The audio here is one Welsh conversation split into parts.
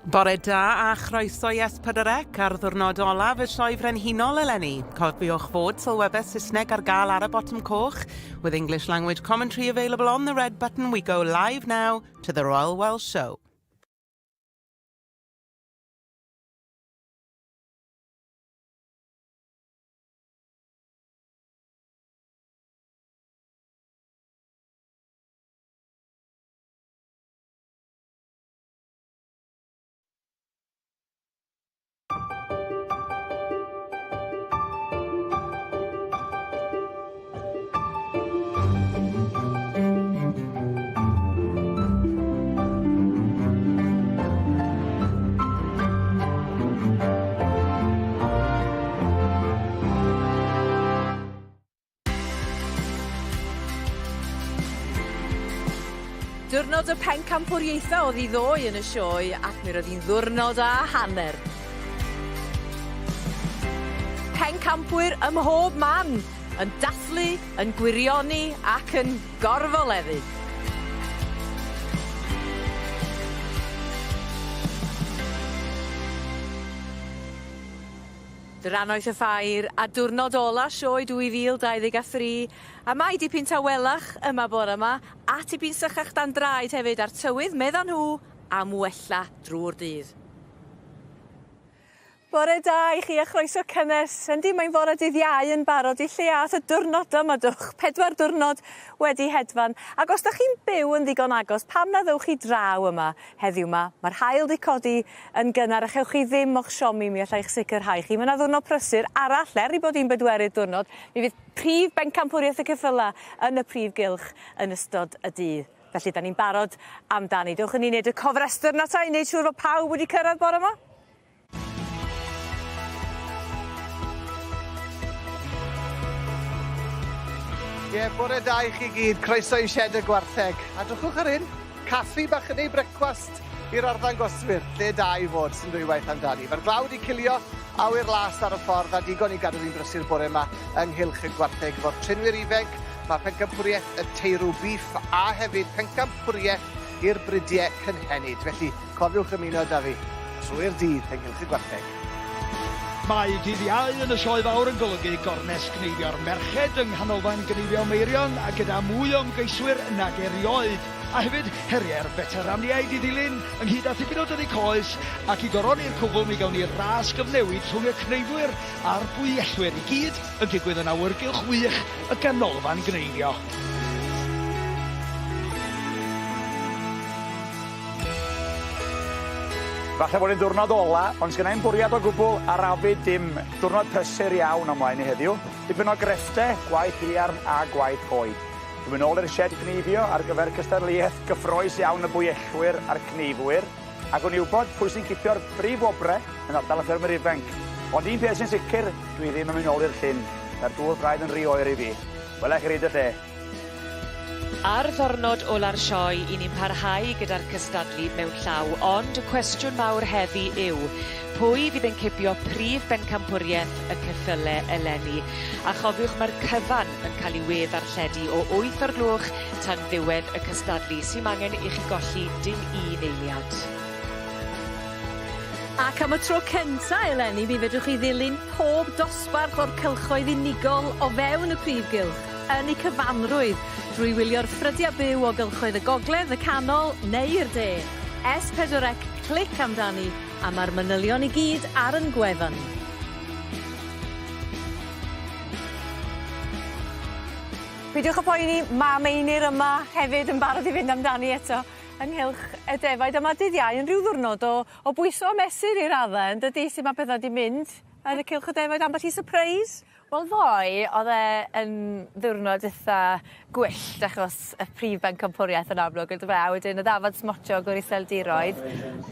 Bore da a chroeso i S4C ar ddiwrnod olaf y Sioe Frenhinol eleni. Cofiwch fod sylwebaeth Saesneg ar gael ar y botwm coch, with English language commentary available on the red button. We go live now to the Royal Welsh Show. Diwrnod y pencampwriaethau oedd hi ddoe yn y sioe ac mi roedd hi'n ddiwrnod a hanner. Pencampwyr ym mhob man, yn dathlu, yn gwirioni ac yn gorfoleddu. Drannoeth y ffair a diwrnod ola sioe 2023 a mae dipyn tawelach yma bore 'ma a tipyn sychach dan draed hefyd a'r tywydd medda nhw am wella drwy'r dydd. Bore da i chi a chroeso cynnes. Yndi mae'n fore dydd Iau yn barod i lle ath y diwrnod yma dwch. Pedwar diwrnod wedi hedfan. Ac os 'dach chi'n byw yn ddigon agos pam na ddowch chi draw yma heddiw 'ma. Ma'r haul 'di codi yn gynnar a chewch chi ddim o'ch siomi mi allai 'ych sicrhau chi. Ma' 'na ddiwrnod prysur arall er 'i bod hi'n bedwerydd diwrnod mi fydd prif bencampwriaeth y ceffyla yn y prif gylch yn ystod y dydd. Felly 'dan ni'n barod amdani. Dewch i ni neud y cofrestr 'na ta i neud siŵr fod pawb wedi cyrraedd bore 'ma. Ie, bore da i chi gyd. Croeso i Sied y Gwartheg. A drychwch ar hyn, caffi bach yn ei brecwast i'r arddangoswyr. Lle da i fod, sy'n dwywaith amdani. Mae'r glaw wedi cilio, awyr las ar y ffordd a digon i gadw fi'n brysur bore yma ynghylch y gwartheg efo'r trinwyr ifanc. Mae pencampwriaeth y teirw bîff a hefyd pencampwriaeth i'r bridiau cynhenid. Felly, Cofiwch ymuno 'da fi trwy'r dydd ynghylch y gwartheg. Mae dydd Iau yn y Sioe Fawr yn golygu gornest gneifio'r merched yng Nghanolfan Gneifio Meirion a gyda mwy o ymgeiswyr nag erioed, a hefyd heriau'r feteraniaid i ddilyn, ynghyd â thipyn o dynnu coes, ac i goroni'r cwbl mi gawn ni ras gyfnewid rhwng y cneifwyr a'r bwyellwyr, i gyd yn digwydd yn awyrgylch wych y Ganolfan Gneifio. Falle bod e'n ddiwrnod ola, ond sgenna i'm bwriad o gwbl arafu dim. Diwrnod prysur iawn o'n mlaen i heddiw. Dipyn o greffte, gwaith haearn a gwaith coed. Dwi'n mynd nôl i'r sied gneifio ar gyfer cystadleuaeth gyffrous iawn y bwyellwyr a'r cneifwyr, a gwn i wybod pwy sy'n cipio'r brif wobre yn ardal y ffermwyr ifanc. Ond un peth sy'n sicr, dwi ddim yn mynd nôl i'r llyn. Mae'r dŵr braidd yn rhy oer i fi. Wela i chi ryd y lle. Ar ddyrnod ola'r sioe 'yn ni'n parhau gyda'r cystadlu mewn llaw ond y cwestiwn mawr heddi yw pwy fydd yn cipio prif bencampwriaeth y ceffyle eleni? A chofiwch mae'r cyfan yn cael ei we-ddarlledu o wyth o'r gloch tan ddiwedd y cystadlu, sim angen i chi golli dim un eiliad. Ac am y tro cynta eleni mi fedrwch chi ddilyn pob dosbarth o'r cylchoedd unigol o fewn y prif gylch yn eu cyfanrwydd drwy wylio'r ffrydiau byw o gylchoedd y gogledd, y canol neu'r de. S4C clic amdani a ma'r manylion i gyd ar 'yn gwefan ni. Peidiwch â poeni, ma' Meinir yma hefyd yn barod i fynd amdani eto. Ynghylch y defaid a ma' dydd Iau yn rhyw ddiwrnod o o bwyso a mesur i radde yndydi su' ma' petha 'di mynd yn y cylch y defaid ambell i sypreis? Wel ddoe o'dd e yn ddiwrnod itha gwyllt achos y prif bencampwriaeth yn amlwg on'd yfe a wedyn y ddafad smotiog o'r Iseldiroedd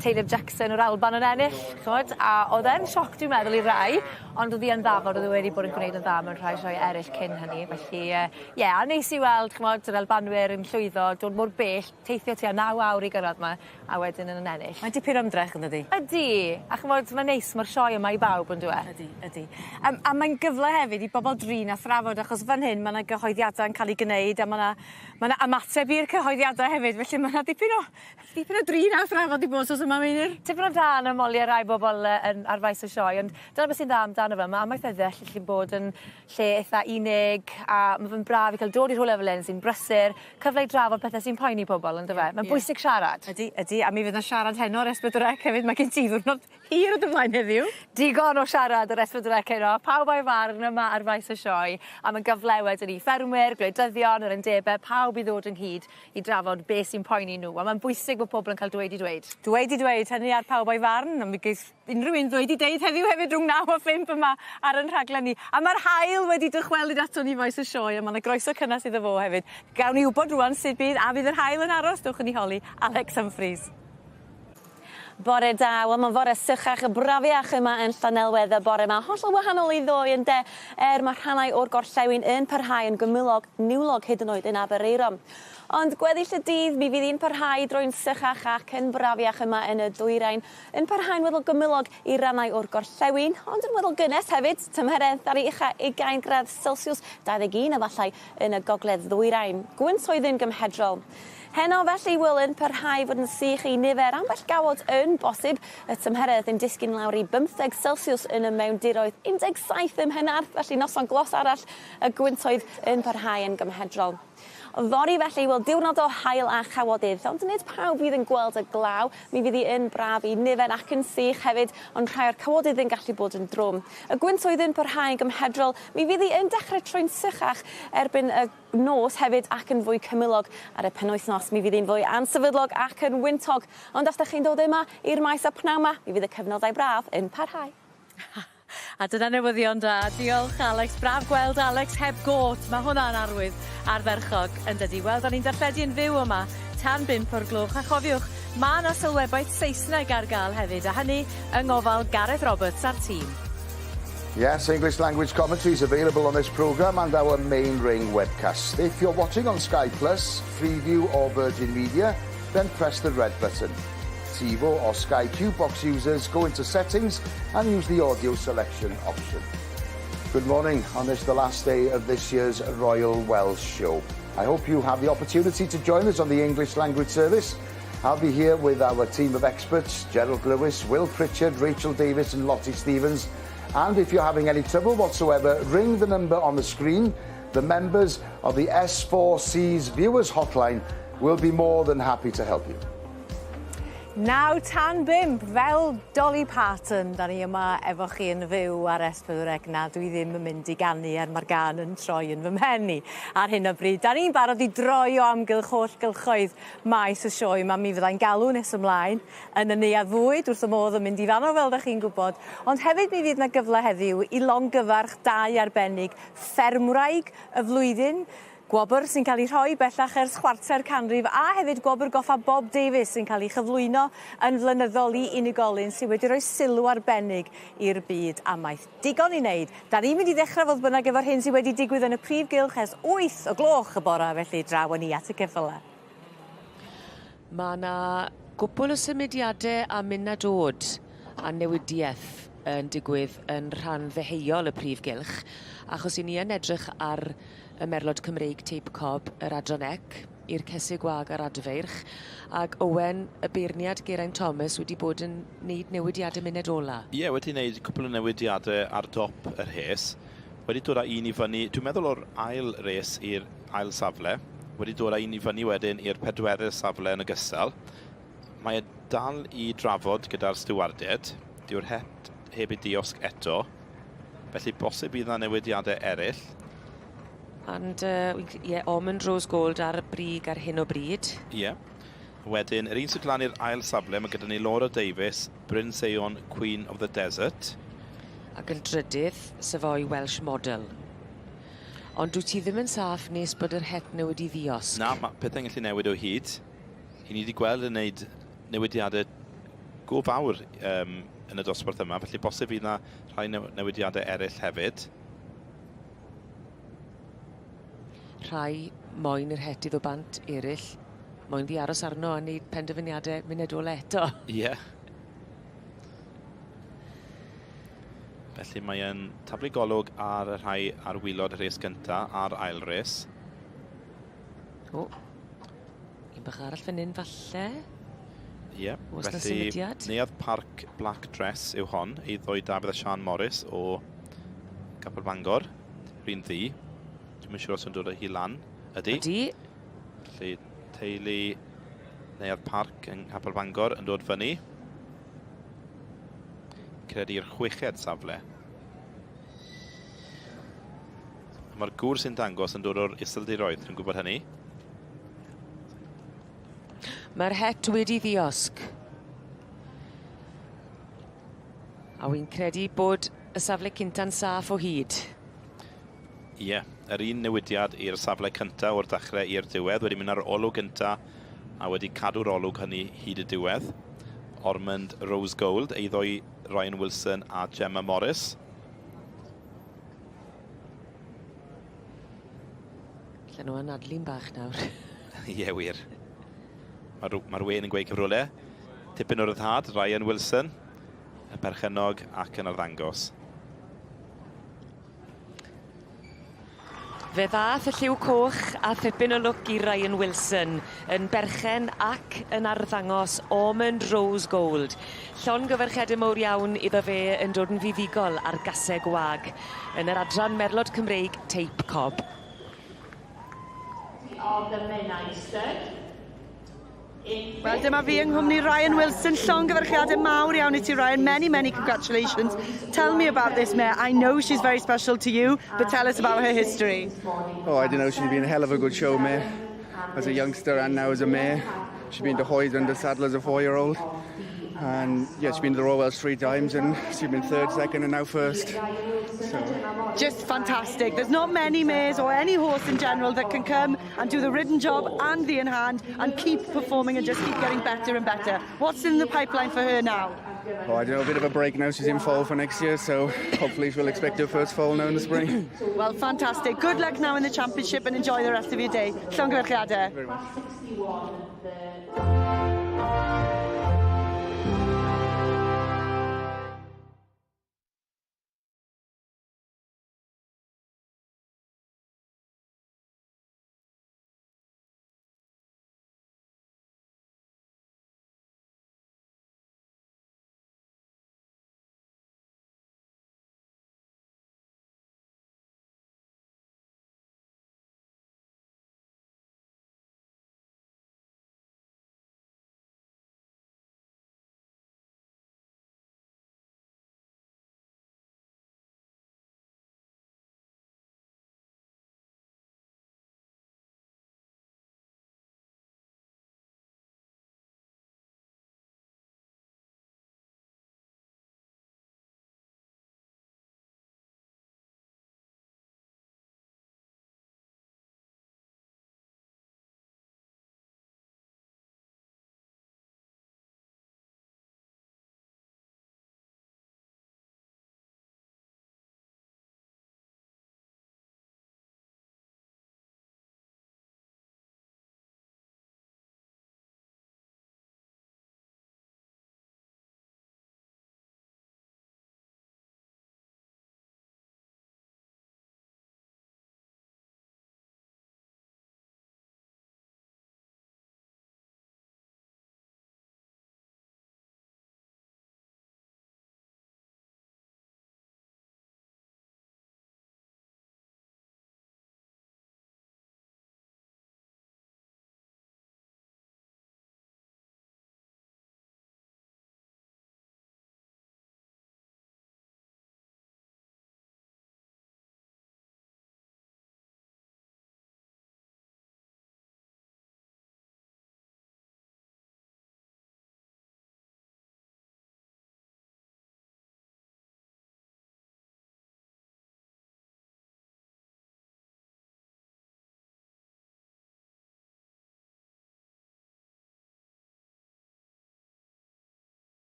Taylor Jackson o'r Alban yn ennill ch'mod a o'dd e'n sioc dwi'n meddwl i rai ond o'dd 'i yn ddafad o'dd e wedi bod yn gwneud yn dda mewn rhai sioe eryll cyn hynny felly yy Ie a neis i weld ch'mod yr Albanwyr yn llwyddo dod mor bell teithio tua naw awr i gyrradd 'ma a wedyn yn ennill. Mae'n dipyn o ymdrech yndydi? Ydi a ch'mod ma'n neis ma'r sioe yma i bawb on'd yw e? Ydi ydi. Yym a mae'n gyfle hefyd hefyd i bobol drin a thrafod achos fan hyn ma' 'na gyhoeddiada yn ca'l 'u gneud a ma' 'na ma' 'na ymateb i'r cyhoeddiada hefyd felly ma' 'na dipyn o dipyn o drin a thrafod 'di bod wsos yma Meinir. Tipyn o dân ym moliau rai bobol yy yn ar faes y sioe ond dyna beth sy'n dda amdano fe ma' amaethyddiaeth gallu bod yn lle itha unig a ma' fe'n braf i ca'l dod i rhywle fel 'yn sy'n brysur cyfle i drafod pethe sy'n poeni pobol on'd yfe? Ma'n bwysig siarad. Ydi ydi a mi fydd 'na siarad heno ar S4C hefyd ma' gen ti ddiwrnod hir o dy flaen heddiw. Digon o siarad ar S4C heno, pawb a'i farn yma ar faes y sioe a ma'n gyfle wedyn i ffermwyr, gwleidyddion, yr undebe, pawb i ddod ynghyd i drafod be' sy'n poeni nhw a ma'n bwysig bo' pobol yn ca'l dweud 'u dweud. Dweud 'u dweud hynny ar pawb a'i farn a mi geith unryw un ddweud 'u deud heddiw hefyd rhwng naw a phump yma ar 'yn rhaglen ni. A ma'r haul wedi dychwelyd aton ni faes y sioe a ma' 'na groeso cynnes iddo fo hefyd. Gawn ni wbod rŵan sut bydd a fydd yr haul yn aros dowch i ni holi Alex Humphreys. Bore da, wel ma'n fore sychach a brafiach yma yn Llanelwedd y bore 'ma. Hollol wahanol i ddoe ynde? Er ma' rhannau o'r gorllewin yn parhau yn gymylog, niwlog hyd yn oed yn Aberaeron. Ond gweddill y dydd mi fydd 'i'n parhau i droi'n sychach ac yn brafiach yma yn y dwyrain. Yn parhau'n weddol gymylog i rannau o'r gorllewin, ond yn weddol gynnes hefyd, tymheredd ar ei ucha ugain gradd Celsiws, 21 efallai yn y gogledd ddwyrain. Gwyntoedd yn gymhedrol. Heno felly wil yn parhau fod yn sych i nifer, ambell gawod yn bosib, y tymheredd yn disgyn lawr i bymtheg Celsiws yn y mewndiroedd, 17 ym Mhenarth, felly noson glos arall, y gwyntoedd yn parhau yn gymhedrol. Fory felly, wel diwrnod o haul a chawodydd, ond nid pawb fydd yn gweld y glaw, mi fydd hi yn braf i nifer ac yn sych hefyd, ond rhai o'r cawodydd yn gallu bod yn drwm. Y gwyntoedd yn parhau yn gymhedrol, mi fydd hi yn dechrau troi'n sychach erbyn y nos hefyd ac yn fwy cymylog ar y penwythnos. Mi fydd hi'n fwy ansefydlog ac yn wyntog, ond os 'dach chi'n dod yma i'r maes y pnawn 'ma, mi fydd y cyfnodau braf yn parhau. A dyna newyddion da. Diolch Alex. Braf gweld Alex heb got. Mae hwnna'n arwydd ardderchog yn dydi? Wel, da ni'n darlledu yn fyw yma tan bump o'r gloch a chofiwch, mae 'na sylwebaeth Saesneg ar gael hefyd a hynny yng ngofal Gareth Roberts a'r tîm. Yes, English language commentary is available on this programme and our main ring webcast. If you're watching on Sky Plus, Freeview or Virgin Media, then press the red button. TiVo or Sky Q box users go into settings and use the audio selection option. Good morning on this, the last day of this year's Royal Welsh Show. I hope you have the opportunity to join us on the English language service. I'll be here with our team of experts, Gerald Lewis, Will Pritchard, Rachel Davis and Lottie Stevens. And if you're having any trouble whatsoever, ring the number on the screen. The members of the S4C's Viewers Hotline will be more than happy to help you. Naw tan bump, fel Dolly Parton, da ni yma efo chi yn fyw ar S4C. Na, dwi ddim yn mynd i ganu er mae'r gân yn troi yn fy mhen i ar hyn o bryd. Da ni'n barod i droi o amgylch holl gylchoedd maes y sioe yma. Mi fyddai'n galw nes ymlaen yn y neuadd fwyd wrth y modd yn mynd i fanno fel da chi'n gwybod. Ond hefyd mi fydd 'na gyfle heddiw i longyfarch dau arbennig, ffermwraig y flwyddyn, Gwobr sy'n cael ei rhoi bellach ers chwarter canrif a hefyd Gwobr Goffa Bob Davies sy'n cael ei chyflwyno yn flynyddol i unigolyn sydd wedi rhoi sylw arbennig i'r byd amaeth. Digon i wneud. Da ni'n mynd i ddechrau fodd bynnag efo'r hyn sydd wedi digwydd yn y prif gylch ers 8 o gloch y bora, felly draw â ni at y ceffylau. Mae 'na gwpwl o symudiade a mynd a dod a newidieth yn digwydd yn rhan ddeheuol y prif gylch achos 'yn ni yn edrych ar y merlod Cymreig teip cob, yr Adran Ec, i'r cesig gwag a'r adfeirch, ac Owen, y beirniad Geraint Thomas wedi bod yn neud newidiade munud ola. Ie, wedi neud cwpl o newidiade ar dop y rhes. Wedi dod â un i fyny, dwi'n meddwl o'r ail res i'r ail safle. Wedi dod â un i fyny wedyn i'r pedwerydd safle yn ogystal. Mae e dal i drafod gyda'r stiwardiaid. Dyw'r het heb ei diosg eto. Felly bosib bydd 'na newidiadau eraill. And uh, yeah, Almond Rose Gold ar y brig ar hyn o bryd. Ie. Yeah. Wedyn, yr un sydd lan i'r ail safle, mae gyda ni Laura Davies, Bryn Seion, Queen of the Desert. Ac yn drydydd, Savoy Welsh Model. Ond dwyt ti ddim yn saff nes bod yr het nhw wedi ddiosg. Na, mae pethau'n gallu newid o hyd. I ni wedi gweld yn gwneud newidiadau go fawr um, yn y dosbarth yma, felly bosib fydd yna rhai newidiadau eraill hefyd. Rhai moyn yr het iddo bant, eraill moyn ddi aros arno a wneud penderfyniadau munud ola eto. Ie. Yeah. Felly mae e'n taflu golwg ar y rhai ar wylod y rhes gyntaf a'r ail res. O, un bach arall fan hyn falle. Ie, yeah, felly Neuadd Parc Black Dress yw hon, eiddo i Dafydd a Sian Morris o Gapel Bangor, rhywun ddi. Dwi'n yn siŵr os yn dod â hi lan. Ydy. Ydy. Felly teulu Neuadd Parc yng Nghapel Bangor yn dod fyny. Credu'r chweched safle. Mae'r gŵr sy'n dangos yn dod o'r Iseldiroedd, dwi'n gwybod hynny. Mae'r het wedi ddiosg. A wy'n credu bod y safle cynta'n saff o hyd. Ie, yeah, yr un newidiad i'r safle cyntaf o'r dechrau i'r diwedd, wedi mynd ar olwg gyntaf a wedi cadw'r olwg hynny hyd y diwedd. Ormond Rose Gold, eiddo i Ryan Wilson a Gemma Morris. Allan nhw anadlu'n bach nawr. Ie, yeah, wir. Mae'r ma wen yn gweud cyfrwle. Tipyn o ryddhad, Ryan Wilson, y perchennog ac yn arddangos. Fe ddath y lliw coch a thipyn o lwc i Ryan Wilson yn berchen ac yn arddangos Ormond Rose Gold. Llongyfarchiade mowr iawn iddo fe yn dod yn fuddugol ar gaseg wag yn yr adran Merlod Cymreig Teip Cob. Of the Menai Stud. Wel, dyma fi yng nghwmni Ryan Wilson. Llongyfarchiadau mawr iawn i ti, Ryan. Many, many congratulations. Tell me about this mare. I know she's very special to you, but tell us about her history. Oh, I don't know. She's been a hell of a good show mare as a youngster and now as a mare. She's been to Hoyes under saddle as a four-year-old. And yeah, she's been to the Royal Welsh three times and she's been third, second and now first. So Just fantastic. There's not many mares or any horse in general that can come and do the ridden job and the in hand and keep performing and just keep getting better and better. What's in the pipeline for her now? Oh, I don't know, a bit of a break now. She's in foal for next year, so hopefully she'll expect her first foal now in the spring. Well, fantastic. Good luck now in the championship and enjoy the rest of your day. Llongyfarchiadau. Very much.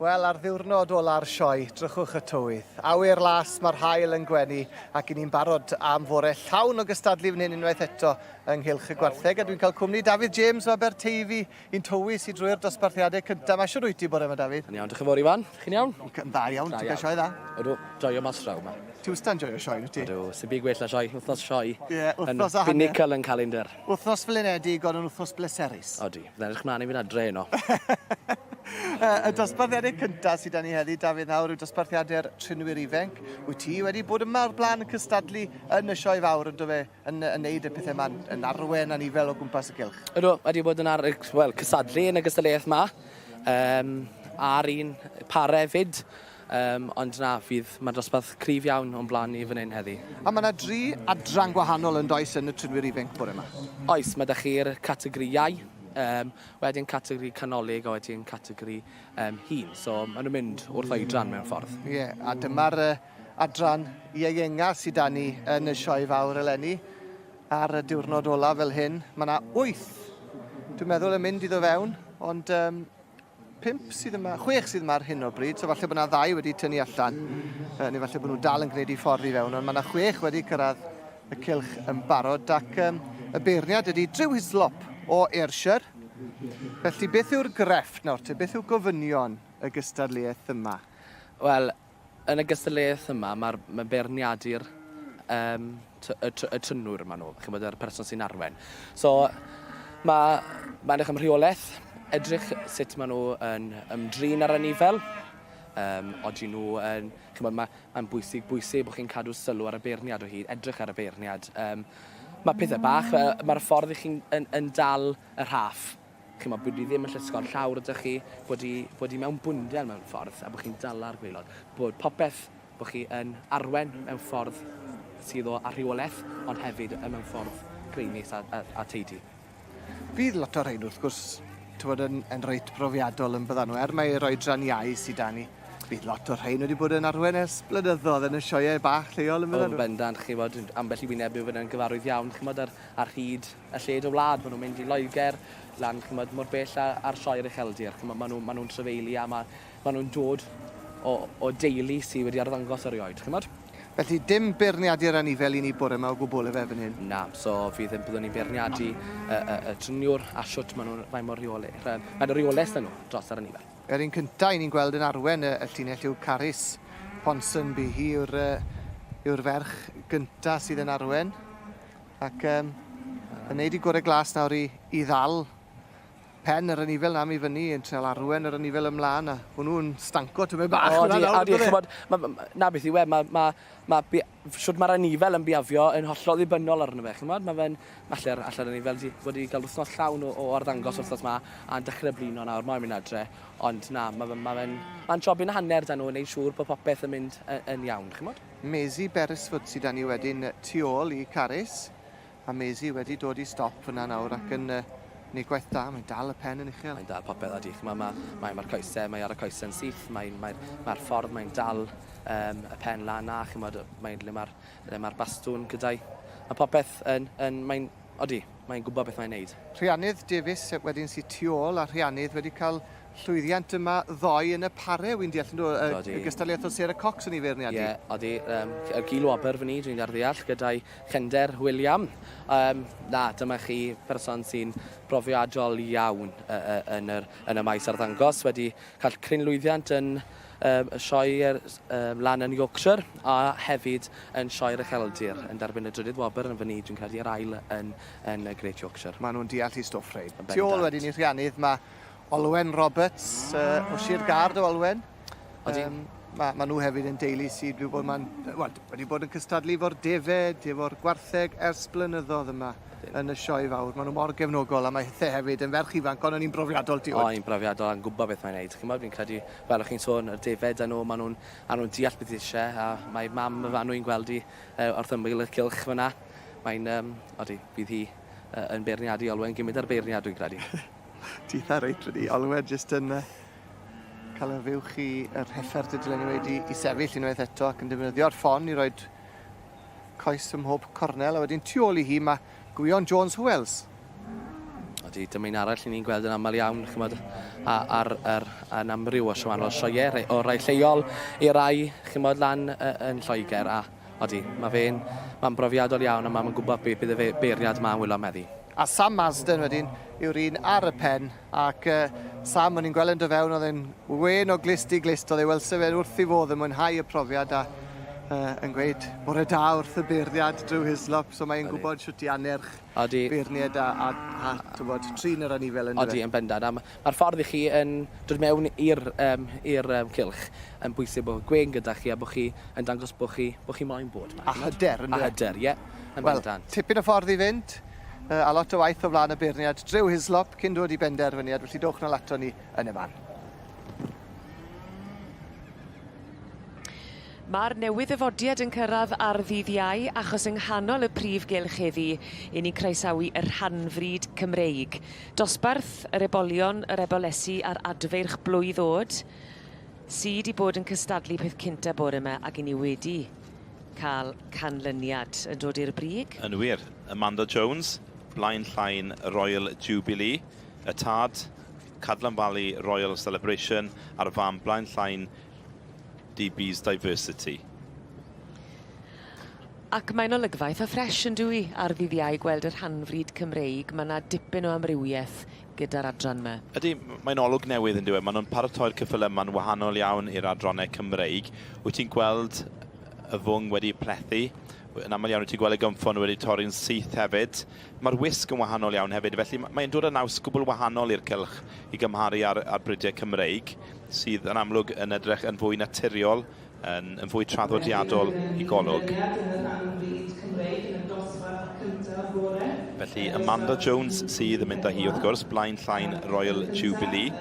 Wel, ar ddiwrnod ola'r sioe, drychwch y tywydd. Awyr las, mae'r haul yn gwenu, ac i ni'n barod am fore llawn o gystadlu fan hyn unwaith eto ynghylch y gwartheg. A dwi'n cael cwmni Dafydd James o Aberteifi i'n tywys i drwy'r dosbarthiadau cyntaf. Mae siwr wyt ti bore yma, Dafydd? Yn iawn, diolch yn fawr, Ifan. Chi'n iawn? Yn dda iawn, ti'n cael sioe dda? Ydw, joio mas draw yma. Ti wastad yn joio sioe, wyt ti? Ydw, sy'n byd gwell na sioe, wythnos sioe. Ie, wythnos a hanner. Pinnacle yn calendar. Wythnos flinedig, ond yn wythnos bleserus. Odi, fydda'n edrych mlaen i fynd adre heno. Y dosbarthiadau cyntaf sydd 'da ni heddi, Dafydd, nawr yw dosbarthiadau'r trinwyr ifanc. Wyt ti wedi bod yma o'r blaen yn cystadlu yn y Sioe Fawr, yn do fe, yn, yn neud y pethau yma, yn arwen anifel o gwmpas y gylch? Ydw, wedi bod yn ar, wel, cystadlu yn y gystadleuaeth yma, um, a'r un pare fyd. Um, ond na, fydd, mae dosbarth cryf iawn o'n blaen ni fan hyn heddi. A mae yna dri adran gwahanol yn does yn y trinwyr ifanc bore yma? Oes, mae da chi'r categori iau, um, wedyn categori canolig a wedyn categori um, hŷn. So maen nhw'n mynd wrth oedran mewn ffordd. Ie, yeah, a dyma'r uh, adran ieuenga sydd da ni yn y sioe fawr eleni. Ar y diwrnod olaf fel hyn, mae yna wyth, dwi'n meddwl, yn mynd i ddod fewn, ond um, pump sydd yma, chwech sydd yma ar hyn o bryd, so falle bod yna ddau wedi tynnu allan, neu falle bod nhw dal yn gwneud eu ffordd i fewn, ond mae yna chwech wedi cyrraedd y cylch yn barod, ac um, y beirniad ydy Drew Hislop o Ayrshire. Felly beth yw'r grefft nawr te, beth yw gofynion y gystadleuaeth yma? Wel, yn y gystadleuaeth yma, mae'r mae beirniadu'r um, y, y trynwr yma nhw, chi'n bod, yr person sy'n arwen. So, mae, mae'n edrych am rheolaeth, edrych sut maen nhw yn ymdrin ar anifel, um, odi nhw yn, chi'n bod, mae, mae'n bwysig, bwysig bod chi'n cadw sylw ar y beirniad o hyd, edrych ar y beirniad. Um, mae pethau bach, mae'r ffordd i chi'n yn, yn dal y rhaff Chimod, bod hi ddim yn llusgo'r llawr ydych chi, bod hi, bod hi mewn bwndel mewn ffordd, a bod chi'n dala'r gwaelod. Bod popeth, bod chi yn arwen mewn ffordd sydd o â rheolaeth, ond hefyd yn mewn ffordd graenus a, a, a teidi. Bydd lot o'r rhain wrth gwrs, t'mod, yn, yn reit brofiadol yn byddan nhw, er mai'r oedran iau sy 'da ni. Bydd lot o'r rhain wedi bod yn arwen ers blynyddoedd yn y sioeau bach lleol yn byddan nhw? O, bendant, chimod, ambell i wyneb yw fan yn gyfarwydd iawn, chimod, ar, ar hyd y lled y wlad, maen nhw'n mynd i Loegr, lan, chimod, mor bell â, ar sioe'r ucheldir, chimod, maen nhw, maen nhw'n trafeili a ma, maen nhw'n dod o, o deulu sydd wedi arddangos erioed, chimod. Felly, dim beirniadu'r anifel i ni bore 'ma o gwbl, ife, fan hyn? Na, so fydd yn, byddwn ni'n beirniadu y, y, y triniwr a shwt maen nhw'n, faint mor rheole, faint o reolaeth 'da nhw dros yr anifel. Yr un cynta i ni'n gweld yn arwen y, y llinell yw Carys Ponsonby. Hi yw'r, yw'r ferch gynta sydd yn arwen. Ac um, yn neud i gore glas nawr i, i ddal pen yr anifel na am i fyny, yn treol arwen yr anifel ymlaen, a hwnnw'n stanco tymed bach. O, di, a di, chymod, ma, ma, na beth yw e, mae, ma, ma, shwt mae'r anifel yn biafio yn hollol ddibynnol arno fe, chymod, mae fe'n, falle'r allan anifel di, wedi cael wythnos llawn o, o arddangos wythnos ma, a'n dechrau blino nawr, mae'n mynd adre, ond na, mae fe'n, ma fe mae'n jobyn hanner da nhw, yn neud siŵr bod popeth yn mynd yn, yn iawn, chymod. Maisie Beresford sydd 'da ni wedyn tu ôl i Carys. A Maisie wedi dod i stop fyna nawr ac yn uh, neud gwaith da. Mae'n dal y pen yn uchel. Mae'n dal popeth odi. Mae ma, mae, mae'r coesau, mae ar y coesau'n syth, mae'n mae, mae'r ffordd mae'n dal um, y pen lan a chymod, mae'n le mae'r le mae'r bastwn gyda'i. Mae popeth yn, yn mae'n, odi, mae'n gwybod beth mae'n neud. Rhiannydd Davies wedyn sydd tu ôl a Rhiannydd wedi cael llwyddiant yma ddoe yn y pare, wy'n deall, yndw? Y, y gystadleuaeth o Sarah Cox yn ei feirniadu. Ie, yeah, odi. Um, y gil wobr fy ni, dwi'n ar ddeall, gyda'i chender William. Um, na, dyma chi person sy'n brofiadol iawn uh, uh, yn, yr, yn y maes arddangos, wedi cael cryn lwyddiant yn um, y sioe um, lan yn Yorkshire a hefyd yn sioe'r Ucheldir yn derbyn y drydydd wobr yn fy ni, dwi'n credu yr ail yn, yn y Great Yorkshire. Maen nhw'n deall i stwff rhaid. Tu ôl wedyn i Rhiannydd mae Olwen Roberts uh, o Sir Gâr, do Olwen? Odi. Um, mae ma nhw hefyd yn deulu sydd wedi bod, man, well, wedi bod yn cystadlu efo'r defed, efo'r gwartheg ers blynyddoedd yma yn y sioe fawr. Maen nhw mor gefnogol a mae hithe hefyd yn ferch ifanc, ond o'n i'n brofiadol ti O, i'n brofiadol a'n gwybod beth mae'n neud. Chi'n fi'n credu, fel o'ch chi'n sôn, y defed a nhw, maen nhw'n nhw deall beth eisiau, a mae mam y fan nhw'n gweld i uh, wrth ymyl y cylch fyna. Mae'n, um, odi, bydd hi uh, yn beirniadu Olwen gymryd ar beirniad, dwi'n credu. Ti eitha reit wedi. Olwen jyst yn uh, cael y fuwch i yr heffer dy dylen ni wedi i sefyll unwaith eto ac yn defnyddio'r ffon i roed coes ym mhob cornel a wedyn tu ôl i hi mae Gwion Jones Hywels. Odi, dyma un arall i ni'n gweld yn aml iawn, chymod, a, ar, ar, yn amryw o wahanol sioeau, rhai, o rai lleol i rai, chymod, lan yn Lloegr, a odi, mae fe'n, mae'n brofiadol iawn a mae'n gwybod beth bydd y beirniad yma yn wylo am heddi. A Sam Marsden wedyn yw'r un ar y pen, ac uh, Sam, o'n i'n gweld yn dy fewn, oedd e'n wên o glust i glust, oedd ei welse fe wrth i fodd yn mwynhau y profiad a uh, yn gweud bore da wrth y beirniad Drew Hislop, so mae'n gwybod shwt i annerch Odi. beirniaid a, a, a tybod, trin yr anifel yn Odi, yn bendant. A mae'r ffordd i chi yn dod mewn i'r um, i'r um, cylch yn bwysig bod gwên gyda chi a bod chi yn dangos bod chi, bod chi moyn bod 'ma. A hyder, yndyfe? A hyder, ie, yn Wel, bendant. tipyn o ffordd i fynd, a lot o waith o flaen y beirniad Drew Hislop cyn dod i benderfyniad, felly dowch nôl ato ni yn y man. Mae'r newydd-ddyfodiad yn cyrraedd ar ddydd Iau achos yng nghanol y prif gylch heddi, 'yn ni'n croesawu y rhanfrid Cymreig. Dosbarth yr ebolion, yr ebolesi a'r adfeirch blwydd o'd sy 'di bod yn cystadlu peth cynta bore 'ma ac 'yn ni wedi cael canlyniad yn dod i'r brig. Yn wir, Amanda Jones, Blaen Llain Royal Jubilee, y tad, Cadlan Valley Royal Celebration a'r fam Blaen Llain DB's Diversity. Ac mae'n olygfa eitha ffresh yn dyw 'i ar ddydd Iau gweld y rhanfrid Cymreig, ma' 'na dipyn o amrywieth gyda'r adran 'ma. Ydy, mae'n olwg newydd yn dyw e, maen nhw'n paratoi'r ceffylau yma'n wahanol iawn i'r adrannau Cymreig. Wyt ti'n gweld y fwng wedi plethu, yn aml iawn wyt ti'n gweld y gynffon wedi torri'n syth hefyd. Mae'r wisg yn wahanol iawn hefyd, felly mae'n dod â naws gwbl wahanol i'r cylch i gymharu â'r, â'r bridiau Cymreig, sydd yn amlwg yn edrych yn fwy naturiol, yn, yn fwy traddodiadol i golwg. Felly Amanda Jones sydd yn mynd â hi wrth gwrs, Blaen Llain Royal Jubilee.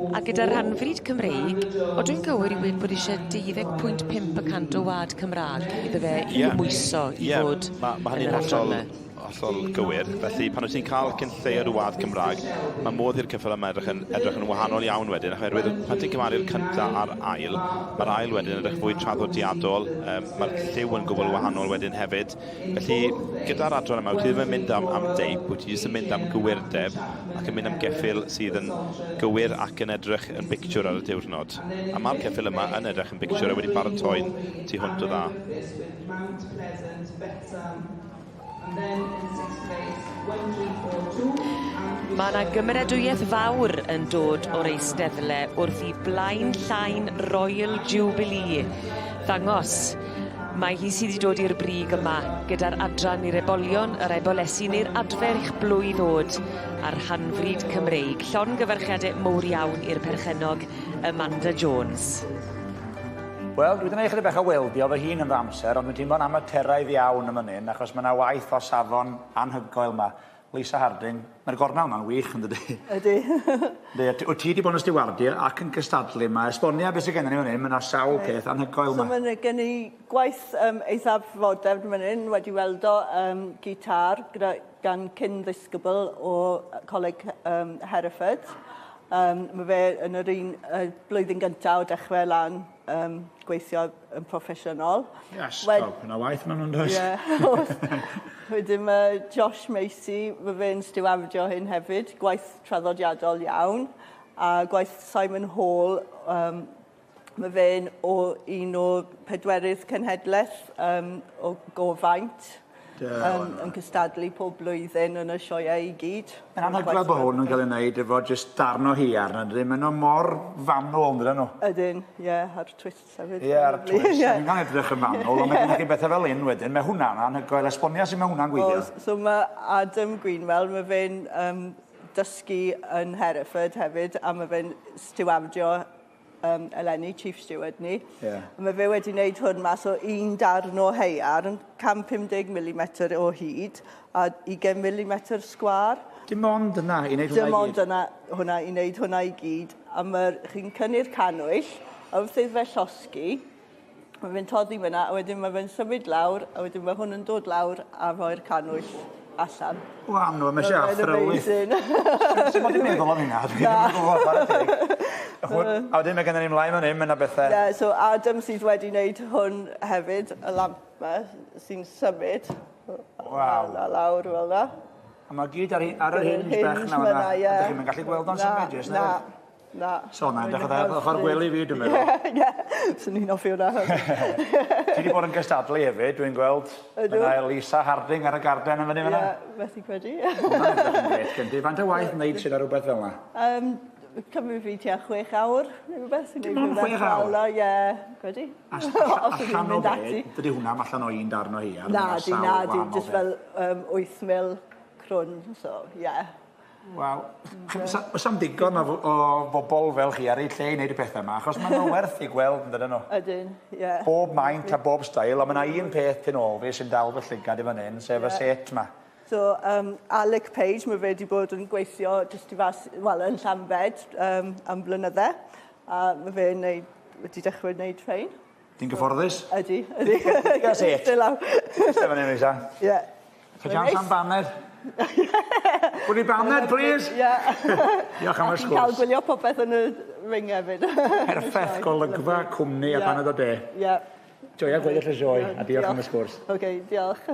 A gyda rhanfrid Cymreig, odw i'n gywir i weud bod isie 12.5 y cant o wâd Cymra'g iddo fe i Ie. gymwyso i Ie, fod ma' ma' yn hynny'n yr adran hollol 'ma? hollol gywir. Felly pan wyt ti'n cael cyn lleied o wad Cymraeg, mae modd i'r ceffyl yma edrych yn, edrych yn wahanol iawn wedyn, oherwydd pan ti'n cymharu'r cyntaf a'r ail, mae'r ail wedyn yn edrych fwy traddodiadol, um, mae'r lliw yn gwbl wahanol wedyn hefyd. Felly gyda'r adran yma, wyt ti ddim yn mynd am, am deip, wyt ti jyst yn mynd am gywirdeb ac yn mynd am geffyl sydd yn gywir ac yn edrych yn bictiwr ar y diwrnod. A mae'r ceffyl yma yn edrych yn bictiwr a wedi paratoi'n tu hwnt o dda. Mae 'na gymeradwyaeth fawr yn dod o'r eisteddle wrth i Blaen Llain Royal Jubilee ddangos mai hi sy 'di dod i'r brig yma gyda'r adran i'r ebolion, yr ebolesi neu'r adferch blwydd o'd a'r rhanfrid Cymreig. Llongyfarchiade mowr iawn i'r perchennog Amanda Jones. Wel, dwi wedi gwneud chydig bach o weldio fy hun yn fy amser, ond dwi'n teimlo'n amaturaidd iawn yn fan hyn, achos mae yna waith o safon anhygoel yma. Lisa Harding, mae'r gornel yma'n wych, yn dydy? Ydy. Ydy, wyt ti wedi bod yn stiwardio ac yn cystadlu yma. Esbonia beth sydd gennym ni fan hyn, mae yna sawl peth anhygoel yma. So mae gen i gwaith um, eithaf fodern fan hyn, wedi weldo um, gitar gyda, gan cyn ddisgybl o Coleg um, Hereford. Um, mae fe yn yr un uh, blwyddyn gyntaf o dechrau lan um, gweithio yn proffesiynol. Yes, Wed... oh, yna waith maen nhw'n does? Ie, yeah, Wedyn mae Josh Macy, mae fe'n stiwardio hyn hefyd, gwaith traddodiadol iawn. A gwaith Simon Hall, um, Mae fe'n o un o pedwerydd cenhedlaeth um, o gofaint. Um, yn cystadlu pob blwyddyn yn y sioeau i gyd. Mae'n anhygoel bod hwn yn cael ei wneud efo jyst darn o haearn, yn dydy? Maen nhw mor fanwl, yn dydyn nhw? Ydyn, ie, yeah, a'r twists hefyd. Ie, yeah, a'r twists. Yeah. Mae'n edrych yn fanwl, ond mae gennych chi bethau fel un wedyn. Mae hwnna'n anhygoel. Esbonia sut mae hwnna'n gweithio. O, so mae Adam Greenwell, mae fe'n um, dysgu yn Hereford hefyd, a mae fe'n stiwardio um, eleni, Chief Steward ni. Yeah. A mae fe wedi wneud hwn mas o un darn o haearn, 150 mm o hyd a 20 mm sgwâr. Dim ond yna i wneud hwnna i gyd? Dim ond yna hwnna i wneud hwnna i gyd. A mae chi'n cynnu'r cannwyll, a wrth iddo fe llosgi, mae fe'n toddi fyna, a wedyn mae fe'n symud lawr, a wedyn mae hwn yn dod lawr a rhoi'r cannwyll allan. Wel, no, mae eisiau athrylith. Amazing. Sut mod i'n meddwl am hynna? Dwi ddim yn gwybod, chwarae teg. A wedyn mae gennym ni mlaen fan hyn, mae yna bethau. Yeah, so Adam sydd wedi wneud hwn hefyd, y lamp 'ma, sy'n symud. Waw. A lawr fel 'na. A mae gyd ar, ar yr hinge bach na fan'na. Ie. Ydych chi'n gallu gweld o'n symud, jyst Na, na. So na, edrych oedd ochr gwely fi, dwi'n meddwl. Ie, ie. Swn i'n hoffi hwnna. Ti wedi bod yn gystadlu hefyd, dwi'n gweld. Ydw. Mae Lisa Harding ar y garden yn fyny fan'na. Ie, methu credu. Hwnna'n edrych yn grêt, gen ti. Faint o waith wneud sydd ar rhywbeth fel 'na? Cymryd fi tua 6 awr, neu rhywbeth. Dim ond 6 awr? Ie, credu. Allan o be? Dydy hwnna allan o un darn o hi. Na, di, na, di, just fel 8,000 crwn, so, ie. Yeah. Waw. Oes am digon o bobl fel chi ar eu lle i wneud y pethau yma, achos maen nhw werth i gweld, yn dydyn nhw? Ydyn, ie. Yeah. Bob maint a bob stael, ond mae yna un peth tu ôl fi sy'n dal fy llygad i fan hyn, sef y set yma. So, Alec Page, mae fe wedi bod yn gweithio jyst i fas, wel, yn Llambed am blynydde. A mae fe'n neud, wedi dechrau wneud rhain. Ti'n gyfforddus? Ydy, ydy. Digon set. Still law. Lle fan hyn, Lisa? Ie. Cha chance am baned? Pwyd i baned, please? Ie. Diolch am y sgwrs. Chi'n cael gwylio popeth yn y ring hefyd. Perffaith, golygfa, cwmni a paned o de. Ie. Joia gweddill y sioe, a diolch am y sgwrs. Oce, diolch.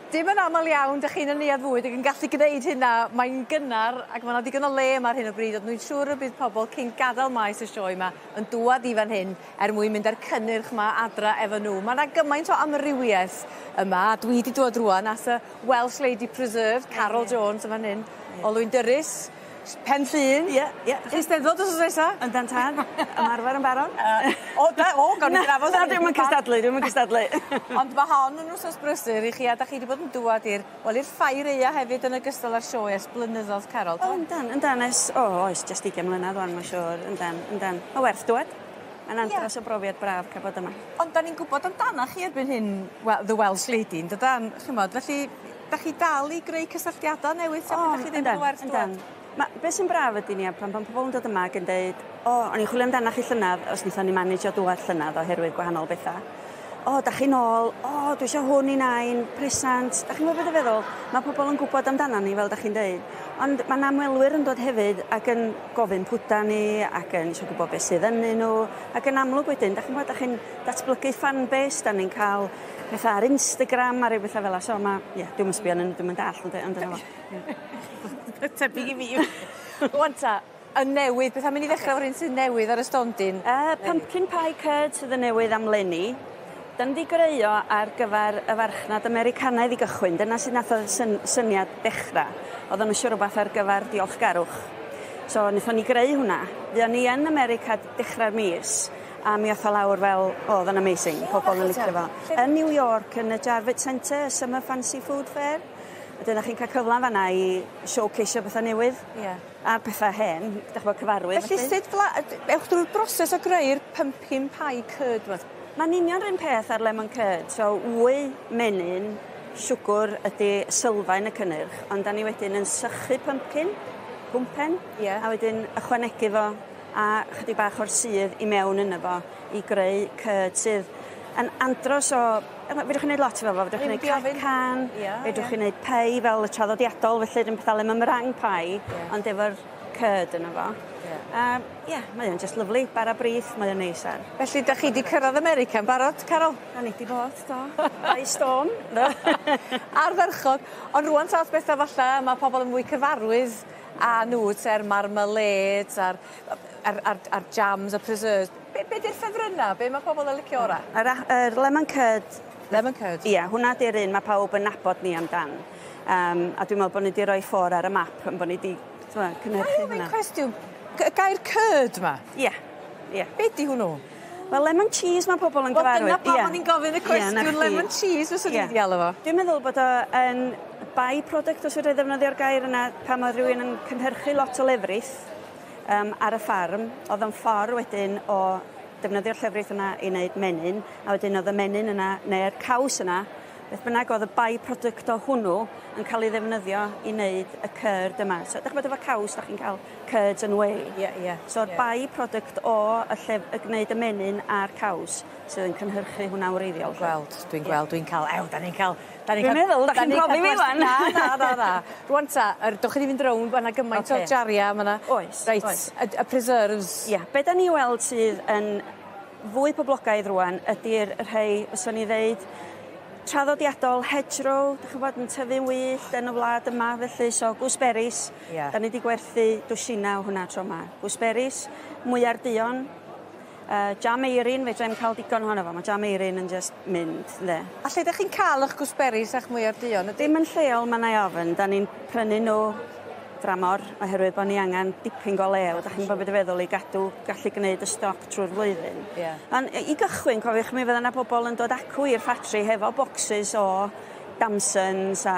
Dim yn amal iawn 'dych chi'n y neuadd fwyd ag yn gallu gneud hynna mae'n gynnar ac ma' 'na ddigon o le yma ar hyn o bryd ond dwi'n siŵr y bydd pobol cyn gadel maes y sioe 'ma yn dŵad i fan hyn er mwyn mynd â'r cynnyrch 'ma adra efo nhw. Ma' 'na gymaint o amrywieth yma a dwi 'di dod rŵan at y Welsh Lady Preserve, Carol Jones yn fan hyn o Lwyndyrys. Pen Llŷn. Ie ie. Chi Steddfod wsos nesa? Yndan tad. Ymarfer yn barod. Yy o da o gawn ni drafod Na dwi'm yn cystadlu dwi'm yn cystadlu. Ond ma' hon yn wsos brysur i chi a 'dach chi 'di bod yn dŵad i'r wel i'r ffair aea hefyd yn ogystal â'r sioe ers blynyddodd Carol do? O yndan yndan ers o oes jyst ugian mlynadd ŵan ma' siŵr yndan yndan. Ma' werth dŵad. Ma'n andros o brofiad braf ca'l bod yma. Ond 'dan ni'n gwbod amdanach chi erbyn hyn wel the Welsh Lady yndydan? Ch'mod felly 'dach chi dal i greu cysylltiada newydd ta be' 'dach chi ddim yn werth dŵad? Ma' be' sy'n braf ydi Nia pan pan pobol yn dod yma ag yn deud o o'n i'n chwilio amdanach chi llynadd os nethon ni manejio dŵad llynadd oherwydd gwahanol betha. O 'dach chi nôl o dwi isio hwn i nain, presant. 'Dach chi'n gwbo be' dwi feddwl? Ma' pobol yn gwbod amdanon ni fel 'dach chi'n deud. Ond ma' 'na ymwelwyr yn dod hefyd ac yn gofyn pwdan ni ac yn isio gwbo be' sydd ynnyn n'w ac yn amlwg wedyn 'dach chi'n gwbod 'dach chi'n datblygu fan base 'dan ni'n ca'l petha ar Instagram a ryw betha fel 'a so ma' ie dwi'm yn sbio arnyn n'w dwi'm yn dallt ond ond dyna fo. Tebyg i fi. Rŵan 'ta y newydd beth am i ni ddechre efo'r un sydd newydd ar y stondin? Yy pumpkin pie curd sydd yn newydd am leni. 'Dan ni 'di greu o ar gyfer y farchnad Americanaidd i gychwyn dyna sut nath y syn- syniad dechra. Oddon n'w isio rwbath ar gyfar diolchgarwch. So nethon ni greu hwnna. Fuon ni yn America dechra'r mis a mi ath o lawr fel o o'dd o'n amazing pobol yn licio fo. Yn New York yn y Jarvit Centre y Summer Fancy Food Fair. Wedyn o'ch chi'n ca'l cyfla yn fan 'na i showcaseio petha newydd. Ie. A petha hen 'dach ch'mo' cyfarwydd felly. Felly sut fla- yy ewch drwy'r broses o greu'r pumpkin pie curd 'ma? Ma'n union 'r un peth â'r lemon curd so wy menyn siwgwr ydi sylfaen y cynnyrch ond 'dan ni wedyn yn sychu pumpkin pwmpen. Ie. A wedyn ychwanegu fo a chydig bach o'r sudd i mewn yno fo i greu curd sydd yn andros o yy fedrwch chi neud lot efo fo fedrwch chi neud cacan fedrwch chi neud pei fel y traddodiadol felly 'r un peth â lemon meringue pie ond efo'r curd yno fo. Ie. A ie mae o'n jyst lyfli bara brith mae o'n neis ar. Felly 'dach chi 'di cyrradd America yn barod Carol? 'Dan ni 'di bod do. By storm. Do. Ardderchog. Ond rŵan ta wrth betha falla ma' pobol yn mwy cyfarwydd â nhw te'r marmalades a'r a'r a'r a'r jams a preserves. Be' be' 'di'r ffefrynna? Be' ma' pobol yn licio ora? Yr a- yr lemon curd. Lemon curd. Ia hwnna 'di'r un ma' pawb yn nabod ni amdan. Yym a dwi me'wl bo' ni 'di roi ffôr ar y map yn bo' ni 'di t'mo' cynhyrchu hwnna. Ga i ofyn cwestiwn? Gy- y gair curd 'ma? Ia. Ia. Be' 'di hwnnw? Wel lemon cheese ma' pobol yn gyfarwydd. Wel dyna pam o'n i'n gofyn y cwestiwn lemon cheese fyswn i 'di alw fo. Dwi'n meddwl bod o yn by-product os fedrai ddefnyddio'r gair yna pan o'dd rywun yn cynhyrchu lot o lefrith yym ar y ffarm o'dd o'n ffor wedyn o defnyddio'r llefrith yna i neud menyn a wedyn o'dd y menyn yna ne'r caws yna beth bynnag o'dd y by-product o hwnnw yn ca'l ei ddefnyddio i neud y curd yma. So 'dych ch'mod efo caws 'dach chi'n ca'l curds and whey. Ie ie. So'r by-product o y llef- y gneud y menyn a'r caws sydd yn cynhyrchu hwnna wreiddiol. Gweld dwi'n gweld dwi'n ca'l ew 'dan ni'n ca'l 'dan ni'n ca'l... Dwi'n meddwl 'dach chi'n profi fi ŵan. Na na na na. Rŵan 'ta yr dowch i ni fynd rownd ma' 'na gymaint o jaria ma' 'na... Oes. Reit. Oes. Y y preserves. Ia be' 'dan ni weld sydd yn fwy poblogaidd rŵan ydi'r rhei fyswn i ddeud traddodiadol hedgerow 'dych chi'n gwbod yn tyfu'n wyllt yn y wlad yma felly so gooseberries. Ia. 'Dan ni 'di gwerthu dwsina o hwnna tro 'ma. Gooseberries, mwyar duon, yy jam eirin fedrai'm ca'l digon ohono fo ma' jam eirin yn jyst mynd ynde? A lle 'dach chi'n ca'l 'ych gooseberries a'ch mwyar duon ydi? Dim yn lleol ma' 'nai ofn 'dan ni'n prynu n'w dramor oherwydd bo' ni angan dipyn go lew 'dach chi'n gwbo be' dwi feddwl i gadw gallu gneud y stoc trw'r flwyddyn. Ie. On' i gychwyn cofiwch mi fydda 'na pobol yn dod acw i'r ffatri hefo bocsys o damsons a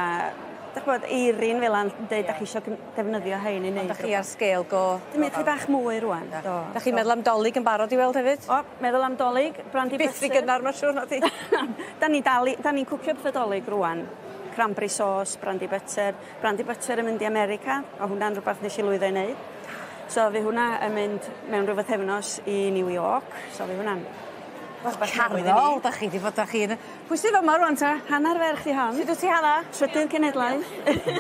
'dych ch'mod eirin fel 'a yn deud 'dach chi isio defnyddio rhein i neud... Ond 'dach chi ar sgêl go... Dwi'n mynd bach mwy rŵan. Do. 'Dach chi'n meddwl am 'Dolig yn barod i weld hefyd? O meddwl am 'Dolig brandy butter. Byth rhy gynnar ma' siŵr nadi? 'Dan ni dal i 'dan ni'n cwcio pethe 'Dolig rŵan. Cranberry sauce, brandy butter. Brandy butter yn mynd i America. O' hwnna'n rwbath nesh i lwyddo i neud. So fy' hwnna yn mynd mewn ryw fythefnos i New York. So fy' hwnna'n Wel Carol, 'dach chi 'di bod 'dach chi yn y... Pwy sy fyma rŵan 'te? Hannar ferch 'di hon. Sut wt ti Hana? Trydydd cenedlaeth.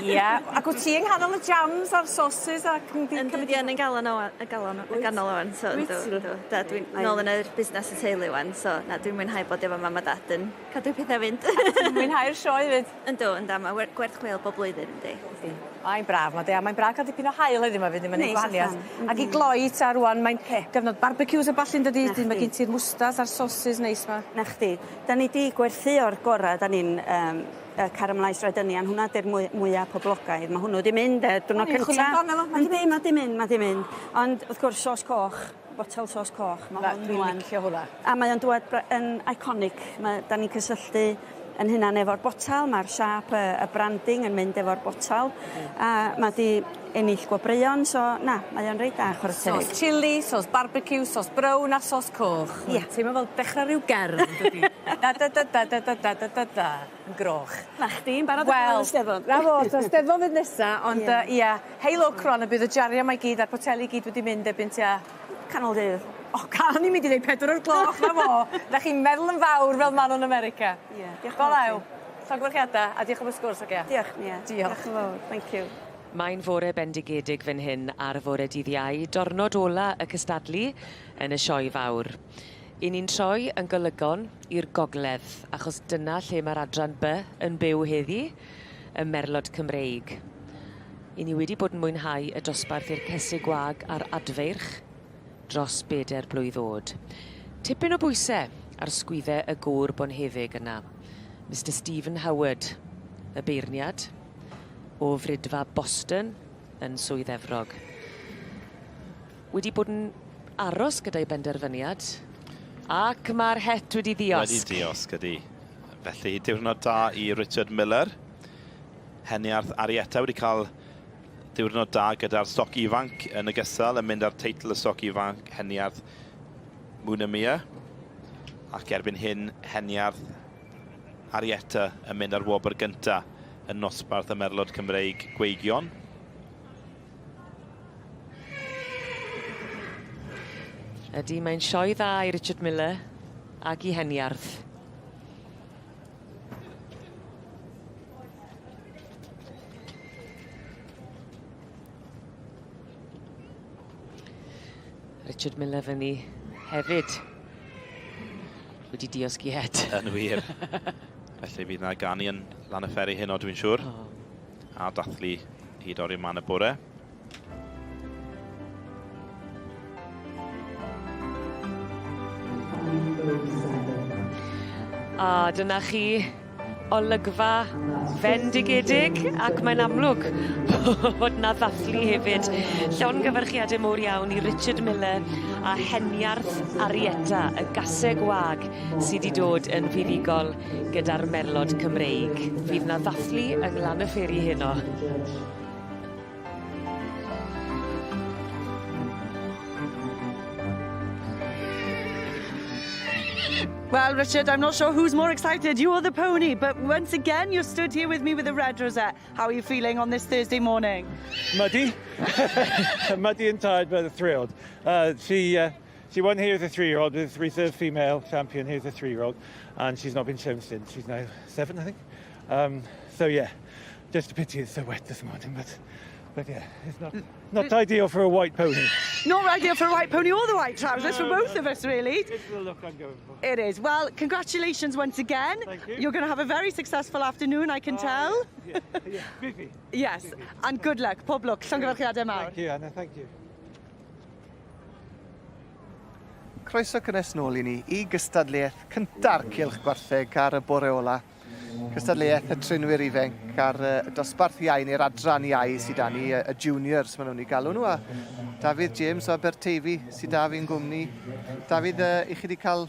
Ia, ac wt ti yng nghanol y jams a'r sauces ac yn di Yndw dwi yn y galon o y galon y ganol ŵan so yndw yndw. Da dwi'n nôl yn yr busnes y teulu ŵan so na dwi'n mwynhau bod efo mam a dad yn cadw petha fynd. Ti'n mwynhau'r sioe 'fyd? Yndw yndan ma' wer- gwerth chweil bob blwyddyn yndi? Yndi. Mae'n braf 'ma 'de a mae'n braf ca'l dipyn o haul heddiw 'ma 'fyd mae'n neud gwahaniath. Ag i gloi ta rŵan mae'n gyfnod barbecues a ballu yndydi? 'Dyn ma' gin ti'r mwstas a'r sauces neis 'ma. 'Na chdi. 'Dan ni 'di gwerthu o'r gora' 'dan ni'n yym yy caramelised red onion hwnna 'di'r mwy mwya poblogaidd ma' hwnnw 'di mynd yy diwrnod cynta. Yndi ma' 'di mynd ma' 'di mynd. Ond wrth gwrs sos coch botel sos coch ma' hwn Dwi'n licio hwnna. A mae o'n dwad yn iconic ma' 'dan ni'n cysylltu 'yn hunan efo'r botal ma'r siâp y y branding yn mynd efo'r botal a ma' 'di ennill gwobrwyon so na mae o'n reit da chware teg. Sos chilli, sos barbeciw, sos brown a sos coch. Ie. Teimlo fel dechra ryw gerdd yndydi? Da da da da da da da da da da. Yn groch. 'Na chdi'n barod ar gyfer y Steddfod. Wel 'na fo so Steddfod fydd nesa ond yy ia hei lwc rŵan y bydd y jaria 'ma i gyd a'r poteli i gyd wedi mynd erbyn tua Canol dydd. O ca- o'n i'n mynd i ddeud pedwar o'r gloch 'na fo. 'Dach chi'n meddwl yn fawr fel ma' nw'n America. Ie diolch yn fawr. Go lew. Llongyfarchiada a diolch am y sgwrs hogia. Diolch Nia. Diolch. Diolch yn fawr. Thank you. Mae'n fore bendigedig fan hyn ar fore dydd Iau, dornod ola y cystadlu yn y sioe fawr. 'Yn ni'n troi yn golygon i'r gogledd, achos dyna lle mae'r adran By yn byw heddi, y Merlod Cymreig. 'Yn ni wedi bod yn mwynhau y dosbarth i'r cesig gwag a'r adfeirch dros beder blwydd o'd. Tipyn o bwyse ar sgwydde y gŵr bonheddig yna, Mister Stephen Howard, y beirniad, o Fridfa Boston yn Swydd Efrog. Wedi bod yn aros gyda'i benderfyniad, ac mae'r het wedi ddiosg. Wedi diosg, ydy. Felly, diwrnod da i Richard Miller. Heniarth Arietta wedi cael diwrnod da gyda'r stoc ifanc yn ogystal yn mynd ar teitl y stoc ifanc Heniarth Munamia. Ac erbyn hyn, Heniarth Arietta yn mynd ar wobr gynta yn nosbarth y Merlod Cymreig Gweigion. Ydy, mae'n sioe dda i Richard Miller ac i Heniarth. Richard Miller fyny hefyd wedi diosg i het. Yn wir. Felly fydd na ganu yn lan y fferi heno dwi'n siŵr. Oh. A dathlu hyd oriau man y bore. A dyna chi olygfa fendigedig ac mae'n amlwg bod 'na ddathlu hefyd. Llongyfarchiade mowr iawn i Richard Miller a Heniarth Arietta, y gaseg wag sy 'di dod yn fuddugol gyda'r Merlod Cymreig. Fydd 'na ddathlu yng Nglan y Fferi heno. Well, Richard, I'm not sure who's more excited, you or the pony, but once again, you're stood here with me with a red rosette. How are you feeling on this Thursday morning? Muddy. Muddy and tired, but thrilled. Uh, she, uh, she won here as a three-year-old, with a reserve female champion here as a three-year-old, and she's not been shown since. She's now seven, I think. Um, so, yeah, just a pity it's so wet this morning, but but yeah, it's not not ideal for a white pony. Not ideal for a white pony or the white trousers, no, for both of us, really. It's the look I'm going for. It is. Well, congratulations once again. Thank you. You're going to have a very successful afternoon, I can oh, tell. Yeah, yeah, busy. yes, busy. and good luck. Pob lwc. Llongyfarchiadau mawr. Thank you, Anna. Thank you. Croeso cynnes nôl i ni i gystadleuaeth cynta'r Cylch Gwartheg ar y bore ola. Cystadleuaeth y trinwyr ifenc ar y dosbarth iau neu'r adran iau sydd 'da ni, y juniors maen nhw'n eu galw nhw, a Dafydd James o Aberteifi sydd 'da fi'n gwmni. Dafydd, i chi wedi cael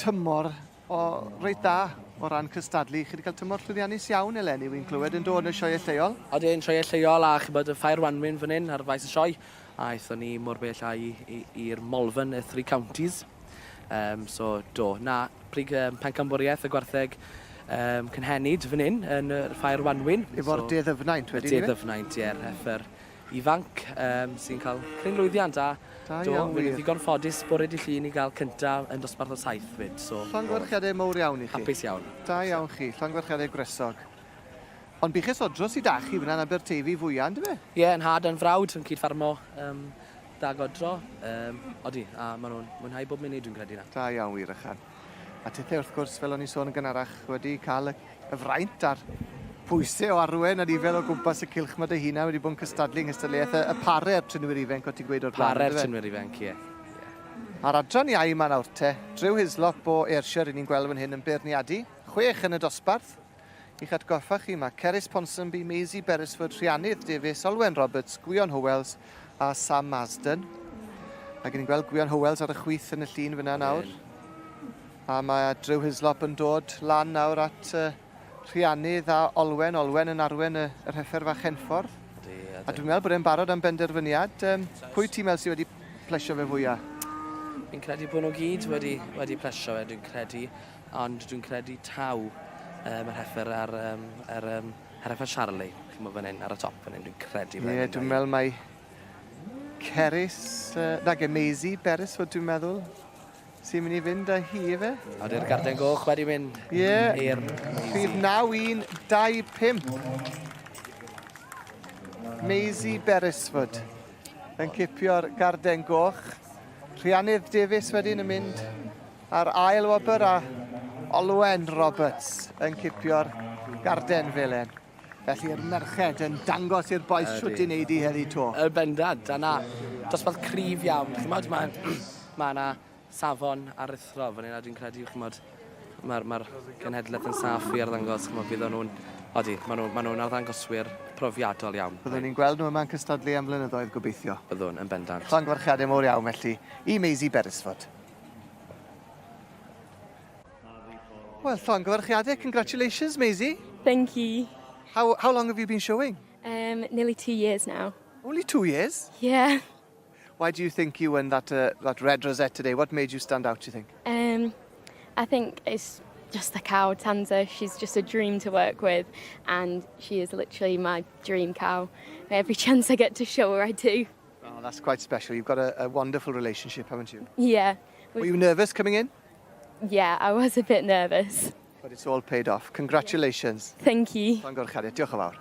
tymor o reit dda o ran cystadlu. Chi wedi cael tymor llwyddiannus iawn eleni, wy'n clywed yn dod yn y sioeau lleol. Odyn, sioeau lleol a chibod y ffair wanwyn fan hyn ar faes y sioe. A aethon ni mor bell â i'r Malvern, y Three Counties. Um, so, do, na, prig um, pencampwriaeth y gwartheg um, cynhenid fan hyn yn y ffair wanwyn. Efo'r so, De Ddyfnaint wedyn, De Ddyfnaint, ie, yr heffer ifanc um, sy'n cael cryn lwyddiant a Da do, iawn wir wir. ddigon ffodus bore dy Llun i gael cynta yn dosbarth o saith 'fyd. So, Llongyfarchiadau mowr iawn i chi. Hapus iawn. Da iawn chi, llongyfarchiadau gwresog. Ond buches odro sy 'da chi fyna yn Aberteifi fwya, yndyfe? Ie, yn nhad a'n frawd yn cyd-ffarmo um, da godro. Um, odi, a maen nhw'n mwynhau bob munud dwi'n credu na. Da iawn wir, ychan. A tithe wrth gwrs, fel o'n i'n sôn yn gynharach, wedi cael y, y fraint a'r pwysau o arwen a nifel o gwmpas y cylch 'ma dy hunan wedi bod yn cystadlu yng nghystadleuaeth y, y pare'r trinwyr ifanc o ti'n gweud o'r blaen. Pare'r yndyfe? trinwyr ifanc, ie. A'r adran iau yma nawr te, Drew Hislop o Ayrshire, i ni'n gweld fan hyn yn beirniadu. Chwech yn y dosbarth. I'ch atgoffa chi, mae Cerys Ponsonby, Maisie Beresford, Rhiannydd Davies, Olwen Roberts, Gwion Howells a Sam Marsden. Ac ni'n gweld Gwion Howells ar y chwith yn y llun fyna nawr. A mae Drew Hislop yn dod lan nawr at Rhiannydd a Olwen. Olwen yn arwen y, yr heffer fach Henffordd. A dwi'n meddwl bod e'n barod am benderfyniad. Um, pwy ti'n meddwl sydd wedi plesio fe fwyaf? Fi'n credu bod nhw gyd wedi, wedi plesio fe, dwi'n credu. Ond dwi'n credu taw yr heffer ar, um, ar, um, yr heffer Charlie. Chi'n bod fan hyn, ar y top fan hyn, dwi'n credu. Ie, yeah, dwi'n meddwl mai Cerys, nage Maisie Beresford dwi'n meddwl, sy'n mynd i fynd â hi efe. A dy'r garden goch wedi mynd Ie, yeah. i'r Rhif 9125. Maisie Beresford yn cipio'r garden goch. Rhiannydd Davies wedyn yn mynd ar ail wobr a Olwen Roberts yn cipio'r garden felen. Felly'r merched yn dangos i'r bois shwt i wneud i heddi to. Y bendant, a na, dosbarth cryf iawn. Chimod, mae ma 'na safon aruthrol fan hyn, a dwi'n credu, chimod, mae'r ma genhedlaeth yn saff i arddangos, chimod, bydd nhw'n, odi, maen nhw'n ma nhw arddangoswyr profiadol iawn. Byddwn ni'n gweld nhw yma'n cystadlu am flynyddoedd gobeithio. Byddwn, yn bendant. Llongyfarchiadau mowr iawn felly i Maisie Beresford. Wel, llongyfarchiadau, congratulations Maisie. Thank you. How long have you been showing? Nearly 2 years now. Only 2 years? Yeah. Why do you think you won that red rosette today? What made you stand out, do you think? I think it's just the cow, Tanza. She's just a dream to work with, and she is literally my dream cow. Every chance I get to show her, I do. Oh, that's quite special. You've got a wonderful relationship, haven't you? Yeah. Were you nervous coming in? Yeah, I was a bit nervous. But it's all paid off. Congratulations. Thank you. Llongyfarchiadau. Diolch yn fawr.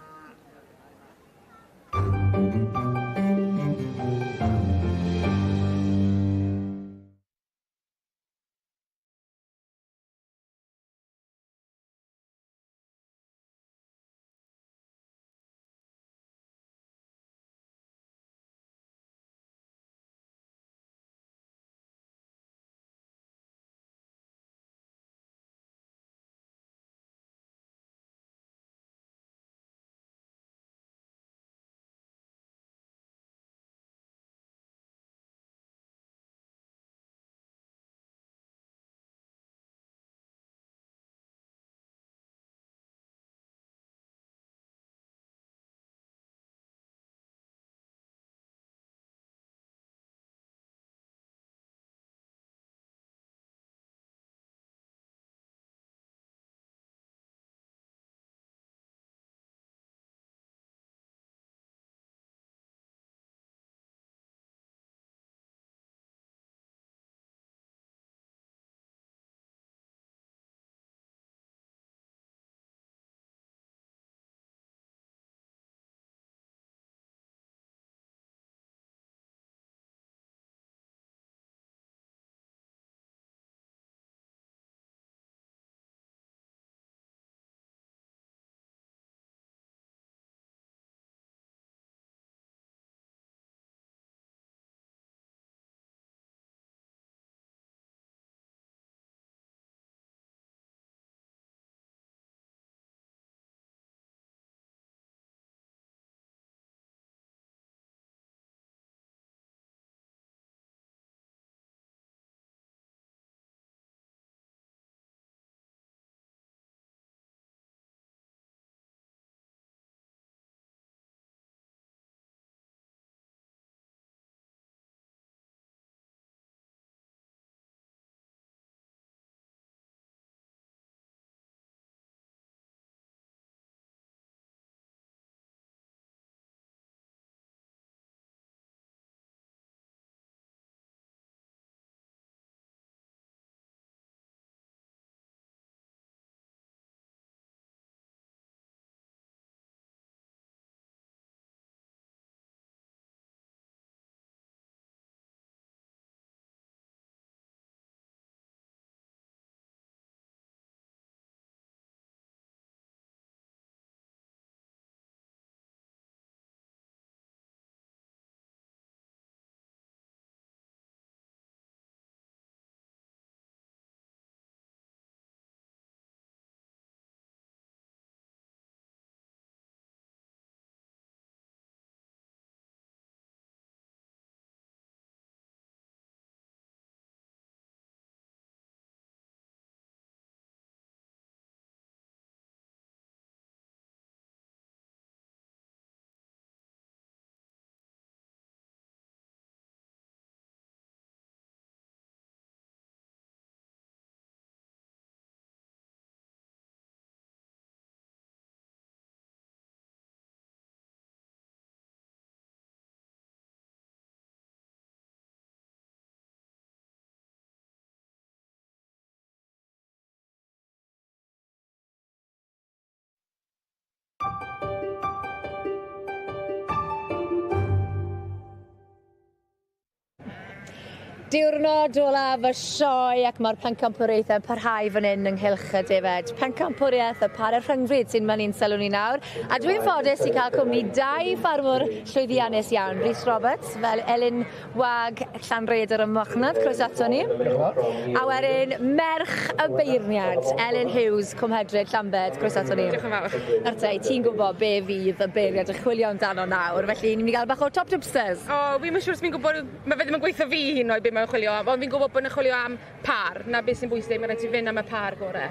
Diwrnod olaf y sioe ac mae'r pencampwriaethau'n parhau fan hyn ynghylch y defaid. Pencampwriaeth y pare rhyngfryd sy'n mynd i'n sylw ni nawr. A dwi'n ffodus i cael cwmni dau ffarmwr llwyddiannus iawn. Rhys Roberts, fel Elin Wag Llanrhaeadr ym Mochnant, croeso ato ni. A wedyn merch y beirniad, Elin Hughes, Cwmhedryd, Llambed, croeso ato ni. Diolch yn fawr. Nawr te, ti'n gwybod be fydd y beirniad yn chwilio amdano nawr, felly ni'n mynd i gael bach o top tipsters. O, fi'm yn siŵr os fi'n gwybod Mae fe ddim yn gweithio fi hyd yn oed be mae'n chwilio am, ond fi'n gwybod bod nhw'n chwilio am par, na beth sy'n bwysig, mae rhaid ti fynd am y par gore.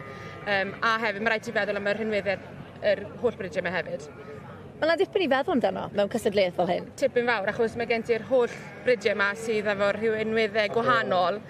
Um, a hefyd, mae rhaid ti feddwl am y rhinweddau'r yr holl bridiau yma hefyd. Mae yna dipyn i feddwl amdano mewn cystadleuaeth fel hyn. Tipyn fawr, achos mae gen ti'r holl bridiau yma sydd efo rhinweddau gwahanol.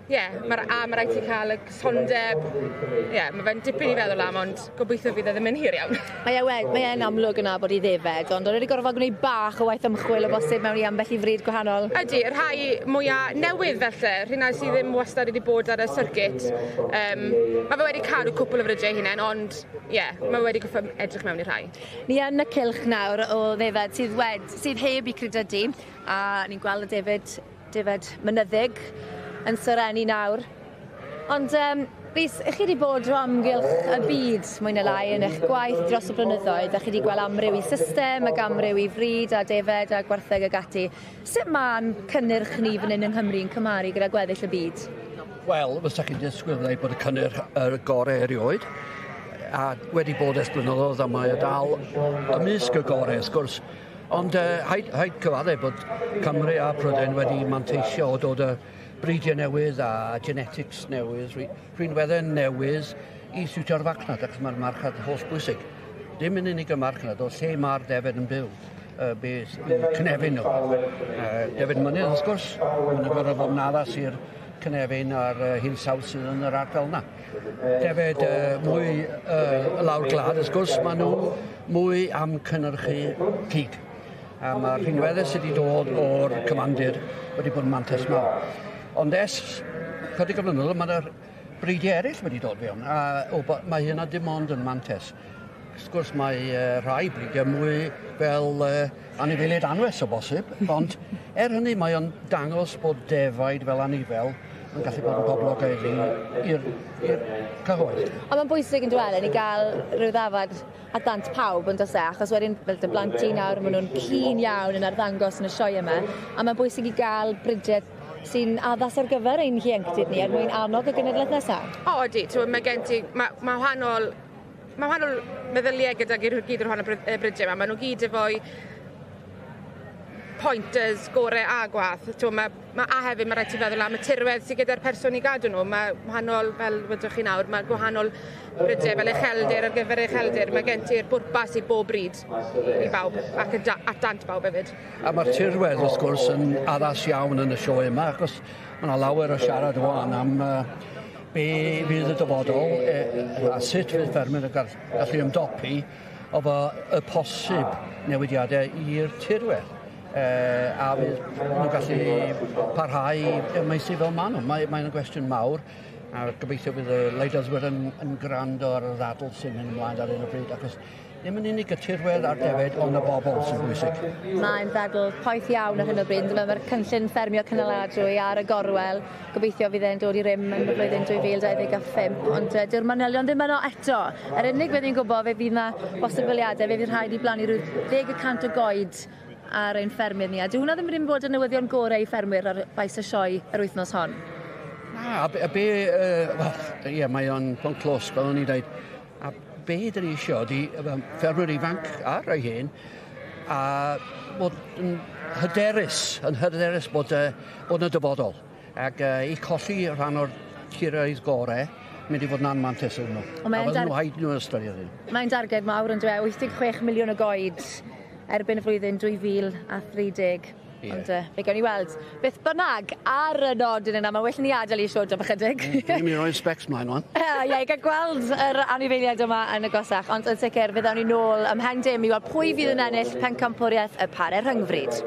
Ie, yeah, ma, a mae rhaid ti cael y cysondeb. Ie, yeah, mae fe'n dipyn i feddwl am, ond gobeithio fydd e ddim yn hir iawn. Mae e wed, mae e'n amlwg yna bod i ddefed, ond o'n wedi gorfod gwneud bach o waith ymchwil o bosib mewn i ambell i fryd gwahanol. Ydy, y rhai mwyaf newydd felly, rhywna sydd ddim wastad wedi bod ar y circuit. Um, mae fe wedi cadw cwpl o frydiau hunain, ond ie, yeah, mae wedi goffo edrych mewn i rhai. Ni yn y cylch nawr o ddefed sydd, wed, sydd heb i credydu, a ni'n gweld y defed Defaid mynyddig yn serennu nawr. Ond um, Rhys, ych chi wedi bod o amgylch y byd mwy na lai yn eich gwaith dros y blynyddoedd a chi wedi gweld amryw i system ac amryw i fryd a defed a gwartheg ag ati. Sut mae'n cynnyrch ni fan hyn yng Nghymru yn cymharu gyda gweddill y byd? Wel, fysa chi'n disgwyl dweud bod y cynnyrch yr gorau erioed a wedi bod ers blynyddoedd a mae o dal ymysg y gorau, wrth gwrs. Ond uh, haid, haid cyfadde bod Cymru a Prydain wedi manteisio o dod y bridiau newydd a genetics newydd, rhinweddau newydd i siwtio'r farchnad, achos mae'r marchnad holl bwysig. Dim yn unig y marchnad, o lle mae'r defed yn byw, uh, beth yw cynefin nhw. Uh, defed mynydd, wrth gwrs, mae'n gorfod fod yn addas i'r cynefin a'r uh, hinsawdd sydd yn yr ardal yna. Defed uh, mwy uh, lawr glad, wrth gwrs, maen nhw mwy am cynnyrchu cig. A mae'r rhinweddau sydd wedi dod o'r cyfandir wedi bod yn mantais mawr. Ond ers chydig o flynyddoedd, mae'r breidiau eraill wedi dod fewn, a o, mae hynna dim ond yn mantais. Wrth gwrs mae uh, rhai bridiau mwy fel uh, anifeiliaid anwes o bosib, ond er hynny mae o'n dangos bod defaid fel anifel yn gallu bod yn boblogaidd i'r cyhoedd. Ond mae'n bwysig yn dweud i gael rhyw ddafad at ddant pawb yn does e, achos wedyn fel dy blant ti nawr, maen nhw'n keen iawn yn arddangos yn y sioe yma, a mae'n bwysig i gael bridiau sy'n addas ar gyfer ein hieuenctid ni er mwyn annog y genedlaeth nesaf. O, ydy, mae gen ti, mae ma wahanol Mae wahanol meddyliau gyda gyd o'r wahanol bridiau yma. Maen nhw gyd efo'i pointers gore a gwath. T'mo, ma, ma, a hefyd mae rhaid ti feddwl am y tirwedd sydd gyda'r person i gadw nhw. Mae wahanol, fel wydwch chi nawr, mae gwahanol brydiau fel ucheldir ar gyfer ucheldir. Mae gen ti'r bwrpas i bob bryd i bawb ac at dant bawb hefyd. A mae'r tirwedd wrth gwrs yn addas iawn yn y sioe yma achos mae yna lawer o siarad wan am uh, be fydd y dyfodol e, a sut fydd ffermwyr yn gallu ymdopi efo y posib newidiadau i'r tirwedd. E, a fydd nhw'n gallu parhau i maethu fel maen nhw. Mae'n mae gwestiwn mawr a gobeithio bydd y wleidyddwyr yn, yn gwrando ar y ddadl sy'n mynd ymlaen ar hyn o bryd, achos Ddim yn unig y tirwedd a'r defaid, ond y bobl sy'n bwysig. Mae'n ddadl poeth iawn ar hyn o bryd. Mae'r cynllun ffermio cynaladwy ar y gorwel. Gobeithio fydd e'n dod i rym yn y flwyddyn 2025. Ond uh, dyw'r manylion ddim yno eto. Yr unig beth ni'n gwybod, fe fydd yna bosibiliadau, fe fydd rhaid i blannu rhyw 10% o goed ar ein ffermydd ni. A dyw hwnna ddim yn bod y newyddion gorau i ffermwyr ar faes y sioe yr wythnos hon. Na, a be, a be uh, well, ie, yeah, mae o'n pwnc clos, fel o'n i'n dweud. A be dyn ni isio ydy ffermwyr ifanc a rhai hen a bod yn hyderus, yn hyderus bod, uh, bod yn y dyfodol. Ac uh, i colli rhan o'r tiroedd gorau, mynd i fod yn anmantes iddyn nhw. Ond mae'n dar... nhw haid nhw ystyried hyn. Mae'n darged mawr yn dweud, 86 miliwn o goed erbyn y flwyddyn 2030. Yeah. Ond uh, fe gawn ni weld. Beth bynnag, ar y nodyn yna, mae well ni adael i siwrd am ychydig. Ni'n mynd i roi'r specs mlaen wan. Ie, i gael gweld yr anifeiliaid yma yn y gosach, ond yn sicr fe ddawn ni nôl ymhen dim i weld pwy fydd yn ennill pencampwriaeth y pare rhyngfryd.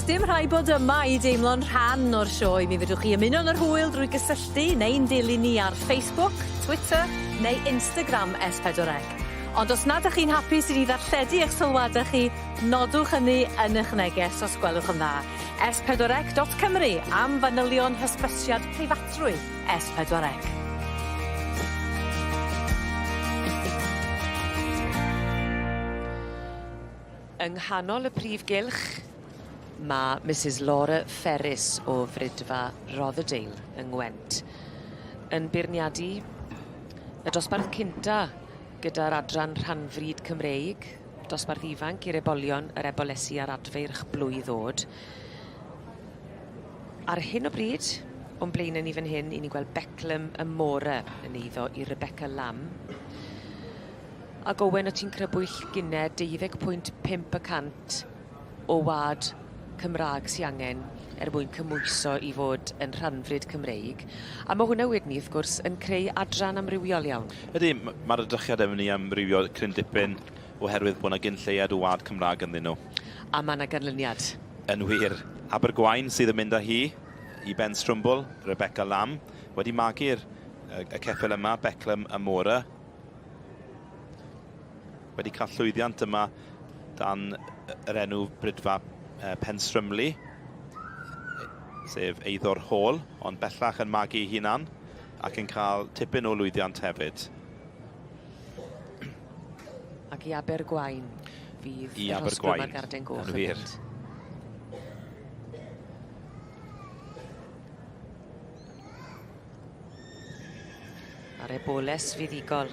Sdim rhaid bod yma i deimlo'n rhan o'r sioe. Mi fedrwch chi ymuno yn yr hwyl drwy gysylltu neu'n dilyn ni ar Facebook, Twitter neu Instagram S4C. Ond os nad 'ych chi'n hapus i ni ddarlledu eich sylwade chi, nodwch hynny yn 'ych neges os gwelwch yn dda. S4C.Cymru am fanylion hysbysiad preifatrwydd S4C. Yng nghanol y prif gylch, mae Misus Laura Ferris o Fridfa Rotherdale yng Ngwent yn beirniadu y dosbarth cynta gyda'r adran rhanfrid Cymreig, dosbarth ifanc i'r ebolion, yr ebolesi a'r adfeirch blwydd o'd. Ar hyn o bryd, o'n blaenau ni fan hyn, 'yn ni'n gweld Beclem Amora yn eiddo i Rebecca Lamb. Ac Owen, o' ti'n crybwyll gynne 12.5% o wad Cymra'g sy angen er mwyn cymhwyso i fod yn rhanfrid Cymreig. A ma' hwnna wedyn 'ny wrth gwrs yn creu adran amrywiol iawn. Ydy, ma'r edrychiad yn mynd i amrywio cryn dipyn oherwydd bod 'na gyn lleied o wad Cymra'g ynddyn nhw. A ma' 'na ganlyniad. Yn wir. Abergwaun sydd yn mynd â hi i Ben Strwmbwl, Rebecca Lamb, wedi magu'r y ceffyl yma, Beclem Amora. Wedi cael llwyddiant yma dan yr enw Brydfa Penstrymli, sef eiddo'r Hall, ond bellach yn magu ei hunan ac yn cael tipyn o lwyddiant hefyd. Ac i Abergwaun fydd y rhosglwm a'r Garden Goch yn mynd. A'r eboles fuddugol,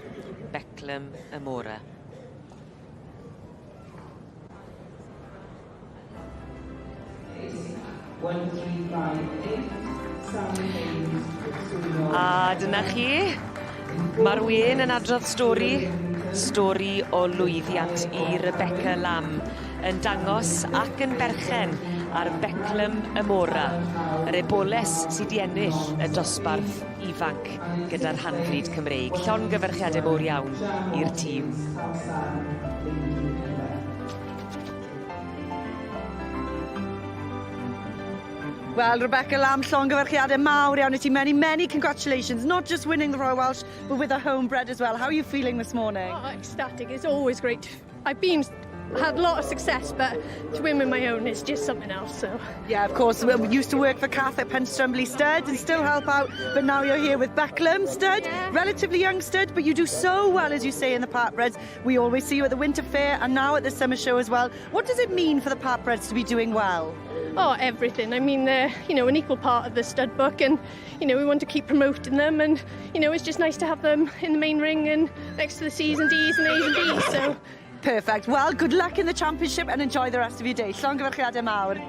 Beclem Amora. A dyna chi. Ma'r wên yn adrodd stori, stori o lwyddiant i Rebecca Lamb yn dangos ac yn berchen ar Beclem Amora, yr eboles sy 'di ennill y dosbarth ifanc gyda'r rhanfrid Cymreig. Llongyfarchiade mowr iawn i'r tîm. Wel, Rebecca Lamb, llongyfarchiadau mawr iawn i ti. Many, many congratulations, not just winning the Royal Welsh, but with a home bred as well. How are you feeling this morning? Oh, ecstatic. It's always great. I've been had a lot of success, but to win with my own is just something else. So yeah, of course. We used to work for Kath at Penstrumley Stud and still help out, but now you're here with Becklem Stud, yeah. relatively young stud, but you do so well, as you say, in the Partbreds. We always see you at the Winter Fair and now at the Summer Show as well. What does it mean for the Partbreds to be doing well? Oh, everything. I mean, they're, you know, an equal part of the stud book and, you know, we want to keep promoting them and, you know, it's just nice to have them in the main ring and next to the C's and D's and A's and B's, so... Perfect. Well, good luck in the championship and enjoy the rest of your day. Llongyfarchiadau mawr.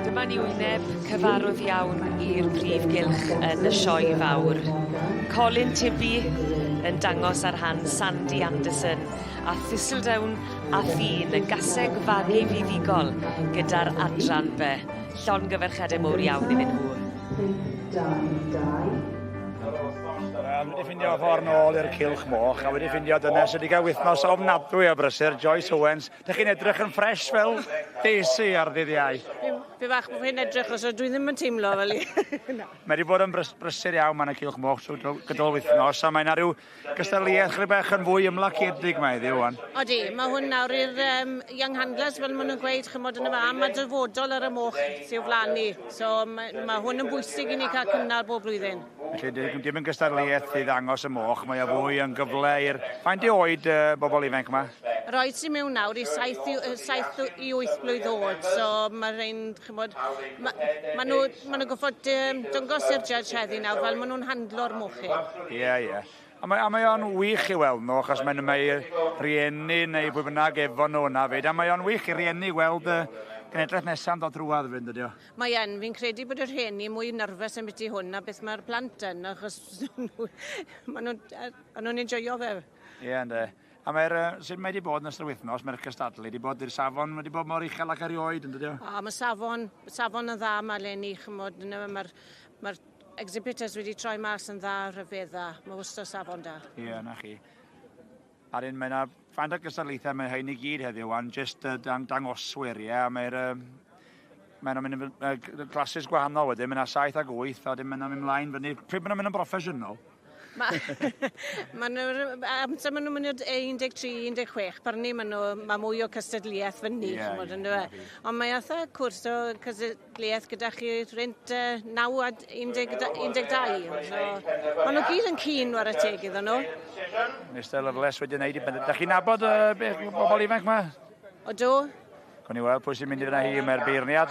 Dyma ni wyneb cyfarwydd iawn i'r prif gylch yn y sioe fawr. Colin Tibby yn dangos ar han Sandy Anderson a Thistledown a Ffin y gaseg fagu fuddugol gyda'r adran B. Llongyfarchiadau mowr iawn iddyn nhw. Wel, wedi ffindio ffordd nôl i'r cylch moch a wedi ffindio dynes wedi cael wythnos ofnadwy o brysur, Joyce Owens. Dych chi'n edrych yn ffres fel Daisy ar ddydd Iau. Fi fach bod fi'n edrych os dwi ddim yn teimlo fel i. Mae wedi bod yn brysur iawn ma'n y cylch moch trwy gydol wythnos a mae yna rhyw Gystadleuaeth chydig bach yn fwy ymlaciedig mae heddiw wan. Odi, mae hwn nawr i'r um, Young Handlers, fel maen nhw'n gweud, chymod yn y fa, mae dyfodol ar y moch sy'n flaen ni. So mae, mae hwn yn bwysig i ni cael cynnal bob blwyddyn. Felly dim, dim yn gystadleuaeth i ddangos y moch, mae o fwy yn gyfle i'r... Faint i oed uh, bobl ifanc yma? Yr oed sy'n mewn nawr i 7 i, 7 i 8 blwydd oed, so mae rhain, chymod, mae ma nhw, ma nhw goffod um, dangos i'r judge heddi nawr fel maen nhw'n handlo'r mochyn. Ie, yeah, ie. Yeah. A mae, a mae o'n wych i weld nhw, achos mae'n mae rhieni neu pwy bynnag efo nhw yna fyd, a mae o'n wych i rieni weld y genedlaeth nesaf yn dod drwadd fyd, dydy o? Mae yn, fi'n credu bod y rhieni mwy nervous am byti hwn na beth mae'r plant yn, achos maen nhw'n ma nhw enjoyo fe. Ie, yeah, ynddo. A mae'r, uh, sut mae wedi bod yn ystod yr wythnos, mae'r cystadlu wedi bod i'r safon wedi bod mor uchel ac erioed, yn dydy o? O, mae safon, safon yn dda mae eleni, chymod, mae'r mae exhibitors wedi troi mas yn dda rhyfedda, mae wastad safon da. Ie, yeah, na chi. A'r un, mae yna faint o gystadlaethau mae rhain i gyd heddiw, wan, jyst uh, dang, dangoswyr, ie, yeah, mae'r... Uh, mae'n mynd yn uh, classes gwahanol wedyn, mae yna 7 ag 8, a wedyn mae'n mynd ymlaen fyny. Pryd mae'n mynd yn broffesiynol? Ma nhw, amser maen nhw'n mynd 13, 16, barnu maen nhw, mae mwy o cystadleuaeth fyny, yeah, chymod, yeah, ynddo. Ond mae atha cwrs o cystadleuaeth gyda chi rhynt 9 a 12. So, maen nhw gyd yn keen war y teg iddyn nhw. Mr Loveless wedi gwneud i ben. Da chi'n nabod bobl ifanc ma? Odw. Gwni ni weld pwy sy'n mynd i fyna hi, mae'r beirniad.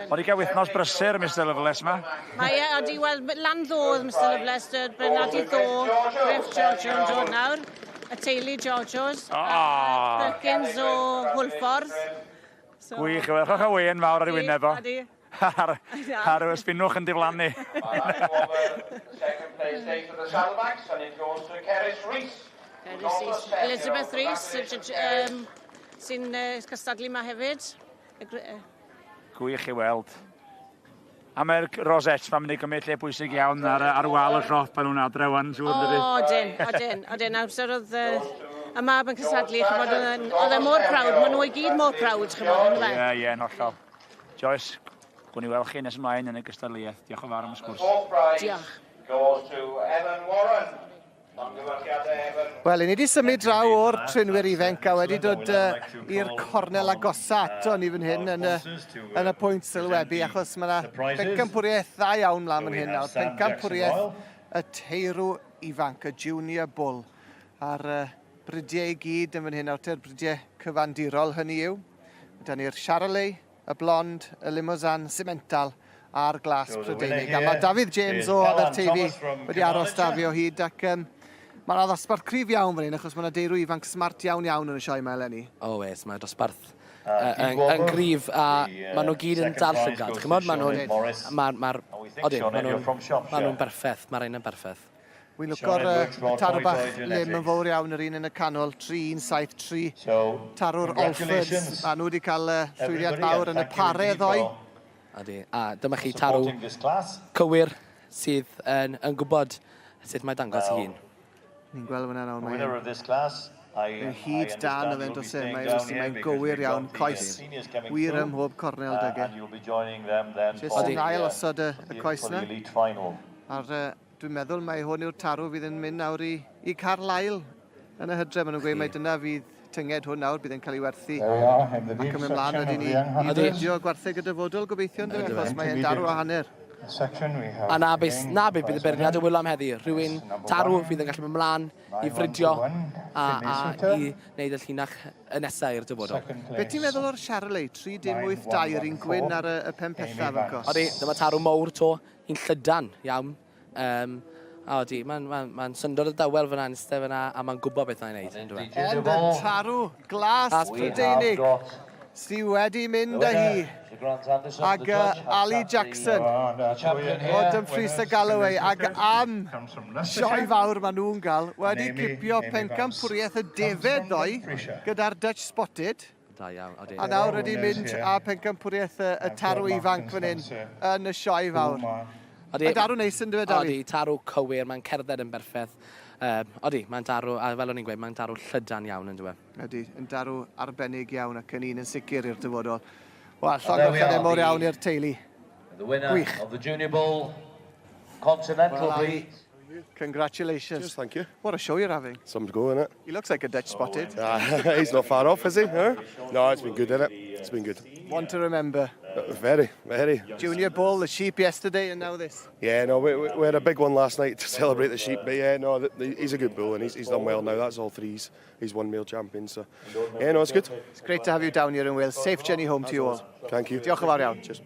Ond i gael wythnos brysur, Mr Loveless ma. Mae e, odi, wel, lan ddodd, Mr Loveless, Bernardi ddo, Griff Giorgio yn dod nawr, y teulu Giorgios, oh. Perkins o Hwlffordd. So, Gwych, wel, chwch a wen fawr ar ei wyneb o. Odi. Ar y spinwch yn diflannu. Second place to the Saddlebacks and it goes to Ceris Rees. Ceris Rees. Elizabeth Rees, sy'n cystadlu yma hefyd. Gwych i weld. A mae'r rosette ma'n mynd i gymryd lle bwysig iawn ar wal y siop pan nhw'n adre wan, siŵr dydy. O, odyn, odyn, odyn. Amser oedd y mab yn cystadlu, chymod, oedd e mor proud, maen nhw i gyd mor proud, chymod, yn Ie, ie, yn hollol. Joyce, gwni ni weld chi nes ymlaen yn y gystadleuaeth. Diolch yn fawr am y sgwrs. Diolch. Goes to Evan Warren. Wel, i ni wedi symud draw o'r trinwyr ifanc a wedi dod i'r cornel agosa ato ni fan hyn yn y pwynt sylwebu, achos mae yna bencampwriaeth dda iawn mlaen fan hyn nawr. Pencampwriaeth y teirw ifanc, y Junior Bull, a'r bridiau i gyd yn fan hyn nawr, te'r bridiau cyfandirol hynny yw. Da ni'r Charolais, y Blond, y Limousin, Simmental a'r Glas Prydeinig. A mae Dafydd James o Aberteifi wedi aros da fi o hyd ac mae yna ddosbarth cryf iawn fan hyn achos mae yna deirw ifanc smart iawn iawn yn y sioe yma eleni. O oes, mae dosbarth yn gryf a maen nhw gyd yn dal llygad. Chymod, maen nhw'n... Odyn, maen nhw'n berffeth, mae'r un yn berffeth. Wi'n lwco'r tarw bach lim yn fawr iawn, yr un yn y canol, 3173. Tarw'r Olfords. Maen nhw wedi cael llwyddiant mawr yn y pare ddoe. Odi, a dyma chi tarw cywir sydd yn gwybod sut mae dangos ei hun. Ni'n gweld fyna nawr, mae'n hyd dan o fe'n dos e, mae'n gywir iawn, coes wir ym mhob cornel dyge. Jyst yn ail osod y coes na. A'r dwi'n meddwl mai hwn yw'r tarw fydd yn mynd nawr i Carlisle yn y hydref. Maen nhw'n gweud mai dyna fydd tynged hwn nawr, bydd yn cael ei werthu. Ac yn mynd mlaen wedyn i fridio gwartheg y dyfodol gobeithio, yndyfe, achos mae e'n darw a hanner. A na beth, na beth bydd y beirniad yn wylo am heddi. Rhywun tarw fydd yn gallu mynd mlaen i fridio a i wneud y llinach y nesaf i'r dyfodol. Be ti'n meddwl o'r Charolais 3082, yr un gwyn ar y pen pellaf yn cos? Odi, dyma tarw mowr to, un llydan iawn. A odi, mae'n ma syndod o dawel fyna, yn eistedd fyna, a mae'n gwybod beth mae'n neud. Ond y tarw glas Prydeinig sydd wedi mynd â hi. Ac Ali Jackson o Dumfries a Galloway ac am sioe fawr maen nhw'n gael wedi cipio pencampwriaeth y defed ddoe gyda'r Dutch Spotted. Da iawn, odi. A nawr wedi mynd â pencampwriaeth y tarw ifanc fan hyn yn y sioe fawr. Odi. Mae darw neis yn dweud, Dafi? Odi, tarw cywir, mae'n cerdded yn berffaith. Odi, mae'n darw, a fel o'n i'n gweud, mae'n darw llydan iawn yn dweud. Odi, yn darw arbennig iawn ac yn un yn sicr i'r dyfodol. Wel, llongyfarchiadau mawr iawn i'r teulu. The winner Gwych. of the Junior Bull Continental Well, Ali, Breed. congratulations. Cheers, thank you. What a show you're having. Something to go, innit? He looks like a Dutch Spotted. He's not far off, is he? Huh? No, it's been good, innit? It's been good. One to remember. Very, very. Junior Bull, the sheep yesterday, and now this. Yeah, no, we had a big one last night to celebrate the sheep, but yeah, no, he's a good bull and he's done well now. That's all threes. He's won male champion, so yeah, no, it's good. It's great to have you down here in Wales. Safe journey home to you all. Thank you. Diolch yn fawr iawn. Cheers.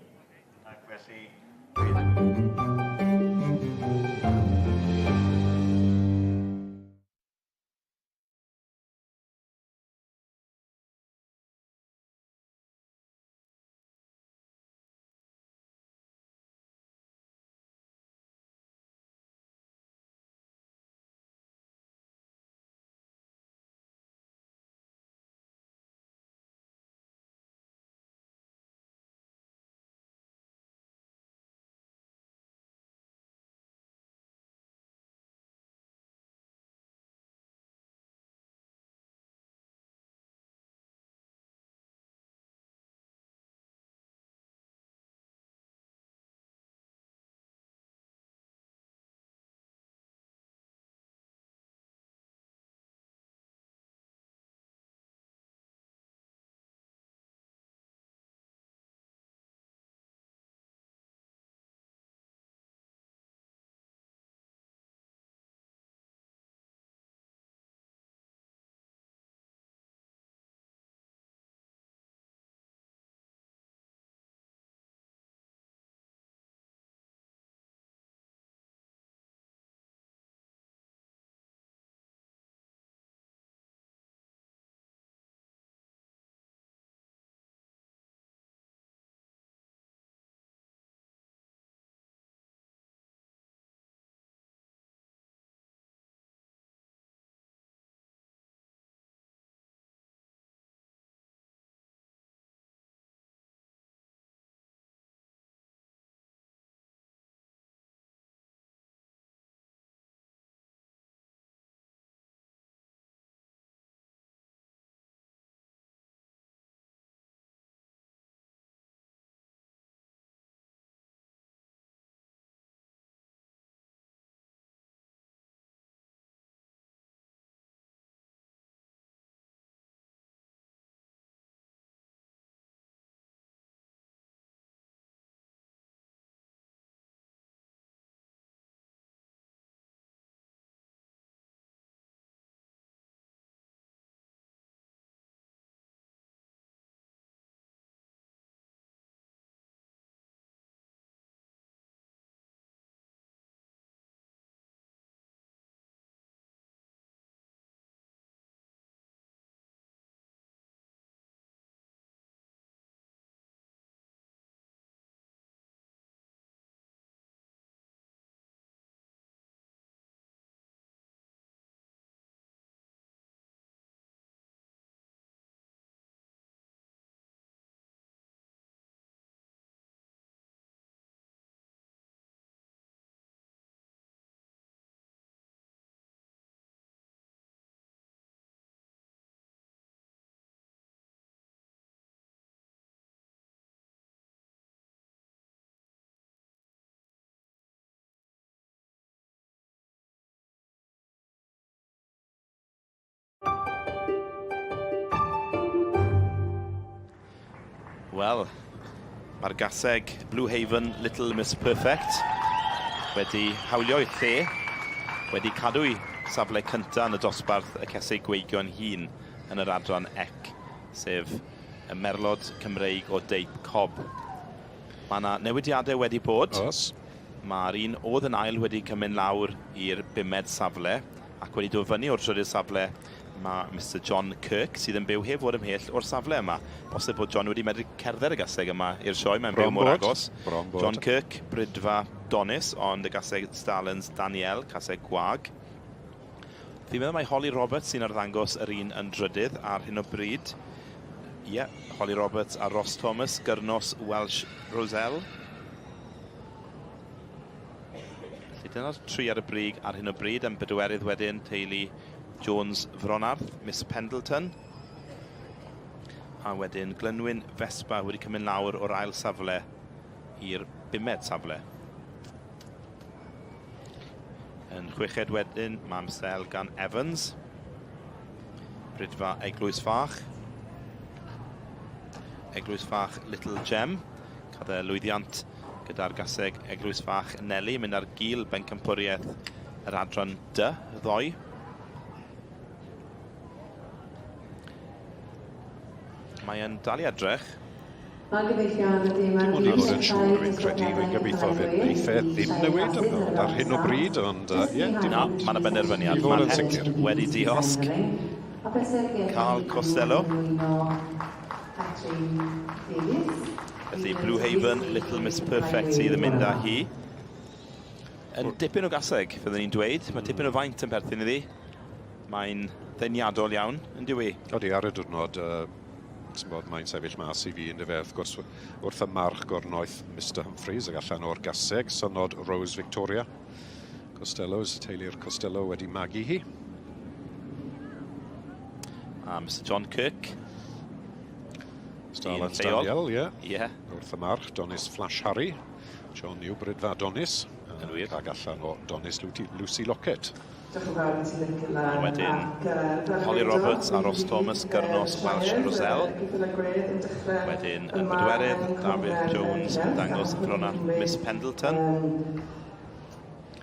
Wel, mae'r gaseg Blue Haven Little Miss Perfect wedi hawlio'i lle, wedi cadw'i safle cyntaf yn y dosbarth y cesig gweigion hŷn yn yr adran ec, sef y merlod Cymreig o deip cob. Mae yna newidiadau wedi bod. Oes. Mae'r un oedd yn ail wedi cymryd lawr i'r bumed safle ac wedi dod fyny o'r trydydd safle mae Mister John Kirk sydd yn byw heb fod ymhell o'r safle yma. Bosib bod John wedi medru cerdded y gaseg yma i'r sioe, mae'n byw mor agos. Bron bod. John Kirk, Brydfa Donis, ond y gaseg Starlands Danielle, caseg gwag. Fi'n meddwl mai Holly Roberts sy'n arddangos yr un yn drydydd ar hyn o bryd. Ie, yeah, Holly Roberts a Ross Thomas, Gyrnos Welsh Roselle. Felly dyna'r tri ar y brig ar hyn o bryd, yn bedwerydd wedyn teulu Jones Fronarth, Miss Pendleton. A wedyn Glynwyn Vespa wedi cymryd lawr o'r ail safle i'r bumed safle. Yn chweched wedyn, mae Mr Elgan Evans. Brydfa Eglwys Fach. Eglwys Fach Little Gem. Cadd e lwyddiant gyda'r gaseg Eglwys Fach Nelly, mynd ar gil bencampwriaeth yr adran D ddoe. Mae e'n dal i edrych. Dim ond i fod yn siŵr, fi'n credu, fi'n gobeithio fydd wneith e ddim newid ond ar hyn o bryd, ond ie, dim Na, ond mae yna benderfyniad. I fod Mae'r yn het sicr. wedi diosg. Carl Costello. Felly Blue Haven, Little Miss Perfect sydd yn mynd â hi. Yn dipyn o gaseg, fyddwn ni'n dweud. Mae tipyn o faint yn perthyn iddi. Mae'n ddeniadol iawn, yn dyw i? Odi, ar y diwrnod, bod, mae'n sefyll mas i fi, yndyfe, wrth gwrs, wrth y march gornoeth Mr Humphreys ag allan o'r gaseg, synod Rose Victoria. Costello's, teulu'r Costello wedi magu hi. A Mr John Kirk. Starlands Un lleol. Daniel, ie. Ie. Wrth y march, Donis Flash Harry. John yw Brydfa Donis. Yn wir. Ag allan o Donis Lucy Lockett. A wedyn Holly Roberts a Ross Thomas, Gyrnos Welsh Roselle. Wedyn yn bedwerydd, David Jones yn dangos y ffrona Miss Pendleton.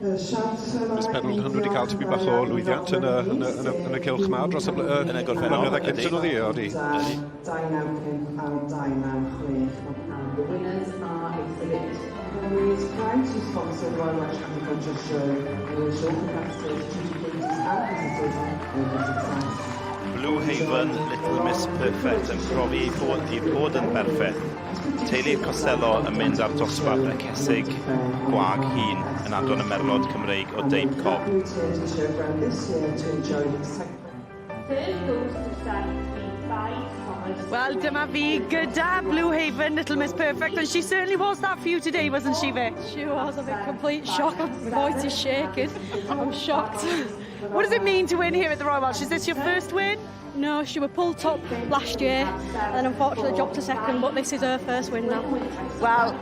Miss Pendleton wedi cael tipyn bach o lwyddiant yn y cylch mawr dros y Yn y gorffennol, blynyddoedd cynt ydi. yn oedd hi, odi. Ydi. 295 a 296. And the winners are exhibit is proud to sponsor the Royal Welsh Agricultural Show and wish all competitors, adjudicators and visitors all the success. Blue Haven, Little Miss Perfect yn profi ei bod yn berffaith. Teulu Costello yn mynd ar dosbarth y cesig gwag hŷn yn adran y merlod Cymreig o deip cob. Returned to showground this year to enjoy the excitement. Third goes to 735 Thomas. Wel, dyma fi gyda Blue Haven, Little Miss Perfect, and she certainly was that for you today, wasn't she, Vic? She was. I'm in complete shock. My voice is shaking. I'm shocked. What does it mean to win here at the Royal Welsh? Is this your first win? No, she was pulled top last year and unfortunately dropped to second, but this is her first win now. Well,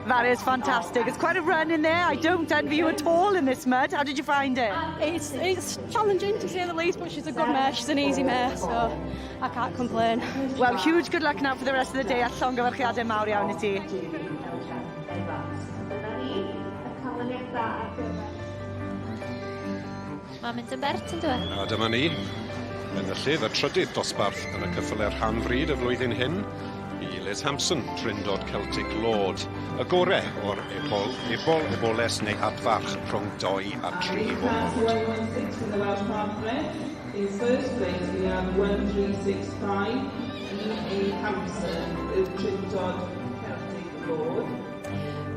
that is fantastic. It's quite a run in there. I don't envy you at all in this mud. How did you find it? It's challenging to say the least, but she's a good mare. She's an easy mare, so I can't complain. Well, huge good luck now for the rest of the day a llongyfarchiadau mawr iawn i ti. Dyna ni, y canlyniadau ar gyfer. Mae'n mynd yn bert yn dweud. A dyma ni, enillydd y trydydd dosbarth yn y ceffylau rhan fryd y flwyddyn hyn, i Liz Hampson, Trindod Celtic Lord. Y gore o'r ebol, ebol, eboles neu adfarch rhwng 2 a 3 o Class oed. 116 in the Welsh Park. In first place we have 1365 E.A. Hampson with Trindod Celtic Lord.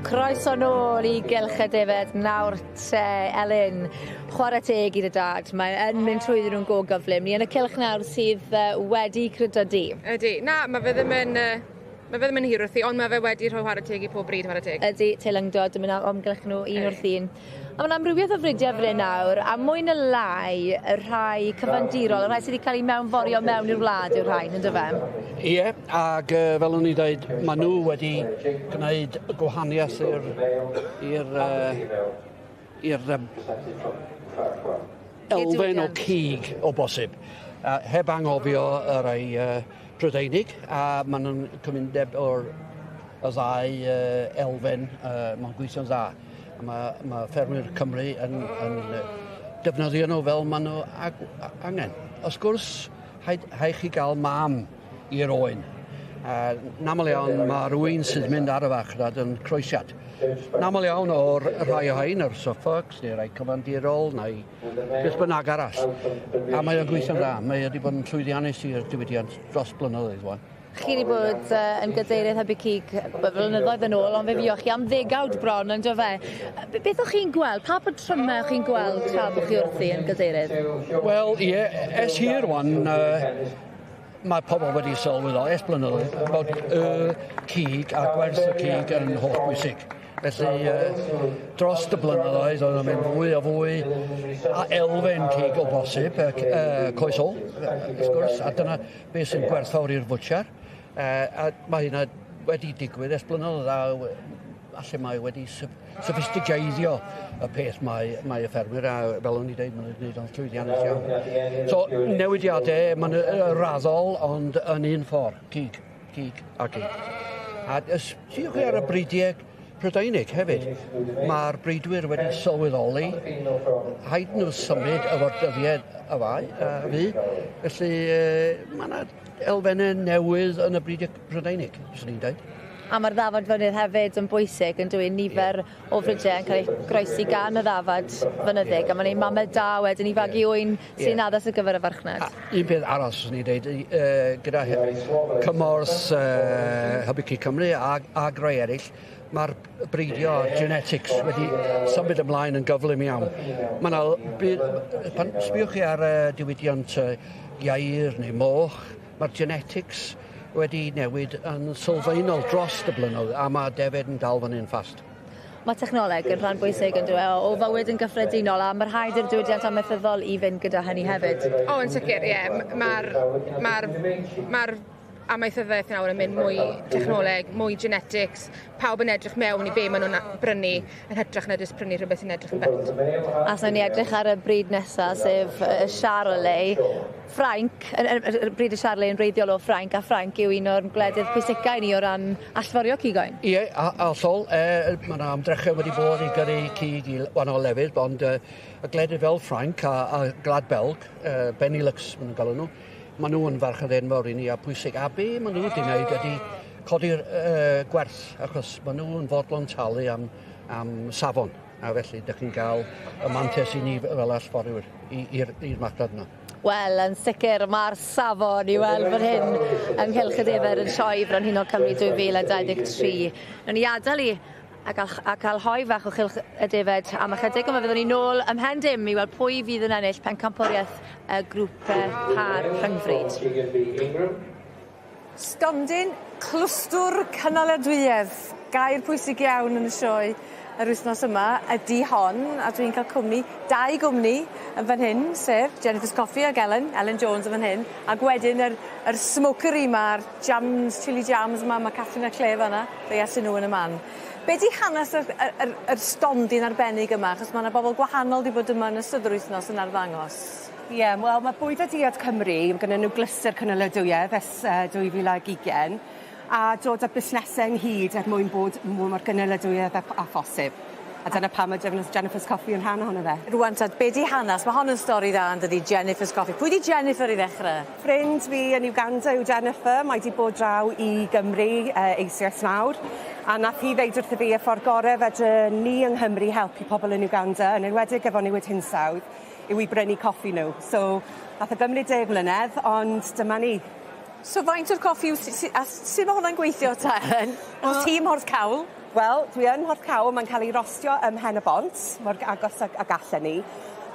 Croeso nôl i Gylch y Defed nawr te, Elin. Chwarae teg i dy dad, mae yn mynd trwyddyn nhw'n go gyflym. Ni yn y cylch nawr sydd wedi crydydu. Ydy. Na, mae fe ddim yn hir wrthi, ond mae fe wedi rhoi chwarae teg i pob bryd chwarae teg. Ydy, teilyngdod yn mynd o amgylch nhw un wrth un. A mae'n amrywiaeth o fridiau fan hyn nawr, a mwy na lai y rhai cyfandirol, y rhai sydd wedi cael eu mewnforio mewn i'r wlad yw'r rhain, ynddo fe? Ie, ac fel o'n i dweud, maen nhw wedi gwneud y gwahaniaeth i'r elfen o cig o bosib. Heb anghofio y rhai Prydeinig a maen nhw'n cymundeb o'r y ddau uh, elfen, uh, mae'n gweithio'n dda. A mae, mae ffermwyr Cymru yn, yn defnyddio nhw fel maen nhw ag, angen. Wrth gwrs, rhaid, rhaid chi gael mam i'r oen. Uh, naml iawn mae rhywun sydd mynd ar y farchnad yn croesiad. Naml iawn o'r rhai o hein, yr Suffolks neu rai cyfandirol neu beth bynnag arall. A mae o'n gweithio'n dda. Mae wedi bod yn llwyddiannus i'r diwydiant dros blynyddoedd wan. Chi wedi bod uh, yn gadeirydd Hybu Cig blynyddoedd yn ôl, ond fe fuoch chi am ddegawd bron, yn do fe? Beth o'ch chi'n gweld? Pa patrymau o'ch chi'n gweld tra bod chi wrthi yn gadeirydd? Wel, ie, yeah, es hir wan, uh, mae pobl wedi sylweddoli ers blynyddoedd bod y cig a gwerth y cig yn holl bwysig. Felly, uh, dros y blynyddoedd, oedd yn mynd fwy a fwy a elfen cig o bosib, uh, coes ôl, wrth gwrs, a dyna beth sy'n gwerthfawr i'r fwtsiar. Uh, a mae hynna wedi digwydd ers blynyddoedd a falle mae wedi sophistigeiddio y peth mae, mae y ffermwyr a fel o'n i dweud, maen nhw'n gwneud o'n llwyddiannus iawn. So, newidiadau, maen nhw'n raddol, ond yn un ffordd, cig, cig a cig. A sbiwch chi ar y bridiau Prydeinig hefyd. Mae'r bridwyr wedi sylweddoli, rhaid nhw symud efo'r dyddiau y fai, a fi. Felly, mae yna elfennau newydd yn y bridiau Prydeinig, fyswn i'n dweud. A mae'r ddafad fynydd hefyd yn bwysig yn dwi nifer yeah. o frydiau yn cael eu groesi gan y ddafad fynyddig a mae'n ein mamau da wedyn i fagu yeah. ŵyn sy'n yeah. addas ar gyfer y farchnad. A un peth arall swn i'n dweud, uh, gyda cymorth uh, Hybu Cig Cymru a, a rhai eraill, mae'r breidio genetics wedi symud ymlaen yn gyflym iawn. Mae yna, pan sbiwch chi ar uh, diwydiant uh, ieir neu moch, mae'r genetics wedi newid yn sylfaenol dros y blynyddoedd a mae defaid yn dal fyny'n fast. Mae technoleg yn rhan bwysig yn dyw e, o fywyd yn gyffredinol a mae rhaid i'r diwydiant amaethyddol i fynd gyda hynny hefyd. O, yn sicr, ie. Mae'r ma ma amaethyddiaeth nawr yn mynd mwy technoleg, mwy genetics, pawb yn edrych mewn i be maen nhw'n brynu yn hytrach na jyst prynu rhywbeth sy'n edrych yn bert. A os ni edrych ar y bryd nesaf, sef y Charolais, Ffrainc, y bryd y Charolais yn wreiddiol o Ffrainc, a Ffrainc yw un o'r gwledydd pwysica i ni o ran allforio cig oen. Ie, hollol. E, mae yna ymdrechau wedi bod i gyrru cig i wahanol lefydd, ond e, y gwledydd fel Ffrainc a, a Gwlad Belg, e, Benelux maen nhw'n galw nhw, maen nhw yn farchnad enfawr i ni a pwysig. A be maen nhw wedi wneud ydy codi'r uh, gwerth, achos maen nhw yn fodlon talu am, am safon. A felly, dych chi'n cael y mantes i ni fel allforiwyr i'r marchnad yna. Wel, yn sicr, mae'r safon i weld fan hyn yng Nghylch y Defaid yn Sioe Frenhinol Cymru 2023. Nawn ni adael i a gael, a cael hoe fach o Chylch y Defaid am ychydig, ond fe fyddwn ni nôl ymhen dim i weld pwy fydd yn ennill pencampwriaeth y grŵp pâr rhyngfryd. Stondin clwstwr cynaladwyedd, gair pwysig iawn yn y sioe yr wythnos yma ydi hon, a dwi'n cael cwmni, dau gwmni yn fan hyn, sef Jennifer's Coffee ag Ellen, Ellen Jones yn fan hyn, ac wedyn yr, yr smokery 'ma'r jams, chilli jams 'ma, ma' Catherine a Claire fan'na, fe asyn nhw yn y man. Be' 'di hanes yr yr yr yr stondin arbennig yma, achos ma' 'na bobl gwahanol 'di bod yma yn ystod yr wythnos yn arddangos. Ie, wel ma' Bwyd a Diod Cymru, ma' gynnyn nhw glystyr cynaladwyedd ers yy 2020, a dod â busnesau ynghyd er mwyn bod mwy mor gynaladwyedd â, â phosib. A dyna pam mae Jennifer's Coffee yn rhan ohono fe. Rwan ta, be di hanes? Mae hon yn stori dda yn dydi, Jennifer's Coffee. Pwy di Jennifer i ddechrau? Ffrind fi yn Uganda yw Jennifer. Mae di bod draw i Gymru uh, eisoes nawr. A nath hi ddeud wrtho fi y ffordd gorau fedre ni yng Nghymru helpu pobl yn Uganda, yn enwedig efo newid hinsawdd, yw i brynu coffi nhw. So, nath o gymryd deg mlynedd, ond dyma ni. So faint o'r coffi yw si- si- a sut ma' hwnna'n gweithio ta Elen? Wel... Tîm Mhorthcawl? Wel, dwi yn Mhorthcawl, mae'n cael ei rostio ym Mhen y Bont, mor agos ag, ag allen ni.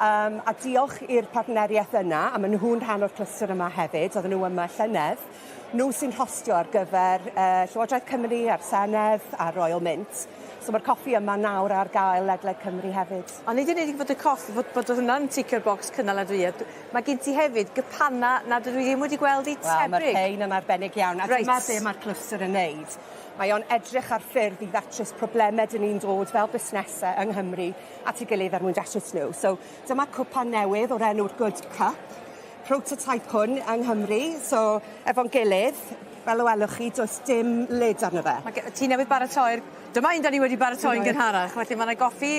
Um, a diolch i'r partneriaeth yna, a maen nhw'n rhan o'r clystr yma hefyd, oedden nhw yma llynedd, nhw sy'n rhostio ar gyfer uh, Llywodraeth Cymru a'r Senedd a Royal Mint. So mae'r coffi yma nawr ar gael ledled Cymru hefyd. Ond nid yn unig fod y coffi, fod, bod hwnna'n ticio'r bocs cynaladwyedd, Mae gen ti hefyd gypana nad ydw i ddim wedi gweld eu tebyg. Wel, mae'r rhein yn arbennig iawn. A Reit. dyma be mae'r clwstwr yn neud. Mae o'n edrych ar ffyrdd i ddatrys problemau dyn ni'n dod fel busnesau yng Nghymru at ei gilydd er mwyn datrys nhw. So dyma cwpan newydd o'r enw'r Good Cup. prototype hwn yng Nghymru, so efo'n gilydd, fel y welwch chi, does dim lid arno fe. Ma' ge- ti newydd baratoi'r... Dyma un 'dan ni wedi baratoi'n gynharach, felly ma' 'na goffi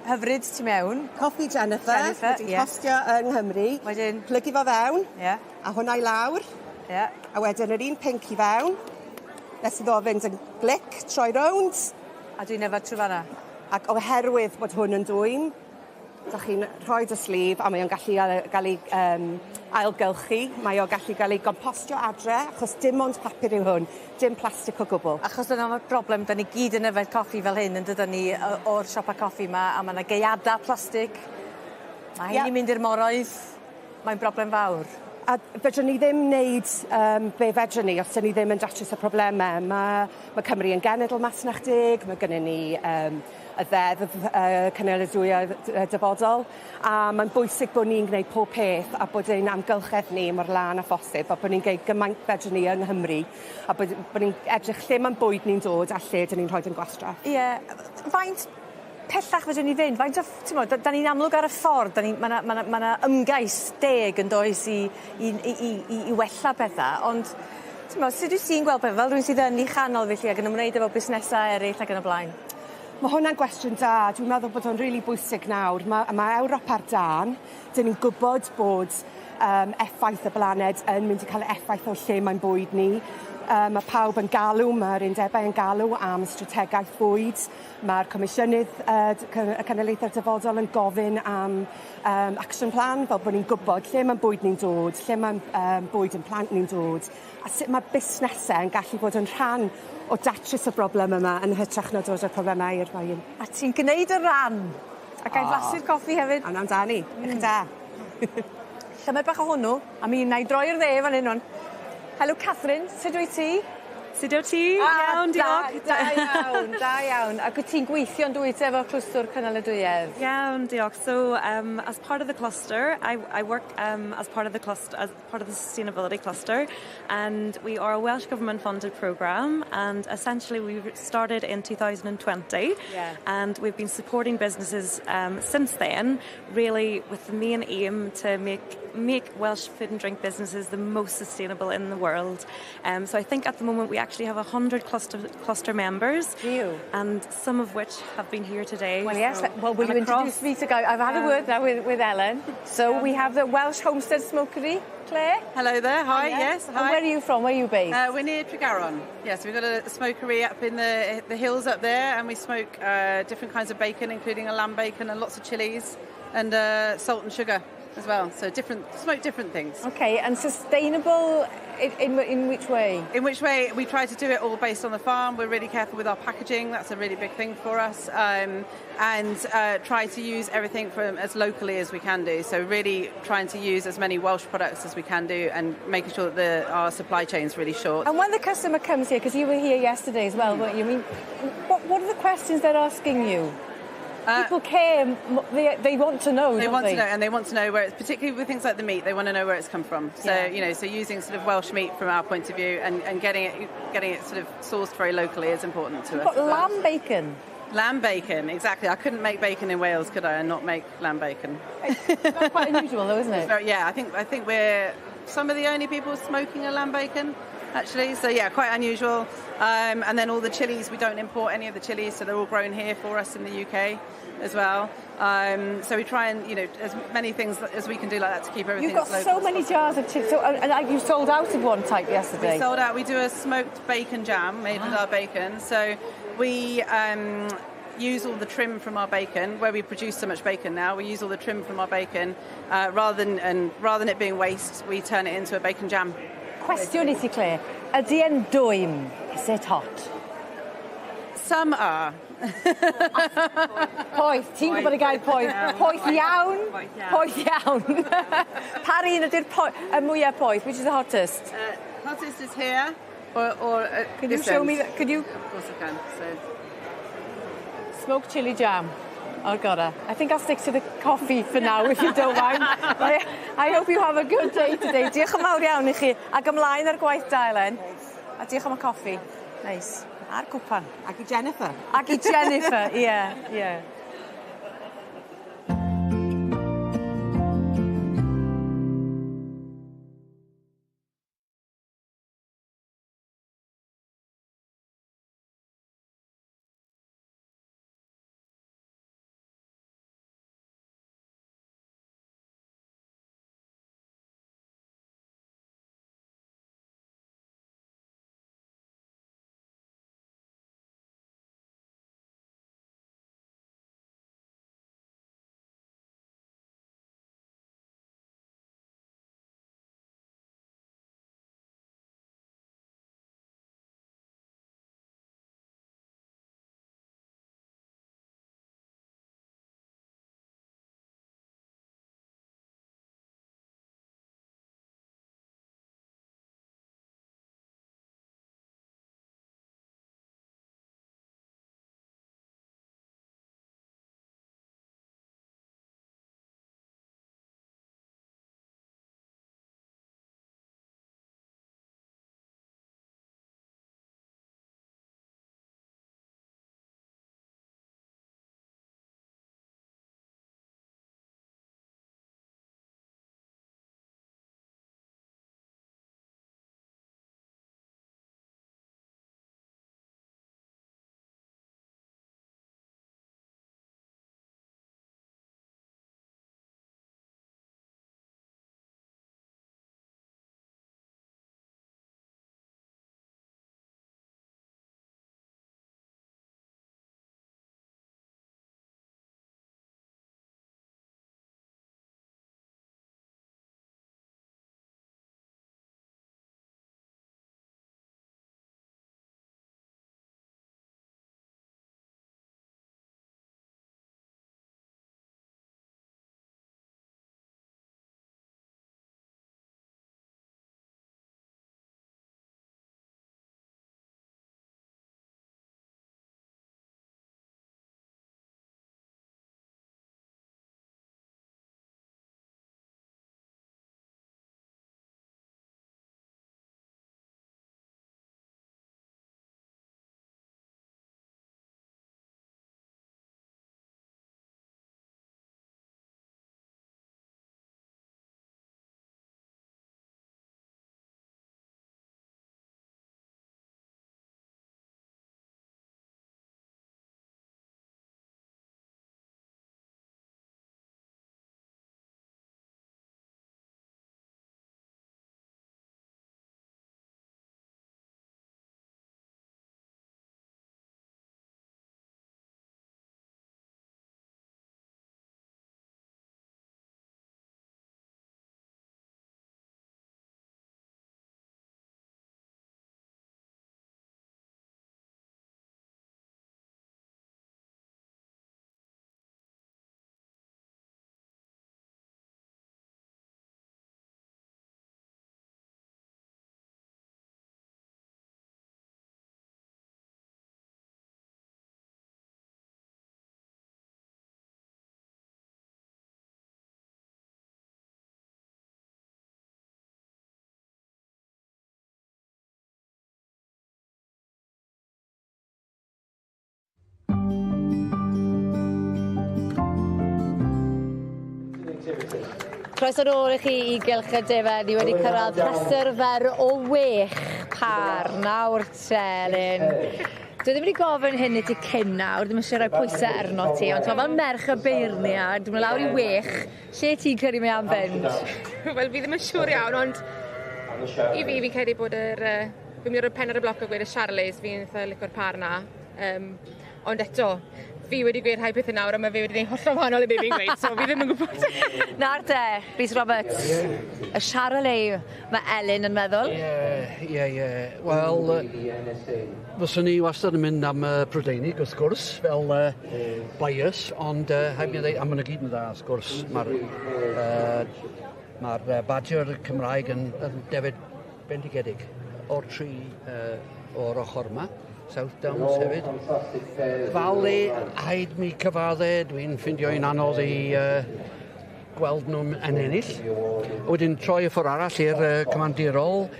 hyfryd tu mewn. Coffi Jennifer. Jennifer, wedi ie. Costio yng Nghymru. Wedyn... Plygu fo fewn. Ie. A hwnna i lawr. Ie. A wedyn yr un pinc i fewn. Nes iddo fynd yn glic, troi rownd. A dwi'n yfed trwy fan'na. Ac oherwydd bod hwn yn dwym, 'dach chi'n rhoid y sleeve a mae o'n gallu gael ei ailgylchu. Mae o gallu gael ei gompostio adre, achos dim ond papur yw hwn, dim plastic o gwbl. Achos dyna ma'r broblem, 'dan ni gyd yn yfed coffi fel hyn yn dydan ni o'r siopa coffi 'ma a ma' 'na gaeada plastig. Ma' rhein i mynd i'r moroedd. Mae'n broblem fawr. A fedrwn ni ddim wneud be fedrwn ni os 'dyn ni ddim yn datrys y probleme. Ma' Cymru yn genedl masnach deg, ma' gynnon ni y ddeddf cynaliadwyedd dyfodol, a mae'n bwysig bod ni'n gwneud pob peth a bod ein amgylchedd ni mor lân â phosib a bod ni'n gwneud gymaint fedrwn ni yng Nghymru a bod ni'n edrych lle ma'n bwyd ni'n dod a lle 'dyn ni'n rhoid ein gwastraff. Ie, faint pellach fedrwn ni fynd? Faint o t'mod, 'dan ni'n amlwg ar y ffordd, 'dan ni ma' 'na ma' 'na ma' 'na ymgais deg yn does i i i i i i wella petha, ond t'mod, sut wyt ti'n gweld pethe fel rywun sydd yn 'i chanol felly ag yn ymwneud efo busnesa eryll ac yn y blaen? Ma' hwnna'n gwestiwn da. Dwi'n meddwl bod o'n rili bwysig nawr. Ma' Ewrop ar dân. 'Dyn ni'n gwybod bod effaith y blaned yn mynd i cael effaith o lle mae'n bwyd ni. Ma' pawb yn galw, ma'r undebau yn galw am strategaeth bwyd. Ma'r Comisiynydd y Cenedlaethau'r Dyfodol yn gofyn am action plan, fel bod ni'n gwybod lle ma'n bwyd ni'n dod, lle ma'n bwyd yn plant ni'n dod, a sut ma' busnesau yn gallu bod yn rhan o datrys y broblem yma yn hytrach na dod â'r problemau i'r blaen. A ti'n gneud y ran! A gai flasu'r coffi hefyd? Awn amdani. Iechyd da. Llymed bach o hwnnw, a mi wna i droi i'r dde fan hyn rwan. Helo Catherine, sut wyt ti? Sut wyt ti? Iawn, diolch. Da, da iawn, da iawn. Ac wyt ti'n gweithio yn dwyt efo clwstwr cynaliadwyedd? Iawn, diolch. So, as part of the cluster, I work as part of the cluster, as part of the sustainability cluster, and we are a Welsh Government funded programme, and essentially we started in 2020, and we've been supporting businesses since then, really with the main aim to make Welsh food and drink businesses the most sustainable in the world. So I think at the moment we actually have 100 cluster members. Do you? And some of which have been here today. Well, yes. So, well, will and you introduce me to guy? I've had a word now with Ellen. So we have the Welsh Homestead Smokery, Claire. Hello there. Hi. Hiya. Yes. And Hi. where are you from? Where are you based? We're near Tregaron. Yes, we've got a smokery up in the hills up there, and we smoke different kinds of bacon, including a lamb bacon and lots of chilies and salt and sugar as well. So smoke different things. Okay, and sustainable in which way? In which way? We try to do it all based on the farm. We're really careful with our packaging. That's a really big thing for us. And try to use everything from as locally as we can do. So really trying to use as many Welsh products as we can do and making sure that our supply chain's really short. And when the customer comes here, because you were here yesterday as well, weren't you? What are the questions they're asking you? People care, they want to know, They don't want to they? know, and they want to know where it's, particularly with things like the meat, they want to know where it's come from. So using sort of Welsh meat from our point of view and getting it sort of sourced very locally is important to You've us got as well. lamb bacon. Lamb bacon, exactly. I couldn't make bacon in Wales, could I, and not make lamb bacon. That's quite unusual, though, isn't it? Yeah, I think we're some of the only people smoking a lamb bacon, actually. Quite unusual. And then all the chilies, we don't import any of the chilies, so they're all grown here for us in the UK as well. So we try and, as many things as we can do like that to keep everything You've got as local so as many possible. jars of chili. And you sold out of one type yesterday. We sold out. We do a smoked bacon jam made with our bacon. So we use all the trim from our bacon, where we produce so much bacon now, we use all the trim from our bacon, rather than it being waste, we turn it into a bacon jam. Cwestiwn i ti, Claire. Ydy e'n dwym? Is it hot? Some are. Poeth, ti'n gwybod y gair poeth. Poeth iawn. Poeth iawn. Pa un ydy'r y mwyaf poeth? Which is the hottest? Hottest is here. Or Can you this show me end. that? Could you? Of course I can. So. Smoked chili jam. Oh, God. I think I'll stick to the coffee for now, if you don't mind. I hope you have a good day today. Diolch yn fawr iawn i chi. Ac ymlaen ar gwaith da, Elen. A diolch am y coffi. Nice. A'r cwpan. Ac i Jennifer. Ac i Jennifer, ie. Croeso nôl i chi i Gylch y Defaid. Ni wedi cyrraedd rhestr fer o 6 pâr. Nawr te, Elin. Dwi ddim wedi gofyn hyn i ti cyn nawr, ddim eisiau rhoi pwysau arno ti, ond ti'n fel merch y beirniad, dwi'n lawr i 6, lle ti'n credu mae am fynd? Wel, fi ddim yn siŵr iawn, ond i fi, fi'n credu bod yr... fi'n mynd i roi pen ar y bloc a gweud y Charolais, fi'n eitha licio'r pâr 'na. Ond eto, fi wedi gweud rhai pethau nawr a mae fe wedi gwneud hollol wahanol i be fi'n gweud, so fi ddim yn gwybod. Nawr te, Rhys Roberts, y Charolais mae Elin yn meddwl. Ie. Wel, fyswn i wastad yn mynd am y Prydeinig, wrth gwrs, fel bias, ond rhaid mi ddweud, a maen nhw gyd yn dda, wrth gwrs. Mae'r ma Badger Cymraeg yn defyd bendigedig o'r tri o'r ochr yma. South Downs hefyd. Vale, rhaid mi cyfadde, dwi'n ffindio un anodd i gweld nhw'n yn ennill. Wedyn troi y ffordd arall i'r cyfandirol.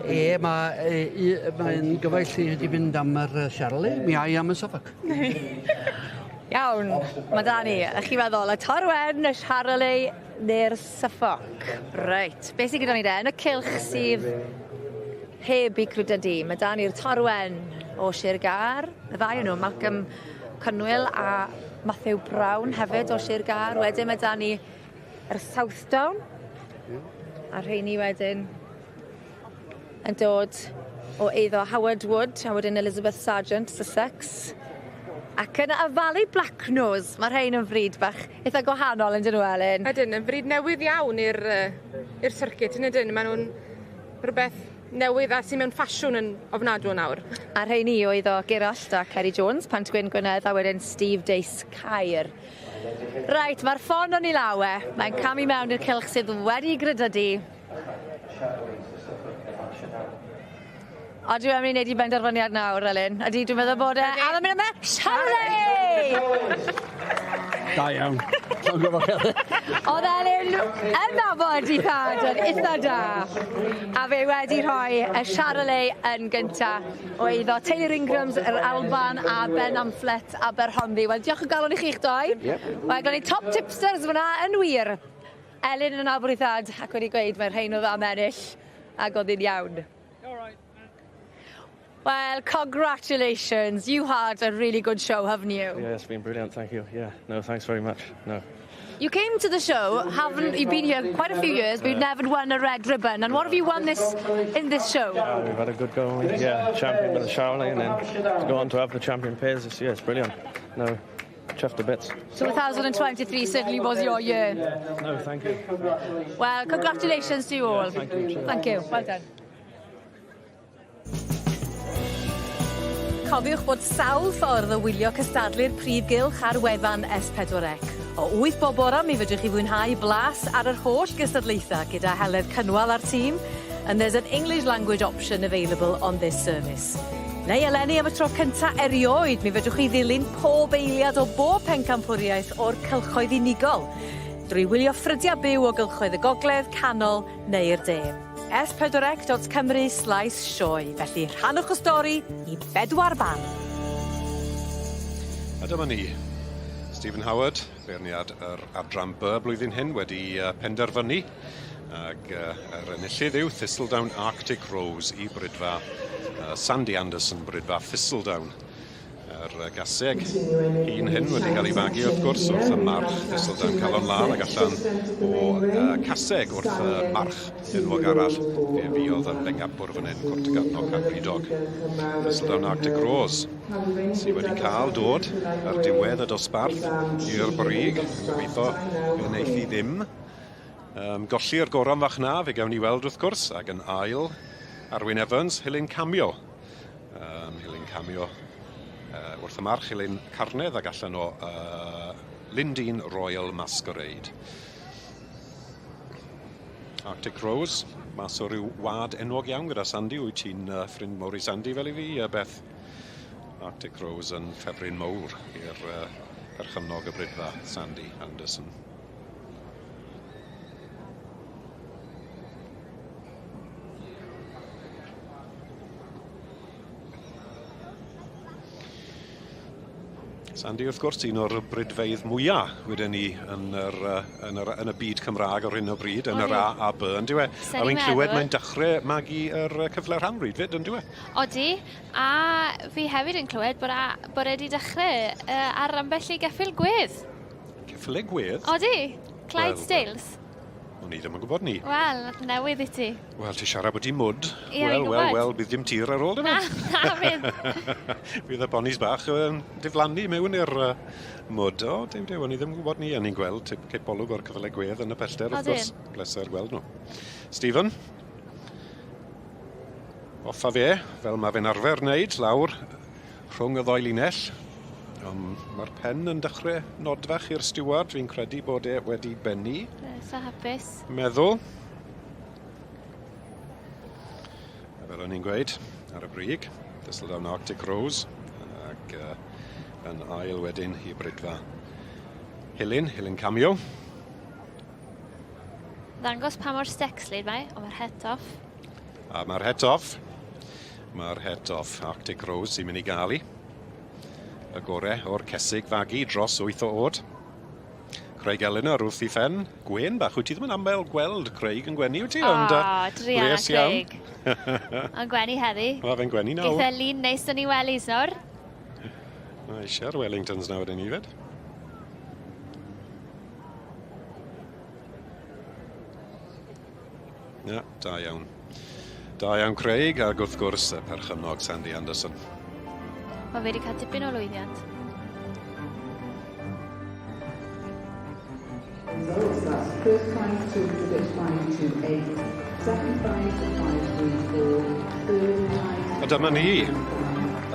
Mae'n gyfaill i wedi fynd am yr Charolais, mi ai am y Suffolk. Iawn, mae da ni. Ych chi'n meddwl, y Torwen, y Charolais neu'r Suffolk? Reit, beth sydd gyda ni de? Yn y cylch sydd heb i Crwdydu, mae da ni'r Torwen o Sir Gâr, y ddau o'n nhw, Malcolm Cynwyl a Matthew Brown hefyd o Sir Gâr. Wedyn mae da ni yr Southdown, a rheini wedyn yn dod o eiddo Howard Wood, a wedyn Elizabeth Sargent, Sussex. Ac yna y Valley Blacknose, mae rhain yn fryd bach eitha gwahanol yn dyn nhw, Elin? Ydyn, yn fryd newydd iawn i'r circuit, yn ydyn. Maen nhw'n rhywbeth newydd a sy'n mewn ffasiwn yn ofnadw nawr. A rheini oedd o Gerallt a Kerry Jones, Pant Gwyn Gwynedd, a wedyn Steve Dace Caer. Reit, mae'r ffon o'n ei law e. Mae'n camu mewn i'r cylch sydd wedi grydydu. O, dwi'n mynd i wneud i benderfyniad nawr, Elin. Ydy, dwi'n meddwl bod e... A mae'n mynd yma, Charolais! Da iawn. Oedd Elin yn nabod i thad yn eitha da. A fe wedi rhoi y Charolais yn gynta o eiddo Taylor Ingrams, yr Alban a Ben Amflet Aberhonddu. Wel, diolch o galon i chi'ch doi. Wel, gawn ni top tipsters fyna yn wir. Elin yn nabod i thad ac wedi gweud mae'r rhain oedd am ennill ac oedd hi'n iawn. Well, congratulations. You had a really good show, haven't you? Yeah, it's been brilliant, thank you. Yeah, no, thanks very much. No. You came to the show, haven't you've been here quite a few years, but you've never won a red ribbon. And what have you won this in this show? Yeah, we've had a good go. Yeah, champion with the Charolais, and then to go on to have the champion pairs this year, it's brilliant. No, chuffed to bits. 2023 certainly was your year. No, thank you. Well, congratulations to you all. Yeah, thank you. Thank you. Well done. Cofiwch bod sawl ffordd o wylio cystadlu'r prif gylch ar wefan S4C. O 8 bob bora mi fedrwch chi fwynhau blas ar yr holl gystadlaethau gyda Heledd Cynwal a'r tîm, and there's an English language option available on this service. Neu eleni am y tro cynta erioed, mi fedrwch chi ddilyn pob eiliad o bob pencampwriaeth o'r cylchoedd unigol, drwy wylio ffrydiau byw o gylchoedd y gogledd, canol neu'r de. s4c.cymru/sioe. Felly rhannwch y stori i bedwar ban. A dyma ni. Stephen Howard, beirniad yr adran B blwyddyn hyn, wedi penderfynu. Ac yr enillydd yw Thistledown Arctic Rose i Brydfa Sandy Anderson, Brydfa Thistledown. Yr gaseg un hyn wedi cael ei fagu wrth gwrs wrth y march Thistledown Calon Lân ac allan o caseg wrth y march enwog arall fe fuodd yn bengampwr fan hyn, Cwrt y Cadfridog. Thistledown Arctic Rose sydd wedi cael dod ar diwedd y dosbarth i'r brig, gobeithio fe wneith hi ddim. Golli'r goron fach na, fe gawn ni weld wrth gwrs, ac yn ail, Arwyn Evans, Helen Cameo. Helen Cameo wrth y march, Helen Carnedd ac allan o Lindeen Royal Masquerade. Arctic Rose, mas o ryw wad enwog iawn gyda Sandy. Wyt ti'n ffrind mawr i Sandy fel i fi, Beth? Arctic Rose yn ffefryn mawr i'r perchennog y brydfa, Sandy Anderson. Sandy, wrth gwrs, un o'r bridfeydd mwyaf wedyn ni yn, yr, yn, yr, yn y byd Cymraeg ar hyn o bryd, yn yr A a B, yn diwe. A fi'n clywed mae'n dechrau magu yr cyfle rhan bryd fyd, yn diwe. Odi, a fi hefyd yn clywed bod, a, bod e wedi dechrau ar ambell i geffyl gwedd. Ceffyle gwedd? Odi, Clydesdales. Well, O'n i ddim yn gwybod ni. Wel, newydd i ti. Wel, ti siarad bod ti mwd. Ie, wel, wel, wel, bydd dim tir ar ôl, dim Na, na, fydd. Bydd y bonis bach yn diflannu mewn i'r mwd. O, dew, dew, o'n i ddim yn gwybod ni. O'n i'n gweld cipolwg o'r cyfle gwedd yn y pellter, wrth gwrs. Bleser gweld nhw. Stephen? Off a fe, fel mae fe'n arfer wneud, lawr rhwng y ddoi linell. Mae'r pen yn dechrau nodfach i'r stiward, fi'n credu bod e wedi bennu. Eitha hapus. Meddwl. A fel o'n i'n gweud, ar y brig, Thistledown Arctic Rose, ac yn ail wedyn i Bridfa Hilyn, Hilyn Cameo. Ddangos pa mor stexlyd mae, ond mae'r het off. A mae'r het off. Mae'r het off. Arctic Rose sy'n mynd i gael i. Y gore o'r cesig fagu dros 8 o oed. Craig Eleanor wrth i phen. Gwen bach, wyt ti ddim yn aml gweld Craig yn gwenu, wyt ti? Ond, oh, druan Craig. Ond gwenu heddi. Mae fe'n gwenu nawr. Geith e lun neis yn ei wellies nawr. Mae eisiau'r Wellingtons nawr yn i fed. Na, da iawn. Da iawn Craig, ac wrth gwrs y perchennog Sandy Anderson. Mae fe wedi cael dipyn o lwyddiant. Results, that's first prize to exhibit 528, second prize 534, third prize... A dyma ni,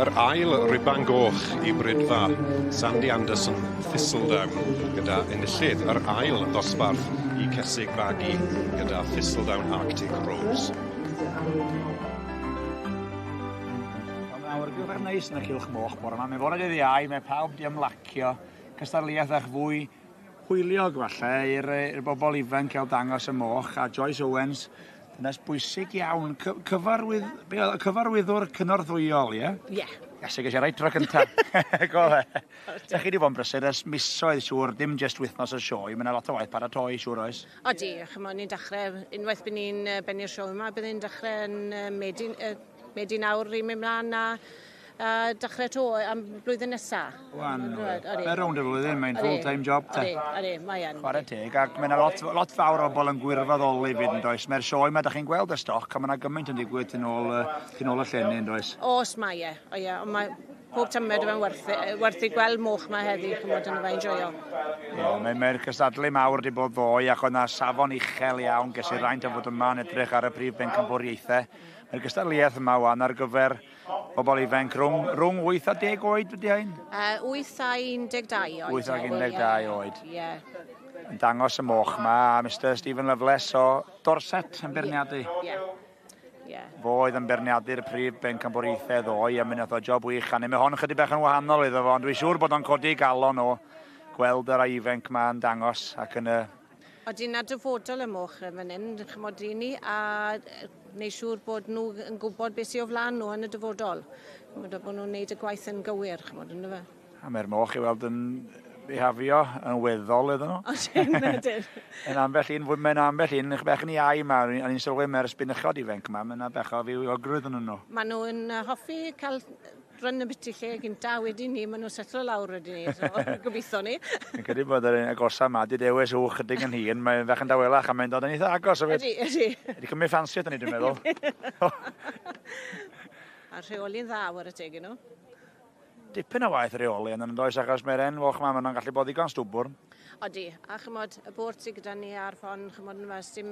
yr ail riban goch i Bridfa, Sandy Anderson Thistledown, gyda enillydd yr ail ddosbarth i Cesig Fagu gyda Thistledown Arctic Rose. Mae'n awyrgylch bach neis yn y cylch moch bore yma. Mae'n fore dydd Iau, mae pawb di ymlacio. Cystadleuaeth fach fwy hwyliog falle i'r i'r bobl ifanc cael dangos y moch a Joyce Owens, dynes bwysig iawn, cyfarwydd, be oedd, cyfarwyddwr cynorthwyol, ie? Ie. Iesu, ges i reit tro cynta. Go fe. Da chi wedi bod yn brysur ers misoedd, siŵr, dim jyst wythnos y sioe, mae yna lot o waith paratoi, siŵr oes? Odi, chymod, ni'n dechrau, unwaith bydd ni'n bennu'r sioe yma, bydd ni'n dechrau yn Medi, Medi nawr i mynd mlaen a dechrau to am blwyddyn nesa. Wan, mae rownd y flwyddyn, mae'n full-time job te. Odi, odi, mae yn. Chwarae teg, ac mae yna lot, lot fawr o bobl yn gwirfoddoli fyd yn does. Mae'r sioe yma, da chi'n gweld y stoc, a mae yna gymaint yn digwydd tu ôl, tu ôl y llenni yn does. Oes, mae e, o ie, ond mae pob tymed mae'n werth, werth i gweld moch ma heddi, chymod, yn fe'n joio. Ie, mae'r mae cystadlu mawr wedi bod ddoe, ac oedd yna safon uchel iawn, ges i'r fraint o fod yma yn edrych ar y prif bencampwriaethau. Mae'r gystadleuaeth yma wan ar gyfer bobl ifanc rhwng, rhwng 8 a 10 oed ydy ein? 8 a 12 oed. 8 a 12 oed. Ie. Yn dangos y moch yma, a Mr Stephen Loveless o Dorset yn beirniadu. Ie. Ie. Fo oedd yn beirniadu'r prif bencampwriaethau ddoe, a mi wnaeth o job wych, a mae hon chydig bach yn wahanol iddo fo, ond dwi'n siŵr bod o'n codi galon o gweld yr rai ifanc yma yn dangos ac yn y Odi 'na dyfodol y moch yn fan 'yn ch'mod i ni a neud siŵr bod nhw yn gwybod beth sy o flan nhw yn y dyfodol. Ch'mod a bod nhw'n neud y gwaith yn gywir ch'mod on'd yfe? A mae'r moch i weld yn bihafio yn weddol iddyn nhw. Odyn odyn. Yn ambell un, mae'n ambell un bach yn iau yma, o'n i'n sylwi mae'r sbinachod ifanc yma, mae yna bach o fywiogrwydd yn nhw. Maen nhw'n hoffi cael run ambiti lle gynta, wedyn ni, maen nhw'n setlo lawr wedyn ni, so gobeithio ni. Fi'n credu bod yr un agosa yma di dewis uwch chydig yn hŷn, mae'n fach yn dawelach a mae'n dod yn eitha agos hefyd. Ydy, ydy. Wedi cymryd ffansi ydyn ni, dwi'n meddwl. A rheoli'n dda, ware teg i nhw. Dipyn o waith reoli yn does, achos mae'r hen foch yma, maen nhw'n gallu bod ddigon stwbwrn. Odi, a chymod, y bord sydd gyda ni ar ffon, chymod, yn fas, dim,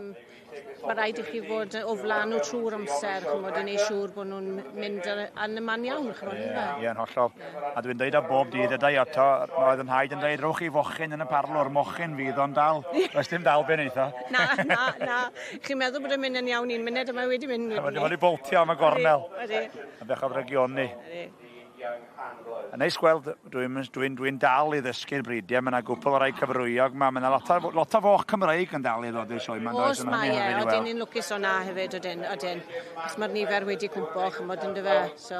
mae rhaid i chi fod o flaen nhw trwy'r amser, chymod, i wneud siŵr bod nhw'n mynd yn y man iawn, chymod, yn fe. Ie, yn hollol. A dwi'n dweud o bob dydd, yda i oto, oedd yn nhaid yn dweud, rhowch chi fochyn yn y parlwr, mochyn fydd o'n dal. Does dim dal be wneith o. Na, na, na. Chi'n meddwl bod e'n mynd yn iawn un munud, a mae wedi mynd. Mae wedi boltio am y gornel. Odi. A bechod rygioni. Odi. A neis gweld, dwi'n dwi dwi dal i ddysgu'r bridiau, mae yna gwpl o rai cyfrwyog yma, mae yna lot o, lot o foch Cymreig yn dal i ddod i'r sioe yma. Oes, mae e, odyn ni'n lwcus o na hefyd, odyn, odyn. Os mae'r nifer wedi cwmpo, chymod, yn dyfe. So,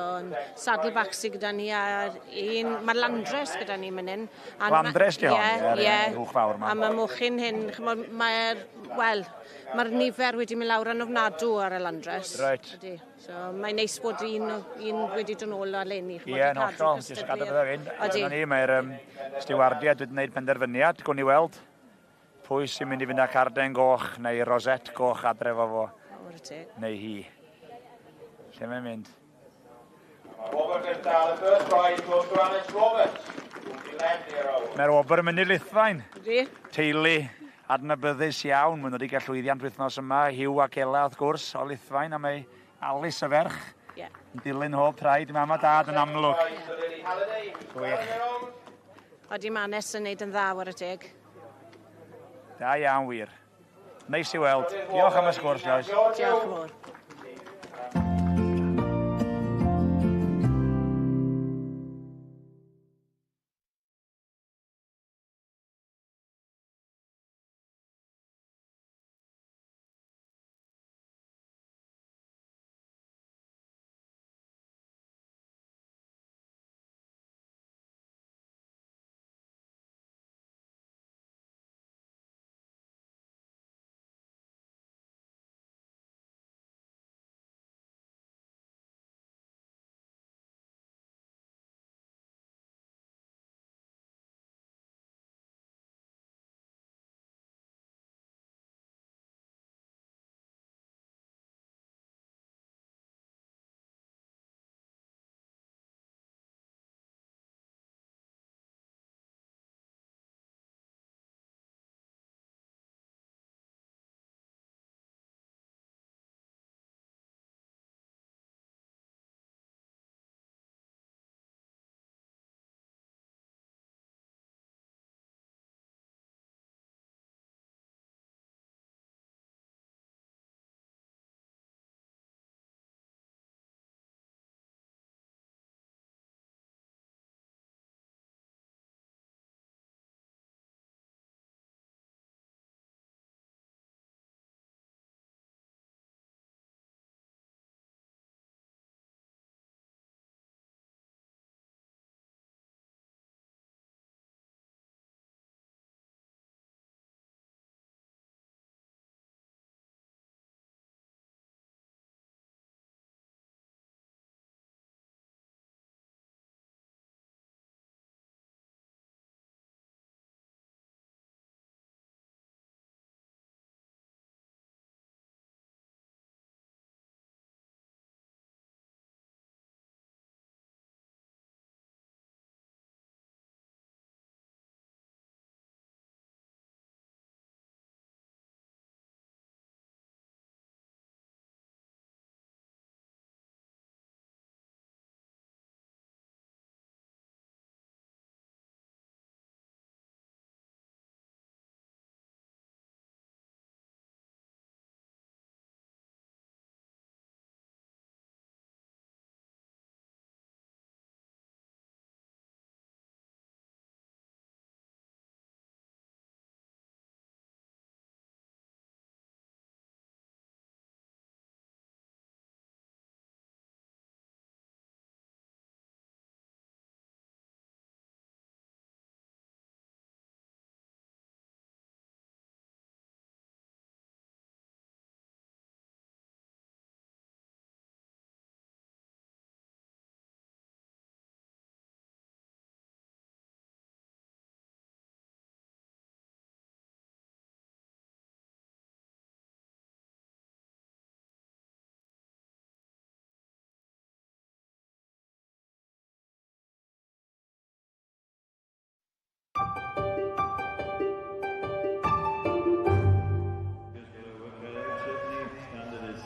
saddleback sydd gyda ni, a un, mae Landres gyda ni mynd hyn. Landres di hon, ie, ie. Uwch fawr ma. A mae mochyn hyn, chymod, mae'r, wel, mae'r nifer wedi mynd lawr yn ofnadw ar y Landres. Right. Ydy. So mae'n neis bod un, un wedi dod nôl eleni. Ie, yn hollol, jyst gadael bydda fynd. Dyna ni, mae'r um, stiwardiad wedi gwneud penderfyniad, gwn i weld pwy sy'n mynd i fynd â carden goch neu rosette goch adre fo fo. Neu hi. Lle mae'n mynd? Mae'r wobr yn mynd i Lithfaen. Ydy. Teulu adnabyddus iawn. Maen nhw wedi cael llwyddiant wythnos yma. Hugh ac Ela, wrth gwrs, o Lithfaen, a mae Alice y ferch yeah. yn dilyn hob traed mam a dad yn amlwg. Gwych. Odi Manes yn neud yn dda war y teg. Da iawn wir. Neis i weld. Diolch am y sgwrs, Joyce. Diolch yn fawr.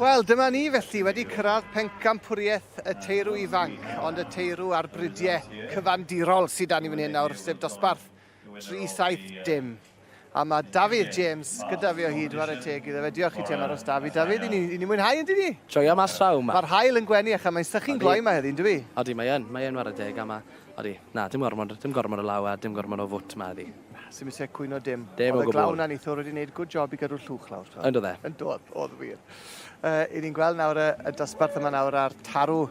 Wel, dyma ni felly wedi cyrraedd pencampwriaeth y teirw ifanc, ond y teirw ar brydiau cyfandirol sydd dan ni fan hyn nawr, sef dosbarth 370. A mae Dafydd James gyda fi o hyd, whare teg iddo fe. Diolch i ti am aros Dafydd. Dafydd, i ni, i ni mwynhau yn ni? Joio mas draw yma. Mae'r haul yn gwenu ac mae'n sychu'n gloi yma heddi, yn dyw i? Odi, mae yn. Mae yn whare teg a mae... Odi, na, dim gormod, dim gormod o law a dim gormod o fwt yma heddi. Na, sy'm eisiau cwyno dim. Dim o gwbl. Oedd y glaw 'na neithiwr wedi gwneud good job i gadw'r llwch lawr. Yn doedd e? Yn doedd, oedd wir. Uh, I ni'n gweld nawr y, y dosbarth yma nawr a'r tarw,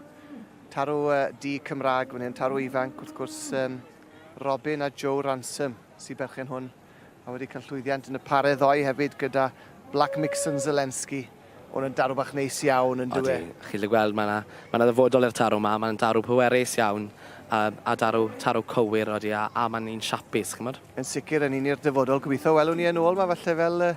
tarw uh, du Cymraeg fan hyn, tarw ifanc wrth gwrs um, Robin a Joe Ransom sy'n berchen hwn a wedi cael llwyddiant yn y pare ddoe hefyd gyda Black Mixon Zelensky. Hwn yn darw bach neis iawn yn dyw e? Odi, chi'n gallu gweld mae 'na mae 'na ddyfodol i'r tarw 'ma, mae'n darw pwerus iawn a a darw tarw cywir odi a a mae'n un siapus ch'mod. Yn sicr yn un i'r dyfodol, gobeithio welwn ni e nôl 'ma falle fel yy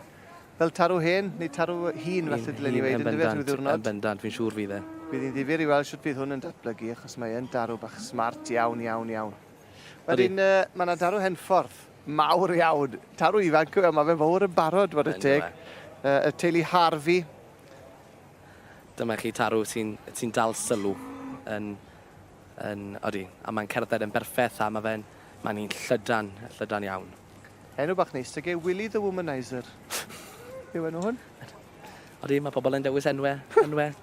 fel tarw hen neu tarw hŷn falle dylen ni weud yndyfe rhyw ddiwrnod. Yn bendant, fi'n siŵr fydd e. Bydd hi'n ddifyr i weld shwt fydd hwn yn datblygu achos mae e'n darw bach smart iawn iawn iawn. Wedyn, uh, mae yna darw Henffordd mawr iawn. Tarw ifanc yw e, mae fe'n fawr yn barod, whare teg. Uh, y teulu Harvey. Dyma chi tarw sy'n sy dal sylw yn, yn, odi, a mae'n cerdded yn berffaith a mae fe'n, mae'n un llydan, llydan iawn. Enw bach neis, tag e Willy the Womanizer. Yw enw hwn? Odi, mae pobl yn dewis enwau, enwau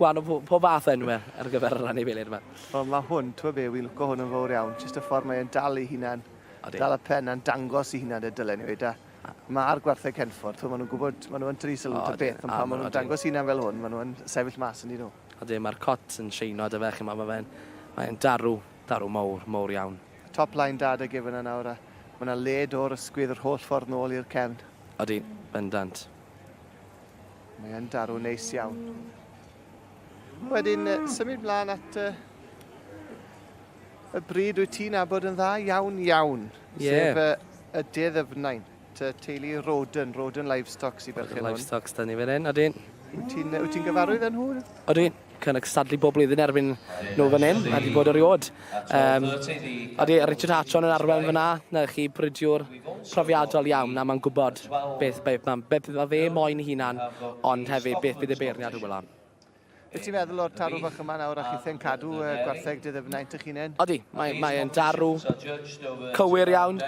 Gwahanol, po- pob fath o enwe ar gyfer yr anifeiliaid yma. Wel, mae hwn, ti'n be, wi'n lwco hwn yn fawr iawn. Jyst y ffordd mae e'n dal ei hunan, Odi. dal y pen a'n dangos ei hunan y dylen ni weud. A mae'r gwartheg Henffordd, t'mo, maen nhw'n gwybod, maen nhw yn tynnu sylw ta beth, ond pan maen nhw'n dangos hunan fel hwn, maen nhw'n sefyll mas yn dyn nhw. Odi, mae'r cot yn sheino 'da fe, ch'mo', mae fe'n, mae'n darw, darw mowr, mowr iawn. Top line da 'da ge fyna nawr, a mae 'na led o'r ysgwydd yr holl ffordd nôl i'r cefn. Odi, bendant. Mae yn darw neis iawn. Wedyn, symud mlaen at uh, y bryd wyt ti'n abod yn dda iawn iawn. Yeah. Sef uh, y Ddyfnaint, y teulu Roden, Roden Livestock sy'n berchen hwn. Livestock, da ni fan hyn, odyn. Wyt ti'n wyt ti gyfarwydd â nhw? Odyn, cyn cystadlu bob blwyddyn erbyn nhw fan hyn, a di bod erioed. Um, odi, Richard Hartshorn yn arwain fyna, na chi bridiwr profiadol iawn, a mae'n gwybod beth, beth, beth, beth mae fe moyn hunan, ond hefyd beth bydd y beirniad yn wylo. Beth ti'n meddwl o'r tarw fach yma nawr a chithe'n cadw uh, gwartheg dy ddyfnaint eich hunain? Odi, mae, mae e'n darw cywir iawn.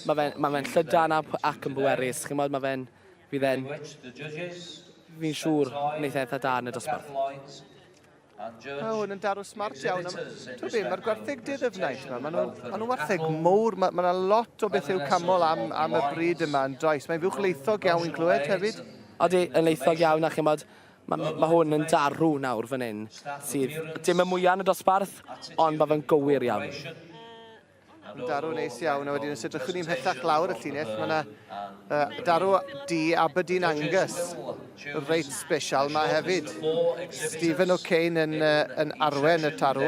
Mae fe'n mae fe llydan ac yn bwerus. Chi'n mae fe'n... Fydd e'n... Fi'n siŵr wneith e eitha da yn y dosbarth. Mae hwn yn darw smart iawn. Ti'n be, mae'r gwartheg de ddyfnaint yma, maen nhw'n ma nhw wartheg mowr, mae ma lot o beth i'w camol am, am y bryd yma yn does. Mae'n fuwch leithog iawn i'n clywed hefyd. Odi, yn leithog iawn a chymod, mae, ma hwn yn darw nawr fan hyn, sydd dim y mwyaf yn y dosbarth, ond mae fe'n gywir iawn. Yn darw neis iawn, a wedyn os edrychwn ni ymhellach lawr y llinell, mae yna uh, darw di Aberdeen Angus, reit special ma hefyd. Stephen O'Kane yn, uh, yn arwen y tarw,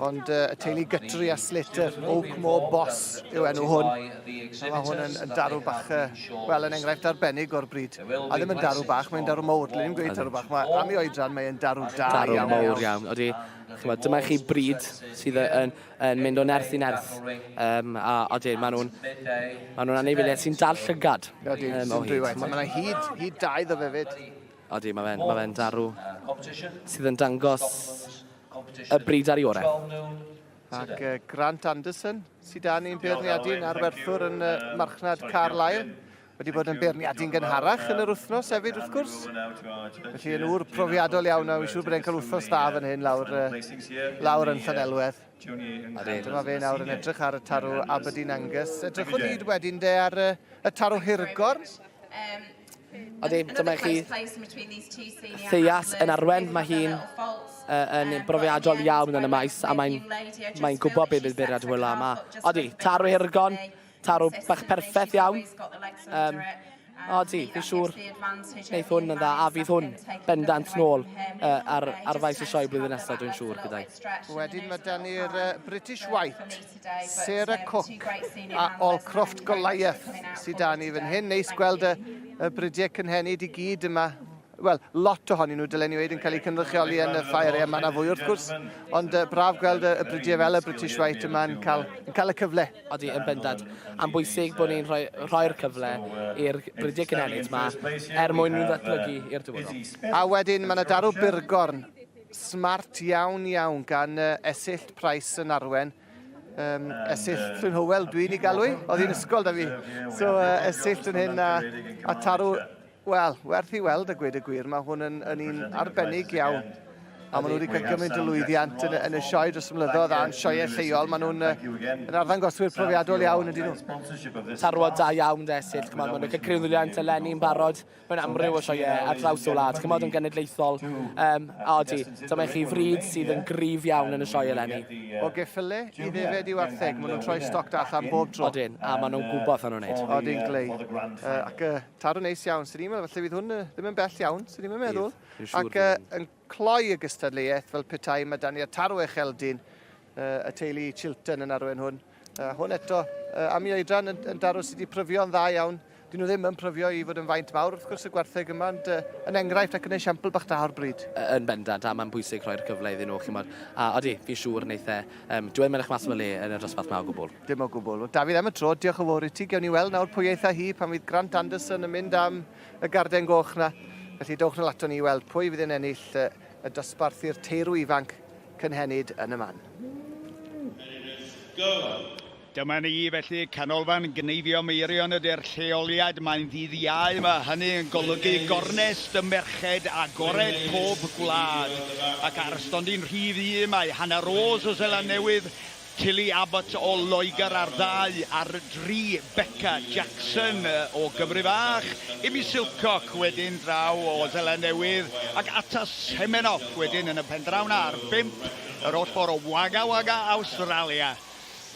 ond uh, y teulu Guthrie a Slater, Oakmore Boss yw enw hwn. A mae hwn yn, yn darw bach, uh, wel, yn enghraifft arbennig o'r bryd. A ddim yn darw bach, mae'n darw mawr. Dwi ddim gweud tarw bach, mae, am ei oedran mae'n darw da darw iawn. Darw mawr iawn, odi. Chymod, dyma chi bryd sydd yn, yn mynd o nerth i nerth. Um, a odyn, maen nhw'n ma nhw anifeiliaid sy'n dal llygad. Odyn, um, o hyd. Mae yna hyd, hyd da iddo fe fyd. Odi, mae fe'n ma fe darw sydd yn dangos y bryd ar ei orau. Ac uh, Grant Anderson, sydd da ni'n beirniadu'n arwerthwr yn uh, marchnad Carlisle. Wedi bod yn beirniadu'n gynharach yn yr wythnos hefyd, wrth gwrs. Felly yn ŵr profiadol iawn, a wy'n siŵr bod e'n cael wythnos dda fan hyn lawr, lawr yn Llanelwedd. Dyma fe nawr yn edrych ar y tarw Aberdeen Angus. Edrychwn ni wedyn de ar y, y tarw hirgorn. Odi, dyma chi Theias yn arwen, mae hi'n uh, yn brofiadol iawn yn y maes a mae'n mae gwybod beth fydd beirniad hwyl am. Odi, tarw hirgorn, Tarw bach perffaith iawn. Um, odi, fi'n siŵr wneith hwn yn dda, a fydd hwn bendant nôl uh, ar, ar faes y sioe blwyddyn nesaf, dwi'n siŵr gyda'i. Wedyn mae dan ni'r uh, British White, Sarah Cook a Allcroft Goliath sydd dan ni fan hyn. Neis gweld y, y bridiau cynhenid i gyd yma wel, lot ohonyn nhw, dylen ni weud, yn cael eu cynrychioli yn y ffair. Mae yna fwy wrth gwrs, ond uh, braf gweld y, y bridiau fel y British White yma yn cael, yn cael y cyfle. Odi, yn bendant. A'n bwysig bod ni'n rhoi, rhoi'r cyfle i'r bridiau cynhenid yma er mwyn nhw ddatblygu i'r dyfodol. A wedyn mae yna darw burgorn, smart iawn iawn gan uh, Esyllt Price yn arwen. Um, Esyllt Llwyn Hywel dwi'n ei galw i. Oedd hi'n ysgol da fi. So uh, Esyllt yn hyn a, a tarw, wel, werth i weld a gweud y gwir. Mae hwn yn, yn un arbennig iawn. A maen nhw wedi cael gymaint o lwyddiant yn, yn y sioe dros y mlynyddoedd a'n sioeau lleol. Maen nhw'n yn arddangoswyr profiadol iawn ydyn nhw. Tarwod da iawn de, Esyllt. Maen nhw'n cael creu lwyddiant eleni'n barod. Mewn amryw o sioeau ar draws y wlad, chimod, yn genedlaethol. Um, a odi, dyma i chi fryd sydd yn gryf iawn yn y sioe eleni. O geffyle i ddefed i wartheg, maen nhw'n troi stoc da allan bob tro. Odyn, a maen nhw'n gwybod beth nhw'n neud. Odyn, glei. Uh, ac uh, tarw neis iawn, sy'n ni'n meddwl, falle fydd hwn uh, ddim yn bell iawn, sy'n ni'n meddwl. Ac uh, yn cloi y gystadleuaeth fel petai, mae Daniel Tarw Echeldin, uh, y teulu Chilton yn arwain hwn. Uh, hwn eto, uh, am i oedran yn, yn darw sydd wedi pryfio'n dda iawn. Dyn nhw ddim yn pryfio i fod yn faint mawr, wrth gwrs, y gwartheg yma, ond uh, yn enghraifft ac yn esiampl bach da o'r bryd. Yn bendant, a mae'n bwysig rhoi'r cyfle iddyn nhw, chimod. A odi, fi'n siŵr wneith e, um, dyw e'n mynd mas o le yn y dosbarth yma o gwbl. Dim o gwbl. Wel, Dafydd, am y tro, diolch yn fawr i ti. Gewn ni weld nawr pwy eitha hi pan fydd Grant Anderson yn mynd am y garden goch na. Felly dowch nôl ato ni i weld pwy fydd yn ennill y dosbarth i'r teirw ifanc cynhenid yn y man. Go! Dyma ni felly, Canolfan Gneifio Meirion ydy'r lleoliad, mae'n ddydd Iau, mae hynny yn golygu gornest y merched agored pob gwlad. Ac ar stondin rhif un mae Hannah Rose o Seland Newydd, Tilly Abbott o Loegr ar ddau, ar dri Beca Jackson o Gymru Fach, Amy Silcock wedyn draw o Seland Newydd ac Atta Semenoff wedyn yn y pendraw 'na ar bump, yr holl ffordd o Wagga Wagga, Awstralia.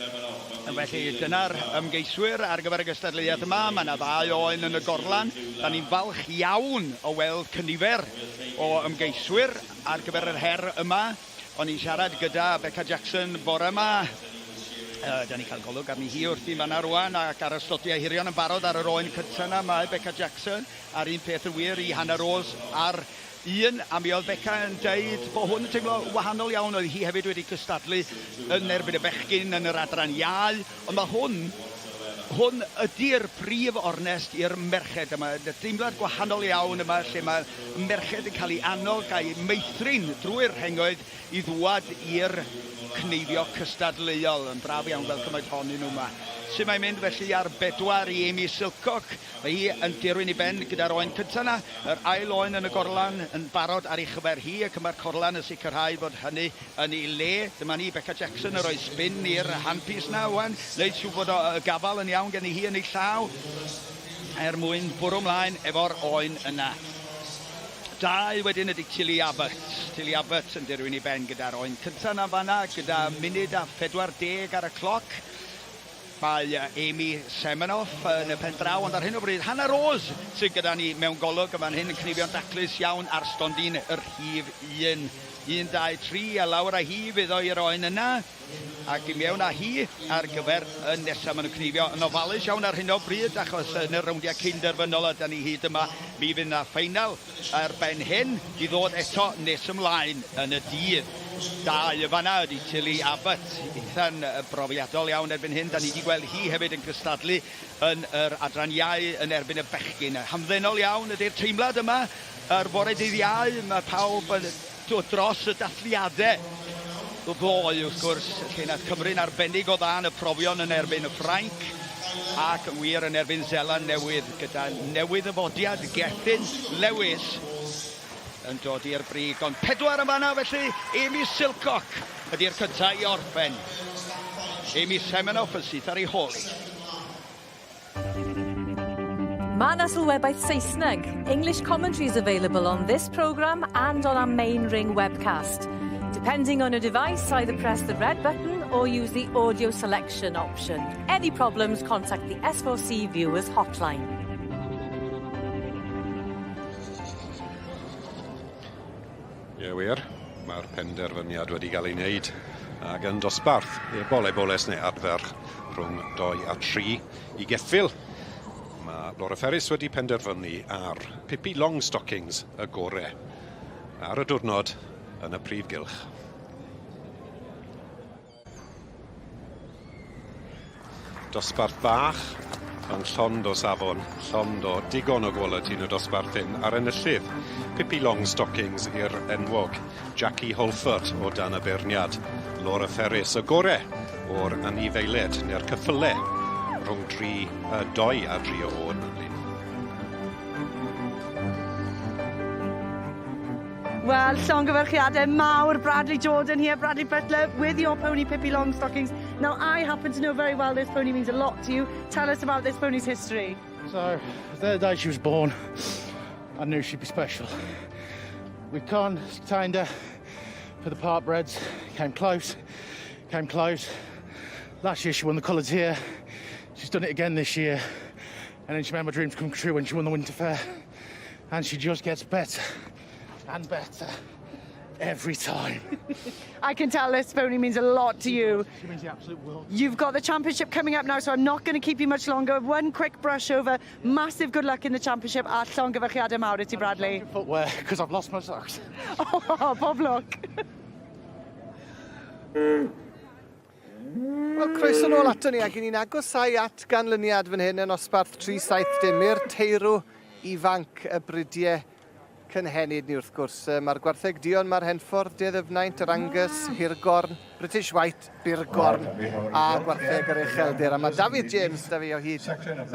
Felly, dyna'r ymgeiswyr ar gyfer y gystadleuaeth yma. Mae yna ddau oen yn y gorlan. Da ni'n falch iawn o weld cynifer o ymgeiswyr ar gyfer yr her yma. O'n i'n siarad gyda Beca Jackson bore yma. Uh, da ni'n cael golwg arni hi wrth i fanna rwan ac ar y slodiau hirion yn barod ar yr oen cyntaf yna mae Beca Jackson a'r un peth yn wir i Hannah Rose ar Un, a mi oedd Beca yn deud bod hwn yn teimlo wahanol iawn, oedd hi hefyd wedi cystadlu yn erbyn y bechgyn yn yr adran iau, ond mae hwn, hwn ydy'r prif ornest i'r merched, a mae deimlad gwahanol iawn yma lle mae merched yn cael eu annog a'u meithrin drwy'r rhengoedd i ddŵad i'r cneifio cystadleuol. Yn braf iawn gweld cymaint ohonyn nhw yma. Sut mae'n mynd felly ar bedwar i Amy Silcock? Mae hi yn dirwyn i ben gyda'r oen cyntaf 'na, yr ail oen yn y gorlan yn barod ar ei chyfer hi, ac mae'r corlan yn sicrhau bod hynny yn ei le. Dyma ni, Beca Jackson yn rhoi spin i'r handpiece 'na ŵan, wneud siŵr bod y gafael yn iawn genni hi yn ei llaw er mwyn bwrw mlaen efo'r oen yna. Dau wedyn ydy Tilly Abbott. Tilly Abbott yn dirwyn i ben gyda'r oen cyntaf 'na fan'na, gyda munud a 40 ar y cloc. Mae Amy Semenoff yn y pen draw, ond ar hyn o bryd Hannah Rose sydd gyda ni mewn golwg yn fan hyn yn cnifio'n daclus iawn ar stondin y rhif 1. 1, 2, 3, a lawr â hi fydd o i'r oen yna, ac i mewn â hi ar gyfer y nesaf. Maen nhw'n cnifio yn ofalus iawn ar hyn o bryd, achos yn y rowndiau cyn-derfynol ydan ni hyd yma, mi fydd 'na ffeinal ar ben hyn i ddod eto nes ymlaen yn y dydd. Da yn fan'na ydy Tilly Abbott, eitha'n brofiadol iawn erbyn hyn. Da ni wedi gweld hi hefyd yn cystadlu yn yr adran iau yn erbyn y bechgyn. Hamddenol iawn ydy'r teimlad yma ar fore dydd Iau. Mae pawb yn dod dros y dathliadau ddoe, wrth gwrs, lle nath Cymru'n arbennig o dda yn y profion yn erbyn y Ffrainc ac yn wir yn erbyn Seland Newydd gyda newydd-ddyfodiad Gethin Lewis yn dod i'r brig. Ond pedwar yn fanna felly, Amy Silcock ydy'r cyntaf i orffen. Amy Semenoff yn syth ar ei hôl hi. Mae 'na sylwebaeth Saesneg. English commentary is available on this programme and on our main ring webcast. Depending on your device, either press the red button or use the audio selection option. Any problems, contact the S4C Viewers Hotline. Ie wir, mae'r penderfyniad wedi cael ei wneud ac yn dosbarth ebol eboles neu adferch rhwng 2 a 3 i geffyl. Mae Laura Ferris wedi penderfynu ar Pippi Longstockings y gore ar y diwrnod yn y prif gylch. Dosbarth bach, ond llond o safon, llond o digon o gwaliti yn y dosbarth hyn, a'r enillydd, Pippi Longstockings i'r enwog, Jackie Holford o dan y beirniad. Laura Ferris, y gore o'r anifeiliaid neu'r cyffyle rhwng dri, uh, doi a dri o oed, Madeline. Wel, llongyfarchiadau mawr Bradley Jordan here, Bradley Butler, with your pony Pippi Longstockings. Now, I happen to know very well this pony means a lot to you. Tell us about this pony's history. So, the day she was born, I knew she'd be special. We contained her for the part breds, came close, came close. Last year she won the colours here. She's done it again this year. And then she made my dreams come true when she won the Winter Fair. And she just gets better and better every time. I can tell this pony means a lot to you. She means the absolute world. You've got the championship coming up now, so I'm not going to keep you much longer. One quick brush over. Massive good luck in the championship a llongyfarchiadau mawr i ti, Bradley. Footwear, because I've lost my socks. Oh, bob lwc. Wel, croeso nôl ato ni, ac i ni'n agosau at ganlyniad fan hyn yn osbarth 370 i'r teirw ifanc y bridiau cynhenid ni wrth gwrs. Mae'r gwartheg duon, mae'r Henffordd, De Ddyfnaint, yr Angus, Hirgorn, British White, Burgorn a gwartheg yr Ucheldir. A mae Dafydd James da fi o hyd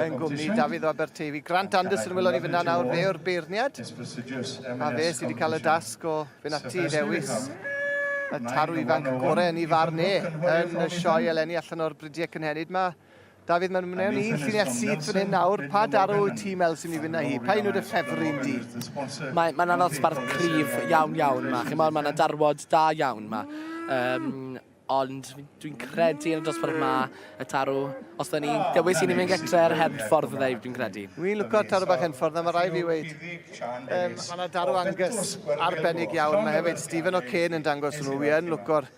yn gwmni, Dafydd o Aberteifi. Grant Anderson welon ni fyna nawr, fe yw'r beirniad. A fe sydd wedi cael y dasg o fynd ati i ddewis y tarw ifanc gorau yn ei farn e yn y sioe eleni allan o'r bridiau cynhenid. Mae Dafydd, mae'n mewn un llinell syth fan hyn nawr. Pa darw wyt ti'n meddwl sy'n mynd i fynd â hi? Pa un yw dy ffefryn di? Mae yna ddosbarth cryf iawn iawn yma. Chi'n mae yna darwod da iawn yma. Um, ond dwi'n credu yn y dosbarth yma, y tarw, os da ni'n dewis i ni mynd gytre'r henffordd fydde dwi'n credu. Dwi'n lwco tarw bach henffordd, a mae rai fi weid. Um, mae yna darw Angus arbennig iawn. Mae hefyd Stephen O'Kane yn dangos nhw. Wi yn lwco'r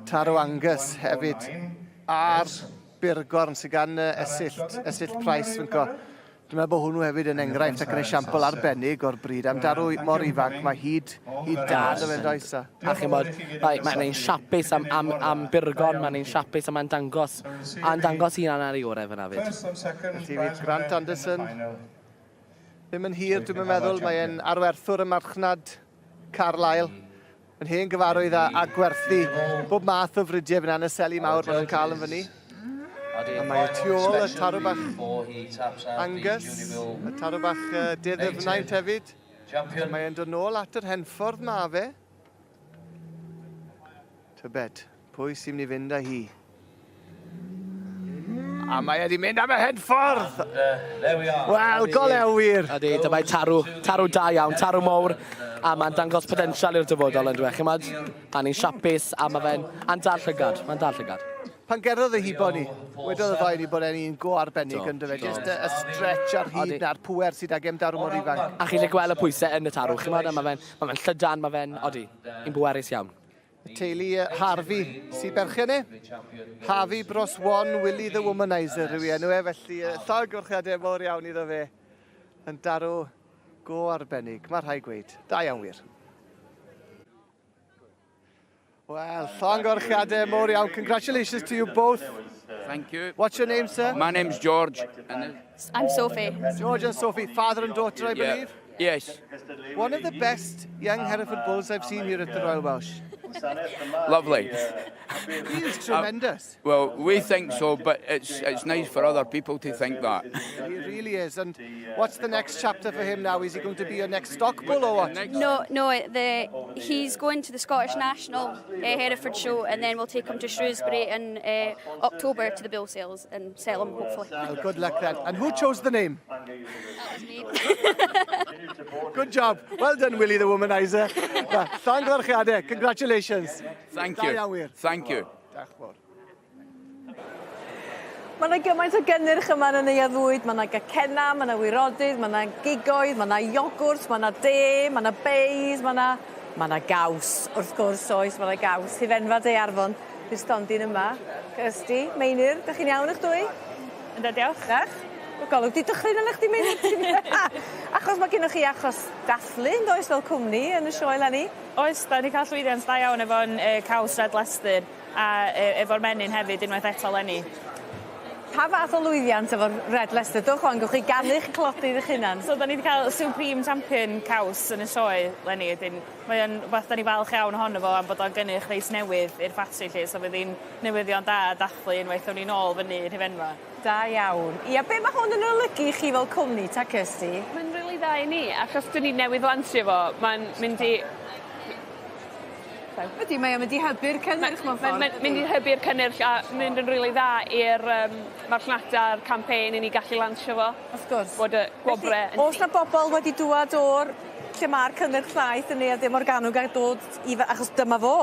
tarw Angus hefyd. A'r Burgorn sydd gan Esyllt, Esyllt Price fynco. Dwi'n meddwl bod hwnnw hefyd yn enghraifft ac yn esiampl arbennig o'r bryd. Am darw mor ifanc, mae hyd, hyd da ynddo fe'n does. A, a chi'n bod, mae'n mae ein siapus am, am, am Burgorn, mae'n ein siapus a mae'n dangos, a'n dangos hunan ar ei orau fyna fyd. Felly fydd Grant Anderson ddim yn hir, dwi'n meddwl, mae'n arwerthwr y marchnad Carlisle. Yn hen gyfarwydd â, â gwerthu bob math o fridiau fyna yn y seli mawr maen nhw'n cael yn fyny. A mae y tu ôl y tarw bach Angus, y tarw bach uh, De Ddyfnaint hefyd. Mae e'n dod nôl at yr henffordd ma fe. Tybed, pwy sy'n mynd i fynd â hi? A mae wedi mynd am y henffordd! Wel, golew wir! Ydy, dyma'i tarw, tarw da iawn, tarw mowr, a mae'n dangos potensial i'r dyfodol yn dweud. Chymod, a ni'n siapus, a mae fe'n a'n dal llygad, mae'n dal llygad. Pan gerddodd y hibo ni, wedodd y ddau ni bod e'n un go arbennig yn dyfe, just y, y stretch a'r hyd na'r pwer sydd ag em darw mor ifanc. A chi'n lle gweld y pwysau yn y tarw, chymod, a mae fe'n ma fe llydan, mae fe'n, odi, un bwerus iawn. Y teulu Harvey sy'n berchen e. Harvey bros one, Willie the Womanizer yw ei enw e, felly llongyfarchiadau mawr iawn iddo fe. Yn darw go arbennig, mae rhai gweud. Da iawn wir. Wel, llongyfarchiadau mawr iawn. Congratulations to you both. Thank you. What's your name, sir? My name's George. And I'm Sophie. George and Sophie, father and daughter, I believe? Yeah. Yes. One of the best young Hereford bulls I've seen here at the Royal Welsh. Lovely. He is tremendous. Well, we think so, but it's it's nice for other people to think that. He really is. And what's the next chapter for him now? Is he going to be your next stock bull or what? No, no. The he's going to the Scottish National Hereford show, and then we'll take him to Shrewsbury in October to the bull sales and sell him hopefully. Well, good luck then. And who chose the name? That was me. Good job. Well done, Willie the Womanizer. Llongyfarchiadau. Congratulations. Thank Da you. iawn wir. Thank you. Diolch fawr. Mae yna gymaint o gynnyrch yma yn y neuadd fwyd. Mae yna gacenna, mae yna wirodydd, mae yna gigoedd, mae yna iogwrt, mae yna de, mae yna beis, mae yna... Mae yna gaws, wrth gwrs oes, mae yna gaws. Hufenfa De Arfon, di'r stondin yma. Kirsty, Meinir, dych chi'n iawn eich dwy? Yndw, diolch. Dach? Mae golwg 'di dychryn arna chdi Meinir. Achos mae gennych chi achos dathlu yn does fel cwmni yn y sioe eleni? Oes, da ni cael llwyddiant da iawn efo'n caws Red Leicester a efo'r menyn hefyd unwaith eto 'leni. Pa fath o lwyddiant efo'r Red Leicester? Dowch wan, gewch chi ganu'ch clodydd eich hunan. So 'dan ni 'di cael Supreme Champion caws yn y sioe 'leni 'edyn mae o'n wbath 'dan ni falch iawn ohono fo am bod o'n gynnyrch reit newydd i'r ffatri 'lly so fydd 'i'n newyddion da dathlu unwaith awn ni nôl fyny i'r hufenfa. Da iawn. Ia, be' ma' hwn yn olygu i chi fel cwmni ta Kirsty? Mae'n rili dda i ni achos 'dyn ni newydd lansio fo ma'n mynd i Ydi mae o mynd i hybu'r cynnyrch mewn ffordd. Mae'n mynd i hybu'r cynnyrch a mynd yn rili dda i'r yym marchnata a'r campaign i ni gallu lansio fo. Wrth gwrs. Bod y gwobre Felly, o's 'na bobol wedi dŵad o'r lle ma'r cynnyrch llaeth yn Neuadd De Morgannwg a dod i fe- achos dyma fo,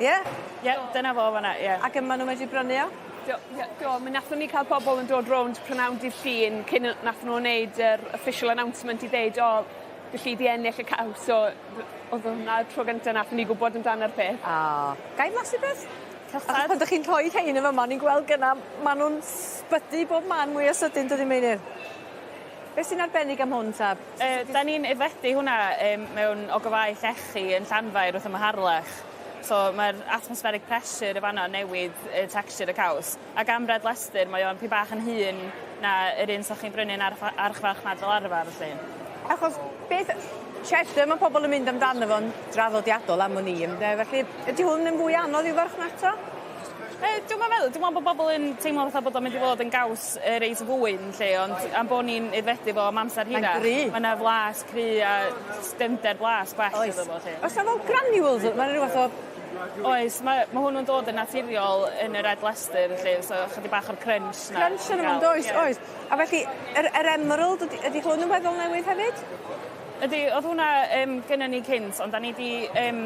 ie? Ie, dyna fo fan 'na, ie. Ac yma nhw medru brynu o? Do ie do mi nathon ni ca'l pobol yn dod rownd prynawn dydd Llun cyn yy nathon nw neud yr official announcement i ddeud o felly 'di ennill y caws so o'dd hwnna y tro gynta nathon ni gwbod amdan yr peth. O. Gai flasu peth? Achos pan 'dych chi'n rhoi rhein yn fyma o'n i'n gweld gynna ma' nw'n sbydu bob man mwya sydyn dydi Meinir? Be' sy'n arbennig am hwn ta? Yy 'dan ni'n aeddfedu hwnna yym mewn ogofau llechi yn Llanfair wrth ymyl Harlech. So ma'r atmospheric pressure yn fan 'na yn newid yy texture y caws. Ac am Red Leicester mae o'n pyn bach yn hŷn na yr un 'sach chi'n brynu yn arch- archfarchnad fel arfar 'lly. Achos beth cheddar ma' pobol yn mynd amdano fo'n draddodiadol am wn i ynde felly ydi hwn yn fwy anodd i'w farchnata? Yy dwi'm yn meddwl dwi me'wl bo' bobol yn teimlo fatha bod o'n mynd i fod yn gaws yy reit fwyn 'lly ond am bo' ni'n aeddfedu fo am amser hirach... Mae'n gry. Ma' 'na flas cry a dyfnder blas gwell Oes. iddo fo 'lly. Oes 'na fel granules ma' 'na ryw fath o... Oes ma' ma' hwnnw'n dod yn naturiol yn y Red Leicester 'lly so chydig bach o'r crunch 'na. Crunch yno fo yndoes? Oes. A felly yr yr emerald ydi ydi hwn yn weddol newydd hefyd? Ydi o'dd hwnna yym gynnon ni cynt ond 'dan ni 'di yym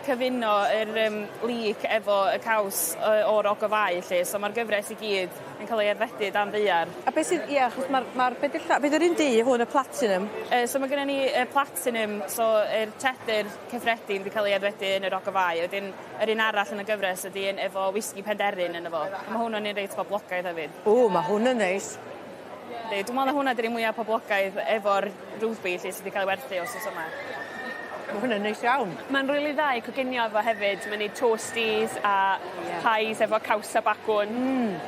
cyfuno yr yym leek efo y caws yy o'r ogofau 'lly so ma'r gyfres i gyd yn ca'l ei aeddfedu dan ddaear. A be' sydd ie achos ma'r ma'r be' 'di'r lla- be' 'di'r un du hwn y platinum? Yy so ma' gynnon ni y platinum so yr cheddar cyffredin 'di ca'l ei aeddfedu yn yr ogofau wedyn yr un arall yn y gyfres ydi un efo wisgi Penderyn yno fo. A ma' hwnnw'n un reit boblogaidd hefyd. O ma' hwn yn neis. Yndi dwi me'wl na hwnna 'di'r un mwya poblogaidd efo'r ruby 'lly sy 'di ca'l ei werthu wsos yma. Ma' hwnna'n neis iawn. Ma'n rili dda i coginio efo hefyd mae'n neud toasties a Ie. pies efo caws a bacwn. Hmm.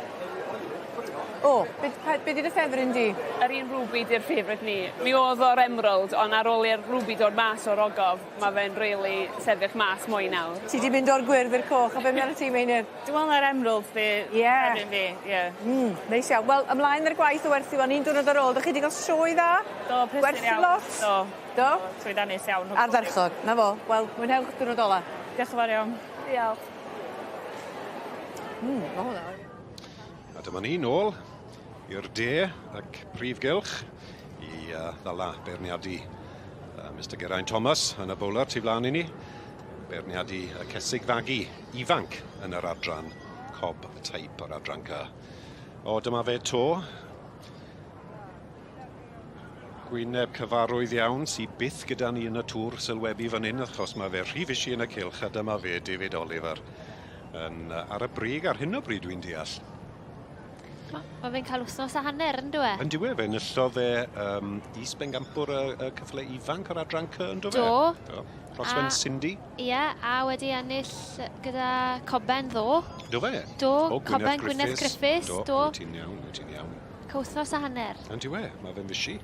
O be' pa be' 'di dy ffefryn di? Yr un ruby 'di'r favourite ni. Mi o'dd o'r emerald on' ar ôl i'r ruby dod mas o'r ogof ma' fe'n rili sefyll mas mwy nawr. Ti 'di mynd o'r gwyrdd i'r coch a be' amdanat ti Meinir? Dwi me'wl na'r emerald 'di Ie. ffefryn fi ie. Hmm neis iawn. Wel ymlaen â'r gwaith o werthu ŵan un diwrnod ar ôl 'dych chi 'di ga'l sioe dda? Do prysur iawn. Gwerthu lot? Do. Do? Llwyddiannus iawn. Ardderchog. 'Na fo. Wel mwynhewch diwrnod ola. Diolch yn fawr iawn. Diolch. Ma' hwnna yn. A dyma ni nôl i'r de ac prif gylch i uh, ddala beirniadu uh, Mr Geraint Thomas yn y bowler tu flaen i ni. Beirniadu y cesig fagu ifanc yn yr adran cob teip o'r adran C. O, dyma fe to. Gwyneb cyfarwydd iawn sydd byth gyda ni yn y tŵr sylwebu fan hyn achos mae fe rhy fysi yn y cylch a dyma fe David Oliver yn ar y brig ar hyn o bryd dwi'n deall. Mae fe'n cael wythnos a hanner yn dyw e? Yn dyw e, fe enillodd e um, is-bengampwr y, y cyfle ifanc o'r adran C yn do fe? Do. Do. Rhoswen Cindy. Ie, a wedi ennill gyda Coben ddo. Do fe? Do, o, Coben Gwyneth Griffiths. Do, do. Wyt ti'n iawn, wyt ti'n iawn. Wythnos a hanner. Yn dyw e, mae fe'n fysi.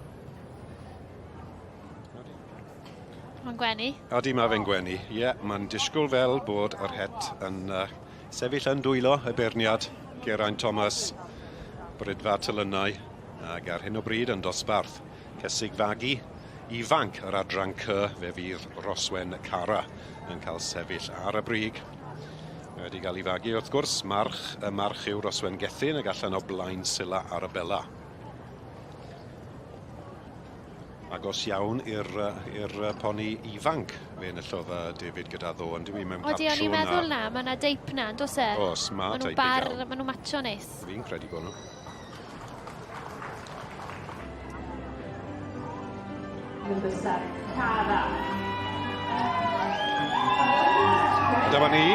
Mae'n gwenu. Odi, mae fe'n gwenu. Ie, yeah, mae'n disgwyl fel bod yr het yn uh, sefyll yn dwylo y beirniad Geraint Thomas, Brydfa Telynau, ac ar hyn o bryd yn dosbarth Cesig Fagu ifanc yr adran C, fe fydd Roswen Cara yn cael sefyll ar y brig. Mae wedi cael ei fagu wrth gwrs, march, y march yw Roswen Gethin ag allan o blaen Sila Arabella. Agos iawn i'r i'r poni ifanc fe enillodd David gyda ddo yn dyw 'i mewn Odi o'n i'n meddwl na ma' 'na deip 'na on'd o's e? O's ma' Ma' teip nhw'n bar ma' nhw'n matsio neis. Fi'n credu bo' nhw. Number 7, Cara. Dyma ni,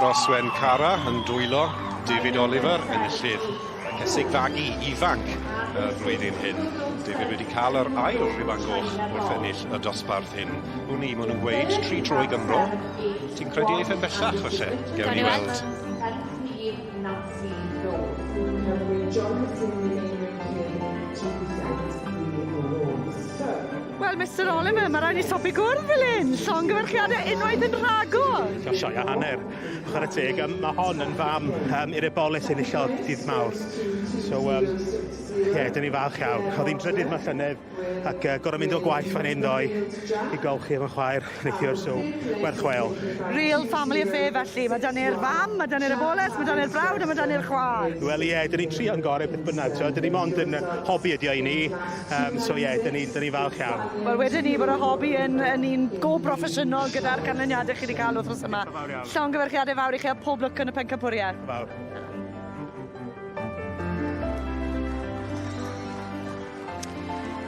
Roswen Cara yn dwylo David Oliver, enillydd y Cesig Fagu ifanc y flwyddyn hyn. David wedi cael yr ail rhuban goch wrth ennill y dosbarth hyn. Wn i, maen nhw'n gweud tri tro i Gymro. Ti'n credu eiff e'n bellach, falle? Gewn ni weld. Wel, Mr Oliver, ma' raid ni stopi gwrdd fel 'yn. Llongyfarchiade unwaith yn rhagor. Cael sioe a hanner, chwarae teg. Mae hon yn fam i'r eboles enillodd dydd Mawrth. So, ie, dyn ni falch iawn. Oedd hi'n drydydd ma llynedd ac gorau mynd o gwaith fan hyn ddoe i golchi efo'n chwaer neithiwr, so werth chweil. Real family affair felly. Mae 'da ni'r fam, mae 'da ni'r eboles, mae 'da ni'r brawd a mae 'da ni'r chwaer. Wel ie, dyn ni'n trio'n gorau beth bynnag, so dyn ni mond yn hobi ydi o i ni. So ie, yeah, dyn ni'n ni falch iawn. Wel, wedyn ni bod y hobi yn, yn un go broffesiynol gyda'r canlyniadau chi wedi cael wythnos yma. Llongyfarchiadau fawr i chi a pob lwc yn y pencampwriaeth. Fawr.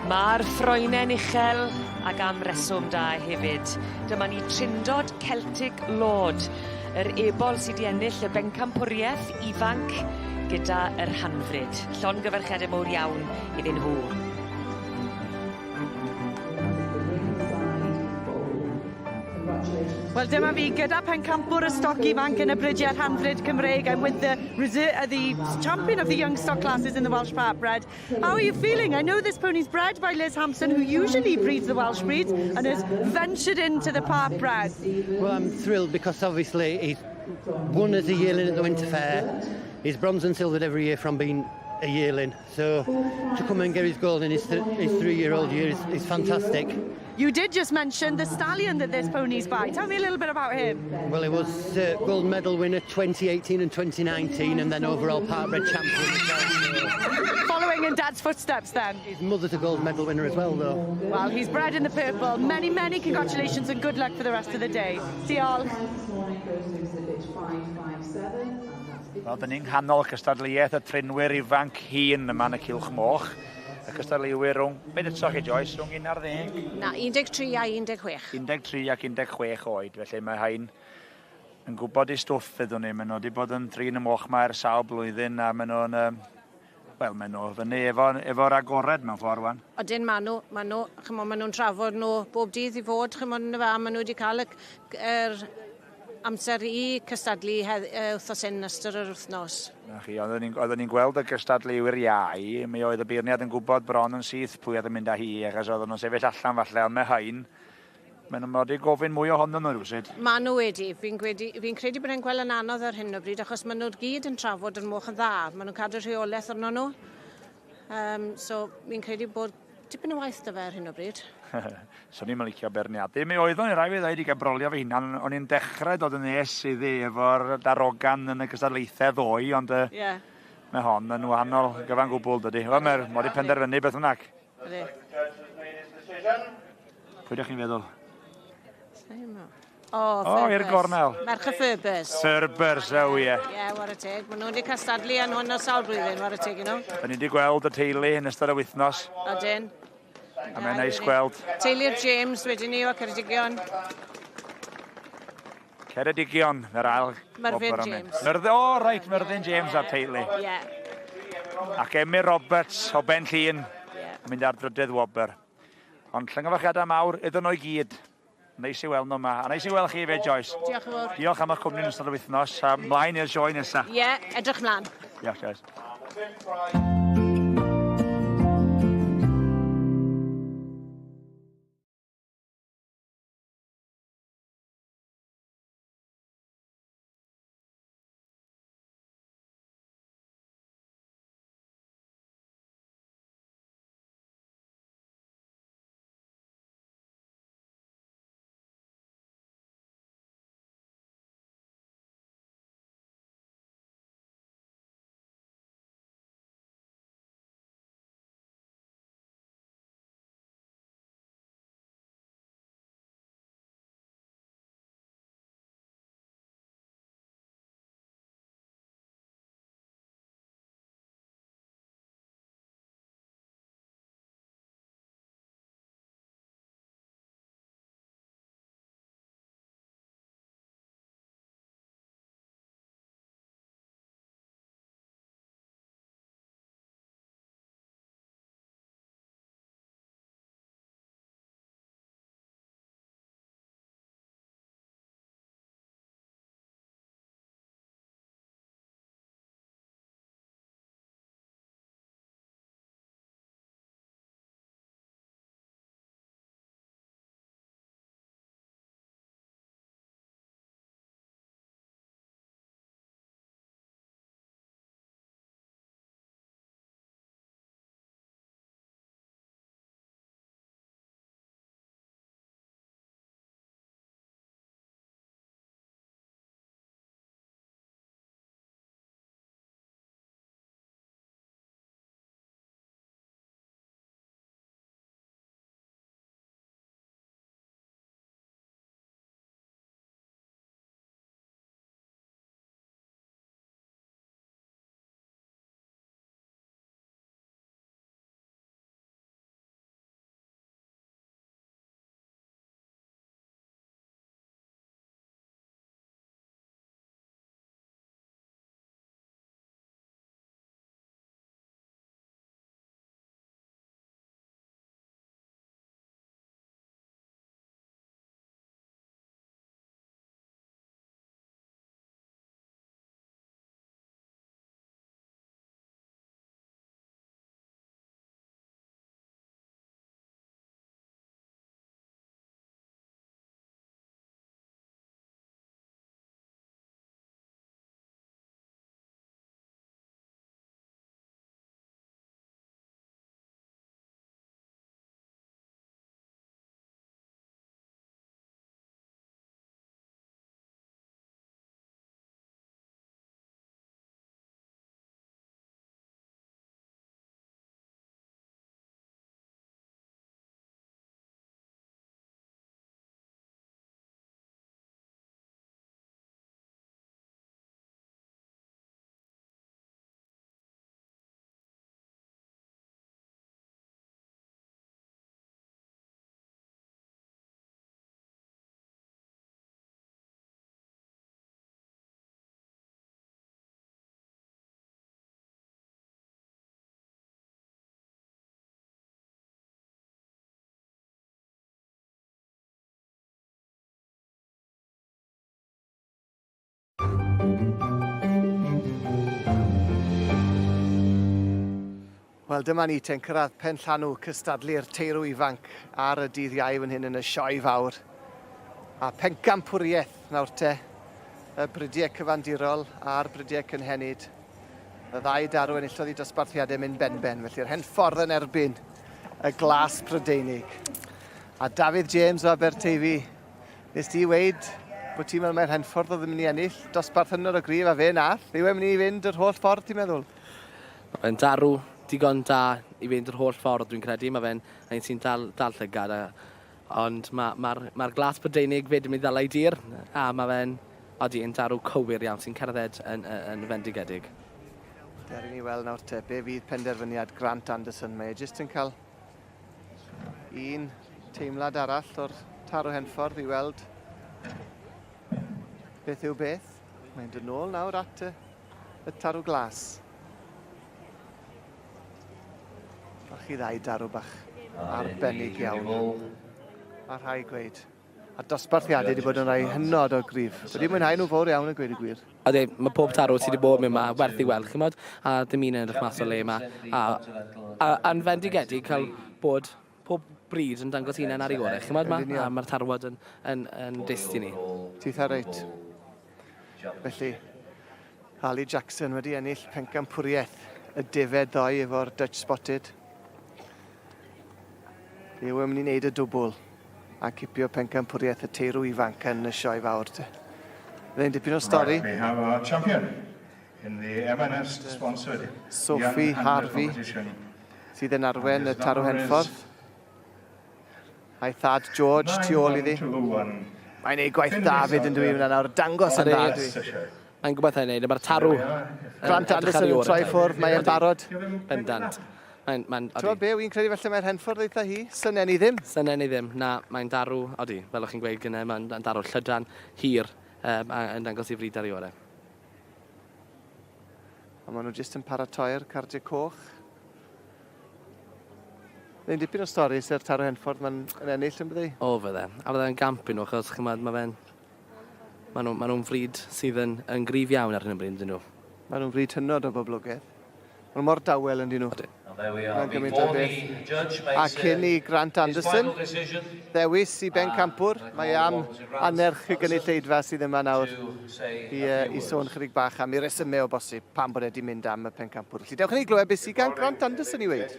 Mae'r ffroenen uchel ac am reswm da hefyd. Dyma ni Trindod Celtic Lord, yr ebol sy 'di ennill y bencampwrieth ifanc gyda yr Hanfryd. Llongyfarchiade mowr iawn iddyn nhw. Wel dyma fi gyda pencampwr y stoc ifanc yn y bridiau rhanfryd Cymreig. I'm with the, the champion of the young stock classes in the Welsh Part Bred. How are you feeling? I know this pony's bred by Liz Hampson, who usually breeds the Welsh breeds and has ventured into the part bred. Well, I'm thrilled because obviously he's won as a yearling at the Winter Fair. He's bronze and silvered every year from being a yearling. So to come and get his gold in his, th his three-year-old year is, is fantastic. You did just mention the stallion that this pony's by. Tell me a little bit about him. Well, he was gold medal winner 2018 and 2019 and then overall part bred champion as well. Following in Dad's footsteps then. His mother's a gold medal winner as well, though. Well, he's bred in the purple. Many, many congratulations and good luck for the rest of the day. Diolch. Wel, dyn ni'n nghanol cystadleuaeth y trinwyr ifanc hŷn yma yn y Cylch Moch. Y cystadleuwyr rhwng, beth eto chi Joyce, rhwng 11? Na, 13 a 16. 13 ac 16 oed, felly mae hain yn gwybod eu stwff fyddwn ni. Maen nhw wedi bod yn trin y moch yma ers sawl blwyddyn a maen nhw'n, um, wel, maen nhw fyny efo'r efo agored mewn ffordd wan. Odyn, maen nhw, maen nhw, chymod, maen nhw'n trafod nhw bob dydd i fod, chymod, yn y fa, maen nhw wedi cael y, yr amser i cystadlu hedd, wythnos hyn ystod yr wythnos. Na chi, oeddwn ni'n oeddwn ni'n gweld y gystadleuwyr iau, mi oedd y beirniad yn gwybod bron yn syth pwy oedd yn mynd â hi, achos oedden nhw'n sefyll allan falle, ond mae hain, maen nhw'n mod i gofyn mwy ohonyn nhw rhywsut. Maen nhw wedi. Fi'n gwedi, fi credu bod e'n gweld yn anodd ar hyn o bryd, achos maen nhw gyd yn trafod yr moch yn dda. Maen nhw'n cadw rheolaeth arno nhw. Um, so fi'n credu bod tipyn o waith 'da fe ar hyn o bryd. Swn i'm yn licio beirniadu. Mi oeddwn i, rai fi ddeud, i gael brolio fy hunan. O'n i'n dechrau dod yn nes iddi efo'r darogan yn y gystadlaethau ddoe, ond uh, yeah. mae hon yn wahanol gyfan gwbl, dydy. Wel, mae'r mod i penderfynu beth bynnag. Ydy. Pwy ydych chi'n feddwl? O, oh, i'r gornel. Merch y Ferbers. Ferbers, o ie. Ie, whare teg. Maen nhw wedi cystadlu yn hwn o sawl blwyddyn, whare teg i nhw. Da ni wedi gweld y teulu yn ystod y wythnos. Odyn. A mae'n neis gweld. Teulu'r James wedyn ni o Ceredigion. Ceredigion, yr ail. Myrddin James. Myrddin, o oh, reit, Myrddin James a'r teulu. Ie. Ac Emyr Roberts o Ben Llun, yeah. mynd ar drydedd wobr. Ond llongyfarchiadau mawr iddyn nhw i gyd. Neis i weld nhw yma. A neis i weld chi hefyd, Joyce. Diolch yn fawr. Diolch am eich cwmni yn ystod y wythnos. A mlaen i'r sioe nesaf. Ie, yeah, edrych mlaen. Diolch, Joyce. Wel, dyma ni te'n cyrraedd pen llanw cystadlu'r teirw ifanc ar y dydd Iau fan hyn yn y Sioe Fawr. A phencampwriaeth nawr te, y bridiau cyfandirol a'r bridiau cynhenid. Y ddau darw enillodd i dosbarthiadau mynd benben, felly'r hen ffordd yn erbyn y glas Prydeinig. A Dafydd James o Aberteifi, nes di weid bod ti'n meddwl mai'r hen ffordd oedd yn mynd i ennill dosbarth hynod o gryf a fe nath. Yw e'n mynd i fynd yr holl ffordd ti'n meddwl? Mae fe'n darw digon da i fynd yr holl ffordd dwi'n credu. Mae fe'n un sy'n dal, dal llygad. A, ond mae'r ma, ma, ma glas Brydeinig fyd yn mynd i ddala i dir. A mae fe'n, odi, yn darw cywir iawn sy'n cerdded yn, yn, yn fendigedig. Dere ni weld nawr te, be fydd penderfyniad Grant Anderson. Mae e jyst yn cael un teimlad arall o'r taro henffordd i weld beth yw beth. Mae'n dod nôl nawr at y Y tarw glas. Bach i ddau darw bach arbennig iawn. A rhai gweud. A dosbarthiadau wedi bod yn rhai hynod o gryf. Wedi mwynhau nhw fawr iawn yn gweud y gwir. Ydy, mae pob tarw sydd wedi bod mewn yma werth i weld, chimod, a dim un yn edrych mas o le yma. A, a, a'n fendigedig cael bod pob bryd yn dangos hunain ar ei orau, chimod, ma, a mae'r tarwod yn, yn, yn dyst i ni. Titha reit. Felly, Ali Jackson wedi ennill pencampwriaeth y defed ddoe efo'r Dutch Spotted. Yw e'n mynd i wneud y dwbl a cipio pencampwriaeth y teirw ifanc yn y sioe fawr te. Fydde'n dipyn o stori. Right, we have our champion in the M&S sponsored Sophie Harvey sydd yn arwen y Tarw Henffordd. A'i thad George tu ôl iddi. Mae'n ei gwaith da fyd yn dwi fyna nawr, dangos yn dda dwi. Mae'n gwybod ei wneud, mae'r tarw... Grant Anderson yn troi ffwrdd, mae e'n barod. Bendant. Mae'n... Mae'n... Ti'n be, wy'n credu falle mae'r henffordd eitha hi, synen i ddim. Synen i ddim, na, mae'n darw, odi, fel o'ch chi'n gweud gynnau, mae'n darw llydan, hir, um, a yn dangos i fryd ar ei orau. A maen nhw jyst yn paratoi'r cardiau coch. Neu'n dipyn o stori sy'r Taro Henffordd mae'n yn ennill yn byddi? O fydde. A fydde'n gamp i nhw achos chymod mae fe'n... Maen nhw'n ma nhw fryd sydd yn, yn gryf iawn ar hyn o bryd, dyn nhw. Maen nhw'n fryd hynod o boblogaidd. Maen nhw mor dawel yn dyn nhw. Mae'n gymaint o beth. A cyn i Grant Anderson ddewis i bencampwr, mae e am annerch y gynulleidfa sydd yma nawr i, uh, i sôn chydig bach am ei resymau o bosib pam bod e wedi mynd am y pencampwr. Felly dewch i ni glywed beth sydd gan Grant Anderson i weud.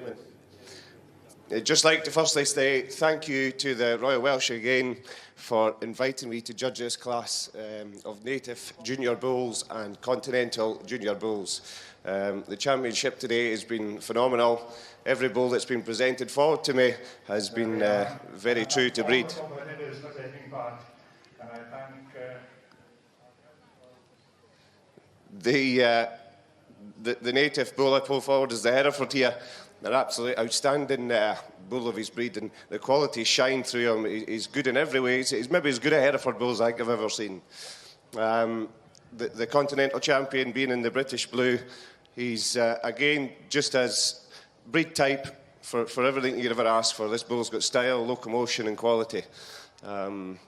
I'd just like to firstly say thank you to the Royal Welsh again for inviting me to judge this class um, of native junior bulls and continental junior bulls. Um, the championship today has been phenomenal. Every bull that's been presented forward to me has been uh, very true to breed. The, uh, the, the native bull I pull forward is the Hereford here. An absolutely outstanding uh, bull of his breed, and the quality shine through him. He's good in every way. He's, he's maybe as good a Hereford bull as I think I've ever seen. Um, the, the continental champion being in the British blue, he's uh, again just as breed type for, for everything you'd ever ask for. This bull's got style, locomotion, and quality. Um,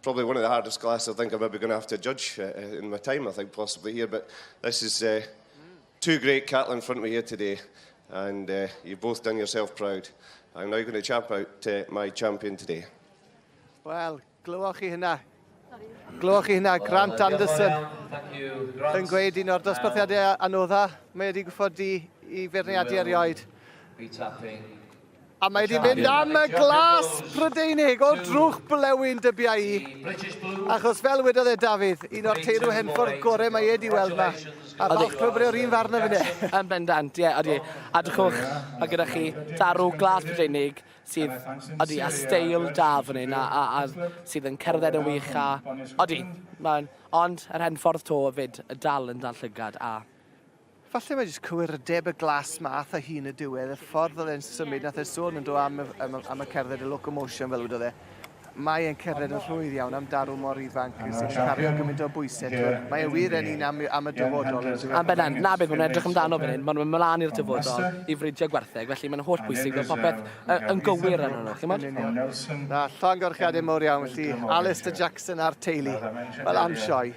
probably one of the hardest classes I think I'm ever going to have to judge uh, uh, in my time, I think, possibly here. But this is uh, two great cattle in front of me here today, and uh, you've both done yourself proud. I'm now going to champ out uh, my champion today. Wel, glywoch chi hynna. Glywoch chi hynna, Grant Anderson yn gweud un o'r dosbarthiadau anodda mae wedi gwffod i, i feirniadu erioed. A mae wedi mynd am y glas Prydeinig o drwch blewyn dybia i. Achos fel wedodd e Dafydd, un o'r teirw henffordd gore mae e wedi weld ma. A falch clywed bod e o'r un farn â finne. Yn bendant, ie, odi. A drychwch, mae gyda chi darw glas Prydeinig sydd, odi, a steil da fan hyn, a, a, a sydd yn cerdded yn wych, a, odi, mae'n, ond yr henffordd to fyd, y dal yn dal llygad, a Falle mae jyst cywirdeb y glas 'ma ath â hi yn y diwedd, y ffordd oedd e'n symud, nath e sôn yn do am y, am, am y cerdded, y locomotion fel wedodd e. Mae e'n cerdded yn rhwydd iawn am darw mor ifanc sy'n cario gymaint o bwysau. Mae e wir yn un am, am y dyfodol. Yn bendant, na beth maen nhw'n edrych amdano fan hyn, maen nhw'n mynd mlaen i'r dyfodol i fridio gwartheg, felly mae'n holl bwysig bod popeth yn gywir arnyn nhw, chi'mod? Na, llongyfarchiadau mawr iawn, felly Alistair Jackson a'r teulu, wel am sioe.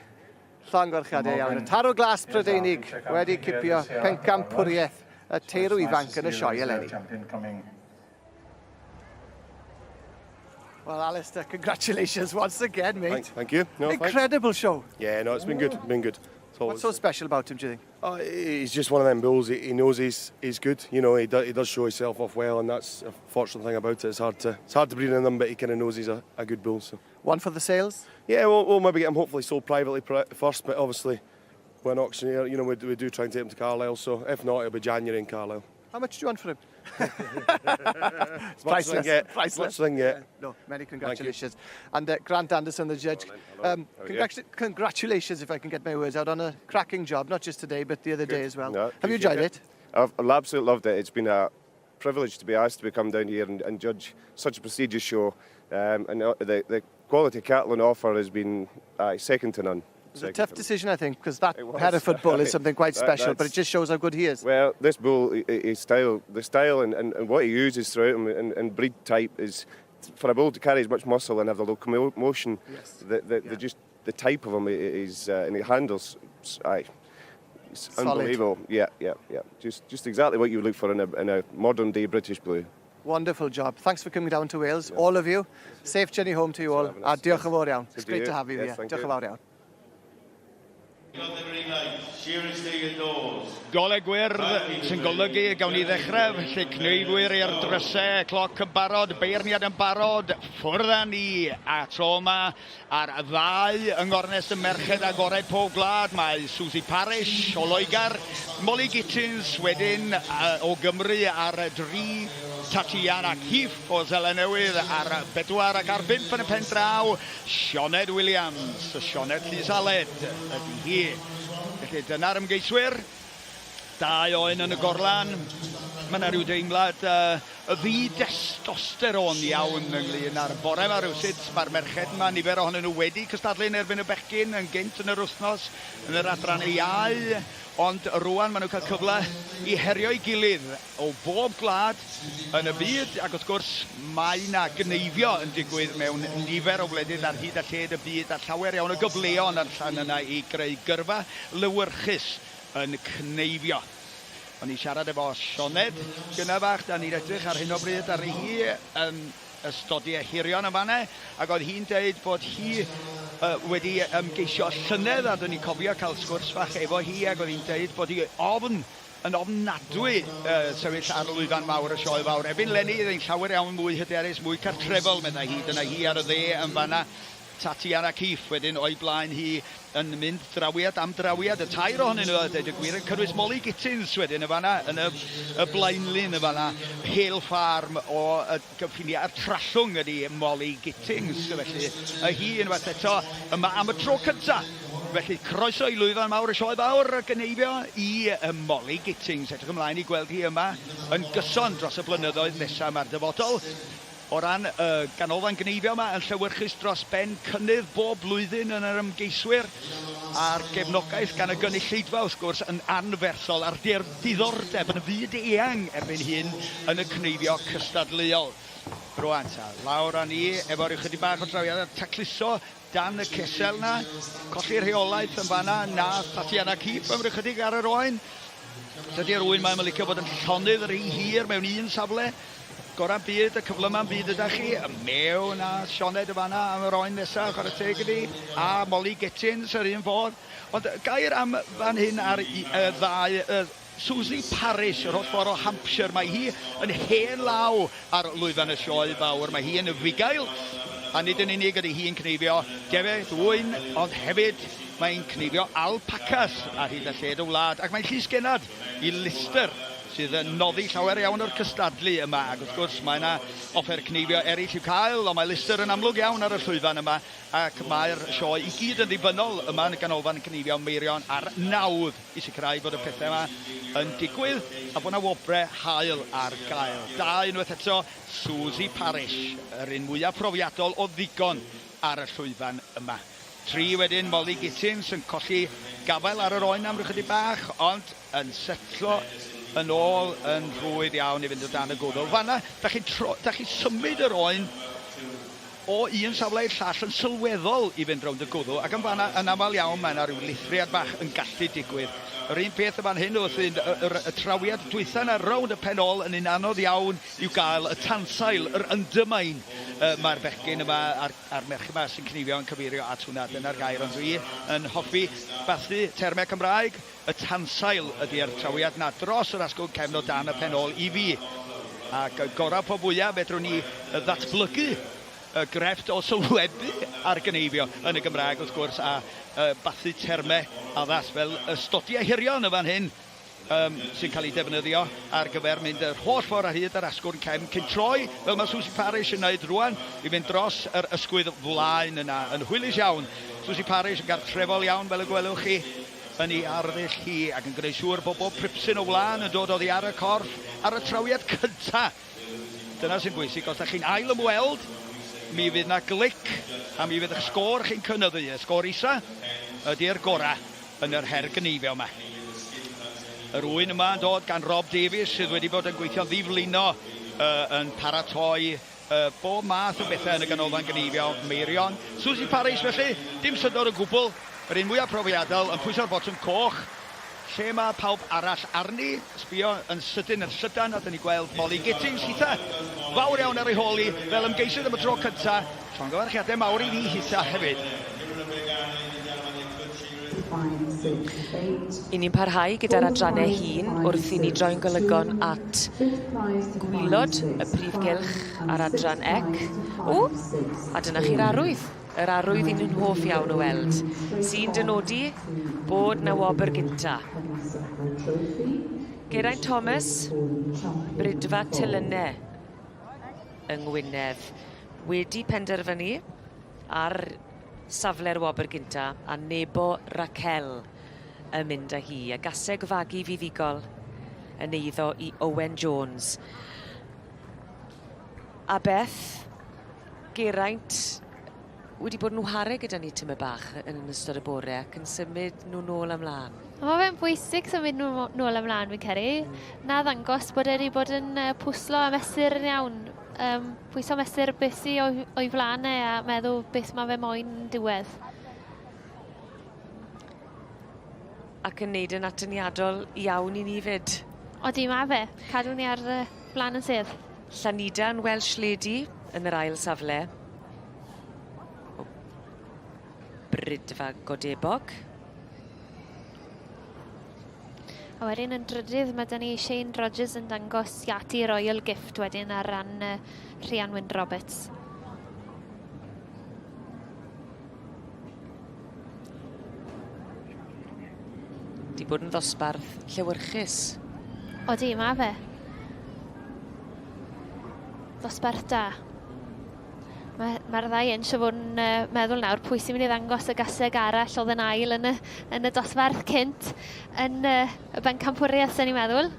Llongyfarchiadau iawn. Y Tarw Glas Prydeinig wedi cipio pencampwriaeth y teirw ifanc yn y sioe eleni. Well, Alistair, congratulations once again, mate. Thank, thank you. No, Incredible thanks. show. Yeah, no, it's been good. Been good. What's so special about him, do you think? Oh, he's just one of them bulls. He, he knows he's he's good. You know, he, do, he does show himself off well, and that's a fortunate thing about it. It's hard to it's hard to breed in them, but he kind of knows he's a, a good bull. So one for the sales. Yeah, we'll, we'll maybe get him hopefully sold privately first, but obviously we're an auctioneer. You know, we, we do try and take him to Carlisle. So if not, it'll be January in Carlisle. How much do you want for him? it's priceless. Get. Priceless. Much get. Yeah. No, many congratulations. And uh, Grant Anderson, the judge, um, congratu congratulations, if I can get my words out, on a cracking job, not just today, but the other Good. day as well. No, Have you enjoyed it? it? I've, I've absolutely loved it. It's been a privilege to be asked to come down here and, and judge such a prestigious show. Um, and uh, the, the quality cattle on offer has been uh, second to none. It was a tough decision, I think, because that Hereford bull is something quite special, that, but it just shows how good he is. Well, this bull, his style, the style and, and, and what he uses throughout him and, and breed type is, for a bull to carry as much muscle and have the locomotion, yes. the, the, yeah. the just the type of him is, uh, and he handles, aye, it's Solid. unbelievable. Yeah, yeah, yeah. Just, just exactly what you would look for in a, in a modern day British blue. Wonderful job. Thanks for coming down to Wales, yeah. all of you. Safe journey home to you all. A diolch yn fawr iawn. It's great to have you yes, here. Diolch yn fawr iawn. Golau gwyrdd sy'n golygu y gawn ni ddechrau, felly cneifwyr i'r drysau, cloc yn barod, beirniad yn barod, ffwrdd â ni. A tro yma ar ddau yng ngornest y merched agored pob gwlad, mae Susie Parish o Loegr, Molly Gittins wedyn o Gymru ar dri, Tatiana Keefe o Seland Newydd ar bedwar ac ar bump yn y pen draw, Sioned Williams, y Sioned Llys Aled ydy hi. Felly dyna'r ymgeiswyr. Dau oen yn y gorlan. Mae yna rhyw deimlad uh, y ddi-destosteron iawn ynglyn â'r bore yma rhywsut. Mae'r merched yma, nifer ohonyn nhw wedi cystadlu yn erbyn y bechgyn yn gynt yn yr wythnos yn yr adran iau, ond rwan maen nhw'n cael cyfle i herio'i gilydd o bob gwlad yn y byd, ac wrth gwrs mae 'na gneifio yn digwydd mewn nifer o wledydd ar hyd a lled y byd, a llawer iawn o gyfleon allan yna i greu gyrfa lewyrchus yn cneifio. O'n i'n siarad efo Sioned gynna fach, da ni'n edrych ar hyn o bryd ar hi yn ystodiau hirion yn fanna, ac oedd hi'n deud bod hi uh, wedi ymgeisio llynedd, a dyn ni'n cofio cael sgwrs fach efo hi, ac oedd hi'n deud bod hi ofn yn ofnadwy uh, sefyll ar lwyfan mawr y sioe fawr. Erbyn 'leni, iddi'n llawer iawn mwy hyderus, mwy cartrefol, meddai hi. Dyna hi ar y dde yn fanna. Tatiana Keefe wedyn o'i blaen hi yn mynd drawiad am drawiad. Y tair ohonyn nhw, a dweud y gwir, yn cynnwys Molly Gittins wedyn yn fanna, yn y, y blaenlun yn fanna. Hale Farm o y gyffiniau'r Trallwng ydy Molly Gittins. Felly, y hi unwaith eto yma am y tro cyntaf. Felly, croeso i lwyfan mawr y sioe fawr y gneifio i Molly Gittins. Edrych ymlaen i gweld hi yma yn gyson dros y blynyddoedd nesaf. Mae'r dyfodol o ran y ganolfan gneifio yma yn llewyrchus dros ben cynnydd bob blwyddyn yn yr ymgeiswyr a'r gefnogaeth gan y gynulleidfa wrth gwrs yn anferthol a'r diddordeb yn fyd eang erbyn hyn yn y cneifio cystadleuol. Rwan ta, lawr â ni efo rhyw chydig bach o drawiad tacluso Dan y cesel 'na, colli rheolaeth yn fanna, na Tatiana Keefe am ryw chydig ar yr oen. Dydy'r ŵyn 'ma 'im yn licio bod yn llonydd rhy hir mewn un safle. Gorau byd, y cyflyma'n byd ydach chi. Mewn a Sioned yn fanna am yr oen nesaf, chwarae teg iddi. A Molly Gittins yr un fodd. Ond gair am fan hyn ar y ddau, Susie Parish, yr holl ffordd o Hampshire. Mae hi yn hen law ar lwyfan y sioe fawr. Mae hi yn fugail, a nid yn unig ydy hi'n cneifio defaid, ŵyn, ond hefyd mae'n cneifio alpacas ar hyd a lled y wlad, ac mae'n llysgennad i Lister, sydd yn noddi llawer iawn o'r cystadlu yma. Ac wrth gwrs, mae yna offer cneifio eraill i'w cael, ond mae Lister yn amlwg iawn ar y llwyfan yma, Ac mae'r sioe i gyd yn ddibynnol yma yn y Ganolfan Cneifio Meirion ar nawdd i sicrhau bod y pethau yma yn digwydd a bod 'na wobrau hael ar gael. Da unwaith eto, Suzy Parish, yr un mwyaf profiadol o ddigon ar y llwyfan yma. Tri wedyn, Molly Gittins yn colli gafael ar yr oen am ryw chydig bach, ond yn setlo yn ôl yn rhwydd iawn i fynd o dan y gwddw. Fanna, da chi'n tro, da chi'n symud yr oen. o un safle i'r llall yn sylweddol i fynd rownd y gwddw, ac yn fan'na yn aml iawn mae yna ryw lithriad bach yn gallu digwydd. Yr un peth yn fan hyn wrth fynd y, y, y trawiad dwytha yna rownd y pen ôl yn un anodd iawn i'w gael, y tansail, yr undermine, uh, mae'r bechgyn yma a'r, a'r merch yma sy'n cneifio yn cyfeirio at hwnna, dyna'r gair, ond dwi yn hoffi bathu termau Cymraeg. Y tansail ydi'r trawiad 'na dros yr asgwrn cefn o dan y pen ôl i fi. Ac gorau po fwya fedrwn ni ddatblygu y grefft o sylwebu ar gneifio yn y Gymraeg wrth gwrs a bathu termau addas fel y stodiau hirion yn fan hyn um, sy'n cael eu defnyddio ar gyfer mynd yr holl ffordd ar hyd yr asgwrn cefn cyn troi fel mae Susie Parish yn wneud rwan i fynd dros yr ysgwydd flaen yna yn hwylus iawn. Susie Parish yn gartrefol iawn fel y gwelwch chi yn ei arddull hi ac yn gwneud siŵr bod bob pripsyn o wlân yn dod oddi ar y corff ar y trawiad cynta. Dyna sy'n bwysig, os da chi'n ail ymweld, mi fydd na glic a mi fydd eich sgôr chi'n cynyddu. Y sgôr isa ydy'r gorau yn yr her gneifio yma. Yr ŵyn yma yn dod gan Rob Davies sydd wedi bod yn gweithio'n ddiflino uh, yn paratoi bob math o bethau yn y ganolfan gneifio Meirion. Suzy Parris felly, dim syndod o gwbl, yr un mwyaf profiadol yn pwyso'r botwm coch. Lle mae pawb arall arni? Sbio yn sydyn yn llydan a dyn ni gweld Molly Gittings hitha fawr iawn ar ei hôl hi fel ymgeisydd am y tro cynta. Llongyfarchiadau mawr i fi hitha hefyd. I ni'n parhau gyda'r adrannau hŷn wrth i ni droi'n golygon at gwylod y prif gylch a'r adran ec. O, a dyna chi'r arwydd, yr arwydd i ni'n hoff iawn o weld, sy'n dynodi bod 'na wobr gynta. Geraint Thomas, Bridfa Telynne yng Ngwynedd, wedi penderfynu ar safle'r wobr gynta a Nebo Raquel yn mynd â hi. A gaseg fagu fuddugol yn eiddo i Owen Jones. A Beth, Geraint wedi bod yn whare gyda ni tymed bach yn ystod y bore ac yn symud nhw nôl a mlaen. Mae fe'n bwysig symud nhw nôl a mlaen fi'n credu. Na ddangos bod e wedi bod yn pwslo a mesur yn iawn. Um, pwyso mesur beth sy o'i, o'i flaen e a meddwl beth mae fe moyn yn diwedd. Ac yn neud yn atyniadol iawn i ni fyd. Odi, mae fe. Cadw ni ar uh, flaen yn sedd. Llanidan Welsh Lady yn yr ail safle. O Brydfa Godebog. A wedyn yn drydydd mae 'da ni Shane Rogers yn dangos Yati Royal Gift wedyn ar ran uh, Rhian Wyn Roberts. Di bod yn ddosbarth llewyrchus. Odi, mae fe. Ddosbarth da. Mae'r ma ddau yn siŵr fod yn uh, meddwl nawr pwy sy'n mynd i ddangos y gaseg arall oedd yn ail yn y, yn y dosbarth cynt yn uh, y bencampwriaeth, sy'n ni'n meddwl.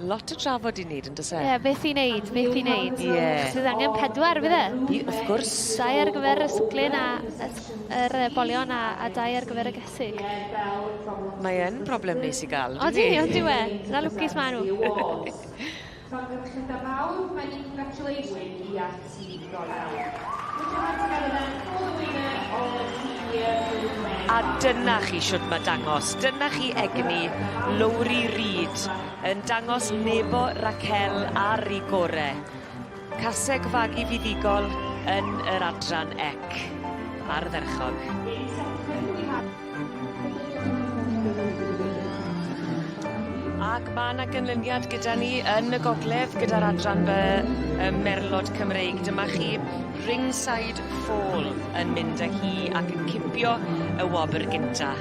Lot o drafod i wneud yn does e? Ie, yeah, beth i wneud, beth i wneud. Ie. Yeah. Sydd angen pedwar, fydd e? I, wrth gwrs. Dau ar gyfer y swglyn a yr bolion a, a dau ar gyfer y gesig. Mae yn broblem neis i gael. Odi, odi we. Na lwcus maen nhw. Llongyfarchiadau mawr, many congratulations i ERT Royal. Put your hands together then for the winner of the Senior Group Men. A dyna chi shwt ma' dangos, dyna chi egni Lowri Reid yn dangos Nebo Raquel ar 'i gore. Caseg fagu fuddugol yn yr adran ec. Ardderchog. Ac ma' 'na ganlyniad gyda ni yn y gogledd gyda'r adran By y Merlod Cymreig. Dyma chi Ringside Fall yn mynd â hi ac yn cipio y wobr gynta.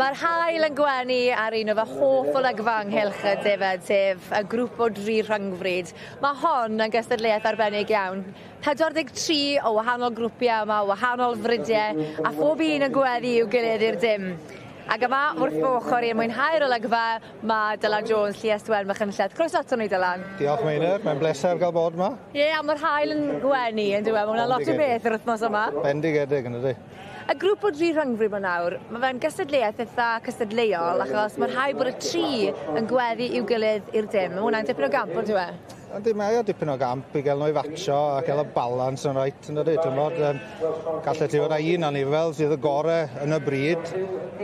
Mae'r haul yn gwenu ar un o fy hoff olygfa ynghylch y defaid, sef y grŵp o dri rhyngfrid. Mae hon yn gystadleuaeth arbennig iawn. 43 o wahanol grwpiau yma, wahanol fridiau, a phob un yn gweddu i'w gilydd i'r dim. Ac yma, wrth fy ochr i yn mwynhau'r olygfa, mae Dylan Jones, Lluest Wen Machynlleth. Croeso ato ni, Dylan. Diolch, Meinir. Mae'n bleser gael bod yma. Ie, yeah, a mae'r haul yn gwenu, yn dyw e? Mae hwnna'n lot o beth yr wythnos yma. Bendigedig, yn dydi? Y grŵp o dri rhyngfrid 'ma nawr, ma' fe'n gystadleuaeth itha cystadleuol achos ma' rhaid bod y tri yn gweddu i'w gilydd i'r dim. Ma' hwnna'n dipyn o gamp on'd yw e? Yndi mae o dipyn o gamp i gael nhw i fatsio a gael y balans yn reit yn dydi t'mod yym gallet ti fod â un anifel sydd y gore yn y bryd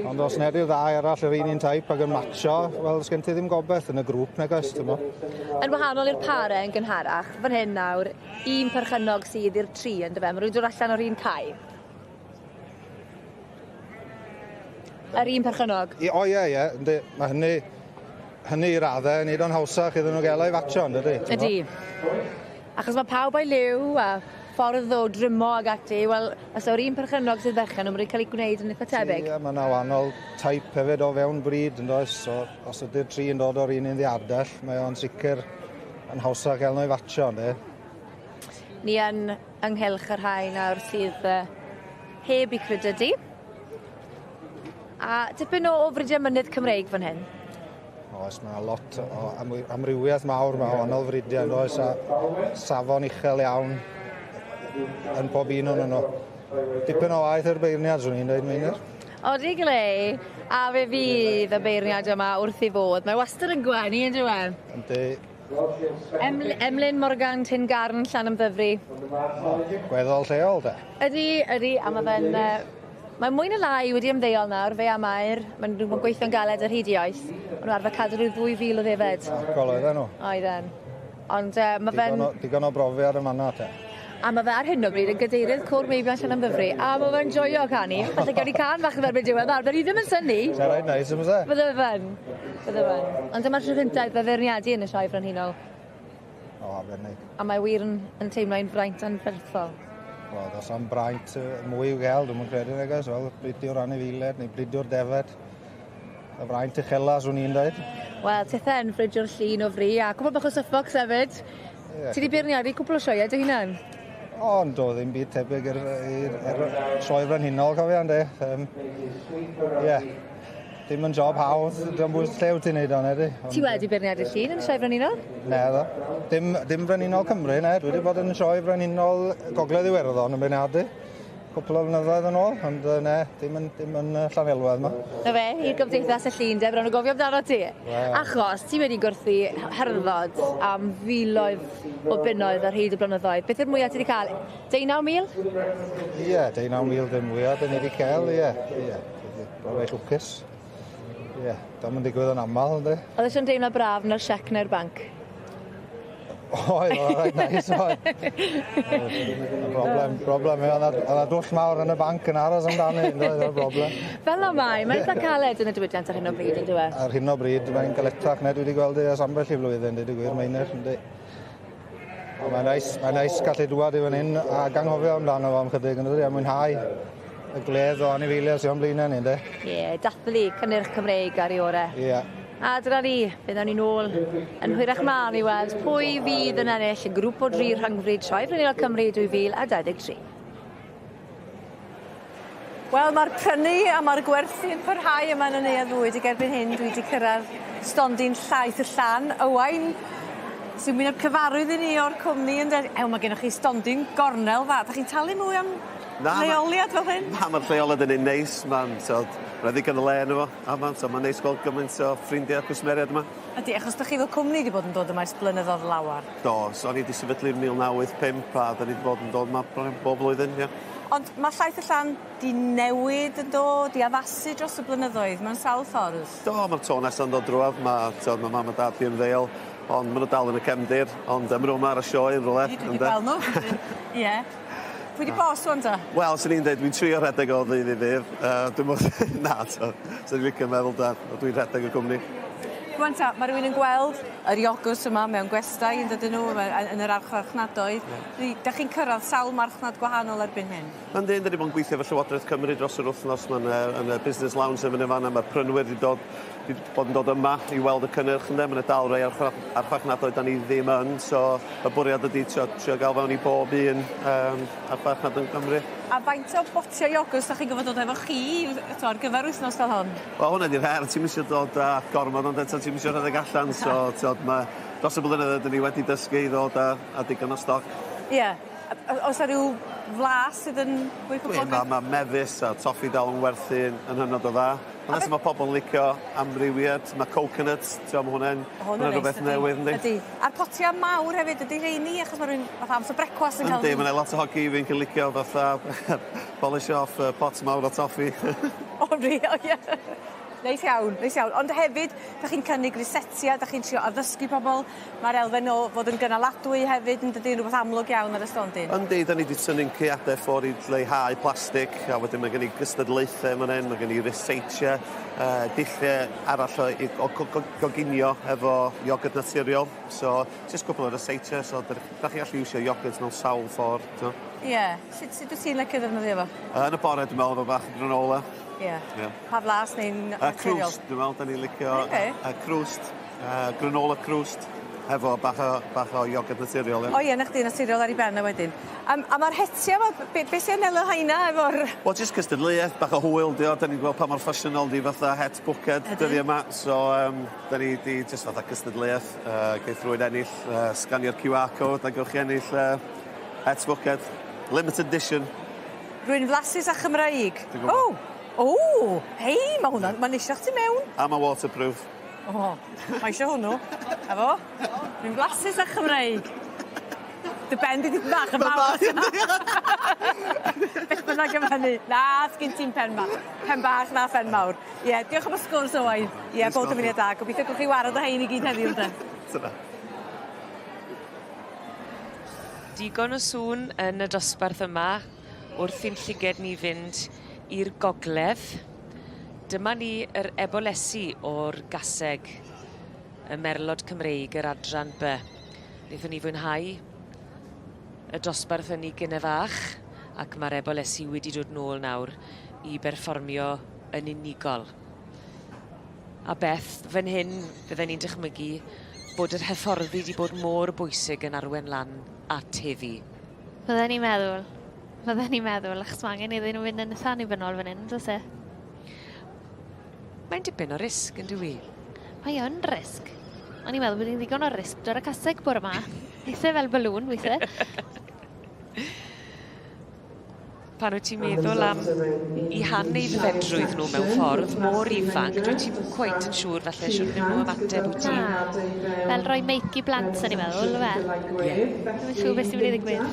ond os nad yw'r ddau arall yr un un type ag yn matsio wel sgen ti ddim gobeth yn y grŵp nag oes t'mo'? Yn wahanol i'r pare yn gynharach, fan hyn nawr, un perchennog sydd i'r tri on'd yfe? Ma' nhw'n dod allan o'r un cae. Yr un perchennog? I, o ie, ie, yndi. Mae hynny, hynny i raddau yn neud o'n hawsach iddyn nhw gael ei fatio, yn dydi? Ydy. Achos mae pawb o'i liw a ffordd o drymo ag ati, wel, os yw'r un perchennog sydd berchen, nhw'n cael ei gwneud yn eitha tebyg. Ie, mae yna wahanol type hefyd o fewn bryd, yn does? So, os ydy'r tri yn dod o'r un un ddiadell, mae o'n sicr yn hawsach gael nhw i fatio, ynddi? Ni yn ynghylch y rhai nawr sydd uh, heb i credydu. A tipyn o o fridiau mynydd Cymreig fan hyn. Oes, mae lot o amrywiaeth mawr mae wahanol fridiau yn oes a safon uchel iawn yn pob un o'n nhw. Dipyn o waith i'r beirniad, swn i'n dweud, Meinir. Odi Glei, a fe fydd y beirniad yma wrth ei fodd. Mae wastad yn gwenu, yn dyw e? Yndi. Eml Emlyn Morgan, Tin Garn, Llanymddyfri. Gweddol lleol, de. Ydy, ydy, a mae fe'n... Uh, mae mwy na lai wedi ymddeol nawr, fe a Mair. Maen nhw'n gweithio'n galed ar hyd i oes. Maen nhw arfer cadw rhyw 2,000 o ddefed. Acol oedden nhw. Oedden. Ond uh, mae fe'n... Digon o brofiad yn fanna, te. A mae fe ar hyn o bryd yn gadeirydd Côr Meibion Llanymddyfri, a mae fe'n joio canu. Falle gawn ni cân fach yn erbyn diwedd nawr, ni ddim yn synnu. Sa'n rhaid neis, yn byse? Bydde fe'n. Bydde fe'n. Ond dyma'r tro cyntaf iddo feirniadu yn y Sioe Frenhinol. O, arbennig. A mae wir yn, yn teimlo ein fraint anferthol. Wel, does am braint mwy i'w gael, dwi'n credu, nag oes? Wel, bridiwr anifeiliaid neu bridiwr defed. Y fraint uchela, swn i'n dweud. Wel, tithe yn fridiwr llun o fri, a cwpl bach o Suffolks hefyd. Yeah. Ti 'di beirniadu cwpl o sioeau dy hunan? O, ynddo, ddim byd tebyg i'r sioe frenhinol, cofio, ynddi. Ie. Yeah. Dim yn job hawdd, dim bwys lle wyt ti'n neud o'n ydy. Ti wedi beirniadu llun yn sioe frenhinol? Ne, ddo. Dim, dim frenhinol Cymru, ne. Dwi wedi bod yn sioe frenhinol Gogledd Iwerddon yn beirniadu. Cwpl o flynyddoedd yn ôl, ond uh, ne, dim yn, dim yn uh, Llanelwedd yma. Na fe, i'r gymdeithas y llun, de, bron o gofio amdano ti. Wel. Achos ti wedi gwrthi hyrddod am filoedd o bunnoedd ar hyd y blynyddoedd. Beth yw'r mwyaf ti wedi cael? 19,000? Ie, yeah, 19,000 ddim mwyaf dyn ni wedi cael, ie. Ie, reit lwcus. Ie, yeah, dam yn digwydd yn aml, ynddi? Oedd eisiau'n deimlo braf na'r siec neu'r banc? Oedd, oedd reit neis, oedd. Broblem, broblem, oedd yna dwll mawr yn y banc yn aros amdani, yn oedd, broblem. Fel o mae, mae'n eitha caled yn y diwydiant ar hyn o bryd, yn dyw e? Ar hyn o bryd, mae'n galetach na dwi wedi gweld ei ers ambell i flwyddyn, dweud y gwir, Meinir, yndi. Ond mae'n neis, mae'n neis gallu dŵad i fan hyn a ganghofio amdano fo am chydig, yn dydi, a mwynhau y gwledd o anifeiliaid sy'n o'n blaenau ni, ynddi? Ie, yeah, dathlu cynnyrch Cymreig ar ei orau. Ie. Yeah. A dyna ni, fe ddawn ni nôl yn hwyrach mlaen i weld pwy fydd yn ennill y grŵp o dri rhyngfryd Sioe Frenhinol Cymru 2023. Wel, mae'r prynu a mae'r gwerthu yn parhau yma yn y Neuadd Fwyd ac erbyn hyn dwi wedi cyrraedd stondin llaeth y llan. Owain, sy'n wyneb cyfarwydd i ni o'r cwmni yn dweud, ew, mae gennych chi stondin gornel dda. Da chi'n talu mwy am Na, leoliad fel hyn? Na, mae'r lleoliad yn un neis. Mae'n, tod, mae ddigon o le yno fo. A ma'n, so, mae'n neis gweld gymaint o ffrindiau a cwsmeriaid yma. Ydy, achos dych chi fel cwmni wedi bod yn dod yma ers blynyddoedd lawar. Do, so o'n i wedi sefydlu yn 1985 a da ni wedi bod yn dod yma bob blwyddyn, ie. Ond mae Llaeth y Llan 'di newid yn do, 'di addasu dros y blynyddoedd mewn sawl ffordd. Do, mae'r to nesa'n dod drwodd, mae, tod, mae mam a dad fi ymddeol, ond maen nhw dal yn y cefndir, ond maen nhw yma ar y sioe yn rhywle. Dwi wedi gweld nhw. Ie. Pwy 'di boss ŵan ta? Wel, swn i'n dweud, dwi'n trio rhedeg o ddydd i ddydd. Uh, dwi'n mwyn... Na, to, swn i'n licio meddwl da, dwi'n rhedeg y cwmni. Rwan ta, ma' rywun yn gweld yr iogwrt yma mewn gwestai yn dydyn nhw yn yr archfarchnadoedd. Yeah. Dach chi'n cyrraedd sawl marchnad gwahanol erbyn hyn? Yndi, yndyn ni bod yn gweithio efo Llywodraeth Cymru dros yr wythnos ma'n yy yn y Business Lounge yn fan 'na ma'r prynwyr 'di dod 'di bod yn dod yma i weld y cynnyrch ynde ma' 'na dal rei archfarchnadoedd 'dan ni ddim yn so y bwriad ydi trio trio ga'l fewn i bob un yym archfarchnad yn Cymru. A faint o botiau iogwrt 'dach chi'n gorfod dod efo chi t'o' ar gyfer wythnos fel hon? Wel hwnna 'di'r her ti'm isio dod â gormod ond eto ti'm isio rhedeg allan so t'od ma' dros y blynyddoedd 'dyn ni wedi dysgu i ddod â â digon o stoc. Ie. Oes 'na ryw flas sydd yn fwy poblogaidd? Ma' ma' mefus a toffi dal yn werthu yn yn hynod o dda. Ond eto ma' pobol yn licio amrywiad ma' coconut t'o' ma' hwnne'n hwnna'n rwbeth newydd yndi? Ydi. A'r potia mawr hefyd ydi rheini achos ma' rywun fatha amser brecwast yn ca'l... Yndi ma' 'na lot o hogie ifanc yn licio fatha polish off yy pot mawr o toffi. O wir o ie. Neis iawn neis iawn. Ond hefyd 'dach chi'n cynnig rysetia 'dach chi'n trio addysgu pobol Mae'r elfen o fod yn gynaladwy hefyd yn dydi yn rhywbeth amlwg iawn ar y stondin. Yndi, da ni 'di tynnu'n caeadau ffwr i leihau plastig a wedyn mae gen i gystadlaethau fan hyn, mae gen i ryseitiau, uh, dulliau arall o, o goginio efo iogwrt naturiol. So, jyst cwpl o ryseitiau, so da chi gallu iwsio iogwrt mewn sawl ffordd. Ie, yeah. sut, sut wyt ti'n licio ddefnyddio fo? Yn y bore, dwi'n meddwl, efo bach o granola. Ie. Yeah. Yeah. Pa flas neu'n naturiol? Crwst, dwi'n meddwl, da ni'n licio okay. crwst. Uh, granola crwst hefo bach o, bach o iogwrt naturiol. Ie. O ie, 'na chdi, naturiol ar 'i ben o wedyn. Um, a mae'r hetia 'ma, be, be sy'n elo haina efo'r... Wel, jyst cystadleuaeth, bach o hwyl, di o. Da ni'n gweld pa mor ffasiynol di fatha het bwced dyddi yma. So, um, da ni di jyst fatha cystadleuaeth. Uh, geith rhywun ennill, uh, sganio'r QR code a gewch chi ennill uh, het bwced. Limited edition. Rwy'n flasus a Chymraeg. O! O! Hei, mae hwnna'n... Mae'n eisiau chdi mewn. A mae waterproof. O, mae eisiau hwnnw. A fo? Dwi'n blasus a Chymreig. Dy ben di dipyn bach yn fawr. Beth bynnag am hynny. Na, sgin ti'm pen ma- pen bach na phen mawr. Ie, diolch am y sgwrs Owain. Ie, bob dymuniad da. Gobeithio gewch chi wared o hein i gyd heddiw ynde? Tara. Digon o sŵn yn y dosbarth yma wrth i'n llyged ni fynd i'r gogledd. Dyma ni yr ebolesi o'r gaseg, y merlod Cymreig, yr adran B. Wnaethon ni fwynhau y dosbarth yn ei gynne fach ac mae'r ebolesi wedi dod nôl nawr i berfformio yn unigol. A Beth, fan hyn fydden ni'n dychmygu bod yr hyfforddi wedi bod mor bwysig yn arwen lan at heddi. Fydden ni'n meddwl. Fydden i'n meddwl, achos mae angen iddyn nhw fynd yn eitha annibynnol fan hyn, does e? Mae'n dipyn o risg, yn dyw i? Mae yn risg. O'n i'n meddwl bod hi'n ddigon o risg dod y caseg bore yma. Eitha fel balŵn, weithiau. Pan wyt ti'n meddwl am i han aeddfedrwydd nhw mewn ffordd mor ifanc, dwi ti'n cweit yn siŵr falle siwr nhw ymateb wyt ti. Na. Fel rhoi meic i blant, o'n i'n meddwl, yfe? Ie. Ddim yn siŵr beth sy'n mynd i ddigwydd.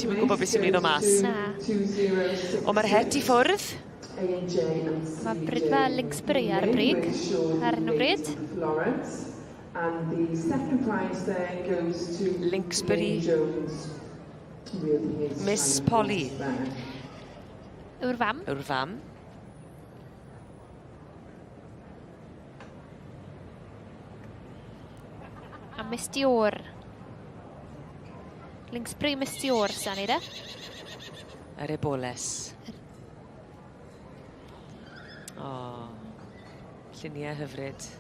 Ti'm yn gwybod beth sy'n mynd i ddod mas. Na. Ond mae'r het i ffwrdd. Mae Bridfa Linksbury ar y brig ar hyn o bryd. Linksbury Miss Polly. Yw'r fam. Yw'r fam. A Miss Dior. Linksbury Miss Dior, sa'n ni de? Yr eboles. O, oh, lluniau hyfryd.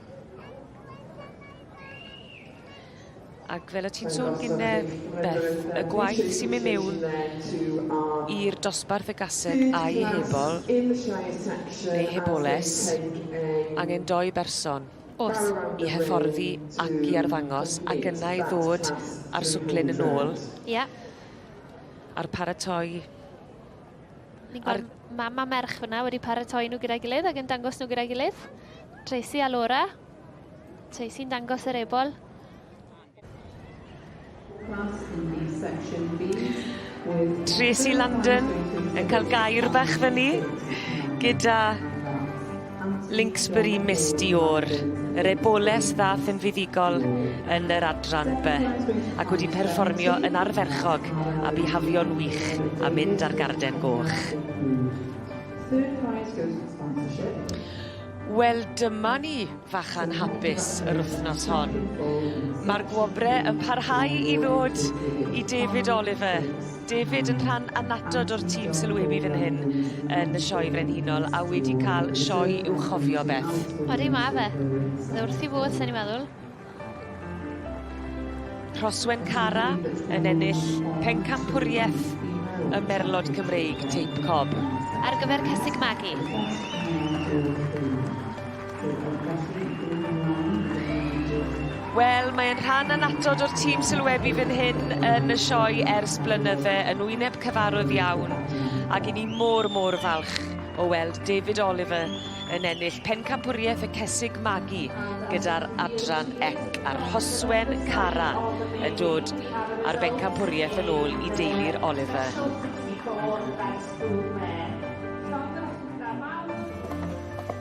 Ac fel o' ti'n sôn gynne, Beth, y gwaith sy'n mynd mewn i'r dosbarth y gaseg a'i hebol, neu heboles, angen doi berson. Oes. I hyfforddi ac i arddangos, ac yna i ddod â'r swclyn yn ôl. Ie. A'r paratoi. Ni'n gweld mam a merch fyna wedi paratoi nhw gyda'i gilydd ac yn dangos nhw gyda'i gilydd. Tracy a Laura. Tracy'n dangos yr ebol. Tracy Landon yn cael gair bach fyny gyda Linksbury Miss Dior, yr eboles ddath yn fuddugol yn yr adran B ac wedi perfformio yn arferchog a bihafio'n wych a mynd ar garden goch. Wel dyma ni fachan hapus yr wythnos hon. Ma'r gwobre yn parhau i ddod i David Oliver. David yn rhan annatod o'r tîm sylwebu fan hyn yn y Sioe Frenhinol a wedi ca'l sioe i'w chofio Beth. Odi ma' fe. Fe wrth 'i fodd sen i'n meddwl. Rhoswen Cara yn ennill pencampwrieth y Merlod Cymreig Teip Cob. Ar gyfer Cesig Magu. Wel, mae'n rhan annatod o'r tîm sylwebu fan hyn yn y sioe ers blynydde, yn wyneb cyfarwydd iawn, ac 'yn ni mor, mor falch o weld David Oliver yn ennill pencampwriaeth y Cesig Magu gyda'r adran ec a'r Rhoswen Cara yn dod â'r bencampwriaeth yn ôl i deulu'r Oliver.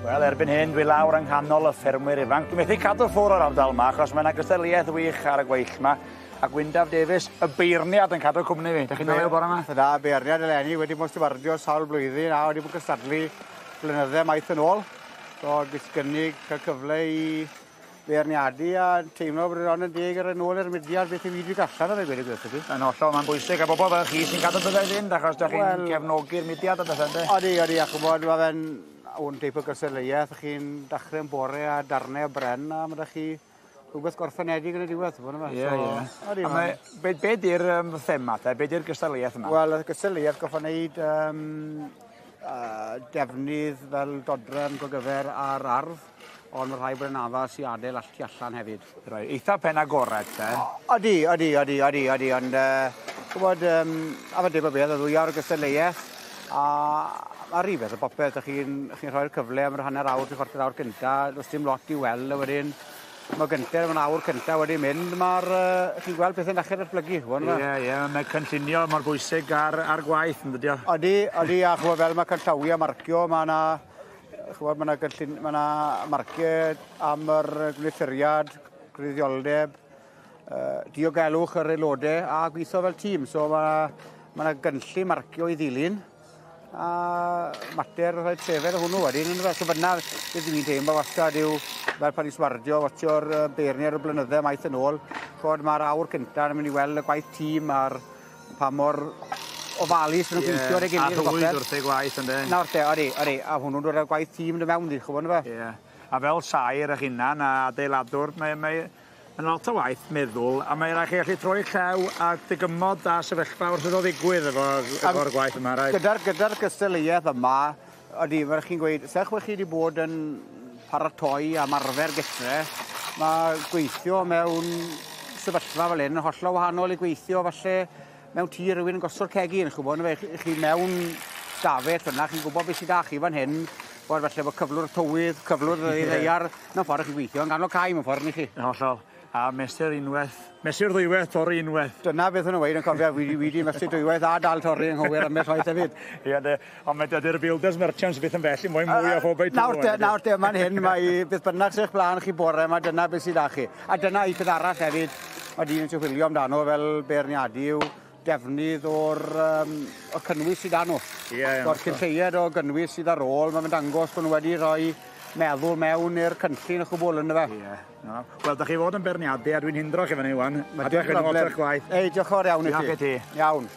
Wel, erbyn hyn, dwi lawr yng nghanol y ffermwyr ifanc. Dwi methu cadw ffwr o'r ardal yma, achos mae yna gystadleuaeth wych ar y gweill yma. A Gwyndaf Davies, y beirniad yn cadw cwmni fi. Dych chi'n dal bore yma? Da, beirniad eleni wedi bod stiwardio sawl blwyddyn a wedi bod cystadlu blynydde maith yn ôl. So, ges gynnig cael cyfle i beirniadu a teimlo bod yn yn deg ar yn ôl i'r mudiad beth yw i dwi allan ar ei gweud y gwir ti. Yn hollol, mae'n bwysig a bobl fel chi sy'n cadw pethau i fynd achos dych chi'n well, cefnogi'r mudiad a bethau ynddo? Odi, odi, a chwbod, mae fe'n o'n teip o gystadleuaeth, chi'n dechrau'n bore a darnau o bren a mae chi rhywbeth gorffenedig yn y diwedd, ti'n gwybod? Ie, ie. Odi, A mae, be, be di'r um, thema te? Be di'r gystadleuaeth yma? Wel, y gystadleuaeth goffa wneud um, defnydd fel dodrefn gogyfer ar ardd, ond mae rhaid bod yn addas i adael alltu allan hefyd. Reit, eitha pen agored te. Odi, odi, odi, odi, odi, ond uh, gwybod, um, a fe debyg beth, y ddwy awr o gystadleuaeth, a mae rhywbeth o bopeth, chi'n chi rhoi'r cyfle am yr hanner awr, tri chwarter awr gynta, does dim lot i weld, a wedyn mae gynted, mae'n awr cynta wedi mynd, mae'r, uh, chi'n gweld pethau'n dechrau datblygu, ch'mod Ie, ie, mae cynllunio mor bwysig ar, ar gwaith, yn dydio? Odi, odi, a ch'mod fel mae canllawiau marcio, mae yna, ch'mod, mae yna gynllun, mae yna marciau am yr gwneuthuriad, gwreiddioldeb, uh, diogelwch yr aelodau a gweithio fel tîm. So mae mae yna gynllun marcio i ddilyn a mater rhoi trefedd hwnnw wedyn yndyfe? So fyna beth dwi'n teimlo wastad yw fel pan i'n swardio, watsio'r beirniad o blynydde maith yn ôl, ch'od ma'r awr cynta yn mynd i weld y gwaith tîm a'r pa mor ofalus maen nhw'n gweithio ar ei gilydd. A rhwydd wrth ei gwaith ynde? Nawr te, odi, odi, a hwnnw'n dod â'r gwaith tîm dy mewn di, ch'mod yndyfe? Ie. A fel saer eich hunan a adeiladwr, mae, mae Mae'n lot o waith meddwl, a mae rhaid chi allu troi llew a dygymod â sefyllfa wrth iddo ddigwydd efo, efo'r gwaith yma, rhaid. Gyda'r gyda gystadleuaeth yma, ydy, fel chi'n gweud, sech chi wedi bod yn paratoi am arfer gytre, mae gweithio mewn sefyllfa fel hyn yn hollol wahanol i gweithio falle mewn tŷ rhywun yn gosod cegin, chi'n gwybod, chi, chi mewn stafell fyna, chi'n gwybod beth sydd â chi fan hyn, bod falle bod cyflwr tywydd, cyflwr y ddaear, mewn ffordd chi'n gweithio yn ganol cae mewn ffordd, ni chi. Yn hollol. A mesur unwaith, mesur ddwywaith, torri unwaith. Dyna beth o'n nhw'n weud yn cofio, fi, fi di mesur dwywaith a dal torri yng nghywir ambell waith hefyd. Ie, de, ond mae dydy'r builders merchants byth yn bell i moyn mwy o phob Nawr te, nawr te, man hyn, mae beth bynnag sy'ch blaen chi bore yma, dyna beth sydd â chi. A dyna i peth arall hefyd, mae dyn yn chwilio amdano fel beirniadu yw defnydd o'r, um, o'r cynnwys sydd â nhw. Ie, ie. O'r cyn lleied o gynnwys sydd ar ôl, mae'n dangos bod nhw wedi rhoi meddwl mewn i'r cynllun o chwbl ynddo fe. Ie. No. Wel, da chi fod yn berniadu a dwi'n hindro chi fyny wan. A diolch yn fawr o'ch gwaith. Ei, diolch yn fawr iawn i ti. Diolch i ti. Iawn.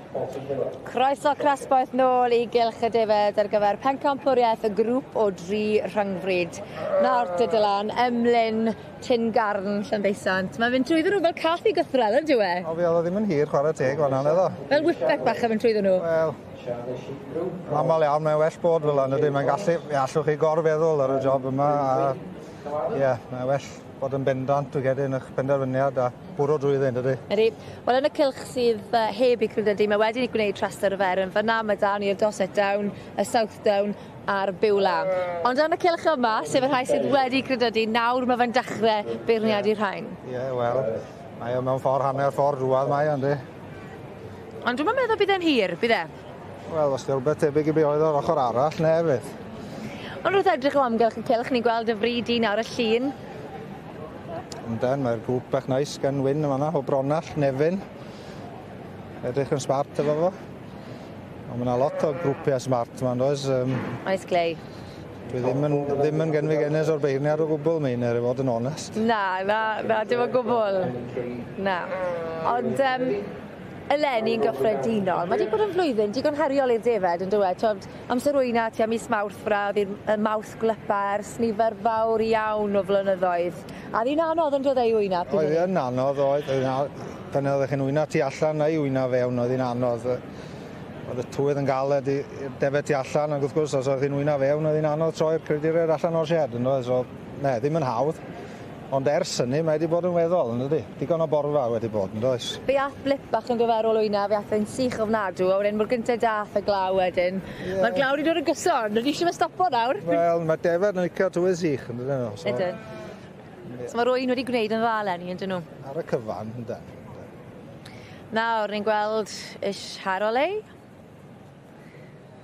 Croeso crasboeth nôl i Gylch y Defed ar gyfer pencampwriaeth y grŵp o dri rhyngfryd. Nawr te Dylan, Emlyn, Tin Garn, Llandeisant. Mae'n mynd trwyddo nhw fel cath i gythrel, yn dyw e? O, fi oedd o ddim yn hir, chwarae teg, fan'na, naddo? Fel whippet bach yn mynd trwyddo nhw. Wel, yn aml iawn, mae'n well bod fel yna, ydy. Mae'n gallu, fe allwch chi gorfeddwl ar y job yma, a ie, yeah, mae'n well bod yn bendant, dwi'n credu, yn eich penderfyniad a bwrw drwyddi, yn dydy? Ydy. Wel, yn y cylch sydd heb ei credu, mae wedi gwneud rhestr fer yn fyna. Mae da ni'r Dorset Down, y South Down a'r Beulah. Ond yn y cylch yma, sef y rhai sydd wedi credydu, nawr mae fe'n dechrau beirniadu rhain. Ie, yeah, wel, mae o mewn ffordd hanner ffordd drwadd mae o, yndi? Ond dwi'm yn meddwl bydd e'n hir, bydd e? Wel, os 'di o rwbeth tebyg i be' oedd o'r ochor arall, ne fydd. Ond wrth edrych o amgylch y cylch, ni'n gweld y fryd un ar y llun. Ynden, mae'r grŵp bach neis gan Wyn yn fan'na, o Bronall, Nefyn. Edrych yn smart efo fo. Ond ma' 'na lot o grwpiau smart 'ma yndoes? Um, Oes Glei. Dwi ddim yn, ddim yn genfigenus o'r beirniad o gwbl, Meinir, i fod yn onest. Na, na, na, dim o gwbl. Na. Ond um, eleni yn gyffredinol, mae wedi bod yn flwyddyn digon heriol i'r defaid, yn dweud. Twod, amser wyna tua mis Mawrth fyna, oedd hi'n Mawrth gwlypa ers nifer fawr iawn o flynyddoedd. A oedd hi'n anodd yn dod ei wyna? Oedd hi'n anodd, oedd. Pan oeddech chi'n wyna tu allan neu wyna fewn, oedd hi'n anodd. Oedd y tywydd yn galed i'r defaid tu allan, ac wrth gwrs, os oedd chi'n wyna fewn, oedd hi'n anodd troi'r creaduriaid allan o'r shed, yn doedd? So, ne, ddim yn hawdd. Ond ers hynny, mae wedi bod yn weddol, yn dydi? Digon o borfa wedi bod, yn does? Fe ath blip bach yn do fe ar ôl wyna, fe ath e'n sych ofnadw, a wedyn mor gynted dath y glaw wedyn. Yeah. Mae'r glaw wedi dod yn gyson, rydw i eisiau fe stopo nawr. Wel, mae defaid yn licio tywydd sych, yn dydyn nhw? So... Ydyn. So mae'r ŵyn wedi gwneud yn dda eleni, yn dyn nhw? Ar y cyfan, yndyn. Nawr, ni'n gweld Ish Harolei.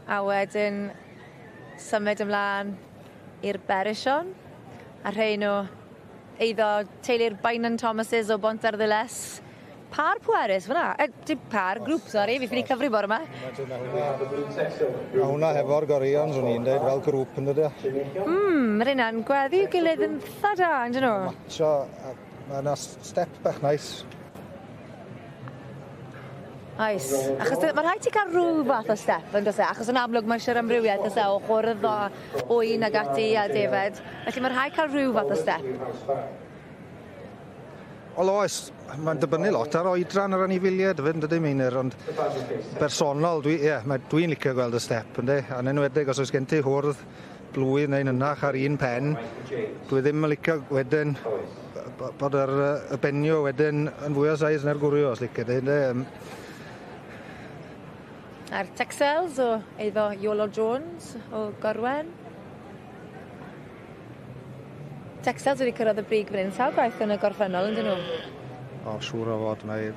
A wedyn symud ymlaen i'r Berishon a rhei nhw eiddo teulu'r Beynon Thomases o Bontarddulais. Pâr pwerus fyna. E, dim pâr, grŵp, sori, fi ffili cyfri bore yma. Mae hwnna hefo'r goreuon, swn i'n dweud, fel grŵp yn dydy. Mm, mae'r hynna'n gweddu gilydd yn dda da, yn dyn nhw? Matcho, mae yna step bach nice. Oes. Achos mae rhaid ti cael rhyw fath o step yn does e? Achos yn amlwg mae eisiau'r amrywiaeth oes e, o chwrdd o ŵyn ag ati a defaid. Felly mae rhaid cael rhyw fath o step. Wel oes, mae'n dibynnu lot ar oedran yr anifeiliaid hefyd, yn dydy Meinir, ond bersonol, dwi, ie, mae, dwi'n licio gweld y step, ynddi? A'n enwedig os oes gen ti hwrdd blwydd neu'n hynach ar un pen, dwi ddim yn licio wedyn bod yr, y benio wedyn yn fwy o size na'r gwrio, os licio di, ynde? A'r Texels o eiddo Iolo Jones o Gorwen. Texels wedi cyrraedd y brig fan hyn sawl gwaith yn y gorffennol, yndyn nhw? O, siŵr o fod. Mae,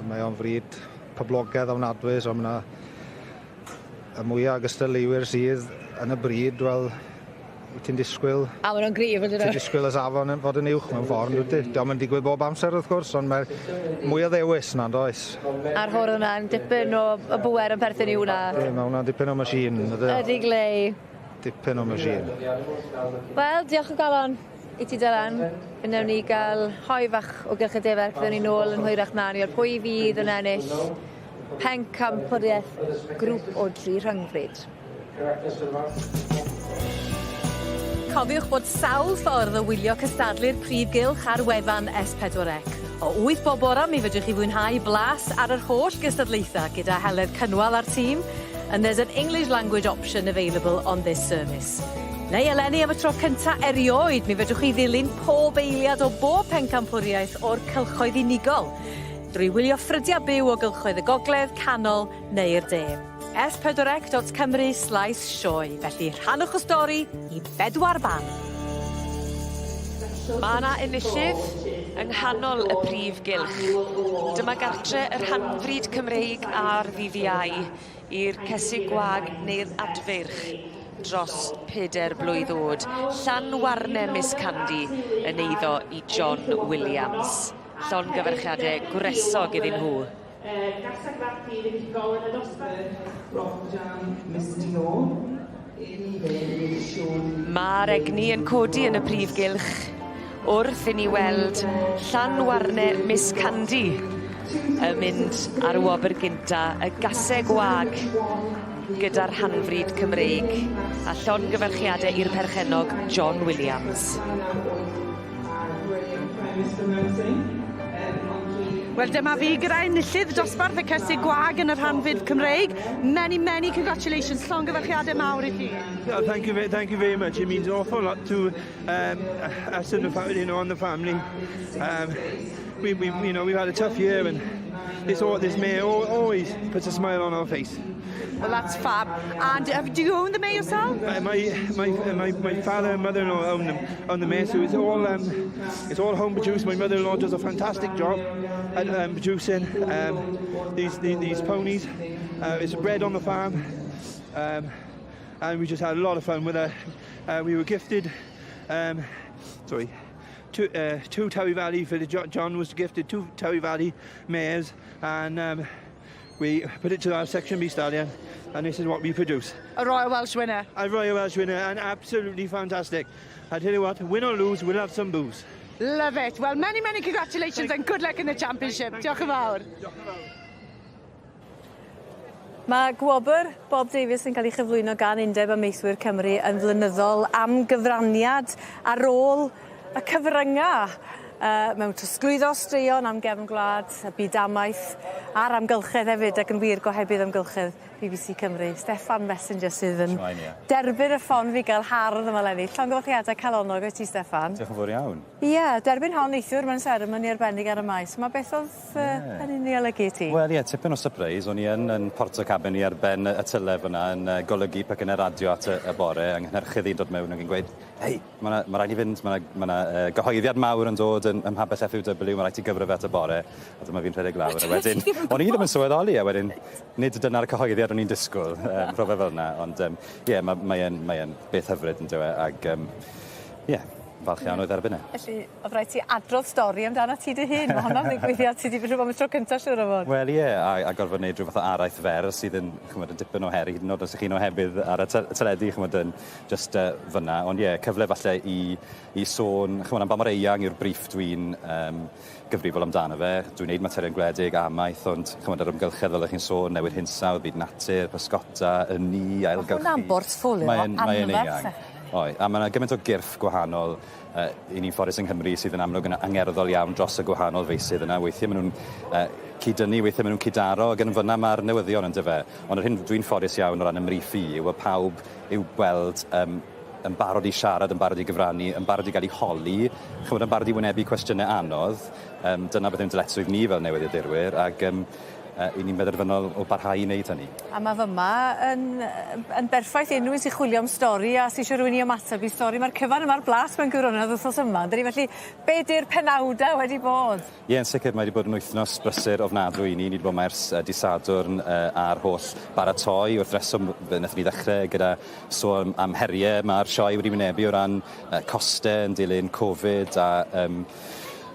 mae o'n fryd poblogaidd ofnadwy, so mae y mwyaf o gystadleuwyr sydd yn y bryd, wel, wyt ti'n disgwyl... A maen nhw'n gryf, ydyn nhw? Ti'n disgwyl y safon yn fod yn uwch mewn ffordd, wyt ti? Dio'm yn digwydd bob amser, wrth gwrs, ond mae mwy o ddewis na, does? A'r hwrdd yna'n dipyn o y bŵer yn perthyn i hwnna. Ydy, mae hwnna'n dipyn o machine, ydy? Ydy, Glei. Dipyn o machine. Wel, diolch o galon i ti Dylan. Fe wnawn ni gael hoe fach o Gylch y Defaid, fyddwn ni nôl yn hwyrach na ni, pwy fydd yn ennill Pencampwriaeth grŵp o dri rhyngfryd. Cofiwch bod sawl ffordd o wylio cystadlu'r prif gylch ar wefan S4C. O 8 bob bora mi fedrwch chi fwynhau blas ar yr holl gystadlaethau gyda Heledd Cynwal a'r tîm, and there's an English language option available on this service. Neu eleni am y tro cynta erioed mi fedrwch chi ddilyn pob eiliad o bob pencampwriaeth o'r cylchoedd unigol. Drwy wylio ffrydiau byw o gylchoedd y gogledd, canol neu'r de. S4C dot Cymru slaes sioe, felly rhannwch y stori i bedwar ban. Mae yna enillydd yng nghanol y prif gylch. Dyma gartre yr hanfryd Cymreig ar ddydd Iau i'r cesig gwag neu'r adfeirch dros pedair blwydd oed. Llanwarne Miss Candy yn eiddo i John Williams. Llongyfarchiadau gwresog iddyn nhw. Mae'r egni yn codi yn y prif gylch wrth i ni weld Llanwarne Miss Candy yn mynd ar y wobr gynta, y gaseg wag gyda'r rhanfrid Cymreig, a llongyfarchiade i'r perchennog John Williams. Wel dyma fi gyda enillydd dosbarth y cysig gwag yn y rhanfyd Cymreig. Many, many congratulations, llongyfarchiadau mawr i chi. Yeah, thank you, thank you very much. It means an awful lot to us and the, you know, and the family. We, we, you know, we've had a tough year and this, this mare always puts a smile on our face. Well, that's fab. And do you own the mare yourself? My father and mother-in-law own the mare, so it's all home produced. My mother-in-law does a fantastic job at producing these ponies. It's bred on the farm, and we just had a lot of fun with her. We were gifted, sorry, two Towy Valley for the John was gifted two Towy Valley mares, and we put it to our Section B stallion, and this is what we produce. A Royal Welsh winner. A Royal Welsh winner, and absolutely fantastic. I tell you what, win or lose, we'll have some booze. Love it. Well, many, many congratulations and good luck in the championship. Diolch yn fawr. Mae gwobr Bob Davies yn cael ei chyflwyno gan Undeb Amaethwyr Cymru yn flynyddol am gyfraniad ar ôl y cyfrynga mewn trosglwyddo straeon am gefn gwlad, y byd amaeth a'r amgylchedd hefyd ac yn wir gohebydd amgylchedd BBC Cymru. Steffan Messenger sydd yn derbyn y ffon fi gael hardd yma leni. Llongyfarchiadau calonog i ti, Steffan. Diolch yn fawr iawn. Ie, yeah, derbyn hon neithiwr mewn seremoni arbennig ar y maes. Mae beth oedd hynny'n ei olygu i ti? Wel ie, tipyn o surprise. O'n i yn Portakabin i ar ben y tyle fyna yn golygu pecynnau radio at y bore, yng nghynhyrchydd i'n dod mewn ac yn gweud, hei, mae ma rhaid i fynd, mae yna ma gyhoeddiad mawr yn dod ym mhabell FUW, mae rhaid ti gyfro fe at y bore, a dyma fi'n rhedeg lawr. A wedyn, o'n i ddim yn sylweddoli, a wedyn, nid dyna'r cyhoeddiad o'n i'n disgwyl, rhywbeth fel yna, ond ie, yeah, mae mae mae beth hyfryd yn dywe, ac ie, yeah, falch iawn o dderbyn e. Felly, oedd rhaid ti adrodd stori amdano ti dy hun. Mae hwnna'n ddigwyddiad ti wedi bod am y tro cyntaf siŵr o fod. Wel ie, a gorfod wneud rhyw fath o araith fer sydd yn, ch'mod, yn dipyn o her hyd yn oed os ych chi'n ohebydd ar y teledu, ch'mod, yn just fyna. Ond ie, cyfle falle i sôn, ch'mod, am ba mor eang yw'r briff dwi'n gyfrifol amdano fe. Dwi'n neud materion gwledig, amaeth, ond ch'mod, yr amgylchedd fel ych chi'n sôn, newid hinsawdd, byd natur, pysgota, ynni, ailgylchu. Mae hwnna'n bortffolio anferth. Oi, a mae yna gymaint o gyrff gwahanol i ni'n ffodus yng Nghymru sydd yn amlwg yn angerddol iawn dros y gwahanol feysydd yna. Weithiau maen nhw'n cyd-dynnu, weithiau maen nhw'n cyd-daro, ac yn fyna mae'r newyddion yn dyfe. Ond yr hyn dwi'n ffodus iawn o ran y mriff i yw bod pawb i'w gweld yn barod i siarad, yn barod i gyfrannu, yn barod i gael ei holi, chymod, yn barod i wynebu cwestiynau anodd. Dyna beth yw'n dyletswydd ni fel newyddiadurwyr, ac i ni'n benderfynol o barhau i wneud hynny. A mae fyma yn berffaith i unrhyw un sy'n chwilio am stori a sy eisiau rhywun i ymateb i stori. Mae'r cyfan yma'r blas mewn gwirionedd wythnos yma. Dydy felly, be di'r penawdau wedi bod? Ie, yn sicr, mae wedi bod yn wythnos brysur ofnadwy i ni. Ni wedi bod yma ers dydd Sadwrn a'r holl baratoi. Wrth reswm, fe wnaethon ni ddechrau gyda sôn am heriau mae'r sioe wedi wynebu o ran costau yn dilyn Covid a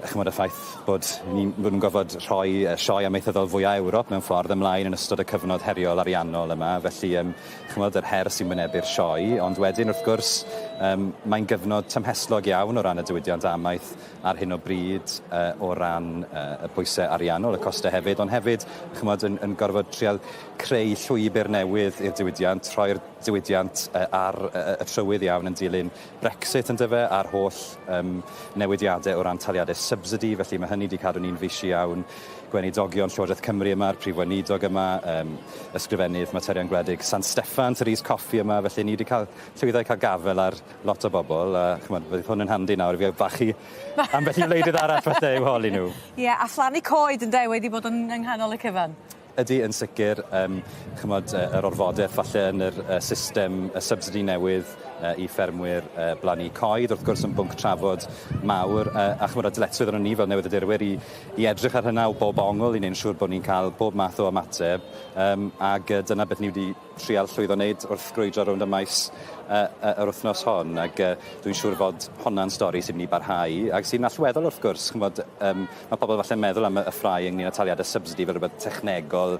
chymod, y ffaith bod ni'n bod nhw'n gorfod rhoi sioe amaethyddol fwyaf Ewrop mewn ffordd ymlaen yn ystod y cyfnod heriol ariannol yma. Felly, chymod, yr her sy'n wynebu'r sioe. Ond wedyn, wrth gwrs, mae'n gyfnod tymhestlog iawn o ran y diwydiant amaeth ar hyn o bryd o ran y pwysau ariannol, y costau hefyd, ond hefyd, chymod, yn gorfod trial creu llwybr newydd i'r diwydiant, rhoi'r diwydiant ar y trywydd iawn yn dilyn Brexit yn dyfe, a'r holl newidiadau o ran taliadau subsidy, felly mae hynny wedi cadw ni'n fishi iawn. Gweinidogion Llywodraeth Cymru yma, a'r Prif Weinidog yma, Ysgrifennydd Materion Gwledig San Steffan, Therese Coffey yma, felly ni wedi cael llwyddo i cael gafel ar lot o bobl, a chymod, fydd hwn yn handi nawr i fi fachu ambell i wleidydd arall falle i'w holi nhw. Ie, a phlannu coed ynde wedi bod yn yng nghanol y cyfan. Ydy, yn sicr, chymod, yr orfodaeth falle yn yr system y subsidy newydd i ffermwyr blannu coed, wrth gwrs yn bwnc trafod mawr, a chymod, a dyletswydd arnon ni fel newyddiadurwyr i edrych ar hynna o bob ongl, i wneud yn siŵr bod ni'n cael bob math o ymateb, ag dyna beth ni wedi trial llwyddo wneud wrth grwydro rownd y maes yr wythnos hon, ac dwi'n siŵr fod honna'n stori sy'n mynd i barhau, ac sy'n allweddol wrth gwrs, chymod, mae pobl falle'n meddwl am y ffrae ynglyn â taliadau subsidy fel rhywbeth technegol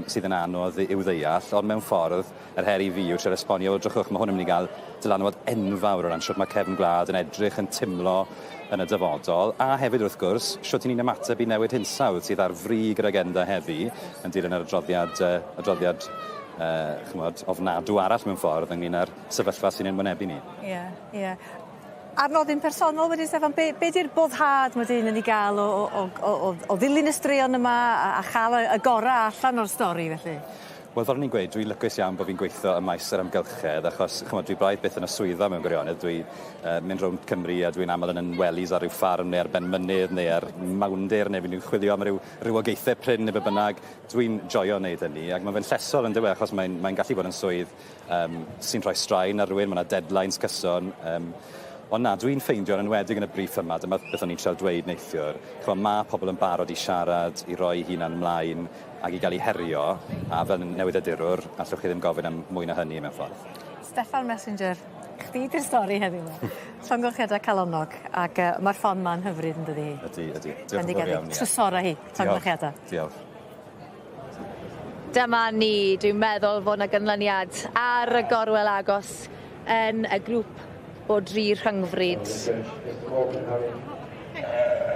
sydd yn anodd i'w ddeall, ond mewn ffordd, yr her i fi yw trial esbonio, wel, drychwch, mae hwn yn mynd i gael dylanwad enfawr o ran shwt mae cefn gwlad yn edrych, yn timlo yn y dyfodol, a hefyd wrth gwrs, shwt 'yn ni'n ymateb i newid hinsawdd sydd ar frig yr agenda heddi yn dilyn yr adroddiad yy adroddiad yy ch'mod ofnadw arall mewn ffordd ynglŷn â'r sefyllfa sy'n ein wynebu ni. Ie, ie. Ar nodyn personol wedyn Steffan be' be' 'di'r boddhad ma' dyn yn 'i ga'l o o o o o ddilyn y straeon yma a a cha'l y y gora' allan o'r stori felly? Wel fel o'n i'n gweud dwi lwcus iawn bo' fi'n gweitho ym maes yr amgylchedd achos ch'mod dwi braidd byth yn y swyddfa mewn gwirionedd dwi yy mynd rownd Cymru a dwi'n aml yn 'yn wellies ar ryw ffarm neu ar ben mynydd neu ar mawndir neu fi'n chwilio am ryw rywogaethe prin ne' be' bynnag. Dwi'n joio neud hynny ag ma' fe'n llesol yndyw e achos mae'n mae'n gallu bod yn swydd yym sy'n rhoi straen ar rywun ma' 'na deadlines cyson yym ond na dwi'n ffeindio yn enwedig yn y briff yma dyma beth o'n i'n trial dweud neithiwr ch'mo' ma' pobol yn barod i siarad i roi 'u hunan mlaen ag i ga'l 'u herio a fel newyddiadurwr allwch chi ddim gofyn am mwy na hynny mewn ffordd. Steffan Messenger, chdi 'di'r stori heddiw 'ma. Llongyfarchiada calonnog ag yy ma'r ffon 'ma'n hyfryd yndydi hi? Ydi ydi. Diolch yn fawr iawn ie. Trysora hi. Llongyfarchiada. Diolch. Dyma ni, dwi'n meddwl fod 'na ganlyniad ar y gorwel agos yn y grŵp o dri rhyngfryd.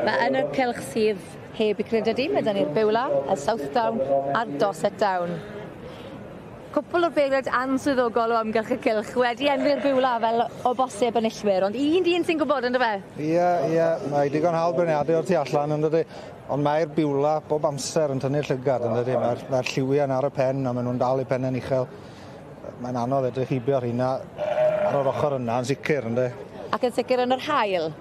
Mae yn y cylch sydd heb eu credydu, mae 'da ni'r Beulah, y Southdown a'r Dorset Down. Cwpwl o'r beirniaid answyddogol o amgylch y cylch wedi enwi'r Beulah fel o bosib enillwyr, ond un dyn sy'n gwybod on'd yfe? Ie, ie, mae digon hawdd beirniadu o'r tu allan yndydi? Ond mae'r Beulah bob amser yn tynnu'r llygad yndydi? Mae'r mae lliwiau'n ar y pen a maen nhw'n dal eu pennau'n uchel. Mae'n anodd edrych heibio rheina ar yr ochr yna yn sicr ynde? Ac yn sicr yn yr haul.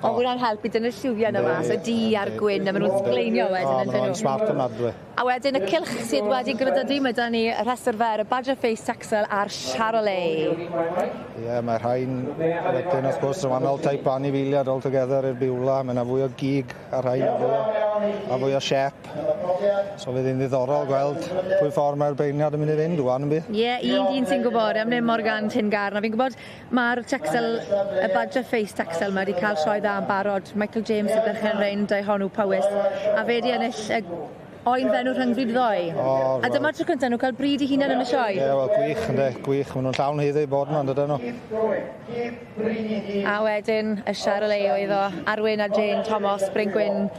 O. Hwnna'n helpu dynnu'r lliwiau 'na mas, y du a'r gwyn, a maen nhw'n sgleinio wedyn O, maen nhw'n smart ofnadwy. A wedyn y cylch sydd wedi grydydu, mae 'da ni y rhestr fer, y Badger Face Texel a'r Charolais. Ie, yeah, mae rhain wedyn wrth gwrs yn wahanol type o anifeiliad all together i'r Beulah. Mae yna fwy o gig ar rhain a fwy o, a fwy o siep. So fydd hi'n ddiddorol gweld pwy ffordd mae'r beirniad yn mynd i fynd ŵan yn bydd? Ie, yeah, un dyn sy'n gwybod, Emlyn Morgan Tingarn, a fi'n gwybod mae'r Texel, y Badger Face Texel 'ma wedi cael sioe dda yn barod. Michael James sy'n berchen rein Daihonw Powys, a fe 'di ennill y oen fenw rhyngfryd ddoe. O, A dyma'r tro cynta nhw cael bryd i hunan yn y sioe. Ie, wel gwych ynde, gwych. Maen nhw'n llawn haeddu bod yma, yndyden nhw? A wedyn y Charolais oedd o Arwyn a Jane Thomas, Bryn Gwyn,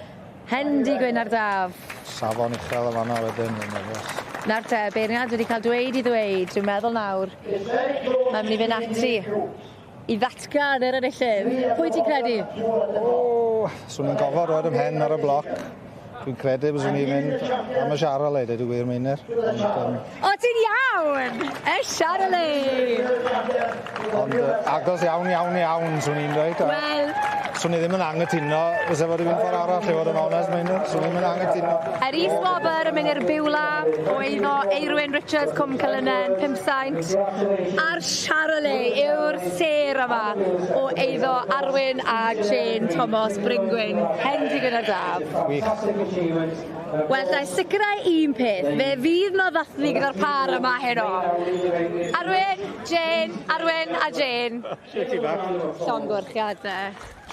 Hendy Gwyn ar Daf. Safon uchel yn fan'na wedyn yn agos. Nawr te, beirniad wedi cael dweud i ddweud, dwi'n meddwl nawr, mae'n mynd i fynd ati i ddatgan yr enillydd. Pwy ti'n credu? O, swn i'n gofod roed 'y mhen ar y bloc. Dwi'n credu byswn i'n mynd am y Charolais, deud y gwir Meinir. Ond, O, ti'n iawn! Y Charolais! Ond agos iawn, iawn, iawn, swn i'n dweud. Wel... Swn i ddim yn angytuno, fysa fo 'di mynd ffordd arall i fod yn onest, Meinir. Swn i ddim yn angytuno. Yr is wobr yn mynd i'r Beulah o eiddo Eirwyn Richards, Cwm Cylynen, Pumsaint, a'r Charolais yw'r sêr yma o eiddo Arwyn a Jane Thomas Bryngwyn, Hendy-gwyn a Daf. Gwych. Wel, ga i sicrhau un peth, fe fydd 'no ddathlu gyda'r pâr yma heno. Arwyn, Jane, Arwyn a Jane. Shwt ti bach? Llongyfarchiade.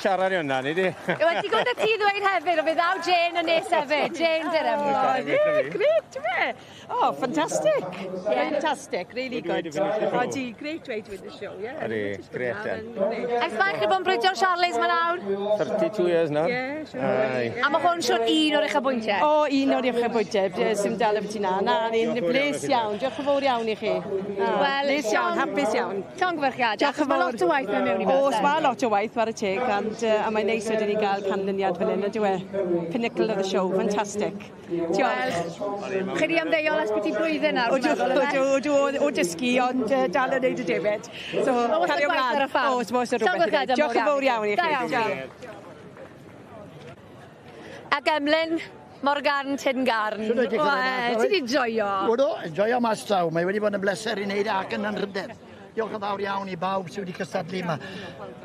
Siarad i wnna, nei di? Wel digon 'da ti ddweud hefyd on' fe ddaw Jane yn nes hefyd. Jane Durham. O ie, grêt t'be? Oh, fantastic. Yeah. Fantastic, really good. Odi, great way to win the show, yeah. Odi, grêt den. Ers faint chi bod yn brydio'r Charolais 'ma nawr? 32 years nawr. Yeah, sure. Aye. A ma' hwn siwr un o'r uchafbwyntie? O, un o'r uchafbwyntie, sim dal ambyti 'na. Na, ni'n bles iawn. Diolch yn fowr iawn i chi. Wel, bles iawn, hapus iawn. Llongyfarchiade. Diolch yn Achos ma' fawr. lot o waith mewn mewn i fe. O's, ma' lot o waith, ware teg, and a mae'n neis wedyn i gael canlyniad fel 'yn, yndyw e? Pinnacle of the show, fantastic. Diolch. Wel, chi 'di ymddeol ers byti blwyddyn nawr, Odw, odw, odw, o, o dysgu, ond dal yn neud y defaid. So, cario mlan. Ar y ffarm. O's, ma' oes rhywbeth i neud. Diolch yn fowr iawn i chi. Da iawn. Ac Emlyn Morgan Tingarn. Shwd wyt ti, Wel, ti 'di joio? Odw, joio mas draw. Mae wedi bod yn bleser i wneud e ac yn anrhydedd. Diolch yn fawr iawn i bawb sydd wedi cystadlu yma.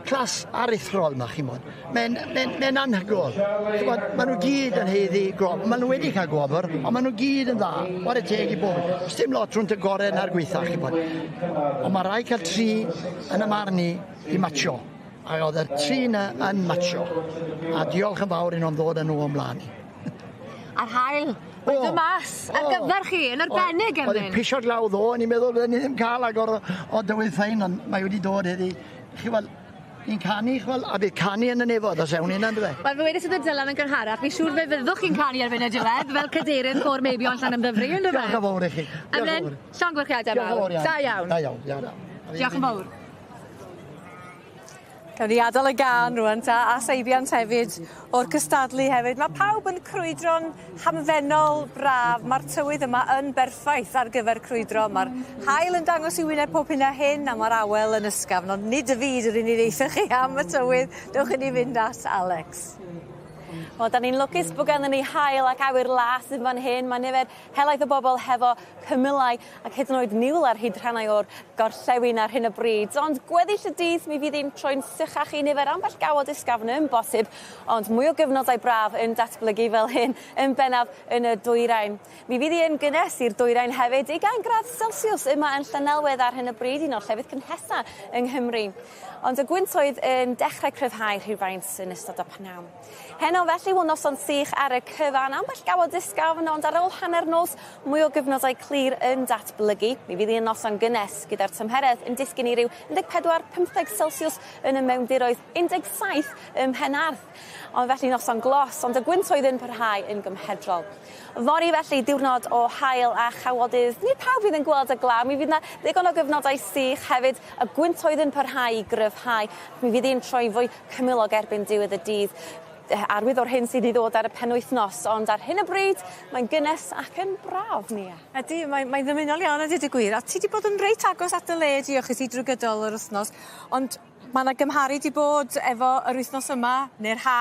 Clas aruthrol yma, chi'n bod. Mae'n mae, mae anhygoel. Ch'mod, maen nhw gyd yn haeddu gwobr. Maen nhw wedi cael gwobr, ond maen nhw gyd yn dda. Whare teg i bob. Does dim lot rhwng y gorau na'r gweitha, chi'n bod. Ond mae rhaid cael tri yn y marn i i matcho. A oedd y tri yna yn matcho. A diolch yn fawr i nhw'n ddod â nhw ymlaen. A'r haul Mae'n dod mas ar gyfer chi, yn arbennig, Oedd hi'n Emlyn. pisio glaw ddo, o'n i'n meddwl bydden ni ddim cael agor o dywydd ffein, ond mae wedi dod heddi. Chi weld, ni'n canu, chi weld, a bydd canu yn y nefodd os ewn ni yna, yndyfe? Wel, fe wedes i wrth Dylan yn gynharach, fi'n siŵr fe fyddwch chi'n canu erbyn y diwedd, fel cadeirydd côr meibion Llanymddyfri, yndyfe? Diolch yn fawr i chi. Emlyn, llongyfarchiadau Diolch yn mawr. fawr iawn. Da iawn. Da iawn, iawn. Diolch yn fawr. Gawn ni adael y gân rŵan ta, a seibiant hefyd o'r cystadlu hefyd. Mae pawb yn crwydro'n hamddenol braf. Mae'r tywydd yma yn berffaith ar gyfer crwydro. Mae'r haul yn dangos i wyneb pob hyn a hyn, a mae'r awel yn ysgafn. Ond nid y fi 'di'r unig ddeutha chi am y tywydd. Dewch i ni fynd at Alex. Wel, da ni'n lwcus bod ganddon ni haul ac awyr las yn fan hyn. Mae nifer helaeth o bobl hefo cymylau ac hyd yn oed niwl ar hyd rhannau o'r gorllewin ar hyn o bryd. Ond gweddill y dydd mi fydd hi'n troi'n sychach i nifer ambell gawod ysgafn yn bosib, ond mwy o gyfnodau braf yn datblygu fel hyn yn bennaf yn y dwyrain. Mi fydd hi yn gynnes i'r dwyrain hefyd, 20 gradd Celsius yma yn Llanelwedd ar hyn o bryd, un o'r llefydd cynhesa yng Nghymru. Ond y gwyntoedd yn dechrau cryfhau rhywfaint yn ystod y pnawn. Heno felly, wel noson sych ar y cyfan, ambell gawod ysgafn, ond ar ôl hanner nos, mwy o gyfnodau clir yn datblygu. Mi fydd hi'n noson gynnes gyda'r tymheredd yn disgyn i ryw 14-15 Celsius yn y mewndiroedd, 17 ym Mhenarth. Ond felly noson glos, ond y gwyntoedd yn parhau yn gymhedrol. Fory felly, diwrnod o haul a chawodydd. Nid pawb fydd yn gweld y glaw, mi fydd 'na ddigon o gyfnodau sych hefyd, y gwyntoedd yn parhau i gryfhau. Mi fydd hi'n troi fwy cymylog erbyn diwedd y dydd. Arwydd o'r hyn sydd i ddod ar y penwythnos, ond ar hyn o bryd mae'n gynnes ac yn braf, Nia. Ydy, mae'n mae ddymunol iawn a dweud y gwir. A ti 'di bod yn reit agos at dy le, diolch i ti drwy gydol yr wythnos, ond ma' 'na gymharu 'di bod efo yr wythnos yma, neu'r ha,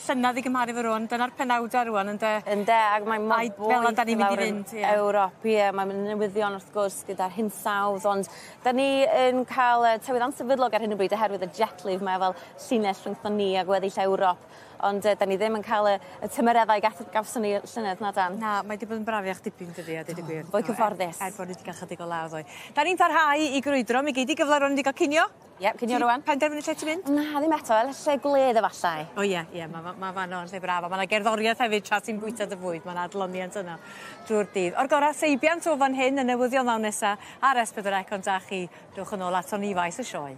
llynadd i gymharu efo rŵan, dyna'r penawda rŵan ynde? Ynde, ac mae mor Ai, fel 'na 'dan ni'n mynd i fynd, ie. Ewrop, ie, mae'n newyddion wrth gwrs gyda'r hinsawdd, ond 'dan ni yn cael tywydd ansefydlog ar hyn o bryd oherwydd y jet live, mae o fel llinell rhwngthon ni a gweddill Ewrop, ond 'dan ni ddim yn cael y y tymereddau gath- gawson ni llynedd na 'dan? Na, mae 'di bod yn brafiach dipyn dydi a deud y gwir. Fwy cyfforddus. Er, er bod ni 'di ga'l chydig o law ddoe. 'Dan ni'n parhau i grwydro, mi gei di gyfle rŵan i ga'l cinio. Ie, cinio rŵan. Penderfynu lle ti'n mynd? Na, ddim eto, ella lle gwledd efallai. O ie, ie, ma' ma' ma' fanno yn lle braf a ma' 'na gerddoriaeth hefyd tra ti'n bwyta dy fwyd, ma' 'na adloniant yno drw'r dydd. O'r gora' seibiant o fan hyn, y newyddion ddaw nesa ar S4C ond da chi, dowch yn ôl aton ni i faes y sioe.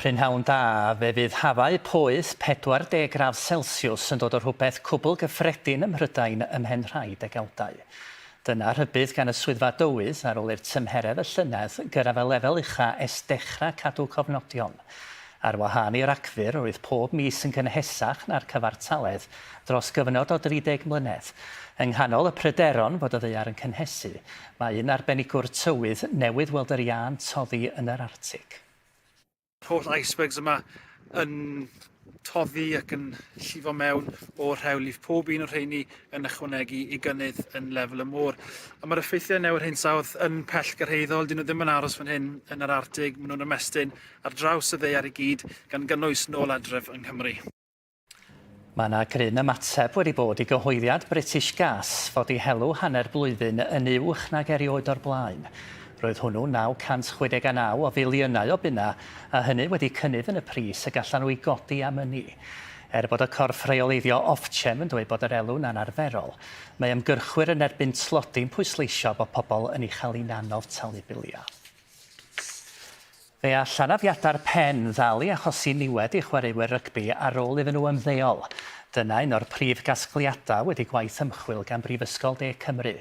Prynhawn da, fe fydd hafau poeth 40 gradd Celsiws yn dod o rhywbeth cwbl gyffredin ym Mhrydain ymhen rhai degawdau. Dyna rhybudd gan y Swyddfa Dywydd ar ôl i'r tymheredd y llynedd gyrraedd y lefel ucha ers dechrau cadw cofnodion. Ar wahân i Ragfyr, roedd pob mis yn gynhesach na'r cyfartaledd dros gyfnod o 30 mlynedd. Yng nghanol y pryderon fod y ddaear yn cynhesu, mae un arbenigwr tywydd newydd weld yr iâ'n toddi yn yr Artig. Holl icebergs yma yn toddi ac yn llifo mewn o'r rhewlif, pob un o'r rheini yn ychwanegu i gynnydd yn lefel y môr. A mae'r effeithiau newid hinsawdd yn pellgyrhaeddol, dyn nhw ddim yn aros fan hyn yn yr Artig, maen nhw'n ymestyn ar draws y ddaear i gyd, gan gynnwys nôl adref yng Nghymru. Mae yna gryn ymateb wedi bod i gyhoeddiad British Gas fod ei helw hanner blwyddyn yn uwch nag erioed o'r blaen. Roedd hwnnw 969 o filiynau o bunnau a hynny wedi cynnydd yn y pris y gallan nhw ei godi am ynni. Er bod y corff rheoleiddio Ofgem yn dweud bod yr elw 'na'n arferol, mae ymgyrchwyr yn erbyn tlodi'n pwysleisio bod pobl yn ei chael hi'n anodd talu biliau. Fe all anafiadau'r pen ddal i achosi niwed i chwaraewyr rygbi ar ôl iddyn nhw ymddeol. Dyna un o'r prif gasgliadau wedi gwaith ymchwil gan Brifysgol De Cymru.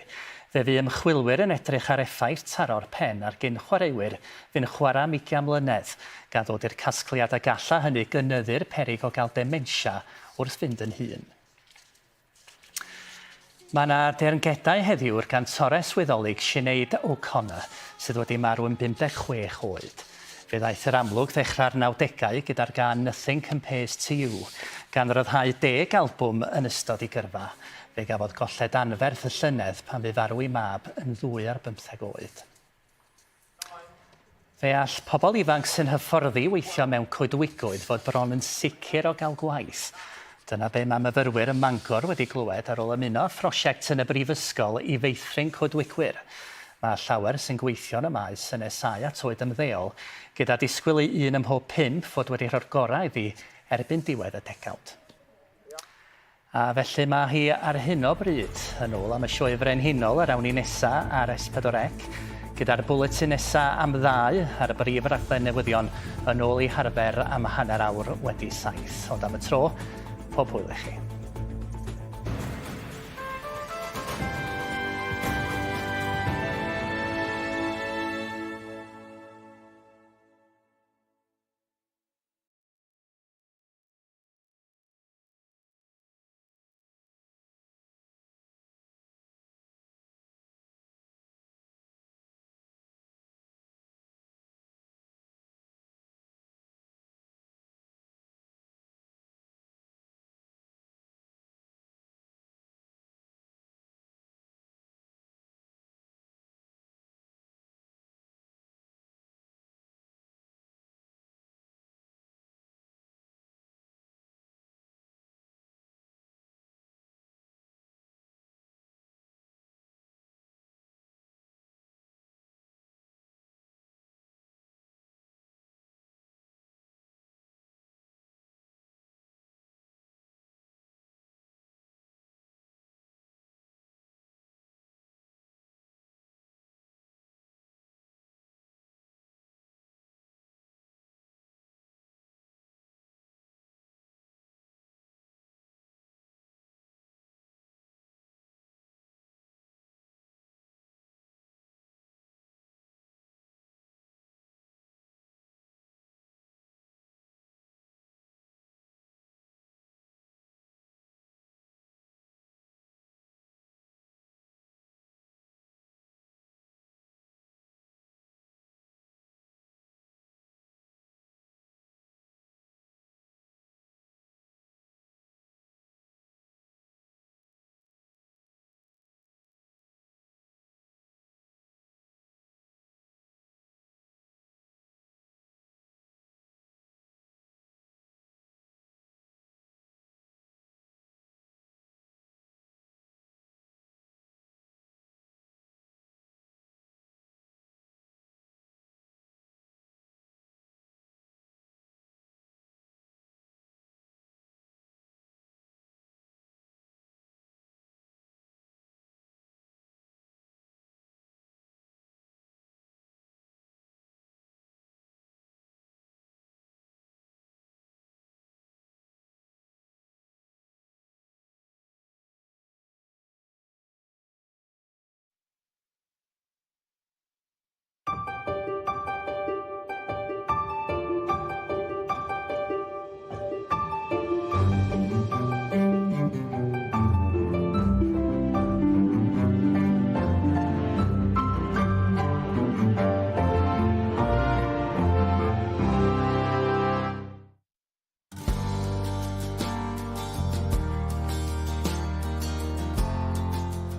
Fe fu ymchwilwyr yn edrych ar effaith taro'r pen ar gyn-chwaraewyr fu'n chwarae am ugian mlynedd, gan ddod i'r casgliad y galla hynny gynyddu'r peryg o gael dementia wrth fynd yn hŷn. Mae yna deyrngedau heddiw i'r gantores Wyddolig Sinead O'Connor, sydd wedi marw yn 56 oed. Fe ddaeth i'r amlwg ddechrau'r nawdegau gyda'r gân Nothing Compares to You, gan ryddhau deg albwm yn ystod ei gyrfa. Fe gafodd golled anferth y llynedd pan fu farw ei mab yn ddwy ar bymtheg oed. Fe all pobl ifanc sy'n hyfforddi weithio mewn coedwigoedd fod bron yn sicr o gael gwaith. Dyna be mae myfyrwyr ym Mangor wedi glywed ar ôl ymuno â phrosiect yn y brifysgol i feithrin coedwigwyr. Mae llawer sy'n gweithio yn y maes yn nesáu at oed ymddeol, gyda disgwyl i un ym mhob pump fod wedi rhoi'r gorau iddi erbyn diwedd y degawd. A felly mae hi ar hyn o bryd yn ôl am y Sioe Frenhinol yr awn ni nesa ar S4C, gyda'r bwletin nesa am ddau ar y brif raglen newyddion yn ôl i harfer am 7:30. Ond am y tro, pob hwyl i chi.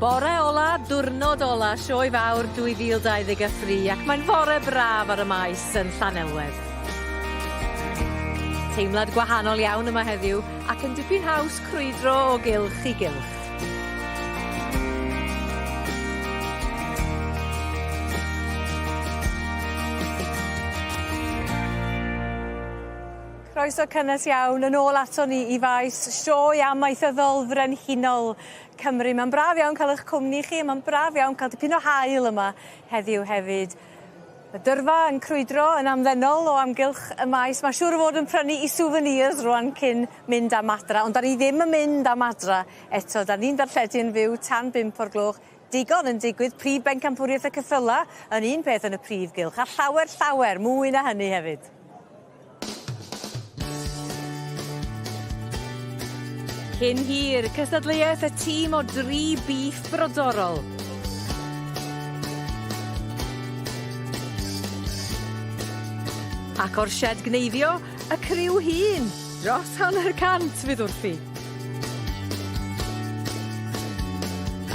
Bore ola, diwrnod ola Sioe Fawr 2023 ac mae'n fore braf ar y maes yn Llanelwedd. Teimlad gwahanol iawn yma heddiw ac yn dipyn haws crwydro o gylch i gylch. Croeso cynnes iawn yn ôl aton ni i faes Sioe Amaethyddol Frenhinol Cymru. Mae'n braf iawn cael eich cwmni chi a mae'n braf iawn cael dipyn o haul yma heddiw hefyd. Y dyrfa yn crwydro yn amddennol o amgylch y maes. Mae siŵr o fod yn prynu i souvenirs rwan cyn mynd am adra, ond 'dan ni ddim yn mynd am adra eto. 'Dan ni'n darlledu yn fyw tan bump o'r gloch. Digon yn digwydd, prif bencampwriaeth y ceffyla yn un peth yn y prif gylch, a llawer llawer mwy na hynny hefyd. Cyn hir, cystadleuaeth y tîm o dri bîff brodorol. Ac o'r sied gneifio, y criw hŷn, dros hanner cant fydd wrthi.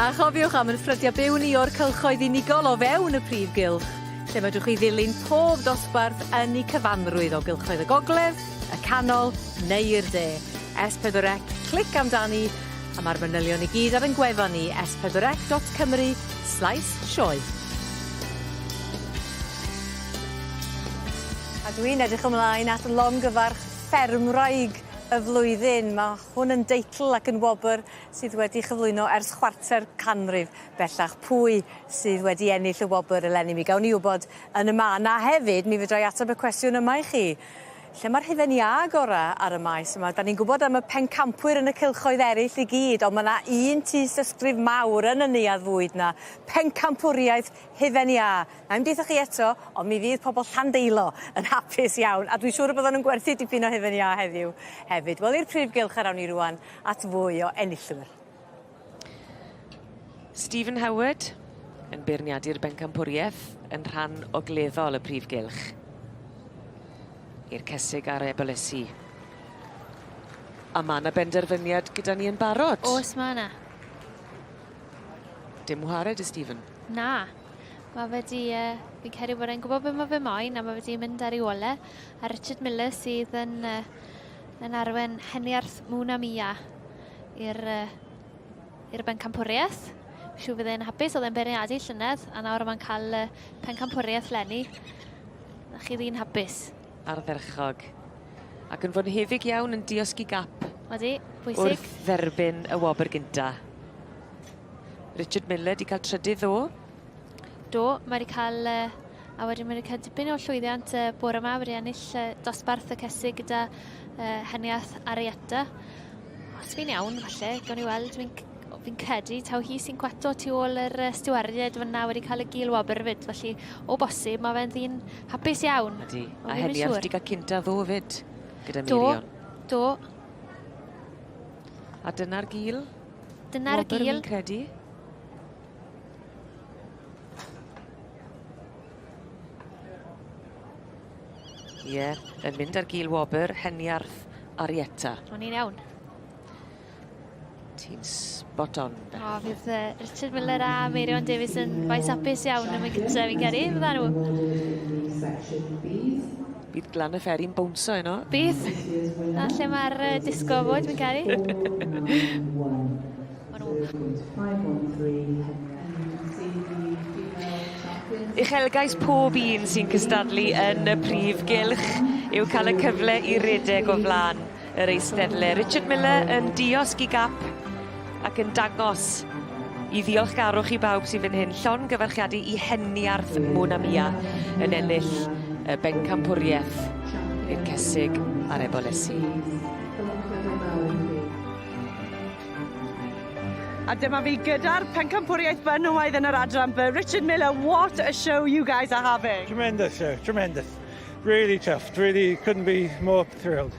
A chofiwch am 'yn ffrydio byw ni o'r cylchoedd unigol o fewn y prif gylch, lle fedrwch chi ddilyn pob dosbarth yn 'u cyfanrwydd o gylchoedd y gogledd, y canol neu'r de. S4C, clic amdani, a ma'r manylion i gyd ar 'yn gwefan ni, s4c.cymru slaes sioe. A dwi'n edrych ymlaen at longyfarch ffermwraig y flwyddyn. Ma' hwn yn deitl ac yn wobr sydd wedi chyflwyno ers chwarter canrif bellach. Pwy sydd wedi ennill y wobr eleni? Mi gawn ni wybod yn y man. A hefyd, mi fedra i ateb y cwestiwn yma i chi. Lle ma'r hufen iâ gora ar y maes yma? 'Dan ni'n gwbod am y pencampwyr yn y cylchoedd eryll i gyd on' ma' 'na un tystysgrif mawr yn y neuadd fwyd 'na. Pencampwriaeth hufen iâ. Nai'm deutho chi eto on' mi fydd pobol Llandeilo yn hapus iawn a dwi'n siŵr y byddan nw'n gwerthu dipyn o hufen iâ heddiw hefyd. Wel i'r prif gylch yr awn ni rŵan at fwy o enillwyr. Stephen Howard yn beirniadu'r bencampwriaeth yn rhan ogleddol y prif gylch. I'r cesig a'r ebolesi. A ma' 'na benderfyniad gyda ni yn barod. Oes ma' 'na. Dim whared i Stephen. Na. Ma' fe 'di yy fi'n credu bod e'n gwbod be' ma' fe moyn a ma' fe 'di mynd ar ei ôl e. A Richard Miller sydd yn yy yn arwen Heniarth Muna Mia i'r yy i'r bencampwriaeth. Siŵr fydd e'n hapus, oedd e'n beirniadu llynedd a nawr mae'n cael y pencampwriaeth leni. Na chi ddyn hapus. Ardderchog. Ac yn fonheddig iawn yn diosg i gap. Odi, bwysig. Wrth dderbyn y wobr gynta. Richard Miller 'di cael trydydd ddo. Do, mae wedi cael uh, a wedyn mae wedi cael dipyn o llwyddiant uh, bore yma, wedi ennill uh, dosbarth y cesig gyda uh, Heniath Arietta. Os fi'n iawn, falle, gawn ni weld, fi'n fi credu taw hi sy'n cwato tu ôl yr uh, stiwardiaid fyna wedi cael y gil wobr fyd, felly o bosib mae fe'n ddyn hapus iawn. Ydy, a Heniath wedi cael cynta ddo fyd gyda Meirion. Do, do. A dyna'r gil? Dyna'r gil. Wobr fi'n credu. Ie, yeah, yn mynd ar gil wobr, Heniarth Arietta. O'n i'n iawn. Ti'n spot on. O, fydd uh, Richard Miller a Meirion Davies yn faes hapus iawn yn y gytre, fi'n credu, fydda nhw. Bydd Glan y Fferi'n bownsio heno. Bydd. Na lle mae'r uh, disgo fod, fi'n credu. Uchelgais pob un sy'n cystadlu yn y prif gylch yw cael y cyfle i redeg o flaen yr eisteddle. Richard Miller yn diosg i gap ac yn dangos i ddiolchgarwch i bawb sy'n fan hyn. Llongyfarchiadu i Heniarth Mwnamia yn ennill y bencampwriaeth i'r cesig a'r ebolesi. A dyma fi gyda'r pencampwriaeth benywaidd yn yr adran B. Richard Miller, what a show you guys are having. Tremendous show, tremendous. Really chuffed, really couldn't be more thrilled.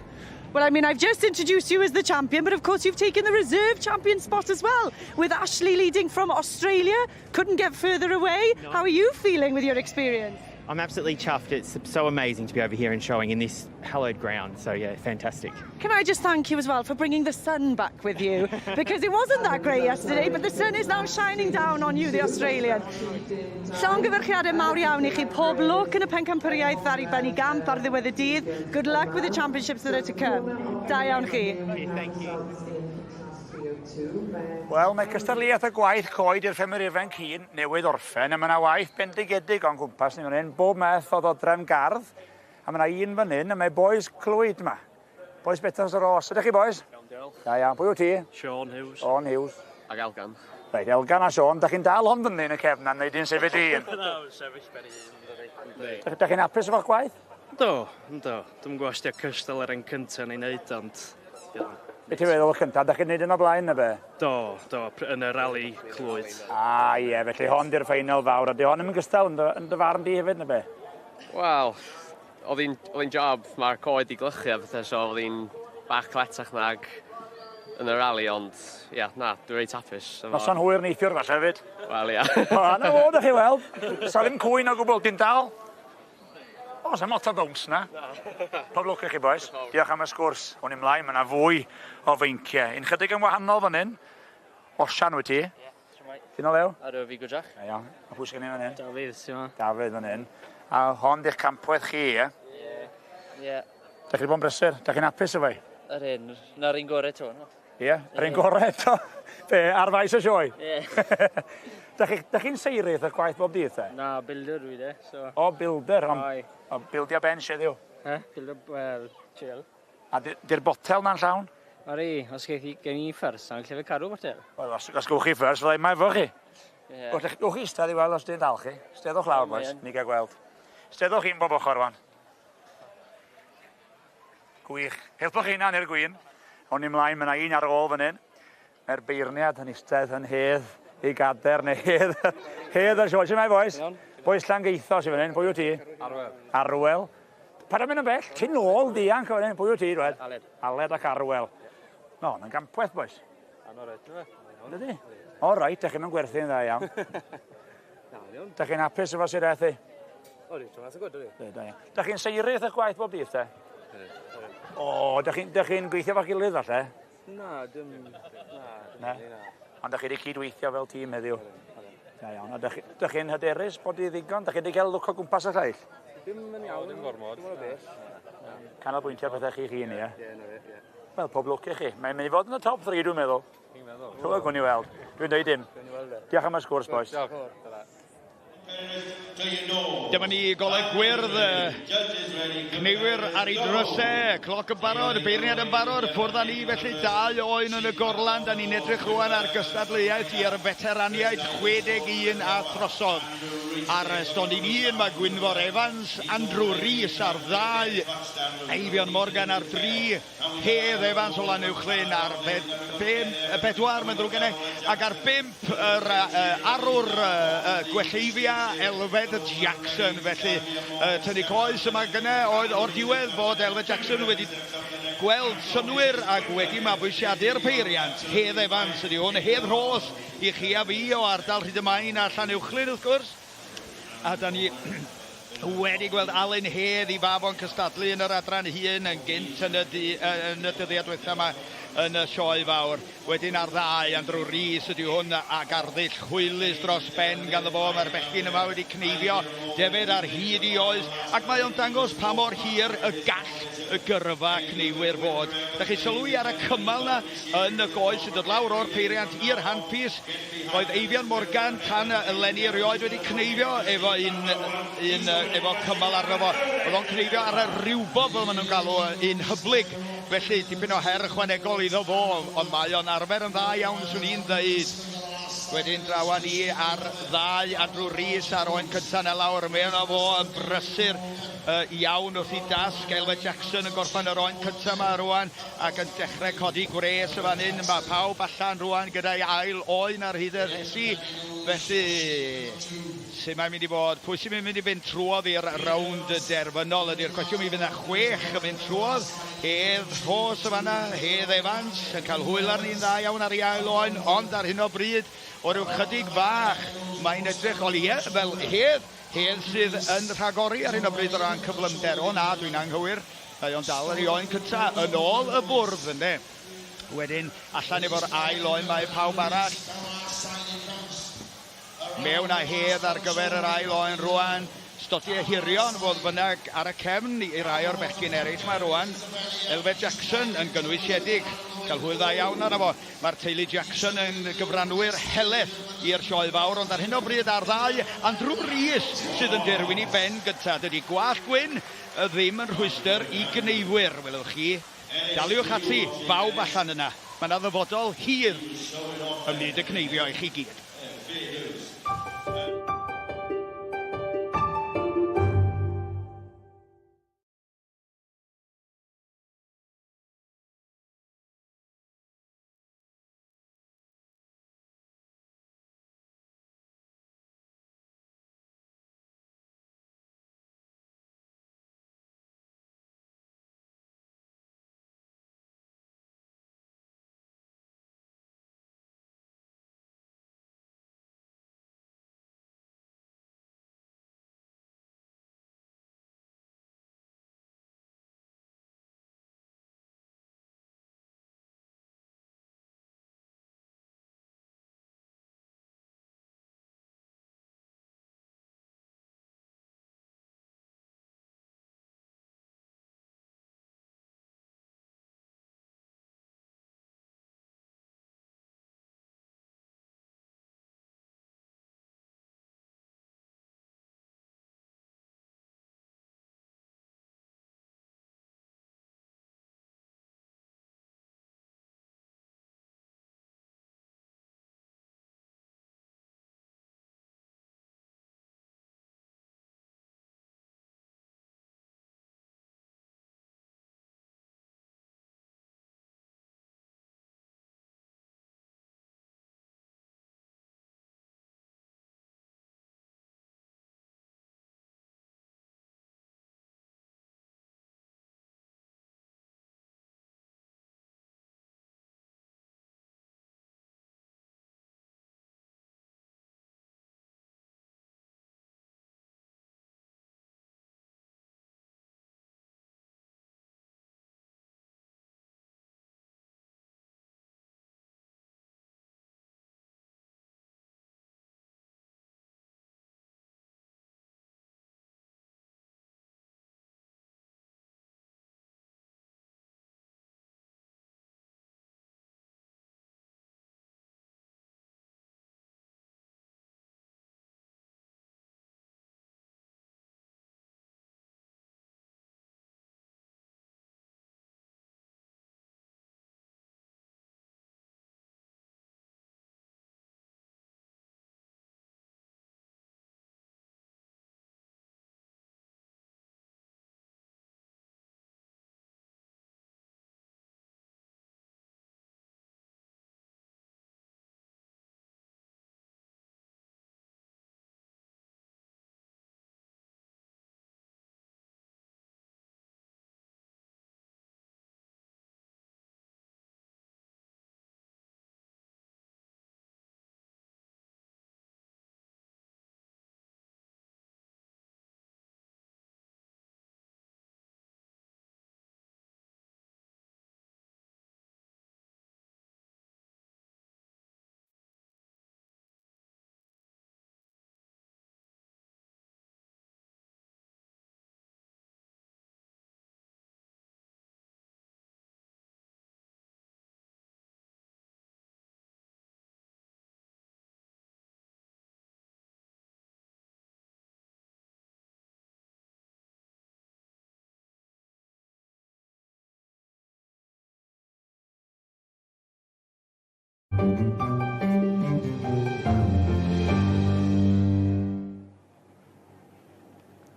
Well, I mean, I've just introduced you as the champion, but of course you've taken the reserve champion spot as well, with Ashley leading from Australia. Couldn't get further away. No. How are you feeling with your experience? I'm absolutely chuffed. It's so amazing to be over here and showing in this hallowed ground. So yeah, fantastic. Can I just thank you as well for bringing the sun back with you? Because it wasn't that great yesterday, but the sun is now shining down on you, the Australian. Llongyfarchiadau mawr iawn i chi. Pob lwc yn y pencampwriaeth ar ei ben i gamp ar ddiwedd y dydd. Good luck with the championships that are to come. Da iawn chi. Thank you. Wel, mae cystadleuaeth y gwaith coed i'r ffermwyr ifanc hŷn newydd orffen, a mae yna waith bendigedig o'n gwmpas ni fan hyn, bob math o ddodrefn gardd, a mae yna un fan hyn, a mae bois Clwyd yma. Bois Betws y Rhos. Ydych chi, bois? Iawn, diolch. Da iawn. Pwy wyt ti? Sean Hughes. Sean Hughes. Ac Elgan. Reit, Elgan a Sean, da chi'n dal hon fyny yn y cefn na, neu di'n sefyll i un? Na, sefyll ben ei hun. Da chi'n hapus efo'ch gwaith? Do, ynddo. Dwi'm yn gwybod os 'di o cystal yr un cynta ni'n neud, ond... Be ti'n feddwl o'r cynta? Da chi'n neud yn o blaen na be? Do, do, yn y rali Clwyd. Ah, ie, felly hon di'r ffeinal fawr, a di hon ddim yn gystal yn dy, yn dy farn di hefyd, na be? Wel, oedd hi'n job, mae'r coed i glychu a pethau, so oedd hi'n bach cletach nag yn y rali, ond ia, yeah, na, dwi'n reit hapus. Noson hwyr neithiwr falle hefyd. Wel, ia. O, na fo, da chi weld. Sa ddim cwyn o gwbl, dim dal. O, sa'm lot o bounce na. Pob lwc i chi, boys. Diolch am y sgwrs. O'n i mlaen, mae yna fwy o feinciau. Un chydig yn wahanol fan hyn. Osian wyt ti? Ie, shwmae? Ti'n o lew? Ydw, fi gwdrach. Da iawn. A pwy sy'n gen i fan hyn? Dafydd, sy'n ma. Dafydd fan hyn. A hon di'ch campwaith chi, ie? Ie. Ie. Da chi wedi bod yn brysur? Da chi'n hapus efo i? Yr un, na'r un gorau to, no? Ie, yr un gorau eto. Be, ar faes y sioe? Ie. Da chi'n chi seirydd eich gwaith bob dydd, te? Na, builder dwi de, so... O, builder, ond... O, bildio bench heddiw? He, bildio, wel, chill. A di'r botel na'n llawn? Ori, os geith i, gen i first, a'n lle fe cadw botel. Wel, os, os gewch chi first, fydda i ma efo chi. Ie. Gewch chi eistedd i weld os di'n dal chi. Steddwch lawr, boys, ni gael gweld. Steddwch chi'n bob ochr, wan. Gwych. Helpwch chi hunan i'r gwin. O'n i mlaen, mae yna un ar ôl fan hyn. Mae'r beirniad yn eistedd yn hedd ei gader neu hedd, hedd y sioe. Shwmae bois? Bois Llangeitho sy'n fan hyn. Pwy wyt ti? Arwel. Arwel. Paid â mynd yn bell. Ti'n ôl dianc o fan hyn. Pwy wyt ti, dwed? Aled. Aled ac Arwel. No, yn gampwaith, bois. Ano reit, yma. Ydy? O, reit, da chi'n mynd gwerthu'n dda iawn. Na, iawn. Da chi'n hapus efo sydd ethi? O, di, ti'n gwybod, ydy. Da iawn. Da chi'n seiri eich gwaith bob dydd, te? O, da chi'n chi gweithio fo'ch gilydd, falle? Na, dim... Na, dim Na. na. Ond da chi wedi cydweithio fel tîm heddiw? Da iawn. A da chi, chi'n hyderus bod i ddigon? Da chi wedi cael lwc o gwmpas y lleill? Dim yn iawn. Dim gormod. Dim yn bell. Canolbwyntio pethau chi'ch hun, ie? Ie, na fe, ie. Wel, pob lwc i chi. Mae'n mynd i fod yn y top 3, dwi'n meddwl. Fi'n meddwl. Dwi'n gwni weld. Dwi'n dweud dim. Diolch am y sgwrs, boys. Diolch. Dyma ni golau gwyrdd, cneiwyr ar ei drysau, cloc yn barod, y beirniad yn barod, ffwrdd â ni felly dau oen yn y gorlan, da ni'n edrych rwan ar gystadleuaeth i'r feteraniaid 61 a throsodd. Ar stondin un mae Gwynfor Evans, Andrew Rees ar ddau, Eifion Morgan ar dri, Hedd Evans o Lanuwchllyn ar bedwar, mae'n ddrwg gennau, ac ar bump yr arwr Gwelleifia, Elfed Jackson. Felly, tynnu coes yma gynne oedd o'r diwedd fod Elfed Jackson wedi gweld synnwyr ac wedi mabwysiadu'r peiriant. Hedd Evans ydy hwn, Hedd Rhos i chi a fi o ardal Rhyd-y-main a Llanuwchllyn wrth gwrs. A da ni wedi gweld Alun Hedd i fab o'n cystadlu yn yr adran hŷn yn gynt yn y, di, yn y dyddiau diwetha yma yn y sioe fawr. Wedyn ar ddau, Andrew Rees ydy hwn ac arddull hwylus dros ben ganddo fo. Mae'r bechgyn yma wedi cneifio defed ar hyd i oes ac mae o'n dangos pa mor hir y gall y gyrfa cneifwyr fod. Da chi sylwi ar y cymal na yn y goes sy'n dod lawr o'r peiriant i'r handpiece. Oedd Eifion Morgan tan eleni erioed wedi cneifio efo un, un efo cymal arno fo. Oedd o'n cneifio ar y riwbob fel maen nhw'n galw un hyblyg. Felly dipyn o her ychwanegol iddo fo, ond mae o'n arfer yn dda iawn swn i'n ddeud. Wedyn draw â ni ar ddau Andrew Rees a'r oen cyntaf na lawr. Mae yno fo yn brysur uh, iawn wrth i dasg. Elfed Jackson yn gorffen yr oen cyntaf yma rwan ac yn dechrau codi gwres y fan hyn. Mae pawb allan rwan gyda'i ail oen ar hyd y rhesi. Felly, sut mae'n mynd i fod? Pwy sy'n mynd i fynd trwodd i'r rownd derfynol ydy'r cwestiwn. Mi fydd yna chwech yn mynd trwodd. Hedd Rhos y fanna, Hedd Evans yn cael hwyl arni'n dda iawn ar ei ail oen, ond ar hyn o bryd, o ryw chydig fach, mae'n edrych, wel ie, fel Hedd, Hedd sydd yn rhagori ar hyn o bryd o ran cyflymder. O na, dwi'n anghywir, mae o'n dal ar ei oen cynta, yn ôl y bwrdd, ynde. Wedyn, allan efo'r ail oen mae pawb arall. Mewn â Hedd ar gyfer yr ail oen rwan. Stodiau hirion, fodd bynnag, ar y cefn i rai o'r bechgyn eraill. Mae rwan Elfed Jackson yn gynwysiedig. Cael hwyl dda iawn arno fo. Mae'r teulu Jackson yn gyfranwyr helaeth i'r sioe fawr, ond ar hyn o bryd ar ddau, Andrew Rees sydd yn dirwyn i ben gyntaf. Dydy gwallt gwyn ddim yn rhwystr i gneifwyr, welwch chi. Daliwch ati, bawb allan yna. Mae yna ddyfodol hir ym myd y cneifio i chi gyd.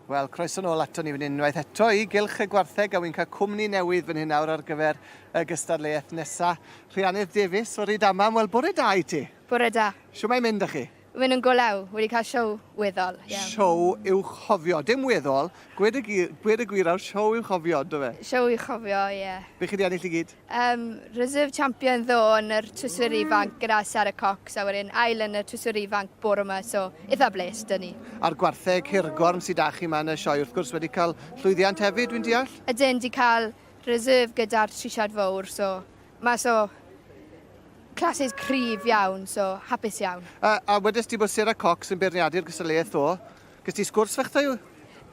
Wel, croeso nôl ato ni fan hyn unwaith eto i Gylch y Gwartheg a wy'n cael cwmni newydd fan hyn nawr ar gyfer y gystadleuaeth nesa. Rhianydd Davies o Rydaman, wel bore da i ti. Bore da. Shwmae mynd â chi? Maen nhw'n go lew, wedi cael siow weddol. Iawn. Siow i'w chofio, dim weddol, gwed y, gwir, gwed y gwir awr, siow i'w chofio, ynddo fe? Siow i'w chofio, ie. Yeah. Be chi wedi ennill i gyd? Um, Reserve Champion ddo yn yr Twiswyr Ifanc gyda Sarah Cox a wedyn ail yn y Twiswyr Ifanc bore yma, so eitha bles, dyn ni. A'r gwartheg hirgorn sydd â chi yma yn y sioe, wrth gwrs, wedi cael llwyddiant hefyd, dwi'n deall? Ydyn, di cael reserve gyda'r trisiad fawr, so mae so classes cryf iawn, so hapus iawn. A, a wedes ti bod Sarah Cox yn beirniadu'r gystadleuaeth ddo. Ges ti sgwrs fach 'da hi?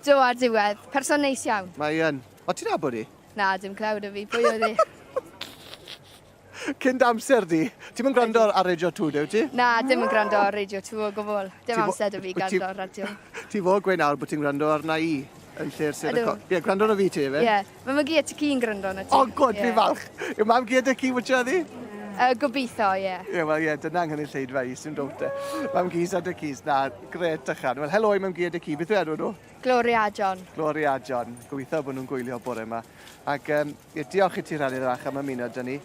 Do, ar diwedd. Person neis iawn. Mae yn. O, ti'n nabod hi? Na, dim clywed o fi. Pwy oedd hi? Cyn dy amser di. Ti'm yn gwrando ar Radio 2, de, wyt ti? Na, dim yn gwrando ar Radio 2 o gwbl. Dim amser 'da fi gwrando ar radio. Ti fod gweud nawr bod ti'n gwrando arna i yn lle'r Sarah Cox. Ie, gwrando arno fi ti, efe? Ie. Mae mam-gu a tad-cu'n gwrando arno ti. O, gwd, yeah. fi falch. Yw mam-gu a tad-cu watcha di? Gobeithio, ie. Yeah. Ie, yeah, wel, ie, yeah, dyna nghynulleidfa i, sy'n dowt e. Mam-gu a tad-cus, na, gret ychan. Wel, helo i mam-gu a tad-cu, beth yw enw nhw? Gloria a John. Gloria a John. Gobeithio bod nhw'n gwylio bore yma. Ac um, ie, diolch i ti rhannu'r fach am ymuno dyn ni.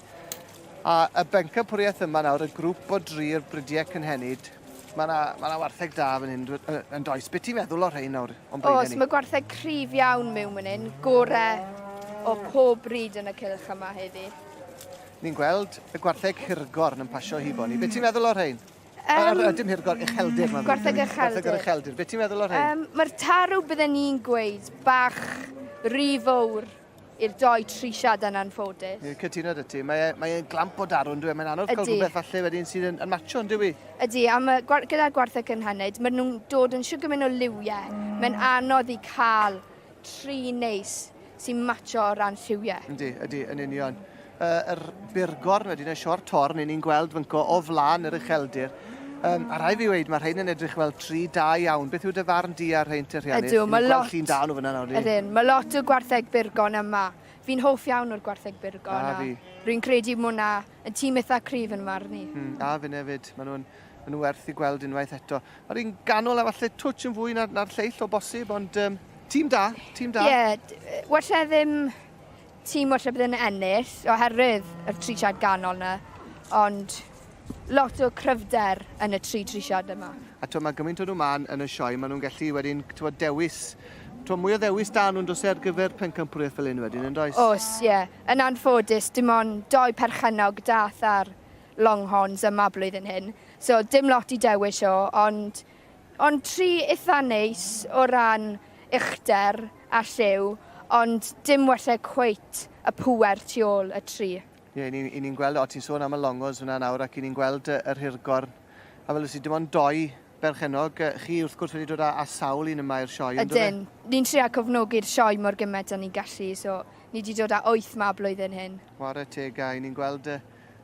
A y bencampwriaeth yma nawr, y grŵp o dri'r bridiau cynhenid, mae yna ma na wartheg da fan hyn yn does. Be ti'n feddwl o'r rhain nawr o'n blaenau Oes, ni? mae gwartheg cryf iawn mewn fan hyn, gore o pob bryd yn y cylch yma heddi. Ni'n gweld y gwartheg hirgorn yn pasio hibo ni. Be ti'n meddwl o'r rhain? Um, dim hirgorn, ucheldir. Gwartheg ucheldir. Gwartheg yr ucheldir. Be ti'n meddwl o'r rhain? Um, Mae'r tarw bydden ni'n gweud bach rhy fawr i'r doi trisiad yn anffodus. Ie, cytuno dy ti. Mae, e, mae e'n glamp o darw, yn dwi? E? Mae'n anodd cael rhywbeth falle wedyn sydd yn, yn matcho, yn dwi? Ydy, a mae, gyda'r gwartheg cynhenid, maen nhw'n dod yn siwr gymaint o liwiau. Mae'n anodd i cael tri neis sy'n matcho o ran lliwiau. Yndi, ydy, yn union. Uh, yr burgorn wedyn, y sior torn, ni'n gweld fynco o flan yr ucheldir. Um, a rai fi weid, mae rhain yn edrych fel tri da iawn. Beth yw dy farn di ar rhain te, Rhiannon? Ydw, mae lot... Llun da nhw fyna nawr. Ydyn, mae lot o gwartheg burgon yma. Fi'n hoff iawn o'r gwartheg burgon. A fi. Rwy'n credu mae hwnna yn tîm eitha cryf yn marn i. Mm, a fi'n hefyd. Maen nhw'n ma nhw werth i gweld unwaith eto. Mae'r un ganol a falle twtsh yn fwy na'r, na lleill o bosib, ond um, tîm da, tîm da. Ie, yeah, walle ddim tîm walle bydd yn ennill oherwydd y trisiad ganol na, ond lot o cryfder yn y tri trisiad yma. A t'wo, mae gymaint o nhw ma'n yn y sioe, maen nhw'n gallu wedyn t'wo, dewis, t'wo, mwy o ddewis da nhw'n dos e ar gyfer pencampwriaeth fel hyn wedyn, yn does? Oes, ie. Yeah. Yn anffodus, dim ond doi perchennog dath ar Longhorns yma blwyddyn hyn. So dim lot i dewis o, ond, ond tri itha neis o ran uchder a lliw, ond dim walle cweit y pŵer tu ôl y tri. Ie, yeah, i ni'n gweld, o ti'n sôn am y Longhorns fyna nawr, ac i ni'n gweld yr hirgorn. A fel wyt ti, dim ond doi berchennog, chi wrth gwrs wedi dod â, â sawl un yma i'r sioe, ynddo fe? Ydyn. Ni'n trio cofnogi'r sioe mor gymaint â ni'n gallu, so ni wedi dod â wyth ma blwyddyn hyn. Ware teg, a i ni'n gweld y,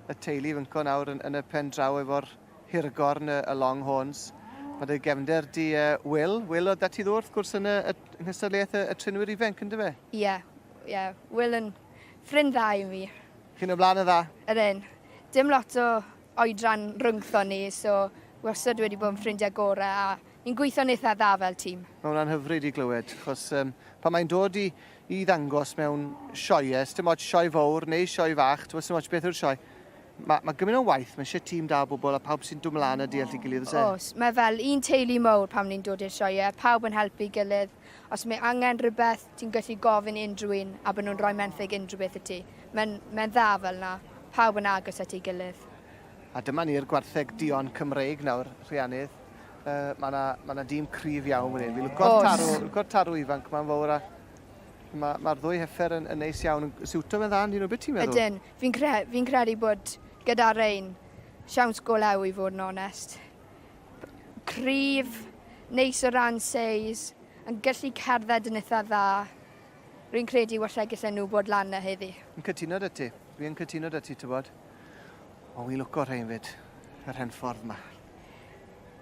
y teulu fynco nawr yn, yn y pen draw efo'r hirgorn, y, y Longhorns. Mae dy gefnder di uh, Will. Will oedd dati ddo wrth gwrs yn y, y nghystadleuaeth y, y trinwyr ifanc, ynddo fe? Ie, yeah, ie. Yeah. Will yn ffrind dda i mi. Chi'n ymlaen yn dda? Ydyn. Dim lot o oedran rhyngtho ni, so wastad wedi bod yn ffrindiau gorau a ni'n gweithio'n eitha dda fel tîm. Mae hwnna'n hyfryd i glywed, achos um, pan mae'n dod i, i ddangos mewn sioeau, dim ots sioe fawr neu sioe fach, ti'n ots beth yw'r sioe, mae, mae gymaint o waith, mae eisiau tîm da o bobl a pawb sy'n dod mlaen a deall ei gilydd, oes e? Oes, mae fel un teulu mawr pan ni'n dod i'r sioeau, pawb yn helpu gilydd. Os mae angen rhywbeth, ti'n gallu gofyn i unrhyw un a bod nhw'n rhoi menthyg unrhyw beth i ti. Mae'n mae dda fel na, pawb yn agos at ei gilydd. A dyma ni'r gwartheg duon Cymreig nawr, Rhiannydd. Uh, mae yna ma, na dîm cryf iawn fan hyn. Fi'n lwco'r tarw, lwco'r tarw ifanc ma'n fawr a mae'r ma ddwy heffer yn, yn neis iawn. Yn siwto fe'n dda, nhw, beth ti'n meddwl? Ydyn. Fi'n cre fi credu bod gyda rein siawns go lew i fod yn onest. Cryf, neis o ran seis, yn gallu cerdded yn eitha dda. Rwy'n credu walle gallen nhw bod lan na heddi. Yn cytuno 'da ti. Dwi yn cytuno 'da ti, tybod. Ond wi'n lwco rhein fyd, yr hen ffordd ma.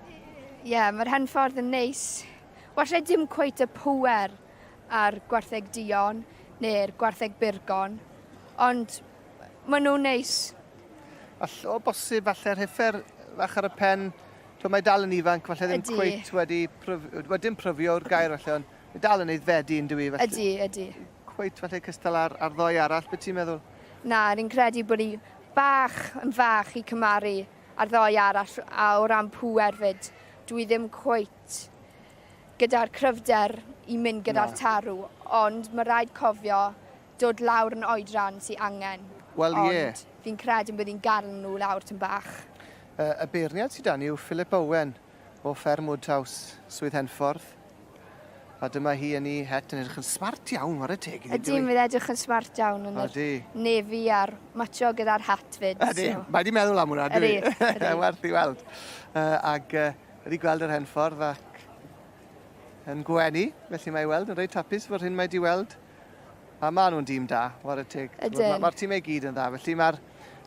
Ie, yeah, mae'r hen ffordd yn neis. Walle dim cweit y pŵer ar gwartheg duon neu'r gwartheg burgon, ond maen nhw'n neis. All, o bosib, falle'r heffer fach ar y pen, Twel, mae dal yn ifanc, falle ddim cweit wedi, pryf, wel, dim pryfio o'r gair falle, ond Mae dal yn aeddfedu yn dyw 'i felly. Ydy, ydy. Cweit falle cystal â'r, â'r ddoi arall, beth ti'n meddwl? Na, rwy'n credu bod hi bach yn fach i cymaru a'r ddoi arall a o ran pŵer 'fyd dwi ddim cweit gyda'r cryfder i mynd gyda'r tarw ond ma' raid cofio dod lawr yn oedran sy angen. Wel ie. Ond fi'n credu bydd hi'n gadel nhw lawr tym bach. Y beirniad sy 'da ni yw Philip Owen o Fferm Woodhouse, Swydd Henffordd. A dyma hi yn ei het yn edrych yn smart iawn, whare teg iddi. Ydy, mae'n edrych yn smart iawn yn yr nefi a'r matcho gyda'r hat fyd. Ydy, so. Mae di meddwl am hwnna, dwi. Ydy, Werth i weld. Ag wedi gweld yr Henffordd ac yn gwenu, felly mae i weld yn reit hapus fod hyn mae di weld. A maen nhw'n dîm da, whare teg. Ydyn. Mae'r ma tîm ei gyd yn dda, felly mae'r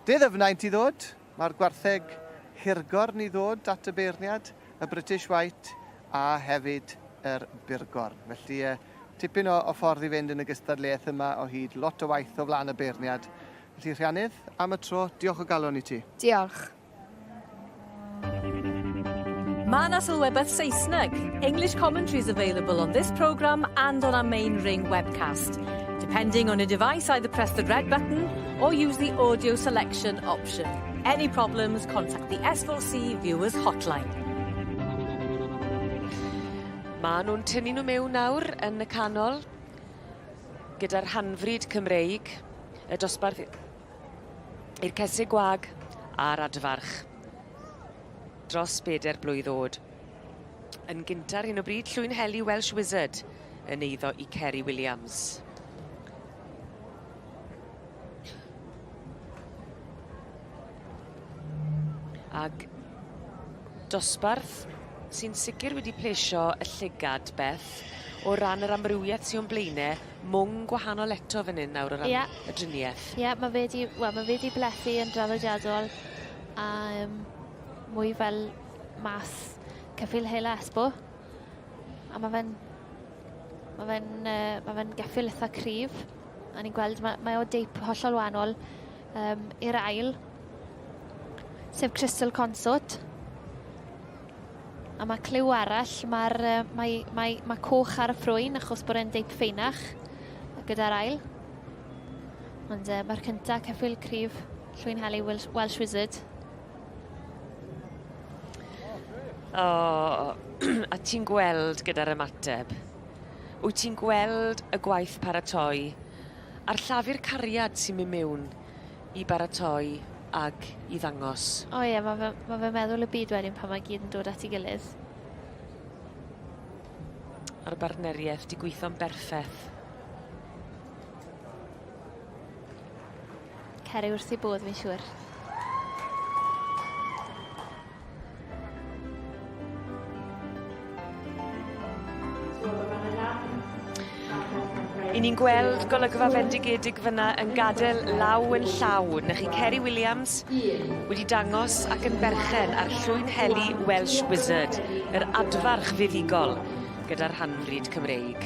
Ddyfnaint i ddod, mae'r gwartheg hirgorn i ddod at y beirniad, y British White a hefyd yr Burgorn. Felly uh, tipyn o, o ffordd i fynd yn y gystadleuaeth yma o hyd, lot o waith o flaen y beirniad. Felly Rhiannydd, am y tro, diolch o galon i ti. Diolch. Mae 'na sylwebaeth Saesneg. English commentary is available on this programme and on our main ring webcast. Depending on your device, either press the red button or use the audio selection option. Any problems, contact the S4C Viewers Hotline. Maen nhw'n tynnu nhw mewn nawr yn y canol gyda'r hanfryd Cymreig, y dosbarth i'r cesig gwag a'r adfarch. Dros beder blwydd o'd. Yn gynta ar hyn o bryd, Llwynheli Welsh Wizard yn eiddo i Ceri Williams. Ag dosbarth sy'n sicr wedi plesio y llygad, Beth, o ran yr amrywiaeth sy o'n blaene, mwng gwahanol eto fan hyn nawr o ran Ie. y driniaeth. Ie, ma' fe 'di wel ma' fe 'di blethu yn draddodiadol a yym mwy fel mas ceffyl hela Esbo. A ma' fe'n ma' fe'n yy ma' fe'n geffyl itha cryf. A ni'n gweld ma' mae o deip hollol wahanol yym i'r ail sef Crystal Consort. A mae cliw arall, mae'r yy mae mae ma' coch ar y ffrwyn achos bod e'n deip ffeinach gyda'r ail. Ond yy ma'r cynta ceffyl cryf Llwynheli Welsh, Welsh Wizard. O, a ti'n gweld gyda'r ymateb. Wyt ti'n gweld y gwaith paratoi a'r llafur cariad sy'n mynd mewn i baratoi ag i ddangos. O ie, ma' fe ma' fe meddwl y byd wedyn pan mae gyd yn dod at ei gilydd. A'r bartneriaeth 'di gweithio'n berffeth. Ceri wrth ei bodd fi'n siŵr. I ni'n gweld golygfa fendigedig fyna yn gadel law yn llaw. 'Na chi Ceri Williams wedi dangos ac yn berchen ar Llwynheli Welsh Wizard, yr adfarch fuddugol gyda'r rhanfrid Cymreig.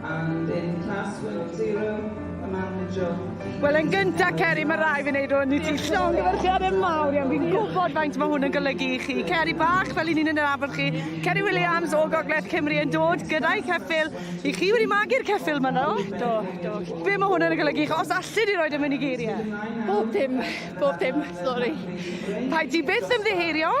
And in class 1-0, Amanda Jones. Wel yn gynta Ceri ma' rai' fi neud hwn i ti llongyfarchiade mawr iawn fi'n gwbod faint ma' hwn yn golygu i chi. Ceri bach fel 'yn ni'n 'yn nabod chi. Ceri Williams o Gogledd Cymru yn dod gyda'i cheffyl. 'Ych chi wedi magu'r ceffyl 'ma do? Do, do. Be' ma' hwn yn golygu i chi os allu di roid e mewn i geirie? Bob dim, bob dim, sori. Paid ti byth ymddiheurio.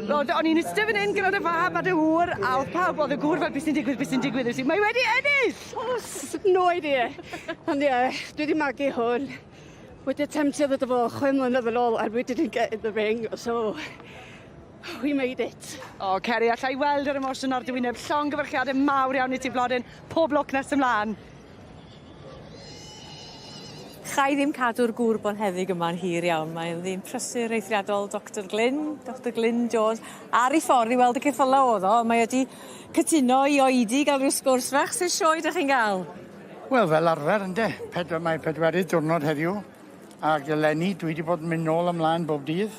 O'dd o'n i'n iste fan 'yn gyda dy fab a dy ŵr a o'dd pawb o'dd y gŵr fel be' sy'n digwydd be' sy'n digwydd wyt ti mae wedi ennill! O's no idea. Ond ie, dwi 'di magu hwn. Wedi attemptio ddod â fo chwe mlynedd yn ôl and we didn't get in the ring so we made it. O Ceri allai weld yr emosiwn ar dy wyneb llongyfarchiade mawr iawn i ti blodyn. Pob lwc nes ymlan. Chai ddim cadw'r gŵr bonheddig yma'n hir iawn. Mae'n ddyn prysur eithriadol Doctor Glyn, Doctor Glyn Jones, ar ei ffordd i weld y ceffylau o'dd o, mae wedi cytuno i oedi i ga'l ryw sgwrs fach. Sut sioe 'dych chi'n ga'l? Wel fel arfer ynde? Pedwar mae pedwerydd diwrnod heddiw ag eleni dwi 'di bod yn mynd nôl a mlaen bob dydd.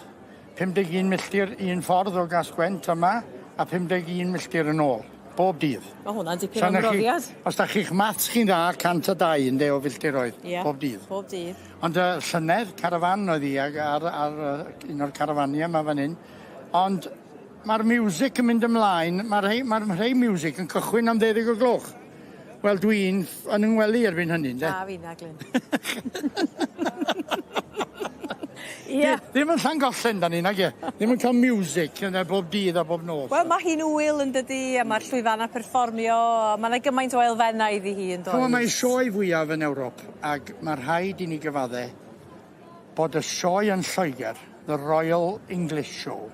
51 milltir un ffordd o Gas-gwent yma a 51 milltir yn ôl. Bob dydd. Ma' hwnna'n dipyn o ymroddiad. Os 'dach chi'ch maths chi'n dda, 102 ynde o filltiroedd. Ie. Bob dydd. Bob dydd. Ond yy llynedd carafan oedd hi ag ar ar yy un o'r carafania 'ma fan 'yn. Ond ma'r miwsic yn mynd ymlaen, ma' rhei ma'r rhei miwsic yn cychwyn am ddeuddeg o gloch. Wel dwi'n yn 'yng ngwely erbyn hynny ynde? A finna Glyn. Ie. Ddim yn Llangollen 'dan ni nage? Ddim yn ca'l miwsic ynde bob dydd a bob nos. Wel ma' hi'n ŵyl yndydi a ma'r llwyfanna perfformio a ma' 'na gymaint o elfennau iddi hi yndoes? Ch'mo' mae'n sioe fwyaf yn Ewrop ag ma' rhaid i ni gyfadde bod y sioe yn Lloegr, The Royal English Show,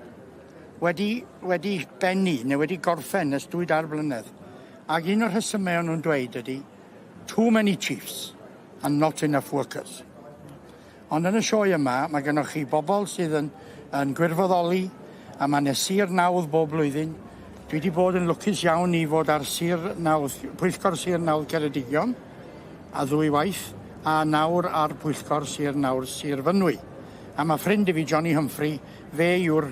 wedi wedi bennu neu wedi gorffen ers dwy dair blynedd. Ag un o'r rhesymau o'n nhw'n dweud ydi too many chiefs and not enough workers. Ond yn y sioe yma, mae gennoch chi bobl sydd yn, yn gwirfoddoli, a mae 'na sir nawdd bob blwyddyn. Dwi wedi bod yn lwcus iawn i fod ar sir nawdd, pwyllgor sir nawdd Ceredigion, a ddwy waith, a nawr ar pwyllgor sir nawdd Sir Fynwy. A mae ffrind i fi, Johnny Humphrey, fe yw'r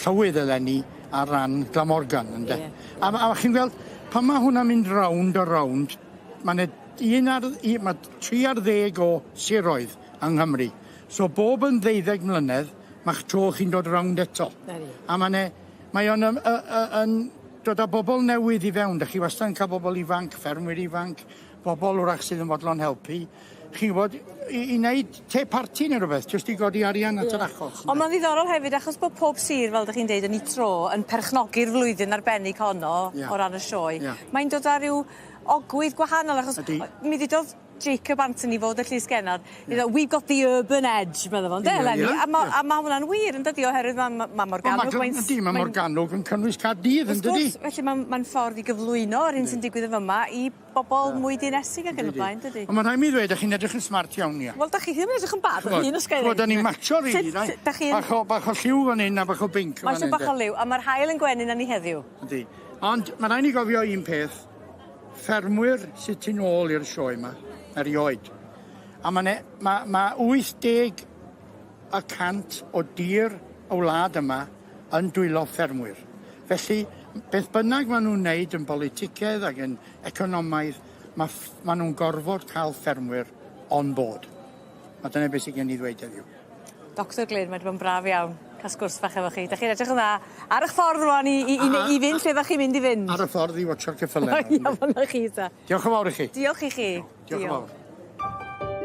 llywydd eleni ar ran Glamorgan, ynde? Ie. A, a chi'n gweld, pan mae hwnna'n mynd rownd a rownd, mae 'na un ar, un, mae 13 o siroedd yng Nghymru. So bob yn ddeuddeg mlynedd, ma'ch tro chi'n dod rownd eto. Na ni. A mae 'ne, mae o'n yn, yn dod â bobl newydd i fewn. Dych chi wastad yn cael bobl ifanc, ffermwyr ifanc, bobl wrach sydd yn fodlon helpu. Chi'n gwybod, i, i wneud te parti neu rhywbeth, jyst i godi arian at yr achos. Ond mae'n ddiddorol hefyd achos bod pob sir, fel 'dych chi'n deud, yn 'i tro yn perchnogi'r flwyddyn arbennig honno Ie. o ran y sioe. Ie. Mae'n dod â rhyw ogwydd gwahanol achos Ydi. mi ddudodd Jacob Anthony fod y Llys Gennad you know, we've got the urban edge medda fo ynde eleni? Ie, A ma' ie. a ma' hwnna'n wir yndydi oherwydd ma' ma' ma' Wel, Morgannwg ma' yndi, ma' Morgannwg yn cynnwys Caerdydd, Wrth yndydi? gwrs, felly ma'n ma'n ffordd i gyflwyno yr hyn sy'n digwydd yn fyma i bobol mwy dinesig ac yn y blaen, dydi? Ond mae'n rhaid mi ddweud, 'dach chi'n edrych yn smart iawn, ia. Wel, 'dach chi ddim yn edrych yn bad, 'ych hun os ga i Ch'mod, 'dan ni'n matcho rili, Sut- sut 'dach chi'n... Bach o, bach o lliw fan hyn a bach o binc Mae fan eisiau hyn. bach o liw, a ma'r haul yn gwenu na ni heddiw. Yndi. Ond mae rhaid ni gofio un peth, ffermwyr sydd tu nôl i'r sioe yma, erioed. A mae 'ne, ma' ma' 80 y cant o dir y wlad yma yn dwylo ffermwyr. Felly, beth bynnag maen nhw'n wneud yn boliticedd ac yn economaidd, mae ma nhw'n gorfod cael ffermwyr on board. A dyna beth sydd gen i ddweud heddiw. Doctor Glyn, mae 'di bod yn braf iawn cael sgwrs fach efo chi. Dach chi'n edrych yn dda ar eich ffordd rwan i, i, i, i fynd lle fach chi'n mynd i fynd. Ar y ffordd i watcho'r ceffylau. Ia, fan'na chi ta. Diolch yn fawr i chi. Diolch i chi. Diolch yn fawr.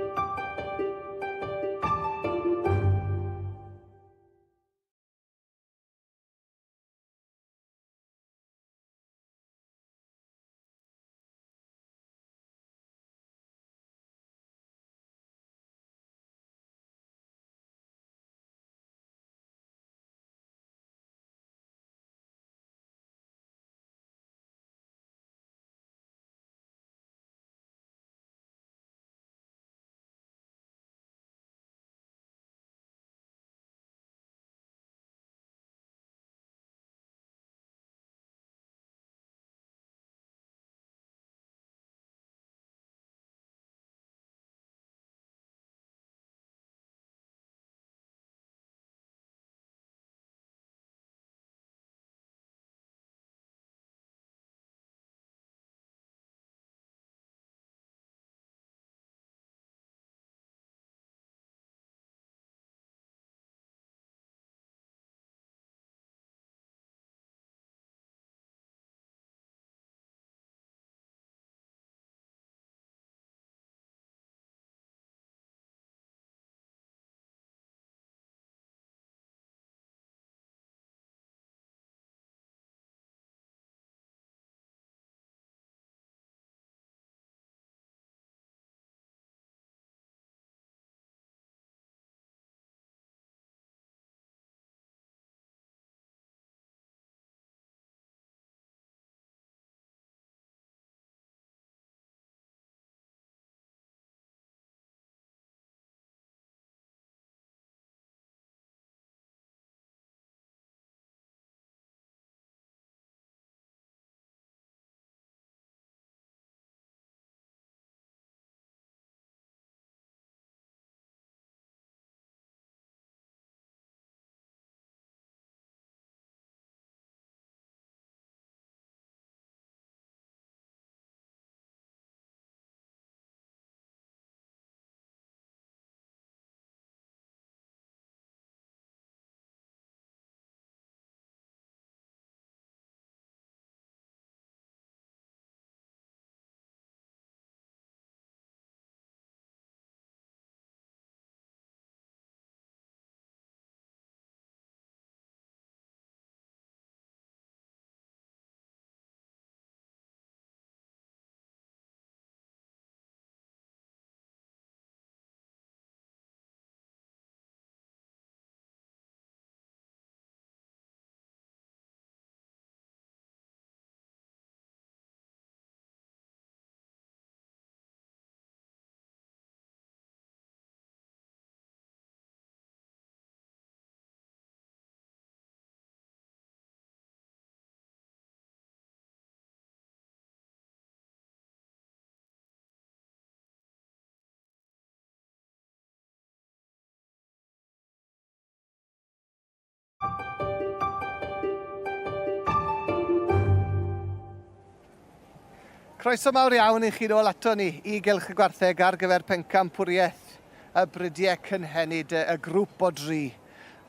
Croeso mawr iawn i chi nôl ato ni i Gylch y Gwartheg ar gyfer pencampwriaeth y Bridiau Cynhenid, y grŵp o dri.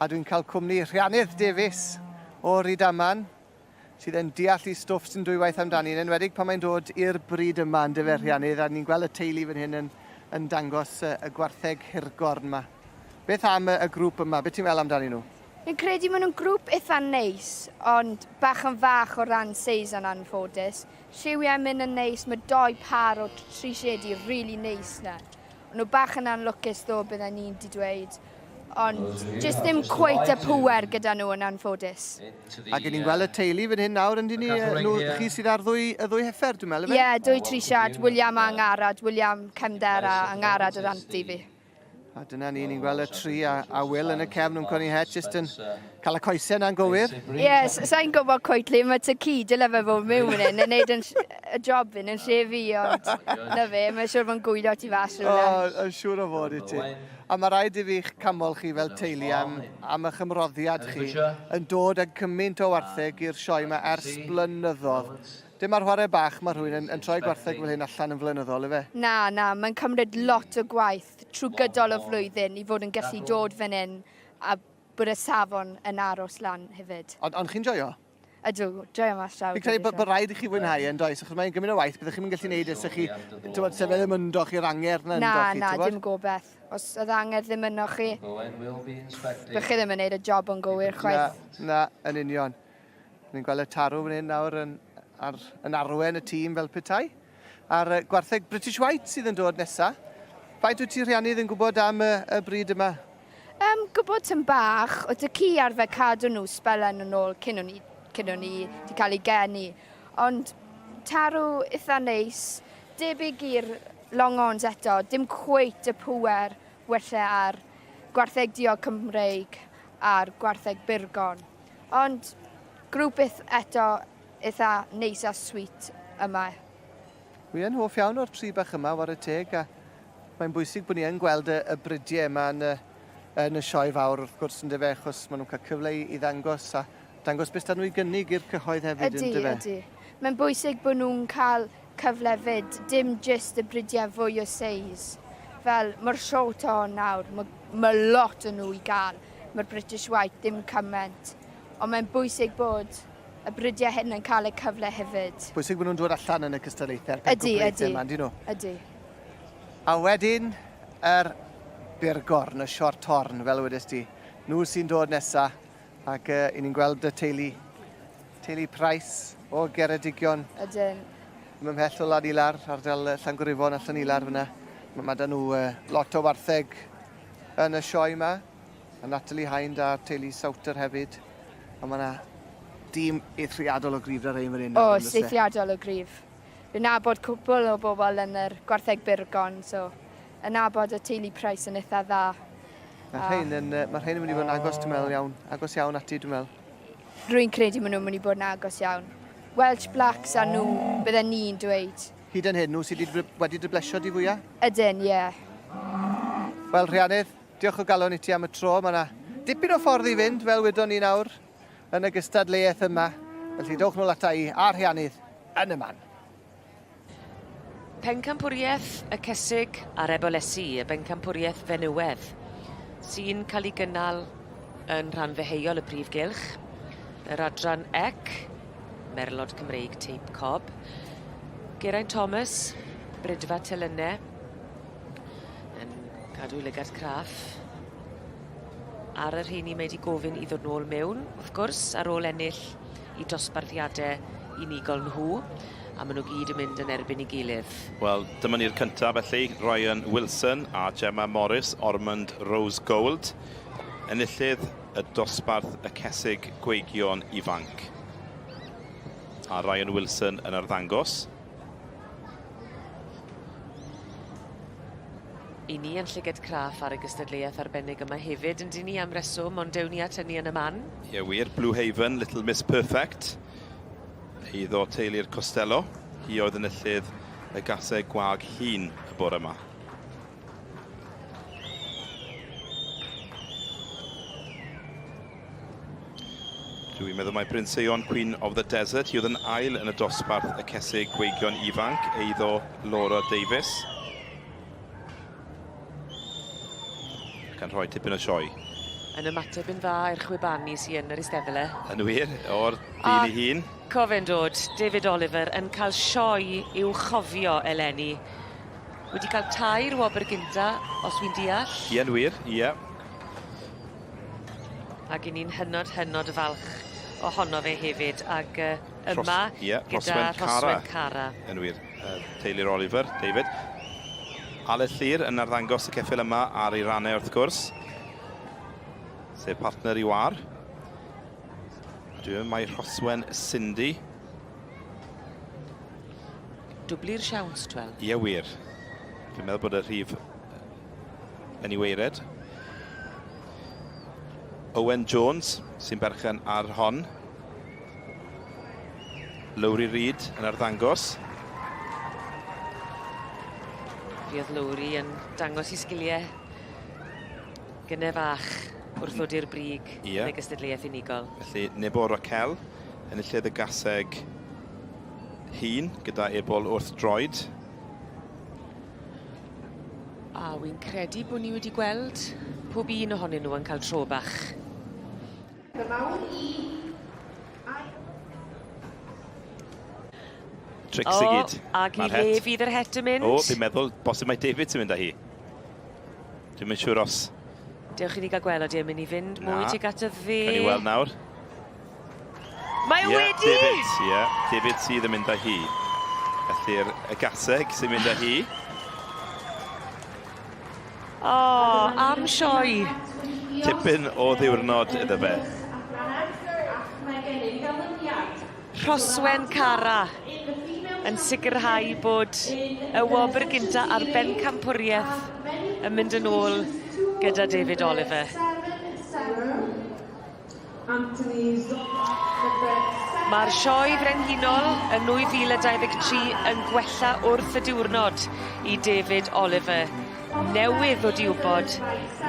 A dwi'n cael cwmni Rhianydd Davies o Rydaman, sydd yn deall i stwff sy'n dwywaith amdani, yn enwedig pan mae'n dod i'r bryd yma, yn dyfe Rhianydd, a ni'n gweld y teulu fan hyn yn, yn dangos y, y gwartheg hirgorn yma. Beth am y, y grŵp yma? Beth ti'n meddwl amdani nhw? Fi'n credu maen nhw'n grŵp itha neis, ond bach yn fach o ran seis yn anffodus. Lliwiau'n mynd yn neis, mae doi par o trisiedi rili neis 'na. O'n nhw bach yn anlwcus ddo bydden ni'n di dweud, ond jyst ddim cweit y pŵer gyda nhw yn anffodus. Ac ni'n gweld y teulu fan hyn nawr, yndyn ni? Nhw, chi sydd ar ddwy, y ddwy heffer, dwi'n meddwl, ife? Ie, yeah, dwy trisiad, William a Angarad, William cefnder a Angarad yr anti fi. A dyna ni, ni'n gweld y tri a, a Will yn y cefn yn cwrdd het, jyst yn cael y coesau yna'n gywir. Ie, yeah, sa'n gwybod cweit le mae ty ci, dyle fe fod mewn fan hyn, yn neud yn, y job hyn yn lle fi, ond na fe, mae'n siŵr fo'n gwylio ti fas rhywle. O, yn siŵr o fod i ti. A mae rhaid i fi'ch camol chi fel teulu am, am eich ymroddiad chi yn dod ag cymaint o wartheg i'r sioe yma ers blynyddoedd. Dim ar whare bach ma rhywun yn yn troi gwartheg fel hyn allan yn flynyddol ife? Na, na, mae'n cymryd lot o gwaith trwy gydol y flwyddyn i fod yn gallu dod fan hyn a bod y safon yn aros lan hefyd. Ond, ond chi'n joio? Ydw, joio mas draw. Fi'n credu bod, bod rhaid i chi fwynhau e, yn does? Achos mae'n gymryd o waith, byddech chi'n gallu neud e, chi, ti'n se fe ddim ynddo chi'r angerdd na ynddo chi, Na, na, dim gobeth. Os oedd angerdd ddim yno chi, byddech chi ddim yn neud y job yn gywir chwaith. Na, na, yn union. Ni'n gweld y tarw fan hyn nawr yn, ar, yn arwen y tîm fel petai. A'r gwartheg British White sydd yn dod nesa. Faint wyt ti Rhiannydd yn gwybod am y, y bryd yma? Um, gwybod tyn bach, oedd y ci arfer cadw nhw sbelen yn ôl cyn o'n i, cyn o'n i wedi cael ei geni. Ond tarw eitha neis, debyg i'r Longhorns eto, dim cweit y pŵer wella ar gwartheg diog Cymreig a'r gwartheg Burgon. Ond grŵp eto eitha neis a sweet yma. Wi yn hoff iawn o'r tri bach yma, ware teg, a mae'n bwysig bod ni yn gweld y, y brydiau yma yn y, yn y sioe fawr wrth gwrs yn dyfe, achos maen nhw'n cael cyfle i, i ddangos a dangos beth dan nhw i gynnig i'r cyhoedd hefyd ydy, yn dyfe. Ydy, ydy. Mae'n bwysig bod nhw'n cael cyfle fyd, dim jyst y brydiau fwy o seis. Fel, mae'r short on nawr, mae, mae lot o nhw i gael. Mae'r British White ddim cymaint. Ond mae'n bwysig bod y brydiau hyn yn cael eu cyfle hefyd. Bwysig bod nhw'n dod allan yn y cystadlaethau a'r Ydy, ydy. yma, yndyn nhw? Ydy. A wedyn, yr burgorn, y short horn, fel wedes di. Nhw sy'n dod nesa, ac uh, i ni'n gweld y teulu, teulu Price o Geredigion. Ydyn. Ddim ymhell o Lanilar, ardal Llangwrifon a Llanilar fyna. Mae ma da nhw uh, lot o wartheg yn y sioe yma. A Natalie Hind a'r teulu Sauter hefyd. A mae yna dîm eithriadol o gryf 'da rhein fan hyn. Oes, e? eithriadol o gryf. Fi'n nabod cwpl o bobl yn yr gwartheg burgon, so yn nabod y teulu Price yn eitha dda. Mae rhain yn, mae rhain yn mynd i fod yn agos, dwi'n meddwl, iawn. Agos iawn ati, dwi'n meddwl. Rwy'n credu maen nhw'n mynd i bod yn agos iawn. Welsh Blacks a nhw, bydden ni'n dweud. Hyd yn hyn, nhw sydd wedi dy blesio di fwyaf? Ydyn, ie. Yeah. Wel, Rhiannydd, Diolch o galon i ti am y tro. Mae yna dipyn o ffordd i fynd, fel wydon ni nawr, yn y gystadleuaeth yma. Felly dowch nôl ata i a Rhiannydd yn y man. Pencampwriaeth y Cesig a'r Ebolesi, y bencampwriaeth fenywedd, sy'n cael ei gynnal yn rhan ddeheuol y prif gylch, yr adran ec, Merlod Cymreig Teip Cob, Geraint Thomas, Brydfa Telynne, yn cadw lygad craff ar y rheini mae wedi gofyn i ddod nôl mewn, wrth gwrs, ar ôl ennill i dosbarthiadau unigol nhw, a maen nhw gyd yn mynd yn erbyn ei gilydd. Wel, dyma ni'r cyntaf felly, Ryan Wilson a Gemma Morris, Ormond Rose Gold, enillydd y dosbarth y cesig gweigion ifanc. A Ryan Wilson yn arddangos. I ni yn llyged craff ar y gystadleuaeth arbennig yma hefyd, yn ni am reswm, ond dewn ni at hynny yn y man. Ie wir, Blue Haven, Little Miss Perfect, eiddo teulu'r Costello. Hi oedd enillydd y gaseg gwag hun y bore yma. Dwi'n meddwl mai Bryn Seion, Queen of the Desert, hi oedd yn ail yn y dosbarth y cesig gweigion ifanc, eiddo Laura Davies. Ac yn rhoi tipyn o sioe. Yn ymateb yn dda i'r chwibanu sy yn yr eisteddle. Yn wir, o'r dyn ei hun. Cofe'n dod, David Oliver yn cael sioe i'w chofio eleni. Wedi cael tair wobr gynta, os wi'n deall. Ie'n wir, ie. Ac 'yn ni'n hynod, hynod falch ohono fe hefyd ag yy yma Rhos, ie, gyda Rhoswen Cara. Yn wir, teulu'r Oliver, David. Aled Llŷr yn arddangos y ceffyl yma ar ei rannau wrth gwrs. Sef partner i war. Dwi'n mae Rhoswen Cindy. Dwbli'r siawns, twel. Ie, wir. Dwi'n meddwl bod y rhif yn ei weired. Owen Jones sy'n berchen ar hon. Lowri Reid yn arddangos. Fuodd Lowri yn dangos i sgiliau gynne fach wrth ddod i'r brig yeah. yn y gystadleuaeth unigol. Felly Nebo Raquel enillydd y gaseg hun gyda ebol wrth droed. A wi'n credu bod ni wedi gweld pob un ohonyn nhw yn cael tro bach. Tricks i gyd. Ac i le fydd yr het yn mynd? O, fi'n meddwl, bosib mai David sy'n mynd â hi. Dwi'm yn siŵr os... Dewch i ni gael gweld odi e'n mynd i fynd mwy tuag at y dde. Gawn ni weld nawr. Mae yeah, wedi! David, ie. Yeah, David sydd yn mynd â hi. Felly'r y gaseg sy'n mynd â hi. O, oh, am sioe. Tipyn o ddiwrnod iddo fe. Rhoswen Cara yn sicrhau bod y wobr gynta ar bencampwriaeth yn mynd yn ôl gyda David Oliver. Mae'r Sioe Frenhinol yn 2023 yn gwella wrth y diwrnod i David Oliver. Newydd ddod i wybod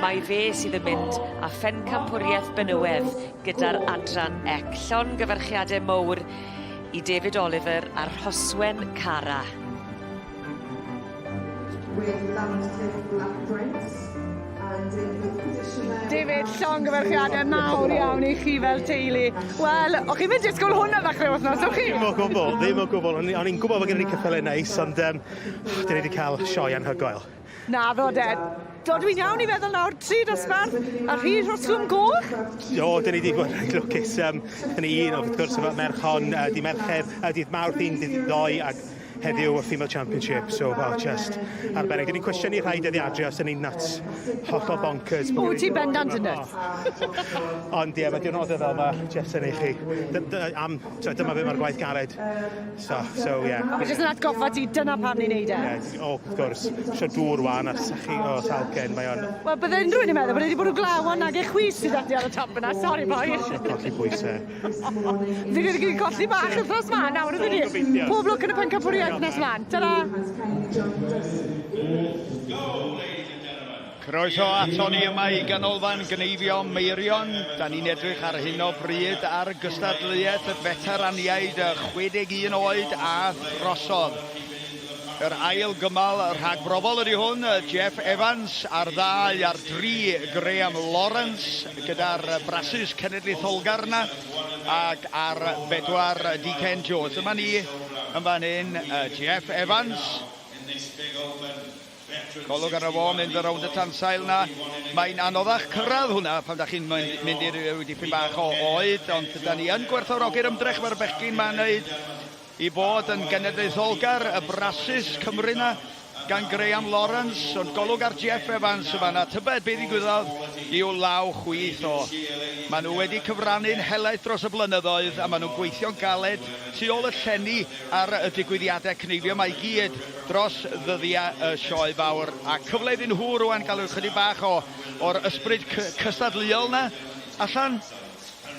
mai fe sydd yn mynd â phencampwriaeth benywedd gyda'r adran ec. Llongyfarchiadau mowr i David Oliver a Rhoswen Cara. With Landcliff Black Prince. David, llongyfarchiadau mawr iawn i chi fel teulu. Wel, o'ch chi'n mynd disgwyl hwnna ddechrau wythnos, o'ch chi? Ddim o gwbl, ddim o gwbl. O'n i'n gwybod bod gen i ceffylau neis, ond um, dyn ni wedi cael sioe anhygoel. Naddo de. Do, dwi'n iawn i feddwl nawr, tri dosbarth a rhy rhoswm goch? Do, dyn ni wedi bod yn lwcus. Um, dyn ni un, wrth gwrs, efo merch hon, uh, di mercher, uh, dydd Mawrth, un dydd ddoe, ac heddiw y Female Championship, so well, just arbennig. Dyn ni'n cwestiynu rhai dyddiadau os dyn ni'n nuts, hollol bonkers. O, ti bendant yn nuts. Ond ie, mae diwrnodau fel yma jyst yn ei chi. Am, so, dyma fe mae'r gwaith galed. So, so yeah. Mae jyst yn atgoffa ti, dyna pam ni'n neud e. Yeah, o, wrth gwrs. Sio dŵr wan a sychu o talcen, mae o'n... Wel, bydde unrhyw un yn meddwl bod e wedi bod yn glaw ond nag e chwys sydd ati ar y top yna. Sorry, boy. Colli pwysau. Fi wedi colli bach wythnos 'ma nawr ydyn ni. Pob lwc yn y pencampwriaeth nes mlaen. Tara! Croeso ato ni yma i Ganolfan Gneifio Meirion. Da ni'n edrych ar hyn o bryd ar gystadleuaeth y feteraniaid 61 oed a throsodd. Yr ail gymal rhagbrofol ydy hwn, Jeff Evans ar ddau ar dri, Graham Lawrence gyda'r brasys cenedlaetholgar yna, ac ar bedwar Deacon Jones. Dyma ni yn fan hyn, Jeff Evans. Golwg arno fo, mynd rownd y tansail na. Mae'n anoddach cyrraedd hwnna pan da chi'n mynd, mynd i ryw dipyn bach o oed, ond da ni yn gwerthfawrogi'r ymdrech mae'r bechgyn ma'n neud. I fod yn genedlaetholgar, y brasys Cymru 'na gan Graham Lawrence, ond golwg ar Jeff Evans yn fan'na. Tybed be ddigwyddodd i'w law chwith o. Maen nhw wedi cyfrannu'n helaeth dros y blynyddoedd a maen nhw'n gweithio'n galed tu ôl y llenni ar y digwyddiadau cneifio 'ma i gyd dros ddyddiau y Sioe Fawr. A cyfle iddyn nhw rŵan gael rhyw chydig bach o o'r ysbryd cystadleuol 'na allan.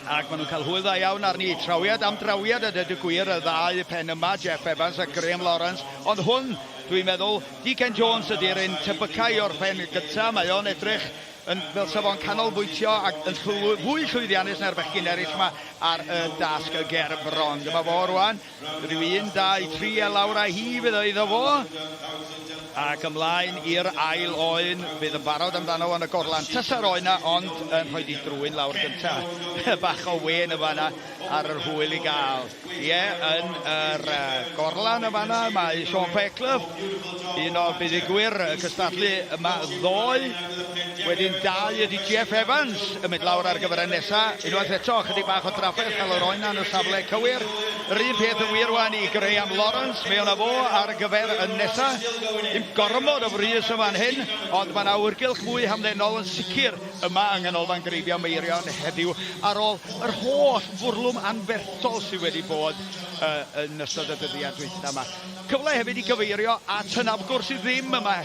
Ac maen nhw'n cael hwyl dda iawn arni. Trawiad am drawiad a dweud y gwir, y ddau pen yma, Jeff Evans a Graham Lawrence. Ond hwn, dwi'n meddwl, Deacon Jones ydy'r un tebycau o'r pen gyntaf. Mae o'n edrych Yn fel sa fo'n canolbwyntio ac yn fwy llwyddiannus na'r bechgyn eraill yma ar y dasg y ger bron. Dyma fo rwan, rhyw 1, 2, 3 a lawr â hi fydd o iddo fo. Ac ymlaen i'r ail oen, fydd yn barod amdano fo yn y gorlan. Tasa'r oen 'na ond yn rhoi di drwyn lawr gynta. Bach o wên yn fan'na ar yr hwyl i gael. Ie, yn yr gorlan yn fan'na mae Sean Fairclough, un o'r buddugwyr y cystadlu yma ddoe. Wedyn dau ydy Jeff Evans yn mynd lawr ar gyfer y nesa. Unwaith eto, chydig bach o drafferth cael yr oen yn y safle cywir. Yr un peth yn wir wan i Graham Lawrence, mae o'na fo ar gyfer y nesa. Dim gormod o frys yn fan hyn, ond mae'n awyrgylch mwy hamddenol yn sicr yma yng Nghanolfan Greifio Meirion heddiw ar ôl yr holl fwrlwm anferthol sydd wedi bod uh, yn ystod y dyddiau dwytha yma. Cyfle hefyd i gyfeirio at hynafgwr sydd ddim yma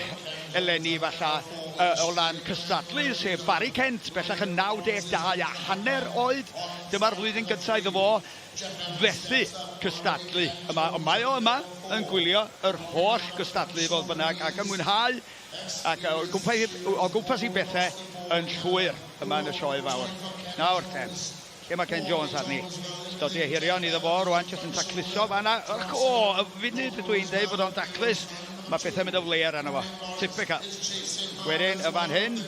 eleni falla uh, o ran cystadlu, sef Barry Kent, bellach yn 92 a hanner oed. Dyma'r flwyddyn gyntaf iddo fo fethu cystadlu yma, ond mae o yma yn gwylio yr holl gystadlu fodd bynnag ac yn mwynhau Ac o gwmpas, o gwmpas i bethau yn llwyr yma yn y sioe fawr. Nawr te, lle mae Ken Jones arni? Stodiau hirion iddo fo rwan, jyst yn tacluso fanna. Ych, o, y funud ydw i'n deud bod o'n daclus, mae pethau'n mynd o fler arno fo. Typical. Wedyn, y fan hyn,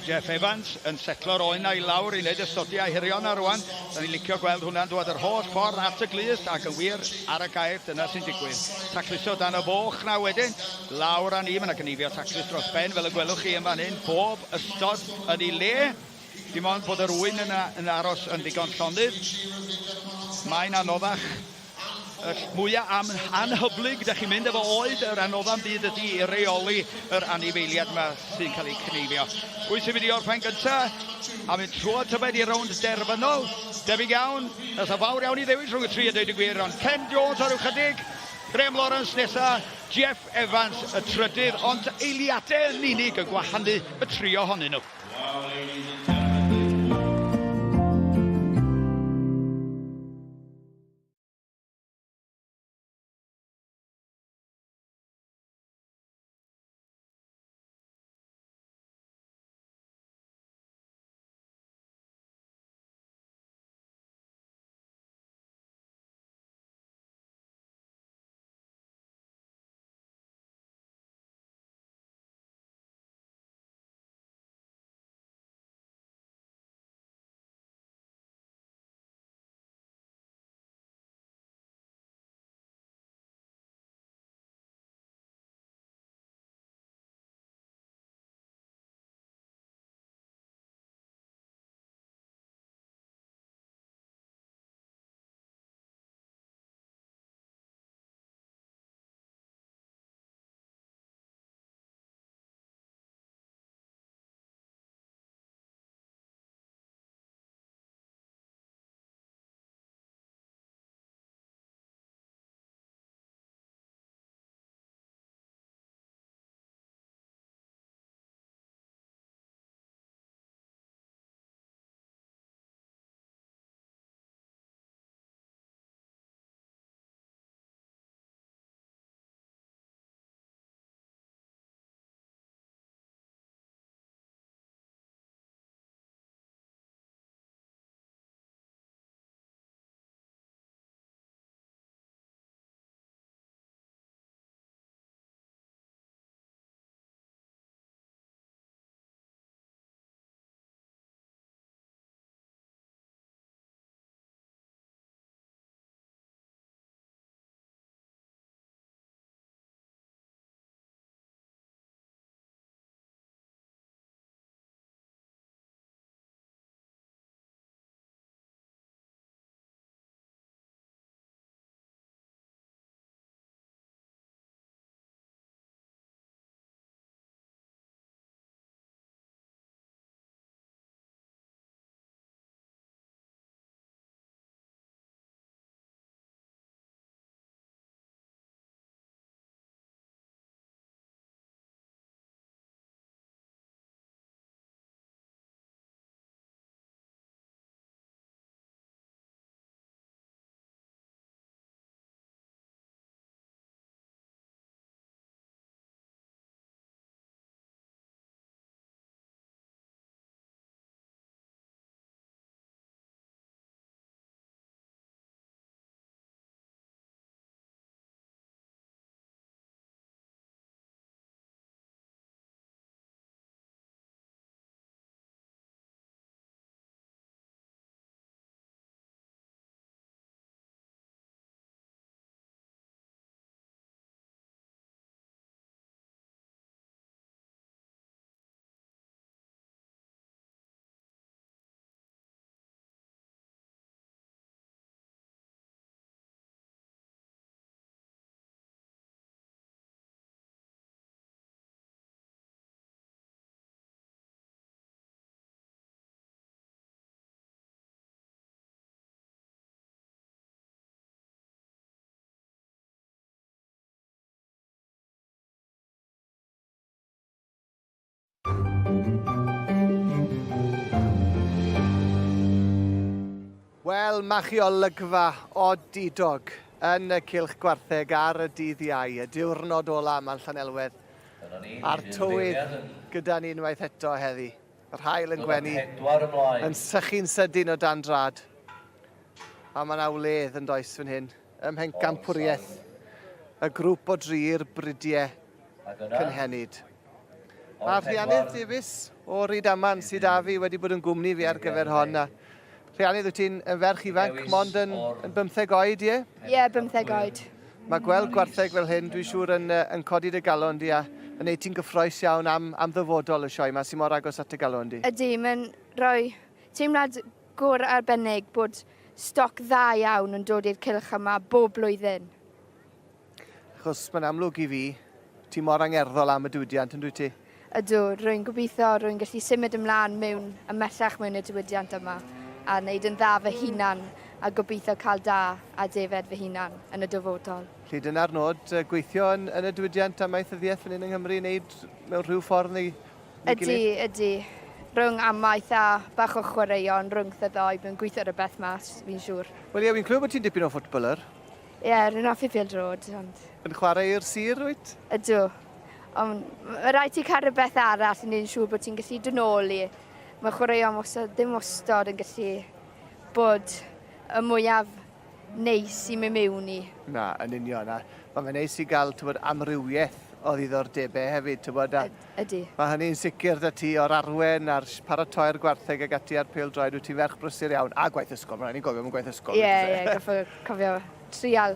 Jeff Evans yn setlo'r oen 'na i lawr i wneud y stodiau hirion 'na rwan. Da ni'n licio gweld hwnna'n dwad yr holl ffordd at y glust ac yn wir ar y gair dyna sy'n digwydd. Tacluso dan y foch 'na wedyn. Lawr â ni, mae 'na gneifio taclus dros ben fel y gwelwch chi yn fan hyn, bob ystod yn ei le. Dim ond bod yr ŵyn yna yn aros yn ddigon llonydd. Mae'n anoddach. Y mwya am anhyblyg da chi'n mynd efo oed, yr anodda'm byd ydi i reoli yr anifeiliad yma sy'n cael eu cneifio. Pwy sy'n mynd i orffen gynta a mynd trwodd tybed i rownd derfynol? Debyg iawn, nasa fawr iawn i ddewis rhwng y tri a deud y gwir, ond Ken Jones ar ryw chydig, Graham Lawrence nesa, Jeff Evans y trydydd, ond eiliadau yn unig yn gwahanu y tri ohonyn nhw. Wel, ma chi olygfa odidog yn y cylch gwartheg ar y dydd Iau, y diwrnod ola yma yn Llanelwedd. A'r tywydd gyda ni unwaith eto heddi. Yr haul yn gwenu, yn sychu'n sydyn o dan drad. A mae yna wledd yn does fan hyn, ym mhencampwriaeth y grŵp o dri'r bridiau cynhenid. A Rhiannydd Davies o Rydaman sydd â fi wedi bod yn gwmni fi ar gyfer hon. A Rhiannydd, wyt ti'n yn ferch ifanc, mond yn, yn bymtheg oed, ie? Ie, yeah, bymtheg oed. Mae gweld gwartheg fel hyn, dwi'n siŵr, yn, yn codi dy galon di a yn neud ti'n gyffroes iawn am, am ddyfodol y sioe yma sy'n mor agos at dy galon di. Ydy, mae'n rhoi teimlad gwr arbennig bod stoc dda iawn yn dod i'r cylch yma bob blwyddyn. Achos mae'n amlwg i fi, ti mor angerddol am y diwydiant, yn dwyt ti? Ydw, rwy'n gobeithio rwy'n gallu symud ymlaen mewn ymhellach mewn y diwydiant yma a wneud yn dda fy hunan a gobeithio cael da a defed fy hunan yn y dyfodol. Felly dyna'r nod, gweithio yn, yn y diwydiant amaethyddiaeth fan hyn yng Nghymru, wneud mewn rhyw ffordd neu, neu Ydy, gilydd? ydy. Rhwng amaeth a bach o chwaraeon rhwng y ddau, mae'n gweithio rhywbeth mas, fi'n siŵr. Wel ie, fi'n clywed bod ti'n dipyn o footballer. Ie, rwy'n hoffi pêl-droed, ond... Yn chwarae i'r sir, wyt? Ydw. Ond mae rhaid ti cael rhywbeth arall yn neud yn siŵr bod ti'n gallu dod nôl i. Mae chwaraeon wastad, ddim wastad yn gallu bod y mwyaf neis i mynd mewn i. Na, yn union. A mae fe'n neis i gael, ti'n amrywiaeth o ddiddordebau hefyd, ti'n bod, a Ydy. Mae hynny'n sicr 'da ti o'r arwen a'r paratoi'r gwartheg ag ati a'r pêl-droed, wyt ti'n ferch brysur iawn. A gwaith ysgol, mae'n rhaid ni gofio am gwaith ysgol. Ie, ie, goffo cofio trial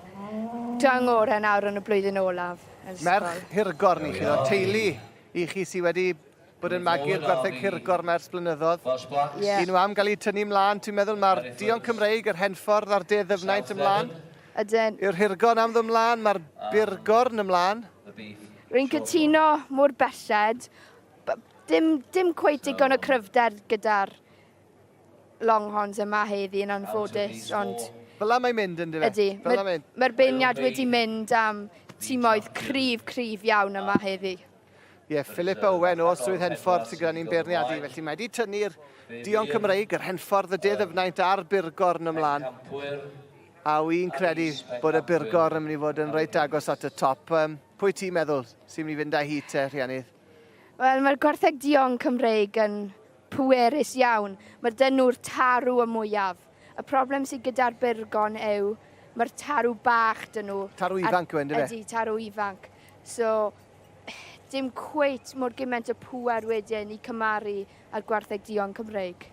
dwi ngorau nawr yn y blwyddyn olaf yn ysgol. Merch hirgorn i chi, ddo, teulu i chi sydd wedi bod yn magu'r gwartheg hirgorn 'ma ers blynyddoedd. Ie. Un nhw am gael eu tynnu mlaen, ti'n meddwl mae'r duon Cymreig, yr Henffordd a'r De Ddyfnaint ymlaen? Ydyn. Yw'r hirgorn am ddod mlaen, mae'r burgorn ymlaen. Rwy'n cytuno mor belled. Dim, dim cweit digon o cryfder gyda'r Longhorns yma heddi yn anffodus, ond... Fel 'na mae'n mynd, yndyfe? Ydy. Fel 'na mae'n... Mae'r beirniad wedi mynd am timoedd cryf, cryf iawn yma heddi. Ie, yeah, Philip Owen o Swydd Henffordd sydd gyda ni'n beirniadu, felly mae wedi tynnu'r Dion Cymreig, yr Henffordd, y De Ddyfnaint a'r Burgorn ymlaen. A wy'n credu bod y Burgorn yn mynd i fod yn reit agos at y top. Um, pwy ti'n meddwl sy'n mynd i fynd â hi te, Rhiannydd? Wel, mae'r gwartheg duon Cymreig yn pwerus iawn. Mae dyn nhw'r tarw y mwyaf. Y problem sydd gyda'r Burgon yw mae'r tarw bach dyn nhw. Tarw ifanc yw e, yndyfe? Ydy, tarw ifanc. So, dim cweit mor gymaint o pŵer wedyn i cymaru â'r gwartheg duon Cymreig.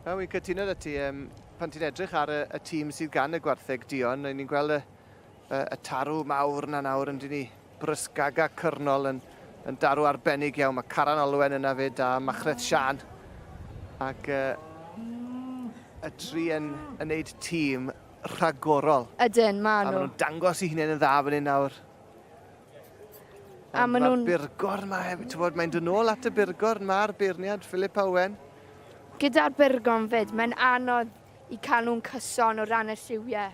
Wel, wi'n cytuno 'da ti. Um, pan ti'n edrych ar y, y tîm sydd gan y gwartheg duon, ni'n gweld y, y, y tarw mawr na nawr yn dyn ni. Brysgaga Cyrnol yn, yn darw arbennig iawn. Mae Caran Olwen yna fyd a Machreth Sian. Ac uh, y tri yn, yn neud tîm rhagorol. Ydyn, ma nhw. A maen nhw'n dangos i hunain yn dda fan hyn nawr. A maen nhw'n... Mae'r burgorn ma hefyd, ti'n bod, mae'n dod nôl at y burgorn, mae'r beirniad Philip Owen. Gyda'r burgorn fyd, mae'n anodd i cael nhw'n cyson o ran y lliwiau.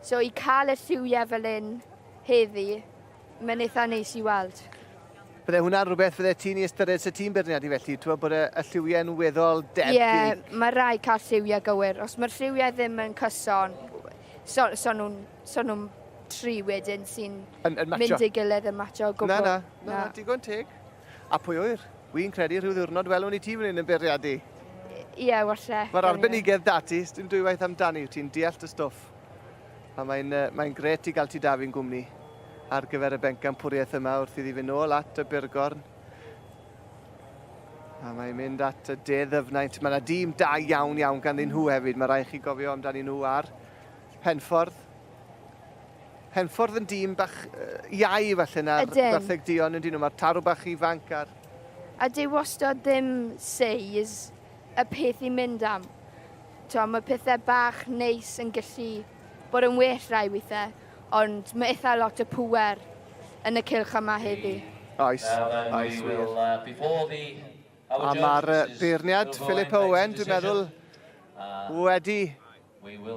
So i cael y lliwiau fel un heddi, mae'n eitha neis i weld. Bydde hwnna'n rhywbeth fydde ti'n ei ystyried se ti'n beirniadu felly, ti'n bod y, y lliwiau'n weddol debyg? Ie, yeah, mae rhaid cael lliwiau gywir. Os mae'r lliwiau ddim yn cyson, so, so nhw'n so nhw tri wedyn sy'n yn, yn mynd ei gilydd yn matcho o gwbl. Na, na, na, na, digon teg. A pwy ŵyr? Wi'n credu rhyw ddiwrnod welwn i ti fan hyn yn beirniadu. Ie, yeah, walle. Mae'r arbenigedd da ti, dim dwywaith amdani, ti'n deall dy stwff. A mae'n uh, mae gret i gael ti da fi'n gwmni ar gyfer y bencampwriaeth yma wrth iddi fynd nôl at y Burgorn. A mae'n mynd at y De Ddyfnaint. Mae yna dîm da iawn iawn ganddyn nhw hefyd. Mae rhaid chi gofio amdanyn nhw ar Henffordd. Henffordd yn dîm bach iau falle na'r Gwartheg Duon yn dyn nhw. Mae'r tarw bach ifanc ar... A dyw wastad ddim seis y peth i mynd am. T'o, mae pethau bach neis yn gallu bod yn well rai weithiau, ond mae eitha lot o pŵer yn y cylch yma heddi. Oes, oes wir. A mae'r beirniad Philip Owen, dwi'n meddwl, wedi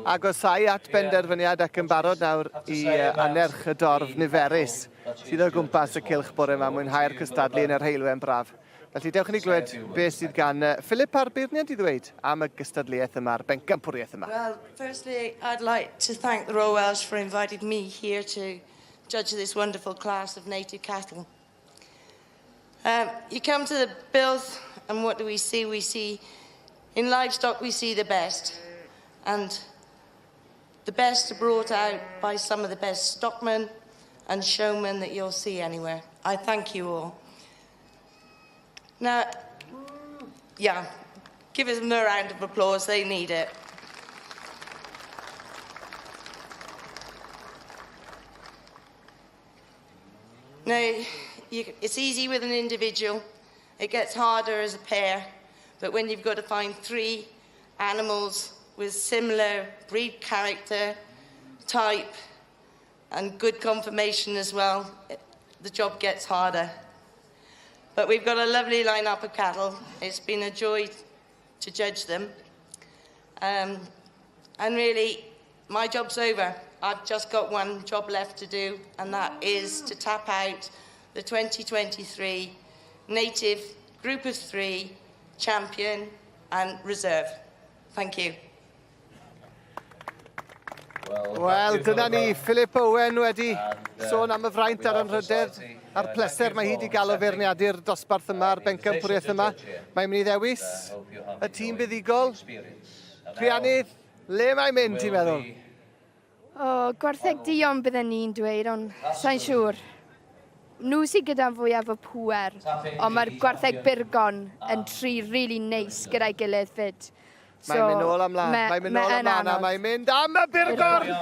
agosáu at benderfyniad ac yn barod nawr i annerch y dorf niferus sydd o gwmpas y cylch bore yma, mwynhau'r cystadlu yn yr heulwen braf. Felly dewch i ni glywed beth sydd gan Philip a'r beirniad i ddweud am y gystadleuaeth yma, a'r bencampwriaeth yma. Well, firstly, I'd like to thank the Royal Welsh for inviting me here to judge this wonderful class of native cattle. Um, you come to the Builth and what do we see? We see, in livestock, we see the best. And the best are brought out by some of the best stockmen and showmen that you'll see anywhere. I thank you all. Now, yeah, give them a round of applause. They need it. Now, you, it's easy with an individual. It gets harder as a pair. But when you've got to find three animals with similar breed character, type, and good conformation as well, it, the job gets harder. But we've got a lovely line-up of cattle. It's been a joy to judge them. Um, and really, my job's over. I've just got one job left to do, and that is to tap out the 2023 Native Group of Three Champion and Reserve. Thank you. Wel, dyna ni, Philip Owen wedi sôn am y fraint a'r anrhydedd a'r pleser mae hi wedi gael o feirniadu'r dosbarth yma, a'r bencampwriaeth yma. Mae'n mynd i ddewis y tîm buddugol. Rhiannydd, le mae'n mynd, ti'n meddwl? O, gwartheg duon bydden ni'n dweud, ond sa'n siŵr. Nhw sydd gyda fwyaf o pŵer, ond mae'r gwartheg burgorn yn tri really neis gyda'i gilydd fyd. So, mae'n mynd nôl am lan, mae'n mynd nôl am lan, a mae'n mynd am y burgorn!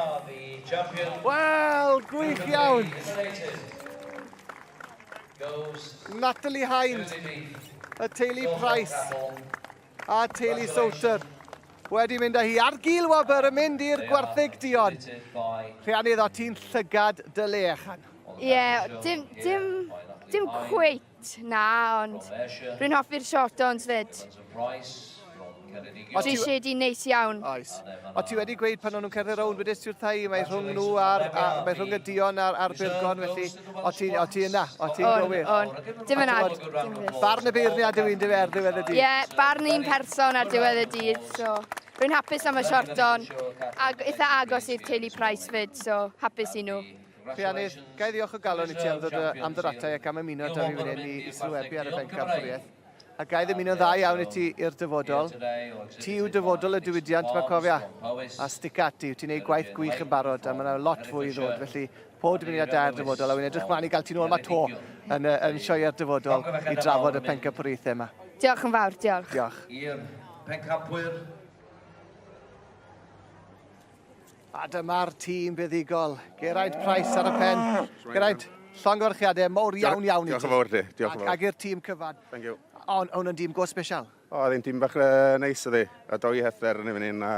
Wel, gwych iawn! Natalie Hind, y teulu Price a teulu Souter wedi mynd â hi ar gil wobr yn mynd i'r gwartheg duon. Rhiannydd, o ti'n llygad dy le, achan. Ie, yeah, dim, dim, dim cweit na, ond rwy'n hoffi'r shorthorns fyd. Dwi eisiau neis iawn. Oes. O ti wedi gweud pan o'n nhw'n cerdded rownd, wedest ti wrtha i, mae rhwng nhw a'r, a, mae rhwng y duon a'r, a'r burgorn, felly o ti, o ti yna, o ti'n gywir. On, on. Dim yn ag. Barn y beirniad yw un dy ar ddiwedd y dydd. Ie, yeah, barn un person ar diwedd y dydd, so rwy'n hapus am y shorthorn, ac eitha agos i'r teulu Price fyd, so hapus i nhw. Rhiannydd, ga i ddiolch o galon i ti am ddod am ddod ata i ac am ymuno 'da fi fan hyn i, i sylwebu ar y bencampwriaeth. A ga i ddymuno'n dda iawn i ti i'r dyfodol. Ti yw dyfodol y diwydiant 'ma cofia. A stica ati, wyt ti'n neud gwaith gwych yn barod a ma' 'na lot fwy i ddod, felly pob dymuniad da i'r dyfodol a wi'n edrych mlaen i gael ti nôl 'ma 'to yn, yn sioeau'r dyfodol i drafod y pencampwriaethau 'ma. Diolch yn fawr, diolch. Diolch. I'r pencampwyr. A dyma'r tîm buddugol. Geraint Price ar y pen. Geraint, llongyfarchiadau mawr iawn iawn i ti. Diolch yn fawr ti. Diolch yn fawr. Ac i'r tîm cyfan. Thank you. Ond o'n yn dîm go special. O, oedd hi'n tîm bach uh, neis oedd hi. A doi heffer yn ei fan hyn a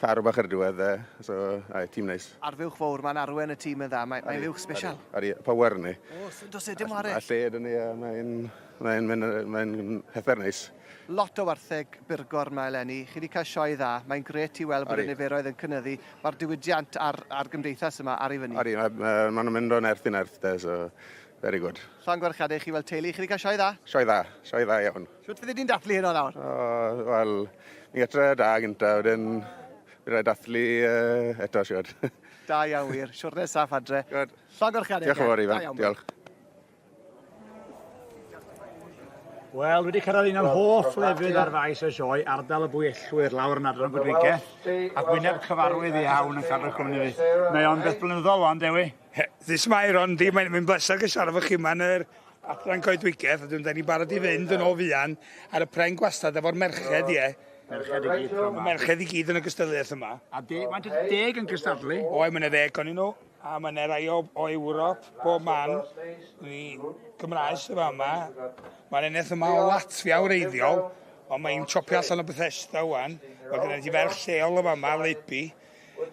taro bach ar y diwedd. E. So, ai, tîm neis. A'r fuwch fawr, mae'n arwen y tîm yn dda. Mae'n mae fuwch special. Ari, power ni. O, does e dim ware. A lle ydyn ni, mae'n mae'n mae'n heffer neis. Lot o wartheg burgorn 'ma eleni. Chi 'di cael sioe dda. Mae'n grêt i weld bod y niferoedd yn cynyddu. Mae'r diwydiant a'r, a'r gymdeithas yma ar ei fyny. Odi, mae, mae, maen nhw'n mynd o nerth i nerth de, so very good. Llongyfarchiadau i chi fel teulu. Chi 'di cael sioe dda? Sioe dda, sioe dda iawn. Shwt fyddi di'n dathlu heno nawr? O, wel, ni gatre da gynta, wedyn bydd rhaid dathlu uh, eto, siwr. Da iawn wir. Siwrne saff adre. Good. Llongyfarchiadau. Diolch yn fawr, Ifan. Diolch. Wel, dwi wedi cyrraedd un o'n hoff lefydd ar faes y sioe, ardal y bwyellwyr lawr yn adran Goedwigedd, ac wyneb cyfarwydd iawn yn cadw cwmni fi. Mae o'n beth blynyddol wan, Dewi. This mae Ron, di, mae'n mae bleser gael siarad efo chi yma yn yr adran Goedwigedd, a dwi'n da ni barod i fynd yn ôl fuan ar y pren gwastad efo'r merched, ie. Merched i gyd. Y merched i gyd yn y gystadleuaeth yma. A de, mae'n deg yn cystadlu. Oe, mae'n ddeg o'n nhw. A mae 'na rai o o Ewrop, bob man. Ni Gymraes y fama. Mae'r eneth yma o Latfia wreiddiol, ond mae'n chopio allan o Bethesda wan. Mae gennym ti ferch lleol y fama, Libby,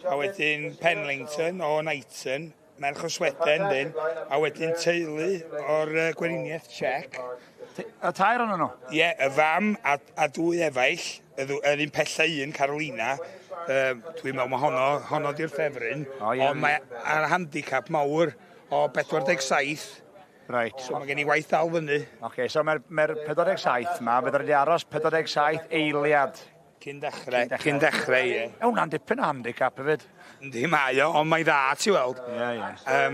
a wedyn Penlington o Knighton, merch o Sweden dyn, a wedyn teulu o'r Gweriniaeth Czech. Y tair ohonyn nhw? Ie, y fam a, a dwy efaill, y ddw, yr un pella un, Carolina, um, dwi'n meddwl mae honno, honno di'r ffefryn, oh, yeah, ond mae ar handicap mawr o 47, Reit. So mae gen i waith dal fyny. Oce, okay, so mae'r mae 47 ma, fydda wedi aros 47 eiliad. Cyn dechrau. Cyn dechrau, ie. E, hwnna'n dipyn o handicap hefyd. Yndi, mae o, ond mae'n dda, ti weld. Ie, ie.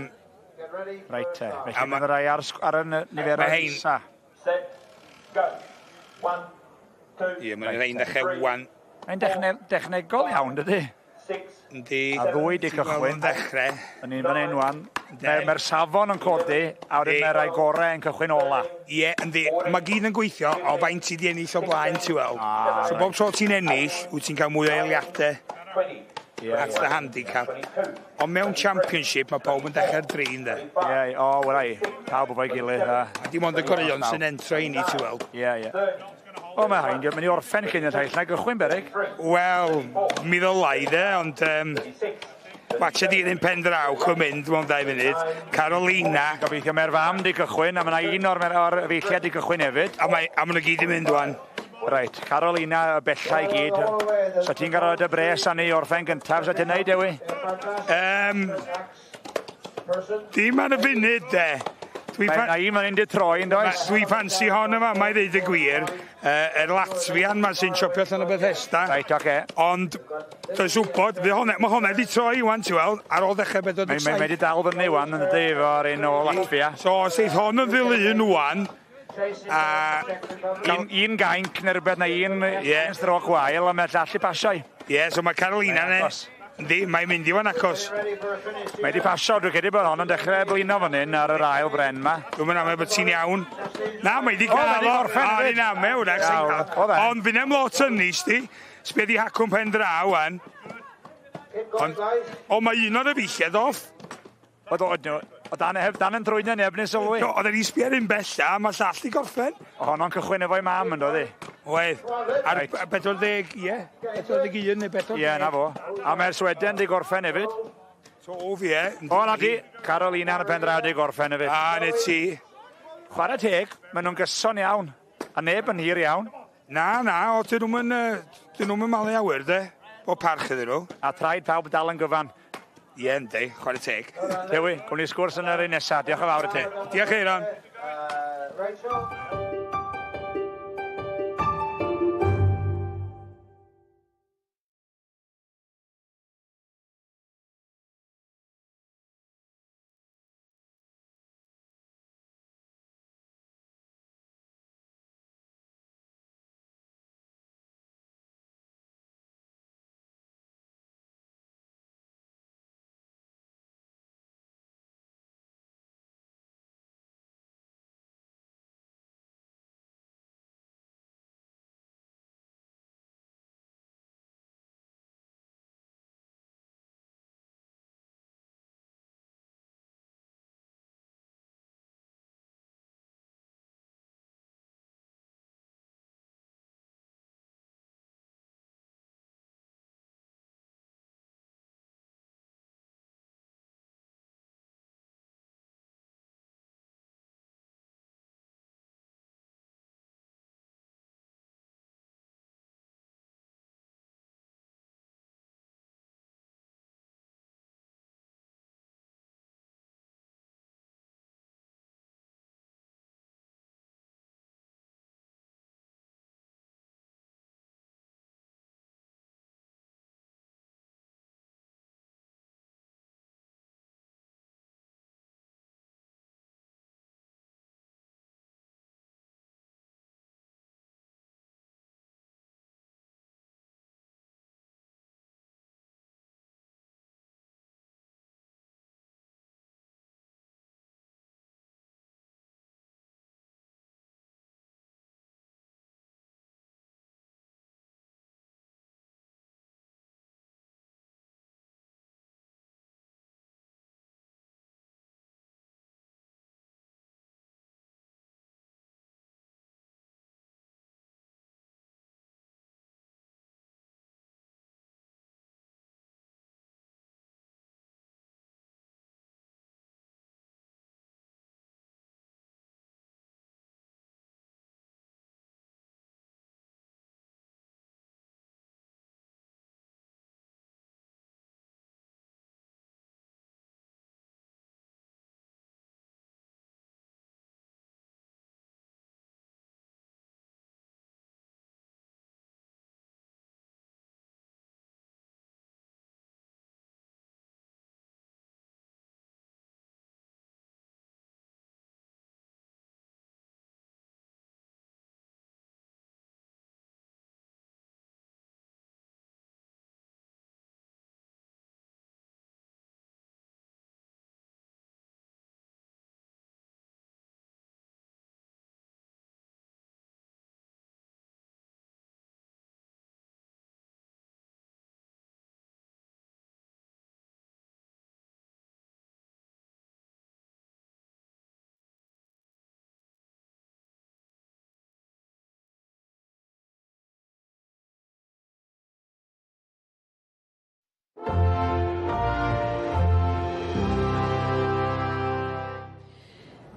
Reit te. Felly A ma- mae rai ar, ar y niferoedd Ma' hein- isa. Ie, mae'n rhain dechrau wan. Mae'n dechnegol iawn, dydy? Yndi. A ddwy di Ti'n gweld cychwyn. yn dechrau. Yn un fan hyn wan. Mae'r mae safon yn codi, a wedyn mae'r rai gorau yn cychwyn ola. Ie, yndi. Mae gyd yn gweithio o faint ti di ennill o blaen, ti weld. So bob tro ti'n ennill, wyt ti'n cael mwy o eiliadau at the handicap. Ond mewn championship, mae pawb yn dechrau'r drin, de. Ie, o, wela i. Pawb efo'i gilydd. A A dim ond y goreuon sy'n entro i ni, ti weld. Ie, ie. O, mae hain, diolch mynd i orffen cyn y rhai llai gychwyn, berig. Wel, mi ddylai de, ond watcha di ddim pen draw, cwm mynd mewn 2 munud. Carolina. Gobeithio mae'r fam di cychwyn, a mae yna un o'r efeilliad di cychwyn hefyd. A mae, a maen nhw gyd yn mynd wan. Reit, Carolina y bella i gyd. So ti'n gael y bres a ni orffen gyntaf, so ti'n neud, Dewi? Dim ar y funud, de. Dwi Mae na un fan hyn di troi, yn does? Dwi ffansi hon yma, mae ddeud y gwir. Yr Latvian ma sy'n siopio allan o Bethesda. Reit, oce. Ond, does wybod, fydd hwnna, mae hwnna di troi wan, ti weld, ar ôl dechrau 47. Mae wedi dal fyny wan, yn dydi, efo'r un o Latvia. So, os eith hon yn ddilyn wan, a... Un, un gainc neu rhywbeth, neu un, yeah. Un stroc wael, a mae'r llall i pasio i. Ie, yeah, so mae Carolina ne. Yndi, mae'n mynd i wan acos. Mae wedi pasio, dwi'n credu bod hon yn dechrau blino fan hyn ar yr ail bren ma. Dwi'n mynd amau bod ti'n iawn. Na, mae wedi cael o. Orffen O, ni'n amau hwnna. Ond fi'n am lot yn ni, sti. Sbia di hacwn pen draw, wan. Ond, o, mae un o'r efeilliad off. O dan, heb, dan yn drwy'n neb yn sylwi. Do, oedd e'n sbio ar un bella, mae llall i gorffen. O, honno'n cychwyn efo'i mam yn dod i. Oedd. Ar 40, ie. 41 neu 40. Ie, na fo. A mae'r Sweden di gorffen hefyd. So, fi, e. O, na di. Carolina yn y pen draw di gorffen hefyd. A, ne ti. Chwarae teg, maen nhw'n gyson iawn. A neb yn hir iawn. Na, na, o, dyn nhw'n malu awyr, de. O parch iddyn nhw. A traed pawb dal yn gyfan. Ie, yndi, chwarae teg. Dewi, gwni sgwrs yn yr un nesaf. Diolch yn fawr i ti. Diolch, Eiron.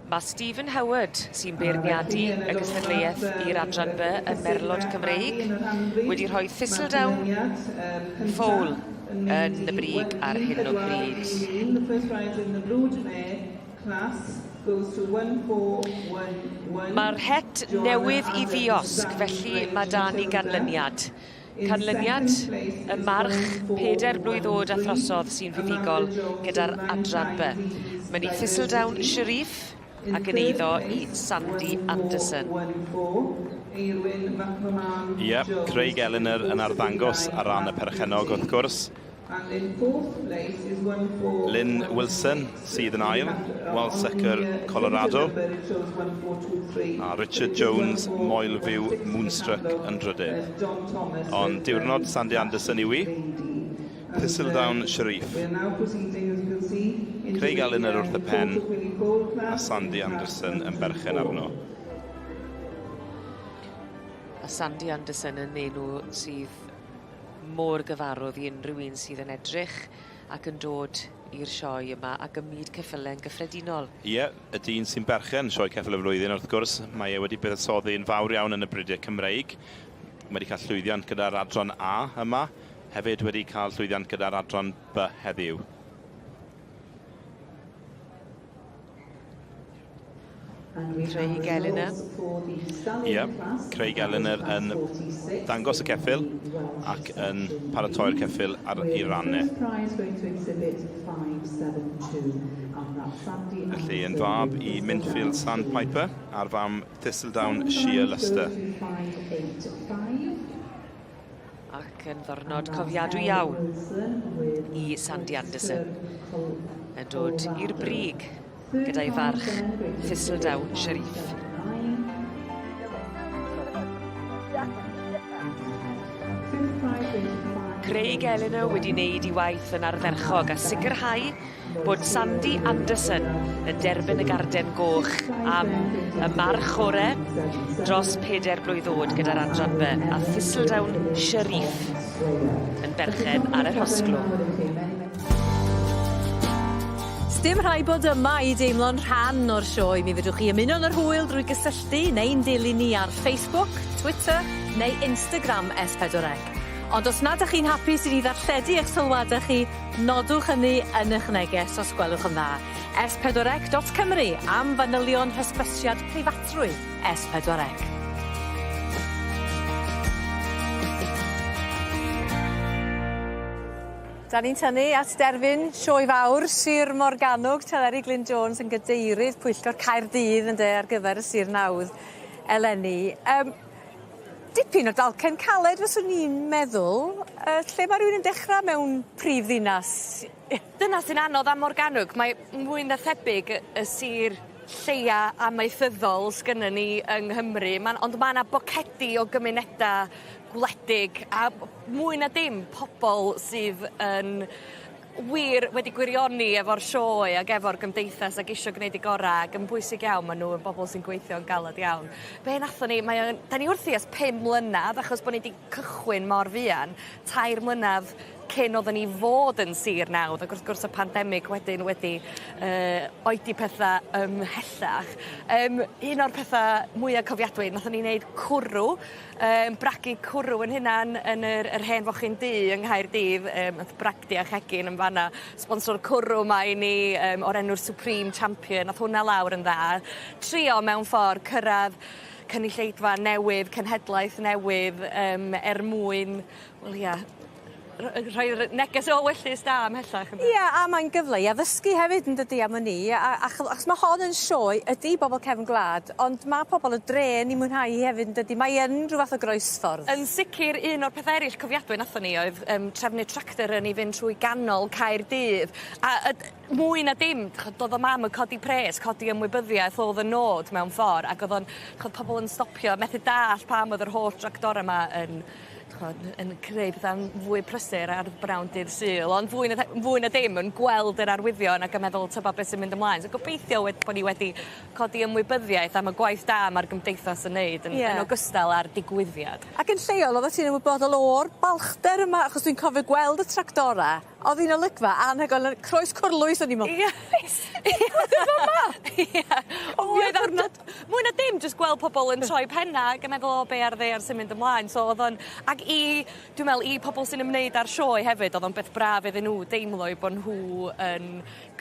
Mae Stephen Howard, sy'n beirniadu y gystadleuaeth i'r adran B y Merlod Cymreig, wedi rhoi Thistledown Foal yn y brig ar hyn o bryd. Mae'r het newydd i ddiosg, felly mae da ni ganlyniad. Canlyniad y march pedair blwydd oed a throsodd sy'n fuddugol gyda'r adran B. Mae ni Thistledown Sharif ac yn eiddo i Sandy Anderson. Ie, Craig Eleanor yn arddangos ar ran y perchennog wrth gwrs. Lynn Wilson sydd yn ail, Walsecker Colorado, a Richard Jones Moelfyw Moonstruck yn drydydd. Ond diwrnod Sandy Anderson yw i. Thistledown Sharif. Craig Allen wrth y pen a Sandy Anderson yn berchen arno. A Sandy Anderson yn enw sydd mor gyfarwydd i unrhyw un sydd yn edrych ac yn dod i'r sioe yma ac ym myd ceffylau yn gyffredinol. Ie, y dyn sy'n berchen Sioe Ceffyl y Flwyddyn wrth gwrs, mae e wedi buddsoddi'n fawr iawn yn y bridiau Cymreig. Mae wedi cael llwyddiant gyda'r adran A yma, hefyd wedi cael llwyddiant gyda'r adran B heddiw. Craig Eleanor. Ie, Craig Eleanor yn dangos y ceffyl ac yn paratoi'r ceffyl ar ei rannau. Felly yn fab i Minfield Sandpiper a'r fam Thistledown Sheer Luster. Ac yn ddwrnod cofiadwy iawn i Sandy Anderson yn dod i'r brig gyda'i farch Thistledown Sharif. Craig Eleanor wedi wneud i waith yn ardderchog a sicrhau bod Sandy Anderson yn derbyn y garden goch am y march ore dros pedair blwydd oed gyda'r adran B a Thistledown Sharif yn berchen ar y rhosglwm. Sdim rhaid bod yma i deimlo'n rhan o'r sioe. Mi fedrwch chi ymuno yn yr hwyl drwy gysylltu neu'n dilyn ni ar Facebook, Twitter neu Instagram S4C. Ond os nad 'ych chi'n hapus i ni ddarlledu eich sylwade chi, nodwch hynny yn 'ych neges os gwelwch yn dda. S4C dot Cymru am fanylion hysbysiad preifatrwydd S4C. Da ni'n tynnu at derfyn sioe fawr Sir Morgannwg, Teleri Glyn Jones yn gadeirydd Pwyllgor Caerdydd ynde ar gyfer y Sir Nawdd eleni. Yym dipyn o dalcen caled fyswn i'n meddwl yy lle ma' rywun yn dechra mewn prif ddinas? Dyna sy'n anodd am Morgannwg mae mwy na thebyg y y sir lleia amaethyddol sgynnon ni yng Nghymru ma'n ond ma' 'na bocedi o gymuneda gwledig a mwy na dim pobol sydd yn wir wedi gwirioni efo'r sioe ag efo'r gymdeithas ag isio gneud 'u gora' ag yn bwysig iawn ma' n'w yn bobol sy'n gweithio yn galad iawn. Be' nathon ni mae o'n 'dan ni wrthi ers pum mlynadd achos bo' ni 'di cychwyn mor fuan tair mlynadd cyn oddon ni fod yn sir nawdd ag wrth gwrs y pandemig wedyn wedi yy oedi petha ymhellach. Yym un o'r petha mwya cofiadwy nathon ni neud cwrw Yym bragu cwrw 'yn hunan yn yr yr hen fochyn du yng Nghaerdydd yym nath bragdy a chegin yn fan 'na sbonsro'r cwrw 'ma i ni yym o'r enw'r Supreme Champion nath hwnna lawr yn dda. Trio mewn ffor cyrradd cynulleidfa newydd cenhedlaeth newydd yym er mwyn wel ia rhoi'r neges o ewyllys da ymhellach ynde? Ia a mae'n gyfle i addysgu hefyd yndydi am wn i a acho- achos ma' hon yn sioe ydi bobol cefn gwlad ond ma' pobol y dre yn 'i mwynhau hi hefyd yndydi? Mae yn rhyw fath o groesffordd. Yn sicir un o'r pethe eryll cofiadwy nathon ni oedd yym trefnu tractor run i fynd trwy ganol Caerdydd a yy mwy na dim d'ch'od do'dd o'm am y codi pres codi ymwybyddiaeth o'dd y nod mewn ffor ag o'dd o'n ch'od pobol yn stopio methu dallt pam o'dd yr holl tractora 'ma yn ch'od yn creu petha'n fwy prysur ar bnawn dydd Sul ond fwy na the- fwy na dim yn gweld yr arwyddion ac yn meddwl tybad beth sy'n mynd ymlaen so gobeithio wed- bo' ni wedi codi ymwybyddiaeth am y gwaith da ma'r gymdeithas yn neud yn... Ie. ...yn ogystal â'r digwyddiad. Ac yn lleol oddat ti'n ymwybodol o'r balchder yma achos dwi'n cofio gweld y tractora O'dd hi'n olygfa anhygoel y croes cwrlwys o'n i'n me'wl. Ie. Be' 'di fa' 'ma? Ie. Oedd ar mwy na dim jyst gweld pobol yn troi penna ag yn meddwl o be' ar ddaear sy'n mynd ymlaen so o'dd o'n ag i dwi me'wl i pobol sy'n ymwneud â'r sioe hefyd o'dd o'n beth braf iddyn nhw deimlo eu bo' nhw yn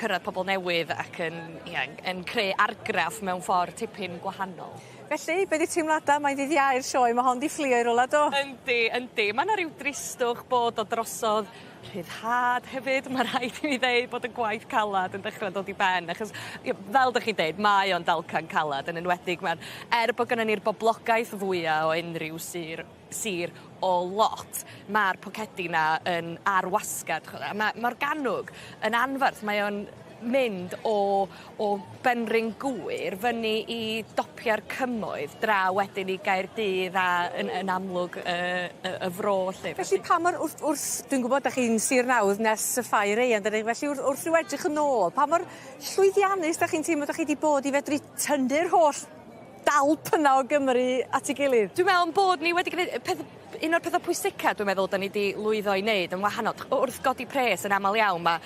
cyrradd pobol newydd ac yn ie yn creu argraff mewn ffor tipyn gwahanol. Felly, be' 'di teimlada mae ddydd Iau'r sioe ma' hon 'di fflio i rwla do? Yndi yndi ma' 'na ryw dristwch bod o drosodd rhyddhad hefyd ma' rhaid i mi ddeud bod y gwaith calad yn dechre dod i ben achos ie fel 'dych chi'n deud mae o'n dalcan calad yn enwedig ma'n er bo' gynnon ni'r boblogaeth fwya o unryw sir sir o lot ma'r pocedi 'na yn ar wasgad ch'o' a ma' Morgannwg yn anferth mae o'n mynd o o Benrhyn Gŵyr fyny i dopia'r cymoedd draw wedyn i Gaerdydd a yn yn amlwg y y y fro 'lly. Felly pa mor wrth wrth dwi'n gwbod 'dach chi'n sir nawdd nes y ffair aean dydi felly wrth wrth ryw edrych yn ôl pa mor llwyddiannus 'dach chi'n teimlo 'dach chi 'di bod i fedru tynnu'r holl dalp yna o Gymru at 'i gilydd? Dwi me'wl 'yn bod ni wedi gneud y peth un o'r petha pwysica dwi'n meddwl 'dan ni 'di lwyddo i neud yn wahanol wrth godi pres yn amal iawn ma'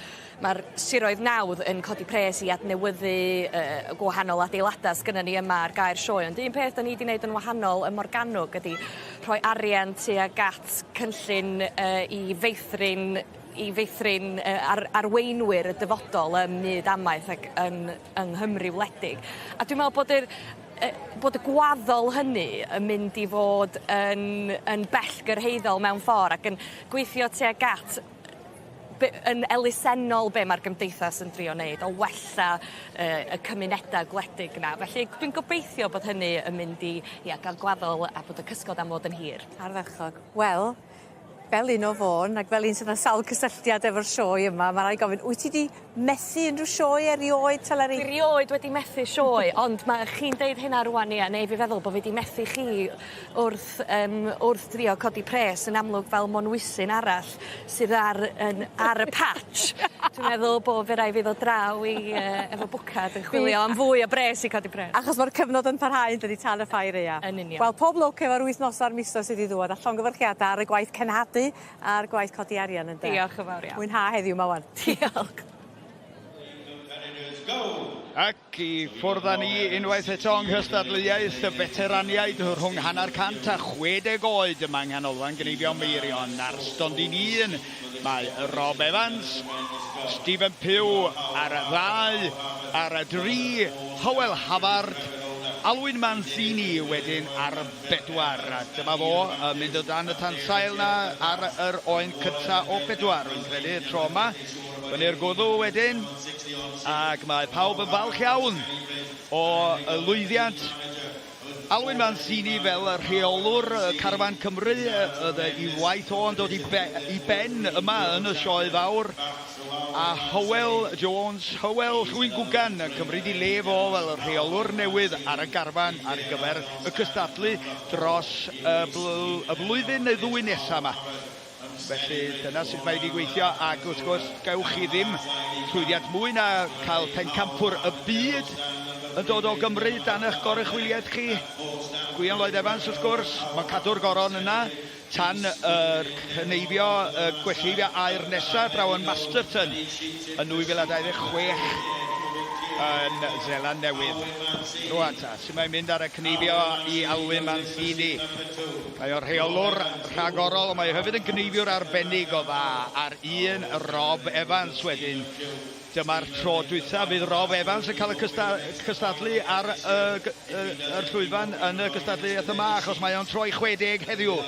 ma'r siroedd nawdd yn codi pres i adnewyddu yy gwahanol adeilada sgynnon ni yma ar gae'r sioe ond un peth 'dan ni 'di neud yn wahanol ym Morgannwg ydi rhoi arian tuag at cynllun yy i feithrin i feithrin yy ar- arweinwyr y dyfodol ym myd amaeth ac yn yng Nghymru wledig. A dwi'n me'wl bod yr yy bod y gwaddol hynny yn mynd i fod yn yn bellgyrhaeddol mewn ffor ac yn gweithio tuag at be- yn elusennol be' ma'r gymdeithas yn drio neud o wella yy y cymuneda gwledig 'na. Felly dwi'n gobeithio bod hynny yn mynd i ia ga'l gwaddol a bod y cysgod am fod yn hir. Ardderchog. Wel, fel un o Fôn ac fel un sydd â sawl cysylltiad efo'r sioe yma ma' rai' gofyn wyt ti 'di methu unrhyw sioe erioed Teleri? Dwi rioed wedi methu sioe ond ma' chi'n deud hynna rŵan ia neu' fi feddwl bo' fi 'di methu chi wrth yym wrth drio codi pres yn amlwg fel Monwysyn arall sydd ar yn ar y patch. Dwi'n meddwl bo' fy rai' fi ddod draw i yy efo bwcad yn chwilio am fwy o bres i codi pres. Achos ma'r cyfnod yn parhau yndydi tan y ffair aea. Yn union. Wel pob lwc efo'r wythnosa a'r misoedd sydd i ddŵad a llongyfarchiada ar y gwaith cenhadu a'r gwaith codi arian ynde? Diolch yn fawr iawn. Mwynha heddiw 'ma wan. Diolch. Ac i ffwrdd â ni unwaith eto yng nghystadleuaeth y feteraniaid rhwng hanner cant a 60 oed yma yng Nghanolfan Gneifio Meirion. Ar stondin un mae Rob Evans, Stephen Pugh ar y ddau, ar y dri, Hywel Havard, Alwyn Mancini wedyn ar y bedwar. A dyma fo yn mynd o dan y tansail 'na ar yr oen cynta o bedwar, rwy'n credu, y tro yma. Fyny'r gwddw wedyn, ac mae pawb yn falch iawn o lwyddiant Alwyn Mancini fel rheolwr Carfan Cymru. Oedd ei waith o'n dod i, be, i ben yma yn y sioe fawr. A Hywel Jones, Hywel Llwyn Gwgan yn cymryd i le fo fel y rheolwr newydd ar y garfan ar gyfer y cystadlu dros y, bl y flwyddyn neu ddwy nesaf yma. Felly dyna sut mae wedi gweithio ac wrth gwrs gewch chi ddim llwyddiant mwy na cael pencampwr y byd yn dod o Gymru dan eich goruchwyliaeth chi. Gwion Lloyd Evans wrth gwrs, mae'n cadw'r goron yna tan yr cyneifio, y gwelleifio aur nesaf draw yn Masterton yn 2026 yn Zeland Newydd. Rwan ta, sut mae'n mynd ar y cneifio i Alwyn Mancini? Mae o'n rheolwr rhagorol, ond mae o hefyd yn gneifiwr arbennig o dda ar un Rob Evans wedyn. Dyma'r tro dwytha fydd Rob Evans yn cael y cystadlu ar y, y, yr llwyfan yn y gystadleuaeth yma, achos mae o'n troi 60 heddiw.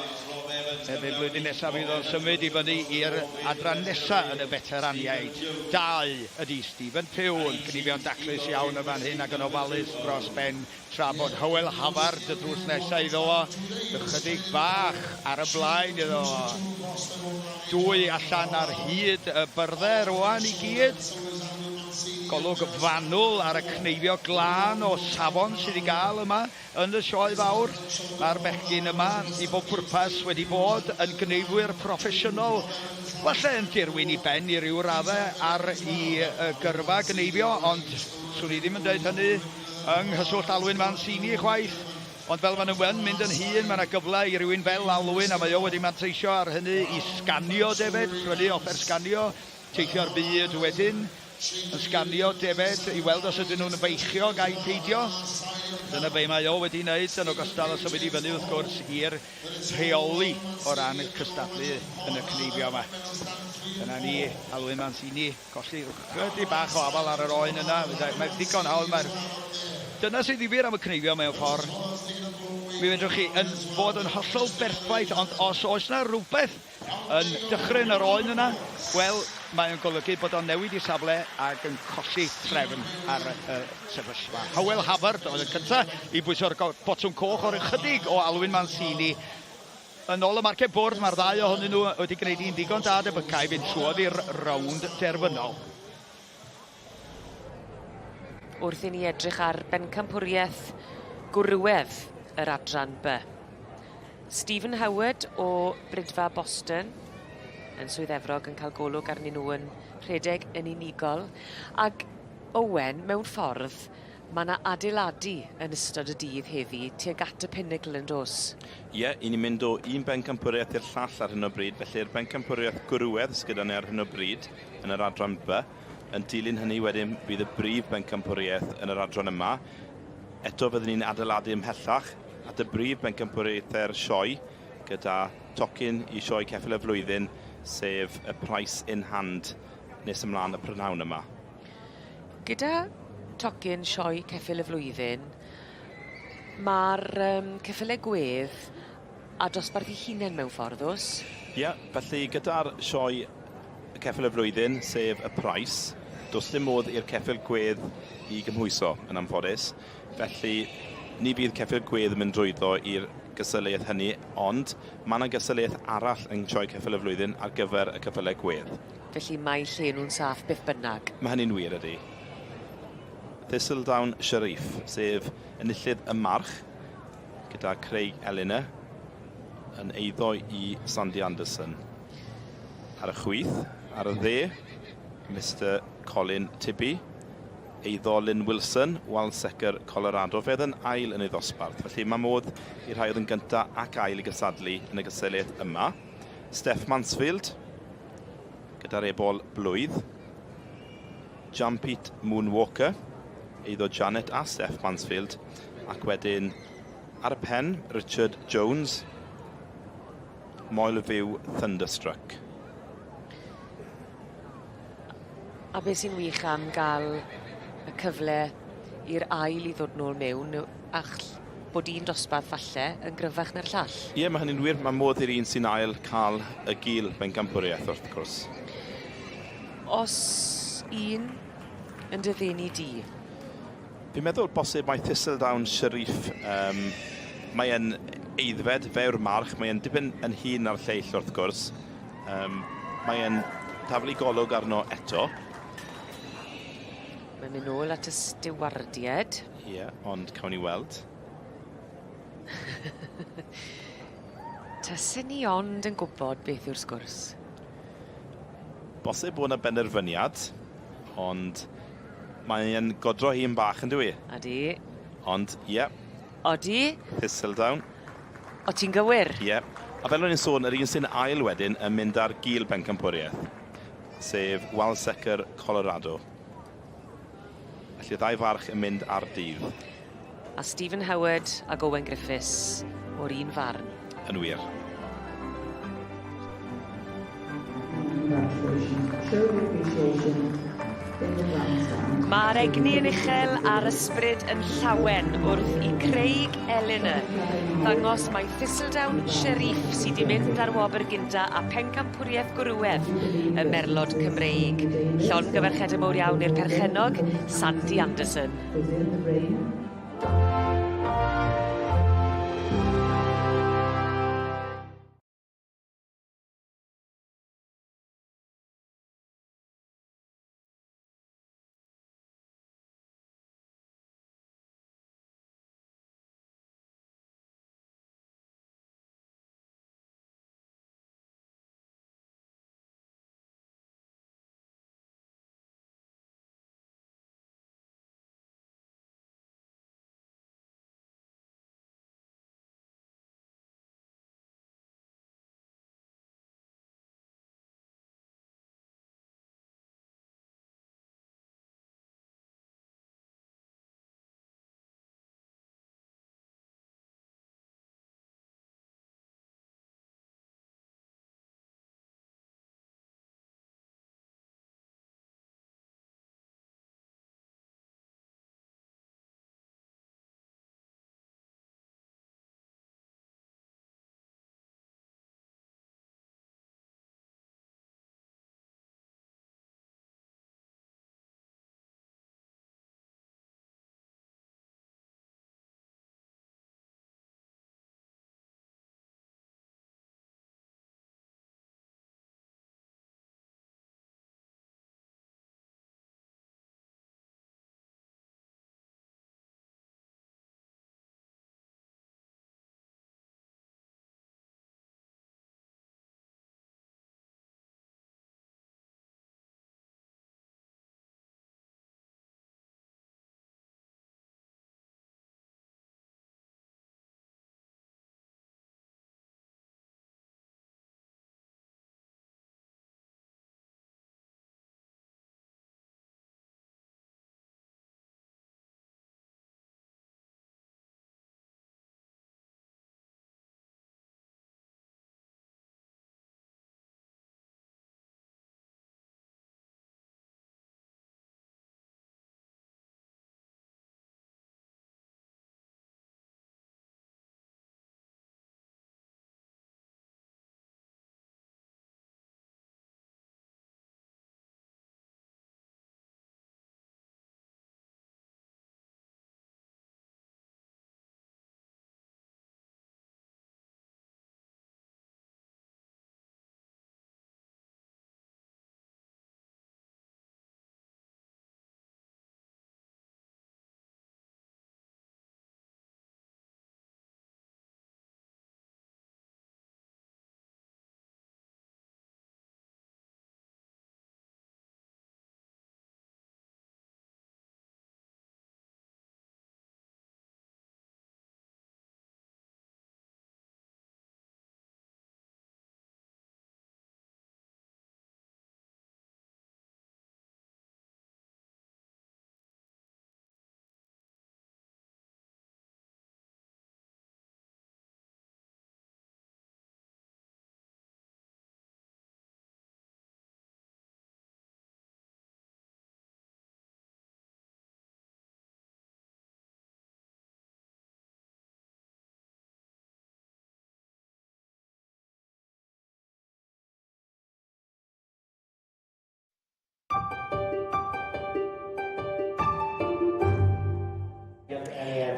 Erbyn blwyddyn nesaf fydd o'n symud i fyny i'r adran nesaf yn y feteraniaid. Dau ydy Stephen Pugh yn cnifio'n daclus iawn yn fan hyn ac yn ofalus dros ben Tra bod Hywel Havard y drws nesa iddo fo, ychydig bach ar y blaen iddo fo. Dwy allan ar hyd y byrdde rwan i gyd. Golwg fanwl ar y cneifio glân o safon sydd i gael yma yn y sioe fawr. Mae'r bechgyn yma i bob pwrpas wedi bod yn gneifwyr proffesiynol, falle yn dirwyn i ben i ryw raddau ar i gyrfa gneifio, ond swn i ddim yn dweud hynny. Yng nghyswllt Alwyn Mancini chwaith, ond fel maen nhw yn mynd yn hŷn, mae 'na gyfle i rywun fel Alwyn, a mae o wedi manteisio ar hynny, i sganio defaid, prynu offer sganio. teithio'r byd wedyn, yn sganio defed i weld os ydyn nhw'n feichiog ai peidio. Dyna be mae o wedi wneud yn ogystal â symud i fyny wrth gwrs i'r rheoli o ran cystadlu yn y cneifio yma. Dyna ni, Alwyn Mancini, colli chydig bach o afal ar yr oen yna. Mae'n ddigon hawdd, mae'r... Dyna sy'n ddifyr am y cneifio mewn ffordd. Mi fedrwch chi yn fod yn hollol berffaith, ond os oes yna rhywbeth yn dychryn yr oen yna, wel, mae o'n golygu bod o'n newid i safle ac yn colli trefn ar y sefyllfa. Hywel Havard oedd y cyntaf i bwyso'r botwm coch o'r ychydig o Alwyn Mancini. Yn ôl y marciau bwrdd, mae'r ddau ohonyn nhw wedi gwneud un ddigon da debycau i fynd trwodd i'r rownd derfynol. Wrth i ni edrych ar bencampwriaeth gwrywedd yr adran B. Stephen Howard o Bridfa Boston yn Swydd Efrog yn cael golwg arnyn nhw yn rhedeg yn unigol. Ag Owen, mewn ffordd, mae 'na adeiladu yn ystod y dydd heddi tuag at y pinnacle yn does? Ie, i ni'n mynd o un bencampwriaeth i'r llall ar hyn o bryd, felly'r bencampwriaeth gwrywedd sydd gyda ni ar hyn o bryd yn yr adran B. Yn dilyn hynny wedyn bydd y brif bencampwriaeth yn yr adran yma. Eto fyddwn ni'n adeiladu ymhellach at y brif bencampwriaethau'r sioe gyda tocyn i sioe ceffyl y flwyddyn, sef y Price in Hand nes ymlaen y prynhawn yma. Gyda tocyn sioe ceffyl y flwyddyn, mae'r um, ceffylau gwedd a dosbarth eu hunain mewn ffordd, oes? Ie, felly gyda'r sioe Ceffyl y Flwyddyn, sef y Price, does dim modd i'r ceffyl gwedd i gymhwyso, yn anffodus. Felly, ni fydd ceffyl gwedd yn mynd drwyddo i'r gystadleuaeth hynny, ond mae yna gystadleuaeth arall yn Sioe Ceffyl y Flwyddyn ar gyfer y ceffylau gwedd. Felly mae lle nhw'n saff beth bynnag. Mae hynny'n wir, ydy. Thistledown Sharif, sef enillydd y march, gyda Craig Ellinor yn eiddo i Sandy Anderson. Ar y chwith, ar y dde, Mister Colin Tibby, eiddo Lynn Wilson, Walsecker, Colorado. Fe oedd yn ail yn ei ddosbarth, felly mae modd i'r rhai oedd yn gyntaf ac ail i gystadlu yn y gystadleuaeth yma. Steph Mansfield, gyda'r ebol blwydd. Jan-Pete Moonwalker, eiddo Janet a Steph Mansfield, ac wedyn ar y pen, Richard Jones, Moel Fyw Thunderstruck. A beth sy'n wych am gael y cyfle i'r ail i ddod nôl mewn a bod un dosbarth falle yn gryfach na'r llall. Ie, yeah, mae hynny'n wir. Mae modd i'r un sy'n ail cael y gil bencampwriaeth wrth gwrs. Os un yn dy ddenu di? Fi'n meddwl bosib mai Thistledown Sharif, um, mae e'n eiddfed, fe yw'r march, mae e'n dipyn yn hŷn na'r lleill wrth gwrs. Um, mae e'n taflu golwg arno eto. Mae'n mynd nôl at y stiwardied. Ie, yeah, ond cawn ni weld. Tasen ni ond yn gwybod beth yw'r sgwrs. Bosib bod yna benderfyniad, ond mae e'n godro hi'n bach yn dyw i? Odi. Ond, ie. Yeah. Odi. Thistledown. O ti'n gywir? Ie. Yeah. A fel o'n i'n sôn, yr un sy'n ail wedyn yn mynd ar gil bencampwriaeth, sef Walsecker Colorado. Felly y ddau farch yn mynd ar dydd. A Stephen Howard ac Owen Griffiths o'r un farn. Yn wir. Mae'r egni yn uchel a'r ysbryd yn llawen wrth i Craig Eleanor ddangos mai Thistledown Sherif sydd wedi mynd ar wobr gynta a phencampwriaeth gwrywedd y Merlod Cymreig. Llongyfarchiadau mowr iawn i'r perchennog, Sandy Anderson.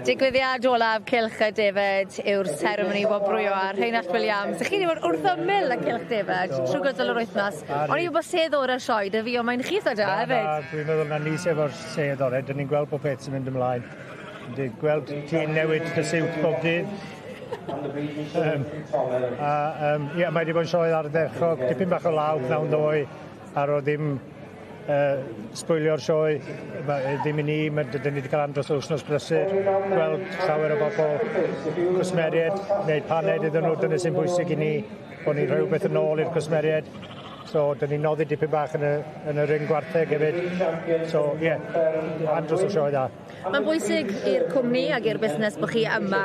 Digwyddiad olaf Cylch y Defaid yw'r seremoni wobrwyo a Rheinallt Williams. Chi wedi bod wrth ymyl y Cylch Defaid trwy gydol yr wythnos. O'n i'n gwybod sedd o'r sioe 'da fi ond mae'n chi da hefyd. Na, dwi'n meddwl na ni sy efo'r sedd orau. Dyn ni'n gweld pob peth sy'n mynd ymlaen. Yndi, gweld ti'n newid dy siwt bob dydd. Um, a um, ie, mae wedi bod yn sioe ardderchog, dipyn bach o law pnawn ddoe, a roedd ddim uh, sbwylio'r sioe, ddim i ni, mae, dyn ni wedi cael andros o wythnos brysur, gweld llawer o bobl, cwsmeriaid, wneud paned iddyn nhw, dyna sy'n bwysig i ni, bod ni'n rhoi rhywbeth yn ôl i'r cwsmeriaid. So, dyn ni'n noddi dipyn bach yn y, yn y ring gwartheg hefyd. So, ie, yeah, andros o sioe dda. Mae'n bwysig i'r cwmni ac i'r busnes bod chi yma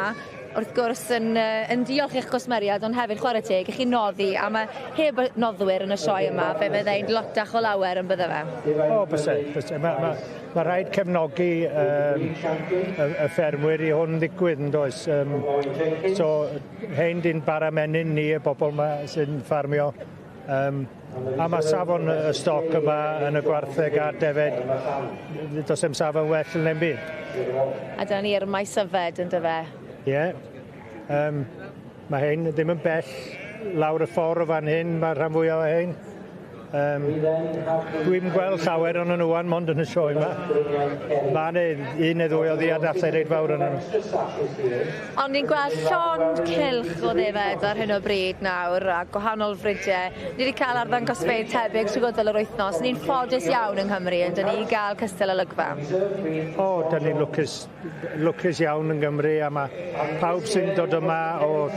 wrth gwrs yn yy yn diolch i'ch cwsmeriaid ond hefyd chware teg i chi noddi a ma' heb y noddwyr yn y sioe yma fe fyddai'n lotach o lawer yn bydde fe? O byse byse ma' ma' ma' rhaid cefnogi yym y y ffermwyr i hwn ddigwydd yndoes yym so hein 'di'n bara menyn ni y bobol 'ma sy'n ffarmio Yym a ma' safon y stoc yma yn y gwartheg a'r defed do's dim safon well yn 'im byd. A dyna ni'r maes yfed on'd yfe? Ie. Yym ma' hein ddim yn bell lawr y ffordd o fan hyn ma'r rhan fwya o hein. Yym dwi'm gweld llawer onyn nhw ŵan mond yn y sioe 'ma. Ma' 'ne un neu ddwy o ddiadallau reit fawr onyn nhw. Ond ni'n gweld llond cylch o ddefaid ar hyn o bryd nawr a gwahanol frige. Ni 'di cael arddangosfeydd tebyg trwy gydol yr wythnos. Ni'n ffodus iawn yng Nghymru yndyn ni i ga'l cystal olygfa. O, 'dyn ni'n lwcus lwcus iawn yn Gymru a ma' pawb sy'n dod yma o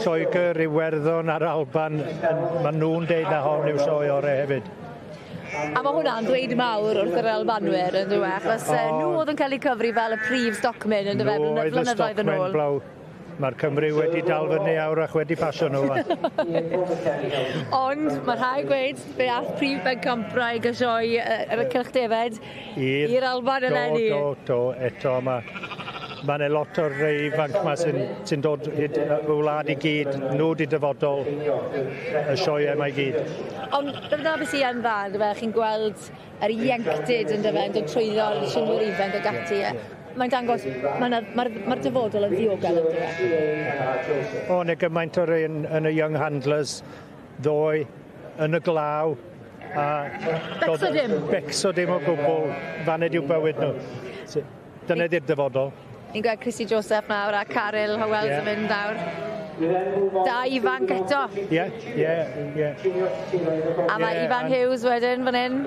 Lloegr, Iwerddon a'r Alban yn ma' nhw'n deud na hon yw'r sioe ore hefyd. A ma' hwnna'n ddweud mawr wrth yr Albanwyr on'd yw e achos yy nhw o'dd yn ca'l eu cyfri fel y prif stocmen on'd yfe blynyddoedd yn ôl. Mae'r Cymry wedi dal fyny a wrach wedi pasio nhw ŵan. Ond ma' rhaid gweud fe ath prif bencampwraig y sioe yy yr y cylch defed i'r Alban eleni. Do, do, do, eto ma' ma' 'ne lot o'r rei ifanc 'ma sy'n sy'n dod hyd y wlad i gyd, nhw 'di dyfodol y sioeau 'ma i gyd. Ond dyna beth sy yn dda on'd yfe chi'n gweld yr ieuenctid on'd yfe yn dod trwyddo yr siwrnwyr ifanc ag ati a mae'n dangos ma' 'na ma'r ma'r dyfodol yn ddiogel on'd yw e? O 'ne gymaint o rei yn yn y Young Handlers ddoe yn y glaw a... Becso dim. Becso dim o gwbwl. Faned yw bywyd nhw. Dyna 'di'r dyfodol. Ni'n gweld Chrissy Joseph nawr a Caryl Howells yeah. yn mynd nawr. Da ifanc eto. Ie, ie, ie. A mae yeah, Ifan Hughes wedyn fan hyn.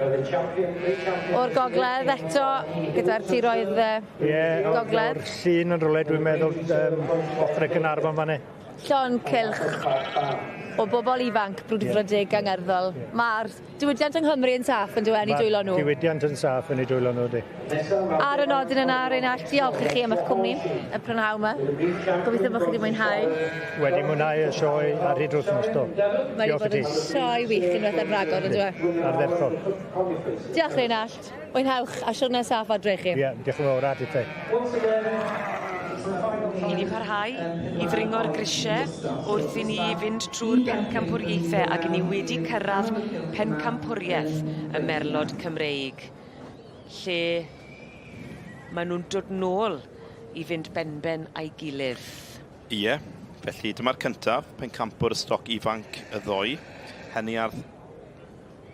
O'r gogledd eto, gyda'r tiroedd yeah, gogledd. O'r llun yn rhywle dwi'n meddwl um, ochr y Gaernarfon fan 'ne. Llond cylch o bobl ifanc brwdfrydig yeah. angerddol. Yeah. Mae'r diwydiant yng Nghymru yn saff yn dyw e, yn eu dwylo nhw. Diwydiant yn saff yn eu dwylo nhw, ydy. Ar y nodyn yna, Rheinallt, diolch i chi am eich cwmni y prynhawn yma. Gobeithio bod chi wedi mwynhau. Wedi mwynhau y sioe ar hyd wythnos, do. Mae wedi bod yn sioe wych unwaith ar ragor, yn dyw e? Ardderchog. Diolch, Rheinallt. Mwynhewch a siwrne saff adre i chi. Ie, diolch yn fawr, a ti te. I ni'n parhau i ddringo'r grisie wrth i ni fynd trwy'r pencampwriaethau ac i ni wedi cyrraedd pencampwriaeth y Merlod Cymreig lle maen nhw'n dod nôl i fynd benben a'i gilydd. Ie, felly dyma'r cyntaf, pencampwr y stoc ifanc y ddoe, Heniarth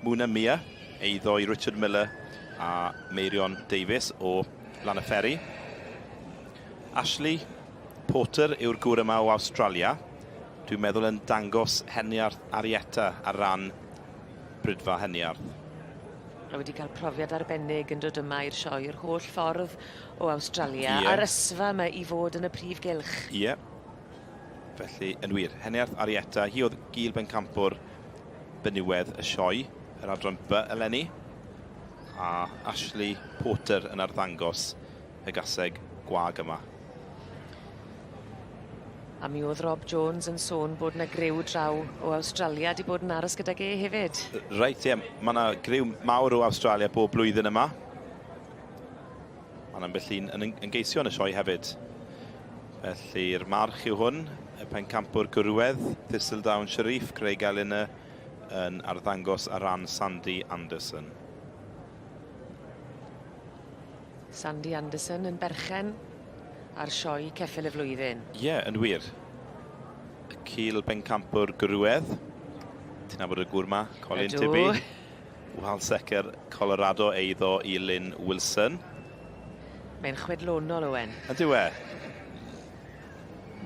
Muna Mia, eiddo i Richard Miller a Meirion Davies o Lanyfferi. Ashley Porter yw'r gŵr yma o Awstralia. Dwi'n meddwl yn dangos Heniarth Arietta ar ran Brydfa Heniarth. A wedi cael profiad arbennig yn dod yma i'r sioe yr holl ffordd o Awstralia Ie. a'r ysfa yma i fod yn y prif gylch. Ie. Felly, yn wir, Heniarth Arietta, hi oedd gil bencampwr benywedd y sioe, yr adran B eleni, a Ashley Porter yn arddangos y gaseg gwag yma. A mi o'dd Rob Jones yn sôn bod 'na griw draw o Awstralia 'di bod yn aros gydag e hefyd. Reit, ie, ma' 'na griw mawr o Awstralia bob blwyddyn yma. Mae'n ambell un yn ymgeisio yn y sioe hefyd. Felly'r march yw hwn, y pencampwr gwrywedd, Thistledown Sharif, Craig Ellinor yn arddangos ar ran Sandy Anderson. Sandy Anderson yn berchen Ar sioe ceffyl y flwyddyn. Ie, yeah, yn wir. Y cil bencampwr gwrywedd. Ti'n nabod y gŵr ma, Colin Tibby. Walsecker Colorado eiddo i Lynn Wilson. Mae'n chwedlonol, Owen. Ydyw e?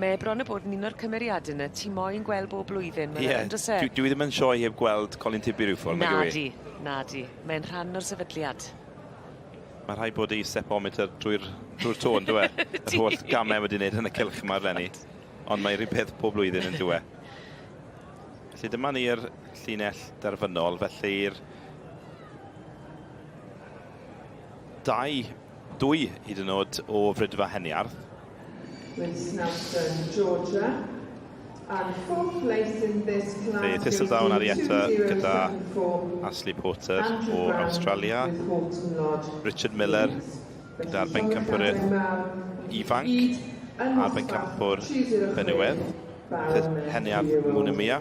Mae e bron a bod yn un o'r cymeriade 'na ti moyn gweld bob blwyddyn ma' fe on'd o's e? Dwi dwi ddim yn sioe heb gweld Colin Tibby ryw ffordd nag yw 'i? Nadi, nadi. Mae'n rhan o'r sefydliad. Mae rhaid bod ei stepometer drwy'r drwy'r to on'd yw e? Yr holl gamau wedi wneud yn y cylch yma eleni. Ond mae'r un peth pob blwyddyn yn dyw e? Felly dyma ni'r llinell derfynol, felly'r dau, dwy hyd yn oed o Fridfa Heniarth. With Snelson, Georgia. And fourth place in this class Felly Thistledown Arietta gyda Ashley Porter o Awstralia, Richard Miller gyda'r bencampwriaeth ifanc a'r bencampwr benywedd, Heniarth Munamia.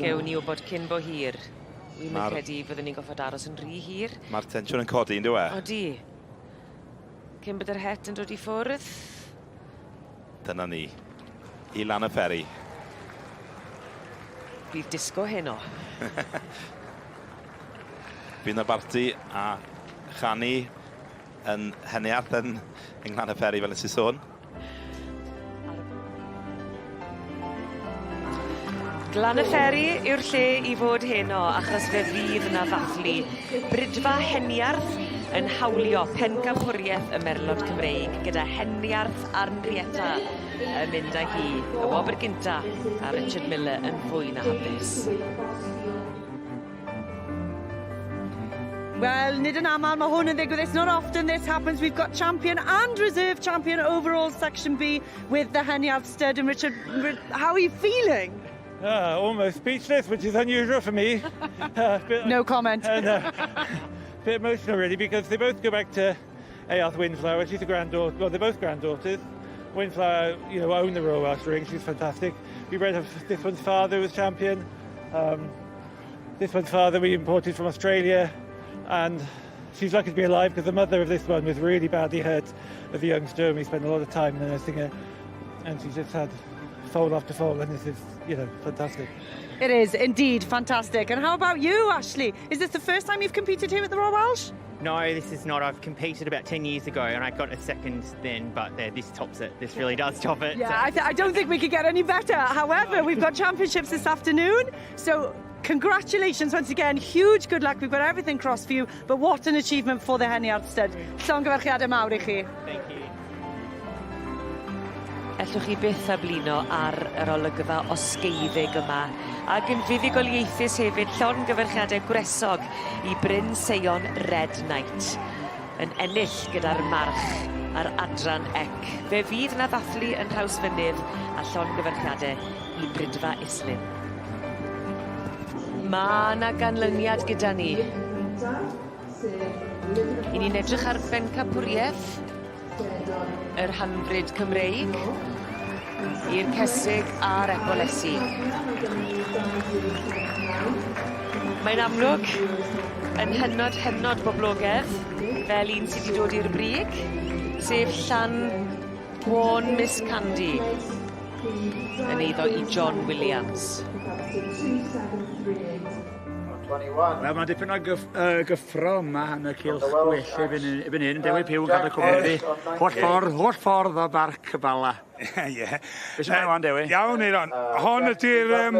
Gewn ni wybod cyn bo hir. Wi'm yn credu fyddwn ni'n gorfod aros yn rhy hir. Mae'r tensiwn yn codi, yn dyw e? Odi. Cyn bod yr het yn dod i ffwrdd. Dyna ni. I lan y fferi. Bydd disgo heno. Bydd 'na barti a chanu yn Heniarth yn yng Nglan y Fferi fel nes i sôn. Glan y Fferi yw'r lle i fod heno achos fe fydd 'na ddathlu. Brydfa Heniarth yn hawlio pencampwriaeth y Merlod Cymreig gyda Heniarth Arnrieta yn mynd â hi. Y wobr gynta a Richard Miller yn fwy na hapus. Wel, nid yn aml mae hwn yn ddigwydd. It's not often this happens. We've got champion and reserve champion overall section B with the Heniarth stud. And Richard, how are you feeling? Almost speechless, which is unusual for me. Bit, no comment. And, bit emotional, really, because they both go back to Eyarth Windflower. She's a granddaughter. Well, they're both granddaughters. Windflower, you know, owned the Royal Welsh Ring. She's fantastic. We bred her, this one's father was champion. This one's father we imported from Australia, and she's lucky to be alive because the mother of this one was really badly hurt as a youngster, and we spent a lot of time nursing her, and she's just had foal after foal, and this is, you know, fantastic. It is indeed fantastic. And how about you, Ashley? Is this the first time you've competed here at the Royal Welsh? No, this is not. I've competed about 10 years ago and I got a second then, but there, this tops it. This really does top it. Yeah, I, I don't think we could get any better. However, we've got championships this afternoon, so congratulations once again. Huge good luck. We've got everything crossed for you, but what an achievement for the Heniarth Stud. Llongyfarchiadau mawr i chi. Thank you. Ellwch chi byth â blino ar yr olygfa osgeiddig yma. Ac yn fuddugoliaethus hefyd, llongyfarchiadau gwresog i Bryn Seion Red Knight. Yn ennill gyda'r march ar adran ec. Fe fydd 'na ddathlu yn Nhrawsfynydd a llongyfarchiadau i Brydfa Islyn. Ma' 'na ganlyniad gyda ni. 'Yn ni'n edrych ar bencampwrieth yr hanfryd Cymreig i'r cesig a'r epolesi. Mae'n amlwg yn hynod hynod boblogedd fel un sy 'di dod i'r brig, sef Llan Gwan Miss Candy yn eiddo i John Williams. Wel, mae dipyn o gyff, uh, gyffro yma yn y cylch gwell erbyn erbyn hyn. Dewi Pugh yn cadw cwmni fi. Holl ffordd, holl ffordd o Barc y Bala. Ie. Be sy'n mynd Dewi? Iawn, Eiron. Hon ydy'r um,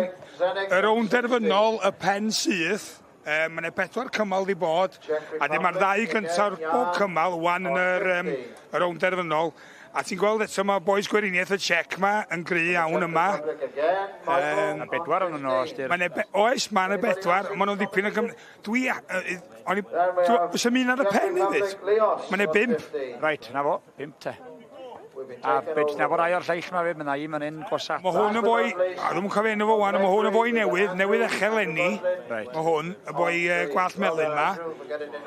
y rownd derfynol, y pen syth. Um, mae yna bedwar cymal di bod, a dim mae'r ddau gyntaf bob cymal wan yn yr, um, y rownd derfynol. A ti'n gweld eto mae boys Gweriniaeth y Czech ma yn gry iawn yma. Um, a bedwar o'n nhw, os di'r... Oes, mae yna bedwar, ond maen nhw'n ddipyn o gym... Dwi... O'n i... Oes am un ar y pen hefyd? Mae yna bump. Reit, na fo, bump te. A be ti'n nabod rai o'r lleill ma fyd, mae yna un fan hyn, Gosat. Mae hwn yn boi, a dwi'n cofio enw fo wan, mae hwn yn boi newydd, newydd echel lenni. Right. Mae hwn, y boi uh, gwallt melyn ma.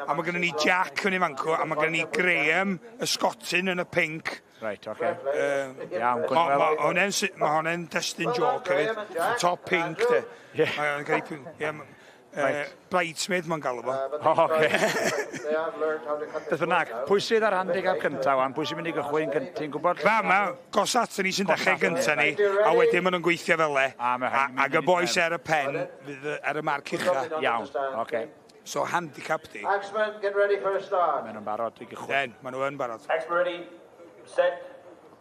A mae gennym ni Jack yn ei fanco, a mae gennym ni Graham, y Sgotyn yn y pinc. Reit, oce. Okay. Iawn, gwyn Mae hwnna'n destun joc hefyd. Top pink, de. Ie. Mae'n cael ei... Ie, Right. Bridesmaid mae'n galw fo. O, oce. Beth bynnag, pwy sydd ar handicap cyntaf wan? Pwy sy'n mynd i gychwyn cyntaf? Ti'n gwybod? Fa ma, gosat ni sy'n dechrau gynta ni, a wedyn maen nhw'n gweithio fel le. Ac y bois ar y pen fydd ar y marc ucha. Iawn, oce. So handicap di. Axeman, get ready for a start. Maen nhw'n barod i gychwyn. Den, maen nhw yn barod. Axeman ready, set,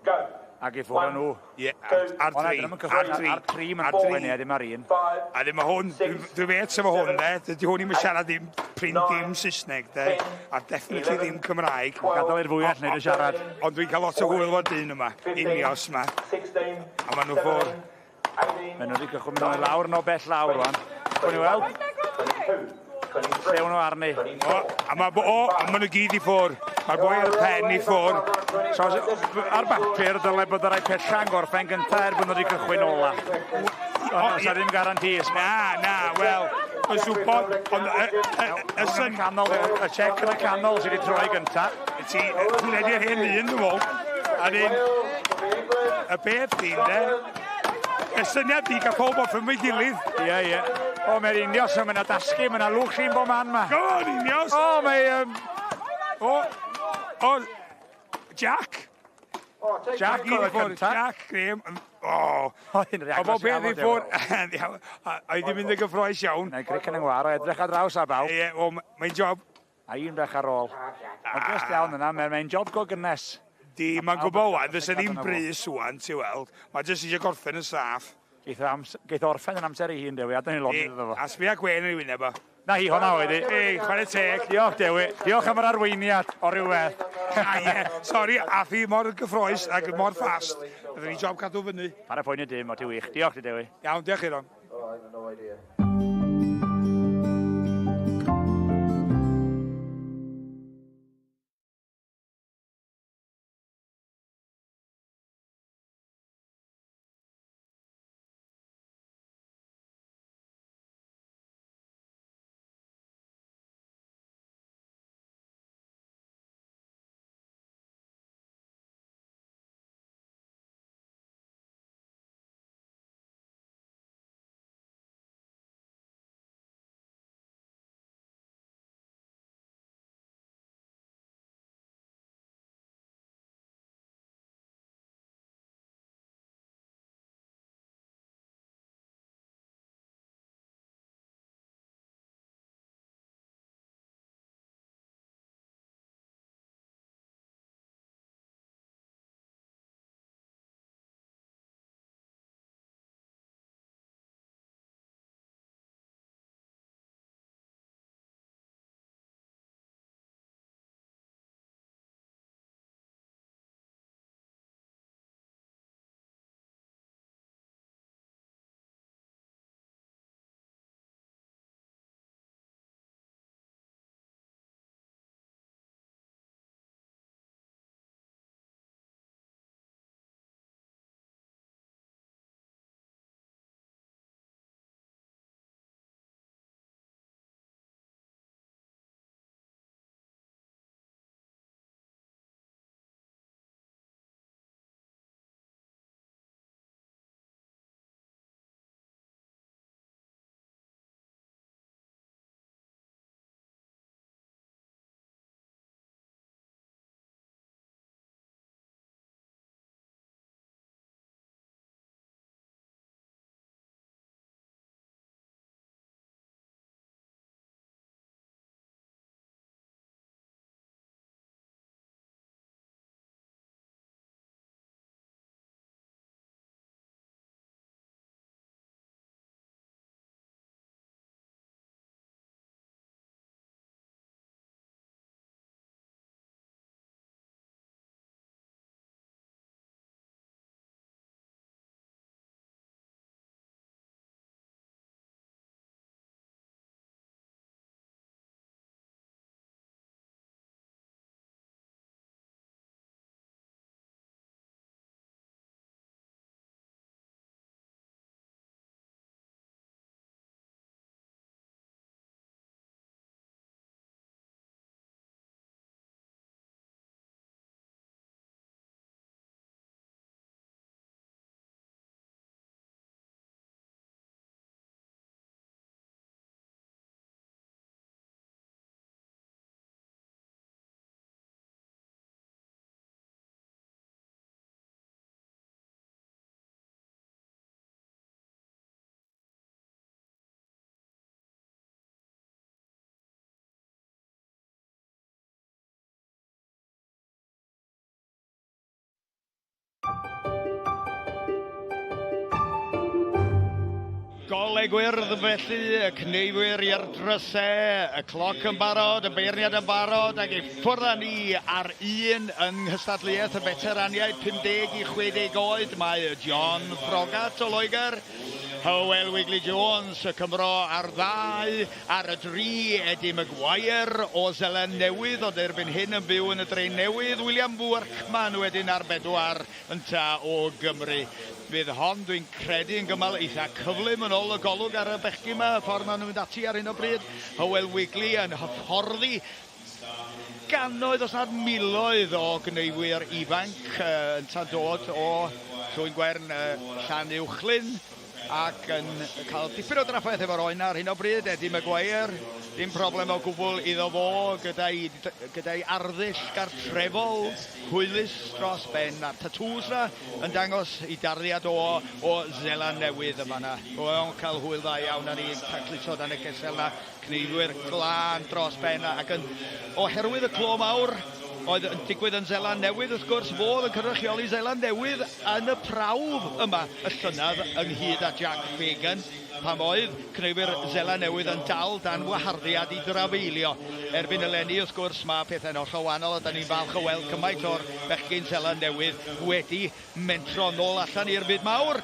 go. Ac i ffwrdd nhw. Ie, ar dri. Ar dri. Ar dri, maen nhw'n cychwyn, ie, ddim ar un. A ddim hwn, dwi'n fet efo hwn, de. Dydy hwn ddim yn siarad ddim, prin dim Saesneg, de. A definitely ddim Cymraeg. Gadael i'r fwyell wneud y siarad. Ond dwi'n cael lot o hwyl efo dyn yma, unios yma. A maen nhw ffwrdd. Maen nhw wedi cychwyn, maen nhw lawr no bell lawr, wan. Gwni weld? Lle nhw arni. O, a ma, o, a maen nhw gyd i ffwr. Mae'r boi ar y pen i ffwr. So, ar bapur, dyle bod y rai pella'n gorffen gyntaf er bod nhw wedi cychwyn ola. Ond oes ddim guarantees. Na, na, wel, yn swbod, ond y syn... Canol, y check yn y canol sydd wedi troi gyntaf. Ti, hwnna di'r hen un, dwi'n meddwl. A dyn, y beth di, de, y syniad di gael pob off yn ei gilydd. Ie, ie. O, mae'r Unios yn mynd dasgu, mae'n lwch i'n bob man ma. Go on, Unios! O, mae... O, o, Jack. Jack oedd y cyntaf. Jack Graham. O. O, un O, bob peth i ffwrdd. Oedd wedi mynd yn gyffroes iawn. Na'i gric yn yngwar o edrych ar draws a bawb. Ie, o, mae'n job. A un bech ar ôl. Ond just iawn yna, mae'n job go gynnes. Di, mae'n gwybod wan, fysa ddim brys wan, ti weld. Mae jyst eisiau gorffen yn saff. Geith orffen yn amser ei hun, Dewi, a dyn ni'n lonydd iddo fo. A sbia Gwen yn ei wyneb o. Na hi, hwnna oedd hi. Ei, chwarae teg. Diolch, Dewi. Diolch am yr arweiniad o rhywbeth. A ie, sori, a thi mor gyffroes ac mor fast. Byddwn ni job cadw fyny. Para poeni dim, o ti wych. Diolch ti, Dewi. Iawn, diolch Iron. Oh, I have no idea. Golau gwyrdd felly, y cneifwyr i'r drysau, y cloc yn barod, y beirniad yn barod, ac i ffwrdd â ni ar un yng nghystadleuaeth y feteraniaid 50 i 60 oed. Mae John Froggatt o Loegr, Hywel Wigley Jones, y Cymro ar ddau, ar y dri, Eddie Maguire o Seland Newydd, ond erbyn hyn yn byw yn y Dre Newydd, William Workman wedyn ar bedwar, ynta o Gymru. Fydd hon, dwi'n credu, yn gymal eitha cyflym yn ôl y golwg ar y bechgyn 'ma, y ffordd maen nhw'n mynd ati ar hyn o bryd. Hywel Wigley yn hyfforddi gannoedd os nad miloedd o gneifwyr ifanc ynta'n dod o Llwyn Gwern, Llanuwchllyn. Ac yn cael dipyn o drafferth efo'r oen ar hyn o bryd, Eddie Maguire. Dim problem o gwbl iddo fo gyda'i gyda'i arddull gartrefol hwylus dros ben a'r tatŵs 'na yn dangos ei darddiad o o Seland Newydd yn fan'na. Mae o'n cael hwyl dda iawn ar ei tacluso dan y gesail 'na. Cneifwyr glân dros ben ac yn oherwydd y clo mawr oedd yn digwydd yn Seland Newydd wrth gwrs, fo oedd yn cynrychioli Seland Newydd yn y prawf yma y llynedd ynghyd â Jack Fagan pan oedd cneifwyr Seland Newydd yn dal dan waharddiad i drafeilio. Erbyn eleni wrth gwrs mae pethau'n hollol wahanol a 'da ni'n falch o weld cymaint o'r bechgyn Seland Newydd wedi mentro nôl allan i'r byd mawr.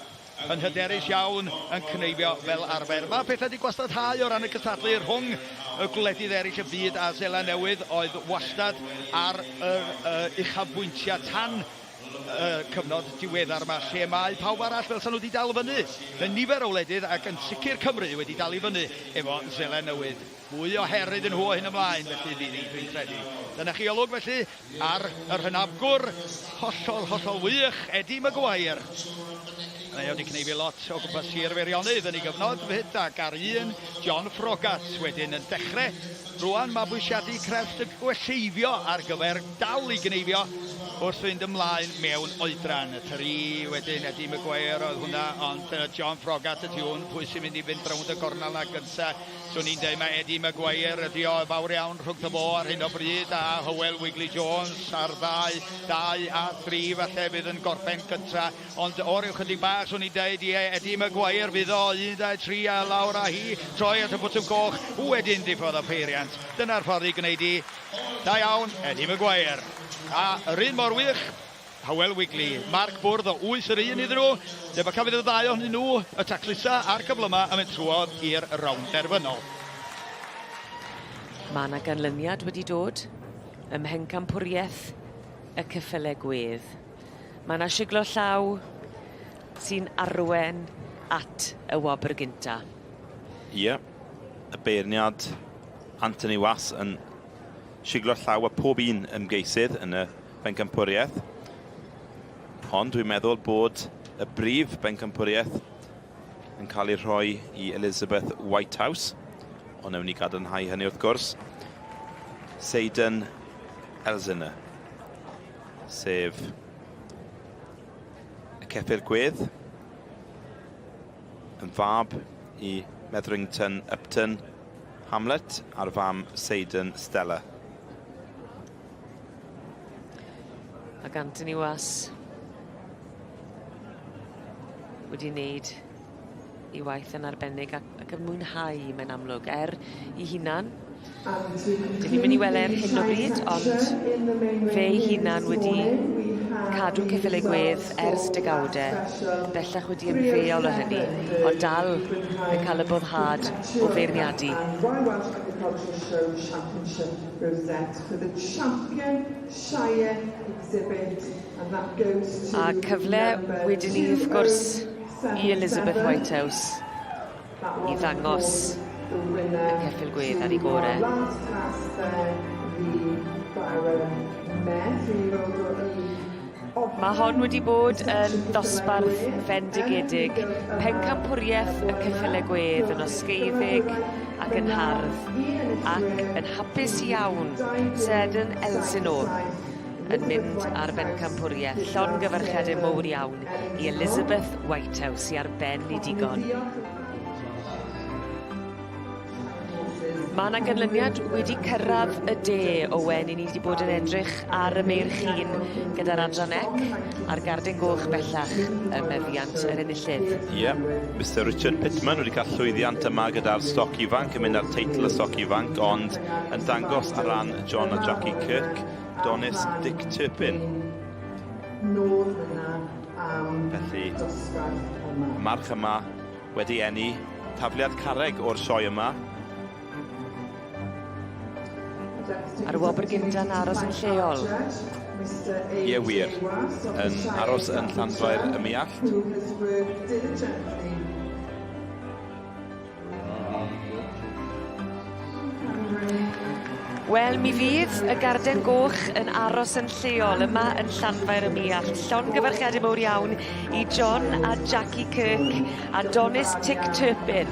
Yn hyderus iawn, yn cneifio fel arfer. Mae pethau wedi gwastadhau o ran y cystadlu rhwng y gwledydd eraill y byd a Seland Newydd oedd wastad ar yr uchafbwyntiau tan y cyfnod diweddar yma lle mae pawb arall fel 'sa nhw wedi dal fyny. Mae nifer o wledydd ac yn sicr Cymru wedi dal i fyny efo Seland Newydd. Mwy o her iddyn nhw o hyn ymlaen felly fydd hi dwi'n credu. Dyna chi olwg felly ar yr hynafgwr hollol, hollol wych, Eddie Maguire. Mae o wedi cneifu lot o gwmpas Sir Feirionnydd yn ei gyfnod 'fyd, ac ar un John Froggatt wedyn yn dechrau rwan mabwysiadu crefft y gwelleifio ar gyfer dal i gneifio wrth fynd ymlaen mewn oedran. Y tri wedyn, Eddie Maguire oedd hwnna, ond John Froggatt y tu hwn, pwy sy'n mynd i fynd rownd y gornel 'na gynta'? Swn i'n deud mae Eddie Maguire ydi o fawr iawn rhwngtho fo ar hyn o bryd a Hywel Wigley Jones ar ddau, dau a thri falle fydd yn gorffen gynta ond o ryw chydig bach swn i'n deud ie Eddie Maguire fydd o 1, 2, 3 a lawr â hi troi at y botwm coch wedyn diffodd y peiriant. Dyna'r ffordd i gwneud hi. Da iawn Eddie Maguire. A yr un mor wych Hywel Wigley, marc bwrdd o wyth yr un iddyn nhw. Debycaf fydd y ddau ohonyn nhw, y taclusa a'r cyflyma, yn mynd trwodd i'r rownd derfynol. Mae 'na ganlyniad wedi dod ym mhencampwriaeth y ceffyle gwedd. Mae 'na siglo llaw sy'n arwen at y wobr gynta. Ie, y beirniad Anthony Was yn siglo llaw a pob un ymgeisydd yn y bencampwriaeth. Ond dwi'n meddwl bod y brif bencampwriaeth yn cael ei rhoi i Elizabeth Whitehouse. Ond newn ni gadarnhau hynny wrth gwrs. Seiden Elziner, sef y ceffyl gwedd, yn fab i Methrington Upton Hamlet a'r fam Seiden Stella. Ac Anthony Was wedi wneud ei waith yn arbennig ac, ac yn mwynhau, mae'n amlwg, er i hunan. Dyn ni'n mynd i weld e ar hyn o bryd, ond fe ei hunan wedi cadw ceffylau gwedd ers degawdau, bellach wedi ymddeol o hynny, ond dal yn cael y boddhad o feirniadu. Rosette for the Champion Shire Exhibit and that goes to A cyfle wedyn ni wrth gwrs i Elizabeth Whitehouse i ddangos y ceffyl gwedd ar ei gore. Mae hon wedi bod yn ddosbarth fendigedig, pencampwriaeth y ceffyle gwedd yn osgeiddig ac yn hardd, ac yn hapus iawn Seddon Elsinore yn mynd ar bencampwriaeth. Llongyfarchiadau mowr iawn i Elizabeth Whitehouse sy ar ben ei digon. Mae yna ganlyniad wedi cyrraedd y de, Owen, i ni wedi bod yn edrych ar y meirch hŷn gyda'r adran ec a'r Garden Goch bellach ym meddiant yr enillydd. Ie, yeah. Mr Richard Pittman wedi cael llwyddiant yma gyda'r stoc ifanc, yn mynd ar teitl y stoc ifanc, ond yn dangos ar ran John a Jackie Kirk, Donis Dick Turpin. Felly, y march yma wedi eni tafliad carreg o'r sioe yma. A'r wobr gynta'n aros yn lleol. Ie wir, yn aros yn Llanfair y Muallt. Wel, mi fydd y Garden Goch yn aros yn lleol yma yn Llanfair y Muallt. Llongyfarchiade mowr iawn i John a Jackie Kirk a Donis Tick Turpin,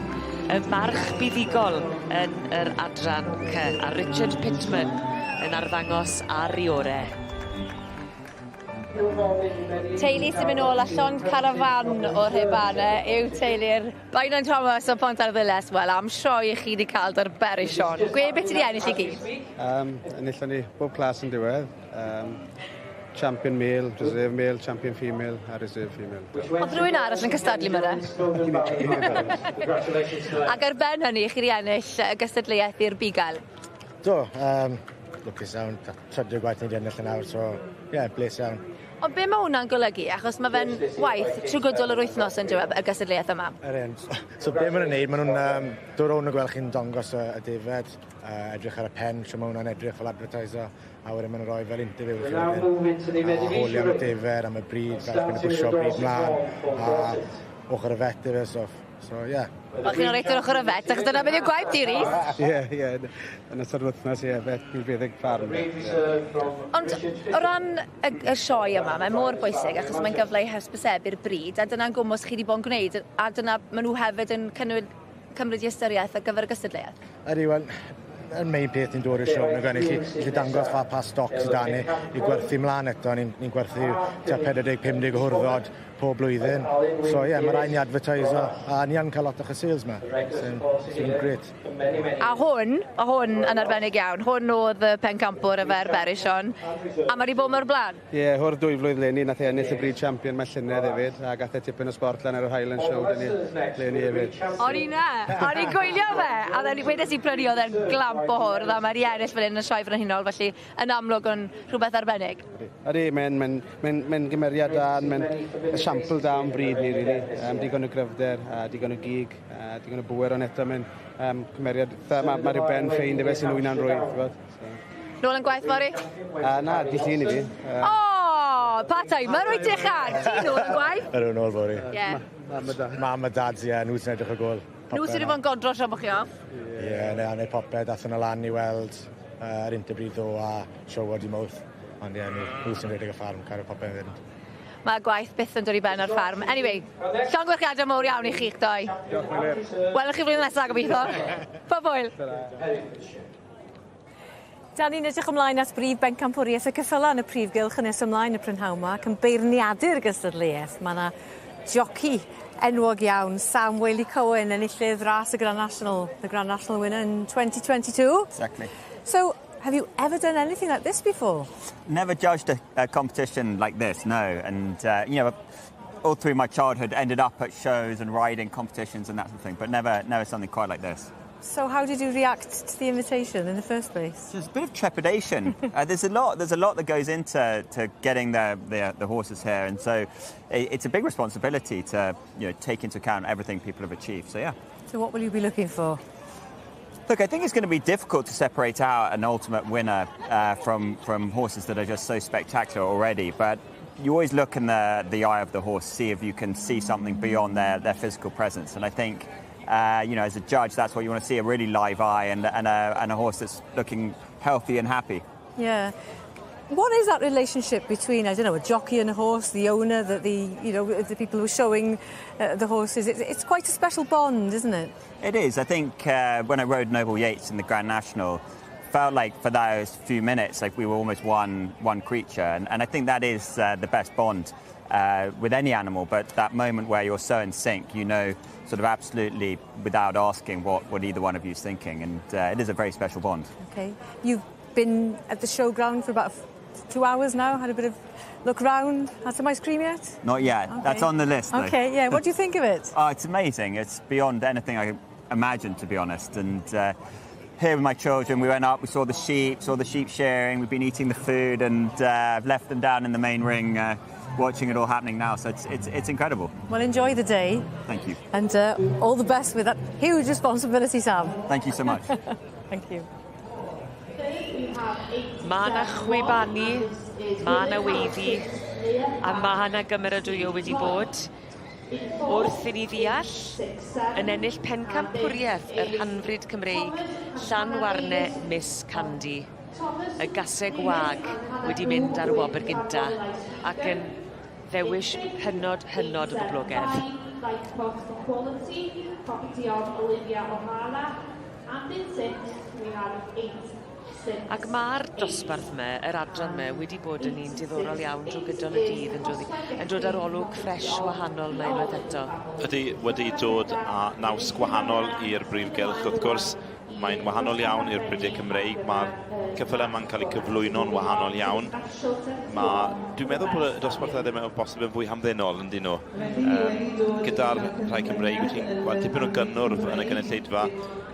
y march buddugol yn yr adran C, a Richard Pittman yn arddangos ar 'i ore. Teulu sy'n mynd nôl â llond carafan o'r hebane yw teulu'r Beynon Thomas o Pontarddulais. Wel, am sioe i chi 'di cael 'da'r Berrichon. Gwe beth ti 'di ennill i gyd? Um, enillon ni bob clas yn diwedd. Um, champion male, reserve male, champion female a reserve female. Oedd rhywun arall yn cystadlu 'ma de? Ac ar ben hynny, chi 'di ennill y gystadleuaeth i'r bugail. Do, um, lwcus iawn, trydydd gwaith ni wedi ennill yn awr, so ie, yeah, bles iawn. Ond be mae hwnna'n golygu, achos mae fe'n waith trwy gydol yr wythnos yn diwedd y gystadleuaeth yma? Yr un. So be maen nhw'n neud, maen nhw'n um, dod rownd y gweld chi'n dangos y, y defaid, edrych ar y pen, shwt mae hwnna'n edrych fel advertiser, a wedyn maen nhw'n rhoi fel interview i chi wedyn. A holi am y defaid, am y bryd, fel chi'n pwysio bryd mlaen, a ochr y vet efo stuff. So, ie. Yeah. Wel, chi'n reit ar ochr y vet, achos dyna beth yw gwaith di, Rhys. Ie, ie. Yn ystod wythnos, ie, vet milfeddyg ffarm. Ond o ran y, y sioe yma, mae mor bwysig achos mae'n gyfle i hysbysebu'r bryd, a dyna'n gwmws chi wedi bod yn gwneud, a dyna maen nhw hefyd yn cynnwyd, cymryd i ystyriaeth ar gyfer y gystadleuaeth. Ydy, wel, y main peth ni'n dod i'r sioe nag y'n i dangos fa pa stoc sydd 'da ni i gwerthu mlaen eto. Ni'n ni gwerthu tua 40-50 o hwrddod pob blwyddyn. So ie, yeah, mae rhaid ni advertiso a ni yn cael lot o sales ma, sy'n sy grêt. A hwn, a hwn yn arbennig iawn, hwn oedd y pencampwr efo'r Berrichon, a mae wedi bod mor blaen. Ie, yeah, hwr dwy flwydd leni, nath e ennill y bryd champion mae llynedd hefyd, a gath e tipyn o sport lan ar yr Highland Show dyn ni leni hefyd. O'n i na, o'n i'n gwylio fe, a then wedes i prynu oedd e'n glamp o hwrdd, a mae wedi ennill fan hyn yn y sioe frenhinol, felly yn amlwg yn rhywbeth arbennig. Ydy, mae'n mae mae mae gymeriad da, mae'n esiampl da o'n bryd ni, really. Digon o gryfder, a digon o gig, a digon o bwer, ond eto mae'n cymeriad, mae ma rhyw ben ffeind efe sy'n wyna'n rwydd, so. Nôl yn gwaith fory? Na, dydd Llun i fi. O, part-timer wyt ti chan? Ti nôl yn gwaith? Ydw, nôl fory. Ie. Mam a dad. Mam a dad, ie, nhw sy'n edrych ar gôl. Nhw sydd wedi bod yn godro tra bod chi off? Ie, yeah, neu, neu popeth, athyn nhw lan i weld yr interbreed ddo a show di Mawrth. Ond ie, nhw, nhw sy'n rhedeg y ffarm, cadw popeth yn fynd. Mae gwaith byth yn dod i ben ar ffarm. Anyway, llongyfarchiadau mowr iawn i chi'ch doi. Diolch, Meilir. Welwch chi flwyddyn nesaf gobeithio. Pob hwyl. Da ni'n edrych ymlaen at brif bencampwriaeth y ceffyla yn y prif gylch yn nes ymlaen y prynhawn 'ma ac yn beirniadu'r gystadleuaeth ma' 'na joci enwog iawn Sam Waley Cohen enillydd ras y Grand National, the Grand National winner in 2022. Exactly. So, have you ever done anything like this before? Never judged a competition like this, no. And, all through my childhood ended up at shows and riding competitions and that sort of thing, but never something quite like this. So how did you react to the invitation in the first place? There's a bit of trepidation. There's a lot that goes into to getting the horses here, and so it's a big responsibility to take into account everything people have achieved. So yeah. So what will you be looking for? Look, I think it's going to be difficult to separate out an ultimate winner from horses that are just so spectacular already. But you always look in the eye of the horse, see if you can see something beyond their physical presence. And I think, as a judge, that's what you want to see, a really live eye and a horse that's looking healthy and happy. Yeah. What is that relationship between, I don't know, a jockey and a horse, the owner, the people who are showing the horses? It's quite a special bond, isn't it? It is. I think when I rode Noble Yeats in the Grand National, felt like for those few minutes, like we were almost one creature. And I think that is the best bond. with any animal, but that moment where you're so in sync, you know sort of absolutely without asking what either one of you is thinking, and it is a very special bond. Okay. You've been at the showground for about 2 hours now, had a bit of look round, had some ice cream yet? Not yet. Okay. That's on the list, though. Okay, yeah. What do you think of it? Oh, it's amazing. It's beyond anything I imagined, to be honest. And here with my children, we went up, we saw the sheep shearing, we've been eating the food, and I've left them down in the main ring watching it all happening now. So it's incredible. Well, enjoy the day. Thank you. And all the best with that huge responsibility, Sam. Thank you so much. Thank you. Mae yna chwibanu, mae yna weiddi, a mae yna gymeradwyo wedi bod. Wrth i ni ddeall, yn ennill pencampwriaeth yr rhanfrid Cymreig, Llanwarne Miss Candy. Y gaseg wag wedi mynd ar y wobr gynta ac yn ddewis hynod, hynod o boblogaidd. Like for quality, property of Olivia O'Hara, and in sixth we have 8 6. Ac mae'r dosbarth yma, yr adran yma, wedi bod yn un diddorol iawn drwy gydol y dydd yn dod ar olwg ffres wahanol yma unwaith eto. Ydy wedi dod â naws gwahanol i'r brif gylch, wrth gwrs. Mae'n wahanol iawn i'r bridiau Cymreig. Mae'r ceffylau yma'n cael eu cyflwyno'n wahanol iawn. Mae, dwi'n meddwl bod y dosbarthiadau yma o bosib yn fwy hamddenol yn dyn nhw. Gyda'r rhai Cymreig, wyt ti'n gweld tipyn o gynnwrf yn y gynulleidfa.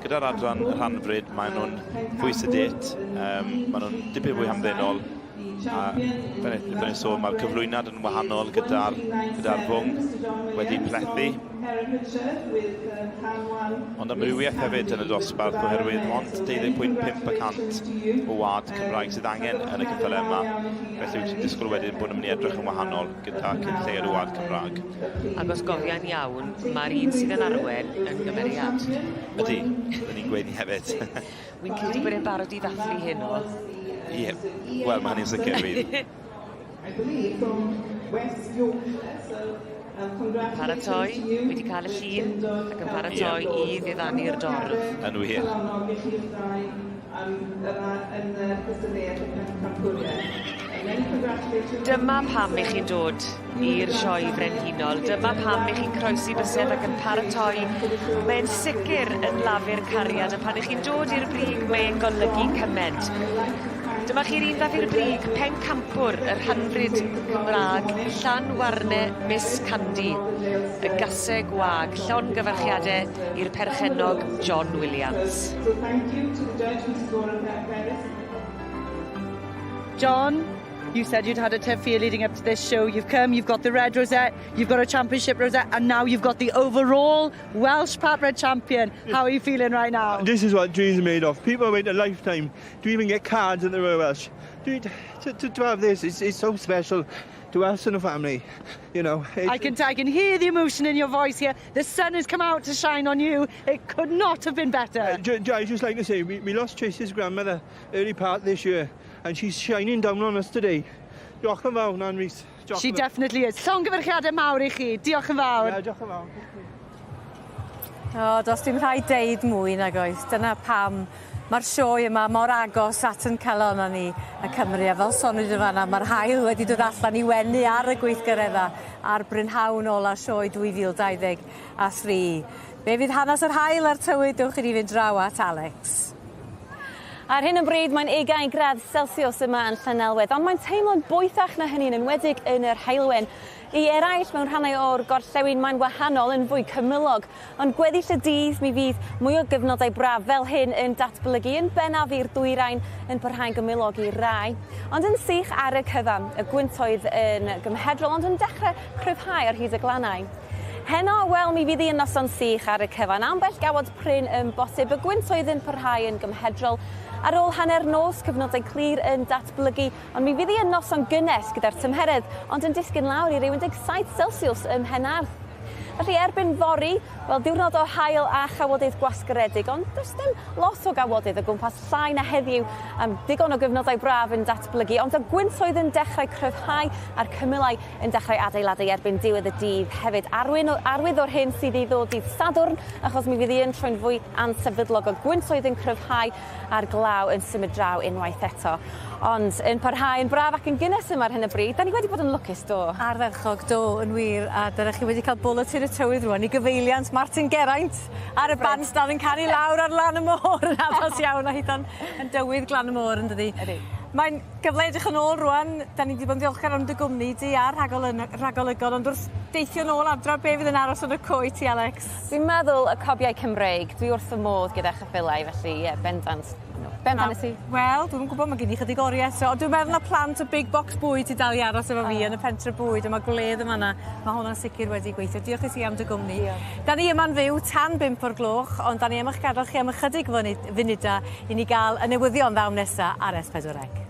Gyda'r adran rhanfrid, maen nhw'n fwy sedate, maen nhw'n dipyn fwy hamddenol. A fel nes sôn, mae'r cyflwyniad yn wahanol gyda fwng wedi plethu. Ond amrywiaeth hefyd yn y dosbarth oherwydd ond 20.5% o wad Cymraeg sydd angen yn y ceffylau yma. Felly wyt ti'n disgwyl wedyn bod nhw'n mynd i edrych yn wahanol gyda cyn lleied o wad Cymraeg. Ac os gofia'n iawn, mae'r un sydd yn arwen yn gymeriad. Ydy, dyn ni'n gweud ni hefyd. Wy'n credu bod e'n barod i ddathlu heno. Ie, wel mae hynny'n sicr fydd. I believe from West Yorkshire, so Paratoi, wedi cael y llun ac yn paratoi i ddiddanu'r dorf. Yn wir. Calonnog i chi'ch dau am yn y cystadleuaeth y pencampwriaeth. Many congratulations. Dyma pam i chi'n dod i'r sioe frenhinol. Dyma pam i chi'n croesi bysedd ac yn paratoi. Mae'n sicr yn lafur cariad a pan i chi'n dod i'r brig mae'n golygu cymaint. Dyma chi'r un ddath i'r brig, pencampwr y rhanfrid Cymraeg, Llanwarne Miss Candy. Y gaseg wag, llongyfarchiadau i'r perchennog John Williams. So thank you to the judge, Mrs Laura Ferris. John, you said you'd had a tough year leading up to this show. You've come, you've got the red rosette, you've got a championship rosette, and now you've got the overall Welsh Part-Bred champion. How are you feeling right now? This is what dreams are made of. People wait a lifetime to even get cards at the Royal Welsh. To have this, it's so special to us and the family. I can hear the emotion in your voice here. The sun has come out to shine on you. It could not have been better. I just like to say, we lost Tracy's grandmother early part this year, and she's shining down on us today. Diolch yn fawr, Nan Rhys. Diolch She yn fawr. definitely is. Llongyfarchiadau mawr i chi. Diolch yn fawr. Yeah, diolch yn fawr. O, does dim rhaid deud mwy nag oes. Dyna pam mae'r sioe yma mor agos at yn calon ni y Cymru. A fel soniwyd yn fanna, mae'r haul wedi dod allan i wenu ar y gweithgaredda ar brynhawn ola sioe 2023. Be fydd hanes yr haul a'r tywydd, dewch i ni fynd draw at Alex. Ar hyn o bryd mae'n 20 gradd Celsius yma yn Llanelwedd, ond mae'n teimlo'n boethach na hynny'n enwedig yn yr heulwen. I eraill mewn rhannau o'r gorllewin mae'n wahanol yn fwy cymylog, ond gweddill y dydd mi fydd mwy o gyfnodau braf fel hyn yn datblygu yn bennaf i'r dwyrain yn parhau'n gymylog i rai. Ond yn sych ar y cyfan, y gwyntoedd yn gymhedrol ond yn dechrau cryfhau ar hyd y glannau. Heno, wel, mi fydd hi yn noson sych ar y cyfan. Ambell gawod prin yn bosib, y gwyntoedd yn parhau yn gymhedrol. Ar ôl hanner nos, cyfnodau clir yn datblygu, ond mi fydd hi yn noson gynnes gyda'r tymheredd, ond yn disgyn lawr i ryw 17 Celsius ym Mhenarth. Felly erbyn fory, wel diwrnod o haul a chawodydd gwasgaredig, ond does dim lot o gawodydd o gwmpas, llai na heddiw, am digon o gyfnodau braf yn datblygu, ond y gwyntoedd yn dechrau cryfhau a'r cymylau yn dechrau adeiladu erbyn diwedd y dydd hefyd. Arwyn o, arwydd o'r hyn sydd i ddod dydd Sadwrn, achos mi fydd hi yn troi'n fwy ansefydlog o gwyntoedd yn cryfhau a'r glaw yn symud draw unwaith eto. Ond yn parhau yn braf ac yn gynnes yma ar hyn o bryd. 'Dan ni wedi bod yn lwcus do? Ardderchog do yn wir a dyrech chi wedi cael bwletin y tywydd rŵan i gyfeiliant Martin Geraint ar y bandstand yn canu lawr ar lan y môr yn addas iawn a hitha'n yn dywydd glan y môr yndydi? Ydi. Mae'n gyfle i edrych yn ôl rŵan 'dan ni 'di bod yn ddiolchgar am dy gwmni di a'r rhagolyn- rhagolygon ond wrth deithio nôl adra be' fydd yn aros yn y co i ti Alex? Dwi'n meddwl y cobiau Cymreig. Dwi wrth fy modd gyda cheffylau felly ie bendant. Be' amdanat ti? Wel dwi'm yn gwbo ma' gen i chydig orie eto ond dwi'n meddwl ma' plant y big box bwyd sy dal i aros efo fi yn y pentre bwyd a ma' gwledd yn fan 'na. Ma' hwnna'n sicir wedi gweithio. Diolch i ti am dy gwmni. Diolch. 'Dan ni yma'n fyw tan bump o'r gloch ond 'dan ni am 'ych gadal chi am ychydig fynu- funuda i ni ga'l y newyddion ddaw nesa ar S4C.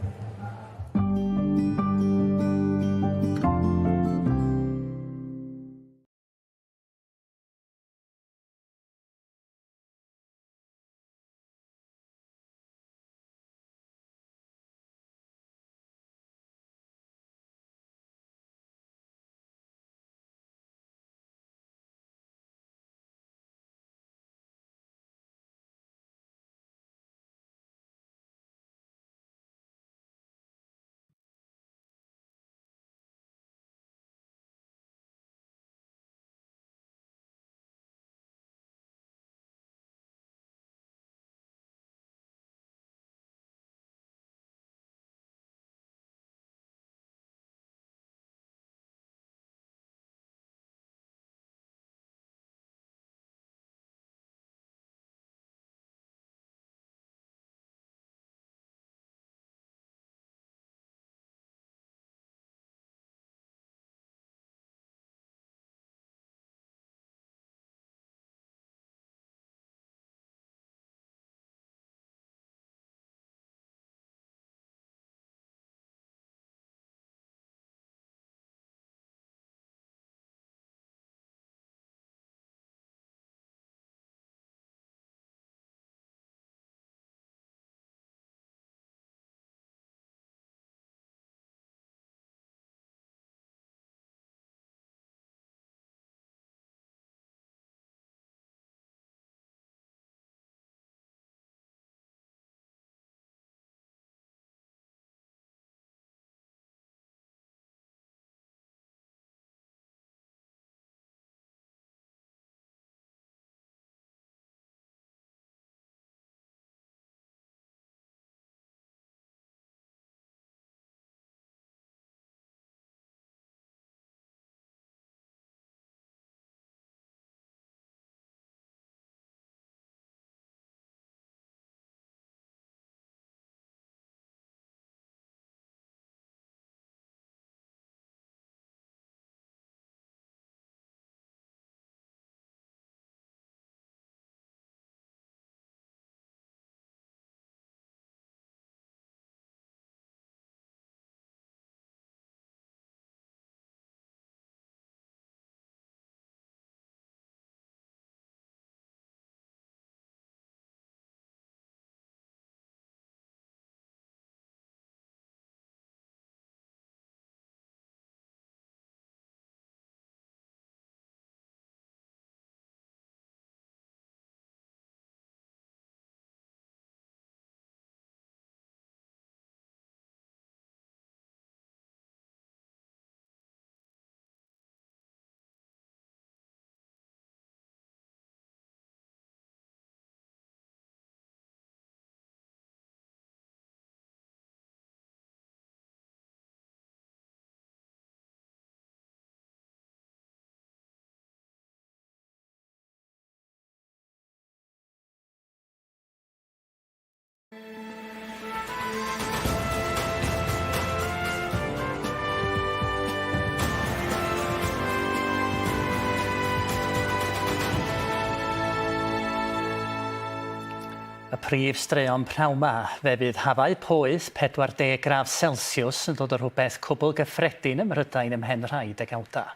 Y prif straeon pnawn 'ma, fe fydd hafau poeth 40 gradd Celsius yn dod o rhywbeth cwbl gyffredin ym Mhrydain ymhen rhai degawdau.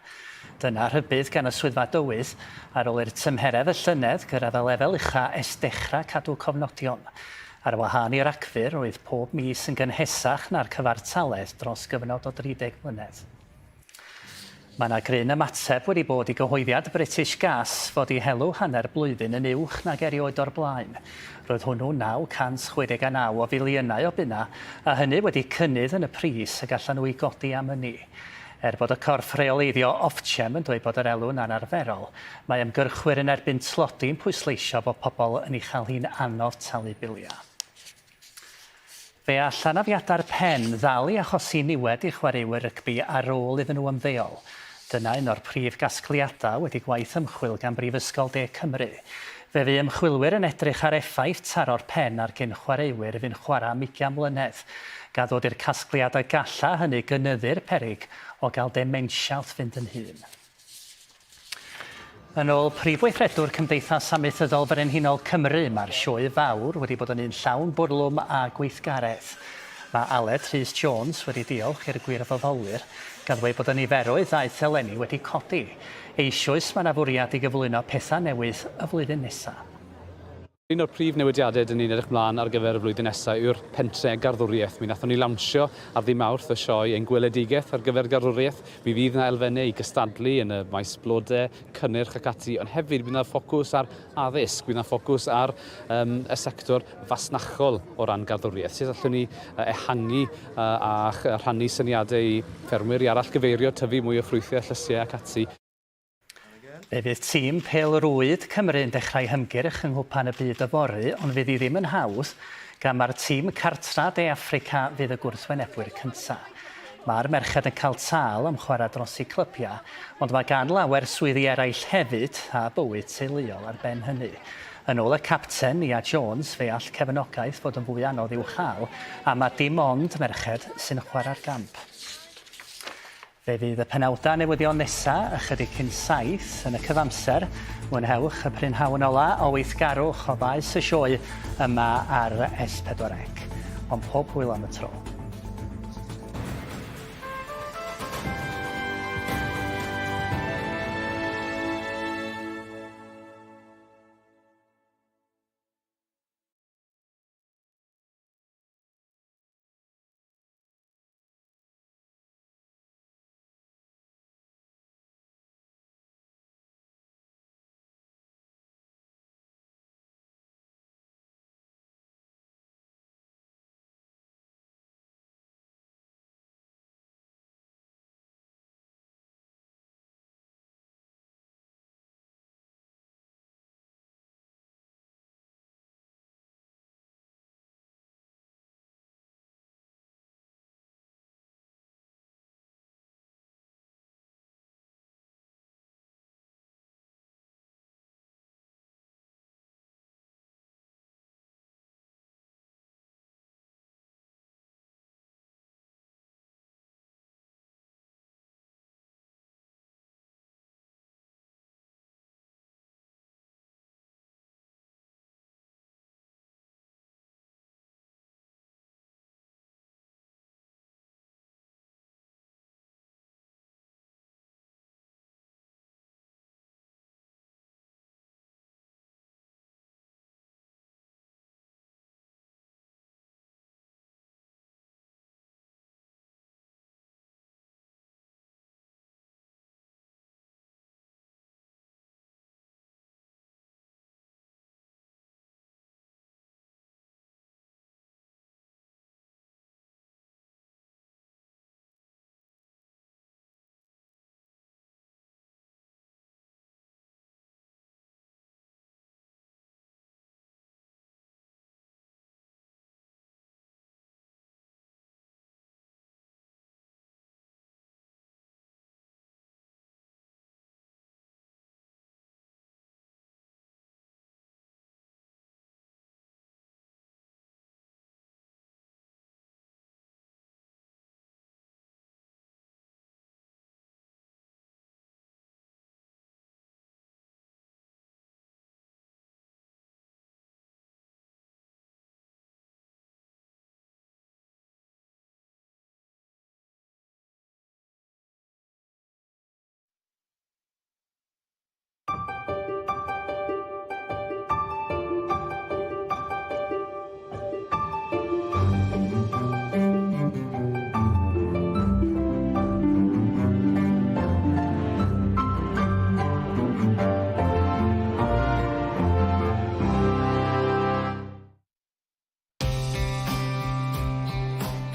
Dyna rhybudd gan y Swyddfa Dywydd ar ôl i'r tymheredd y llynedd gyrraedd y lefel ucha ers dechrau cadw cofnodion. Ar wahân i Ragfyr, roedd pob mis yn gynhesach na'r cyfartaledd dros gyfnod o 30 mlynedd. Mae yna gryn ymateb wedi bod i gyhoeddiad British Gas fod eu helw hanner blwyddyn yn uwch nag erioed o'r blaen. Roedd hwnnw 969 o filiynau o bunnau, a hynny wedi cynnydd yn y pris y gallan nhw ei godi am ynni. Er bod y corff rheoleiddio Ofgem yn dweud bod yr elw'n anarferol, mae ymgyrchwyr yn erbyn tlodi'n pwysleisio bod pobl yn ei chael hi'n anodd talu biliau. Fe all anafiadau'r pen ddal i achosi niwed i chwaraewyr rygbi ar ôl iddyn nhw ymddeol. Dyna un o'r prif gasgliadau wedi gwaith ymchwil gan Brifysgol De Cymru. Fe fu ymchwilwyr yn edrych ar effaith taro'r pen ar gyn-chwaraewyr fu'n chwarae am ugain mlynedd, gan ddod i'r casgliad y galla hynny gynyddu'r peryg o gael dementia wrth fynd yn hŷn. Yn ôl Prif Weithredwr Cymdeithas Amaethyddol Frenhinol Cymru, mae'r Sioe Fawr wedi bod yn un llawn bwrlwm a gweithgaredd. Mae Aled Rhys Jones wedi diolch i'r gwirfoddolwyr, gan ddweud bod y niferoedd ddaeth eleni wedi codi. Eisoes mae 'na fwriad i gyflwyno pethau newydd y flwyddyn nesaf. Un o'r prif newidiadau dyn ni'n edrych mlaen ar gyfer y flwyddyn nesaf yw'r pentre garddwriaeth. Mi wnaethon ni lawnsio ar ddydd Mawrth y sioe ein gweledigaeth ar gyfer garddwriaeth. Mi fydd 'na elfennau i gystadlu yn y maes blodau, cynnyrch ac ati, ond hefyd bydd 'na ffocws ar addysg, bydd 'na ffocws ar um, y sector fasnachol o ran garddwriaeth. Sut allwn ni ehangu a rhannu syniadau i ffermwyr i arallgyfeirio, tyfu mwy o ffrwythau a llysiau ac ati. Fe fydd tîm pêl-rwyd Cymru yn dechrau hymgyrch yng Nghwpan y Byd yfory, ond fydd hi ddim yn hawdd, gan mai'r tîm cartra De Affrica fydd y gwrthwynebwyr cynta'. Mae'r merched yn cael tâl am chwarae dros eu clybiau, ond mae gan lawer swyddi eraill hefyd, a bywyd teuluol ar ben hynny. Yn ôl y capten, Nia Jones, fe all cefnogaeth fod yn fwy anodd i'w chael, am mai dim ond merched sy'n chwarae'r gamp. Fe fydd y penawdau newyddion nesa ychydig cyn saith yn y cyfamser. Mwynhewch y prynhawn ola o weithgarwch o faes y sioe yma ar S4C. Ond pob hwyl am y tro.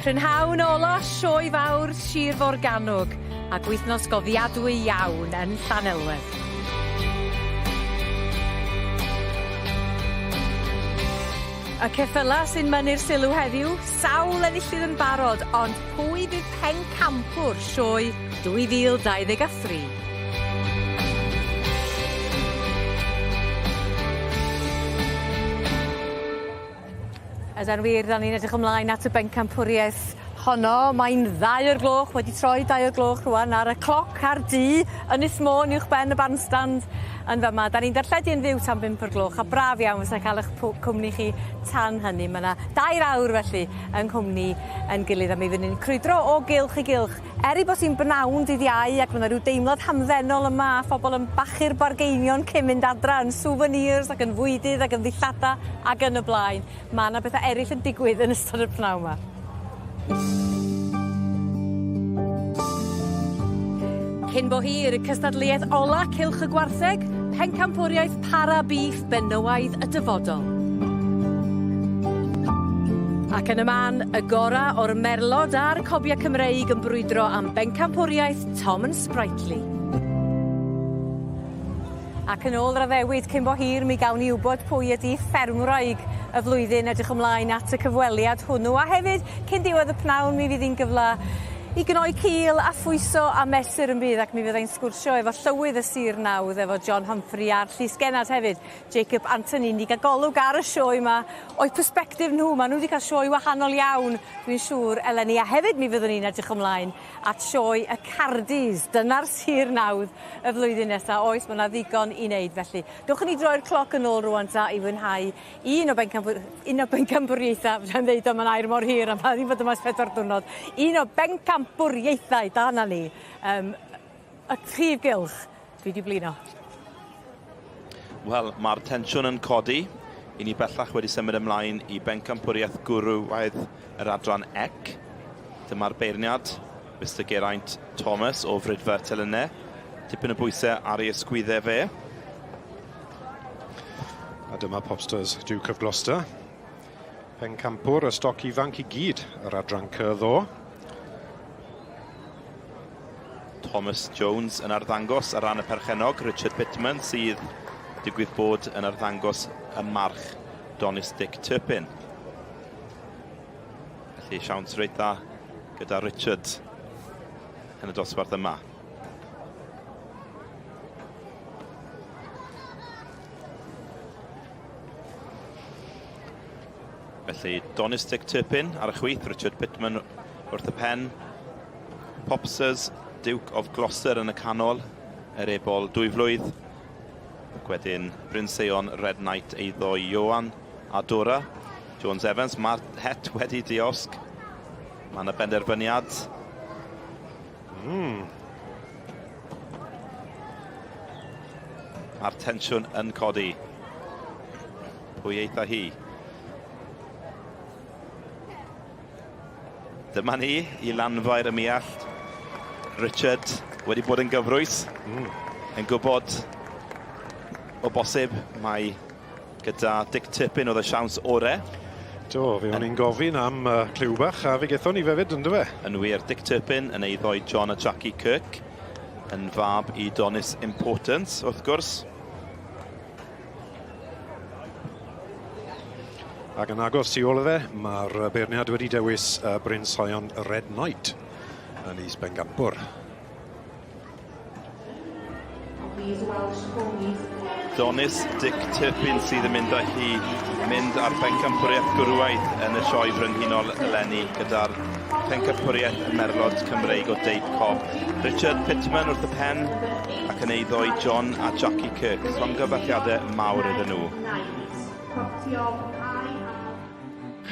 Prynhawn ola Sioe Fawr Sir Forgannwg ac wythnos gofiadwy iawn yn Llanelwedd. Y ceffyla sy'n mynnu'r sylw heddiw, sawl enillydd yn barod, ond pwy fydd pencampwr Sioe 2023? Yda'n wir, 'dan ni'n edrych ymlaen at y bencampwriaeth honno. Mae'n ddau o'r gloch, wedi troi dau o'r gloch rŵan ar y cloc ar dŷ Ynys Môn uwchben y bandstand yn fyma. 'Dan ni'n darlledu yn fyw tan bump o'r gloch a braf iawn fysa ca'l 'ych cwmni chi tan hynny. Ma' 'na dair awr felly yng nghwmni 'yn gilydd a mi fyddwn ni'n crwydro o gylch i gylch Er ei bod hi'n bnawn dydd Iau ac ma' 'na ryw deimlad hamddenol yma a phobol yn bachu'r bargeinion cyn mynd adra yn souvenirs ac yn fwydydd ac yn ddillada ag yn y blaen. Ma' 'na betha eryll yn digwydd yn ystod y pnawn 'ma. Cyn bo hir, cystadleuaeth ola Cylch y Gwartheg, Pencampwriaeth Para Beef Benywaidd y Dyfodol. Ac yn y man, y gora o'r merlod a'r cobia Cymreig yn brwydro am bencampwriaeth Tom and Sprightly. Ac yn ôl yr addewid, cyn bo hir mi gawn ni wybod pwy ydi ffermwraig y flwyddyn. Edrych ymlaen at y cyfweliad hwnnw. A hefyd, cyn diwedd y pnawn, mi fydd hi'n gyfle i gnoi cil a phwyso a mesur yn bydd ac mi fyddai'n sgwrsio efo llywydd y sir nawdd efo John Humphrey a'r llysgennad hefyd, Jacob Anthony. Ni gael golwg ar y sioe yma o'u persbectif nhw. Maen nhw wedi cael sioe wahanol iawn, dwi'n siŵr, eleni. A hefyd mi fyddwn ni'n edrych ymlaen at sioe y Cardis. Dyna'r sir nawdd y flwyddyn nesa. Oes, mae yna ddigon i wneud felly. Dewch i ni droi'r cloc yn ôl rŵan ta i fwynhau Un o bencampwr- un o bencampwriaethau, fedra i'm ddeud o ma'n air mor hir a ma' 'di bod yma ers pedwar diwrnod. Un o bencampwriaethau, da 'na ni. Yym y prif gylch. Dwi 'di blino. Wel, mae'r tensiwn yn codi. I ni bellach wedi symud ymlaen i bencampwriaeth gwrywaidd yr adran ec. Dyma'r beirniad, Mister Geraint Thomas o Fridfa Telynau. Tipyn o bwysau ar ei ysgwyddau fe. A dyma Popsters Duke of Gloucester. Pencampwr y stoc ifanc i gyd yr adran C ddo. Thomas Jones yn arddangos ar ran y perchennog, Richard Pittman, sydd digwydd bod yn arddangos y march Donis Dick Turpin. Felly siawns reit dda gyda Richard yn y dosbarth yma. Felly Donis Dick Turpin ar y chwith, Richard Pittman wrth y pen. Popsers, Duke of Gloucester yn y canol, yr ebol dwyflwydd. Ac wedyn Bryn Seion, Red Knight, eiddo Ioan a Dora. Jones Evans, mae'r het wedi diosg. Mae yna benderfyniad. Mae'r tensiwn yn codi. Pwy eitha hi? Dyma ni i Lanfair y Muallt. Richard wedi bod yn gyfrwys. Yn gwybod o bosib mae gyda Dick Turpin oedd y siawns ore. Do, fe o'n i'n gofyn am uh, cliw bach a fe gethon ni hefyd, ynddo fe? Yn wir, Dick Turpin yn eiddo i John a Jackie Kirk, yn fab i Donis Importance, wrth gwrs. Ac yn agos tu ôl iddo fe, mae'r beirniad wedi dewis uh, Bryn Sion Red Knight yn is bengampwr. Donis Dick Turpin sydd yn mynd â hi mynd ar bencampwriaeth gwrywaidd yn y Sioe Frenhinol eleni gyda'r pencampwriaeth Merlod Cymreig o Deip Cob. Richard Pittman wrth y pen ac yn eiddo i John a Jackie Kirk. Llongyfarchiadau mawr iddyn nhw.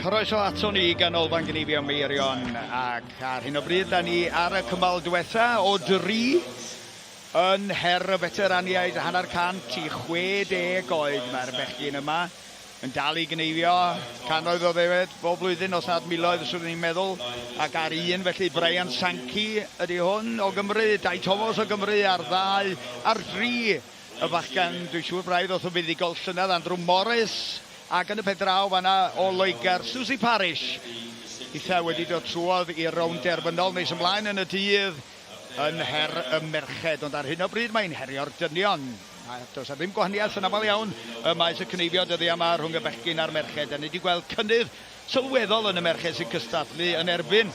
Croeso ato ni i Ganolfan Gneifio Meirion ac ar hyn o bryd da ni ar y cymal diwetha o dri yn her y feteraniaid hanner cant i 60 oed. Mae'r bechgyn yma yn dal i gneifio cannoedd o ddefed bob blwyddyn, os nad miloedd, swn i'n meddwl. Ac ar un, felly, Brian Sankey ydy hwn o Gymru, Dai Thomas o Gymru ar ddau, ar dri y bachgen, dwi'n siŵr braidd oedd yn fuddugol llynedd, Andrew Morris, Ac yn y pen draw fan'na o Loegr, Suzy Parish. Hitha wedi dod trwodd i'r rownd derfynol nes ymlaen yn y dydd yn her y merched, ond ar hyn o bryd mae'n herio'r dynion. A does 'na ddim gwahaniaeth yn aml iawn ym maes y cneifio dyddiau yma rhwng y bechgyn a'r merched. Da ni wedi gweld cynnydd sylweddol yn y merched sy'n cystadlu yn erbyn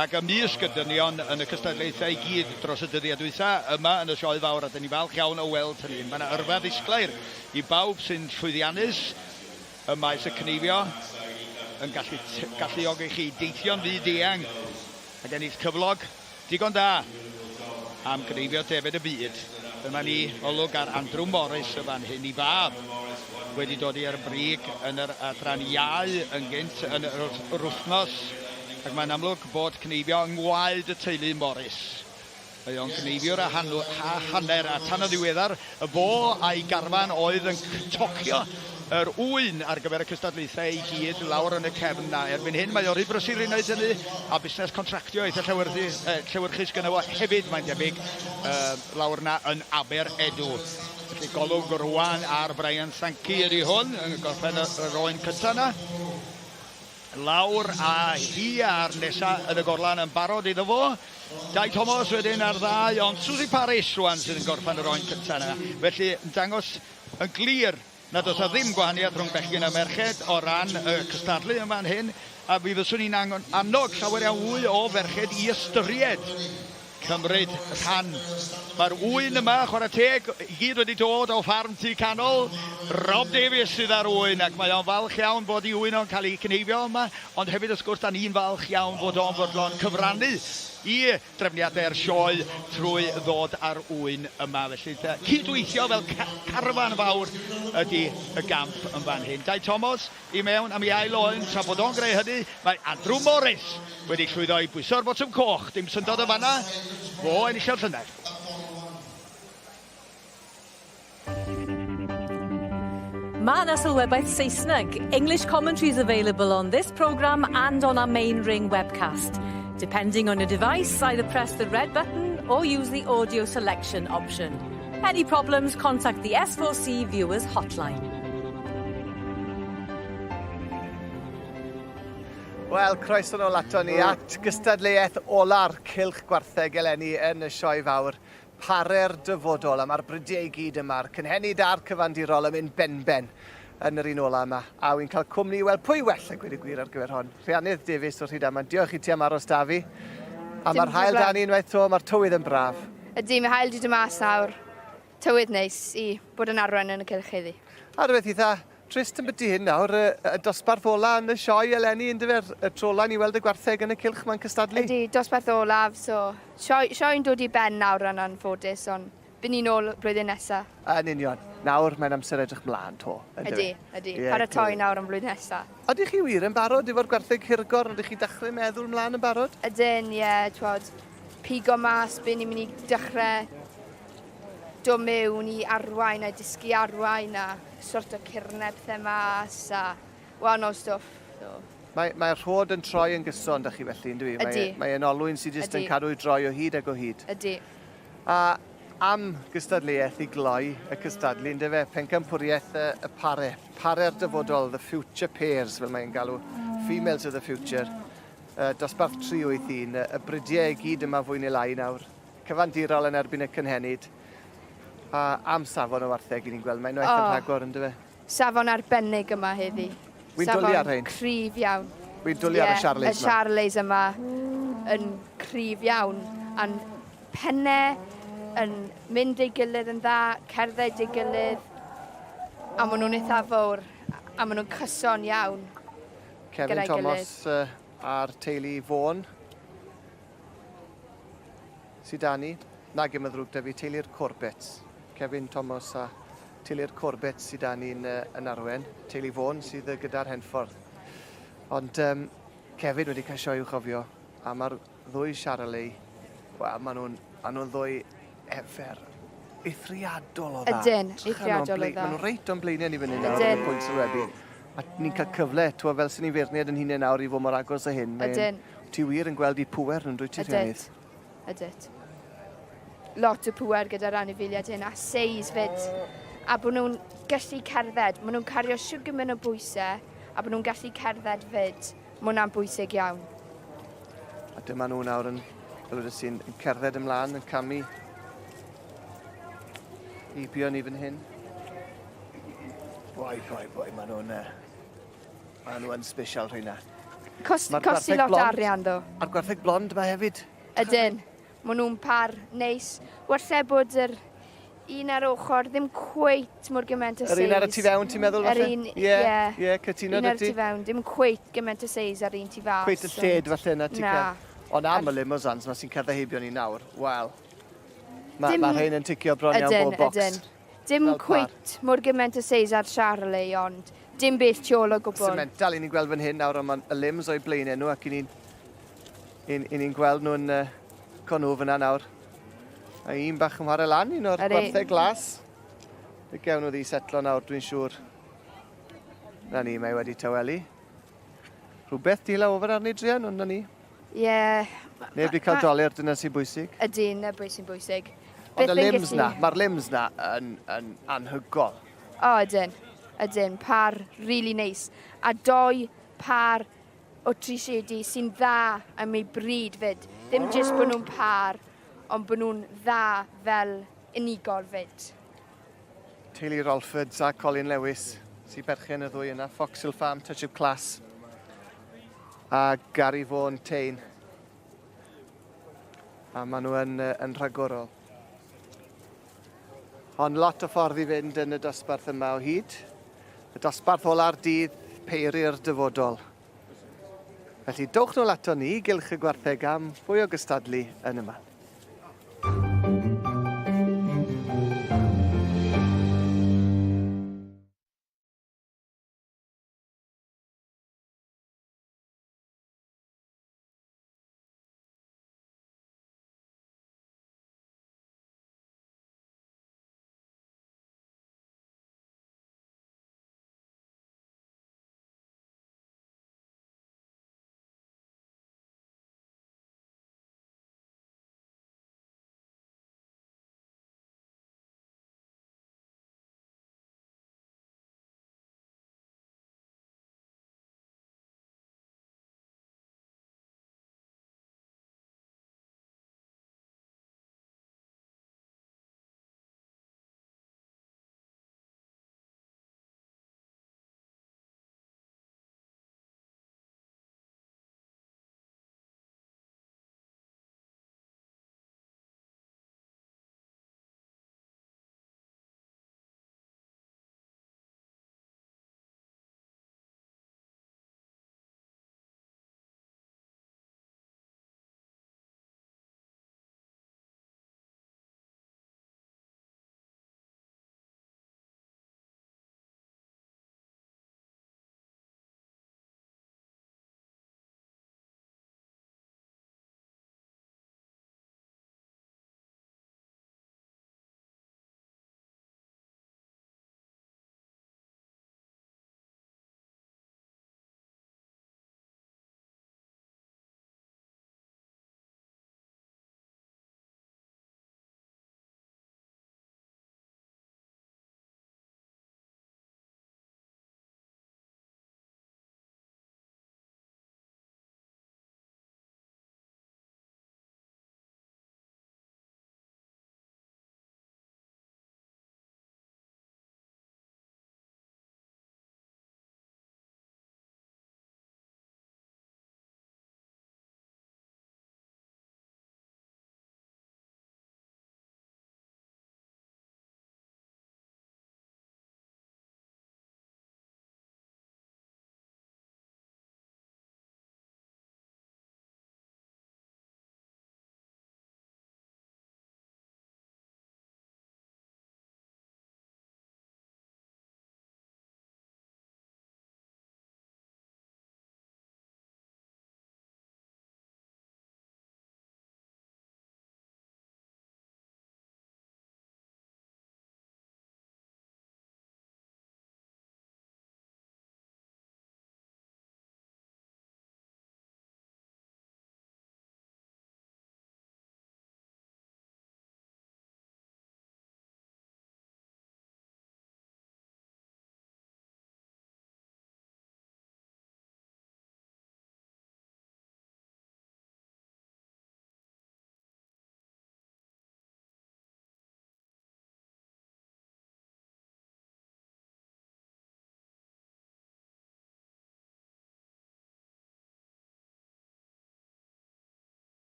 ac ymysg y dynion yn y cystadlaethau i gyd dros y dyddiau dwytha yma yn y Sioe Fawr, a 'dyn ni'n falch iawn o weld hynny. Mae 'na yrfa ddisglair i bawb sy'n llwyddiannus ym maes y cneifio, yn gallu galluogi chi i deithio'n fyd-eang ac ennill cyflog digon da am gneifio defaid y byd. Dyma ni, olwg ar Andrew Morris yn fan hyn, 'i fab wedi dod i'r brig yn yr adran iau yn gynt yn yr wythnos. Ac mae'n amlwg bod cneifio yng ngwaed y teulu Morris. Mae o'n gneifiwr a hanner, a tan yn ddiweddar, y fo a'i garfan oedd yn tocio yr ŵyn ar gyfer y cystadlaethau i gyd lawr yn y cefn 'na. Erbyn hyn mae o rhy brysur i wneud hynny, a busnes contractio eitha llewyrchus gynno fo hefyd, mae'n debyg, lawr 'na yn Aberedw. Felly golwg rŵan ar Brian Sankey ydy hwn, yn gorffen yr oen cynta' 'na. Lawr â hi a'r nesa yn y gorlan yn barod iddo fo. Dai Thomas wedyn ar ddau, ond Suzy Parris rwan sydd yn gorffen yr oen cyntaf yna. Felly yn dangos yn glir nad oes 'na ddim gwahaniaeth rhwng bechgyn a merched o ran y cystadlu yn fan hyn, a mi fyswn i'n annog llawer iawn fwy o ferched i ystyried cymryd rhan. Mae'r ŵyn yma, chwarae teg, i gyd wedi dod o ffarm Tŷ Canol. Rob Davies sydd â'r ŵyn ac mae o'n falch iawn fod ei ŵyn o'n cael ei cneifio yma, ond hefyd wrth gwrs da ni'n falch iawn fod o'n fodlon cyfrannu i drefniadau'r sioe trwy ddod â'r ŵyn yma. Felly cydweithio fel carfan fawr ydy y gamp yn fan hyn. Dai Thomas I mewn am ei ail oen, tra bod o'n greu hynny, mae Andrew Morris wedi llwyddo i bwyso'r botwm coch. Dim syndod yn fanna, fo enillodd llynedd. Mae yna sylwebaeth Saesneg. English commentary is available on this programme and on our main ring webcast. Depending on your device, either press the red button or use the audio selection option. Any problems, contact the S4C Viewers Hotline. Wel, croeso nôl ato ni at gystadleuaeth ola'r Cylch Gwartheg eleni yn y Sioe Fawr. Pare'r dyfodol, a mae'r brydiau i gyd yma, a'r cynhenid a'r cyfandirol yn mynd benben yn yr un ola yma. A wy'n cael cwmni, wel, pwy well a gweud y gwir ar gyfer hon? Rhiannydd Davies o Rhydaman, diolch i ti am aros da fi. A mae'r haul da ni unwaith to, mae'r tywydd yn braf. Ydy, mae haul 'di dod mas nawr. Tywydd neis i bod yn arwain yn y cylch heddi. A rhywbeth eitha trist yn byti hyn nawr, y, y dosbarth ola yn y sioe eleni, yn dyfer, y tro ola ni weld y gwartheg yn y cylch ma'n cystadlu. Ydy, dosbarth olaf, so sioe, sioe'n dod i ben nawr yn anffodus, ond by ni'n ôl blwyddyn nesa. Yn union. Nawr mae'n amser edrych mlaen to, yn Ydy, ydy. Yeah, Paratoi nawr am blwyddyn nesa. Ydych chi wir yn barod efo'r gwartheg hirgorn? Ydych chi'n dechrau meddwl mlaen yn barod? Ydyn, ie, yeah, twod, pigo mas be ni'n mynd i dechrau dod mewn i arwain a dysgu arwain a sort o cyrnau pethau mas a wahanol stwff. So. Mae, mae'r rhod yn troi yn gyson, da chi felly, yn dwi? Ydy. Mae, mae'n olwyn sydd jyst yn cadw i droi o hyd ac o hyd. Ydy. A am gystadleuaeth i gloi y cystadlu, yn dyfe, pencampwriaeth y, y pare, pare'r dyfodol, the future pairs, fel mae'n galw, females of the future. Dosbarth 381, y bridiau i gyd yma fwy neu lai nawr. Cyfandirol yn erbyn y cynhenid. A am safon o wartheg i ni'n gweld, mae'n waith yn rhagor, yn dyfe? Safon arbennig yma heddi. Wy'n dwlu ar rhein. Safon cryf iawn. Wy'n dwlu ar y Charolais yma. Y Charolais yma yn cryf iawn. A'n penne yn mynd ei gilydd yn dda, cerdded ei gilydd. A maen nhw'n eitha fawr. A maen nhw'n cyson iawn. Kevin Thomas a'r teulu Vaughan sy 'da ni. Nage, mae'n ddrwg 'da fi, teulu'r Corbetts. Kevin Thomas a teulu'r Corbetts sy 'da ni'n yn arwen. Teulu Vaughan sydd gyda'r Henffordd. Ond um, Kevin wedi cael sioe i'w chofio, a mae'r ddwy Charolais, wel, maen nhw'n ma nhw ddwy efer eithriadol o dda. Ydyn, eithriadol o dda. Maen nhw reit o'n blaenau ni fan hyn nawr yn y pwynt sylwebu. A ni'n cael cyfle, t'wo, fel sy'n ni'n feirniad yn hunain nawr i fod mor agos â hyn. Ydyn. Ti wir yn gweld eu pŵer nhw'n dwyt ti, Rhiannydd? Ydyt. Lot o pŵer gyda'r anifeiliaid hyn, a seis fyd. A bod nhw'n gallu cerdded, maen nhw'n cario shwd gymaint o bwysau, a bod nhw'n gallu cerdded fyd. Mae hwnna'n bwysig iawn. A dyma nhw nawr yn, fel wedes i, yn cerdded ymlaen, yn camu heibio ni fan hyn. Boi, boi, boi, maen nhw'n... Maen nhw yn special rheina. Cost, costi lot arian, ddo. A'r gwartheg blond yma hefyd. Ydyn. Maen nhw'n par neis. Walle bod yr un ar ochr ddim cweit mor gymaint o seis. Yr un ar y tu fewn, ti'n meddwl falle? Yr un, ie. Ie, cytuno Un ar y tu fewn, dim cweit gymaint o seis ar un tu fas. Cweit y lled falle na ti'n cael. Ond am y limosans ma sy'n cerdded heibio ni nawr, wel, mae ma rhain yn ticio bron iawn bob bocs. Ydyn, ydyn. Dim cweit mor gymaint o seis ar Charlie, ond dim bell tu ôl o gwbl. Sy'n mental i ni'n gweld fan hyn nawr, ond mae y limbs o'i blaenau nhw ac i ni'n i ni'n gweld nhw'n uh, nhw fyna nawr. A un bach yn chwarae lan, un o'r gwartheg glas. Fe gewn nhw ddi setlo nawr, dwi'n siŵr. Na ni, mae wedi tawelu. Rhywbeth dila ofyn arni druan, ond na ni. Ie. Yeah. Neb wedi cael dolur, dyna sy'n bwysig. Ydy, na beth sy'n bwysig. Ond y limbs na, mae'r limbs na yn, yn anhygol. O, ydyn. Ydyn, par really neis. A doi par o trisiedi sy'n dda am ei bryd fyd. Ddim jyst bod nhw'n par, ond bod nhw'n dda fel unigol fyd. Teulu Rolfords a Colin Lewis sy'n berchen y ddwy yna. Fox Hill Farm, Touch of Class a Gary Vaughan Tain. A maen nhw yn, yn rhagorol. Ond lot o ffordd i fynd yn y dosbarth yma o hyd. Y dosbarth ola'r dydd, peiri'r dyfodol. Felly dowch nôl ato ni i Gylch y Gwartheg am fwy o gystadlu yn y man.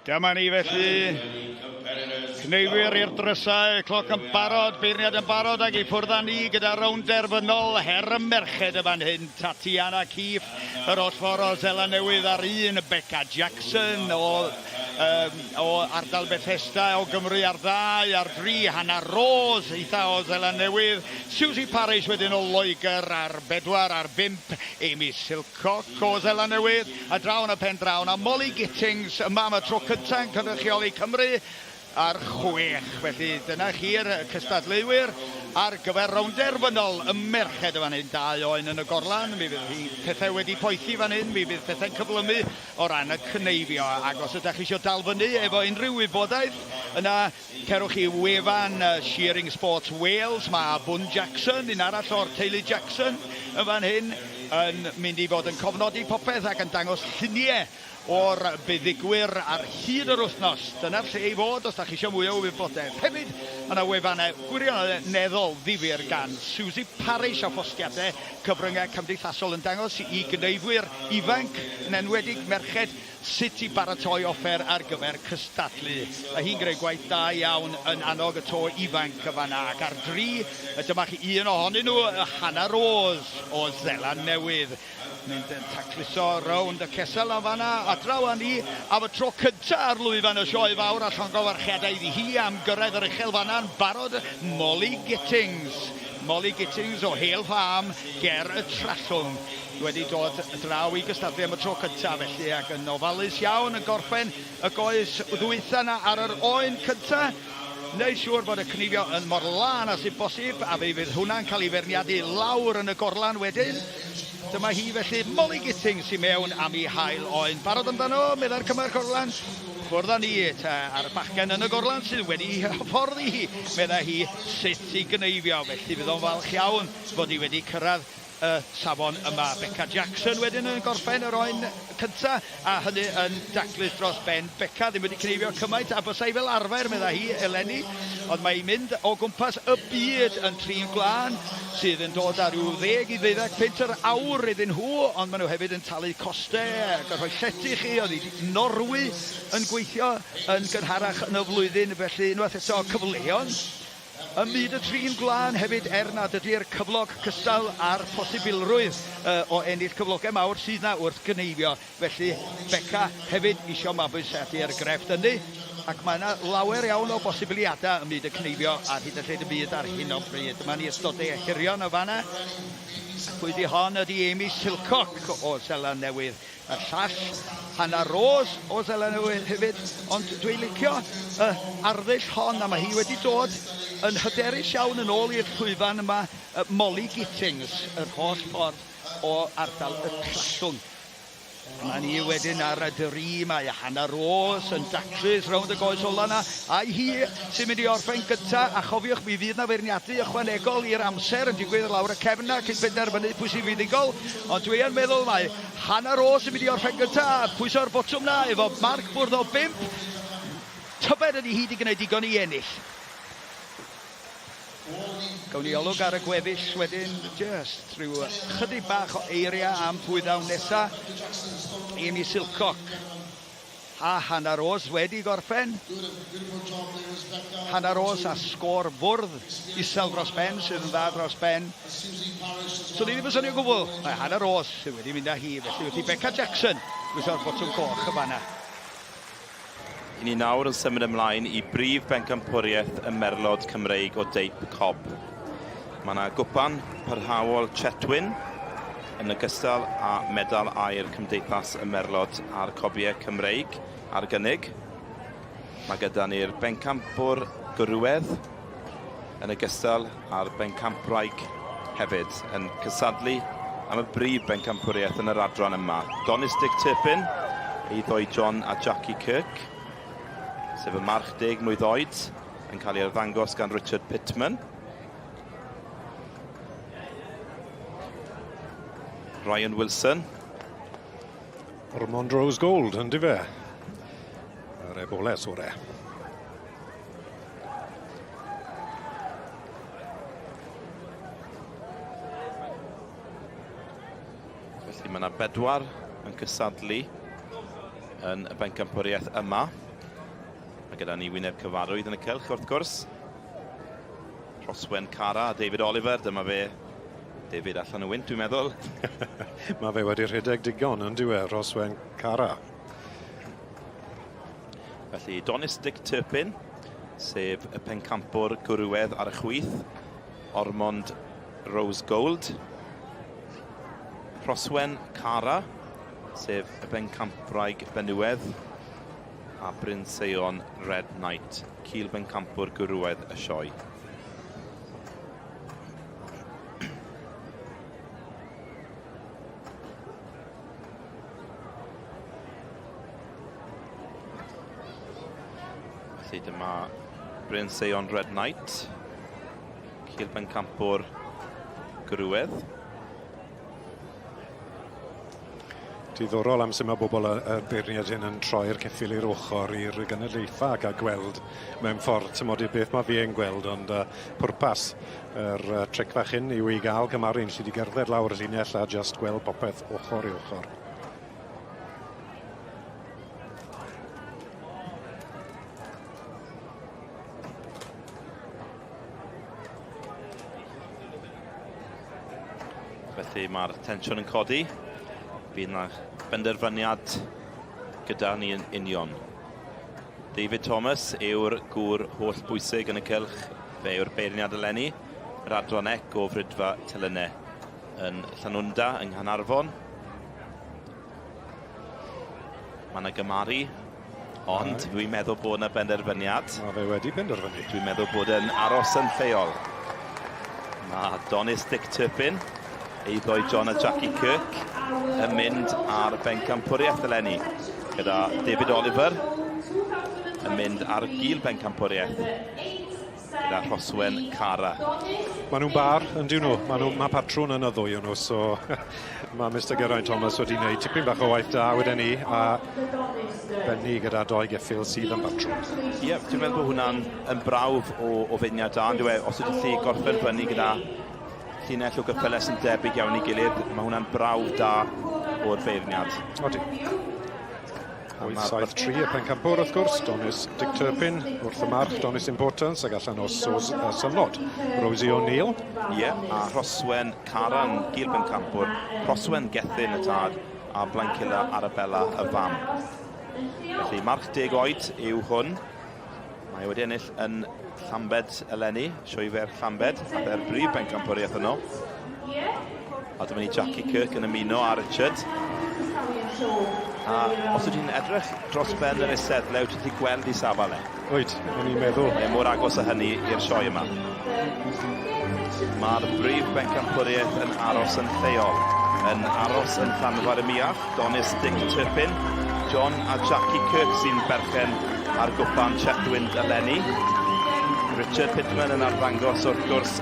Dyma ni felly. Cneifwyr i'r drysau, cloc yn barod, beirniad yn barod ac i ffwrdd â ni gyda rownd derfynol her y merched y fan hyn. Tatiana Keefe, yr holl ffordd o Seland Newydd ar un, Becca Jackson o, um, o ardal Bethesda o Gymru ar ddau, ar dri, Hannah Rose, eitha o Seland Newydd, Susie Parish wedyn o Loegr ar bedwar, ar bump, Amy Silcock o Seland Newydd, A draw yn y pen draw 'na Molly Gittings yma am y tro cynta' yn cynrychioli Cymru ar chwech. Felly dyna chi'r cystadleuwyr ar gyfer rownd derfynol y merched yn fan hyn. Dau oen yn y gorlan, mi fydd hi pethau wedi poethi fan hyn, mi fydd pethau'n cyflymu o ran y cneifio. Ac os ydach chi eisiau dal fyny efo unrhyw wybodaeth, yna cerwch i wefan Shearing Sports Wales. Mae Bwn Jackson, un arall o'r teulu Jackson yn fan hyn, yn mynd i fod yn cofnodi popeth ac yn dangos lluniau o'r buddugwyr ar hyd yr wythnos. Dyna'r lle i fod os da chi eisiau mwy o wybodaeth. Hefyd, mae yna wefannau gwirioneddol ddifyr gan Suzy Parish a phostiadau cyfryngau cymdeithasol yn dangos i gneifwyr ifanc, yn enwedig merched, Sut i baratoi offer ar gyfer cystadlu. Mae hi'n gwneud gwaith da iawn yn annog y to ifanc yn fan'na. Ac ar dri, dyma chi un ohonyn nhw, Hannah Rose o Seland Newydd. Mynd yn tacluso rownd y cesel yn fan'na, a draw â ni am y tro cynta ar lwyfan y Sioe Fawr, a llongyfarchiadau iddi hi am gyrraedd yr uchel fan'na yn barod, Molly Gittings. Molly Gittings o Hale Farm ger y Trallwng. Wedi dod draw i gystadlu am y tro cyntaf felly ac yn ofalus iawn yn gorffen y goes ddwytha 'na ar yr oen cynta. Wneud siŵr bod y cnifio yn mor lân â sy'n bosib a fe fydd hwnna'n cael ei feirniadu lawr yn y gorlan wedyn. Dyma hi felly, Molly Gittings i mewn am ei hail oen. Barod amdano, meddai'r cymarch gorlan. Ffwrdd â ni te a'r bachgen yn y gorlan sydd wedi hyfforddi hi, meddai hi, sut i gneifio. Felly fydd o'n falch iawn fod hi wedi cyrraedd y safon yma. Beca Jackson wedyn yn gorffen yr oen cynta, a hynny yn daclus dros ben. Beca ddim wedi cneifio cymaint a bysai fel arfer, meddai hi, eleni, ond mae hi'n mynd o gwmpas y byd yn trin gwlân, sydd yn dod â rhyw ddeg i ddeuddeg punt yr awr iddyn nhw, ond maen nhw hefyd yn talu costau ac yn rhoi llety i chi. Oedd hi Norwy yn gweithio yn gynharach yn y flwyddyn, felly unwaith eto cyfleon. Ym myd y trin gwlân hefyd, er nad ydy'r cyflog cystal â'r posibilrwydd o ennill cyflogau mawr sydd 'na wrth gneifio. Felly, Beca hefyd isio mabwysiadu'r grefft ynni, ac mae yna lawer iawn o bosibiliadau ym myd y cneifio ar hyd a lled y byd ar hyn o bryd. Dyma ni ystodau hirion yn fan'na. Pwy 'di hon? Ydy Amy Silcock o Seland Newydd. Y llall, Hannah Rose o Seland Newydd hefyd, ond dwi'n licio y arddull hon a mae hi wedi dod yn hyderus iawn yn ôl i'r llwyfan yma, Molly Gittings, yr holl ffordd o ardal y Trallwng. Dyma ni wedyn ar y dri, mae Hannah Rose yn daclus rownd y goes ola 'na, a'i hi sy'n mynd i orffen gynta, a chofiwch mi fydd 'na feirniadu ychwanegol i'r amser yn digwydd lawr y cefn 'na cyn penderfynu pwy sy'n fuddugol, ond dwi yn meddwl mai Hannah Rose yn mynd i orffen gynta, a pwyso'r botwm 'na efo marc bwrdd o bump. Tybed ydy hi 'di gwneud digon i ennill? Gawn ni olwg ar y gweddill wedyn, jyst rhyw chydig bach o eiriau am pwy ddaw nesa. Amy Silcock a Hannah Rose wedi gorffen. Hannah Rose a sgôr fwrdd isel dros ben, sydd yn dda dros ben. Swn i ddim yn synnu o gwbl, mae Hannah Rose sydd wedi mynd â hi, felly wrth i Beca Jackson bwyso'r botwm coch yn fanna. I ni nawr yn symud ymlaen i brif bencampwriaeth y merlod Cymreig o deip cob. Mae yna gwpan parhaol Chetwyn yn ogystal â medal aur Cymdeithas y Merlod a'r Cobiau Cymreig ar gynnig. Mae gyda ni'r bencampwr gwrywedd yn ogystal â'r bencampwraig hefyd yn cysadlu am y brif bencampwriaeth yn yr adran yma. Donis Dick Turpin, eiddo i John a Jackie Kirk, sef y march deg mlwydd oed, yn cael ei arddangos gan Richard Pittman. Ryan Wilson. Ormond Rose Gold, ynddi fe? Yr eboles o'r e. Felly mae yna bedwar yn cysadlu yn y bencampwriaeth yma. Mae gyda ni wyneb cyfarwydd yn y cylch wrth gwrs. Rhoswen Cara a David Oliver, dyma fe. David allan o wynt, dwi'n meddwl. Mae fe wedi rhedeg digon, yn dyw e, Rhoswen Cara. Felly, Donis Dick Turpin, sef y pencampwr gwrywedd ar y chwith, Ormond Rose Gold, Rhoswen Cara, sef y bencampwraig benywedd, a Bryn Seion Red Knight, cil bencampwr gwrywedd y sioe. Felly dyma Bryn Seion Red Knight, cil bencampwr gwrywedd. Diddorol am sut mae bobl y, y beirniaid hyn yn troi'r ceffyl i'r ochr i'r gynulleidfa ac a gweld mewn ffordd tymod i beth mae fi yn gweld ond uh, pwrpas yr uh, tric fach hyn yw i gael cymaru'n lle di gerdded lawr y llinell a just gweld popeth ochr i ochr. Felly mae'r tensiwn yn codi. Bydd yna benderfyniad gyda ni yn union. David Thomas yw'r gŵr holl bwysig yn y cylch. Fe yw'r beirniad eleni, yr adran ec o Fridfa Telynau yn Llanwnda yng Nghanarfon. Mae yna gymaru, ond dwi'n meddwl bod yna benderfyniad. Mae fe wedi penderfynu. Dwi'n meddwl bod yn aros yn lleol. Mae Donis Dick Turpin, eiddo i John a Jackie Kirk, yn mynd ar bencampwriaeth eleni, gyda David Oliver yn mynd ar gil bencampwriaeth gyda Rhoswen Cara. Maen nhw'n bar, yn dyn nhw. Maen nhw, mae patrwn yn y ddwy o'n nhw, so mae Mr Geraint Thomas wedi gwneud tipyn bach o waith da wedyn ni, a benni gyda doi geffyl sydd yn batrwn. Ie, yeah, dwi'n meddwl bod hwnna'n yn brawf o, o feirniad da, yn dyw e? Os ydych chi gorffen fyny gyda llinell o gyffylau sy'n debyg iawn i gilydd, mae hwnna'n brawf da o'r feirniad. Odi. 8-7-3 y pencampwr wrth gwrs, Donis Dick Turpin wrth y march, Donis Importance ac allan o Sos uh, Synod, Rosie O'Neill. Ie, yeah, a Rhoswen Caran, gil pencampwr, Rhoswen Gethin y tad a Blancilla Arabella y fam. Felly march deg oed yw hwn. Mae wedi ennill yn Llambed eleni, sioe fer Llambed, a fe'r brif bencampwriaeth yno. A dyma ni Jackie Kirk yn ymuno â Richard. A os ydych chi'n edrych dros ben yr eisteddle, wyt ti'n gweld ei safle e? Wyt, o'n i'n meddwl. Mae mor agos â hynny i'r sioe yma. Mae'r brif bencampwriaeth yn aros yn lleol. Yn aros yn Llanfair y Miach, Donis Dick Turpin, John a Jackie Kirk sy'n berchen ar gwpan Chetwynd eleni. Richard Pittman yn arddangos wrth gwrs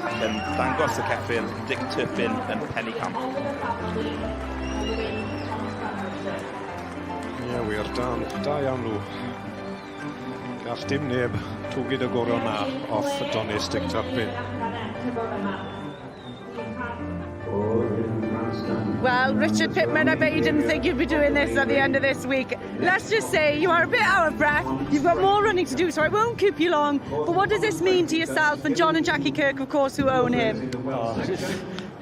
ac yn dangos y ceffyl Dick Turpin yn penigamp. Ie wir, da, da iawn nhw. Gall dim neb twgyd y goron na off Donis Dick Turpin. Well, Richard Pittman, I bet you didn't think you'd be doing this at the end of this week. Let's just say you are a bit out of breath. You've got more running to do, so I won't keep you long. But what does this mean to yourself and John and Jackie Kirk, of course, who own him? Oh,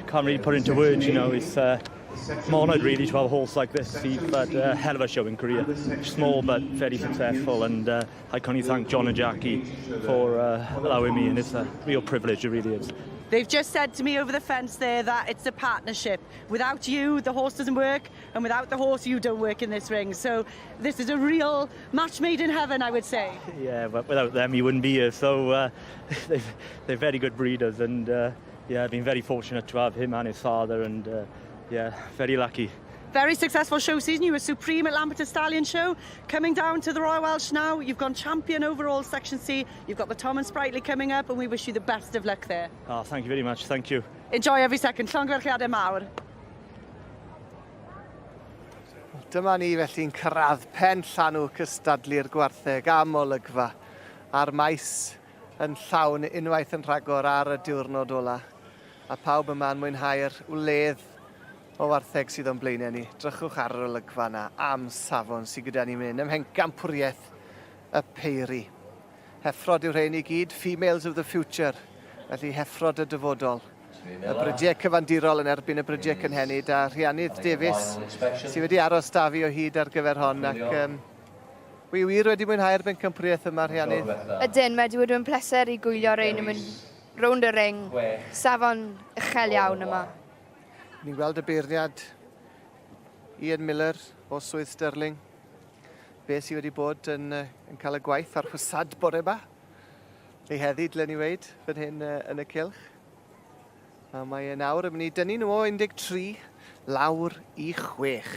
can't really put into words, you know. It's I'm honoured really to have a horse like this. He's had a hell of a showing career. Small but very successful, and I can only thank John and Jackie for allowing me, and it's a real privilege, it really is. They've just said to me over the fence there that it's a partnership. Without you, the horse doesn't work, and without the horse, you don't work in this ring. So this is a real match made in heaven, I would say. Yeah, but without them, you wouldn't be here. So they're very good breeders, and yeah, I've been very fortunate to have him and his father, and yeah, very lucky. Very successful show season. You were supreme at Lampeter Stallion Show. Coming down to the Royal Welsh now, you've gone champion overall Section C. You've got the Tom and Sprightly coming up, and we wish you the best of luck there. Oh, thank you very much. Thank you. Enjoy every second. Llongyfarchiadau mawr. Dyma ni felly'n cyrraedd pen llanw cystadlu'r gwartheg am olygfa a'r maes yn llawn unwaith yn rhagor ar y diwrnod ola. A pawb yma'n mwynhau'r wledd o wartheg sydd o'n blaenau ni. Drychwch ar yr olygfa yna am safon sydd gyda ni mynd ym mhencampwriaeth y peiri. Heffrod yw'r rhain i gyd, females of the future, felly heffrod y dyfodol. Y brydiau cyfandirol yn erbyn y brydiau cynhenid a Rhiannydd Davies sydd wedi aros da fi o hyd ar gyfer hon ac um, wi wir wedi mwynhau'r bencampwriaeth yma Rhiannydd. Ydyn, mae wedi bod yn pleser i gwylio rhain yn mynd rownd y ring. Safon uchel iawn yma. Ni'n gweld y beirniad Ian Miller o Swydd Stirling. Be sydd wedi bod yn, yn cael y gwaith ar hwsad bore yma? Neu heddi, dylen ni weid, fan hyn yn y cylch. A mae e nawr yn mynd i dynnu nhw o 13 lawr i 6.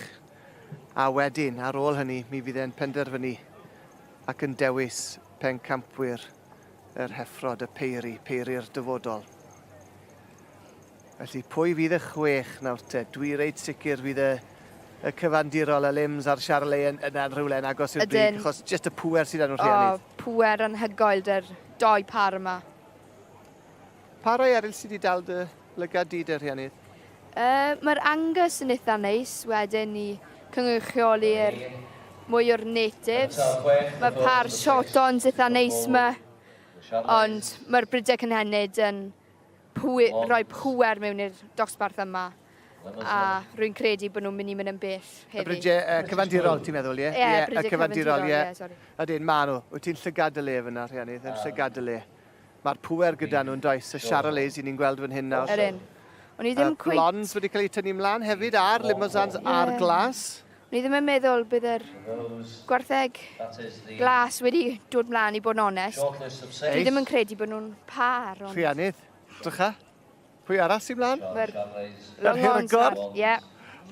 A wedyn, ar ôl hynny, mi fydd e'n penderfynu ac yn dewis pencampwyr yr heffrod, y peiri, peiri'r dyfodol. Felly, pwy fydd y chwech nawr te? Dwi reit sicr fydd y, y cyfandirol, y Lims a'r Charolais yn, yna'n rhywle yn agos i'r brig, achos jyst y pŵer sydd â nhw Rhiannydd. O, pŵer anhygoel dy'r doi par yma. Pa rai eraill sydd wedi dal dy lygad di de, Rhiannydd? Uh, Mae'r Angus yn eitha neis wedyn i cynrychioli'r mwy o'r natives. Mae par Shortons eitha neis yma, ond mae'r bridiau cynhenid yn pwy, rhoi pŵer mewn i'r dosbarth yma a rwy'n credu bod nhw'n mynd i mynd yn bell heddi. Y bridiau uh, cyfandirol, ti'n meddwl, ie? Ie, yeah, y cyfandirol, ie. Yeah, Ydyn, ma nhw. Wyt ti'n llygad y le fyna, Rhiannydd, yn llygad y le. Mae'r pŵer gyda nhw'n does, y Charolais i ni'n gweld fan hyn nawr. Yr un. O'n i ddim cweit... Blondes wedi cael eu tynnu mlaen hefyd a'r limousins yeah. a'r glas. O'n i ddim yn meddwl bydd yr gwartheg glas wedi dod mlaen i bod yn onest. Dwi ddim yn credu bod nhw'n par. Ond... Rhiannydd, drycha. Pwy arall sy'n mlaen? Mae'r Longhorns. Ie.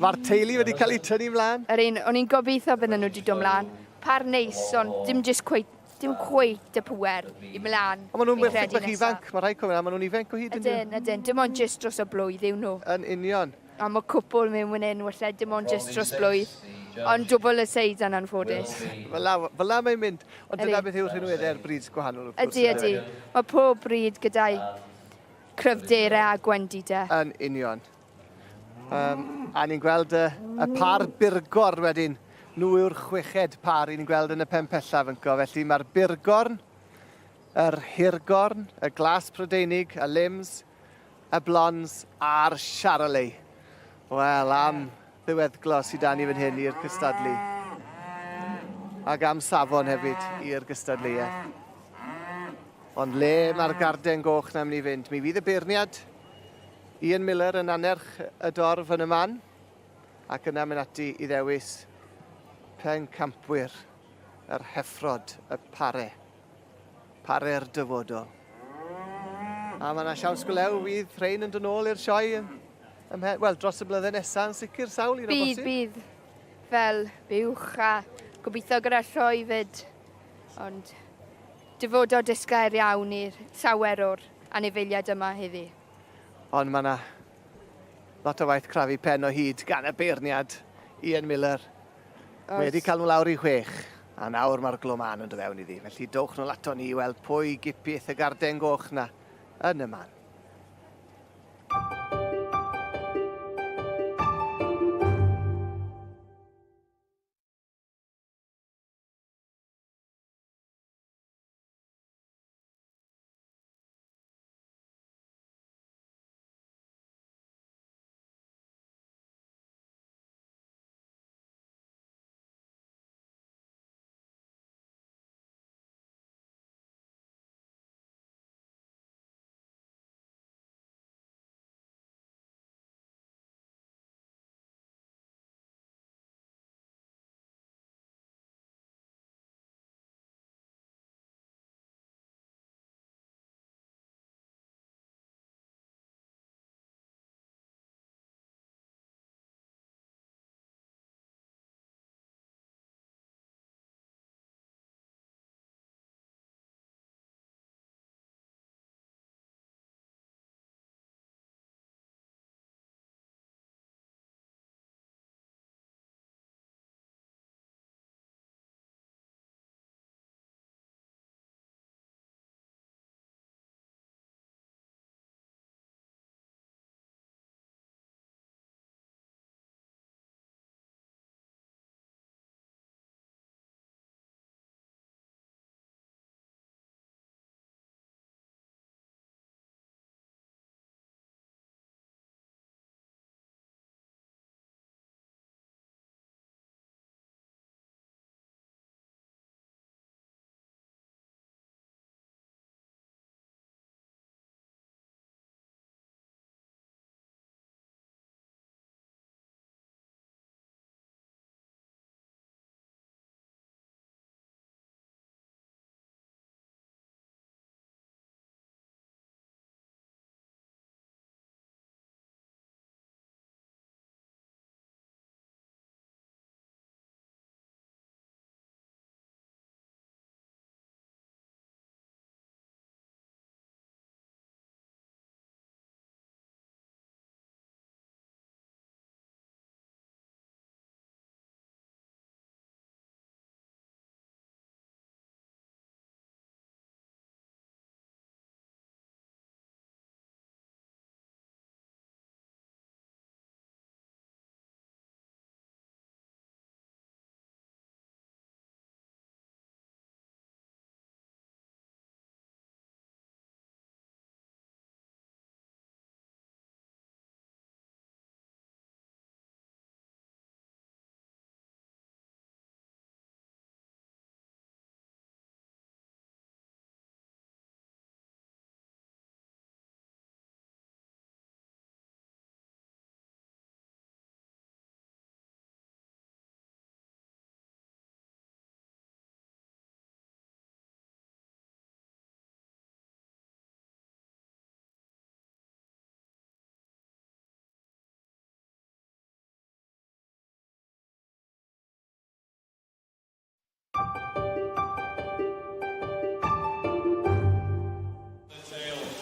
Mae'r teulu wedi cael eu tynnu mlaen. Yr un, o'n i'n gobeithio bydden nhw wedi dod mlaen. Par neis, ond dim just cweit, dim cweit y pŵer i mlaen. Ond maen nhw'n werthu bach ifanc, mae rhaid cofio, maen nhw'n ifanc o hyd. Ydyn, ydyn, dim ond just dros y blwydd yw nhw. Yn union. A mae cwpl mewn fan hyn, falle dim ond just dros blwydd. Ond dwbl y seid yn anffodus. Fel la, fel la mae'n mynd. Ond dyna beth yw'r rhinweddau'r bryd gwahanol, wrth gwrs. Ydy, ydy. Mae pob bryd gyda'i cryfderau a gwendidau. Yn union. Um, a ni'n gweld y, y par burgorn wedyn. Nhw yw'r chweched par i ni'n gweld yn y pen pellaf yn co. Felly mae'r burgorn, yr hirgorn, y glas Prydeinig, y lims, y blonds a'r Charolais. Wel, am ddiweddglo sydd da ni fan hyn i'r cystadlu. Ac am safon hefyd i'r gystadleuaeth. Ond le mae'r garden goch na mynd i fynd? Mi fydd y beirniad Ian Miller yn annerch y dorf yn y man ac yna mynd ati i ddewis pencampwyr yr heffrod, y pare. Pare'r dyfodol. A mae yna siawns go lew fydd rhain yn dod nôl i'r sioe ymhen, wel, dros y blynydde nesaf yn sicr sawl un o bosib. Bydd, bydd. Fel buwch a gobeithio gyda sioe fyd. Ond dyfodol disglair iawn i'r llawer o'r anifeiliaid yma heddi. Ond mae yna lot o waith crafu pen o hyd gan y beirniad Ian Miller. Mae wedi cael nhw lawr i chwech, a nawr mae'r glo mân yn dod fewn iddi. Felly dowch nôl ato ni i weld pwy gipith y garden goch na yn y man.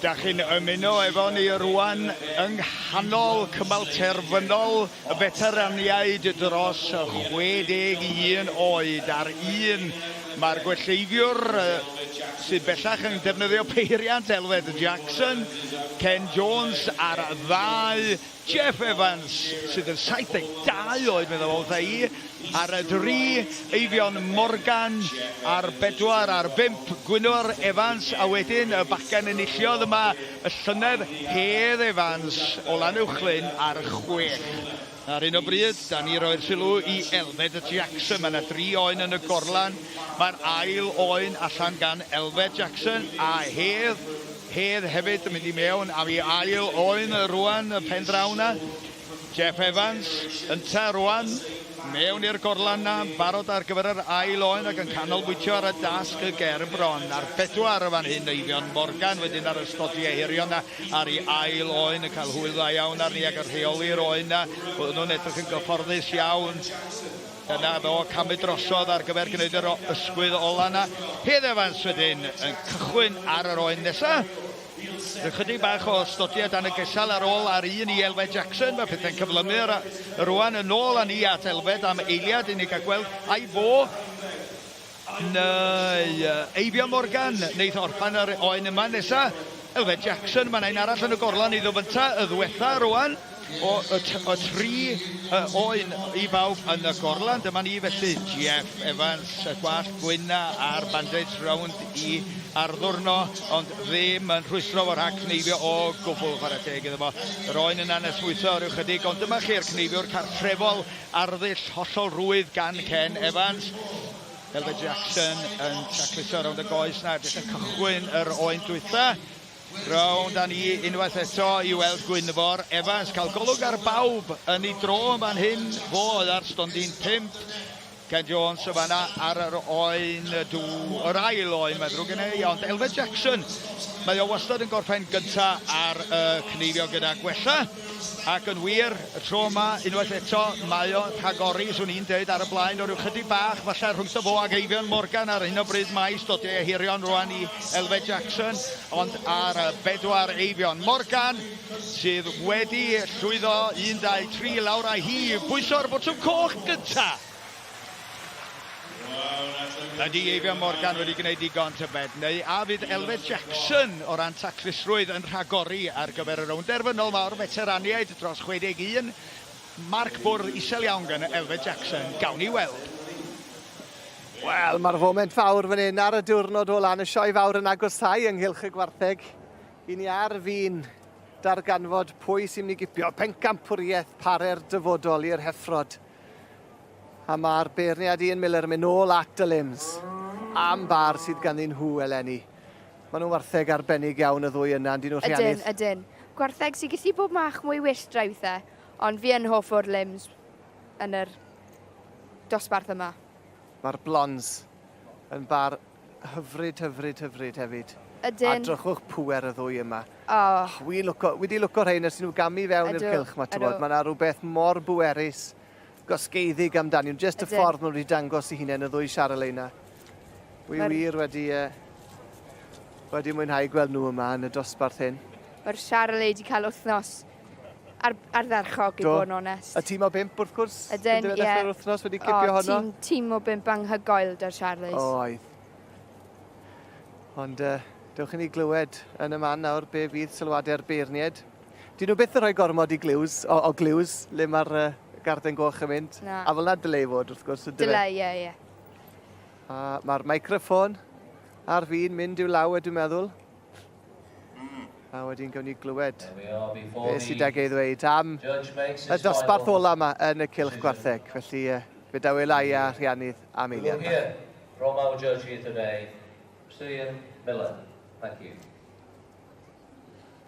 Da chi'n ymuno efo ni rwan yng nghanol cymal terfynol y feteraniaid dros 61 oed ar un. Mae'r gwelleiddiwr sydd bellach yn defnyddio peiriant Elfed Jackson, Ken Jones ar ddau, Jeff Evans, sydd yn 72 oed, meddai fo wrtha i, ar y dri, Eifion Morgan ar bedwar, ar bump, Gwynfor Evans, a wedyn y bachgen enilliodd yma y llynedd, Hedd Evans o Lanuwchllyn ar chwech. Ar hyn o bryd, da ni roi'r sylw i Elfed Jackson. Mae yna dri oen yn y gorlan. Mae'r ail oen allan gan Elfed Jackson a Hedd. Hedd hefyd yn mynd i mewn am ei ail oen rwan y pen draw 'na. Jeff Evans ynta rwan mewn i'r gorlan 'na, barod ar gyfer yr ail oen ac yn canolbwyntio ar y dasg y ger bron. Ar bedwar y fan hyn Eifion Morgan wedyn ar y stodiau hirion 'na ar ei ail oen yn cael hwyl dda iawn arni ac yn rheoli'r oen 'na. Oedden nhw'n edrych yn gyfforddus iawn. Dyna fo, camu drosodd ar gyfer gwneud yr ysgwydd ola 'na. Hedd Evans wedyn yn cychwyn ar yr oen nesa. Ychydig bach o stodiau dan y gesal ar ôl ar un i Elfed Jackson. Mae pethau'n cyflymu rwan. Yn ôl â ni at Elfed am eiliad i ni gael gweld ai fo neu Eifion Morgan wneith orffen yr oen yma nesa. Elfed Jackson, mae 'na un arall yn y gorlan iddo fynta, y ddwetha rwan o y, y tri oen i bawb yn y gorlan. Dyma ni felly, Jeff Evans, y gwallt gwyn a'r bandage rownd i arddwrno, ond ddim yn rhwystro fo rhag cneifio o gwbl, chwarae teg iddo fo. Yr oen yna'n esmwytho rhyw chydig, ond dyma chi'r cneifiwr cartrefol, arddull hollol rwydd gan Ken Evans. Elfed Jackson yn tacluso rownd y goes 'na, jyst yn cychwyn yr oen dwytha. Rownd â ni unwaith eto i weld Gwynfor Evans cael golwg ar bawb yn ei dro yn fan hyn. Fo oedd ar stondin 5. Ken Jones yn fanna ar yr oen dw, yr ail oen, mae'n ddrwg gen i, ond Elfed Jackson, mae o wastad yn gorffen gynta ar y cneifio gyda gwella. Ac yn wir, y tro yma, unwaith eto, mae o'n rhagori, swn i'n deud, ar y blaen o ryw chydig bach, falle rhwngtho fo ag Eifion Morgan ar hyn o bryd mae stodiau a hirion rwan i Elfed Jackson, ond ar y bedwar Eifion Morgan sydd wedi llwyddo 1, 2, 3 lawr â hi, bwyso'r botwm coch gynta'. Ydy Eifion Morgan wedi gwneud digon tybed, neu a fydd Elfed Jackson o ran taclusrwydd yn rhagori ar gyfer y rownd derfynol 'ma o'r feteraniaid dros 61? Marc bwrdd isel iawn gan Elfed Jackson, gawn ni weld. Wel, mae'r foment fawr fan hyn ar y diwrnod ola yn y sioe fawr yn agosáu ynghylch y gwartheg. I ni ar fin darganfod pwy sy'n mynd i gipio pencampwriaeth pare'r dyfodol i'r heffrod. A mae'r beirniad Ian Miller yn mynd nôl at y limbs am bar sydd ganddyn nhw eleni. Maen nhw'n wartheg arbennig iawn y ddwy yna, yndyn nhw Rhiannydd? Ydyn, ydyn. Gwartheg sy'n gallu bod mach mwy wyllt rai weithiau, ond fi yn hoff o'r limbs yn yr dosbarth yma. Mae'r blonds yn bar hyfryd, hyfryd, hyfryd hefyd. Ydyn. A drychwch pŵer y ddwy yma. Oh. Wi'n lwco, wi 'di lwco rhein ers i nhw gamu fewn i'r cylch 'ma, t'mod. Mae 'na rhywbeth mor bwerus gosgeiddig amdani nhw, jyst y ffordd maen nhw wedi dangos eu hunain, y ddwy Charolais 'na. Wi wir wedi, uh, wedi mwynhau gweld nhw yma yn y dosbarth hyn. Mae'r Charolais wedi cael wythnos ar, ardderchog, i bod yn onest. Y tîm o bump, wrth gwrs. Ydyn, ie. Dechrau'r wythnos wedi cipio honno. Tîm, tîm o bump anghygoel da'r Charolais. Oedd. Ond uh, dewch i ni glywed yn y man nawr be fydd sylwadau'r beirniaid. Dyn nhw byth yn rhoi gormod i gliws, o, o gliws, le mae'r uh, garden goch yn mynd. Na. A fel na dyle i fod, wrth gwrs. Dyle, ie, ie. A mae'r microffon ar fin mynd i'w law, e, dwi'n meddwl. A wedyn gawn ni glywed beth sydd ag ei ddweud am y dosbarth ola yma yn y cylch gwartheg. Felly fe daw Elai a Rhiannydd am eiliad bach. From our judge here today, Ian Miller. Thank you.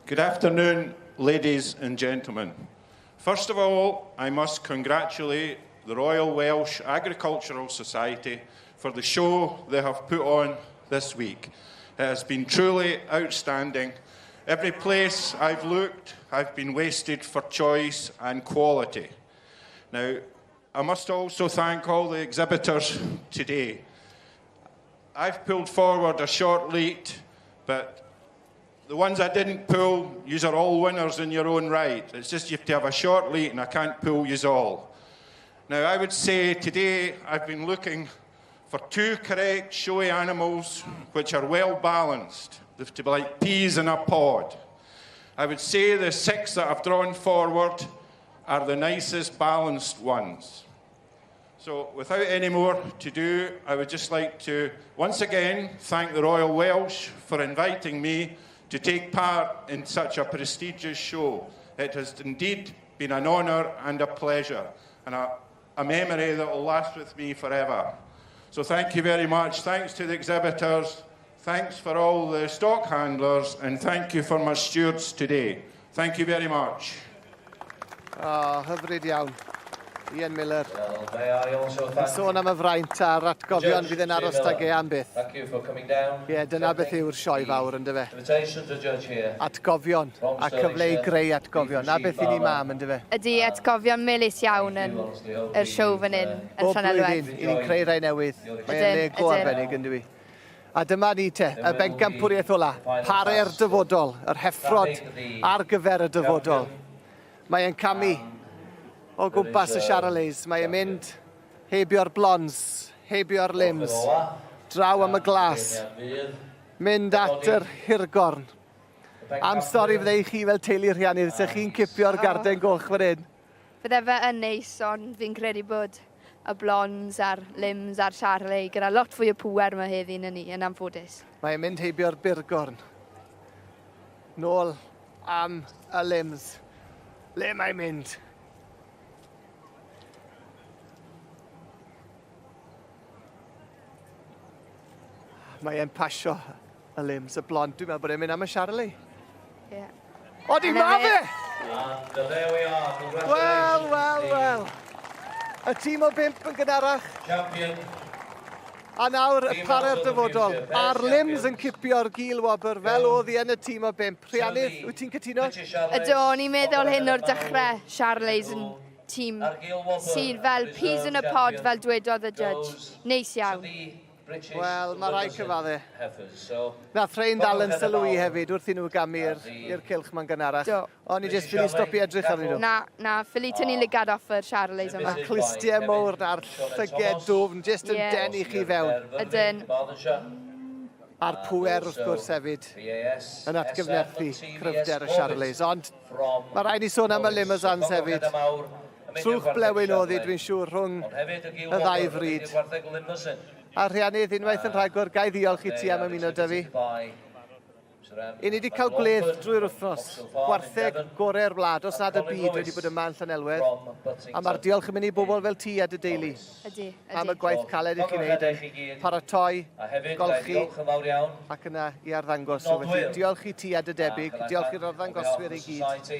Good afternoon, ladies and gentlemen. First of all, I must congratulate the Royal Welsh Agricultural Society for the show they have put on this week. It has been truly outstanding. Every place I've looked, I've been wasted for choice and quality. Now, I must also thank all the exhibitors today. I've pulled forward a short lead, but The ones I didn't pull, yous are all winners in your own right. It's just you have to have a short lead and I can't pull yous all. Now, I would say today I've been looking for two correct showy animals which are well balanced. They've to be like peas in a pod. I would say the six that I've drawn forward are the nicest balanced ones. So, without any more to do, I would just like to once again thank the Royal Welsh for inviting me to take part in such a prestigious show. It has indeed been an honour and a pleasure, and a memory that will last with me forever. So thank you very much. Thanks to the exhibitors, thanks for all the stock handlers, and thank you for my stewards today. Thank you very much. Oh, hyfryd iawn. Ian Miller. Well, may I also Yn thank sôn am y fraint a'r atgofion fydd yn aros 'da ge am byth. Thank you for coming down. Ie, dyna beth yw'r sioe fawr yn dyfe. Invitation to judge here. Atgofion a cyfle i greu atgofion. Na beth i ni mam yn dyfe. Ydy atgofion melys iawn yn yr siow fan hyn, yn Bob Llanelwedd. blwyddyn, i ni'n creu rai newydd. Mae'n Ydyn, le go ydyn. arbennig yn dywi. A dyma ni te, y bencampwriaeth ola, pare'r dyfodol, yr heffrod ar gyfer y dyfodol. Mae e'n camu o gwmpas y Charolais, mae e'n mynd heibio'r blonds, heibio'r limbs, draw am y glas, mynd at yr hirgorn. Am stori fydde i chi fel teulu Rhiannon, se chi'n cipio'r garden goch fan hyn. Fydde fe yn neis, ond fi'n credu bod y blonds a'r limbs a'r Charolais gyda lot fwy o pŵer yma heddi na ni, yn anffodus. Mae'n mynd heibio'r burgorn. Nôl am y limbs. Le mae'n mynd? Mae e'n pasio y limbs, y blond. Dwi'n meddwl bod e'n mynd am y Charolais. Yeah. Odi, ma fe! And there we are. Wel, wel, wel. Y tîm o bump yn gynharach. Champion. A nawr y pare'r dyfodol. A'r limbs yn cipio'r gil wobr fel oedd hi yn y tîm o bump. Rhiannon, wyt ti'n cytuno? Ydw, o'n i'n meddwl hyn o'r dechrau, Charolais yn tîm sydd fel peas in a pod fel dwedodd y judge. Neis iawn. Wel, mae rhaid cyfadde. Nath rhain ddal yn sylw i hefyd wrth i nhw gamu i'r cylch ma'n gynharach. Do. O'n i jyst ffili stopio edrych arnyn nhw. Na, na, ffili tynnu lygad off yr Charolais yma. Y clustiau mowr na'r llyged dwfn jyst yn Ie. denu chi fewn. Ydyn. A'r pŵer wrth gwrs hefyd yn atgyfnerthu cryfder y Charolais. Ond mae rhaid ni sôn am y Limousins hefyd. Trwch blewyn oedd hi, dwi'n siŵr, rhwng y ddau frid. A Rhiannon, unwaith yn rhagor, ga i ddiolch i ti am ymuno 'da fi. I ni wedi cael gwledd drwy'r wythnos. Gwartheg gorau'r wlad, os nad y byd, wedi bod yma yn Llanelwedd. A mae'r diolch yn mynd i bobl fel ti a dy deulu. Ydy, ydy. Am y gwaith caled i chi'n neud yn paratoi, golchi, ac yna i arddangos. So felly, diolch i ti a dy debyg, diolch i'r arddangoswyr i gyd.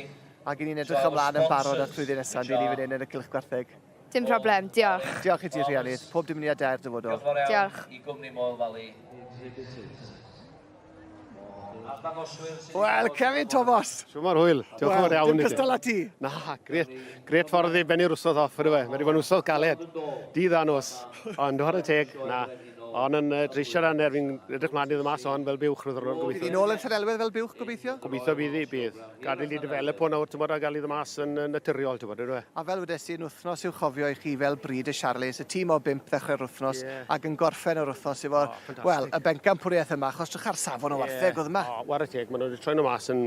Ac i ni'n edrych ymlaen yn barod at flwyddyn nesaf, ni fan hyn yn y Cylch Gwartheg. Dim problem, diolch. Diolch i ti, Rhiannon. Pob dymuniad da i'r dyfodol. Diolch. I gwmni Moel Valley. Wel, Kevin Thomas. Shwma'r hwyl. Diolch yn fawr iawn Dim i ti. cystal â ti. Na, grêt, grêt ffordd i bennu'r wsos off, ydw e. Mae wedi bod yn wsos galed. Dydd a nos. Ond chwarae teg, na. Ond yn dreisio ran er fi'n edrych mlaen i ddod mas o'n fel buwch rwydd o'r Bydd gobeithio. hi nôl yn Llanelwedd fel buwch, gobeithio? Gobeithio bydd hi, bydd. Gadael i develop o nawr, ti'n bod, a gael i ddod mas yn naturiol, ti'n bod, ydw e. A fel wedes i, yn wythnos i'w chofio i chi fel bryd y Charolais, y tîm o bump ddechrau'r wythnos ac yn gorffen yr wythnos efo, ffantastig. wel, y bencampwriaeth yma, achos drych ar safon o wartheg oedd yma. O, whare teg, maen nhw wedi troi nhw mas yn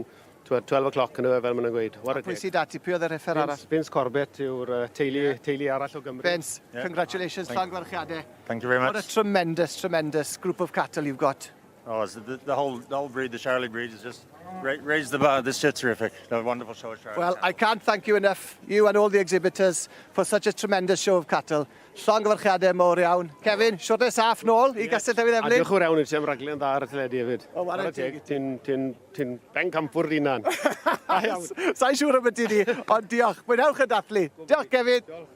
12 o'clock yn y fel maen nhw'n gweud. Whare Pwy teg. sydd ati? Pwy oedd yr heffer arall? Vince Corbett yw'r teulu arall o Gymru. Vince, congratulations, llongyfarchiadau. Thank you very much. What a tremendous, tremendous group of cattle you've got. Oh, it's the whole breed, the Charolais breed, is just raised the bar. This is terrific. A wonderful show of Charolais. Well, I can't thank you enough, you and all the exhibitors, for such a tremendous show of cattle. Llongyfarchiadau mawr iawn. Kevin, siwrne saff nôl i Gastell Newydd A Emlyn. diolch yn fawr iawn i ti am raglen dda ar y teledu hefyd. O, whare Whare teg, ti'n bencampwr dy hunan. Sa'n siŵr am y di, ond diolch. Mwynhewch y dathlu. Diolch, Kevin. Diolch.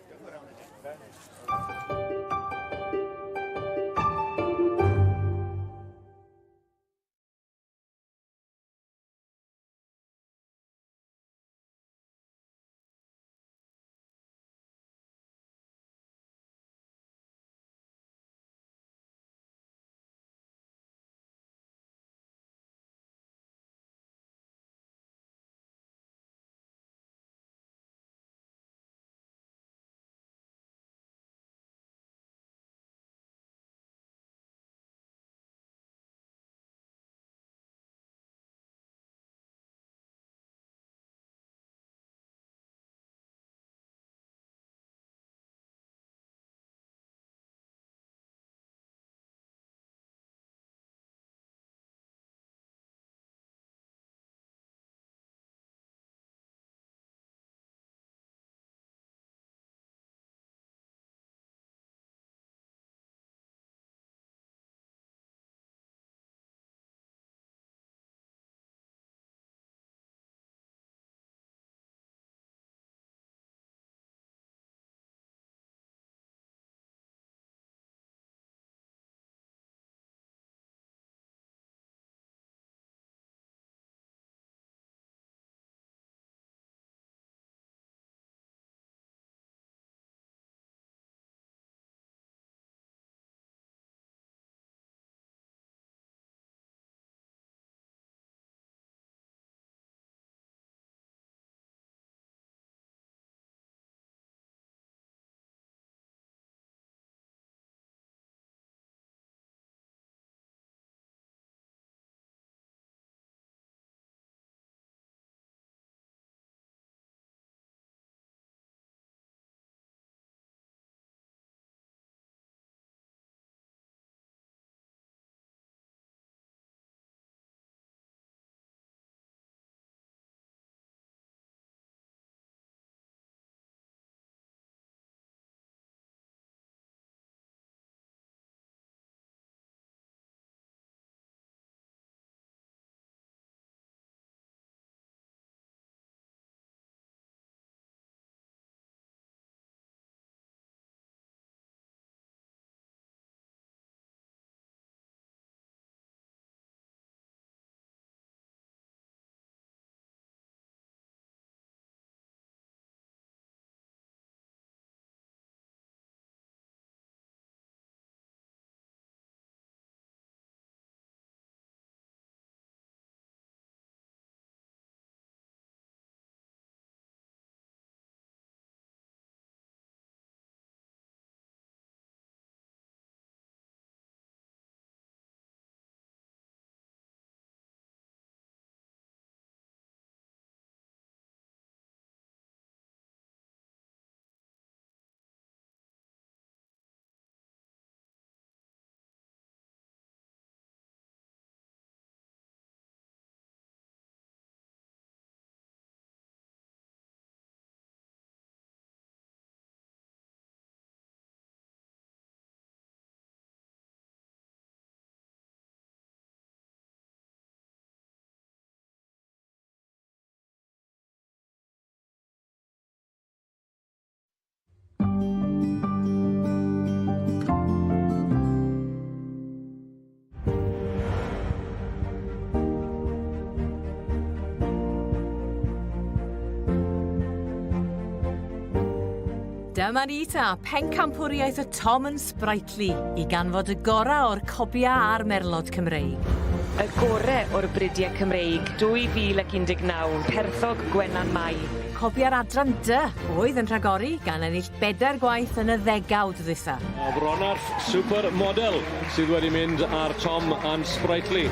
Dyma ni ta, pencampwriaeth y Tom and Sprightly, i ganfod y gora o'r cobia a'r merlod Cymreig. Y gore o'r bridiau Cymreig 2019, Perthog Gwenan Mai. Cobia'r adran D oedd yn rhagori, gan ennill bedair gwaith yn y ddegawd ddwytha. O Fronarth Super Model sydd wedi mynd ar Tom and Sprightly.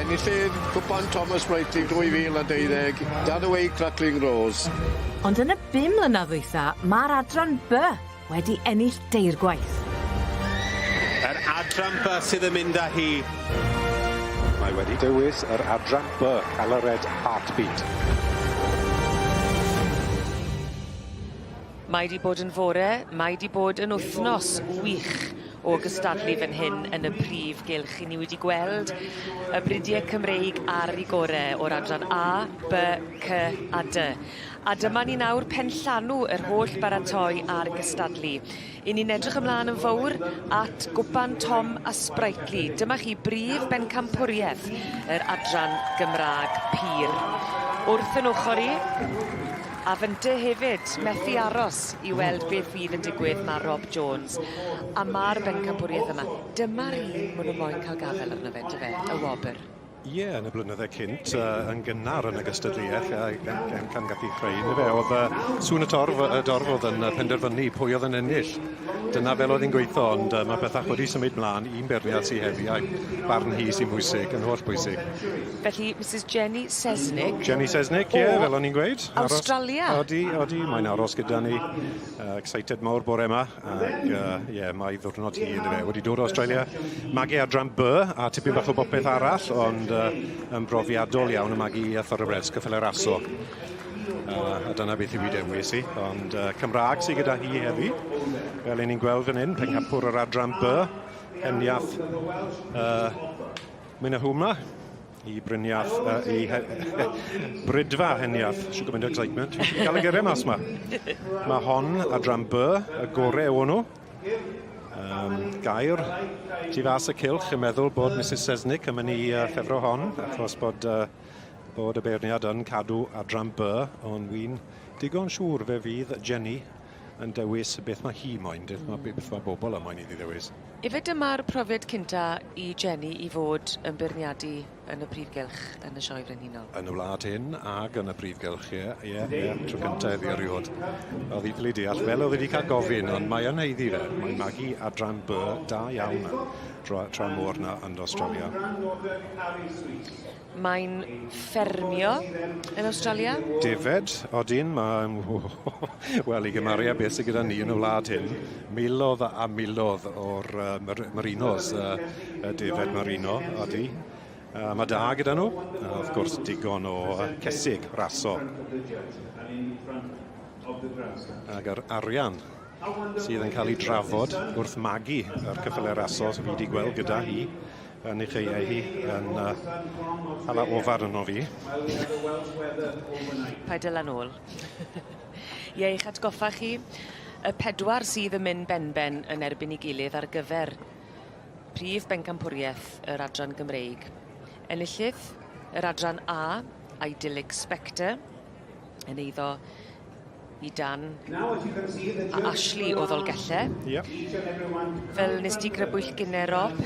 Enillydd Cwpan Thomas Sprightly 2020, Darraway Crackling Rose. Ond yn y bum mlynedd ddwytha, mae'r adran B wedi ennill deirgwaith. Yr adran B sydd yn mynd â hi. Mae wedi dewis yr adran B, Calored Heartbeat. Mae 'di bod yn fore, mae 'di bod yn wythnos wych o gystadlu fan hyn yn y prif gylch. 'Yn ni wedi gweld y bridie Cymreig ar 'u gore o'r adran A, B, C a D. A dyma ni nawr penllanw yr holl baratoi a'r gystadlu. 'Yn ni'n edrych ymlaen yn fowr at gwpan Tom a Sprightly. Dyma chi brif bencampwriaeth yr adran Gymraeg pur. Wrth yn ochor i, a fynte hefyd, methu aros i weld beth fydd yn digwydd ma' Rob Jones. A ma'r bencampwriaeth yma, dyma'r un ma' nw moyn ca'l gafel arno fe on'd yfe? Y wobr. Ie, yn y blynydde cynt, uh, yn gynnar yn y gystadleuaeth, uh, gan, gan gallu creu, yndyfe, oedd uh, sŵn y torf, y dorf oedd yn penderfynu pwy oedd yn ennill. Dyna fel oedd hi'n gweithio, ond uh, mae bellach wedi symud mlaen, un beirniad sydd heddi, a'i barn hi sy'n bwysig, yn holl bwysig. Felly, Mrs Jenny Sesnick. Jenny Sesnick, ie, yeah, fel o'n i'n gweud. Aros, Australia. Odi, odi, mae'n aros gyda ni. Excited mawr bore yma. Ac ie, yeah, mae ddwrnod hi yndyfe. Wedi dod o Australia, magu adran B a tipyn bach o bopeth arall, ond uh, yn brofiadol iawn y magu a thoroughbreds, cyffele raso. Uh, a dyna beth yw ei dewis i. Ond uh, Cymraeg sydd gyda hi heddi, fel ein ni'n gweld fan hyn, pencampwr yr adran B, heniath uh, Mynahuma i Bryniath, uh, i he, Brydfa Heniath. Siw gymaint o excitement. Fi gael y geiriau mas ma. Mae hon adran B, y gore o'n nhw. Um, gair tu fas y cylch yn meddwl bod Mrs Sesnick yn mynd i uh, ffefro hon, achos bod, uh, bod y beirniad yn cadw adran B, ond wy'n digon siŵr fe fydd Jenny yn dewis beth mae hi moyn, beth mae, beth mae bobl yn moyn iddi ddewis. Ife dyma'r profiad cynta i Jenny i fod yn beirniadu yn y prif gylch yn y Sioe Frenhinol? Yn y wlad hyn ag yn y prif gylch, ie, ie, ie, tro cynta iddi erioed. Oedd hi ffili deall, fel oedd wedi cael gofyn, ond mae yn haeddu fe. Mae'n magu adran B da iawn tra, tra môr na yn Australia. Mae'n ffermio yn Awstralia. Defed, odyn, mae'n... Wel, i gymaru â beth sydd gyda ni yn y wlad hyn, milodd a milodd o'r uh, merinos, uh, y defed merino, odi. Uh, mae da gyda nhw, a wrth gwrs digon o cesig raso. Ac yr arian sydd yn cael ei drafod wrth magu yr ceffylau raso sydd wedi gweld gyda hi yn ei chaeau hi yn uh, hala ofar yno fi. Paid dala nôl. Ie, eich atgoffa chi, y pedwar sydd yn mynd benben yn erbyn ei gilydd ar gyfer prif bencampwriaeth yr adran Gymreig. Enillydd yr adran A, Idyllic Spectre, yn eiddo i Dan a Ashley o Ddolgellau. Yep. Fel nes di grybwyll gynne, Rob?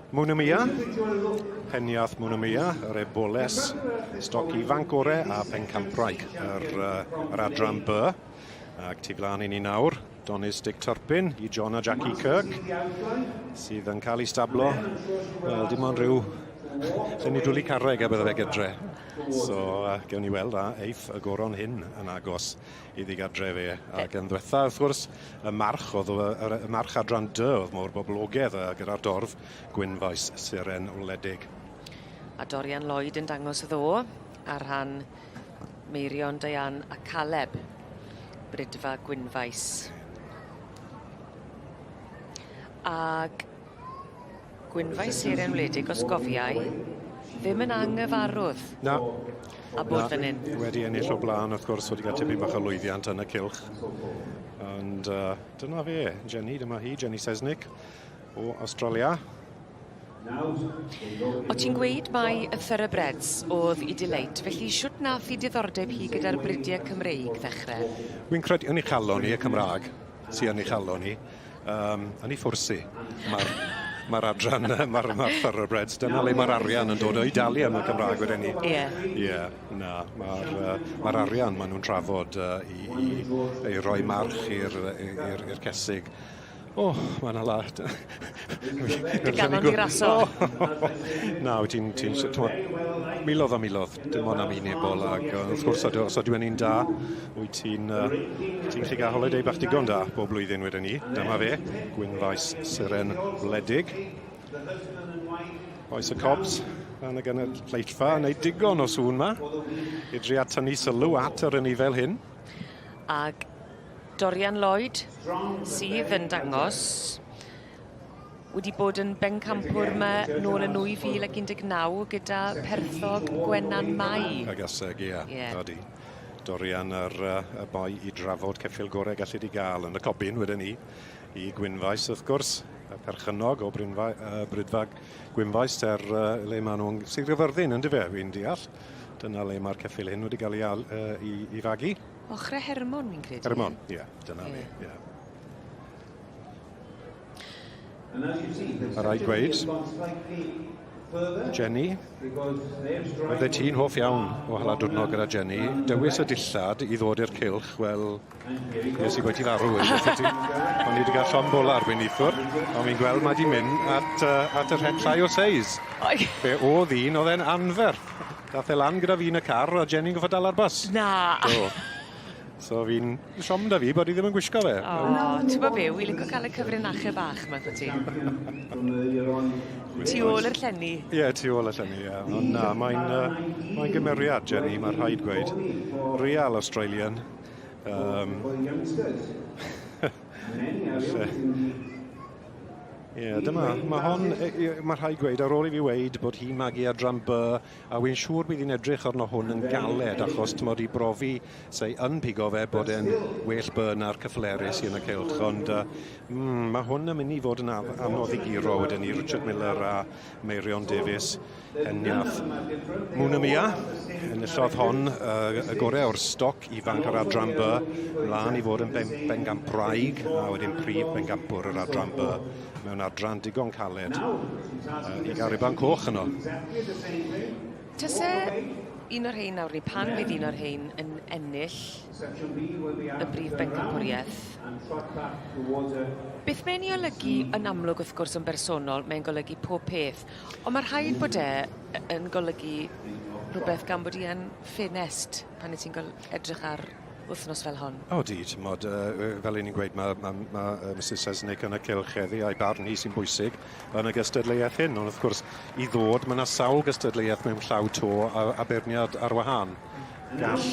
Mwnamia, Heniath Mwnamia, yr eboles, stoc ifanc gore a phencampwraig yr, uh, yr adran B. Ac tu flaen i ni nawr, Donis Dick Turpin i John a Jackie Kirk, sydd yn cael ei stablo, wel, dim ond rhyw lle ni dwlu carreg a bydde fe gydre. So, uh, gewn ni weld a eiff y goron hyn yn agos iddi gadre fe. Ac yn ddwetha, wrth gwrs, y march oedd y, y, y march adran dy oedd mor boblogaidd uh, gyda'r dorf Gwynfaes Seren Wledig. A Dorian Lloyd yn dangos ddo ar rhan Meirion, Diane a Caleb. Brydfa Gwynfaes. Ag Gwynfaes Seren Wledig, os gofiai, ddim yn anghyfarwydd. Na. A bod fan hyn. Wedi ennill o blaen, wrth gwrs, wedi cael tipyn bach o lwyddiant yn y cylch. Ond uh, dyna fe, Jenny, dyma hi, Jenny Sesnick o Australia. O ti'n gweud mai y thoroughbreds o'dd 'i delight, felly shwt nath 'i diddordeb hi gyda'r bridie Cymreig ddechre? Wi'n credu yn ei chalon hi y Cymra'g sy yn ei chalon hi. Yym yn ei ffwrs hi. Ma'r ma'r adran yy ma'r ma'r thoroughbreds dyna le ma'r arian yn dod o i dalu am y Cymra'g weden i. Ie. Ie na ma'r yy ma'r arian ma' nw'n trafod yy i i i roi march i'r yy i'r i'r cesig. O, ma' 'na lot. Dy galon di raso. Na, wyt ti'n ti'n s- t'mod milodd a milodd, dim ond am un ebol ag yy wrth gwrs os os ydyw e'n un da, wyt ti'n yy ti'n gallu ga'l holiday bach digon da bob blwyddyn wedyn 'ny. Dyma fe, Gwynfaes Seren Wledig. Oes y Cobs yn y gynulleidfa yn neud digon o sŵn 'ma i dria tynnu sylw at yr anifail hyn. Ag Dorian Lloyd sydd yn dangos wedi bod yn bencampwr 'ma nôl yn 2019 gyda Perthog Gwenan Mai. Y gaseg ie. Ie. Odi. Dorian yr yy y boi i drafod ceffyl gore gallu di ga'l yn y cobyn weden i i Gwynfaes wrth gwrs y perchennog o Brynfa- yy Brydfag Gwynfaes er yy le ma' nw'n Sir Gyfyrddin yndyfe fi'n deall. Dyna le ma'r ceffyl hyn wedi ga'l 'u al- yy 'i 'i fagu. Ochre Hermon fi'n credu. Hermon, ie, dyna ni, ie. A rhaid gweud, Jenny, oeddet ti'n hoff iawn o hala diwrnod gyda Jenny, dewis y dillad i ddod i'r cylch, wel, nes i bwyty farw wedi wrth ti. O'n i wedi cael llond bola erbyn neithiwr, ond fi'n gweld mae di mynd at, uh, at y rhet llai o seis. Fe oedd un, oedd e'n anferth. Dath e lan gyda fi yn y car a Jenny'n gorffod dala'r bws. Na! Do. So fi'n siom 'da fi bod 'i ddim yn gwisgo fe. O, t'bo' be' wi lico ca'l y cyfrinache bach 'ma 'dy ti. Tu ôl i'r llenni. Ie, tu ôl y llenni, ie. Ond na, mae'n yy mae'n gymeriad Jenny, ma' rhaid gweud. Real Australian. Yym. Falle. Ie, dyma, ma' hon, ma' rhaid gweud, ar ôl i fi weud bod hi'n magu adran B, a wy'n siŵr bydd hi'n edrych arno hwn yn galed, achos t'mod i brofi sei yn pigo fe bod e'n well B na'r cyfflerus sy yn y cylch, ond uh, mm, mae hwn yn mynd i fod yn anodd i guro wedyn i Richard Miller a Meirion Davies. Heniath Mwnamia, enillodd hon uh, y gorau o'r stoc ifanc yr adran B, mlaen i fod yn ben, bengampwraig a wedyn prif bengampwr yr adran B mewn adran digon caled uh, i gael rhuban coch yno. Tase un o'r rhein nawr, neu pan fydd un o'r rhein yn ennill y brif bencampwriaeth, beth mae'n ei olygu yn amlwg wrth gwrs yn bersonol, mae'n golygu pob peth, Ond ma' rhaid bod e yn golygu rhwbeth gan bod 'i yn ffenest pan wyt ti'n gol- edrych ar wythnos fel hon. Odi, t'mod yy fel 'yn ni'n gweud ma' ma' ma' yy Misus Sesnick yn y cylch heddi a'i barn hi sy'n bwysig yn y gystadleuaeth hyn ond wrth gwrs i ddod ma' 'na sawl gystadleuaeth mewn llaw 'to a a beirniad ar wahân. Gall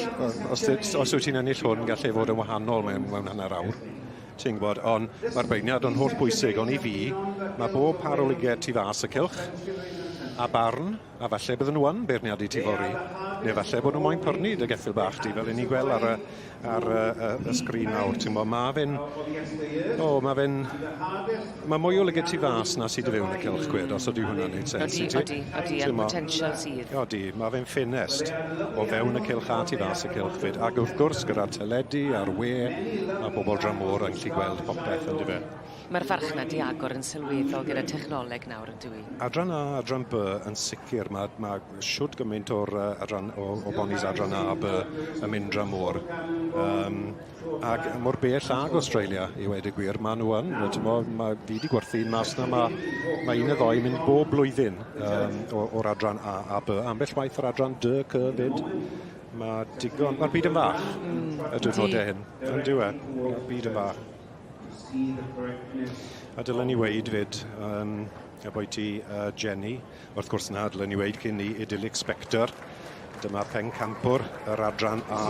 os os wyt ti'n ennill hwn gall e fod yn wahanol mewn mewn hanner awr. Ti'n gwybod, ond mae'r beirniad yn holl bwysig, ond i fi, mae bob par o lyged tu fas y cylch, a barn, a falle bydden nhw yn beirniadu ti fory, neu falle bod nhw moyn pyrnu dy geffyl bach di, fel i ni gweld ar y, ar y, y, y sgrin nawr, ti'n gwybod, mae fe'n, o, mae fe'n, mae mwy o lyged tu fas na sydd i fewn y cylch, gwed, os ydy hwnna'n neud sens i ti. Odi, odi, a'r potensial sydd. Odi, mae fe'n ffenest o fewn y cylch a tu fas y cylch fyd. Ac wrth gwrs, gyda'r teledu a'r we, mae bobl dramor yn gallu gweld popeth, yn dyfe? Mae'r farchnad 'di agor yn sylweddol gyda technoleg nawr, yn dyw 'i? Adran A, adran B yn sicr. Mae, mae shwd gymaint o'r uh, adran, o, o bonis adran A a B yn mynd dramor. Um, Ac mor bell ag Australia, i weud y gwir, maen nhw yn. T'mo', ma' fi 'di gwerthu un mas 'na, ma' ma' un neu ddou yn mynd bob blwyddyn yym o'r adran A a B. Ambell waith o'r adran D, C 'fyd. Ma' digon... Ma'r byd yn fach y diwrnodau hyn, on'd yw e? Ma'r byd yn fach. A dylen ni weud 'fyd yym ambwyty Jenny, Wrth gwrs na, dylen ni weud cyn 'ny, Idyllic Spectre. Dyma pencampwr yr adran A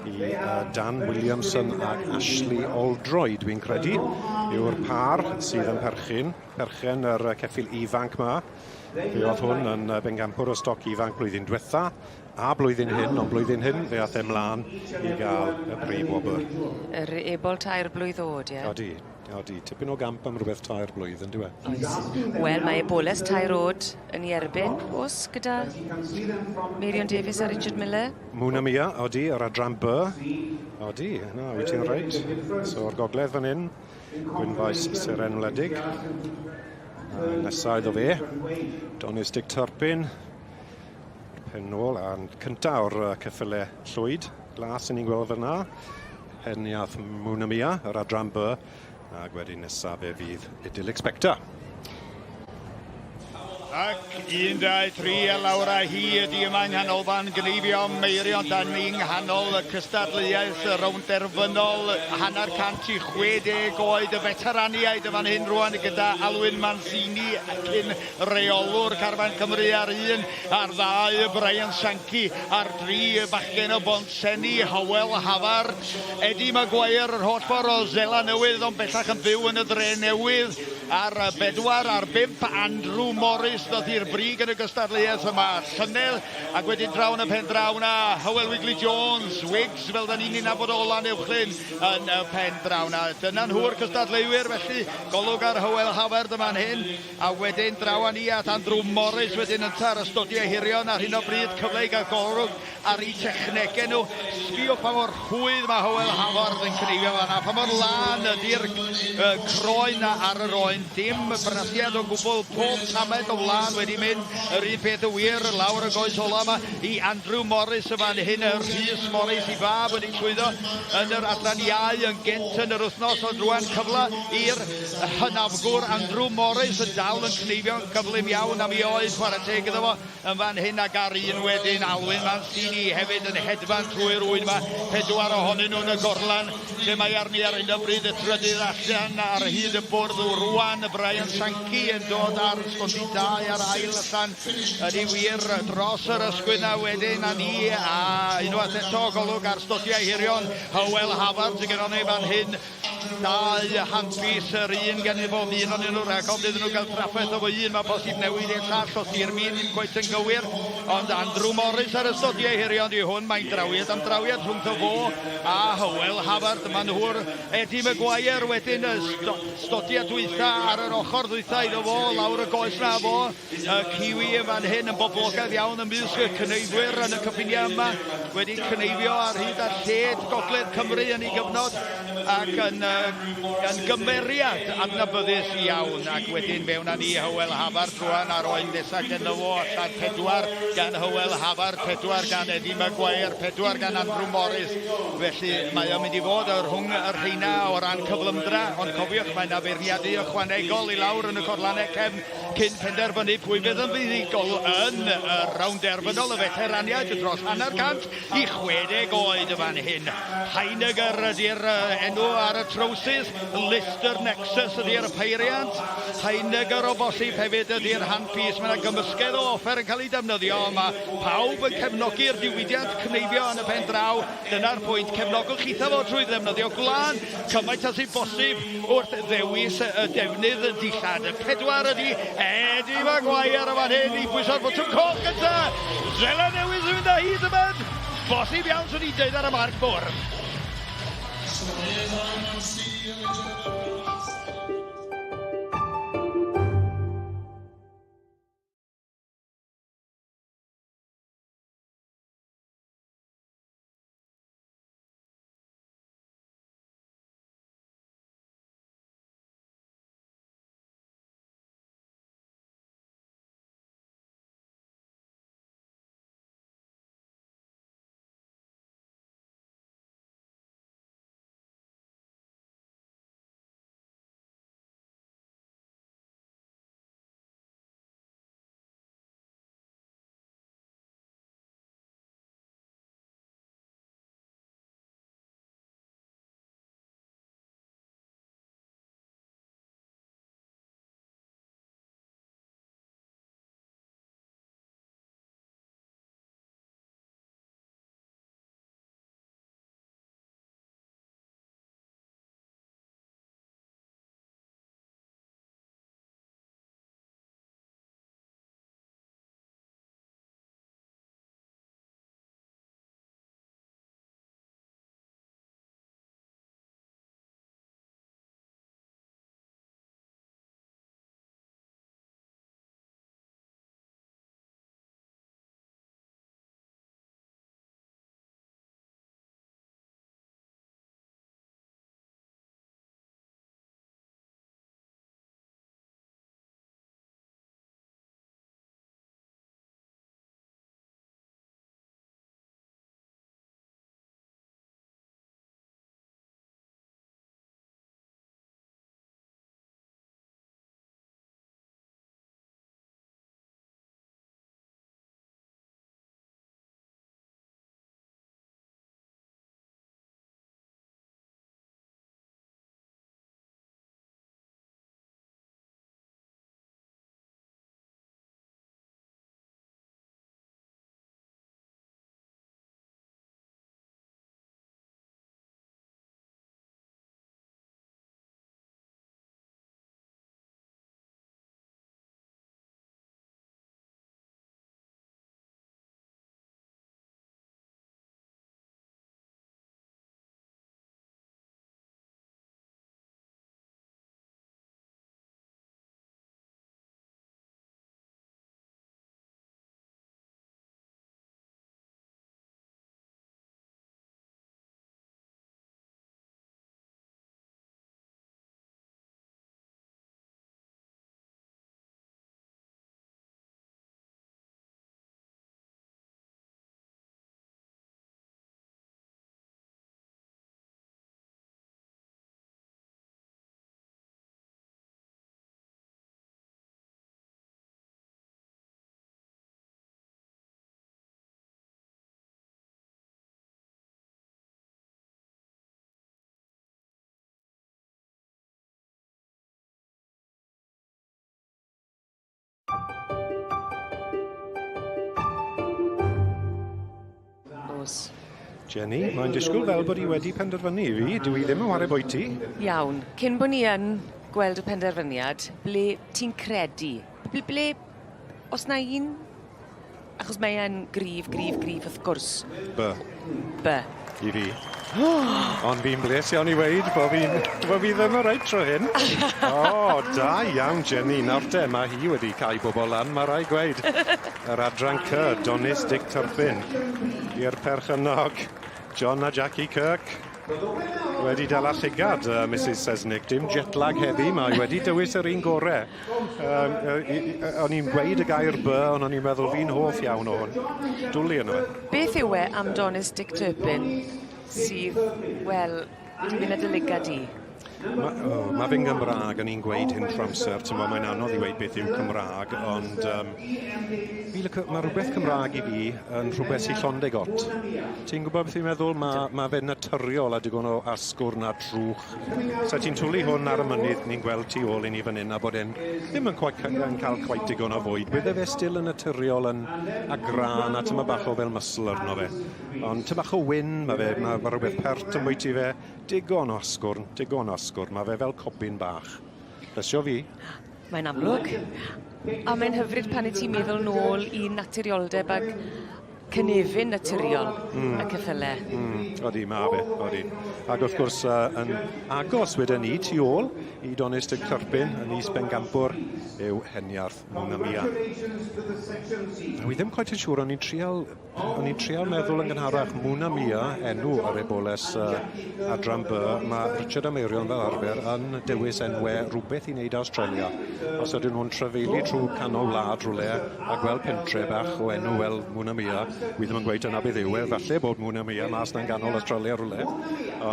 i uh, Dan Williamson ac Ashley Oldroyd, dwi'n credu, yw'r par sydd yn perchyn, perchen yr ceffyl ifanc ma. Fe oedd hwn yn bencampwr o stoc ifanc blwyddyn diwetha a blwyddyn hyn, ond blwyddyn hyn fe ath e mlaen i gael y prif wobr. Yr ebol tair blwydd oed, ie? Odi. Odi, tipyn o gamp am rhywbeth 3 blwydd, on'd yw e? Oes. Wel, mae eboles tair o'd yn 'i erbyn, o's, gyda Meirion Davies a Richard Miller. Mwy na Mia, odi, yr adran B. Odi, na, wyt ti'n reit. So, o'r gogledd fan hyn, Gwynfaes Seren Wledig. A nesa iddo fe, Donis Dick Turpin. Pen nôl, a'n cynta o'r ceffyle llwyd, glas yn ni'n gweld fyna. Heniath Mwnamia, yr adran B, ac wedyn nesaf fe fydd Idyllic Spectre. Ac 1, 2, 3 a lawr â hi ydi yma yng Nghanolfan Gneifio Meirion. Da ni yng nghanol y cystadleuaeth y rownd derfynol, 50 i 60 oed, y feteraniaid y fan hyn rwan gyda Alwyn Mancini cyn reolwr Carfan Cymru ar un, ar ddau Brian Sankey, ar dri bachgen o Bontsenni, Hywel Hafard, Eddie Maguire yr holl ffordd o Seland Newydd ond bellach yn byw yn y Dre Newydd, ar bedwar, ar bump Andrew Morris ddoth i'r brig yn y gystadleuaeth yma llynedd, ac wedyn draw yn y pen draw 'na Hywel Wigley Jones, Wiggs fel da ni'n ei nabod o Lanuwchllyn yn y pen draw 'na. Dyna nhw'r cystadleuwyr felly, golwg ar Hywel Hafard yma'n hyn, a wedyn draw â ni at Andrew Morris wedyn ynta ar y stodiau hirion ar hyn o bryd, cyfle i gael golwg ar eu technegau nhw. Sbïwch pa mor rhwydd mae Hywel Hafard yn cneifio fan'na, pa mor lân ydy'r croen 'na ar yr oen. Dim brasiad o gwbl, pob tamed o wlân wedi mynd. Yr un peth yn wir lawr y goes ola yma i Andrew Morris yn fan hyn, Rhys Morris i fab wedi llwyddo yn yr adran iau yn gynt yn yr wythnos, ond rwan cyfle i'r hynafgwr Andrew Morris yn dal yn cneifio'n gyflym iawn am ei oed, chwarae teg iddo fo. Yn fan hyn ac ar un wedyn, Alwyn Mancini hefyd yn hedfan trwy'r ŵyn 'ma, pedwar ohonyn nhw yn y gorlan lle mae arni ar hyn o bryd, y trydydd allan ar hyd y bwrdd rwan, Brian Sankey yn dod ar stondin dau a'r ail allan ydy wir dros yr ysgwydd 'na wedyn a ni a unwaith eto golwg ar stodiau hirion Hywel Hafard sydd gennon ni fan hyn. Dau handpiece, yr un gen i bob un o'nyn nhw, rhag ofn iddyn nhw gael trafferth efo un, mae posib newid i'r llall os di'r min ddim cweit yn gywir. Ond Andrew Morris ar y stodiau hirion di hwn, mae'n drawiad am drawiad rhwngtho fo a Hywel Hafard. Mae nhw'r Eddie Maguire wedyn y stodiau dwytha ar yr ochr ddwytha iddo fo, lawr y goes na fo. Y Kiwi yn fan hyn yn boblogaidd iawn ymysg y cneifwyr yn y cyffiniau yma, wedi cneifio ar hyd a lled Gogledd Cymru yn ei gyfnod ac yn, yn gymeriad adnabyddus iawn. Ac wedyn fewn â ni Hywel Hafard rwan ar oen nesaf gynno fo, allan pedwar gan Hywel Hafard, pedwar gan Eddie Maguire, pedwar gan Andrew Morris. Felly mae o'n mynd i fod rhwng y rheina o ran cyflymdra, ond cofiwch mae yna feirniadu ychwanegol i lawr yn y corlannau cefn cyn penderfynu pwy fydd yn fuddugol yn y rownd derfynol y feteraniaid dros 50 i 60 oed y fan hyn. Heiniger ydy'r enw ar y trowsus, Lister Nexus ydy'r peiriant, Heiniger o bosib hefyd ydy'r handpiece. Mae yna gymysgedd o offer yn cael ei defnyddio, mae pawb yn cefnogi'r diwydiant cneifio yn y pen draw. Dyna'r pwynt, cefnogwch chitha fo trwy ddefnyddio gwlân cymaint â sy'n bosib wrth ddewis y defnydd dillad. Y pedwar ydy Eddie Maguire yn fan hyn i bwyso'r botwm coch gynta. Seland Newydd sy'n mynd â hi tybed? Bosib iawn swn i'n deud ar y marc bwrdd. Rose. Jenny, mae'n disgwyl fel bod hi wedi penderfynu i fi. Dwi ddim yn whare bwyty. Iawn. Cyn bo' ni yn gweld y penderfyniad, ble ti'n credu? Ble ble os 'na un achos mae e'n gryf gryf gryf wrth gwrs. By. By. I fi. Ond fi'n bles iawn i weud bo' fi'n bo' fi ddim yn reit tro hyn. O, da iawn Jenny. Nawr te, ma' hi wedi cau bobol lan, ma' rai' gweud. Yr adran C, Donis Dick Turpin. I'r perchennog, John a Jackie Kirk. Wedi dala llygad uh, Mrs Sesnick. Dim jet lag heddi, mae wedi dewis yr un gore. Um, o'n i'n gweud y gair by, ond o'n i'n meddwl fi'n hoff iawn o hwn. Dwli yno fe. Beth yw e am Donis Dick Turpin sydd, wel, wedi mynd â dy lygad di? Ma' o ma' fe'n Gymra'g o'n i'n gweud hyn trw amser t'mo' mae'n anodd i weud beth yw Cymra'g ond yym fi lico ma' rwbeth Cymra'g i fi yn rhwbeth sy llond ei got. Ti'n gwbod beth fi'n meddwl? Ma' ma' fe'n naturiol a digon o asgwrn a trwch. Sa ti'n twli hwn ar y mynydd ni'n gweld tu ôl i ni fan 'yn a bod e'n ddim yn cweit yn ca'l cweit digon o fwyd. Bydde fe still yn naturiol yn a grân a tymed bach o fel muscle arno fe. Ond tym bach o wyn ma' fe ma' ma' rwbeth pert ambwyty fe. Digon o asgwrn, digon o asgwrn. Ma' fe fel cobyn bach. Blesio fi. Mae'n amlwg. A mae'n hyfryd pan 'yt ti'n meddwl nôl i naturioldeb ag cynefin naturiol mm. y ceffyle. Mm. Odi, ma' fe, odi. Ac wrth gwrs uh, yn agos wedyn ni tu ôl i Donis Dick Turpin yn Is Bengampwr yw Heniarth Mwnamia. Wi ddim quite yn siŵr, o'n i'n trial O'n i'n trial meddwl yn gynharach, Muna Mia, enw yr eboles uh, adran B, mae Richard a Meirion fel arfer yn dewis enwe rhywbeth i wneud Australia. Os ydyn nhw'n trafeili trwy canol wlad rhywle a gweld pentre bach o enw fel Muna Mia, wi ddim yn gweud dyna beth yw e, falle bod Muna Mia mas na'n ganol Australia rhywle.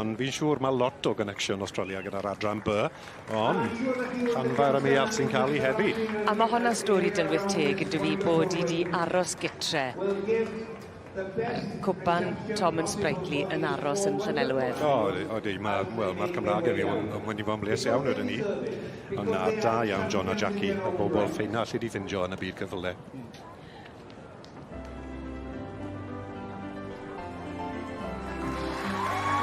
Ond fi'n siŵr mae lot o connection Australia gyda'r adran B. Ond, Llanfair ym Muallt sy'n cael ei heddi. A ma' honna'n stori dylwyth teg yndyw 'i bod 'i 'di aros gytre. Cwpan Tom and Sprightly yn aros yn Llanelwedd. O odi odi ma' wel ma'r Cymra'g heddiw yn yn mynd i fo' yn bles iawn wedyn 'ny. Ond na da iawn John a Jackie y bobol ffeina alli di ffindio yn y byd ceffyle.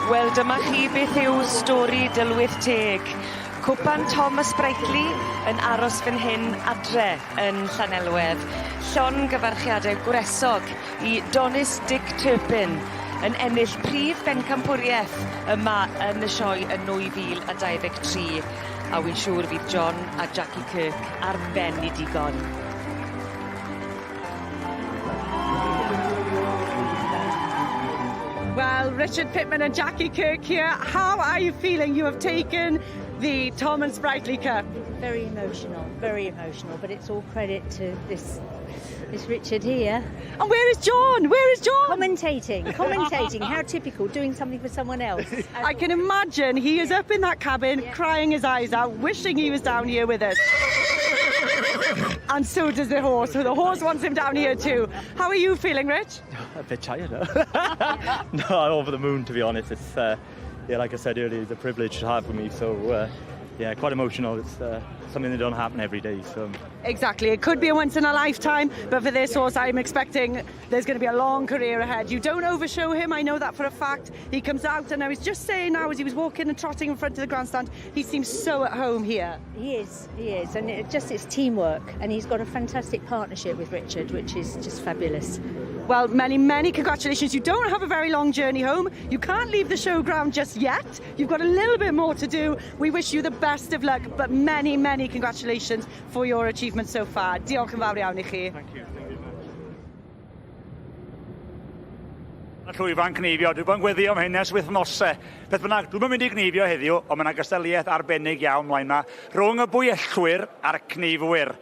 Wel dyma chi beth yw stori dylwyth teg. Cwpan Thomas Sprightly yn aros fan hyn adre yn Llanelwedd. Llongyfarchiade gwresog i Donis Dick Turpin yn ennill prif bencampwrieth yma yn y sioe yn 2023. A wi'n siŵr fydd John a Jackie Kirk ar ben 'u digon. Well, Richard Pittman and Jackie Kirk here. How are you feeling? You have taken the Tom and Sprightly Cup. Very emotional, very emotional, but it's all credit to this this Richard here. And where is John? Where is John? Commentating, commentating. How typical, doing something for someone else. I can imagine he is up in that cabin yeah. crying his eyes out, wishing he was down here with us. And so does the horse. So the horse wants him down here too. How are you feeling, Rich? A bit tired. Huh? no, I'm over the moon, to be honest. It's, uh, yeah, like I said earlier, it's a privilege to have with me. So, uh, yeah, quite emotional. It's uh, something that don't happen every day. So Exactly. It could be a once in a lifetime, but for this horse, I'm expecting there's going to be a long career ahead. You don't overshow him. I know that for a fact. He comes out, and I was just saying now as he was walking and trotting in front of the grandstand, he seems so at home here. He is, he is. And it just it's teamwork. And he's got a fantastic partnership with Richard, which is just fabulous. Well, many, many congratulations. You don't have a very long journey home. You can't leave the showground just yet. You've got a little bit more to do. We wish you the best of luck, but many, many congratulations for your achievement so far. Diolch yn fawr iawn i chi. Thank you. Thank you very much. Y llwyfan cneifio, dwi bod yn gweddio am hyn ers wythnosau. Beth bynnag, dwi'm yn mynd i gneifio heddiw, ond mae yna gystadleuaeth arbennig iawn mlaen 'ma, rhwng y bwyellwyr a'r cneifwyr.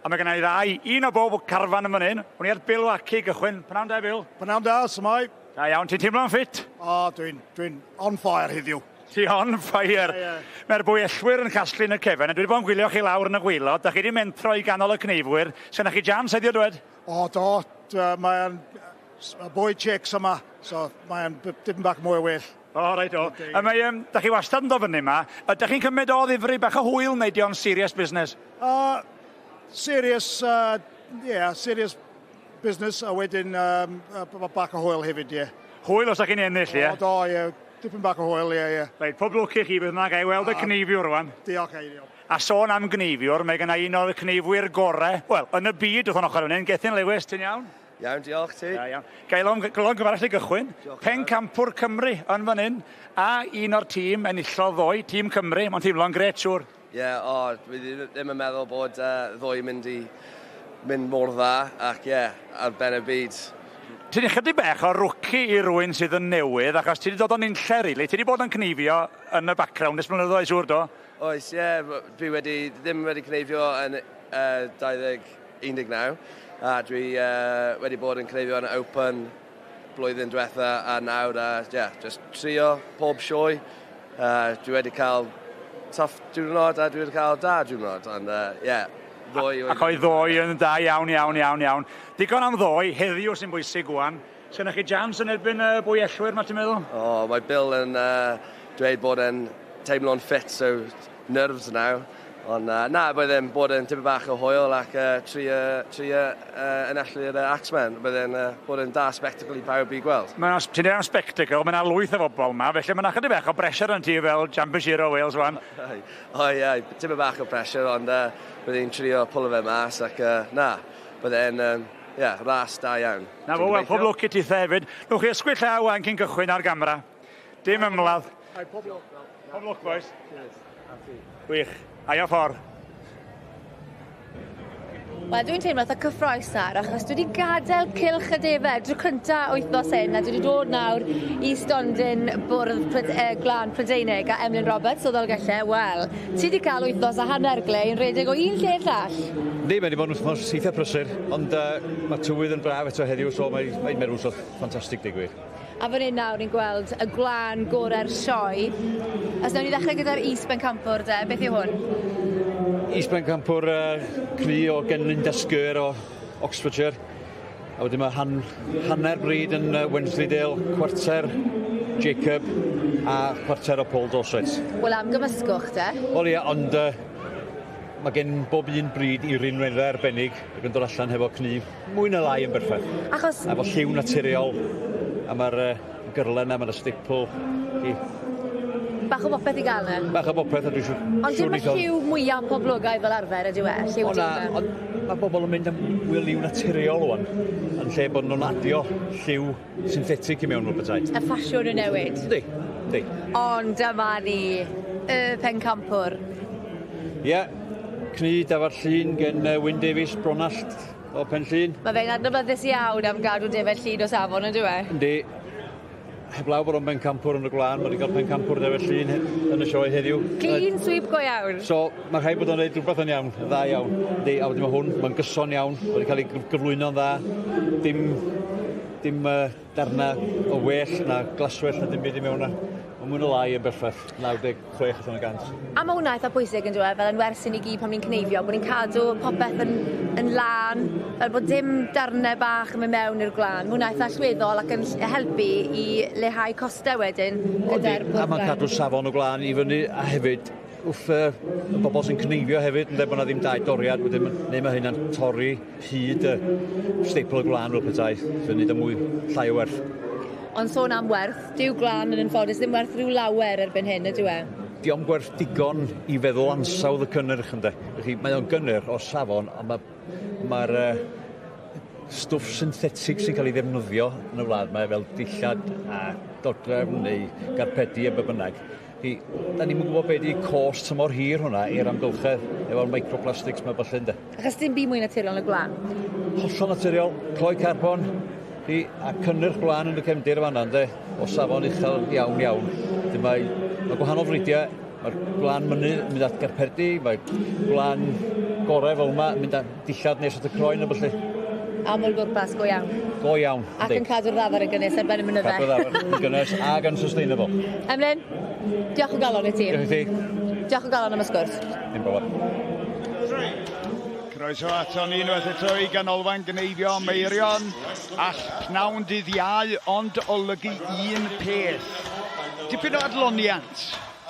A mae gennau ddau, un o bob carfan yn fan hyn. O'n i ar Bill Wacky gychwyn. Pnawn da, Bill. Pnawn da, s'mai? Da iawn, ti'n teimlo'n ffit? O, dwi'n dwi on fire heddiw. Ti on fire. Yeah, yeah. Mae'r bwyellwyr yn casglu yn y cefen, a dwi wedi bod yn gwylio chi lawr yn y gwaelod. Da chi wedi mentro i ganol y cneifwyr. Sgenna chi jams heddiw, dwed? O, do. Mae'n boi chicks yma, so mae'n dipyn bach mwy o well. O, reit o. A mae, um, da chi wastad yn dod fyny yma. Ydych chi'n cymryd o ddifri bach o hwyl neu di o'n serious business? Serious, yeah, serious business, a wedyn bach o hwyl hefyd, ie. Yeah. Hwyl os ydych chi'n ennill, ie? O, do, ie. Dipyn bach o hwyl, ie, ie. Reit, pob lwc i chi beth bynnag, ga i weld y cneifiwr rwan. Diolch, Eiriol. A sôn am gneifio, mae gen i un o'r cneifwyr gorau, wel, yn y byd wrth o'n ochr fan hyn, Gethin Lewis, ti'n iawn? Iawn, diolch ti. Da iawn. Ga i lon, longyfarch i gychwyn. Pencampwr Cymru yn fan hyn, a un o'r tîm enillodd ddoe, tîm Cymru, mae'n teimlo'n grêt siŵr. Ie, yeah, o, dwi ddim yn meddwl bod uh, ddoe mynd i mynd mor dda, ac ie, yeah, ar ben y byd. Ti'n ychydig bech o rwci i rywun sydd yn newydd, achos ti wedi dod o'n unlle, really. Ti wedi bod yn cneifio yn y background ers blynyddoedd, siŵr do? Oes, ie, yeah, dwi wedi, ddim wedi cneifio yn uh, 2019, a dwi uh, wedi bod yn cneifio yn Open blwyddyn diwetha a nawr, a yeah, just trio pob sioe. Uh, dwi wedi cael tough diwrnod a dwi wedi cael da diwrnod, ond uh, yeah, ddoe... Ac oedd ddoe yn da iawn, iawn, iawn, iawn. Digon am ddoe, heddiw sy'n bwysig wan. Sgynnoch chi jans yn erbyn y bwyellwyr, ma ti'n meddwl? O, oh, mae Bill yn uh, dweud bod e'n teimlo'n fit, so nerves now. Ond uh, na, bydd e'n bod yn tipyn bach o hwyl ac uh, trio, trio uh, enillu'r uh, Axeman. Bydd e'n uh, bod yn da spectacle i pawb i gweld. Mae'n ti'n dweud am spectacle, mae yna lwyth o bobl yma, felly mae yna chydig bach o pressure yn ti fel Championship o Wales wan. O ie, yeah, tipyn bach o pressure, ond uh, bydd e'n trio pwlo fe mas ac uh, na, bydd e'n um, yeah, ras da iawn. Na fo, wel, pob lwc i tithe hefyd. Nwch chi ysgwyd llaw wan cyn gychwyn ar gamera. Dim ymladd. Pob lwc. Pob lwc, boys. Gwych. Ai o ffordd. Wel, dwi'n teimlo eitha cyffroes nawr, achos dwi wedi gadael cylch y defed tro cynta wythnos hyn, a dwi wedi dod nawr i stondin bwrdd Pryd, eh, Gwlân Prydeinig a Emlyn Roberts o Ddolgellau. Wel, ti wedi cael wythnos a hanner, Glyn, rhedeg o un lle i'r llall. Yndi, mae wedi bod yn wythnos eitha prysur, ond uh, mae tywydd yn braf eto heddiw, so mae'n mae meddwl wrth ffantastig, dweud gwir. A fan hyn nawr ni'n gweld y gwlân gorau'r sioe. Os nawn ni ddechrau gyda'r Is Bencampwr de, beth yw hwn? Is Bencampwr uh, cnu o Genlyn Dysgwyr o Oxfordshire. A wedyn mae han, hanner bryd yn uh, Wensleydale, cwarter Jacob a chwarter o Paul Dorset. Wel am gymysgwch de? Wel ie, ond uh, mae gen bob un bryd i rinweddau arbennig ac yn dod allan hefo cnu mwy na lai yn berffaith. Achos... Efo lliw naturiol, a mae'r uh, gyrlen a mae'r stipl. I... Bach o bopeth i gael yna. Bach o bopeth, a dwi'n siŵr... Ond dim y lliw mwyaf poblogaidd fel arfer ydyw e, lliw O na, ond mae bobl yn mynd am fwy o liw naturiol wan, yn lle bod nhw'n adio lliw synthetic i mewn fel petai. Y ffasiwn yn newid. Yndi, yndi. Ond dyma ni, y pencampwr. Ie, yeah, cnu dafad llun gen Wyn Davies, Bronallt o Pen Llun. Mae fe'n adnabyddus iawn am gadw defaid llun o safon, yn dyw e? Yndi. Heblaw bod o'n bencampwr yn y gwlân, mae wedi cael pencampwr defaid llun yn y sioe heddiw. Clean sweep go iawn. So, mae rhaid bod o'n gwneud rhywbeth yn iawn, yn dda iawn. Yndi, a wedyn mae hwn, mae'n gyson iawn, mae wedi cael ei gyflwyno'n dda. Dim, dim uh, darna o well na glaswellt na dim byd i mewn na. Mae mwy na lai yn berffaith, 96 allan o gant. A mae hwnna eitha pwysig yn dyw e, fel yn wers i ni gyd pan ni'n cneifio, bod ni'n cadw popeth yn, yn lân, fel bod dim darnau bach yn mynd mewn i'r gwlân. Mae hwnna eitha allweddol ac yn helpu i leihau costau wedyn gyda'r A mae'n cadw safon y gwlân i fyny a hefyd wrth uh, y bobl sy'n cneifio hefyd, yn dweud bod yna ddim dau doriad, wedyn neu mae hynna'n torri hyd y staple y gwlân fel petai, sy'n neud o mwy llai o werth. Ond sôn am werth, dyw gwlân yn anffodus ddim werth rhyw lawer erbyn hyn, ydyw e? Dio'm gwerth digon i feddwl ansawdd y cynnyrch ynde. Felly mae o'n gynnyrch o safon, ond mae'r ma uh, stwff synthetig sy'n cael ei ddefnyddio yn y wlad mae fel dillad a dodrefn neu garpedi a be bynnag. Chi, da ni'm yn gwybod be di cost tymor hir hwnna i'r amgylchedd efo'r microplastics 'ma ballu ynde? Achos dim byd mwy naturiol na gwlân. Hollol naturiol, cloi carbon, chi, a cynnyrch gwlân yn y cefndir yn fan'na ynde, o safon uchel iawn iawn. Wedyn mae, mae gwahanol fridiau, mae'r gwlân mynydd yn mynd at garpedi, mae gwlân gore fel yma yn mynd at dillad nes at y croen a ballu. Aml bwrpas go iawn. Go iawn. Ac yn cadw'r ddafad yn gynnes ar ben y mynyddau. Cadw'r ddafad yn gynnes ac yn sustainable. Emlyn, diolch o galon i ti. Diolch i ti. Diolch o galon am y sgwrs. Dim problem. Croeso ato ni unwaith eto i Ganolfan Gneifio Meirion. All pnawn dydd Iau ond olygu un peth. Dipyn o adloniant,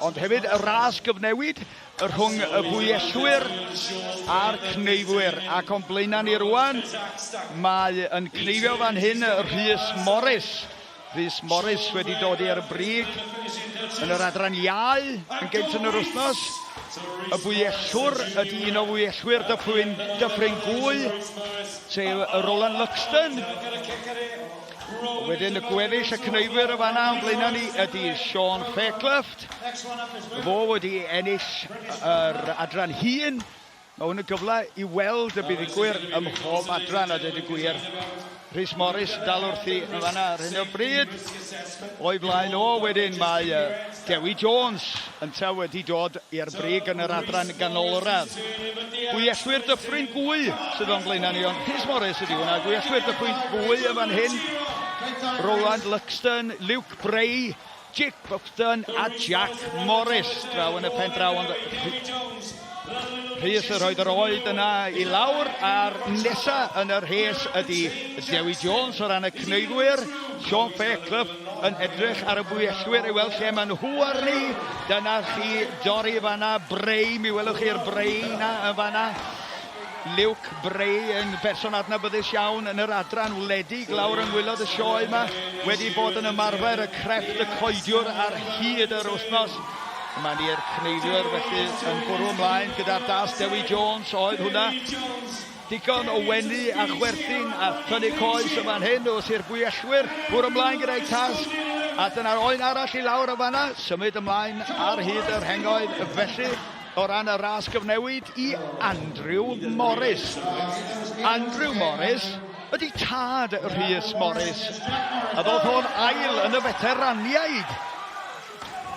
ond hefyd y ras gyfnewid y rhwng y bwyellwyr a'r cneifwyr. Ac o'n blaenau ni rwan, mae yn cneifio fan hyn Rhys Morris. Rhys Morris wedi dod i'r brig yn yr adran iau yn gynt yn yr wythnos. Y bwyellwr ydy un o fwyellwyr Dyffryn, Dyffryn Gwy, sef Roland Luxton. Wedyn y gweddill y cneifwyr y fanna o'n blaenau ni ydy Sean Fairclough. Fo wedi ennill yr adran hŷn. Mae hwn yn gyfle i weld y buddugwyr ym mhob adran a dweud y gwir. Rhys Morris dal wrthi yn fanna ar hyn o bryd. O'i flaen o wedyn mae Dewi Jones yntau wedi dod i'r brig yn yr adran ganolradd. Gwyellwyr Dyffryn Gwy sydd o'n blaenau ni, ond Rhys Morris ydy hwnna. Gwyellwyr Dyffryn Gwy yn fan hyn. Roland Luxton, Luke Bray, Jake Buxton a Jack Morris draw yn y pen draw, ond Rhys yn rhoi'r yr oed yna i lawr, a'r nesa yn yr rhes ydy Dewi Jones o ran y cneifwyr. Sean Fairclough yn edrych ar y bwyellwyr i weld lle maen nhw arni. Dyna chi dorri fanna, Bray, mi welwch chi'r Bray na yn fanna. Luke Bray yn berson adnabyddus iawn yn yr adran wledig lawr yng ngwaelod y sioe yma, wedi bod yn ymarfer y crefft y coediwr ar hyd yr wythnos. Yma ni'r cneifwyr felly yn bwrw ymlaen gyda'r das Dewi Jones oedd hwnna. Digon o wenu a chwerthin a thynnu coes yn fan hyn wrth i'r bwyellwyr bwrw ymlaen gyda'i tasg. A dyna'r oen arall i lawr yn fanna, symud ymlaen ar hyd y rhengoedd felly. O ran y ras gyfnewid i Andrew Morris. Andrew Morris ydy tad Rhys Morris, a ddoth o'n ail yn y feteraniaid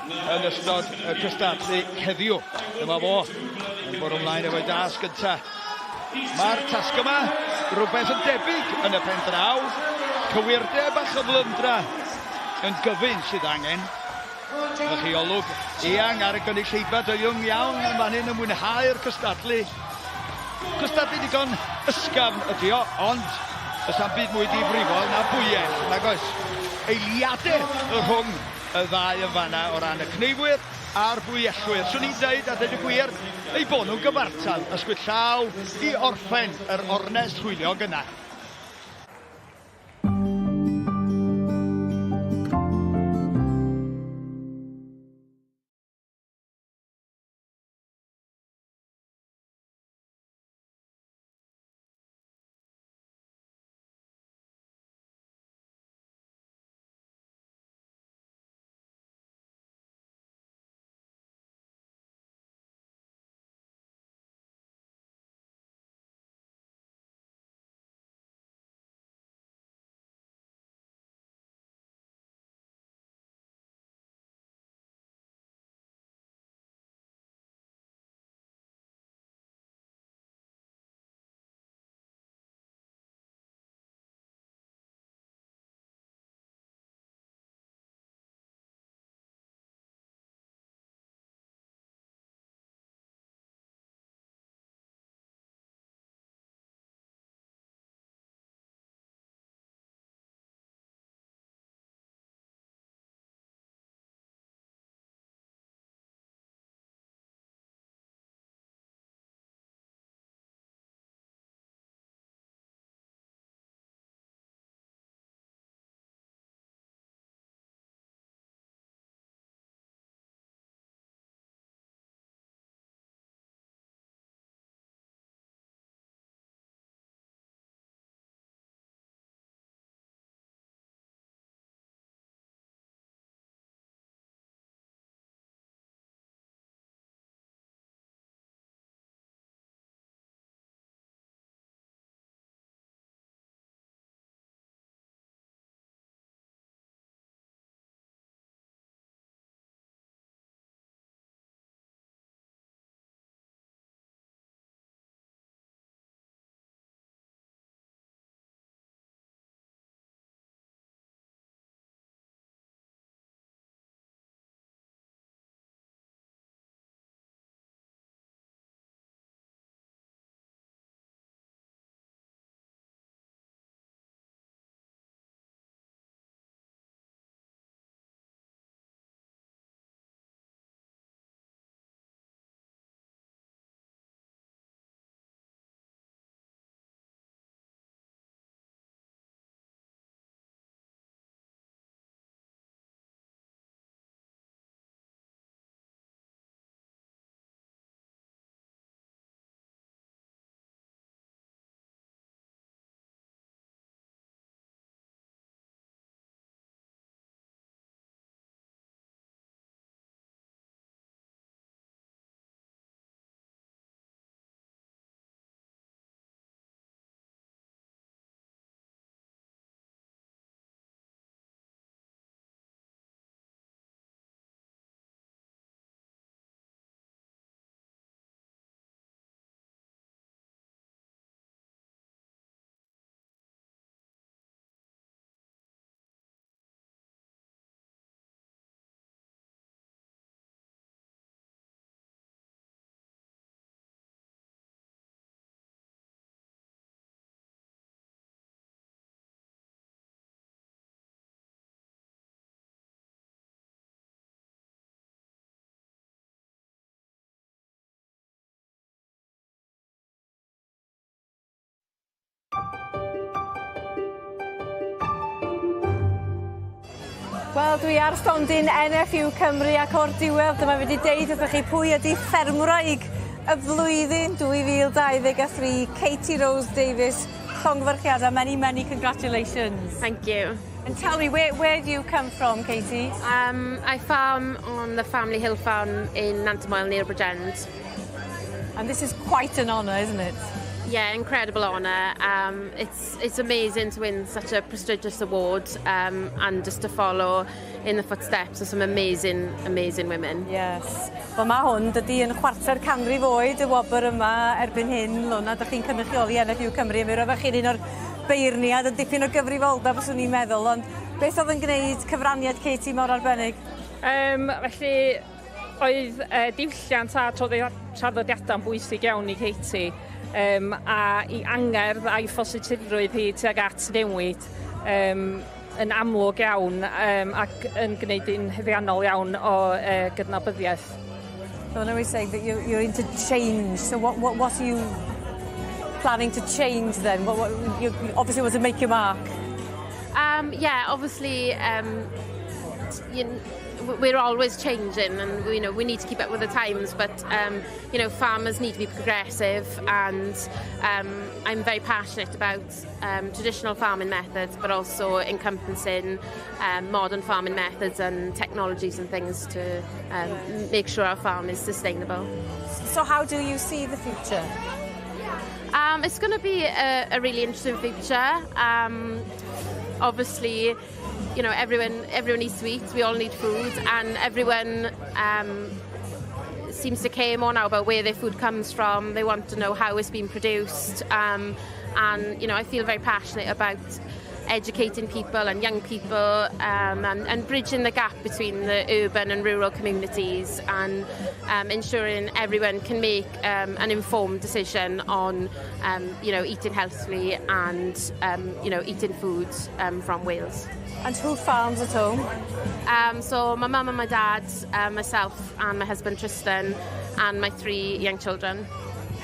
yn ystod y cystadlu heddiw. Dyma fo yn bwrw ymlaen efo'i dasg gynta. Mae'r tasg yma rhywbeth yn debyg yn y pen draw. Cywirdeb a chyflymdra yn gyfun sydd angen. Dyma chi olwg eang ar y gynulleidfa deuwng iawn yn fan hyn yn mwynhau'r cystadlu. Cystadlu digon ysgafn ydi o, ond does na'm byd mwy difrifol na bwyell, nag oes? Eiliadau rhwng y ddau yn fanna o ran y cneifwyr a'r bwyellwyr. Swn i'n deud, a deud y gwir, eu bod nhw'n gyfartal, ysgwyd llaw i orffen yr ornest hwyliog yna. Wel, dwi ar stondin NFU Cymru ac o'r diwedd dyma fi wedi deud wrthych chi pwy ydi ffermwraig y flwyddyn 2023, Katie Rose Davies. Llongyfarchiadau, many, many congratulations. Thank you. And tell me, where, where do you come from, Katie? Um, I farm on the family hill farm in Nantymoel near Bridgend. And this is quite an honour, isn't it? Yeah, incredible honour. Um, it's, it's amazing to win such a prestigious award um, and just to follow in the footsteps of some amazing, amazing women. Yes. Wel mae hwn, dydy yn chwarter canrif oed y wobr yma erbyn hyn, Lona, dych chi'n cynrychioli NFU Cymru, mi roeddech chi'n un o'r beirniad yn dipyn o gyfrifoldeb os o'n i'n meddwl, ond beth oedd yn gwneud cyfraniad Katie mor arbennig? Um, felly, oedd uh, diwylliant a traddodiadau'n bwysig iawn i Katie um, a i angerdd a'i phositifrwydd hi tuag at newid um, yn amlwg iawn um, ac yn gwneud hi'n haeddiannol iawn o uh, gydnabyddiaeth. So I always say that you, you're into change. So what, what, what are you planning to change then? What, what, you obviously want to make your mark. Um, yeah, obviously, um, you, we're always changing and you know we need to keep up with the times but um, you know farmers need to be progressive and um, I'm very passionate about um, traditional farming methods but also encompassing um, modern farming methods and technologies and things to um, yeah. make sure our farm is sustainable. So how do you see the future? Um, it's going to be a, a really interesting future. Um, obviously, you know, everyone everyone needs to eat. We all need food, and everyone um, seems to care more now about where their food comes from. They want to know how it's been produced. Um, and, you know, I feel very passionate about educating people and young people um, and, and bridging the gap between the urban and rural communities and um, ensuring everyone can make um, an informed decision on um, you know, eating healthily and um, you know, eating food um, from Wales. And who farms at home? Um, so my mum and my dad, uh, myself and my husband Tristan and my three young children.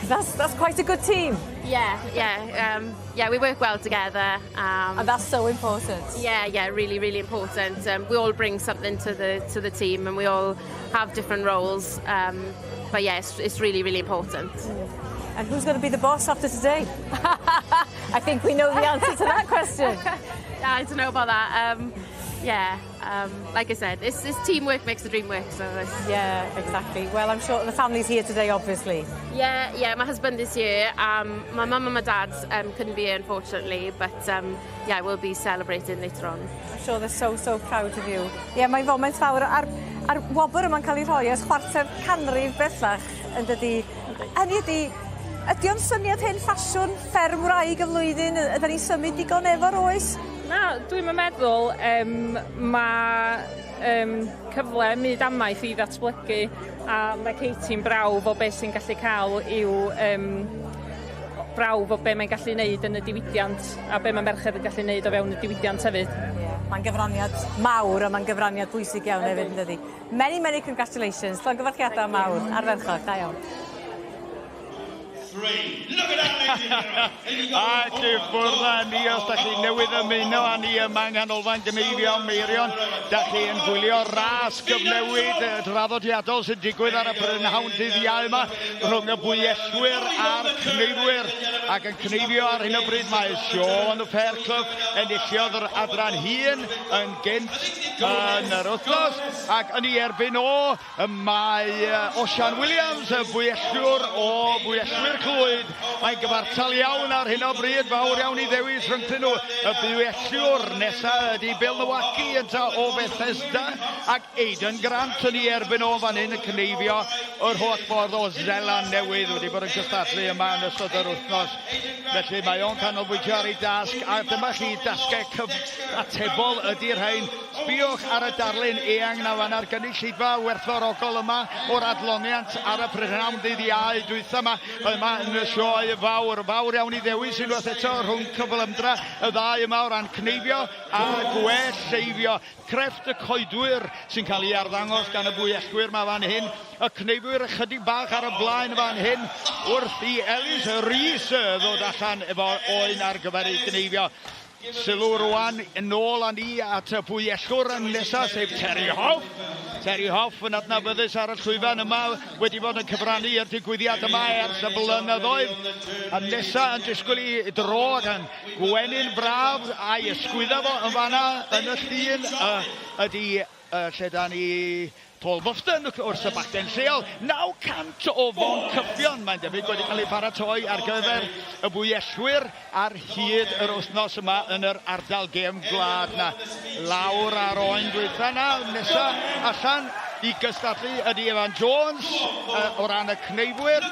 That's, that's quite a good team. Yeah, yeah. Um, yeah, we work well together. Um, and that's so important. Yeah, yeah, really, really important. Um, we all bring something to the to the team and we all have different roles. Um, but yeah, it's, it's really, really important. And who's going to be the boss after today? I think we know the answer to that question. yeah, I don't know about that. Um, yeah, um, like I said, it's, it's teamwork makes the dream work. So it's... Yeah, exactly. Well, I'm sure the family's here today, obviously. Yeah, yeah, my husband is here. Um, my mum and my dad um, couldn't be here, unfortunately, but um, yeah, we'll be celebrating later on. I'm sure they're so, so proud of you. Yeah, mae'n foment fawr. A'r, a'r wobr yma'n cael ei rhoi ers chwarter canrif bellach yn dydi. Hynny ydy, ydy o'n syniad hen ffasiwn fferm wraig y flwyddyn? Ydyn ni'n symud digon efo'r oes? Na, dwi'm yn meddwl. Um, mae um, cyfle myd amaeth i ddatblygu a mae Katie'n brawf o beth sy'n gallu cael i'w um, brawf o be mae'n gallu neud yn y diwydiant a be mae merched yn gallu neud o fewn y diwydiant hefyd. Yeah. Mae'n gyfraniad mawr a mae'n gyfraniad bwysig iawn hefyd, yn dydi? Many, many congratulations. Llongyfarchiadau mawr. Ardderchog, da iawn. Ac i ffwrdd â ni os da chi newydd ymuno â ni yma yng Nghanolfan Gneifio Meirion. Da chi yn gwylio ras gyfnewid draddodiadol sy'n digwydd ar y prynhawn dydd Iau yma rhwng y bwyellwyr a'r cneifwyr. Ac yn cneifio ar hyn o bryd mae Siôn Fairclough enilliodd yr adran hŷn yn gynt yn yr wythnos ac yn ei erbyn o Y mae Osian Williams, y bwyellwr o Bwyellwyr Clwyd. Mae'n gyfartal iawn ar hyn o bryd, fawr iawn i ddewis rhyngthyn nhw. Y bwyellwr nesaf ydy Bill Nowacki ynta o Bethesda ac Aidan Grant yn ei erbyn o fan hyn yn cneifio yr holl ffordd o Zeland Newydd wedi bod yn cystadlu yma yn ystod yr wythnos. Felly mae o'n canolbwyntio ar ei dasg a dyma chi dasgau cyfatebol ydy'r rhain. Sbïwch ar y darlun eang 'na fan'na'r gynulleidfa werthfawrogol yma o'r adloniant ar y prynhawn ddydd Iau dwytha 'ma yma yn y sioe fawr. Fawr iawn i ddewis unwaith eto rhwng cyflymdra y ddau yma o ran cneifio a gwell lleifio. Crefft y coedwyr sy'n cael ei arddangos gan y bwyellwyr 'ma fan hyn. Y cneifwyr ychydig bach ar y blaen fan hyn wrth i Elis Rees ddod allan efo oen ar gyfer ei gneifio. Sylw rwan yn ôl â ni at y bwyellwr yn nesaf, sef Terry Hoff. Terry Hoff yn adnabyddus ar y llwyfan yma, wedi bod yn cyfrannu i'r digwyddiad yma ers y blynyddoedd. A nesa yn disgwyl i dro ac yn gwenu'n braf a'i ysgwydda fo yn fanna yn y llun ydy lle da ni Paul Bufton, wrth y bachgen lleol, 900 o foncyffion, mae'n debyg, wedi cael eu paratoi ar gyfer y bwyellwyr ar hyd yr wythnos yma yn yr ardal gefn gwlad 'na. Lawr ar oen dwytha 'na, nesa allan i gystadlu ydy Evan Jones o ran y cneifwyr.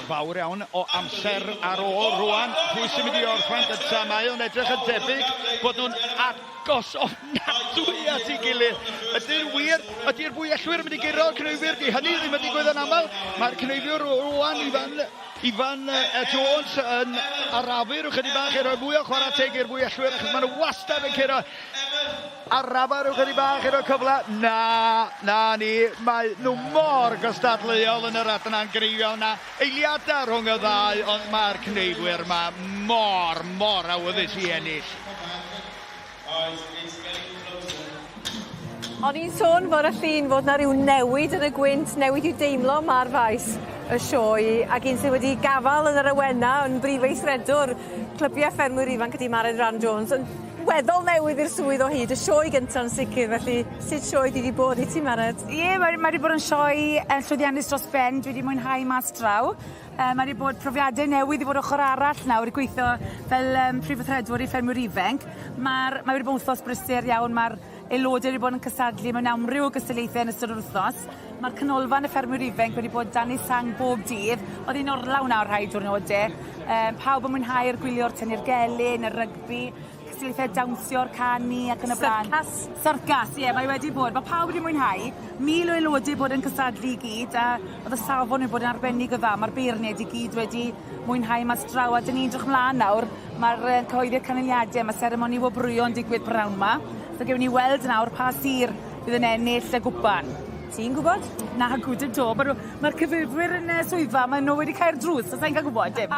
Fawr iawn o amser ar ôl rwan. Pwy sy'n mynd i orffen gyntaf? Mae o'n edrych yn debyg bod nhw'n agos ofnadwy at ei gilydd. Ydy'n wir? Ydy'r bwyellwyr yn mynd i guro'r cneifwyr? Di hynny ddim yn digwydd yn aml. Mae'r cneifiwr rwan, Ifan, Ifan Jones, yn arafu rhyw chydig bach i roi mwy o chwarae teg i'r bwyellwyr, achos maen nhw wastad yn curo. Arafa rhyw chydig bach i roi cyfle. Na, na ni. Mae nhw mor gystadleuol yn yr adran greiddiol na. Eiliadau rhwng y ddau, ond mae'r cneifwyr yma mor, mor awyddus i ennill. O'n i'n sôn fore Llun fod 'na ryw newid yn y gwynt, newid i'w deimlo 'ma ar faes y sioe, ac un sydd wedi gafal yn yr awena yn brif weithredwr Clybiau Ffermwyr Ifanc ydi Mared Ran Jones, yn weddol newydd i'r swydd o hyd, y sioe gynta'n sicir, felly sut sioe 'di 'di bod i ti Mared? Ie, mae mae 'di bod yn sioe yy llwyddiannus dros ben, dwi 'di mwynhau mas draw. Yy mae 'di bod profiade newydd i fod ochor arall nawr i gweitho fel yym prif weithredwr i ffermwyr ifenc. Ma'r mae wedi bod yn wthnos brysur iawn ma'r aelode wedi bod yn cystadlu mewn amryw o gystadlaethe yn ystod yr wthnos. Ma'r canolfan y ffermwyr ifenc wedi bod dan ei sang bob dydd. O'dd 'i'n orlawn nawr rhai diwrnode. Yym pawb yn mwynhau'r gwylio'r tynnu'r gelyn y rygbi. Cystadlaethau dawnsio'r canu ac yn y blaen. Syrcas. Syrcas, ie, mae wedi bod. Mae pawb wedi mwynhau. 1,000 o aelodau bod yn cystadlu i gyd a oedd y safon wedi bod yn arbennig o dda. Mae'r beirniaid i gyd wedi mwynhau mas draw a 'dyn ni'n edrych mlaen nawr. Mae'r yy cyhoeddi'r canlyniadau, mae seremoni wobrwyo yn digwydd prynhawn 'ma. So gewn ni weld nawr pa sir fydd yn ennill y gwpan. Ti'n gwbod? Nagw, dim 'to. Ma' nw ma'r cyfrifwyr yn y swyddfa, ma' nw wedi cau'r drws, so sai'n ca'l gwbod dim.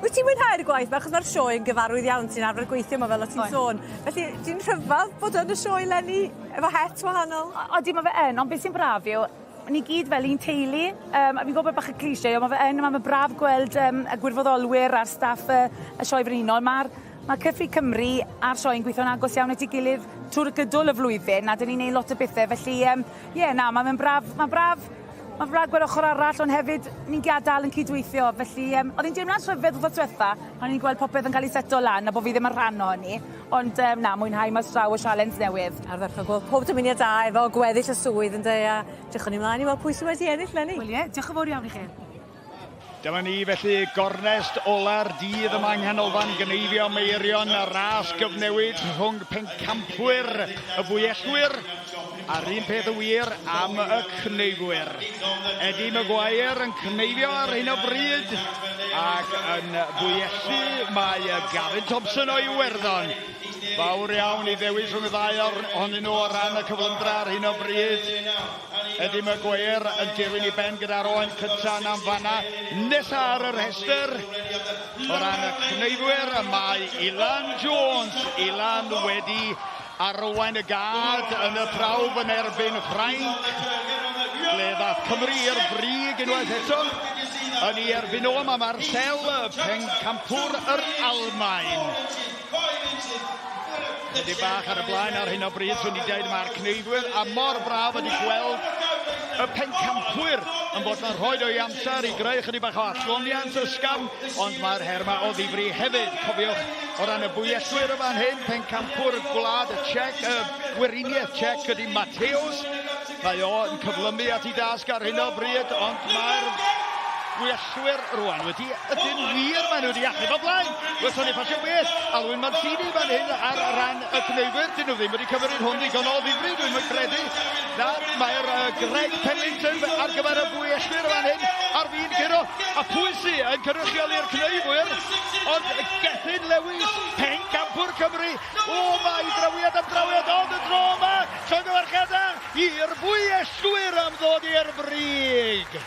Wyt ti'n mwynhau'r gwaith 'ma achos ma'r sioe yn gyfarwydd iawn ti'n arfer gweithio 'ma fel o't ti'n sôn. Felly ti'n rhyfadd bod yn y sioe 'leni efo het wahanol? Odi ma' fe yn ond beth sy'n braf yw ni gyd fel un teulu yym a fi'n gwbo bod bach yn cliché on' ma' fe yn ma' ma' braf gweld yym y gwirfoddolwyr a'r staff y y Sioe Frenhinol ma'r ma' Cyffi Cymru a'r sioe yn gweithio'n agos iawn at 'i gilydd trw'r gydol y flwyddyn a 'dyn ni'n neud lot o bethe felly yym ie na ma' fe'n braf ma'n braf Mae'n braf gweld ochr arall ond hefyd ni'n gadael yn cydweithio felly yym o'dd hi'n deimlad rhyfedd wthnos dwetha pan o'n i'n gweld popeth yn ca'l ei seto lan a bo' fi ddim yn rhan o hynny ond yym na mwynhau mas draw y sialens newydd. Ardderchog wel pob dymuniad da efo gweddill y swydd ynde a drychwn ni mlaen i weld pwy sy wedi ennill 'leni. Wel ie diolch yn fowr iawn i chi. Dyma ni felly gornest ola'r dydd yma yng Nghanolfan Gneifio Meirion, y ras gyfnewid rhwng pencampwyr y fwyellwyr a'r un peth yn wir am y cneifwyr. Eddie Maguire yn cneifio ar hyn o bryd ac yn fwyellu mae Gavin Thompson o Iwerddon. Fawr iawn i ddewis rhwng y ddau ohonyn nhw o ran y cyflymdra ar hyn o bryd. Eddie Maguire yn dirwyn i ben gyda'r oen cyntaf yn fanna. Nesa ar y rhestr o ran y cneifwyr mae Ilan Jones. Ilan wedi arwain y gad yn y prawf yn erbyn Ffrainc, ble ddath Cymru i'r brig unwaith eto. Yn ei erbyn o mae Marcel, pencampwr yr Almaen. Chydig bach ar y blaen ar hyn o bryd, swn i'n deud, mae'r cneifwyr, a mor braf ydi gweld y pencampwyr yn bod yn rhoi o'i amser i greu chydig bach o adloniant ysgafn, ond mae'r her yma o ddifri hefyd. Cofiwch, o ran y bwyellwyr y fan hyn, pencampwr gwlad y Czech, y Gweriniaeth Czech ydi Mateus. Mae o yn cyflymu at ei dasg ar hyn o bryd, ond mae'r bwyellwyr rwan wedi, ydyn wir, maen nhw wedi achub o blaen. Welson ni ffasiwn beth, Alwyn Mancini fan hyn ar ran y cneifwyr, dyn nhw ddim wedi cymryd hwn ddigon o ddifri, dwi'n yn credu. Na, mae'r Greg Pennington ar gyfer y bwyellwyr fan hyn ar fin curo, a pwy sy yn cynrychioli'r cneifwyr, ond Gethin Lewis, pencampwr Cymru. O, mae drawiad am drawiad, ond y dro yma, llongyfarchiadau i'r bwyellwyr am ddod i'r brig.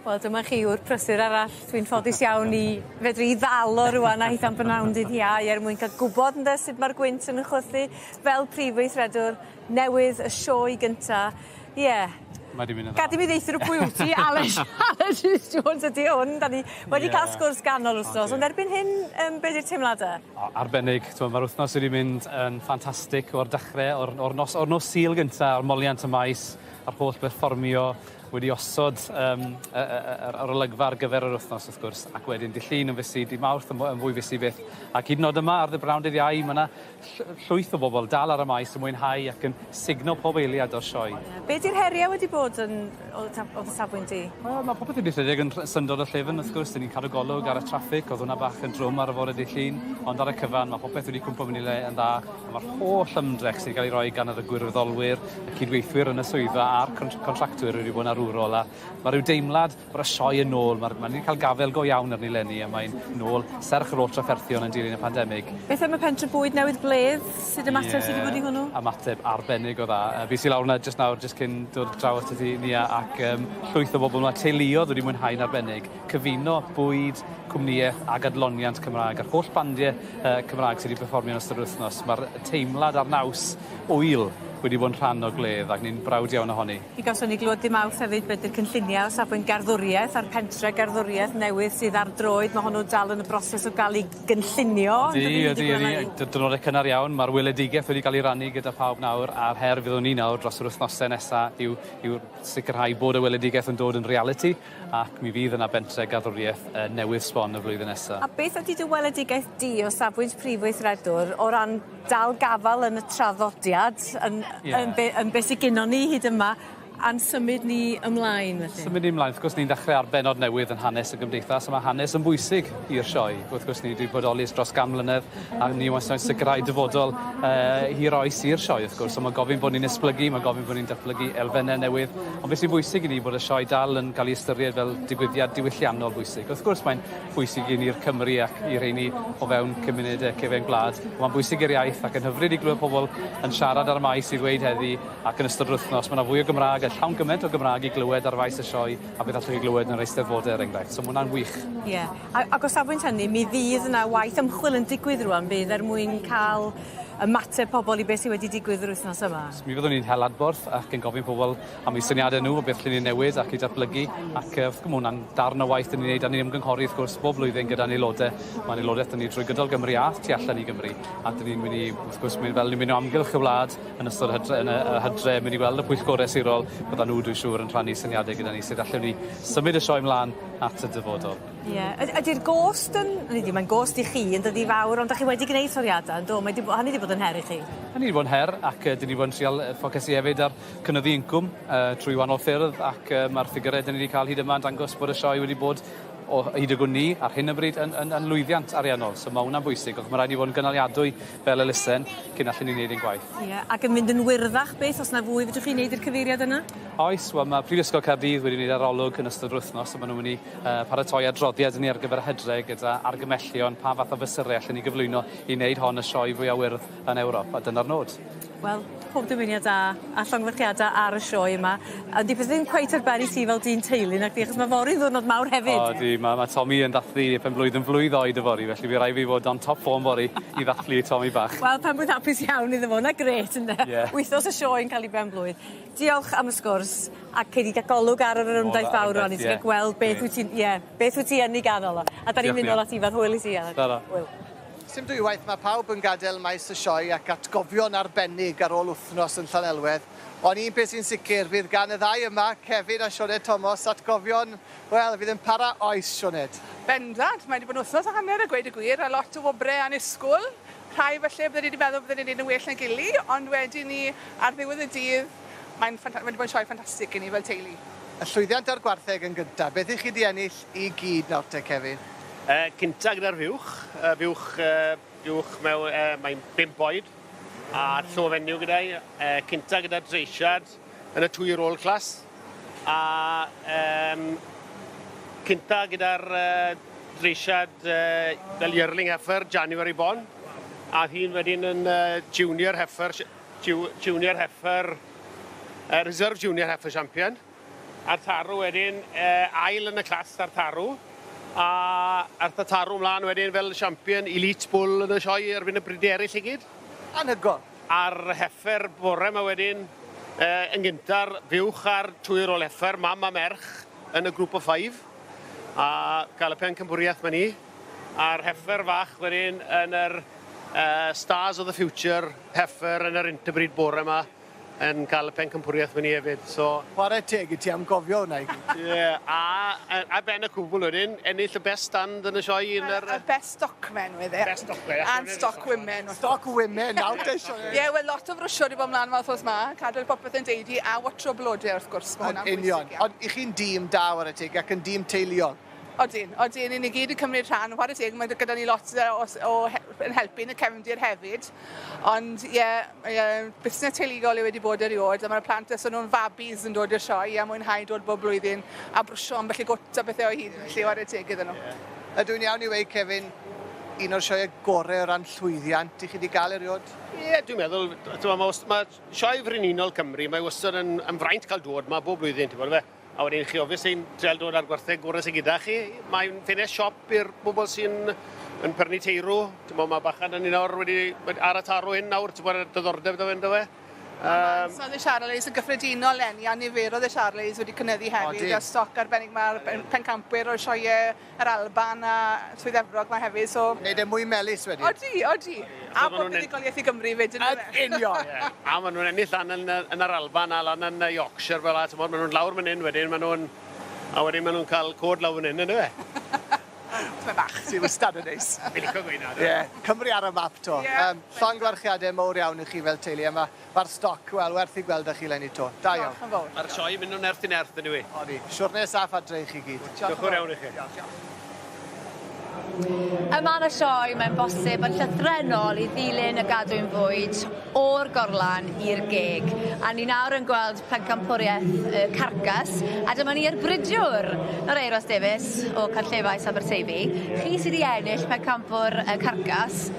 Wel, dyma chi ŵr prysur arall. Dwi'n ffodus iawn i fedru 'i ddal o rŵan a hitha'n brynawn dydd Iau er mwyn ca'l gwbod ynde sut ma'r gwynt yn chwythu fel prif weithredwr newydd y sioe gynta. Ie. Mae 'di mynd yn dda. Gad i mi ddeutho rw pwy wt ti Aled Aled Rhys Jones ydi hwn 'dan ni wedi ca'l sgwrs ganol wthnos ond erbyn hyn yym be' 'di'r teimlade? O arbennig t'mo' ma'r wythnos wedi mynd yn ffantastig o'r dechre o'r o'r nos o'r nos Sul gynta o'r moliant y maes a'r holl berfformio wedi osod yym y y y yr yr olygfa ar gyfer yr wythnos wrth gwrs ac wedyn dy' Llun yn fysi dy' Mawrth yn fwy yn fwy fysi fyth ac hyd yn o'd yma ar ddy brynhawn dydd Iau ma' 'na llwyth o bobl dal ar y maes yn mwynhau ac yn sugno pob eiliad o'r sioe. Be' 'di'r herie wedi bod yn o o dy safbwynt di? Wel ma' popeth wedi rhedeg yn syndod o llyfn wrth gwrs 'dyn ni'n cadw golwg ar y traffig o'dd hwnna bach yn drwm ar y fore dydd Llun ond ar y cyfan ma' popeth wedi cwmpo mewn i le yn dda a ma'r holl ymdrech sy 'di ga'l 'i roi gan yr y gwirfoddolwyr, y cydweithwyr yn y swyddfa a'r contractwyr wedi bod yn arwrol a ma' ryw deimlad bod y sioe yn ôl, ma'r ma' ni 'di ca'l gafel go iawn arni leni a mae'n nôl serch yr oll trafferthion yn dilyn y pandemig. Beth am y pentre bwyd newydd gwledd? Sud ymateb sy 'di bod i hwnnw? Ymateb arbennig o dda. Yy fues i lawr 'na jyst nawr jyst cyn dod draw atat ti Nia ac yym llwyth o bobl 'ma, teuluodd wedi mwynhau'n arbennig. Cyfuno bwyd, cwmnïeth ag adloniant Cymraeg a'r holl bandie yy Cymraeg sy 'di perfformio yn ystod yr wythnos. Ma'r teimlad a'r naws ŵyl wedi bod yn rhan o gwledd ac ni'n browd iawn ohoni. Mi gawson ni glwad dy Mawrth hefyd be' 'di'r cynllunia' o safbwynt garddwrieth a'r pentre garddwrieth newydd sydd ar droed ma' hwnnw dal yn y broses o ga'l 'i gynllunio. Ydi ydi ydi diwrnode cynnar iawn ma'r welegdigeth wedi ga'l 'i rannu gyda phawb nawr a'r her fyddwn ni nawr dros yr wythnose nesa yw yw sicrhau bod y weledigaeth yn dod yn realiti ac mi fydd yna bentre garddwrieth yy newydd sbon y flwyddyn nesa. A beth ydi dy weledigaeth di o safbwynt prif weithredwr o ran dal gafal yn y traddodiad yn Ie. yn be' yn be' sy gennon ni hyd yma a'n symud ni ymlaen felly? Symud ni ymlaen wrth gwrs ni'n dechre ar bennod newydd yn hanes y gymdeithas a ma' hanes yn bwysig i'r sioe. Wrth gwrs ni 'di bodoli ers dros gan mlynedd a ni wastad yn sicrhau dyfodol yy hir oes i'r sioe wrth gwrs, so ma' gofyn bod ni'n esblygu, ma' gofyn bod ni'n datblygu elfenne newydd, ond beth sy'n bwysig i ni bod y sioe dal yn cael ei ystyried fel digwyddiad diwylliannol bwysig. Wrth gwrs mae'n bwysig i ni'r Cymry ac i rheini o fewn cymunedau cefen gwlad, ond mae'n bwysig i'r iaith ac yn hyfryd i glywed pobl yn siarad ar y maes i ddweud heddi ac yn ystod yr wythnos, ma' 'na fwy o Gymraeg a llawn gyment o Gymraeg i glywed ar faes y sioe a beth allwch chi glywed yn yr Eisteddfodau er enghraifft, so ma' wnna'n wych. Ie. A ac o safbwynt hynny mi fydd yna waith ymchwil yn digwydd rŵan bydd er mwyn ca'l ymateb pobol i beth sy wedi digwydd yr wythnos yma. Mi fyddwn ni'n hel adborth ac yn gofyn pobol am eu syniade nhw o beth allen ni newid ac i datblygu ac yy wrth gwrs ma' wnna'n darn o waith 'dyn ni'n neud a ni'n ymgynghori wrth gwrs bob blwyddyn gyda'n aelode. Ma'n aelodaeth 'da ni drwy gydol Gymru a tu allan i Gymru a 'dyn ni'n myn' i wrth gwrs mynd fel ni'n myn' o amgylch y wlad yn ystod hydre yn y y hydre mynd i weld y pwyllgore sirol byddan nhw dwi'n siŵr yn rhannu syniade gyda ni sut allwn ni symud y sioe mlan at y dyfodol. Ie. Ydi'r gost yn hynny ydi mae'n gost i chi yndydi fawr ond 'dach chi wedi gneud toriada yndo mae 'di bo- hynny 'di bod yn her i chi. Hynny 'di bod yn her ac yy 'dyn ni 'di bod yn trial yy ffocysu hefyd ar cynyddu incwm yy trwy wahanol ffyrdd ac yy ma'r ffigyre 'dyn ni 'di ca'l hyd yma yn dangos bod y sioe wedi bod o hyd y gwn ni ar hyn o bryd yn yn yn lwyddiant ariannol so ma' wnna'n bwysig ond ma' raid ni fod yn gynaliadwy fel elusen cyn allen ni neud ein gwaith. Ie ac yn mynd yn wyrddach byth o's 'na fwy fedrwch chi neud i'r cyfeiriad yna? Oes wel ma' Prifysgol Caerdydd wedi neud arolwg yn ystod yr wythnos a ma' nw myn' i yy paratoi adroddiad i ni ar gyfer y Hydre gyda argymellion pa fath o fesyre allen ni gyflwyno i neud hon y sioe fwya wyrdd yn Ewrop a dyna'r nod. Wel, pob dymuniad da a llongyfarchiada ar y sioe yma. Ond 'di pethe ddim cweit ar ben i ti fel dyn teulu nacdi achos ma' fory'n ddiwrnod mawr hefyd. O ydi ma' ma' Tommy yn dathlu ei phen-blwydd yn flwydd oed yfory felly by' rai' fi fod on top form fory i ddathlu Tommy bach. Wel pen-blwydd hapus iawn iddo fo 'na grêt ynde? Ie. Wythnos y sioe yn ca'l 'i ben-blwydd. Diolch am y sgwrs a cei di ga'l golwg ar yr orymdaith fawr rŵan i ti ga'l gweld beth wyt ti'n ie beth wyt ti yn 'i ganol o. A 'dan ni'n mynd nôl at Ifan hwyl i ti Aled. Tara. Hwyl. Sim dwywaith, mae pawb yn gadael maes y sioe ac atgofion arbennig ar ôl wythnos yn Llanelwedd. Ond un peth sy'n sicr, fydd gan y ddau yma, Kevin a Sioned Thomas, atgofion, wel, fydd yn para oes, Sioned. Bendant, mae wedi bod yn wythnos a hanner a gweud y gwir, a lot o wobrau annisgwyl. Rhai falle bydden ni wedi meddwl bydden ni'n neud yn well na'n gili, ond wedyn ni, ar ddiwedd y dydd, mae'n mae wedi bod yn sioe ffantastig i ni fel teulu. Y llwyddiant a'r gwartheg yn gyntaf, beth i chi 'di ennill i gyd nawr te, Kevin? Cynta gyda'r fuwch, y fuwch, fuwch mewn, mae'n 5 oed, a llo fenyw gyda hi. Cynta gyda'r dreisiad yn y two year old class, a um, cynta gyda'r dreisiad fel yearling heifer, January born, a hi'n wedyn yn junior heifer, junior heifer, reserve junior heifer champion. A'r tarw wedyn, ail yn y clas a'r tarw. A a'r tarw mlaen wedyn fel champion elite bull yn y sioe erbyn y bridiau eraill i gyd. Anhygoel. A'r heffer bore yma wedyn, yn gynta'r fuwch a'r twyr ôl heffer, mam a merch yn y grŵp o 5. A gael y pencampwriaeth ma ni. A'r heffer fach wedyn yn yr Stars of the Future heffer yn yr interbreed bore yma yn cael y pencampwriaeth ma ni hefyd. So, Chwarae teg i ti am gofio hwnna i gyd. Ie, a ben y cwbl wedyn, ennill y best stand yn y sioe yn yr... Y best stockmen with it. Best stockmen. And stock women. Stock women, nawr te sioe. Ie, well, lot o frwsio wedi bod mlaen fel wythnos ma, cadw popeth yn deidi a watro blodau wrth gwrs, mae hwnna'n Union. bwysig iawn. Ond i chi'n dîm da war y teg ac yn dîm teuluol. Odyn, odyn, ni gyd yn cymryd rhan. Chwarae teg, mae gyda ni lot o yn helpu yn y cefndir hefyd. Ond ie, yeah, busnes teuluol yw wedi bod erioed, a mae'r plant ers nhw'n fabis yn dod i'r sioe a mwynhau dod bob blwyddyn a brwsio ambell i gwt a bethau o hyd, felly chwarae teg iddyn nhw. Yeah. Ydw i'n iawn i weud, Kevin, un o'r sioeau gorau o ran llwyddiant i chi wedi gael erioed? Ie, yeah, dwi'n meddwl, mae sioe frenhinol Cymru, mae wastad yn fraint cael dod ma bob blwyddyn, ti'n bod fe? A wedyn chi obviously yn trial dod ar gwartheg gorau sydd gyda chi. Mae'n ffenest siop i'r bobl sy'n yn prynu teirw. Ti'n bod, mae bachan yn un awr wedi ar y tarw hyn nawr, ti'n bod, diddordeb da fe, ynddo fe. So y Charolais yn gyffredinol leni a niferoedd y Charolais wedi cynyddu hefyd a stoc arbennig mae'r pencampwyr o'r sioeau yr Alban a Swydd Efrog ma hefyd. So... Neud e mwy melys wedyn. Odi, odi. A bod buddugoliaeth i Gymru fyd. Yn union. Yeah. A maen nhw'n ennill lan yn yr Alban a lan yn Yorkshire fel 'a, ti'n maen nhw'n lawr fan hyn wedyn, maen nhw'n... A wedyn maen nhw'n cael cod lawr fan hyn, ynddo fe? Mae'n bach. Sy'n wastad yn neis. Fi'n licio gweud na. Ie, Cymru ar y map to. Ie. Llongyfarchiadau mowr iawn i chi fel teulu. A mae'r stoc, wel, werth i gweld â chi leni to. Da iawn. Diolch yn fawr. Mae'r sioe mynd o nerth i nerth yn yw i. Odi. Siwrne saff adre i chi gyd. Diolch yn fawr iawn i chi. Yma yn y sioe, mae'n bosib yn llythrennol i ddilyn y gadwyn fwyd o'r gorlan i'r geg. A ni nawr yn gweld pencampwriaeth y carcas, a dyma ni yr bridiwr, yr Euros Davies o Canllefais Aberteifi. Chi sydd wedi ennill pencampwr y carcas.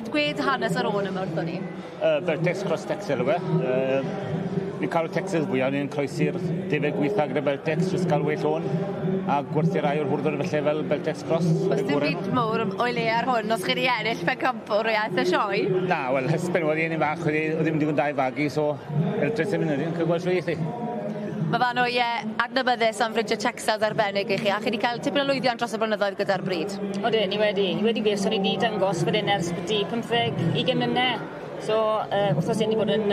Gwed hanes ar ôl yma wrthon ni. Beltex Cross Texel yw e. Ni'n cael y Texels fwyaf, ni'n croesi'r defed gweitha gyda Beltex, jyst cael well o'n, a gwerthu rai o'r hwrdod felly fel Beltex Cross. Oes dim byd mawr o'i le ar hwn os chi wedi ennill pencampwriaeth y sioe? Na, wel, husband oedd un fach, oedd ddim digon da i fagu, so Eltres yn mynd yn cael gweld i chi. Mae fan o ie adnabyddus am fridio Texels arbennig i chi, a chi wedi cael tipyn o lwyddiant dros y blynyddoedd gyda'r brid. Odyn, ni wedi. Ni wedi gwir, so ni wedi dangos fan hyn ers byti 15, 20 mlynedd. So, wrthnos hyn ni bod yn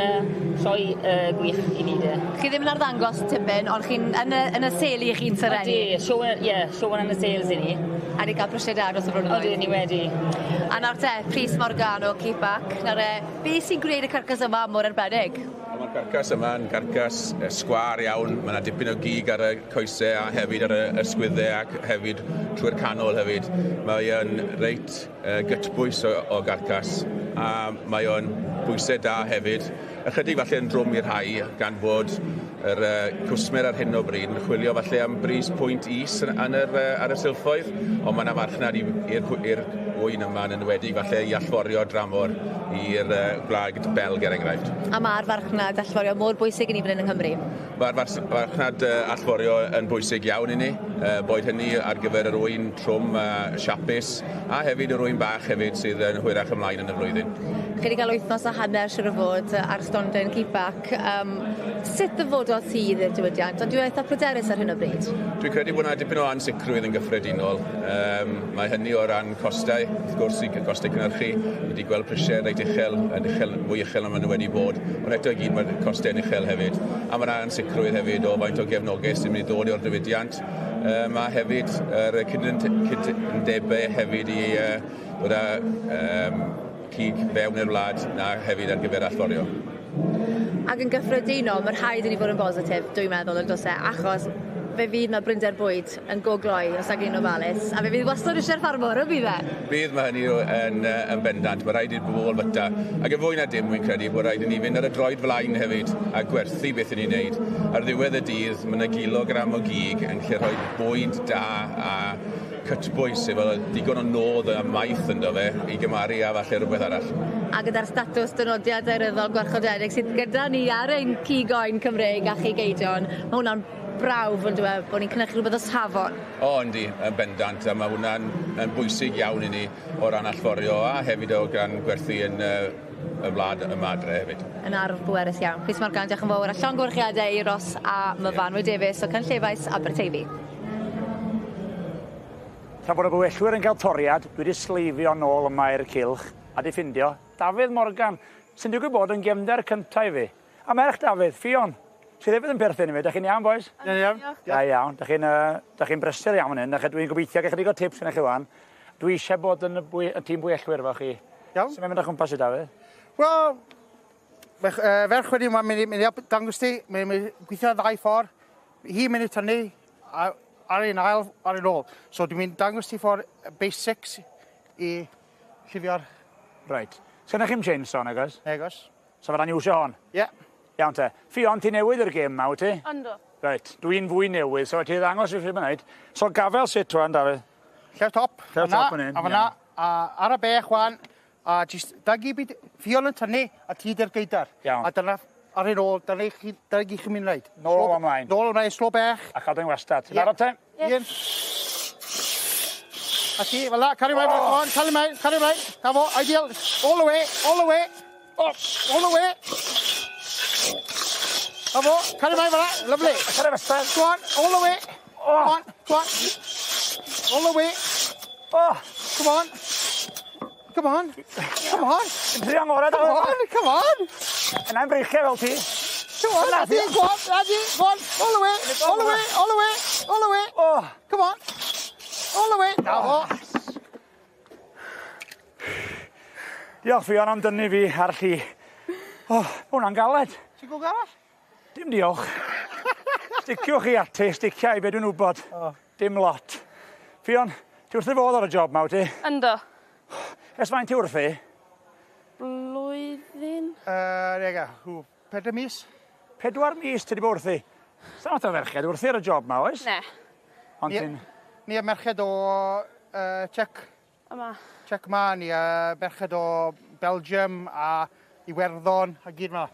sioe gwych i ni de. Chi ddim yn arddangos tipyn, ond chi'n yn y seli chi'n serennu. Odi, show, yeah, show yn y sales i ni. A ni gael prisiau da dros y blynyddoedd. Odyn, ni wedi. A nawr te, Prys Morgan o Keepack. Nawr, beth sy'n gwneud y carcas yma mor arbennig? Mae'r carcas yma yn carcas sgwâr iawn. Mae yna dipyn o gig ar y coesau a hefyd ar y ysgwyddau ac hefyd trwy'r canol hefyd. Mae o'n reit gytbwys o garcas a mae o'n bwysau da hefyd. Ychydig falle yn drwm i'r rhai gan fod yr cwsmer ar hyn o bryd yn chwilio falle am bris pwynt is ar y silffoedd, ond mae yna farchnad i'r ŵyn yma yn enwedig falle i allforio dramor i'r gwlad Belg er enghraifft. A mae'r farchnad allforio mor bwysig i ni fan hyn yng Nghymru. Mae'r farchnad allforio yn bwysig iawn i ni, boed hynny ar gyfer yr ŵyn trwm a siapus, a hefyd yr ŵyn bach hefyd sydd yn hwyrach ymlaen yn y flwyddyn. Chi wedi cael wythnos a hanner siwr o fod ar stondin Keepack. Sut ddyfodol sydd i'r diwydiant? Ond dwi'n eitha pryderus ar hyn o bryd. Dwi'n credu bod yna dipyn o ansicrwydd yn gyffredinol. Mae hynny o ran costau, wrth gwrs, i costau cynhyrchu. Wedi gweld prisiau reit uchel, yn uchel, fwy uchel na maen nhw wedi bod, ond eto i gyd mae'r costau yn uchel hefyd. A mae yna ansicrwydd hefyd o faint o gefnogaeth sy'n mynd i ddod o'r diwydiant. A hefyd yr cytundebau hefyd i dod â cig fewn i'r wlad na hefyd ar gyfer allforio. Ac yn gyffredinol, mae rhaid i ni fod yn bositif, dwi'n meddwl, yn does e, achos fe fydd na brinder bwyd yn go gloi os ag un ofalus, a fe fydd wastad eisiau'r ffarmwr, y bydd e? Bydd, mae hynny yn bendant, mae rhaid i'r bobl fyta. Ac yn fwy na dim, wy'n credu bod rhaid i ni fynd ar y droed flaen hefyd a gwerthu beth i ni'n neud. Ar ddiwedd y dydd, mae yna gilogram o gig yn lle rhoi bwyd da a cytbwys efo digon o nodd a maeth ynddo fe i gymaru a falle rhywbeth arall. A gyda'r statws dynodiad daearyddol gwarchodedig sydd gyda ni ar ein cig oen Cymreig a chig eidion, mae hwnna'n brawf on'd yw e bo' ni'n cynhyrchu rwbeth o safon. O yndi, yn bendant, a mae hwnna'n yn bwysig iawn i ni o ran allforio a hefyd o gan gwerthu yn y wlad yma adre hefyd. Yn arf bwerus iawn. Rhys Morgan, diolch yn fawr a llongyfarchiadau i Ross a Myfanwy Davies o Cynllefais Aberteifi. Tra bod y bwyellwyr yn cael toriad, dwi wedi sleifio nôl yma i'r cylch a 'di ffindio Dafydd Morgan, sy'n digwydd bod yn gefnder cynta i fi. A merch Dafydd, Ffion, sydd hefyd yn perthyn i fi. Dach chi'n iawn, bois? Yn iawn. Da iawn. Dach chi'n uh, dach chi'n brysur iawn fan hyn. Dach dwi'n gobeithio gael chydig o tips gennych chi wan. Dwi eisiau bod yn y, bwy, y tîm bwyellwyr efo chi. Iawn. Sut mae'n mynd o chwmpas i Dafydd? Wel, ferch, uh, ferch wedi mae'n mynd, mynd i dangos ti, mae'n mynd gweithio ddau ffordd. Hi mynd i tynnu a, ar un ail, ar un ôl. So dwi'n mynd dangos ti ffordd basics i llifio'r... Reit. Sgynnoch chi'm chainsaw, nag oes? Nag oes. So fydda'n iwsio hon? Ie. Iawn te. Ffion, ti newydd i'r gêm ma, wyt ti? Yndw. Reit, dwi'n fwy newydd, so ti ddangos i fi beth wneud. So gafel sut wan, Dafydd? Llew top. Llew top fan hyn. A fyna, a ar y bech wan, a jyst, da gyd byd, Ffion yn tynnu, a ti dy'r geidar. Iawn. A dyna, ar un ôl, dyna chi, dyna gyd chi'n mynd wneud. Nôl ymlaen. Nôl ymlaen, slo bech. A cadw'n wastad. Ti'n barod te? Ie. Un. A ti, fel la, cario mlaen, oh. on, cario mlaen, cario mlaen. Na fo, ideal. All the way, all the way. Oh, all the way. Na fo, cario mlaen fel la, lovely. Cario wastad. Go on, all the way. Oh. Go on, go on. All the way. Oh. Come on. Come on. Come on. Yn trio ngorau, Come on, come on. Yna'n breichiau fel ti. Come on, Adi, go on, Adi, go on, all the way, all the way, all the way, all the way. Oh. Come on. All the way. Na fo. Diolch Ffion am dynnu fi ar lli. Oh, ma' hwnna'n galed. Ti'n gwg arall? Dim diolch. Sticiwch chi ati, sticia i be dwi'n wybod. Oh. Dim lot. Ffion, ti wrth dy fodd ar y job ma, wyt ti? Yndw. Ers faint ti wrthi? Blwyddyn. Rega, hw, 4 mis. 4 mis ti 'di bod wrthi? Sa'm lot o ferched wrthi ar y job ma, oes? Ne. Ond ti'n... Ni a merched o uh, Czech. Yma. Czech ma, ni a merched o Belgium a Iwerddon a gyd ma.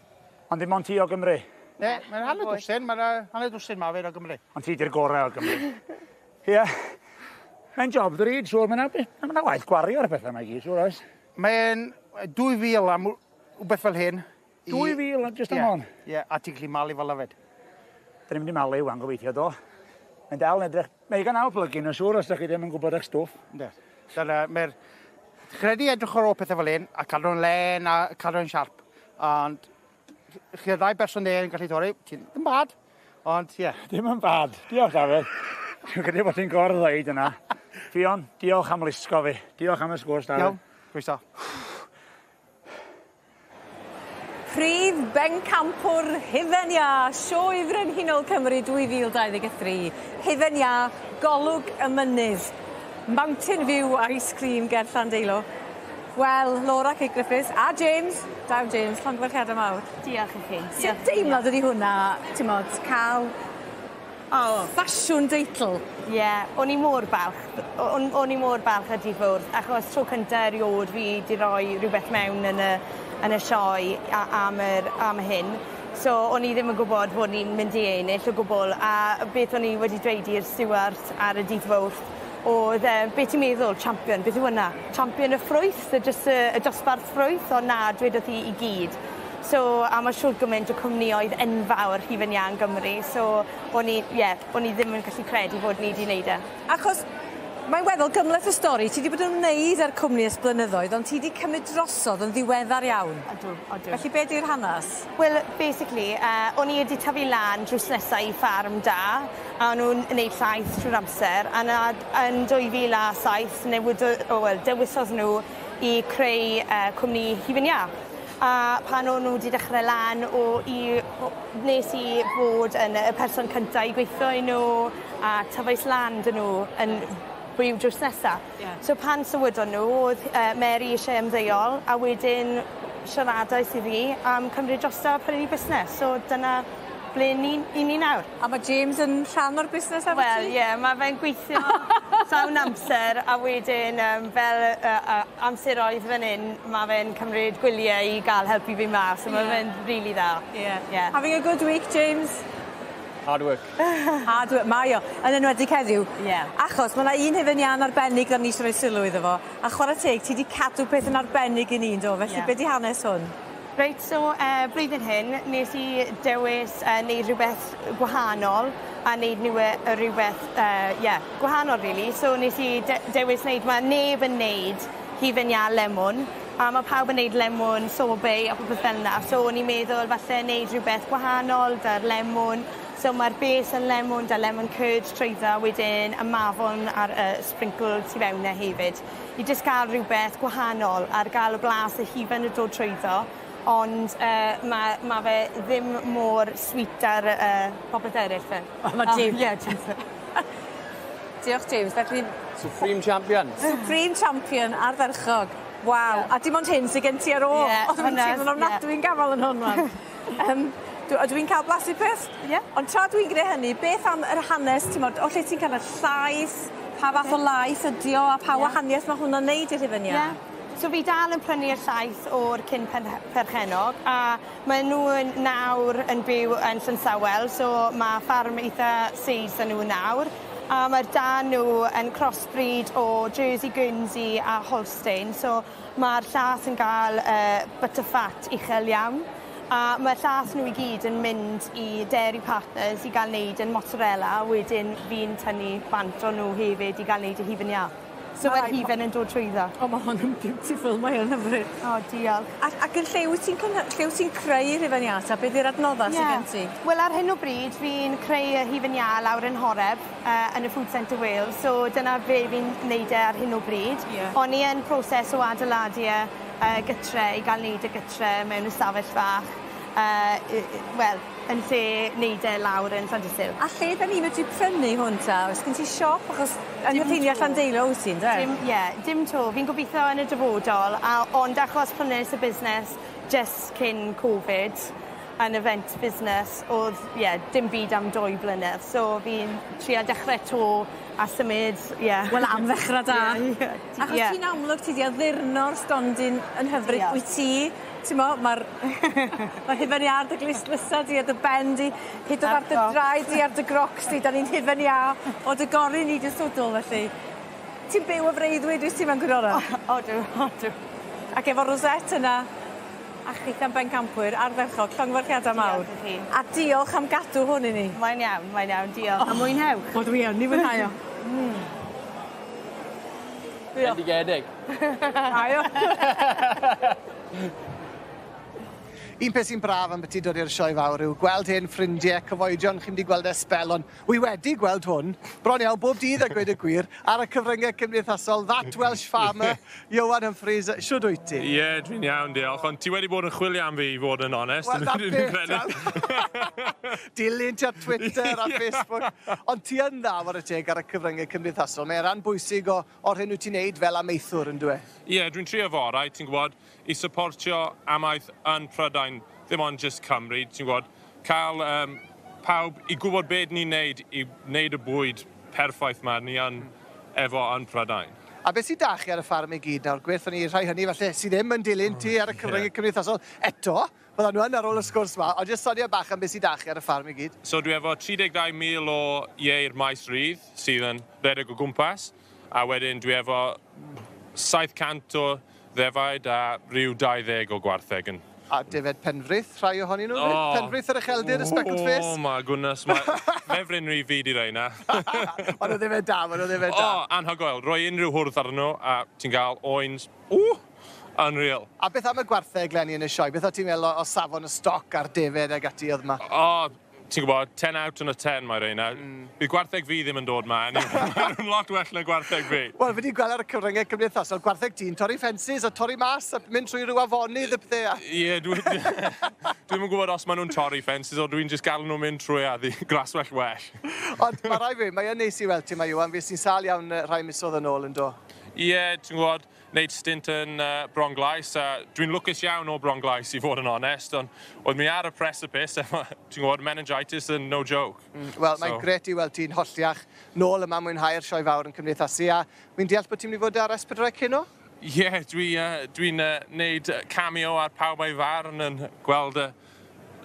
Ond dim ond ti o Gymru? Ne, mae'n hanner dwsin, mae'n hanner dwsin ma fe o Gymru. Ond ti di'r gorau o Gymru. Ie. Mae'n job ddrud, siŵr. Mae'n ma waith gwario ar y pethau yma i gyd, siŵr oes? Mae'n 2,000 am wbeth fel hyn. 2,000 jyst am hon? Ie, a ti'n gallu malu fel yfed. Dyn ni'n mynd i malu wan gobeithio, do. Mae'n dal yn edrych... Mae gan naw plug-in yn siŵr os ydych chi ddim yn gwybod eich stwff. Ynddo. Dyna, mae'r... Credu edrych ar ôl pethau fel hyn, a cadw'n len a cadw'n siarp. Ond chi ddau berson ne yn gallu torri, ti'n ddim bad, ond ie. Yeah. Dim yn bad. Diolch, Dafydd. Dwi'n credu bod ti'n gor-ddeud yna. Ffion, diolch am lusgo fi. Diolch am y sgwrs, Dafydd. Iawn, croeso. Prif bencampwr Hufen Iâ, Sioe Frenhinol Cymru 2023. Hufen Iâ, Golwg y Mynydd. Mountain View Ice Cream ger Llandeilo. Wel, Laura Kate Griffiths a James. Da iawn James, llongyfarchiadau mawr. Diolch i chi. Sut deimlad ydi hwnna, t'mod, ca'l O. ffasiwn deitl? Ie, o'n i mor balch. O'n o'n i mor balch a di-fwrdd, achos tro cynta eriôd fi 'di roi rhywbeth mewn yn y yn y sioe a- am yr am hyn. So o'n i ddim yn gwbod fod ni'n mynd i ennill o gwbwl a beth o'n i wedi dweud i'r stiwart ar y dydd Fowrth o'dd yy be' ti'n meddwl champion beth yw wnna? Champion y ffrwyth y jyst y y dosbarth ffrwyth ond na dwedodd hi i gyd. So a ma' shwd gymaint o cwmnïoedd enfawr hufen iâ yn Gymru so o'n i ie o'n i ddim yn gallu credu fod ni 'di neud e. Achos mae'n weddol gymleth y stori ti 'di bod yn ymwneud â'r cwmni ers blynyddoedd ond ti 'di cymryd drosodd yn ddiweddar iawn. Ydw odw. Felly be' 'di'r hanas? Wel basically yy o'n i wedi tyfu lan drws nesa i ffarm 'da a o'n nw'n neud llaeth trw'r amser a 'na yn 2007 newido- o wel dewisodd nhw i creu yy cwmni hufen iâ. A pan o'n nw 'di dechre lan o i o nes i fod yn y person cynta i gweitho i nw a tyfais lan 'dy nw yn byw drws nesa. Ie. So pan sywydon nw o'dd yy Mary isie ymddeol a wedyn siaradais iddi am cymryd drosto a prynu busnes so dyna ble ni 'yn ni nawr. A ma' James yn rhan o'r busnes efo ti? Wel ie ma' fe'n gweithio llawn amser a wedyn yym fel yy yy amseroedd fan 'yn ma' fe'n cymryd gwylie i ga'l helpu fi mas so ma' fe'n rili dda. Ie. Ie. Having a good week James? Hard work. Hard work, mae o. Yn enwedig heddiw. Ie. Achos ma' 'na un hufen iâ'n arbennig 'dan ni isie roi sylw iddo fo. A chware teg, ti 'di cadw peth yn arbennig i ni yndo? Felly Ie. be' 'di hanes hwn? Reit, so blwyddyn hyn, nes i dewis neud rhywbeth gwahanol a neud nhw rhywbeth, yeah, gwahanol really. So nes i de dewis neud, ma' neb yn neud hufen iâ lemwn, a ma' pawb yn neud lemwn sorbet a popeth fel 'na. So o'n i'n meddwl falle neud rhywbeth gwahanol 'da'r lemwn. So ma'r base yn lemwn 'da lemon curd trwyddo a wedyn y mafon a'r sprinkle tu fewn e hefyd. I jyst ga'l rhywbeth gwahanol ar ga'l y blas y hufen yn dod trwyddo ond ma' ma' fe ddim mor sweet ar popeth eryll fel. O ma' James... Ie James. Diolch James felly... Supreme Champion. Supreme Champion ardderchog. Waw. A dim ond hyn sy gen ti ar ôl. Ie. O dwi'n teimlo'n ofnadwy yn gafal yn hwn ŵan. Ydw i'n ca'l blasu peth? Ie. Ond tra dwi'n gneu' hynny beth am yr hanes t'mod o lle ti'n ca'l y llaeth pa fath o laeth ydi o a pa wahanieth ma' hwnna'n neud i'r hufen iâ? Ie. So fi dal yn prynu'r llaeth o'r cyn perchennog a ma' nw yn nawr yn byw yn Llansawel so ma' ffarm eitha seis 'da nw nawr a ma'r da nw yn crossbreed o Jersey Guernsey a Holstein so ma'r llath yn ga'l butterfat uchel iawn a ma' llath nw i gyd yn mynd i Dairy Partners i ga'l neud yn mozzarella a wedyn fi'n tynnu bant o nw hefyd i ga'l neud y hufen iâ. So ma'r hufen yn dod trwyddo. O ma' hon yn beautiful mae yn hyfryd. O diolch. Ac ac yn lle wyt ti'n cynhy- lle wyt ti'n creu hufen iâ ta be' 'di'r adnodda sy gen ti? Wel ar hyn o bryd fi'n creu y hufen iâ lawr yn Horeb yn y Food Centre Wales so dyna be' fi'n neud e ar hyn o bryd. Ie. O'n i yn proses o adeiladu e gytre i ga'l neud e gytre mewn ystafell fach wel yn lle neud e lawr yn Llandysul. A lle 'dan ni medru prynu hwn ta? Oes gen ti siop achos yng nghyffinia Llandeilo wyt ti ynde? Dim ie dim 'to. Fi'n gobitho yn y dyfodol a ond achos prynes y busnes jyst cyn Covid yn event business o'dd ie dim byd am dwy blynedd so fi'n trio dechre 'to a symud ie. Wel am ddechra da. Ie ie. Achos ti'n amlwg ti 'di addurno'r stondin yn hyfryd. Diolch. Wyt ti t'mo' ma'r ma'r hufen iâ ar dy glustlisa di ar dy ben di hyd yn o'd ar dy draed di ar dy grocs di 'dan ni'n hufen iâ o dy gorun i dy swdwl felly. Ti'n byw y freuddwyd wyt ti mewn gwirionedd? O odw odw. Ac efo'r rosette yna a chitha'n bencampwyr ardderchog llongyfarchiada mawr. Diolch i chi. A diolch am gadw hwn i ni. Mae'n iawn mae'n iawn diolch. A mwynhewch. O dwi yn 'i fwynhau o. Diolch. Bendigedig. Aio. Un peth sy'n braf am byti dod i'r sioe fawr yw gweld hen ffrindiau, cyfoedion, chi'm 'di gweld ers sbel, ond wi wedi gweld hwn bron iawn bob dydd a gweud y gwir ar y cyfryngau cymdeithasol, That Welsh Farmer, Iwan Humphreys, shwd wyt ti? Ie, yeah, dwi'n iawn, diolch, ond ti wedi bod yn chwilio am fi i fod yn onest. Wel, 'na beth, Dilyn ti ar Twitter a Facebook, ond ti yn dda, whare teg, ar y cyfryngau cymdeithasol. Mae'n rhan bwysig o, o'r hyn wyt ti'n neud fel amaethwr, yn dwi? Ie, yeah, dwi'n trio fo orau, ti'n gwybod, i supportio amaeth yn Prydain, ddim ond just Cymru, ti'n gwybod, cael pawb i gwybod beth ni'n neud i wneud y bwyd perffaith ma ni yn efo yn Prydain. A beth sy'n da chi ar y ffarm i gyd nawr? Gweth ni rhai hynny falle sydd ddim yn dilyn ti ar y cyfryngau cymdeithasol eto, byddan nhw yn ar ôl y sgwrs ma, ond jyst sonio bach am beth sy'n da chi ar y ffarm i gyd. So dwi efo 32,000 o ieir maes rydd sydd yn redeg o gwmpas, a wedyn dwi efo 700 o ddefaid a rhyw 20 o gwartheg yn. A defed Penfrith, rhai ohonyn nhw, O. Penfrith yr ucheldir, y speckled face. Oh my goodness, mae ffefryn rhi fi di reina. Maen nhw ddefed da, maen nhw ddefed da. O, anhygoel. Rhoi unrhyw hwrdd arnyn nhw a ti'n cael oens, ww, unreal. A beth am y gwartheg, Lenny, yn y sioe? Beth o ti'n meddwl o safon y stoc a'r defed ag ati oedd yma? O, ti'n gwybod, 10 out on a 10 mae reina. Bydd gwartheg fi ddim yn dod ma, anyway. Maen nhw'n lot well na gwartheg fi. Wel, fi wedi gweld ar y cyfryngau cymdeithasol, gwartheg ti'n torri ffensys a torri mas a mynd trwy rhyw afonydd y pethau. Ie, dwi'm yn gwybod os maen nhw'n torri ffensys o dwi'n just gael nhw mynd trwy a ddi glaswellt well. Ond mae rai fi, mae yn neis i weld ti ma, Iwan, fi sy'n sâl iawn rhai misoedd yn ôl yn do. Ie, ti'n gwybod, wneud stint yn Bronglais, a dwi'n lwcus iawn o Bronglais i fod yn onest, ond oedd mi ar y precipice, efo, ti'n gwybod, meningitis yn no joke. Wel, mae'n grêt i weld ti'n holliach nôl yma mwynhau'r sioe fawr yn cymdeithasu, a fi'n deall bod ti'n mynd i fod ar S4C heno? Ie, yeah, dwi neud cameo ar Pawb a'i Farn yn gweld y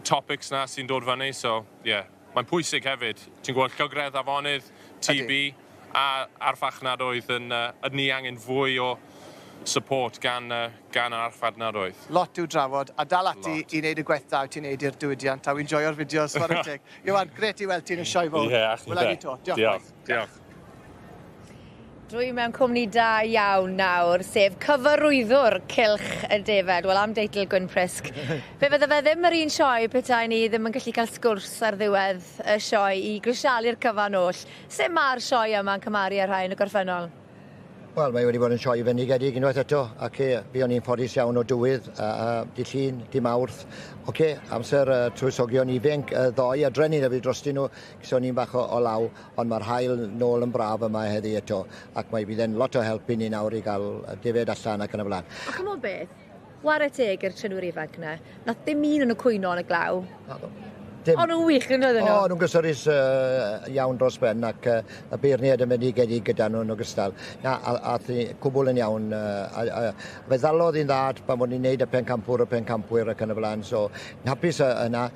topics na sy'n dod fyny, so, ie. Yeah. Mae'n pwysig hefyd. Ti'n gweld llygredd afonydd, TB, a archfarchnadoedd yn, ydyn ni angen fwy o support gan yr archfarchnadoedd. Lot i'w drafod, a dal ati i wneud y gwaith da wyt ti'n wneud i'r diwydiant, a wy'n joio'r fideos, chwarae teg. Iwan, grêt i weld ti'n y sioe fawr. Ie, a chdi. Wela i ni 'to. Diolch. Diolch. Diolch. Dwi mewn cwmni da iawn nawr, sef cyfarwyddwr Cylch y Defed. Wel, am deitl Gwyn Prysg. Fe fydde fe ddim yr un sioe petai ni ddim yn gallu cael sgwrs ar ddiwedd y sioe i grisialu'r cyfan oll. Sut mae'r sioe yma'n cymharu â rhai yn y gorffennol? Wel, mae wedi bod yn sioe fendigedig unwaith eto, ac fuon ni'n ffodus iawn o dywydd, dydd Llun, dydd Mawrth. Oce, amser tywysogion ifanc ddoe, a drueni na fi drostyn nhw, gyson ni'n bach o law, ond mae'r haul nôl yn braf yma heddi eto, ac mae bydd e'n lot o help i ni nawr i gael defed allan ac yn y blaen. A chymod beth? Whare teg i'r trinwyr ifanc yna. Nath ddim un o'n nhw cwyno yn y glaw. Naddo. Dim. O'n nhw'n wych yn oedden nhw? O, nhw'n gysurus iawn dros ben ac y beirniad yn fendigedig gyda nhw yn ogystal. Na, a cwbl yn iawn. A fe ddalodd hi'n dda pan bod ni'n neud y pencampwr, y pencampwyr ac yn y blaen, so hapus yna.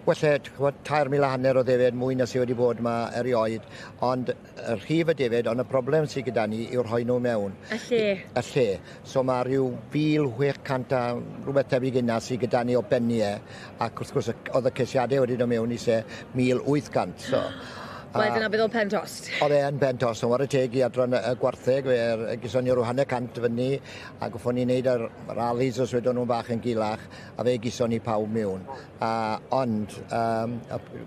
Well, 3,500 o ddefed mwy na sydd wedi bod yma erioed, ond y rhif y defed, ond y broblem sydd gyda ni yw'r rhoi nhw mewn. Y lle. Y lle. So mae rhyw 1,600 a rhywbeth tebyg yna sydd gyda ni o benniau, ac wrth gwrs oedd y ceisiadau wedi dod mewn i se 1,800. So, Wel, dyna beth oedd pen tost. Oedd e yn pen tost, ond whare teg i adran y gwartheg, fe gyson ni rhyw 50 fyny, a goffon ni wneud yr rallies os wedon nhw'n bach yn gilach, a fe gyson ni pawb mewn. Ond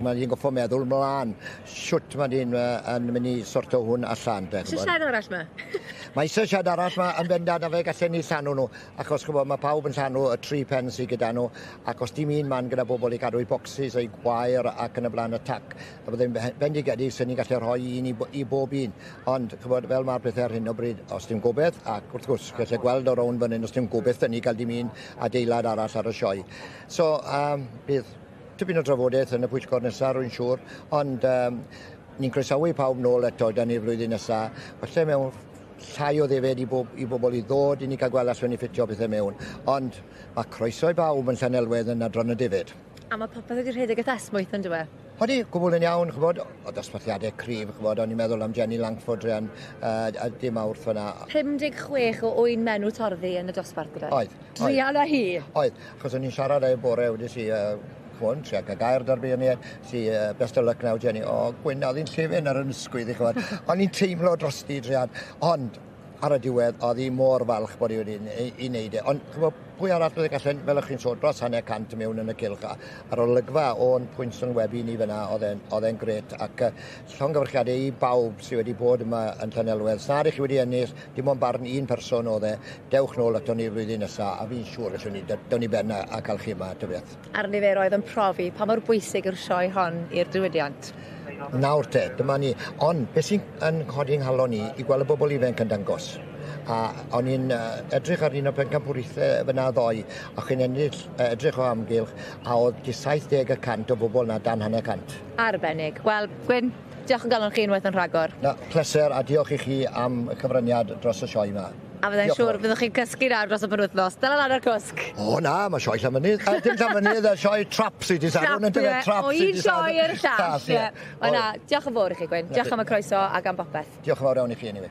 mae hi'n goffo meddwl mlaen, siwt mae hi'n yn mynd i sorto hwn allan. De, Eisiau siarad arall ma? Mae eisiau siarad arall ma yn bendant a fe gallen ni llanw nhw, achos ch'mod, mae pawb yn llanw y tri pen sydd gyda nhw, ac os dim un man gyda bobl i cadw eu bocsys a'i gwair ac yn y blaen y tac, a byddai'n bendigedig sy'n ni'n gallu rhoi un i bob un. Ond, ch'mod, fel mae'r pethau ar hyn o bryd, os dim gobeith, ac wrth gwrs, gallai gweld o rownd fan hyn, os dim gobeith, dyn ni gael dim un adeilad arall ar y sioe. So, bydd tipyn o drafodaeth yn y pwyllgor nesaf, rwy'n siŵr, ond ni'n croesawu pawb nôl eto da ni flwyddyn nesaf. Falle mewn llai o ddefed i bobl i ddod i ni cael gweld allwn ni ffitio pethau mewn. Ond mae croeso i bawb yn Llanelwedd yn adran y defed. A mae popeth wedi rhedeg eitha esmwyth yn dywe? Odi, gwbl yn iawn, ch'mod, o dosbarthiadau cryf, ch'mod, o'n i'n meddwl am Jenny Langford druan, a dim Mawrth fyna. 56 o ŵyn menw torddu yn y dosbarth gyda. Oedd. Druan â hi. Oedd, achos o'n i'n siarad â'i bore, wedes i, ch'mod, trio cael gair da'r beirniaid, si, best of luck now, Jenny. O, Gwyn, oedd hi'n llefen ar yn ysgwydd i ch'mod. O'n i'n teimlo drosti, druan. Ond, ar y diwedd, oedd hi mor falch bod hi wedi i wneud e. Ond, ch'mod, pwy arall bydde gallen, fel o'ch chi'n sôn, dros 50 mewn yn y cylch. A'r olygfa o'n pwynt sylwebu ni fyna, oedd e'n grêt. Ac llongyfarchiadau i bawb sydd wedi bod yma yn Llanelwedd. Sna chi wedi ennill, dim ond barn un person oedd e. Dewch nôl ato ni flwyddyn nesaf, a fi'n siŵr gallwn ni dod ni ben a cael chi yma, ta beth. A'r niferoedd yn profi pa mor bwysig yw'r sioe hon i'r diwydiant. Nawr te, dyma ni. Ond, beth sy'n yn codi nghalon ni i gweld y bobl ifanc yn dangos. A o'n i'n edrych ar un o pencampwriaethau fyna ddoe, a chi'n ennill edrych o amgylch, a oedd di 70% o bobl na dan 50%. Arbennig. Wel, Gwyn, diolch yn galon chi unwaith yn rhagor. Na, pleser a diolch i chi am y cyfraniad dros y sioe yma. A fyddai'n Diolch yn siŵr fawr. fyddwch chi'n cysgu nawr dros y penwythnos. Dala lan ar cwsg. O na, mae sioe Llanfynydd. Dim Llanfynydd, y sioe trap sydd wedi sadwn. Yndyfe? Ie. Trap O sydd un 'di sioe sadwrn. i'r llall. Ie. Ie. Wel na, diolch yn fawr i chi, Gwyn. Diolch am y croeso ac am bopeth. Diolch yn fawr iawn i chi, anyway.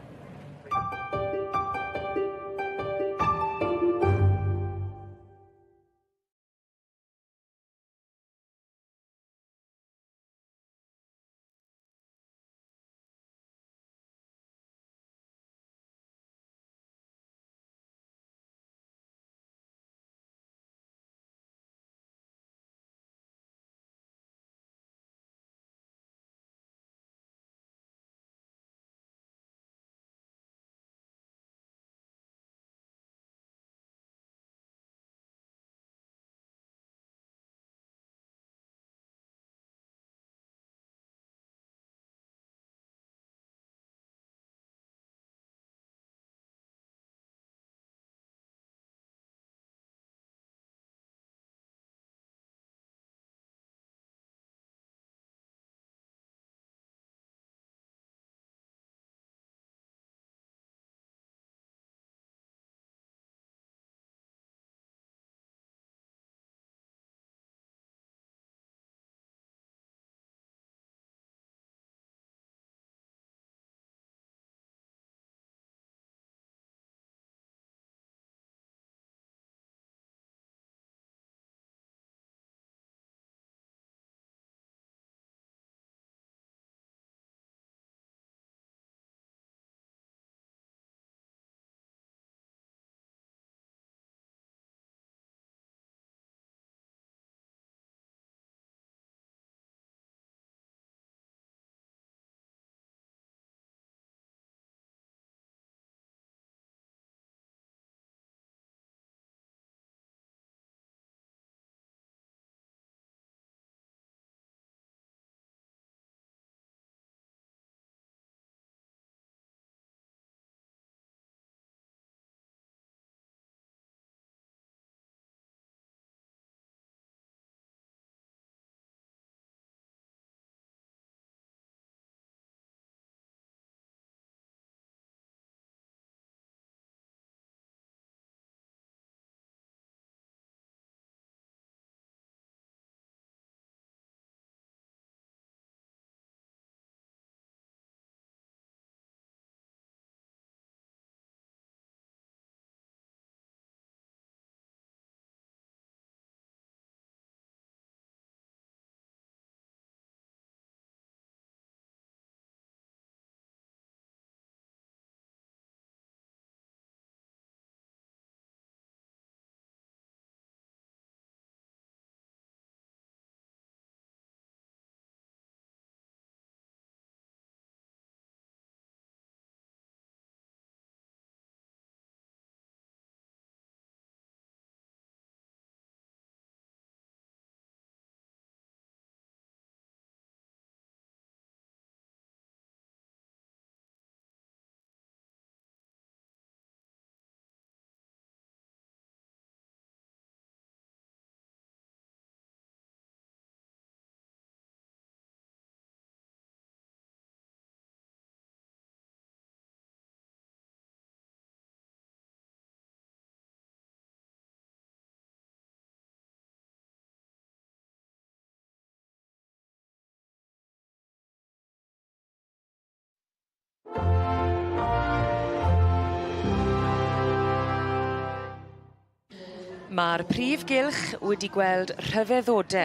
Mae'r prif gylch wedi gweld rhyfeddode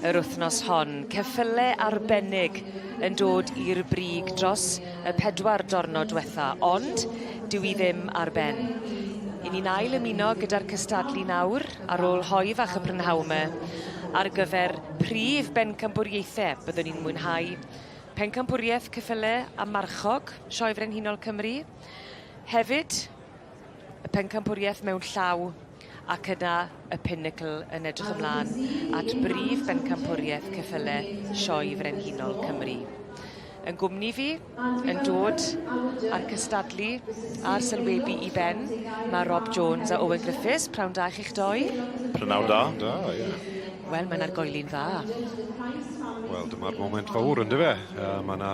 yr wythnos hon, ceffyle arbennig yn dod i'r brig dros y pedwar diwrnod dwetha, ond dyw 'i ddim ar ben. 'Yn ni'n ail ymuno gyda'r cystadlu nawr ar ôl hoe fach y prynhawn 'my ar gyfer prif bencampwriaethe byddwn ni'n mwynhau pencampwriaeth ceffyle a marchog Sioe Frenhinol Cymru. Hefyd, y pencampwriaeth mewn llaw ac yna y pinnacle yn edrych ymlaen at brif bencampwriaeth ceffyle Sioe Frenhinol Cymru. Yn gwmni fi, yn dod â'r cystadlu a'r sylwebu i ben, mae Rob Jones a Owen Griffiths. Prawn da i chi'ch doi. Prynawn da. Da, ie. Wel, mae'n argoeli'n dda. Wel, dyma'r moment fawr, ynddo fe? Mae yna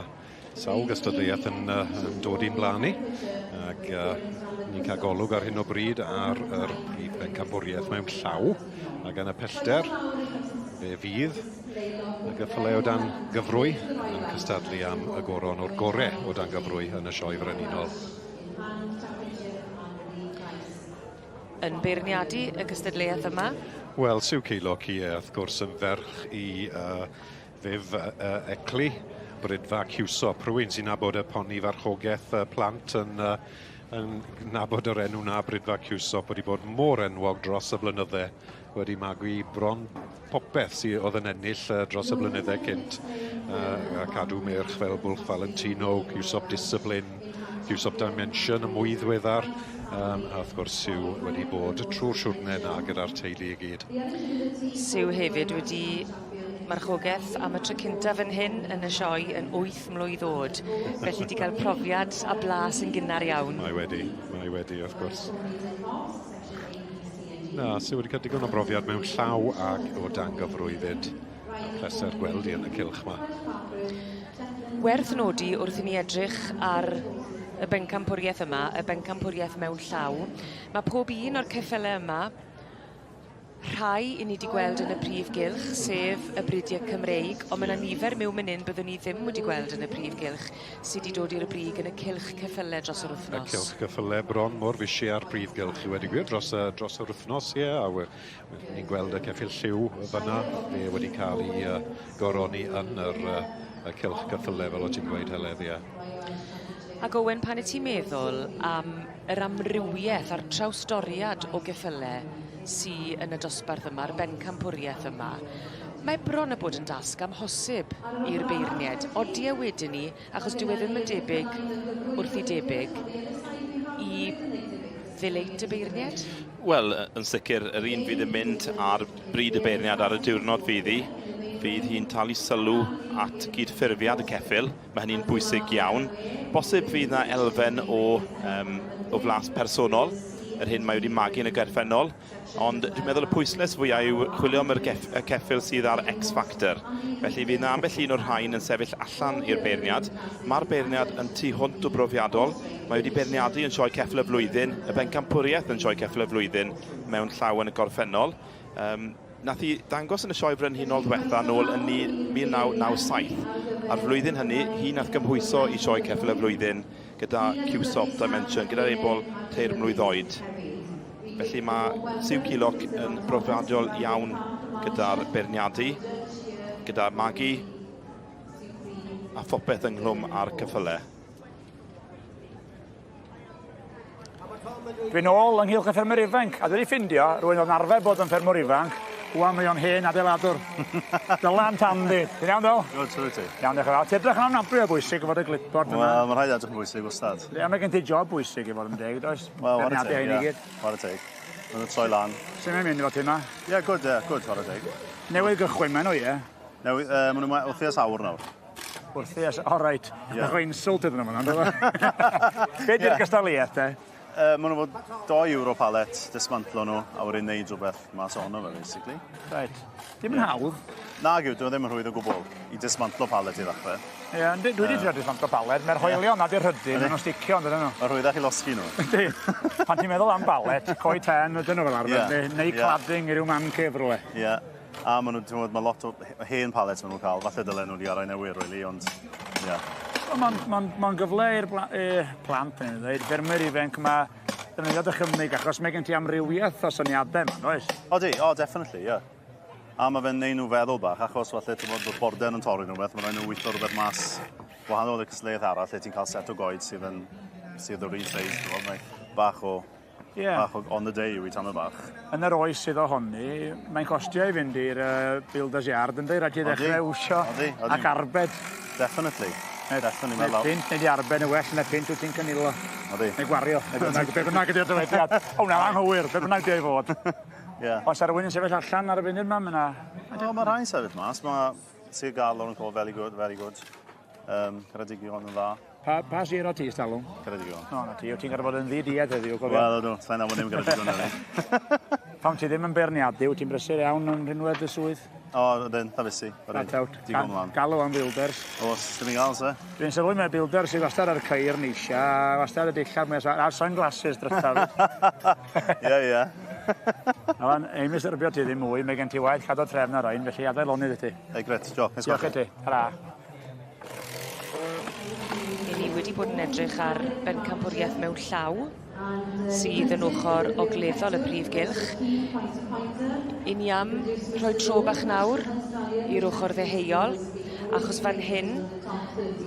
sawl gystadleuaeth yn, yn dod i'n blaen ni. Ac ni'n cael golwg ar hyn o bryd ar yr prif bencampwriaeth mewn llaw. Ac yn y pellter, fe fydd y gyffyle o dan gyfrwy yn cystadlu am y goron o'r gore o dan gyfrwy yn y sioe frenhinol. Yn beirniadu y gystadleuaeth yma? Wel, Sue Keylock, ie, wrth gwrs yn ferch i Viv Eckley, Bridfa Cwsop, rhywun sy'n nabod y poni farchogaeth plant yn, yn nabod yr enw na, Bridfa Cwsop, wedi bod mor enwog dros y blynydde, wedi magu bron popeth sydd oedd yn ennill dros y blynydde cynt, a cadw meirch fel Bwlch Valentino, Cwsop Discipline, Cwsop Dimension y mwy ddiweddar, a wrth gwrs Sue wedi bod trwy'r siwrne na gyda'r teulu i gyd. Sue hefyd wedi marchogaeth am y tro cynta fan hyn yn y sioe yn 8 mlwydd o'd. Felly 'di cael profiad a blas yn gynnar iawn. Mae wedi, mae wedi wrth gwrs. Na, sy wedi cael digon o brofiad mewn llaw ac o dan gyfrwy 'fyd. Pleser gweld i yn y cylch 'ma. Werth nodi wrth i ni edrych ar y bencampwriaeth yma, y bencampwriaeth mewn llaw, ma' pob un o'r ceffyle yma Rhai 'yn ni 'di gweld yn y prif gylch, sef y bridiau Cymreig, ond ma' 'na nifer miwn myn 'yn byddwn ni ddim wedi gweld yn y prif gylch sy 'di dod i'r brig yn y cylch ceffyle dros yr wythnos. Y cylch ceffyle bron mor fishi â'r prif gylch i weud y gwir dros y dros yr wythnos ie a we- ni'n gweld y ceffyl lliw fyna fe wedi cael ei uh, goroni yn yr uh, y cylch ceffyle fel o ti'n gweud Heledd ie. Ac Owen pan y ti'n meddwl am yr amrywiaeth a'r trawsdoriad o geffyle sy yn y dosbarth yma, a'r bencampwriaeth yma, mae bron a bod yn dasg amhosib i'r beirniaid. Odi e wedyn 'ny, achos dyw e ddim yn debyg wrth i debyg, i ddileit y beirniaid? Wel, yn sicr, yr un fydd yn mynd ar bryd y beirniad ar y diwrnod fydd hi. Fydd hi'n talu sylw at gydffurfiad y ceffyl. Mae hynny'n bwysig iawn. Bosib fydd 'na elfen o, um, o flas personol, yr hyn mae wedi magu yn y gorffennol, ond dwi'n meddwl y pwyslais fwyaf yw chwilio am yr gef, y ceffyl sydd ar X Factor. Felly fydd 'na ambell un o'r rhain yn sefyll allan i'r beirniad. Mae'r beirniad yn tu hwnt o brofiadol. Mae wedi beirniadu yn Sioe Ceffyl y Flwyddyn, y bencampwriaeth yn Sioe Ceffyl y Flwyddyn mewn llaw yn y gorffennol. Um, Nath hi ddangos yn y Sioe Frenhinol ddwetha nôl yn 1997, a'r flwyddyn hynny, hi nath gymhwyso i Sioe Ceffyl y Flwyddyn gyda Cwsop Dimension, gyda'r ebol teir mlwydd oed. Felly mae Sue Keylock yn brofiadol iawn gyda'r beirniadu, gyda magu a phopeth ynghlwm â'r ceffyle. Dwi'n ôl ynghylch y ffermwr ifanc, a dwi wedi ffindio rhywun oedd yn arfer bod yn ffermwr ifanc, ŵan mae o'n hen adeiladwr. Dylan Tandy. Ti'n iawn, Dyl? Good, shwt wyt ti? Iawn, diolch yn fawr. Ti edrych yn ofnadwy o bwysig efo dy glipboard yna. Wel, mae'n rhaid edrych yn bwysig wastad. Ie, mae gen ti job bwysig i fod yn deg, does? Wel, whare teg, ie. Whare teg. Mae'n troi lan. Sut mae'n mynd efo ti yma? Ie, yeah, good, yeah, good, whare teg. Newydd gychwyn maen nhw, ie? Newydd, maen nhw wrthi ers awr nawr. Wrthi ers, o reit. Yeah. Bach o insult iddyn nhw fan'na, ynddo fe? Be di'r yeah. gystadleuaeth te? Maen nhw fod 2 euro palet, dismantlo nhw, a wedyn neud rhywbeth mas ohono fe, basically. Right. Dim yn yeah. hawdd. Nag yw, dyw e ddim yn rhwydd o gwbl i dismantlo palet i ddechrau. Ie, yeah, dwi wedi trio dismantlo palet, mae'r hoelion na di'r rhydyn, maen nhw'n sticio, yn dydyn nhw? Mae'n rhwyddach i losgi nhw. Yndi. Pan ti'n meddwl am balet, coed ten ydyn nhw fel arfer, yeah. neu, neu yeah. cladding i ryw man cave rhywle. Ie. Yeah. A maen nhw, ti'n gwybod, mae lot o hen palets maen nhw'n cael. Falle dylen nhw wedi arau newydd, really, ond, ie. Yeah. Mae'n ma, ma gyfle i'r plant, yn dweud, ffermwyr ifanc yma Defnyddio dychymyg, achos mae gen ti amrywiaeth o syniadau yma, does? Odi, o, definitely, ie. Yeah. A mae fe'n neud nhw feddwl bach, achos falle ti'n bod borden yn torri nhw beth, mae rhaid nhw weithio rhywbeth mas wahanol i'r cystadleuaeth arall, lle ti'n cael set o goed sydd yn sydd o'r un seis, ti'n bod, mae bach o yeah. bach o on the day yw i tamed bach. Yn yr oes sydd ohoni, mae'n costio i fynd i'r Builder's Yard, ynddi? Rhaid i ddechrau wsio ac arbed. Definitely. Definitely, mae lawr. Pint, neu di arbed yn well na pint wyt ti'n cynilo. Odi. Neu gwario. Neu bynnag, be bynnag ydy'r dywediad. O, na, anghywir, be bynnag di ei fod. Yeah. Oes ar rywun yn sefyll allan ar y funud yma? Mae 'na... O, mae rhai'n sefyll mas. Mae Sir Gâr lawr yn call, very good, very good. Ceredigion yn dda. Pa sir o ti, Stalwm? Ceredigion. O, na ti. Wyt ti'n gorfod bod yn ddi-duedd heddiw, cofio? Wel, ydw. Sa'n nabod dim Ceredigion heddi. Pam ti ddim yn beirniadu, wyt ti'n brysur iawn yn rhinwedd dy swydd? O, ydyn, ta fusi. Flat out. Digon mlaen. Galw am builders. Os, dim i gael, se. Dwi'n sylwi mae builders sydd wastad ar y ceir neisia, wastad y dillad mwya, a'r sunglasses drytaf. Ie, ie. Alan, ei mistyrbio ti ddim mwy, mae gen ti waith cadw trefn ar rhain, felly adael lonydd i ti. Ei, gret, diolch. Neis Diolch i ti. Tara. I ni wedi bod yn edrych ar bencampwriaeth mewn llaw, sydd yn ochr ogleddol y prif gylch. I ni am rhoi tro bach nawr i'r ochr ddeheuol, achos fan hyn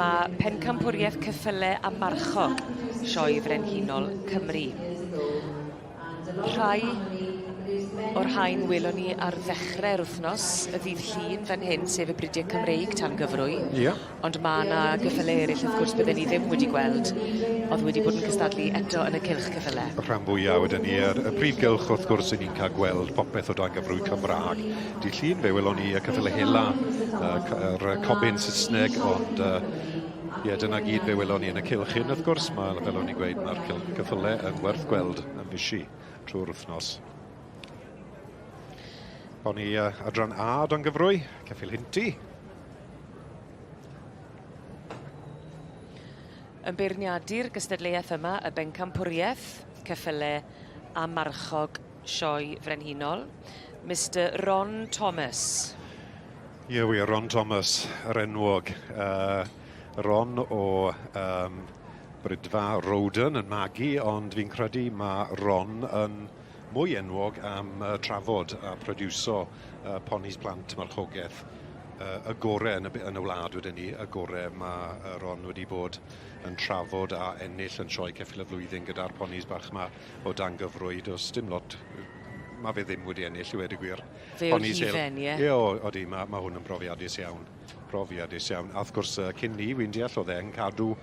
mae pencampwriaeth cyffyle a marchog Sioe Frenhinol Cymru. Rhai o'r rhain welon ni ar ddechrau'r wythnos, y ddydd Llun fan hyn, sef y Bridiau Cymreig tan gyfrwy. Ie. Ond ma' 'na gyffyle eryll wrth gwrs bydden ni ddim wedi gweld o'dd wedi bod yn cystadlu eto yn y cylch cyffyle. Y rhan fwya wedyn ni yr y prif gylch wrth gwrs 'yn ni'n ca'l gweld popeth o dan gyfrwy Cymra'g. Dydd Llun fe welon ni y cyffyle hela, yr cobyn Sysneg ond ie dyna gyd fe welon ni yn y cylch hyn wrth gwrs ma' fel o'n i'n gweud ma'r cylch cyffyle yn werth gweld yn fishi trwy'r wythnos. O'n i adran A don gyfrwy, ceffyl Hinti. Yn beirniadu'r gystadleuaeth yma, y bencampwriaeth, ceffyle a marchog Sioe Frenhinol, Mister Ron Thomas. Ie wir, Ron Thomas, yr enwog. Ron o Brydfa Roden yn magu, ond fi'n credu ma' Ron yn mwy enwog am trafod a produso ponis plant marchogaeth y gore yn y yn y wlad wedyn ni, y gore ma' Ron wedi bod yn trafod a ennill yn sioe ceffyl y flwyddyn gyda'r ponis bach 'ma o dan gyfrwy. Does dim lot ma' fe ddim wedi ennill i weud y gwir. Fe yw'r hufen, ie? Ie, o, odi, ma' ma' hwn yn brofiadus iawn. Profiadus iawn. A wrth gwrs, cyn 'ny, wi'n deall, o'dd e'n cadw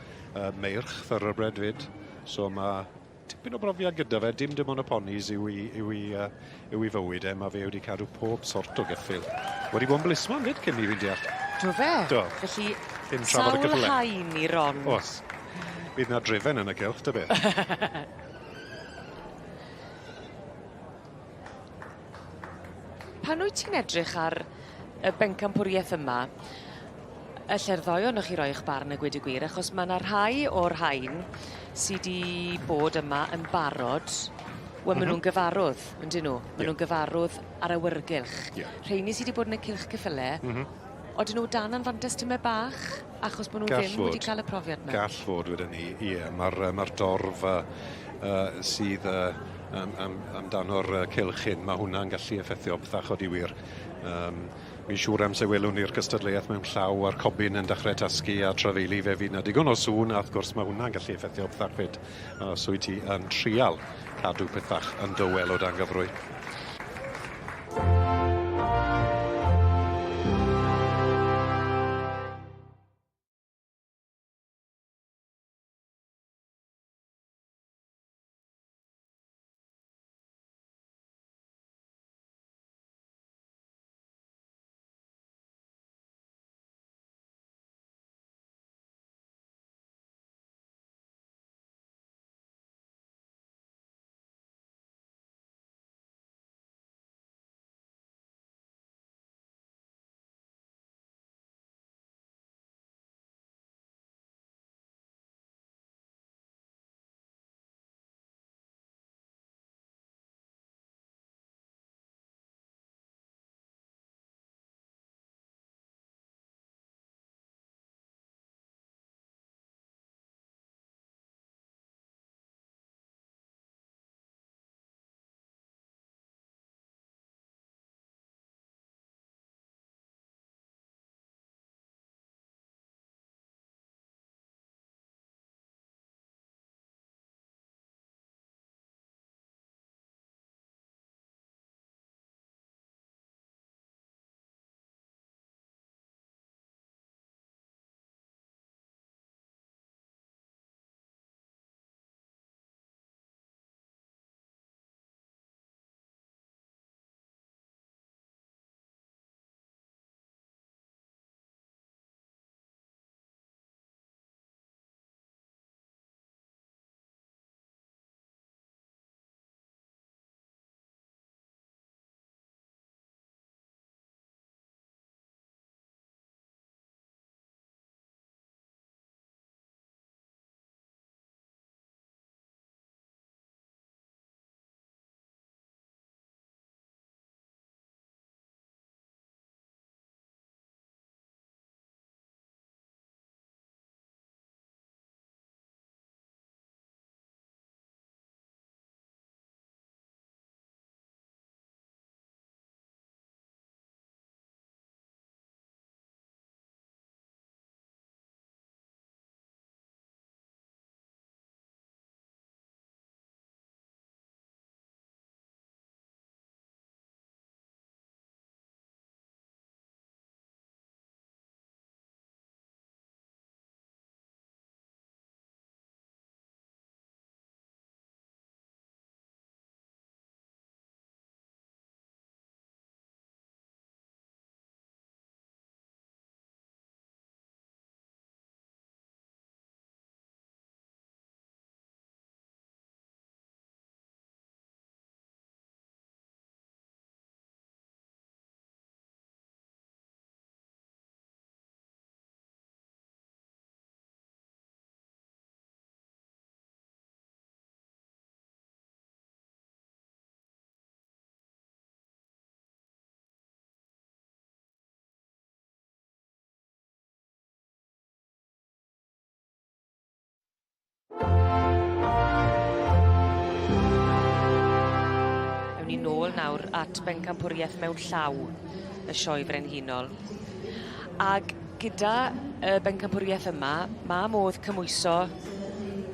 meirch thoroughbred 'fyd. So ma' tipyn o brofiad gyda fe, dim dim ond y ponis yw 'i yw 'i yw 'i fywyd e, ma' fe wedi cadw pob sort o geffyl. Wedi bod yn blismon 'fyd cyn 'ny, fi'n deall. Do fe? Do. Felly, Dim trafod y sawl ceffyle. haen i Ron. O's. Bydd 'na drefen yn y cylch, ta beth. Pan wyt ti'n edrych ar y bencampwriaeth yma, elle'r ddou ohonoch chi roi 'ych barn a gweud y gwir, achos ma' 'na rhai o'r rhain sy 'di bod yma yn barod, wel ma' nw'n gyfarwdd yndyn nw? Ma' nw'n gyfarwdd â'r awyrgylch. Ie. Rheini sy 'di bod yn y cylch cyffyle, odyn nw dan anfantes tymed bach achos bo' nw ddim wedi ca'l y profiad 'na? Gall fod wedyn 'ny, ie, ma'r ma'r dorf sydd am, am, amdano'r cylch hyn, ma' hwnna'n gallu effeithio pethach odi wir. Fi'n siŵr amser welwn ni'r gystadleuaeth mewn llaw a'r cobyn yn dechrau tasgu a trafeili fe fydd 'na digon o sŵn a wrth gwrs ma' hwnna'n gallu effeithio pethach 'fyd. Os wyt ti yn trial cadw pethach yn dywel o dan gyfrwy. nawr at bencampwrieth mewn llaw y Sioe Frenhinol. Ag gyda y bencampwrieth yma, ma' modd cymhwyso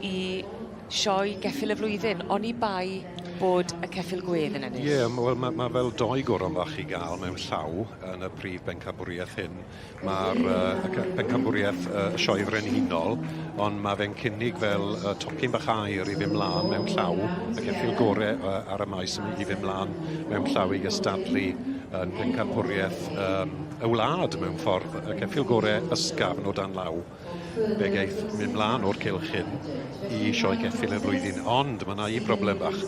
i Sioe Geffyl y Flwyddyn, oni bai bod y ceffyl gwedd yn ennill. Ie, wel ma' ma' fel doi goron fach i ga'l mewn llaw yn y prif bencampwriaeth hyn. Ma'r yy y ce- pencampwriaeth yy y Sioe Frenhinol, ond ma' fe'n cynnig fel yy tocyn bach aur i fyn' mlan mewn llaw, y ceffyl gore yy ar y maes yn i fyn' mlan mewn llaw i gystadlu yn pencampwriaeth yym y wlad mewn ffordd, y ceffyl gore ysgafn o dan law. Fe geith mynd mlan o'r cylch hyn i Sioe Geffyl y Flwyddyn, ond ma' 'na un broblem bach.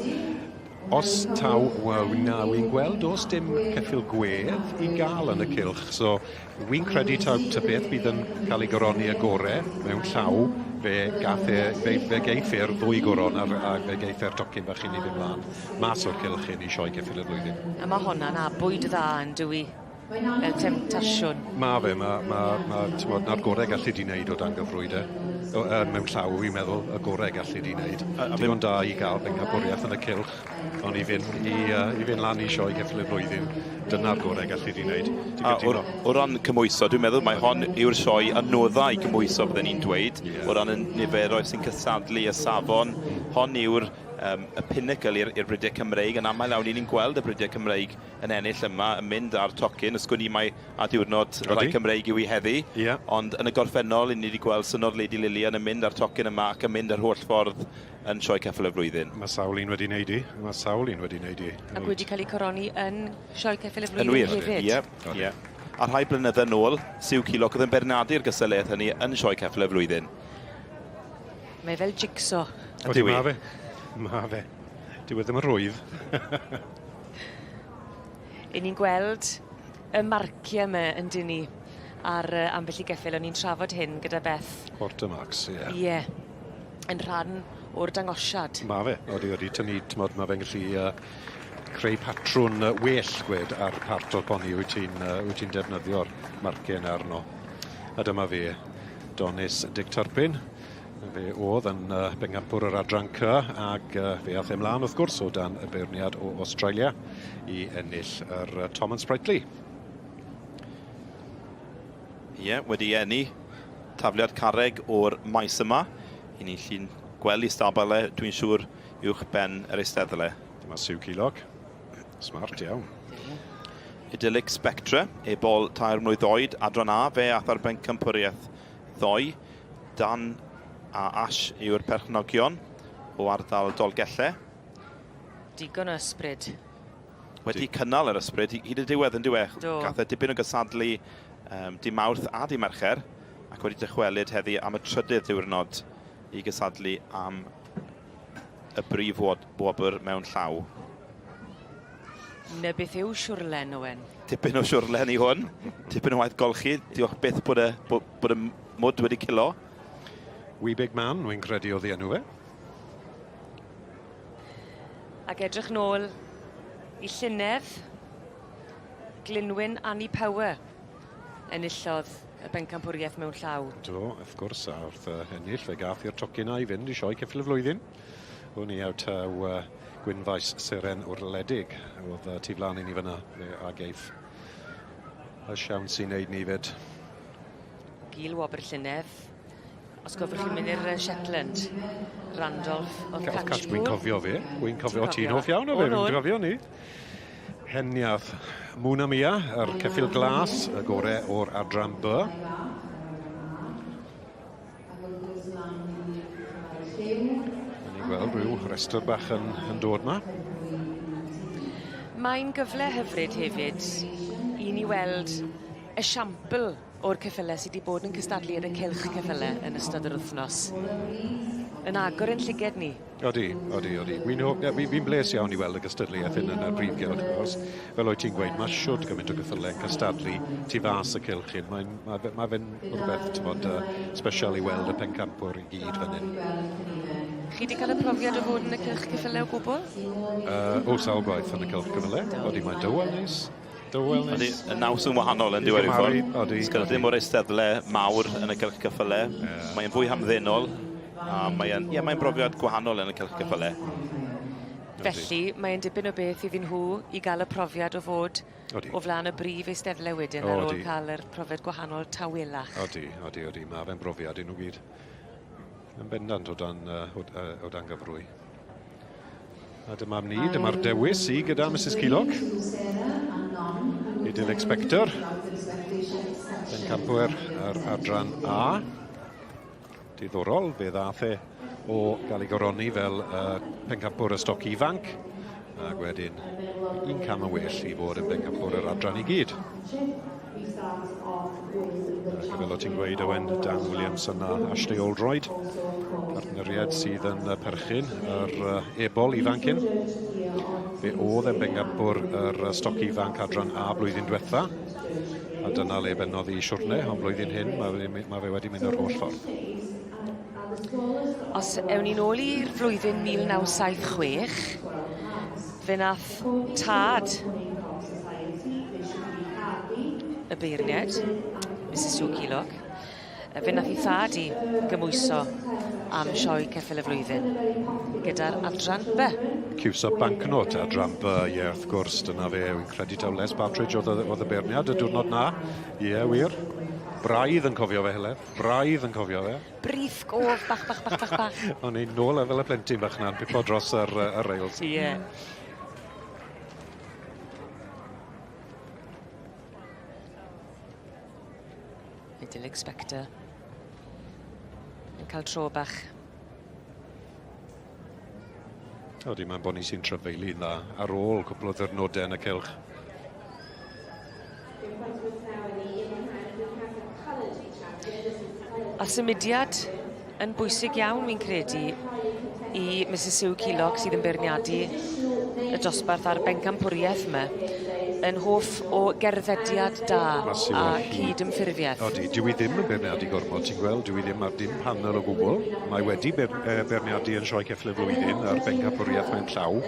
Os taw, wel, na, wi'n gweld does dim ceffyl gwedd i gael yn y cylch, so wi'n credu taw ta beth bydd yn cael ei goroni y gore mewn llaw, fe gath e, fe, fe geiff e'r ddwy goron a, a fe geiff e'r tocyn bach i ni fynd mlaen mas o'r cylch hyn i Sioe Geffyl y Flwyddyn. A ma' honna'n abwyd dda yn dyw 'i? Fel temtasiwn. Ma' fe, ma' ma' ma' t'mod 'na'r gore gallu di neud o dan gyfrwy de. O yy mewn llaw fi'n meddwl, y gore gallu di neud. Digon da i ga'l bencampwriaeth yn y cylch, ond i fynd i yy i fynd lan i Sioe Ceffyl y Flwyddyn, dyna'r gore gallu di neud. Ti'n A cytuno? o o ran cymhwyso, dwi'n meddwl mai hon yw'r sioe anodda i gymhwyso bydden i'n dweud, o ran y niferoedd sy'n cystadlu, y safon. Hon yw'r yym y pinnacle i'r i'r bridiau Cymreig. Yn aml iawn 'yn ni'n gweld y bridiau Cymreig yn ennill yma, yn mynd â'r tocyn. Ys gwn i mai a diwrnod y rhai Cymreig yw i heddi. Yeah. Ond yn y gorffennol, i ni wedi gweld synodd Lady Lillian yn mynd â'r tocyn yma ac yn mynd yr holl ffordd yn Sioe Ceffyl y Flwyddyn. Mae sawl un wedi wneud i. Mae sawl un wedi wneud i. Ac wedi cael eu coroni yn Sioe Ceffyl y Flwyddyn yn wir, hefyd. Ie, ie. A rhai blynydde nôl, Sue Keelock oedd yn beirniadu'r gystadleuaeth hynny yn Sioe Ceffyl y Flwyddyn. Mae fel jigsaw. Odi, ma fe. Ma fe. Dyw e ddim yn rhwydd. 'Yn ni'n gweld y marcie 'my yndyn ni ar yy ambell i geffyl o'n i'n trafod hyn gyda Beth. Quarter marks ie. Ie. Yn rhan o'r dangosiad. Ma' fe. Odi odi tynnu t'mod ma' fe'n gallu yy creu patrwn yy well gwed ar part o'r poni wyt ti'n yy wyt ti'n defnyddio'r marcie 'na arno. A dyma fe. Donis Dic Turpin. Fe oedd yn uh, bencampwr yr adran C ag uh, fe ath e mlaen wrth gwrs o dan y beirniad o Australia i ennill yr uh, Tom and Sprightly. Ie, yeah, wedi enni tafliad carreg o'r maes yma. I ni allu'n gweld i stabl e, dwi'n siŵr, uwch ben yr eisteddle. Dyma Sue Keelock. Smart iawn. Idyllic Spectre, ebol tair mlwydd oed, adran A, fe ath ar bencampwriaeth ddoe. Dan a Ash yw'r perchnogion o ardal Dolgellau. Digon o ysbryd. Wedi cynnal yr ysbryd hyd y diwedd yn dyw e? Do. Gath e dipyn o gysadlu um, di Mawrth a di Mercher ac wedi dychwelyd heddi am y trydydd diwrnod i gysadlu am y brif wobr mewn llaw. 'Na beth yw siwrlen, Owen? Tipyn o siwrlen i hwn. Tipyn o waith golchi. Diolch byth bod y, bod, bod y mwd wedi cilo. Wee Big Man, wy'n credu oedd ei enw fe. Ac edrych nôl i llynedd, Glynwyn Annie Power enillodd y bencampwriaeth mewn llaw. Do, wrth gwrs, a wrth ennill fe gath i'r tocyn i fynd i sioe ceffyl y flwyddyn. O'n i out taw uh, Gwynfaes Seren Wrledig oedd uh, tu flaen i ni fyna fe a geiff y siawns i wneud ni fyd. Gil wobr llynedd. Os gofiwch chi'n mynd i'r Shetland, Randolph of Catchpool. Wy'n cofio fe. Wy'n cofio. Ti'n hoff iawn o fe, wy'n cofio ni. Heniath Muna Mia, yr ceffyl glas, y gore o'r adran B. Ni'n gweld rhyw restr bach yn, yn dod ma. Mae'n gyfle hyfryd hefyd i ni weld esiampl o'r ceffyle sy 'di bod yn cystadlu yn y cylch ceffyle yn ystod yr wythnos. Yn agor ein llyged ni. Odi, odi, odi. Wi'n ho- fi, fi'n bles iawn i weld y gystadleuaeth hyn yn y brif gylch, achos fel oed ti'n gweud, mae siwd gymaint o geffylau yn cystadlu tu fas y cylch hyn. Mae'n, mae, fe, mae fe'n rhywbeth, ti'n uh, special i weld y pencampwr i gyd fan hyn. Chi wedi cael y profiad o fod yn y cylch ceffylau o gwbl? Uh, o, sawl gwaith yn y cylch ceffylau. Odi, mae'n dywel neis. Dywel neis. Odi, y naws yn wahanol yn diwedd rhyw ffordd. Odi. Sgynna ddim o'r eisteddle mawr yn y cylch ceffylau. Yeah. Mae'n fwy hamddenol. A mae'n, ie, mae'n brofiad gwahanol yn y cylch ceffyle. Felly, mae'n dipyn o beth iddyn nhw i ga'l y profiad o fod Odi. o flan y brif eisteddle wedyn ar ôl Odi. ca'l yr profiad gwahanol tawelach. Odi, odi, odi. Ma' fe'n brofiad i nhw gyd. Yn bendant o dan, o, o dan gyfrwy. A dyma ni, dyma'r dewis i gyda Mrs Ceilog. Idyllic Spectre. Pencampwyr yr adran A. Diddorol, fe ddath e o gael ei goroni fel pencampwr y stoc ifanc, ac wedyn un cam yn well i fod yn bencampwr yr adran i gyd. Ac fel o ti'n gweud, Owen, Dan Williamson a Ashley Oldroyd, partneriaid sydd yn perchyn yr ebol ifanc hyn. Fe oedd e'n bencampwr yr stoc ifanc adran A blwyddyn diwetha, a dyna le bennodd i siwrne, ond blwyddyn hyn mae, mae fe wedi mynd yr holl ffordd. Os ewn ni'n ôl i'r flwyddyn 1976, fe nath tad y beirniad, Mrs Sue Keelock, fe nath 'i thad 'i gymwyso am sioe ceffyl y flwyddyn gyda'r adran B. Ciwso bancnot adran B, ie, wrth gwrs, dyna fe, wy'n credu taw Les Partridge oedd y, oedd y beirniad y diwrnod na. Ie, wir. Braidd yn cofio fe, Heledd. Braidd yn cofio fe. Briff gof bach, bach, bach, bach, bach. O'n i'n nôl e fel y plentyn bach na'n pipo dros yr, y rails. Ie. Yeah. Idyllic Spectre yn cael tro bach. Odi, mae'n boni sy'n trafeilu'n dda ar ôl cwpl o ddyrnodau yn y cylch. A symudiad yn bwysig iawn, wi'n credu, i Mrs Sue Keelock sydd yn beirniadu y dosbarth a'r bencampwriaeth yma yn hoff o gerddediad da a cyd-ymffurfiaeth. Odi, dyw i ddim yn beirniadu gormod, ti'n gweld, dyw i ddim ar dim panel o gwbl. Mae wedi beir, beirniadu yn Sioe Ceffyl y Flwyddyn a'r bencampwriaeth mewn llaw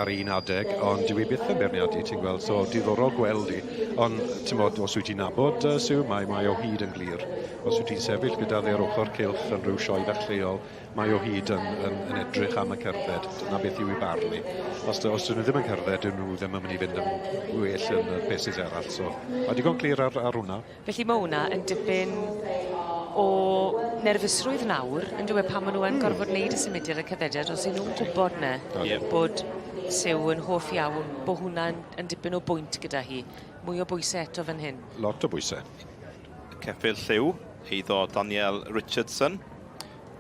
ar un adeg, ond dyw i byth yn beirniadu, ti'n gweld, so diddorol gweld i. Ond, ti'n bod, os wyt ti'n nabod Sue, mae, mae o hyd yn glir. Os wyt ti'n sefyll gyda fe ar ochr cylch yn rhyw sioe fach lleol, mae o hyd yn, yn, yn edrych am y cerdded. Dyna beth yw ei barn i. Os, os dyn nhw ddim yn cerdded, dyn nhw ddim yn mynd i fynd yn well yn y paces arall. So, mae digon clir ar, ar hwnna. Felly mae hwnna yn dipyn o nerfusrwydd nawr, yn dyw e, pan maen nhw yn gorfod wneud y symudiad y cerddediad, os 'yn nhw'n gwybod 'na bod Sue yn hoff iawn, bod hwnna'n yn dipyn o bwynt gyda hi. Mwy o bwysau eto fan hyn. Lot o bwysau. Ceffyl lliw, eiddo Daniel Richardson.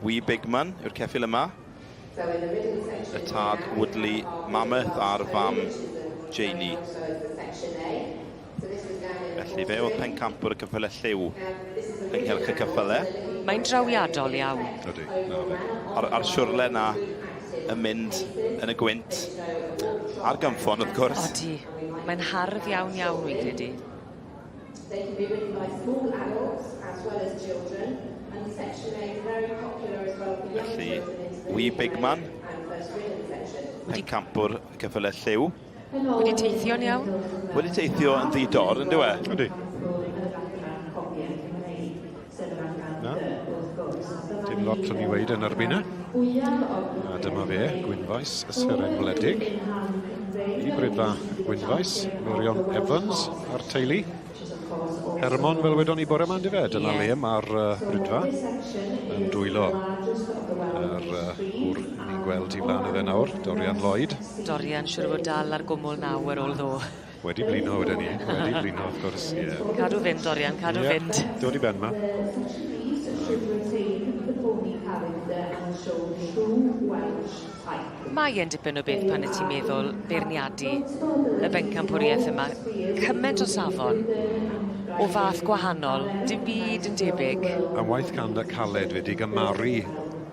Wee Big Man yw'r ceffyl yma. Y tad Woodley Mammoth a'r fam Janie. Felly fe oedd pencampwr y ceffylau lliw ynghylch y ceffylau. Mae'n drawiadol iawn. Ydy, na fe. A'r, ar siwrle na yn mynd yn y gwynt. A'r gynffon, wrth gwrs. Odi, mae'n hardd iawn iawn, wy'n credu. They can be ridden by small adults as well as children, and Section A is very popular as well for young Felly, children into the Wee Big Man, and first ridden section. pencampwr y ceffylau lliw. Wedi teithio'n iawn? Wedi teithio yn ddi-dor, yn dyw e? Ydy. Na. Dim lot o'n i weud yn erbyn e. A dyma fe, Gwynfaes, y seren wledig. I Brydfa Gwynfaes, Mirion Evans a'r teulu. Hermon, fel wedon ni bore yma, yndyfe? Dyna Ie. le mae'r Brydfa yn dwylo yr gŵr ni'n gweld i flaen iddo nawr, Dorian Lloyd. Dorian, siŵr o fod dal ar gwmwl naw ar ôl ddo. Wedi blino wedyn ni, wedi blino wrth gwrs, ie. Cadw fynd, Dorian, cadw Ie, fynd. Dod i ben ma. Mae e'n dipyn o beth pan y ti'n meddwl beirniadu y bencampwriaeth yma. Cyment o safon, o fath gwahanol, dim byd yn debyg. A waith caled fyd i gymaru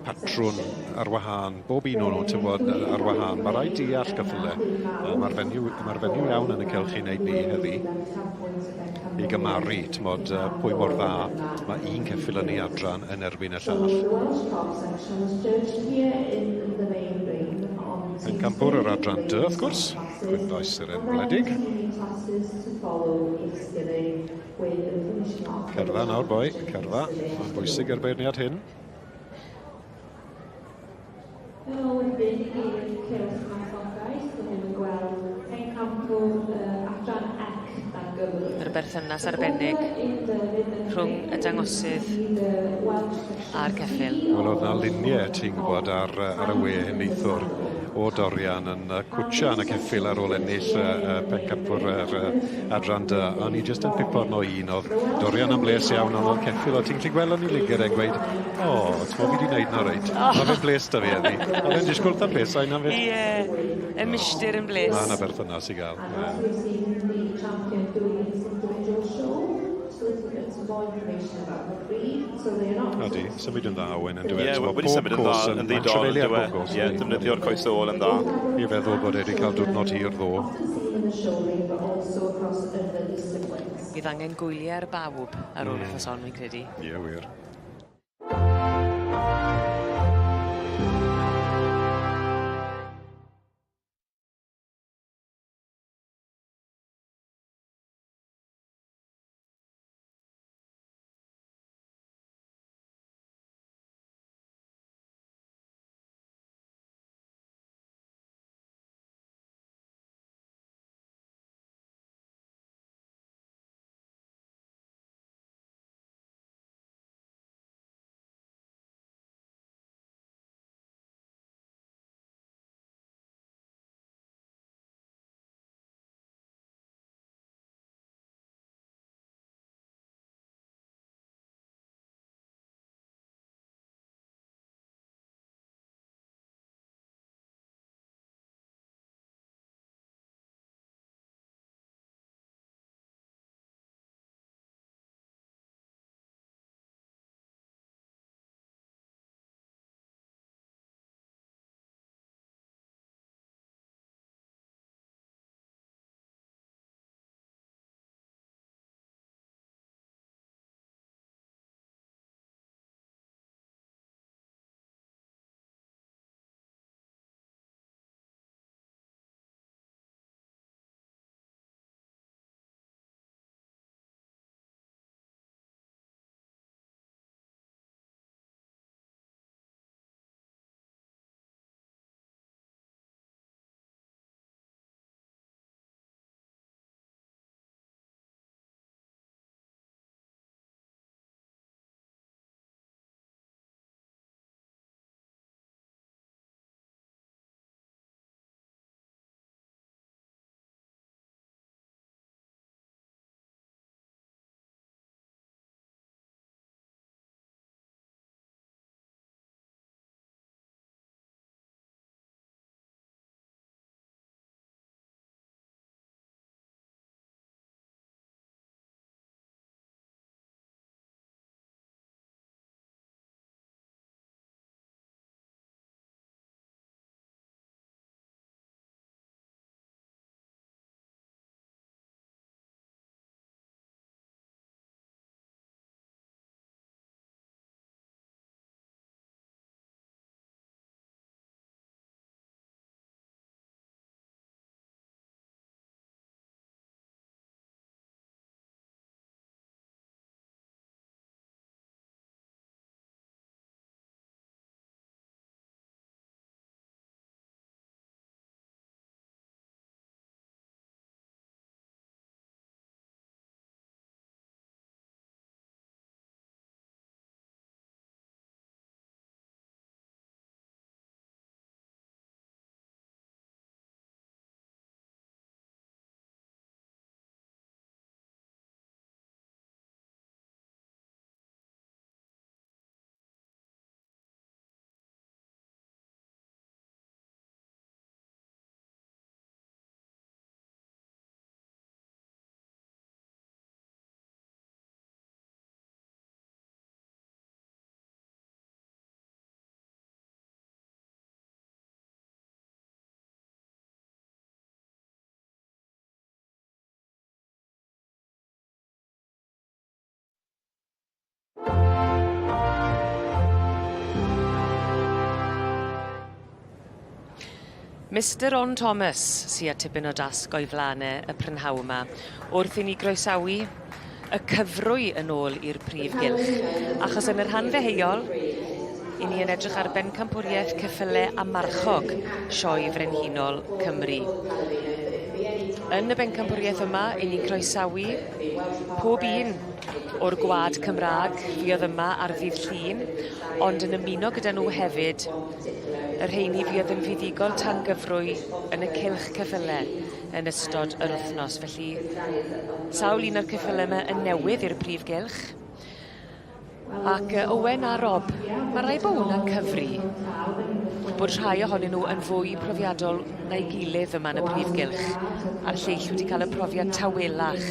patrwn ar wahân, bob un o'n nhw, ti'n gwbod, ar wahân. Mae rhaid deall cyffyle. Mae'r fenyw, mae'r fenyw iawn yn y cylch i wneud ni heddi i gymaru, ti'n bod, pwy mor dda mae un ceffyl yn ei adran yn erbyn y llall. Pencampwr yr adran D, wrth gwrs, Gwynfaes yr Enwledig. Cerdda nawr, boi, cerdda. Mae'n bwysig i'r beirniad hyn. berthynas arbennig rhwng y dangosydd a'r ceffyl. Wel, oedd 'na luniau, ti'n gwybod, ar, ar y we neithiwr o Dorian yn cwtcha yn y ceffyl ar ôl ennill pencampwr yr adran dy. O'n i jyst yn pipo arno un, oedd Dorian yn bles iawn, ond oedd ceffyl, o ti'n gallu gweld o'n i liged e'n gweud, o, ti'n gwybod fi wedi gwneud na reit. Oh. Mae fe'n bles da fi heddi. Oedd e'n disgwyl ta bles, a hynna fyd. Ie, y milltir yn bles. Mae yna berthynas i gael. Ydy, symud yn dda, Owen, yn dweud. Ie, wedi symud yn dda, yn ddi-dor, yn dweud. Ie, defnyddio'r coes ôl yn dda. I feddwl bod e wedi cael diwrnod hir ddo. Bydd angen gwyliau ar bawb ar ôl mm. wythnos hon, fi'n credu. Ie, wir. Mister Ron Thomas sy â tipyn o dasg o'i flan e y prynhawn 'ma wrth i ni groesawu y cyfrwy yn ôl i'r prif gylch achos yn y rhan ddeheuol 'yn ni yn edrych ar bencampwriaeth ceffyle a marchog Sioe Frenhinol Cymru. Yn y bencampwriaeth yma, 'yn ni'n croesawu pob un o'r gwlad Cymra'g fuodd yma ar ddydd Llun, ond yn ymuno gyda nhw hefyd y rheini fuodd yn fuddugol tan gyfrwy yn y cylch ceffyle yn ystod yr wythnos. Felly, sawl un o'r ceffyle yma yn newydd i'r prif gylch. Ac yy Owen a Rob, ma' raid bo' hwnna'n cyfri bod rhai ohonyn nhw yn fwy profiadol na'i gilydd yma yn y prif gylch, a'r lleill wedi cael y profiad tawelach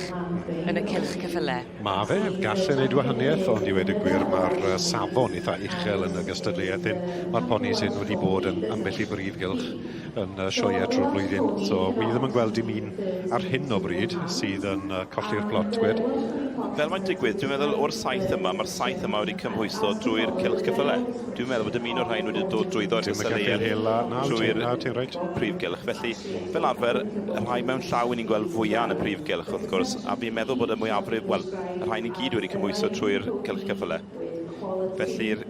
yn y cylch ceffyle. Ma' fe, gall e neud wahaniaeth, ond i weud y gwir ma'r yy safon itha uchel yn y gystadleuaeth hyn. Ma'r ponis hyn wedi bod yn ambell i brif gylch yn y sioeau trwy'r flwyddyn, so wi ddim yn gweld dim un ar hyn o bryd sydd yn colli'r plot, gwed. Fel mae'n digwydd, dwi'n meddwl o'r saith yma, mae'r saith yma wedi cymhwyso drwy'r cylch ceffylau. Dwi'n meddwl bod dim un o'r rhain wedi dod drwyddo i'r gystadleuaeth trwy'r prif gylch. Felly, fel arfer, y rhai mewn llaw ni'n gweld fwyaf yn y prif gylch, wrth gwrs, a fi'n meddwl bod y mwyafrif, wel, y rhain i gyd wedi cymhwyso trwy'r cylch ceffylau. Felly'r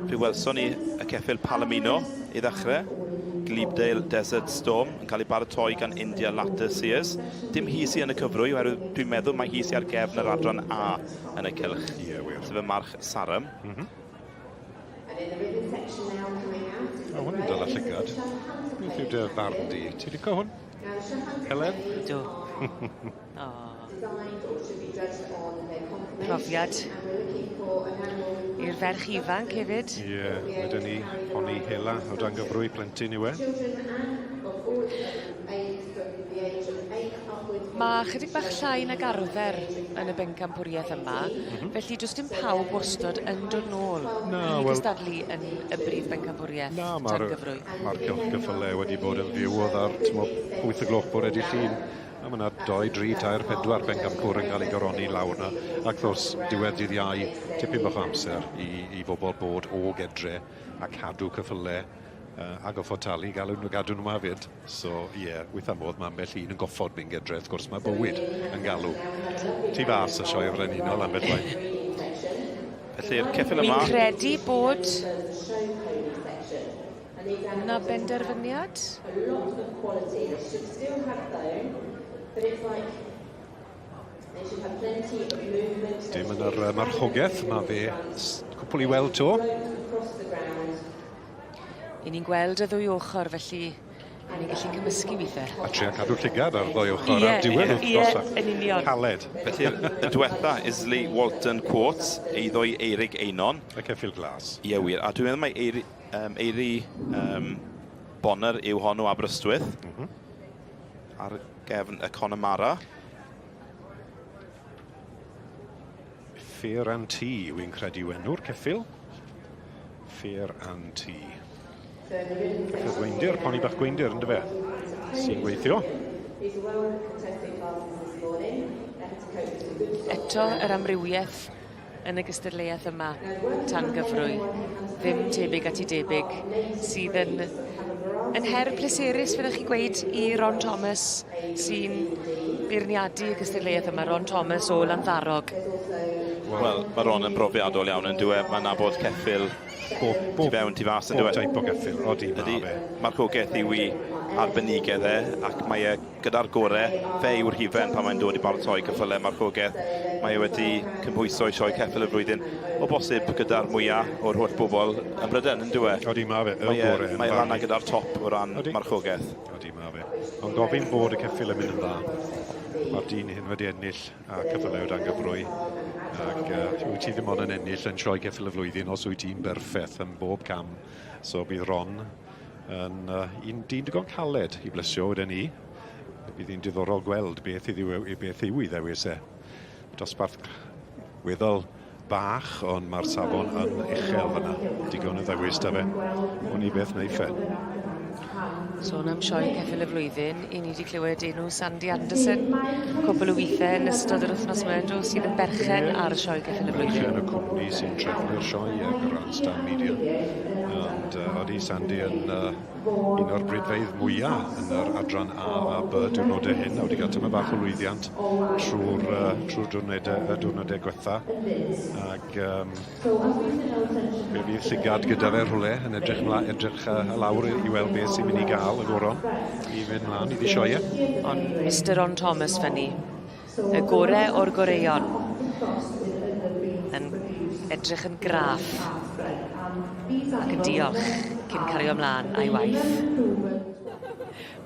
Fe welson ni y ceffyl Palomino i ddechrau, Glebedale Desert Storm, yn cael ei baratoi gan India Latter Sears. Dim hi sy yn y cyfrwy, oherwydd dwi'n meddwl mai hi sy ar gefn yr adran A yn y cylch. Ie, yeah, wir. Sef y march Sarum. Mm -hmm. O, hwn yn dala llygad. Beth yw dy farn di? Ti'n licio hwn? Helen? Do. O. Profiad i'r ferch ifanc hefyd. Ie, yeah, wedyn ni poni hela o dan gyfrwy plentyn yw e. Mae chydig bach llai nag arfer yn y bencampwriaeth yma, mm -hmm. felly does dim pawb wastod yn dod nôl Na, i wel, gystadlu yn y brif bencampwriaeth Na, mae'r ma cylch gyffyle wedi bod yn fyw oedd ar 8 o gloch bore dydd Llun. A ma' 'na dou, dri, tair, pedwar pencampwr yn cael ei goroni lawr 'na. Ac wrth gwrs, diwedd dydd Iau, tipyn bach o amser i, i bobl bod o gedre a cadw cyffyle uh, a goffod talu i gael nhw gadw nhw hefyd. So, ie, yeah, weithiau modd mae ambell un yn goffod mynd gedre, wrth gwrs mae bywyd yn galw. Tu fas y sioe frenhinol ambell waith. Felly'r ceffyl yma... Fi'n credu bod 'Na benderfyniad? Dim yn yr marchogaeth, mae fe cwpl i weld to. I ni'n gweld y ddwy ochr, felly i ni'n gallu cymysgu weithiau. A trio cadw llygad ar ddwy ochr yeah, ar diwedd wrth gwrs. Ie, yn union. Caled. Felly, y diwetha, Isley Walton Quartz, eiddo i Eirig Einon. Y ceffyl glas. Ie, wir. A dwi'n meddwl mai Eirig, Um, Eiri um, Bonner yw hon o Aberystwyth. Mm -hmm. Ar gefn y Connemara. Fear and Tea, wy'n credu yw enw'r ceffyl. Fear and Tea. Ceffyl gweindir, poni bach gweindir, ynddo fe? Sy'n gweithio. Eto yr amrywiaeth yn y gystadleuaeth yma tan gyfrwy. Ddim tebyg at 'i debyg sydd yn yn her pleserus fyddech chi gweud i Ron Thomas sy'n beirniadu y gystadleuaeth yma Ron Thomas o Landdarog. Wel, ma' Ron yn brofiadol iawn on'd yw e? Ma'n nabod ceffyl bob, bob, tu fewn tu fas on'd yw e? Bob type o geffyl, odi ma' fe. Marchogaeth yw 'i arbenigedd e ac mae e gyda'r gore, fe yw'r hufen pan mae'n dod i baratoi ceffylau marchogaeth. Mae e wedi cymhwyso i sioe ceffyl y flwyddyn, o bosib gyda'r mwyaf o'r holl bobl ym Mhrydain, yn dyw e? Odi, mae fe, y gore. Mae e lan gyda'r top o ran Odi. marchogaeth. Odi, mae fe. Ond gofyn bod y ceffyl yn mynd yn dda. Mae'r dyn hyn wedi ennill a ceffylau o dan gyfrwy. Ac wyt ti ddim ond yn ennill yn sioe ceffyl y flwyddyn os wyt ti'n berffeth yn bob cam. So bydd Ron yn uh, un dyn digon caled i blesio wedyn ni. Bydd hi'n diddorol gweld beth, iddi, beth yw ei ddewis e. Dosbarth weddol bach, ond mae'r safon yn uchel fyna. Digon o ddewis da fe. Wn i beth wneiff e. Sôn am sioe ceffyl y flwyddyn, i ni wedi clywed enw Sandy Anderson cwpl o weithiau yn ystod yr wythnos yma, ynddo, sydd yn berchen ar y sioe ceffyl y flwyddyn. Berchen y cwmni sy'n trefnu'r sioe, Grandstand Media. Ond odi Sandy yn un o'r bridfeydd mwyaf yn yr adran A a B diwrnodau hyn, a wedi cael tyma bach o lwyddiant trwy'r uh, trwy diwrnodau, y diwrnodau gwetha. Ac um, fe fydd llygad gyda fe rhywle yn edrych, mla, edrych uh, lawr i, i weld beth beth sy'n mynd i gael y goron i fynd mlaen iddi sioe. Ond Mr Ron Thomas fyny, y gore o'r goreuon, yn edrych yn graff ac yn diolch cyn cario mlaen a'i waith.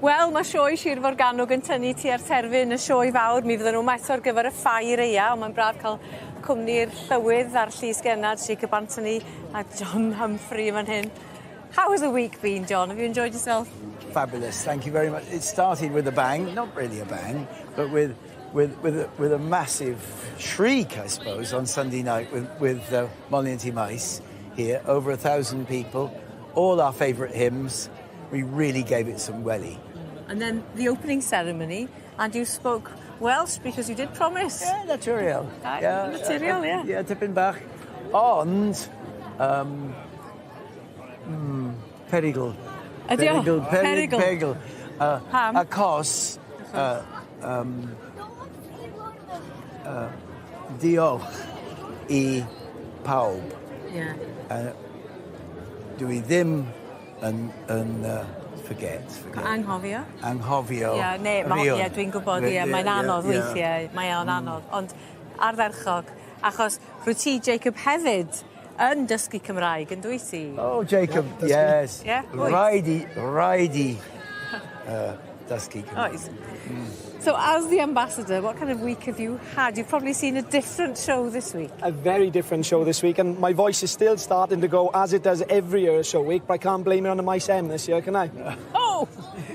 Wel, mae sioe Sir Forgannwg yn tynnu tua'r terfyn y sioe fawr. Mi fydden nhw yma eto ar gyfer y ffair aea, ond mae'n braf cael cwmni'r llywydd a'r llys gennad Jacob Anthony a John Humphrey fan hyn. How has the week been, John? Have you enjoyed yourself? Fabulous, thank you very much. It started with a bang, not really a bang, but with a massive shriek, I suppose, on Sunday night with Moliant y Maes here, over 1,000 people, all our favourite hymns. We really gave it some welly. And then the opening ceremony, and you spoke Welsh because you did promise. Yeah, naturiol. Yeah, naturiol, yeah. Yeah, tipyn bach. Ond, perygl. Ydi o? Perygl, Perygl. Perygl. Pam? Achos, diolch i pawb. Dwi ddim yn forget. Anghofio. Anghofio. Ie, ne, ma, Rion. ie, dwi'n gwybod, ie, mae'n anodd weithiau, mae o'n anodd, ond ardderchog, achos rwy ti, Jacob, hefyd yn dysgu Cymraeg, yn dwyt ti? Oh, Jacob, yes. Yeah, wyt? Rhaid i dysgu Cymraeg. Oes. So, as the ambassador, what kind of week have you had? You've probably seen a different show this week. A very different show this week, and my voice is still starting to go as it does every year at show week, but I can't blame it on the Maes M this year, can I? Oh,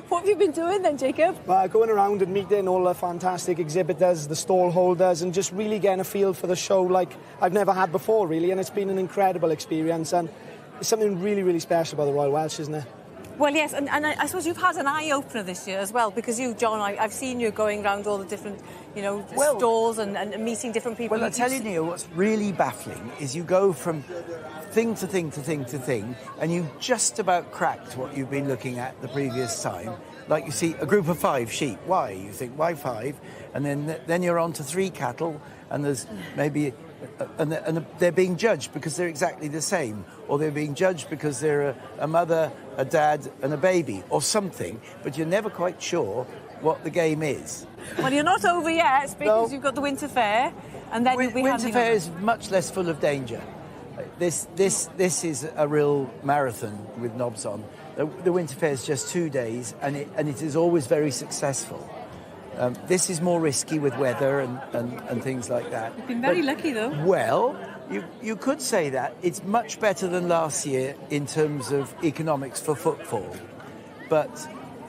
what have you been doing then, Jacob? Going around and meeting all the fantastic exhibitors, the stall holders, and just really getting a feel for the show like I've never had before, really, and it's been an incredible experience, and it's something really, really special about the Royal Welsh, isn't it? Well, yes, and I suppose you've had an eye-opener this year as well, because you, John, I've seen you going round all the different stalls and meeting different people. Well, I tell you, Neil, what's really baffling is you go from thing to thing to thing to thing, and you've just about cracked what you've been looking at the previous time. Like you see a group of five sheep. Why? You think, why five? And then you're on to three cattle, and there's maybe... And they're being judged because they're exactly the same, or they're being judged because they're a mother, a dad, and a baby, or something, but you're never quite sure what the game is. Well, you're not over yet, because No. you've got the Winter Fair, and then you'll be Winter handing Fair over. is much less full of danger. This is a real marathon with knobs on. The Winter Fair is just 2 days, and it is always very successful. This is more risky with weather and things like that. You've been very But- lucky, though. Well, you could say that. It's much better than last year in terms of economics for footfall. But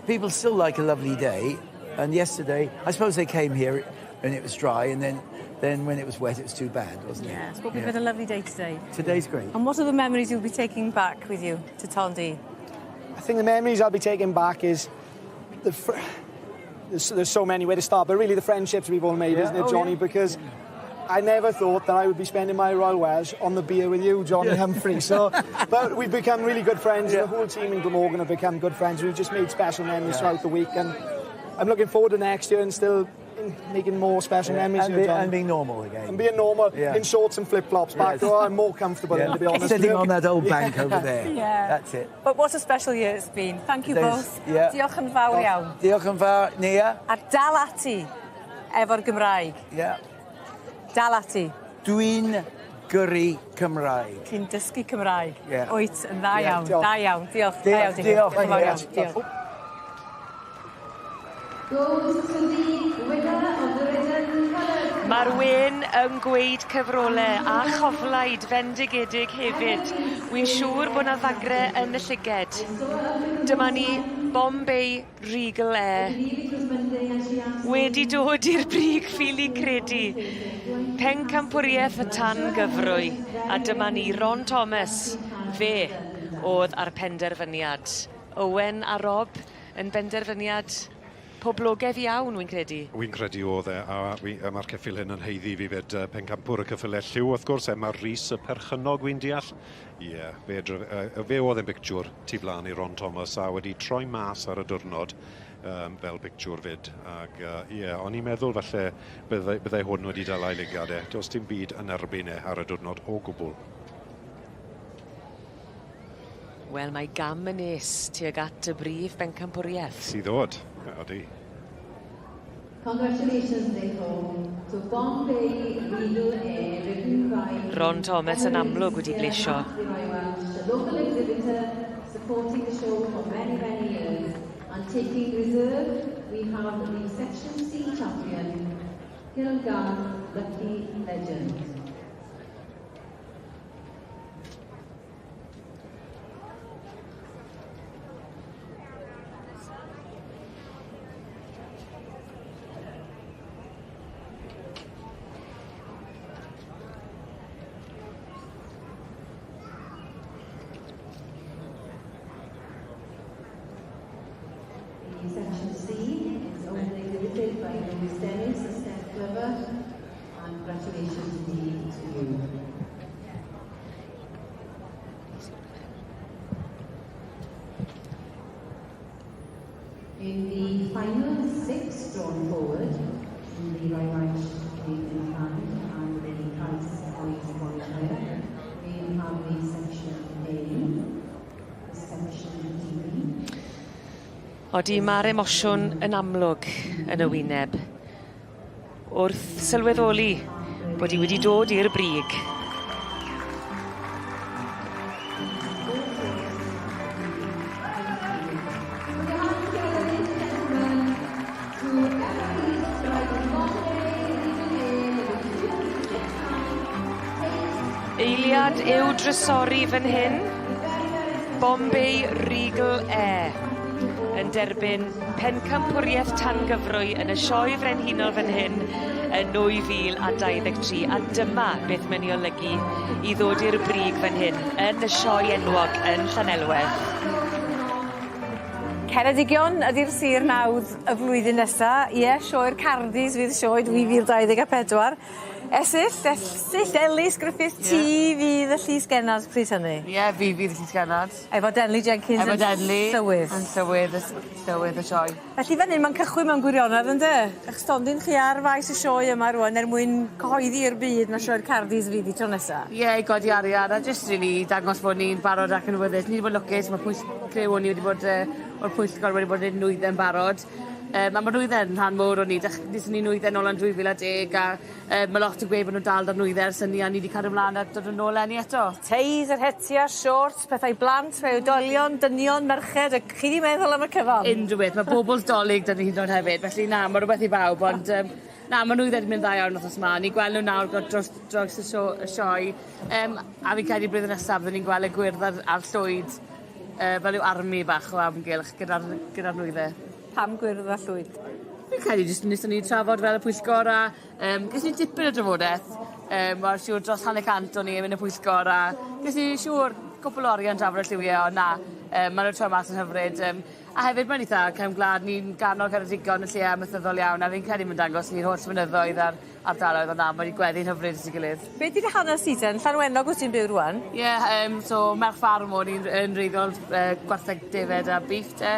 people still like a lovely day. And yesterday, I suppose they came here and it was dry, and then when it was wet, it was too bad, wasn't it? Yes, but we've Yeah. had a lovely day today. Today's great. And what are the memories you'll be taking back with you to Tondu? I think the memories I'll be taking back is there's so many where to start, but really the friendships we've all made, isn't it, Oh, Johnny? yeah. Because I never thought that I would be spending my Royal Welsh on the beer with you, Johnny Humphrey. So, but we've become really good friends. The whole team in Glamorgan have become good friends. We've just made special memories throughout the week, and I'm looking forward to next year and still making more special memories here, Johnny. And being normal again. And being normal in shorts and flip-flops back there. I'm more comfortable, to be honest. Sitting with you. on that old bank over there. That's it. But what a special year it's been. Thank you both. Diolch yn fawr iawn. Diolch yn fawr, Nia. A dal ati efo'r Gymraeg. Yeah. Dal ati. Dwi'n gyrru Cymraeg. Ti'n dysgu Cymraeg. Yeah. Wyt, yn dda Yeah, iawn. diolch. Da iawn. Diolch. Da iawn, Diolch, diolch, Diolch yn fawr Nia. iawn. Diolch. Goes to the winner of the ridden colour. Mae'r wen yn gweud cyfrolau a choflaid fendigedig hefyd. Wy'n siŵr bod 'na ddagre yn y llyged. Dyma ni Bombay Regal Air. Wedi dod i'r brig ffili credu. Pencampwriaeth y tan gyfrwy. A dyma ni Ron Thomas. Fe oedd ar penderfyniad. Owen a Rob yn benderfyniad poblogaidd iawn, wy'n credu. Wy'n credu oedd e, a mae'r ceffyl hyn yn haeddu fi fyd pencampwr y ceffylau lliw, wrth gwrs, Emma Rhys, y perchennog, wy'n deall. Ie, yeah, fe oedd yn bictiwr tu blaen i Ron Thomas a wedi troi mas ar y diwrnod fel pictiwr fyd. Ac ie, yeah, o'n i'n meddwl falle byddai hwn wedi dala ei ligad e. Does dim byd yn erbyn e ar y diwrnod o gwbl. Wel, mae gam yn nes tuag at y brif bencampwriaeth. Sydd ddod, odi. Congratulations, therefore, to Bombay Regal Air, ridden by... Ron Thomas yn amlwg wedi blesio. The local exhibitor supporting the show for many, many years. And taking reserve, we have the Section C champion, Gilgan Lucky Legend. The Section C is owned and exhibited by Louis Dennis and Steph Glover. And congratulations indeed to you. In the final six drawn forward, in the Royal Welsh Made in Hand and the Price Point Qualifier, we have the Section A, the Section D. Odi, mae'r emosiwn yn amlwg yn y wyneb. Wrth sylweddoli bod hi wedi dod i'r brig. Eiliad yw drysori fan hyn. Bombay Regal Air yn derbyn pencampwriaeth tangyfrwy yn y Sioe Frenhinol fan hyn yn 2023 a dyma beth mae'n ei olygu i ddod i'r brig fan hyn yn y sioe enwog yn Llanelwedd. Ceredigion ydi'r sir nawdd y flwyddyn nesa. Ie, sioe'r Cardis fydd sioe 2024. Esyll, Elsyll, Elis Griffiths, ti fydd y Llys Gennad pryd hynny? Ie, fi fydd y Llys Gennad. Efo Denley Jenkins Efo Denley. yn llywydd. Yn llywydd y s- llywydd y sioe. Felly fan 'yn ma'n cychwyn mewn gwirionedd ynde? 'Ych stondin chi ar faes y sioe yma rŵan er mwyn cyhoeddi i'r byd na sioe'r Cardis fydd 'i tro nesa. Ie, i godi arian a jyst rili i dangos bod ni'n barod ac yn awyddus. Ni 'di bod lwcus ma' pwyll- criw o'n i wedi bod yy o'r pwyllgor wedi bod neud nwydde'n barod. Yym a ma' nwydde'n rhan mowr o ni dech- nethon ni nwydde nôl yn 2010 a yy ma' lot yn gweud bo' nw'n dal 'da'r nwydde ers hynny a ni 'di cario mlan a dod yn ôl leni eto. Teis yr hetia, shorts, pethau i blant, rhai oedolion, dynion, merched, a chi 'di meddwl am y cyfan? Unrhyw beth, ma' bobl 'Dolig 'da ni hyd yn o'd hefyd, felly na, ma' rwbeth i bawb, ond yym na, ma' nwydde 'di mynd dda iawn wthnos 'ma, ni'n gweld nw nawr go- dros draws y sio- y sioe, yym a fi'n credu blwyddyn nesa byddwn ni'n gweld y gwyrdd a'r a'r llwyd yy fel yw army bach o amgylch gyda'r gyda'r nwydde. Pam gwyrdd a llwyd? Fi'n credu jyst nethon ni trafod fel y pwyllgor a yym ges ni dipyn o drafodeth yym wel siŵr dros hanner cant o'n i yn y pwyllgor a ges ni siŵr cwpwl o orie yn trafod y lliwie on' na yym ma' nw'n troi mas yn hyfryd yym a hefyd mae'n itha cefn gwlad ni'n ganol Ceredigion yn lle amaethyddol iawn a fi'n credu ma'n dangos ni'r holl mynyddoedd a'r ardaloedd ond na ma' 'di gweddu'n hyfryd at 'i gilydd. Be' 'di dy hanes di ten? Llanwenog wt ti'n byw rŵan? Ie yym so merch ffarm o'n i'n yn wreiddiol yy gwartheg defed a beef 'de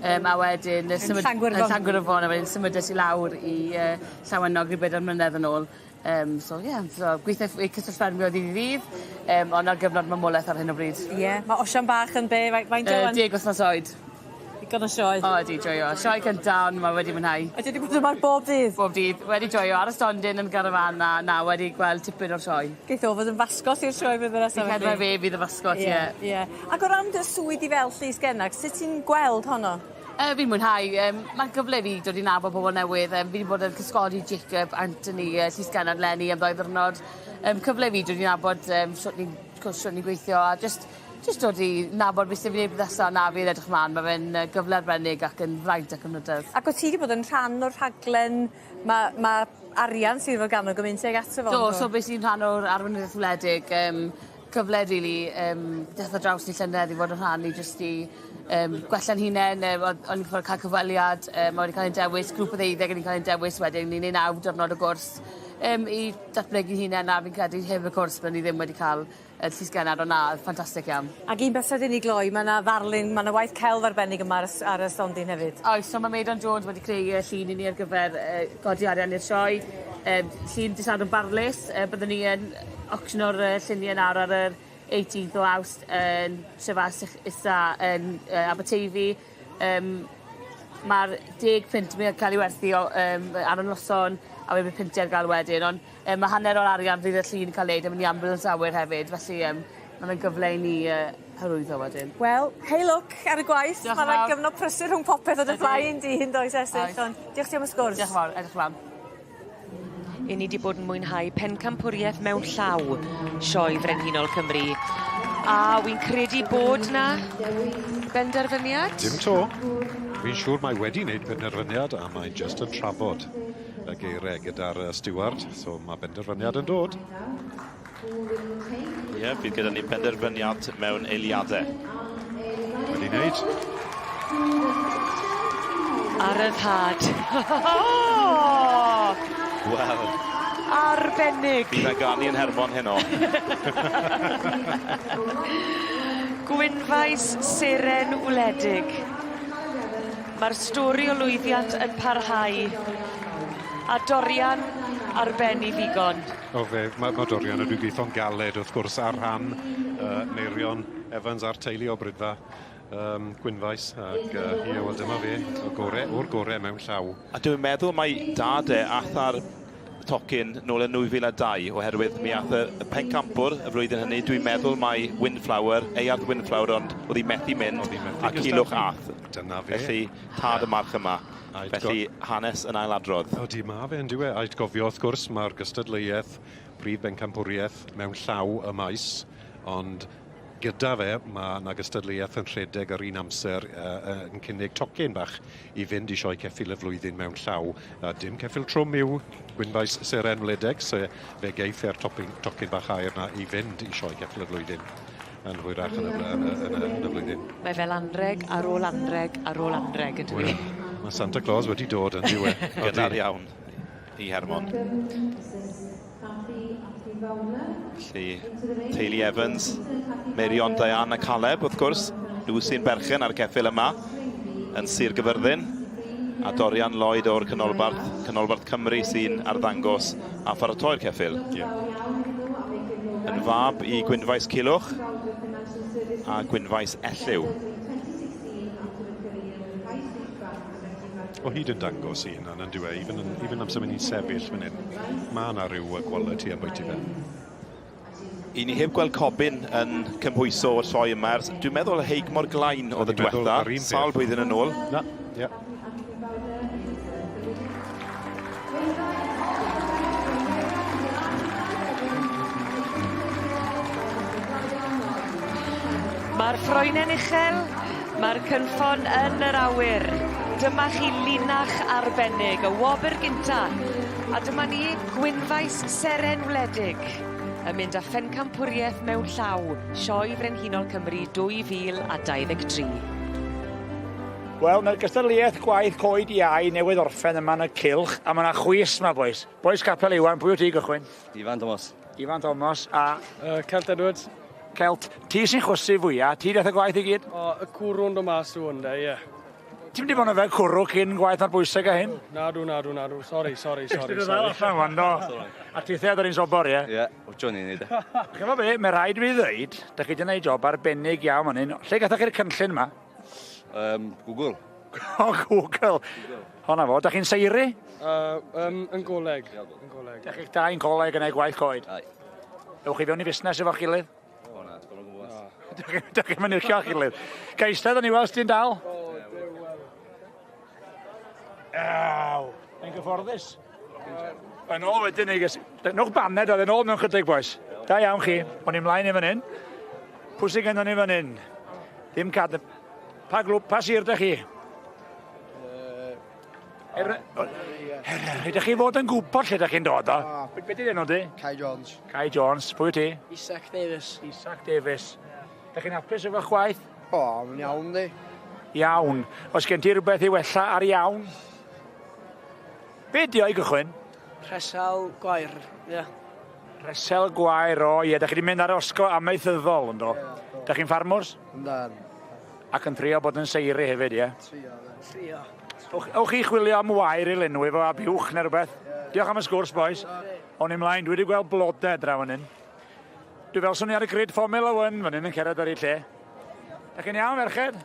yym a wedyn yy symud... Yn Llangwrfon. Yn Llangwrfon a wedyn symudes i lawr i yy Llanwenog ryw bedair mlynedd yn ôl. Yym so ie so gwitho i Cyswllt Ffermio o ddydd i ddydd yym on' ar gyfnod mamolaeth ar hyn o bryd. Ie ma' Osian bach yn be' fai- faint o ŵan? Yy deg wthnos oed. Digon o sioe. O ydi joio. Sioe cynta ond ma' wedi mwynhau. Ydi 'di bod yma bob dydd? Bob dydd. Wedi joio ar y stondin yn garafan a na wedi gweld tipyn o'r sioe. Geith o fod yn fascot i'r sioe flwyddyn nesa Fi'n credu mai fe fydd y fascot ie. Ie ie. Ac o ran dy swydd di fel llys genag sut ti'n gweld honno? Yy fi'n mwynhau yym ma'n gyfle i fi dod i nabod pobol newydd yym fi 'di bod yn cysgodi Jacob Anthony yy llys genad leni am ddoi ddiwrnod. Yym cyfle i fi dod i nabod yym shwt ni'n cwrs shwt ni'n gweithio a jyst Jyst dod i nabod beth sy fi neud nesa na fi'n edrych mlan ma' fe'n yy gyfle arbennig ac yn fraint ac yn brydedd. Ac o't ti 'di bod yn rhan o'r rhaglen ma' ma' arian Sir Forgannwg yn mynd tuag ato fo Do yndo? so bues i'n rhan o'r arweinyddiaeth wledig yym cyfle rili yym deth ar draws ni llynedd i fod yn rhan i jyst i yym gwella'n hunen yy o'dd o'n i fod ca'l cyfweliad yym a wedi ca'l ein dewis grŵp o ddeuddeg o'n i'n ca'l ein dewis wedyn i neu' naw diwrnod o gwrs yym i datblygu hunen a fi'n credu heb y cwrs bydden ni ddim wedi ca'l y Llys Genad ond na ffantastic iawn. Ag un peth sydyn i gloi ma' 'na ddarlun ma' 'na waith celf arbennig yma ar y s- ar y stondin hefyd. Oes so ma' Meirion Jones wedi creu y llun i ni ar gyfer yy godi arian i'r sioe. Yym llun dy' Sadwrn Barlys yy byddwn ni yn ocsiono'r yy llunie nawr ar yr 18th o Awst yn Trefas Isa yn Aberteifi. Ma'r 10 punt yn ca'l 'i werthu o ar y noson a wedyn bydd puntie ar ga'l wedyn on' ma' hanner o'r arian fydd y llun yn ca'l neud yn myn' i ambulance awyr hefyd felly ma' fe'n gyfle i ni hyrwyddo wedyn. Wel, hei lwc ar y gwaith. Diolch yn Ma' 'na fawr. gyfnod prysur rhwng popeth o dy Ydi. flaen di yndoes Esyll Oes. ond diolch ti am y sgwrs. Diolch yn fawr, edrych mlan. 'Yn ni 'di bod yn mwynhau pencampwrieth mewn llaw Sioe Frenhinol Cymru. A wi'n credu bod 'na benderfyniad. Dim 'to. Fi'n siŵr mae wedi wneud penderfyniad a mae'n jyst yn trafod y geiriau gyda'r stiward, so mae benderfyniad yn dod. Ie, yeah, bydd gyda ni benderfyniad mewn eiliadau. Wedi wneud. Ar y thad. Wel. Arbennig. Bydd na ganu yn Hermon heno. Gwynfaes seren wledig. Mae'r stori o lwyddiant yn parhau. A Dorian ar ben 'i ddigon. O fe, ma' ma' Dorian yn gweithio'n galed wrth gwrs ar rhan Meirion Evans a'r teulu o Brydfa Gwynfaes ac ie, wel dyma fe, y gore, o'r gore mewn llaw. A dwi'n meddwl mai dad e ath â'r tocyn nôl yn 2002 oherwydd mi ath y, y pencampwr y flwyddyn hynny, dwi'n meddwl mai Windflower, Eyarth Windflower, ond oedd hi methu mynd a Culhwch ath. Dyna fe. Felly, tad y march yma. Felly, hanes yn ailadrodd. Odi, ma fe yn dyw e. A gofio wrth gwrs, mae'r gystadleuaeth prif bencampwriaeth mewn llaw y maes, ond gyda fe, mae yna gystadleuaeth yn rhedeg yr un amser yn cynnig tocyn bach i fynd i sioe ceffyl y flwyddyn mewn llaw. Dim ceffyl trwm yw Gwynfaes Seren Wledeg, so fe geiff e'r tocyn bach aur na i fynd i sioe ceffyl y flwyddyn yn hwyrach yn y, yn y, yn y, yn y flwyddyn. Mae fel anreg ar ôl anreg ar ôl anreg yn dwi? Mae Santa Claus wedi dod yn diwe. Gynnar iawn i Hermon. Felly, teulu Evans, Meirion, Diane a Caleb, wrth gwrs, nhw sy'n berchen ar y ceffyl yma yn Sir Gyfyrddin, a Dorian Lloyd o'r Canolbarth, Canolbarth Cymru sy'n arddangos a pharatoi'r ceffyl. Yeah. Yn fab i Gwynfaes Culhwch a Gwynfaes Elliw. O hyd yn dangos i hunan yn dyw e, even, even amser mynd i'n sefyll fan hyn, mae yna rhyw quality ambwyty fe. I ni heb gweld Cobyn yn cymhwyso o'r sioe yma ers, dwi'n meddwl Heigmor Glain oedd y diwetha, sawl blwyddyn yn ôl. Na, ie. Mae'r ffroenen uchel, mae'r cynffon yn yr awyr. Dyma chi linach arbennig, y wobr gynta. A dyma ni, Gwynfaes Seren Wledig, yn mynd â phencampwriaeth mewn llaw, Sioe Frenhinol Cymru 2023. Wel, mae'r gystadleuaeth gwaith coed iau newydd orffen yma yn y cylch, a mae yna chwys yma, bois. Bois Capel Iwan, pwy wyt ti gychwyn? Ifan Thomas. Ifan Thomas, a... Celt Edwards. Celt, ti sy'n chwysu fwyaf, ti dath y gwaith i gyd? O, y cwrw'n dod mas yw hwn, ie. Ti'n mynd i fod yn yfed cwrw cyn gwaith ar bwysig a hyn? Nadw, nadw, nadw. Sorry, sorry, sorry. Ti'n dod allan wan, do. A tithau ar un sobor, ie? Ie, o Johnny ni, de. Chyfo be, mae rhaid i fi ddweud, da chi wedi gwneud job arbennig iawn fan hyn. Lle gathoch chi'r cynllun yma? Google. O, Google. Honna fo, da chi'n seiri? Yn goleg. Yn goleg. Da chi'ch dau'n coleg yn ei gwaith coed? Ai. Ewch chi fewn i fusnes efo'ch gilydd? O na, dwi'n gwybod. Da chi'n mynd i'ch gilydd. Ga eistedd yn i weld ti'n dal? Aw, yn gyfforddus. Yn ôl wedyn ni, nwch baned oedd yn ôl mewn chydig, boys. Da iawn chi, o'n i mlaen i fan hyn. Pwy sy'n gynnon ni fan hyn? Ddim cad... Pa glwb, pa sir da chi? Ydych chi fod yn gwybod lle ydych chi'n dod o? Be di'r enw di? Kai Jones. Kai Jones, pwy wyt ti? Isaac Davis. Isaac Davis. Ydych chi'n hapus efo'ch gwaith? O, mae'n iawn di. Iawn. Oes gen ti rhywbeth i wella ar iawn? Be di o i gychwyn? Rhesel gwair, ie. Yeah. Rhesel gwair, o ie. Da chi wedi mynd ar osgo amaethyddol, ynddo? Yeah, da chi'n ffarmwrs? Yndan. Ac yn trio bod yn seiri hefyd, ie? Trio, trio. Ewch chi chwilio am wair i lenwi fo a buwch neu rhywbeth. Diolch am y sgwrs, boys. O'n i mlaen, dwi wedi gweld blodau draw fan hyn. Dwi fel swn i ar y grid Formula One fan hyn yn cerdded ar ei lle. Da chi'n iawn, merched?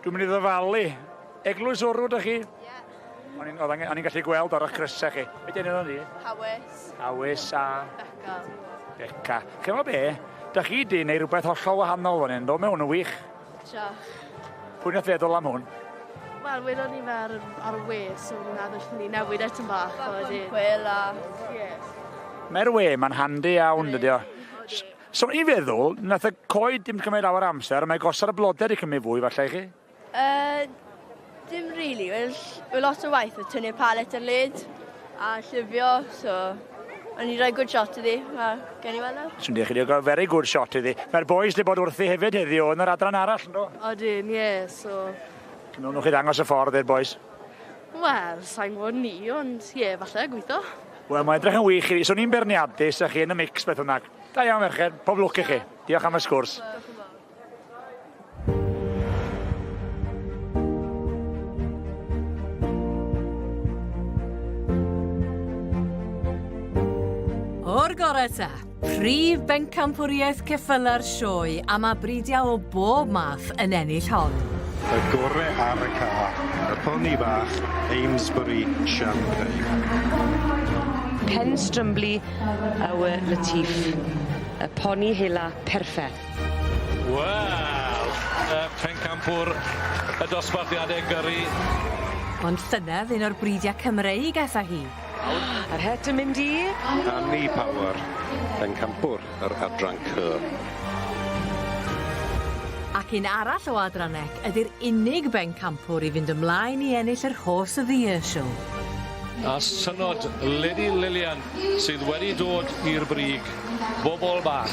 Dwi'n mynd i ddyfalu. Eglwys Wrw, da chi? Ie. O'n i'n o'n i'n gallu gweld ar eich crysau chi. Be dyn nhw'n ni? Hawys. Hawys a... Beca. Beca. Chi'n meddwl be? Da chi di wneud rhywbeth hollol wahanol fan hyn, do? Mae hwn yn wych. Diolch. Pwy nath feddwl am hwn? Wel, welon ni fe ar, ar y we, so ni'n meddwl ni newid e tipyn bach. Bach o ymchwil a... Ie. Mae'r we, mae'n handi iawn, dydy o. So i'n feddwl, nath y coed dim cymryd lawer amser, mae gosod y blodau wedi cymryd fwy falle i chi? Uh, dim really. Wel, well, lot o waith o tynnu'r palet ar led a llyfio, so o'n i rhoi good shot iddi, mae gen i weld nawr. Swn i'n chi wedi very good shot iddi. Mae'r boys wedi bod wrthi hefyd heddiw yn yr adran arall, ynddo? Odyn, ie, yeah, so... Cymryd nhw chi ddangos y ffordd i'r boys. Wel, sa'n gwybod ni, ond ie, yeah, falle, gweithio. Wel, mae'n edrych yn wych i fi. Swn i'n beirniadu, sa chi yn y mix beth bynnag. Da iawn, merched. Pob lwc i chi. Diolch am y sgwrs. O'r gorau ta, prif bencampwriaeth ceffyla'r sioe a mae bridiau o bob math yn ennill hon. Y gore ar y ca, y poni bach, Amesbury Champagne. Pen Strymbli Our Latif, y poni hela perffeth. Wel, y pencampwr y dosbarthiade gyrru. Ond llynedd un o'r bridiau Cymreig aeth â hi. A'r het yn mynd i? Annie Power, pencampwr yr adran C. Ac un arall o adran ec ydi'r unig bencampwr i fynd ymlaen i ennill yr Horse of the Year Show. A synod Lady Lilian sydd wedi dod i'r brig. Bobol bach.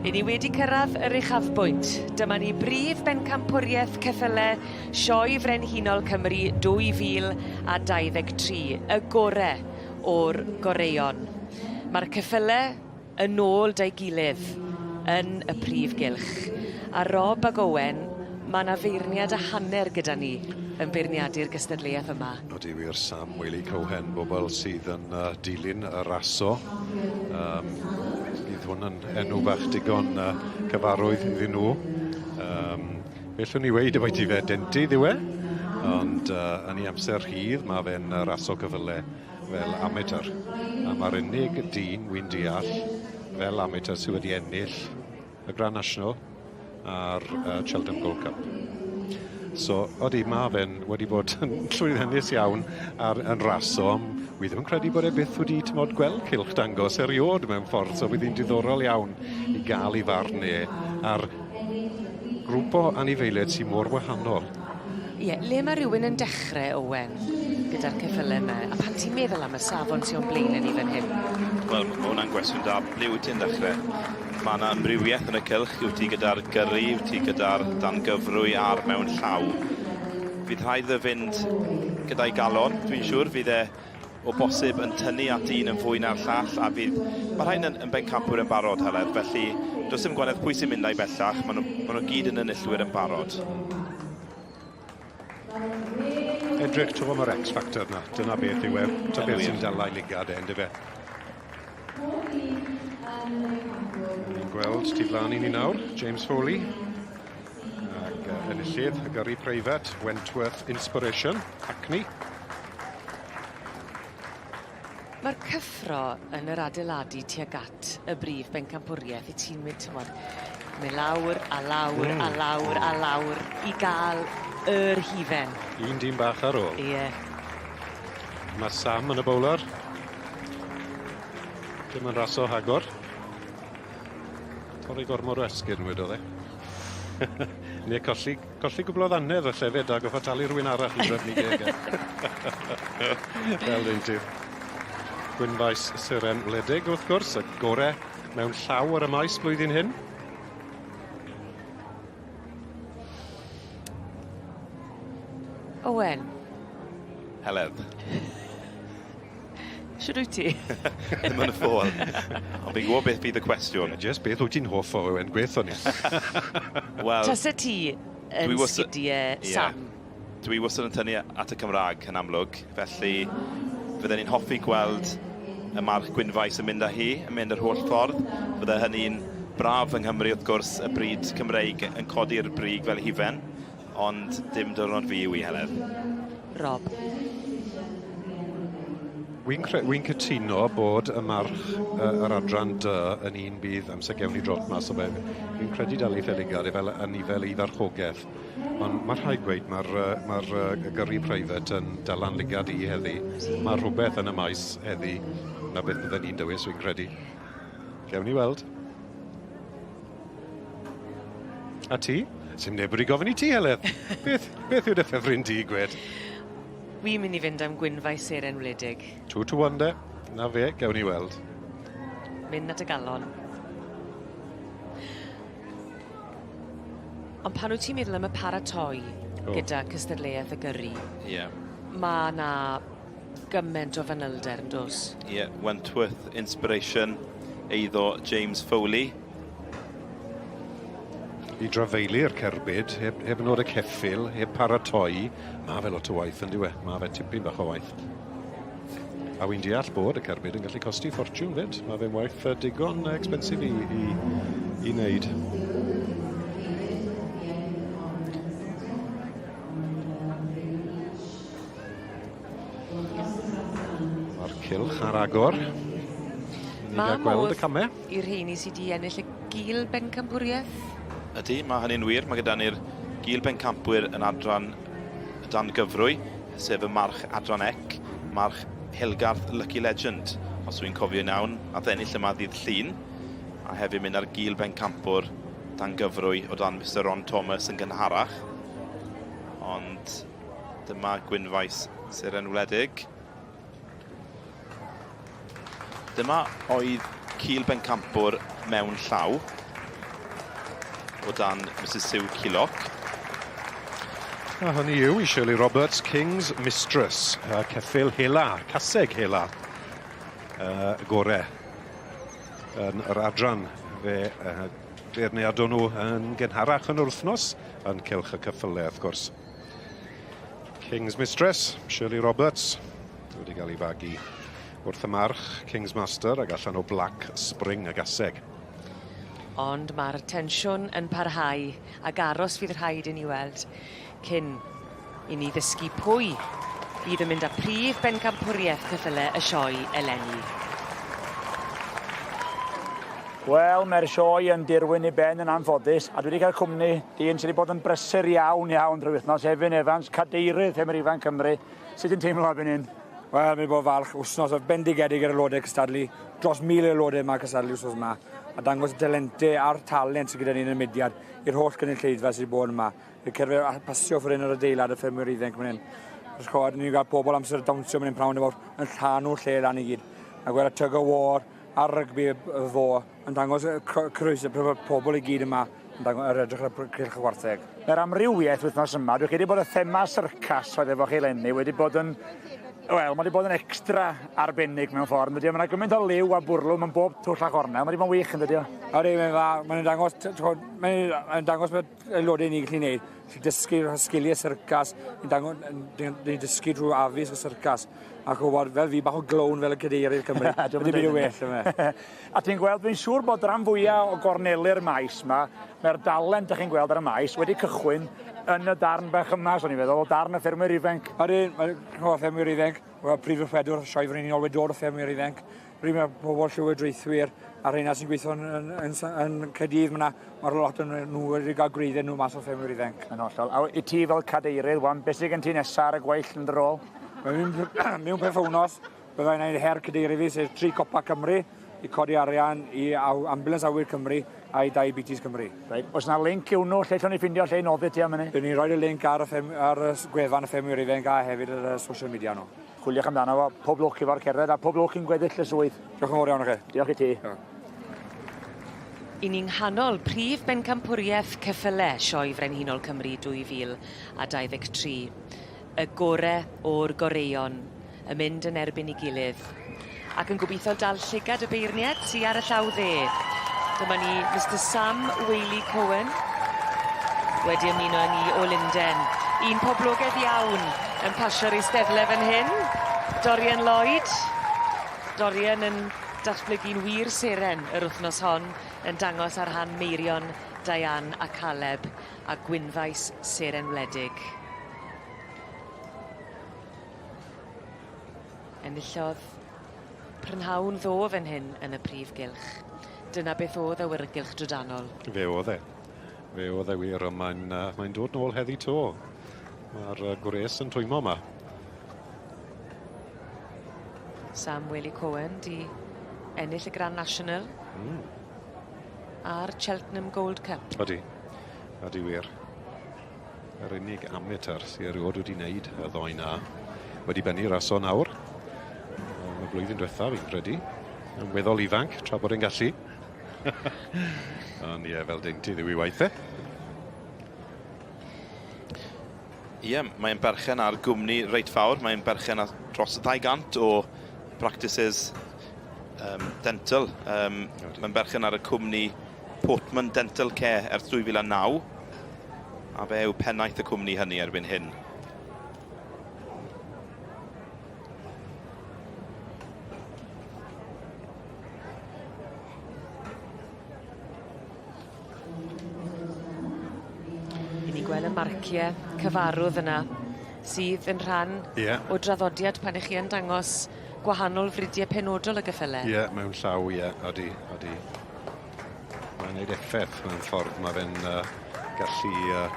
I ni wedi cyrraedd yr uchafbwynt. Dyma ni brif bencampwriaeth ceffyle Sioe Frenhinol Cymru 2023, y gore o'r goreuon. Mae'r ceffyle yn ôl 'da'i gilydd yn y prif gylch. A Rob ag Owen, ma' 'na feirniad a hanner gyda ni yn beirniadu'r gystadleuaeth yma. Odi wir, Sam Waley Cohen, bobl sydd yn uh, dilyn y raso. Um, bydd hwn yn enw bach digon uh, cyfarwydd iddyn nhw. Um, beth ni weid y ti fe dentydd yw e, ond uh, yn ei amser rhydd mae fe'n raso cyfyle fel amateur. A mae'r unig dyn wy'n deall fel amateur sydd wedi ennill y Grand National a'r uh, Cheltenham Gold Cup. So, odi, mae fe'n wedi bod yn llwyddiannus iawn ar, yn raso, ond wi ddim yn credu bod e byth wedi tymod gweld cylch dangos eriod mewn ffordd, so bydd hi'n diddorol iawn i gael ei farn e ar grŵp o anifeiliaid sy'n mor wahanol. Ie, le mae rhywun yn dechrau, Owen, gyda'r ceffylau yma, a pan ti'n meddwl am y safon sy'n o'n blaenau ni fan hyn? Wel, mae hwnna'n gwestiwn da. Ble wyt ti'n dechrau? Mae yna amrywiaeth yn y cylch, wyt ti gyda'r gyrru, wyt ti gyda'r dangyfrwy a'r mewn llaw. Fydd rhaid iddo fynd gyda'i galon, dwi'n siŵr, fydd e o bosib yn tynnu at un yn fwy na'r llall, a fydd... Mae rhain yn, yn bencampwyr yn barod, Heledd, felly does dim gwahaniaeth pwy sy'n mynd â'i bellach, maen nhw, maen nhw gyd yn enillwyr yn barod. Edrych, ti'n mae'r X Factor na. Dyna beth yw e. Dyna beth sy'n dala i ligad e, yndyfe. Ni'n gweld tu flaen i ni nawr, James Foley. Ac uh, enillydd y gyrru preifat, Wentworth Inspiration, Hackney. Mae'r cyffro yn yr adeiladu tuag at y brif bencampwriaeth i ti'n mynd t'mod myn' lawr a lawr mm. a lawr a lawr i ga'l yr hufen. Un dyn bach ar ôl. Ie. Mae Sam yn y bowler. Dim yn raso hagor. Torri gormod o esgyrn wedodd e. Neu colli, colli gwbl o ddannedd falle 'fyd a goffod talu rhywun arall i drefnu geg e. Fel un ti. Gwynfaes Seren Wledig wrth gwrs, y gore mewn llaw ar y maes blwyddyn hyn. Owen. Heledd. Shwd wyt ti? Ddim yn y ffôn. Ond fi'n gwybod beth fydd y cwestiwn. Jyst beth wyt ti'n hoff o Owen, gwetho ni. Wel... Tase ti yn sgidie Sam? Dwi wastad yn tynnu at y Cymraeg yn amlwg, felly fydden ni'n hoffi gweld y march Gwynfaes yn mynd â hi, yn mynd yr holl ffordd. Bydde hynny'n braf yng Nghymru wrth gwrs, y bryd Cymreig yn codi'r brig fel hufen, ond dim diwrnod fi yw i Heledd. Rob. Wi'n wi cytuno bod y march uh, yr adran D yn un bydd amser gewn ni drot mas o fe. Fi'n credu dal ei feligad e fel anifel i farchogaeth. Ond mae rhaid gweud mae'r uh, mae uh, gyrru private yn dalan ligad i heddi. Mae rhywbeth yn y maes heddi na beth bydden ni'n dewis, fi'n credu. Gewn ni weld. A ti? Sim neb wedi gofyn i ti, Heledd. beth, beth yw dy ffefryn di, gwed? Wi'n mynd i fynd am Gwynfaes Seren Wledig. 2 to 1 de. Na fe, gewn ni weld. Mynd at y galon. Ond pan wyt ti'n meddwl am y paratoi oh. gyda cystadleuaeth y gyrru, yeah. mae na gymaint o fanylder yn dos. Ie, yeah, Wentworth Inspiration, eiddo James Foley. I drafeilu'r cerbyd, heb, heb nod y ceffyl, heb paratoi, mae fe lot o waith yn diwe. Mae fe tipyn bach o waith. A wy'n deall bod y cerbyd yn gallu costi ffortiwn fyd. Mae fe'n waith digon expensive i, i, i wneud. Mae'r cylch ar agor. Ni'n gael gweld y camau. I'r rheini sydd wedi ennill y gil bencampwriaeth? Ydy, mae hynny'n wir. Mae gyda ni'r gil bencampwyr yn adran dan gyfrwy, sef y march adran ec, march Hilgarth Lucky Legend, os wy'n cofio'n iawn, a ennill yma ddydd Llun, a hefyd mynd ar gil bencampwr dan gyfrwy o dan Mr Ron Thomas yn gynharach. Ond Dyma Gwynfaes Seren Wledig. Dyma oedd Cil Bencampwr mewn llaw o dan Mrs Sue Ciloc. A hynny yw i Shirley Roberts, King's Mistress, uh, ceffyl hela, caseg hela, uh, gore yn yr adran. Fe uh, beirniadon nhw yn gynharach yn yr wythnos yn cylch y cyffyle, wrth gwrs. King's Mistress, Shirley Roberts, wedi cael ei fagu wrth y march, King's Master, ac allan o Black Spring y gaseg. Ond mae'r tensiwn yn parhau, ac aros fydd rhaid i ni weld cyn i ni ddysgu pwy fydd yn mynd â prif bencampwriaeth ceffyle y sioe eleni. Wel, mae'r sioe yn dirwyn i ben yn anffodus, a dwi wedi cael cwmni dyn sydd wedi bod yn brysur iawn iawn drwy wythnos, Hefin Evans, cadeirydd Ffermwyr Ifanc Cymru. Sut ti'n teimlo erbyn hyn? Wel, mi bod falch wsnos o bendigedig yr aelodau cystadlu, dros 1,000 o aelodau yma cystadlu wsnos yma, a dangos y talente a'r talent sydd gyda ni yn y mudiad i'r holl gynulleidfa sydd wedi bod yma. Fi'n cerdded a pasio ffor hyn yr adeilad y ffermwyr ifanc fan hyn. Os chod, ni'n cael pobl amser dawnsio fan hyn prawn efo yn llanw'r lle lan i gyd. A gweld y tug of war a'r rygbi y ddo yn dangos y croeso pobl i gyd yma yn dangos yr edrych ar y cylch y gwartheg. Mae'r amrywiaeth wythnos yma, dwi'n credu bod y thema syrcas oedd efo chi eleni wedi bod yn Wel, mae wedi bod yn extra arbennig mewn ffordd, yn dydi? Mae yna gymaint o liw a bwrlwm yn bob twll a chornel. Mae wedi bod yn wych, yn dydi? Ydy, mae'n dda. Mae'n dangos, mae'n dangos bod aelodau ni'n gallu gwneud, gallu dysgu sgiliau syrcas, ni'n ni dysgu drwy addysg y syrcas. A chwbod, fel fi, bach o glown fel y cadeirydd Cymru. Dim byd yn well yma. A ti'n gweld, dwi'n siŵr bod rhan fwyaf o gorneli'r maes yma, mae'r dalen dych chi'n gweld ar y maes wedi cychwyn yn y darn bach yma, swn i'n feddwl, darn y ffermwyr ifanc. Ydy, mae'r ffermwyr ifanc, Wel, prif weithredwr Sioe Frenhinol wedi dod o ffermwyr ifanc. Rydyn mae pobl llywodraethwyr a rheina sy'n gweithio yn, yn, yn, yn Caerdydd, mae ma lot yn nhw wedi cael gwreiddau nhw mas o ffermwyr ifanc. Yn hollol. A i ti fel cadeirydd, wan, beth sydd gen ti nesaf ar y gweill yn dy rôl? Mewn, mewn pythefnos, byddai'n gwneud her cadeirydd fi, sef tri copa Cymru, i codi arian i Ambulance Awyr Cymru a i Diabetes Cymru. Reit, oes 'na linc i'w nhw lle allwn ni ffindio lle i noddi ti am hynny? Byddwn ni'n rhoi'r y linc ar y ffem, ar y gwefan y ffermwyr ifanc a hefyd ar y social media nhw. Chwiliwch amdano fo, pob lwc efo'r cerdded a pob lwc i'n gweddill y swydd. Diolch yn fawr iawn i chi. Diolch i ti. I ni'n nghanol prif bencampwriaeth ceffyle Sioe Frenhinol Cymru 2023. Y gore o'r goreuon yn mynd yn erbyn 'i gilydd. Ac yn gobeithio dal llygad y beirniad sy ar y llaw dde. Dyma ni Mister Sam Waley Cohen wedi ymuno â ni o Lunden. Un poblogaidd iawn yn pasio'r eisteddle fan hyn. Dorian Lloyd. Dorian yn datblygu'n wir seren yr wythnos hon yn dangos ar rhan Meirion, Diane a Caleb a Gwynfaes Seren Wledig. Enillodd prynhawn ddo fan hyn yn y prif gylch. Dyna beth o'dd awyrgylch drydanol. Fe o'dd e. Fe o'dd e wir on' mae'n yy mae'n dod nôl heddi 'to. Ma'r yy gwres yn twymo 'ma. Sam Waley Cohen 'di ennill y Grand National. A'r Cheltenham Gold Cup. Odi. Odi wir. Yr unig amateur sy erio'd wedi neud y ddou 'na wedi bennu raso nawr. Yn y blwyddyn dwetha fi'n credu. Yn weddol ifanc tra bod e'n gallu. Ond ie fel deintydd yw 'i waith e. Ie, mae'n berchen ar gwmni reit fawr. Mae'n berchen ar dros 200 o practices dental. Mae'n berchen ar y cwmni Portman Dental Care ers 2009, a fe yw pennaeth y cwmni hynny erbyn hyn. I ni gweld y marcie cyfarwdd yna sydd yn rhan yeah. o draddodiad pan 'ych chi yn dangos gwahanol fridie penodol o geffyle. Ie, yeah, mewn llaw, ie, yeah, odi, odi. Mae'n neud effaith mewn ffordd, mae fe'n gallu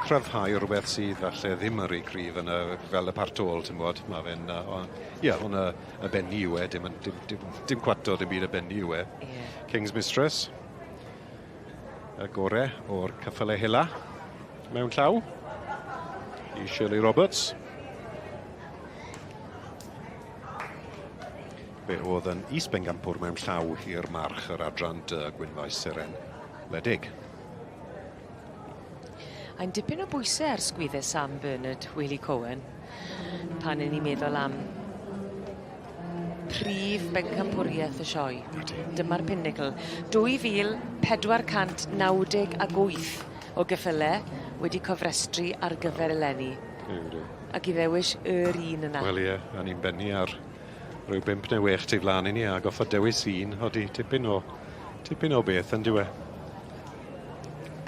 cryfhau rhywbeth sydd falle ddim yn rhy cryf yn y, fel y part ôl, ti'n bod, mae fe'n, ie, yeah, ond y benni yw e, dim, dim, dim, dim cwato, dim byd y benni yw e. Yeah. King's Mistress, y gore o'r ceffyle hela mewn llaw i Shirley Roberts. Fe oedd yn is-bencampwr mewn llaw i'r march yr adran dy Gwynfaes Seren Wledig. A'n dipyn o bwysau ar sgwydde Sam Bernard, Waley Cohen, pan 'yn ni'n meddwl am prif bencampwriaeth y sioe. Dyma'r pinnacle. 2,498 o geffyle wedi cofrestru ar gyfer eleni. Ac i ddewis yr un yna. Wel ie, a ni'n bennu ar rhyw 5 neu 6 tu flan i ni a goffod dewis un, odi, tipyn o tipyn o beth yndyw e.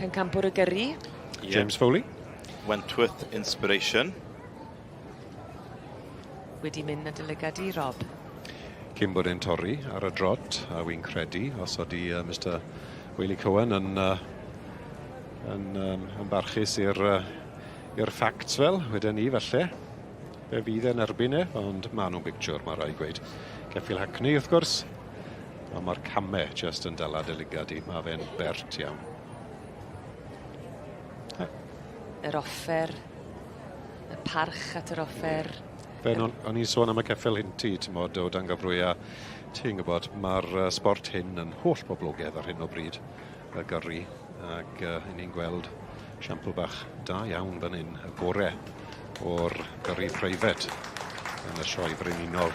Pencampwr y gyrru. Yeah. James Foley. Wentworth Inspiration. Wedi mynd â dy lygad di, Rob. Cyn bod e'n torri ar y drot, a wy'n credu, os odi Mr Waley Cohen yn yn yn barchus i'r i'r facts fel, weden ni falle. Fe fydd e'n erbyn e, ond ma' nhw'n bictiwr, ma' raid gweud. Ceffyl Hackney, wrth gwrs. Ond ma'r came jyst yn dala dy lygad di, ma' fe'n bert iawn. Yr offer, y parch at yr offer. Fe o'n o'n i'n sôn am y ceffyl hyn ti, t'mod, o dan gyfrwy a ti'n gwybod, ma'r sbort hyn yn holl boblogaidd ar hyn o bryd, y gyrru, ac 'yn ni'n gweld siampl bach da iawn fan hyn, y gore o'r gyrru preifat yn y sioe frenhinol.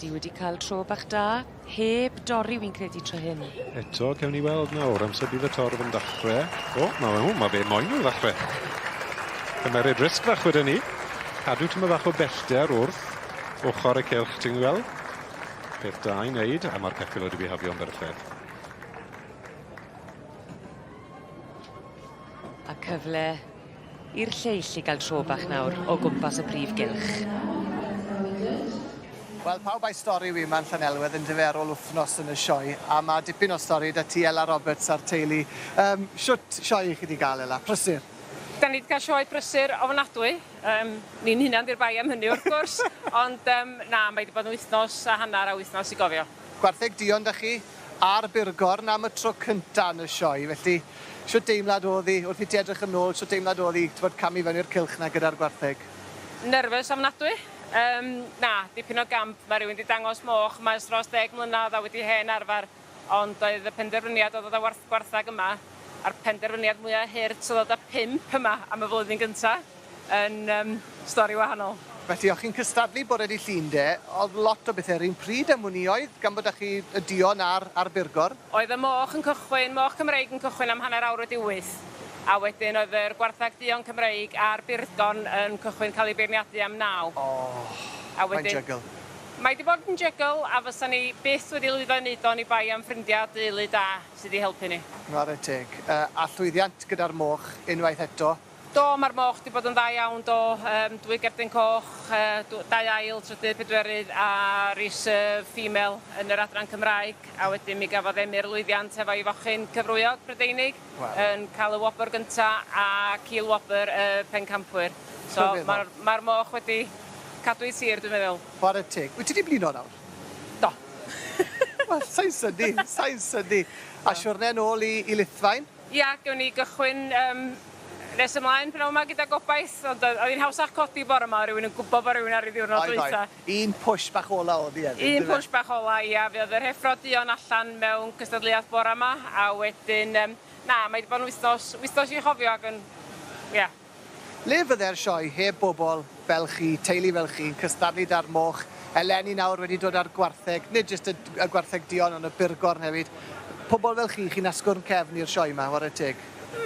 Di wedi cael tro bach da, heb dorri wi'n credu tro hyn. Eto, cewn ni weld nawr, amser bydd y torf yn dachre. O, ma' o, ma' fe moyn nhw ddachre. Cymeryd risg fach wedyn ni. Cadw tymed bach o bellter wrth ochr y cylch, ti'n gweld? Peth da i wneud, a ma'r ceffyl wedi bihafio'n berffaith. A cyfle i'r lleill i gael tro bach nawr o gwmpas y prif gylch. Wel, pawb a'i stori wi yma'n Llanelwedd yn dyfe ar ôl wythnos yn y sioe, a ma' dipyn o stori 'da ti Ela Roberts a'r teulu. Yym, shwt sioe 'ych chi 'di ga'l Ela? Prysur? 'Dan ni 'di ca'l sioe brysur ofnadwy. Yym, ni'n hunan 'di'r bai am hynny wrth gwrs, ond yym na, mae 'di bod yn wythnos a hannar a wythnos i gofio. Gwartheg duon 'da chi a'r burgorn am y tro cynta yn y sioe, felly shwt deimlad o'dd 'i wrth i ti edrych yn ôl, shwt deimlad o'dd 'i t'mod camu fewn i'r cylch 'na gyda'r gwartheg? Nerfus ofnadwy. Yym na, dipyn o gamp. Ma' rywun 'di dangos moch 'ma ers dros ddeg mlynadd a wedi hen arfar, ond oedd y penderfyniad o ddod â warth- gwarthag yma a'r penderfyniad mwya hurt o ddod â phump yma am y flwyddyn gynta yn yym stori wahanol. Felly, o'ch chi'n cystadlu bore dy Llun de, oedd lot o bethau yr un pryd am wn i oedd, gan bod 'da chi y duon a'r, a'r burgor. Oedd y moch yn cychwyn, moch Cymreig yn cychwyn am hanner awr wedi wyth, a wedyn oedd yr gwartheg duon Cymreig a'r burgon yn cychwyn cael eu beirniadu am naw. Oh, a mae'n wedyn, juggle. Mae 'di bod yn jygl a fysa ni byth wedi lwyddo i neud o oni bai am ffrindia a deulu da sydd 'di helpu ni. Whare teg. Yy, a llwyddiant gyda'r moch unwaith eto. Do, mae'r moch 'di bod yn dda iawn, do. Yym, dwy gerdyn coch, yy, dau ail, trydydd, pedwerydd a reserve female yn yr adran Cymraeg. A wedyn mi gafodd Emyr lwyddiant efo'i fochyn cyfrwyog Prydeinig Wel. yn cael y wobr gynta a cil wobr y pencampwyr. So Rhyfeddol. ma'r ma'r moch wedi cadw 'i tir, dwi'n meddwl. Whare teg. Wyt ti 'di blino nawr? Do. Wel, sai'n synnu, sai'n synnu. A siwrne nôl i i Lithfaen? Ia, gewn ni gychwyn yym nes ymlaen pnawn 'ma gyda gobaith, ond oedd oedd hi'n hawsach codi bore 'ma, rywun yn gwybod bod rywun ar ei ddiwrnod Oedd, dwytha. oedd. Un push bach ola o'dd hi hefyd, Un yndyfe? push bach ola, ia. Fe oedd yr heffro duon allan mewn cystadleuaeth bore 'ma, a wedyn yym na, mae 'di bod yn wythnos, wythnos i'w chofio ac yn, ia. Le fydde'r sioe heb bobl fel chi, teulu fel chi, yn cystadlu 'da'r moch, eleni nawr wedi dod â'r gwartheg, nid jyst y y gwartheg duon ond y burgorn hefyd. Pobl fel chi, chi'n asgwrn cefn i'r sioe 'ma, whare teg.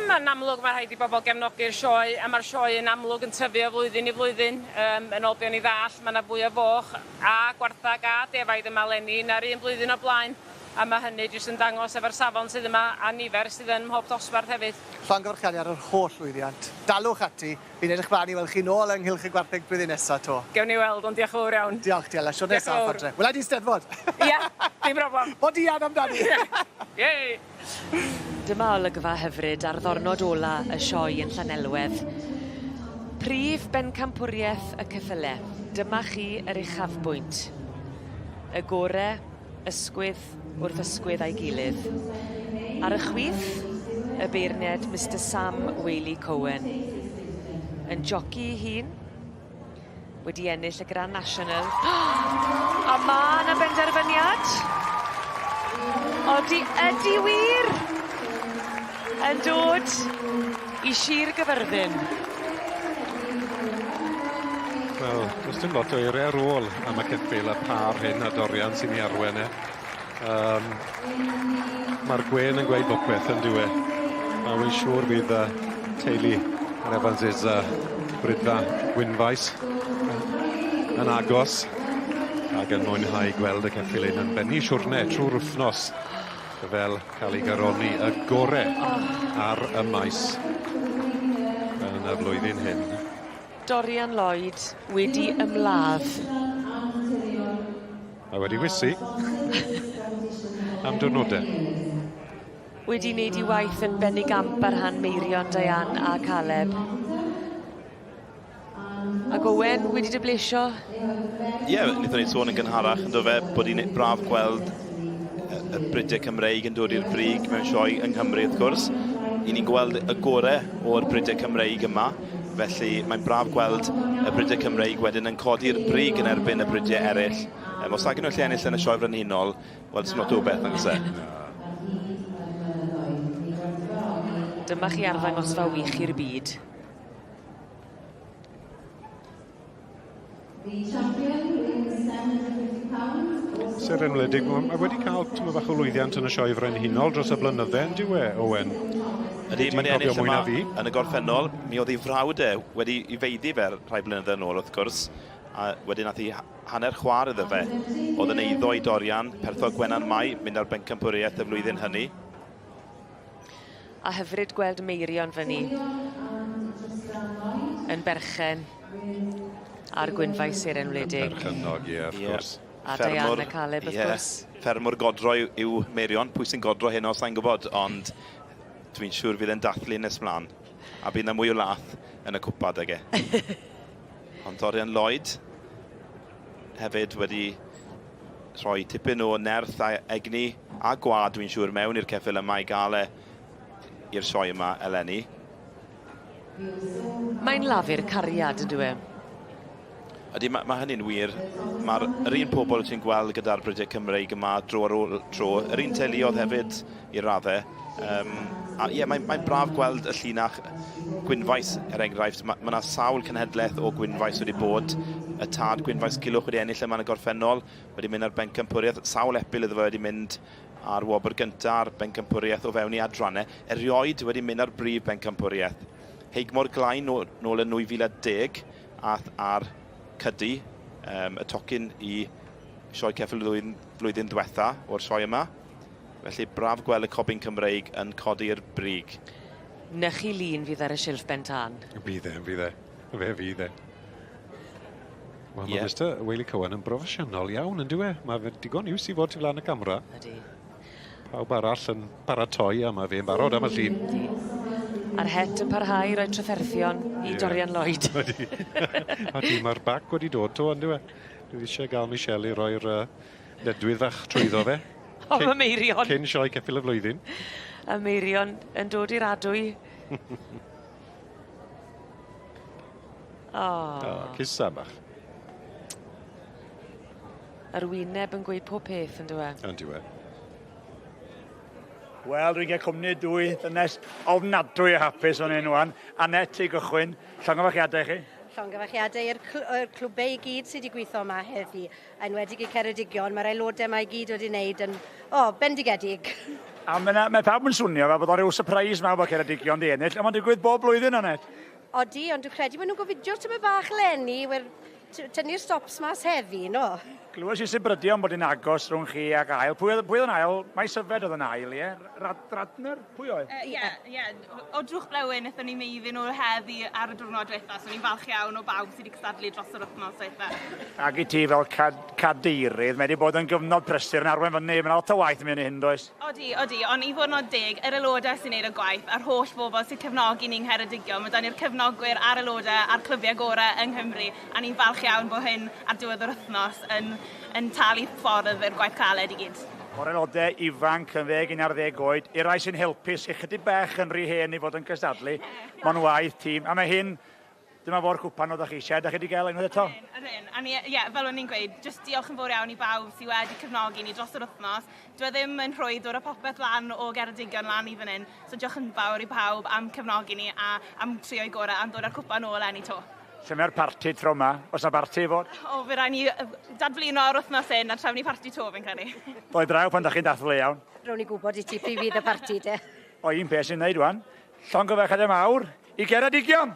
Mae'n amlwg mae rhaid i bobl gefnogi'r sioe a mae'r sioe yn amlwg yn tyfu o flwyddyn i flwyddyn. Yym yn ôl be o'n i ddallt mae 'na fwy o foch a gwarthag a defaid yma eleni na'r un blwyddyn o'r blaen a mae hynny jyst yn dangos efo'r safon sydd yma a nifer sydd yn mhob dosbarth hefyd. Llongyfarchiadau ar yr holl lwyddiant. Dalwch ati, fi'n edrych mlaen i weld chi nôl yng Nghylch y Gwartheg blwyddyn nesa 'to. Gewn ni weld, ond diolch yn fawr iawn. Diolch ti Ela, siwrne Diolch yn saff fawr. adre. Wela i di Steddfod! Ia, dim problem. Bod dian amdani! Yay! Dyma olygfa hyfryd ar ddornod ola y sioe yn Llanelwedd. Prif bencampwriaeth y ceffyle. Dyma chi yr uchafbwynt. Y gore ysgwydd wrth ysgwydd a'i gilydd. Ar y chwith, y beirniad Mister Sam Waley Cohen. Yn joci ei hun, wedi ennill y Grand National. A ma' 'na benderfyniad! Odi, ydi wir! Yn dod i Sir Gyfyrddin. Wel, does dim lot o eiriau ar ôl am y ceffyl y pâr hyn a Dorian sy'n ei arwen e. Um, Mae'r gwên yn gweud popeth yn dyw e. A wy'n siŵr bydd uh, teulu yr Evanses uh, Brydfa Gwynfaes yn agos ac yn mwynhau gweld y ceffyl hyn yn bennu siwrne trwy'r wythnos fel cael ei garoni y gore ar y maes yn y flwyddyn hyn. Dorian Lloyd wedi ymladd. Mae wedi wysu am diwrnodau. Wedi wneud 'i waith yn benigamp ar rhan Meirion, Diane a Caleb. Ac Owen wedi dy blesio? Ie, yeah, wnaethon ni sôn yn gynharach yn do fe, bod hi'n braf gweld y Bridiau Cymreig yn dod i'r brig mewn sioe yng Nghymru wrth gwrs. I ni'n gweld y gore o'r Bridiau Cymreig yma, felly mae'n braf gweld y Bridiau Cymreig wedyn yn codi'r brig yn erbyn y Bridiau eraill. Um, os nag nhw'n lle ennill yn y sioe frenhinol, wel, sy'n lot o beth nag oes e? Dyma chi arddangosfa wych i'r byd. Seren Wledig, mae wedi cael tyma bach o lwyddiant yn y sioe frenhinol dros y blynydde, yn dyw e, Owen? Ydy, mae'n ennill yma yn y gorffennol. Mi oedd ei frawd e wedi i feiddi fe rhai blynydde yn ôl, wrth gwrs, a wedyn nath i hanner chwar iddo fe. Oedd yn eiddo i Dorian, perthog Gwenan Mai, mynd ar bencampwriaeth y flwyddyn hynny. A hyfryd gweld Meirion fyny yn berchen ar Gwynfaes Seren Wledig. Yn berchennog, ie, wrth gwrs. A Diana Caleb, wrth gwrs. Ffermwr godro yw Meirion. Pwy sy'n godro heno, sa'n gwybod, ond dwi'n siŵr fydd e'n dathlu nes mlaen. A bydd yna mwy o lath yn y cwpad ag e. Ond Dorian Lloyd hefyd wedi rhoi tipyn o nerth a egni a gwad dwi'n siŵr mewn i'r ceffyl yma i gael e i'r sioe yma eleni. Mae'n lafur cariad yn dyw e? Ydy, mae, mae hynny'n wir. Mae'r yr un pobl ti'n gweld gyda'r Brydiau Cymreig yma dro ar ôl tro, yr un teuluodd hefyd i raddau. Um, a ie, yeah, mae'n mae braf gweld y llinach Gwynfaes, er enghraifft. Mae yna sawl cenhedlaeth o Gwynfaes wedi bod. Y tad Gwynfaes Gilwch wedi ennill yma yn y gorffennol, wedi mynd ar bencampwriaeth. Sawl epil iddo fe wedi mynd ar wobr gyntaf ar bencampwriaeth o fewn ei adrannau. Erioed wedi mynd ar brif bencampwriaeth. Heigmor Glain nôl yn 2010 ath ar Cydu, um, y tocyn i Sioe Ceffyl flwyddyn, flwyddyn ddiwetha o'r sioe yma. Felly braf gweld y cobyn Cymreig yn codi'r brig. 'Na chi lun fydd ar y silff ben tân. Bydd e, fydd e. Fe fydd e. Wel, mae Ie. Mister Whaley Cowan yn broffesiynol iawn, yn dyw e? Mae fe digon iws i fod tu flaen y camera. Ydy. Pawb arall yn paratoi a mae fe'n barod am y llun. Ydy. A'r het yn parhau i roi trafferthion i Ie. Dorian Lloyd. Ydy. Ydy, mae'r bac wedi dod to, yn dyw e? Dwi eisiau gael Michelle i roi'r uh, ledwydd fach trwyddo fe. O, mae Meirion. Cyn sioe ceffyl y flwyddyn. A Meirion yn dod i'r adwy. O. Oh. Cusan bach. Yr wyneb yn gweud pob peth yn dyw e? Yn dyw e. Wel, dwi'n cael cwmni dwy ddynes ofnadwy o hapus fan hyn wan. Annette i gychwyn, llongyfarchiadau i chi. Llongyfarchiadau i'r cl clwbau i gyd sydd wedi gweithio yma heddi, enwedig i Ceredigion. Mae'r aelodau yma i gyd wedi wneud yn, o, oh, bendigedig. A mae, mae pawb yn swnio fel bod o'n rhyw surprise mawr bod Ceredigion di ennill, a mae'n digwydd bob blwyddyn, Annette. Odi, ond dwi'n credu bod nhw'n gofidio tyma bach leni, wer tynnu'r stops mas heddi, no? Glywes i sibrydion bod hi'n agos rhwng chi ac ail. Pwy oedd, pwy oedd yn ail? Mae Syfed oedd yn ail, ie? Rad, Radner? Pwy oedd? Ie, ie. O drwch blewyn, wnaethon ni meiddi nhw heddi ar y diwrnod diwetha, so ni'n falch iawn o bawb sydd wedi cystadlu dros yr wythnos diwetha. Ac i ti fel cad cadeirydd, mae wedi bod yn gyfnod prysur yn arwain fyny, mae'n lot o waith yn mynd i hyn, does? Odi, odi, ond i fod yn deg, yr aelodau sy'n neud y gwaith a'r holl bobl sy'n cefnogi ni'n Ngheredigion, mae 'da ni'r cefnogwyr a'r aelodau a'r clybiau gorau yng Nghymru, a ni'n falch iawn bod hyn ar diwedd yr wythnos yn, yn talu ffordd i'r gwaith caled i gyd. O'r aelodau ifanc yn ddeg, 11 oed, i'r rai sy'n helpu sy'n chydig bach yn rhy hen i fod yn cystadlu, mae'n waith tîm. A mae hyn, dyma fo'r cwpan oeddech chi eisiau, da chi wedi gael unwaith eto. Yr hyn, a ni, ie, fel o'n i'n gweud, jyst diolch yn fawr iawn i bawb sydd wedi cefnogi ni dros yr wythnos. Dyw e ddim yn rhwydd dod â popeth lan o Geredigion lan i fan hyn, so diolch yn fawr i pawb am cefnogi ni a am trio'i gorau am dod â'r cwpan nôl eleni 'to. Lle mae'r parti tro yma? Oes na barti i fod? O, fe rai ni dadflino ar wythnos hyn a trefnu parti to, fi'n credu. Doi draw pan da chi'n dathlu iawn. Rown i gwybod i ti pryd fydd y parti de. O, un peth sy'n neud wan. Llongyfarchiadau mawr i Geredigion!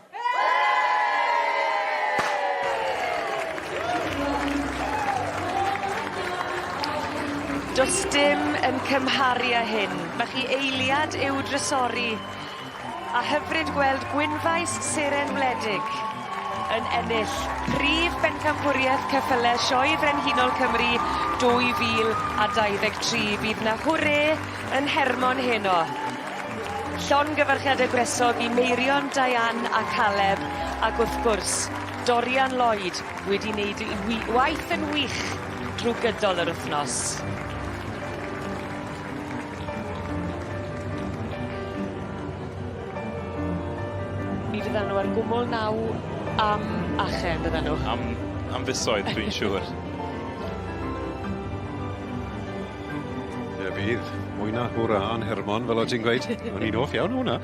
Does dim yn cymharu â hyn. Mae chi eiliad i'w drysori. A hyfryd gweld Gwynfaes Seren Wledig yn ennill prif bencampwriaeth ceffyle Sioe Frenhinol Cymru 2023. Bydd 'na hwrê yn Hermon heno. Llongyfarchiade gwresog i Meirion, Diane a Caleb ac wrth gwrs Dorian Lloyd wedi wneud 'i waith yn wych drw gydol yr wythnos. Mi fyddan nhw ar gwmwl naw am ache yn byddan nhw? Am, am fisoedd, dwi'n siŵr. Ie, fydd. Mwy na hwra yn Hermon, fel o ti'n gweud. O'n i'n hoff iawn o hwnna.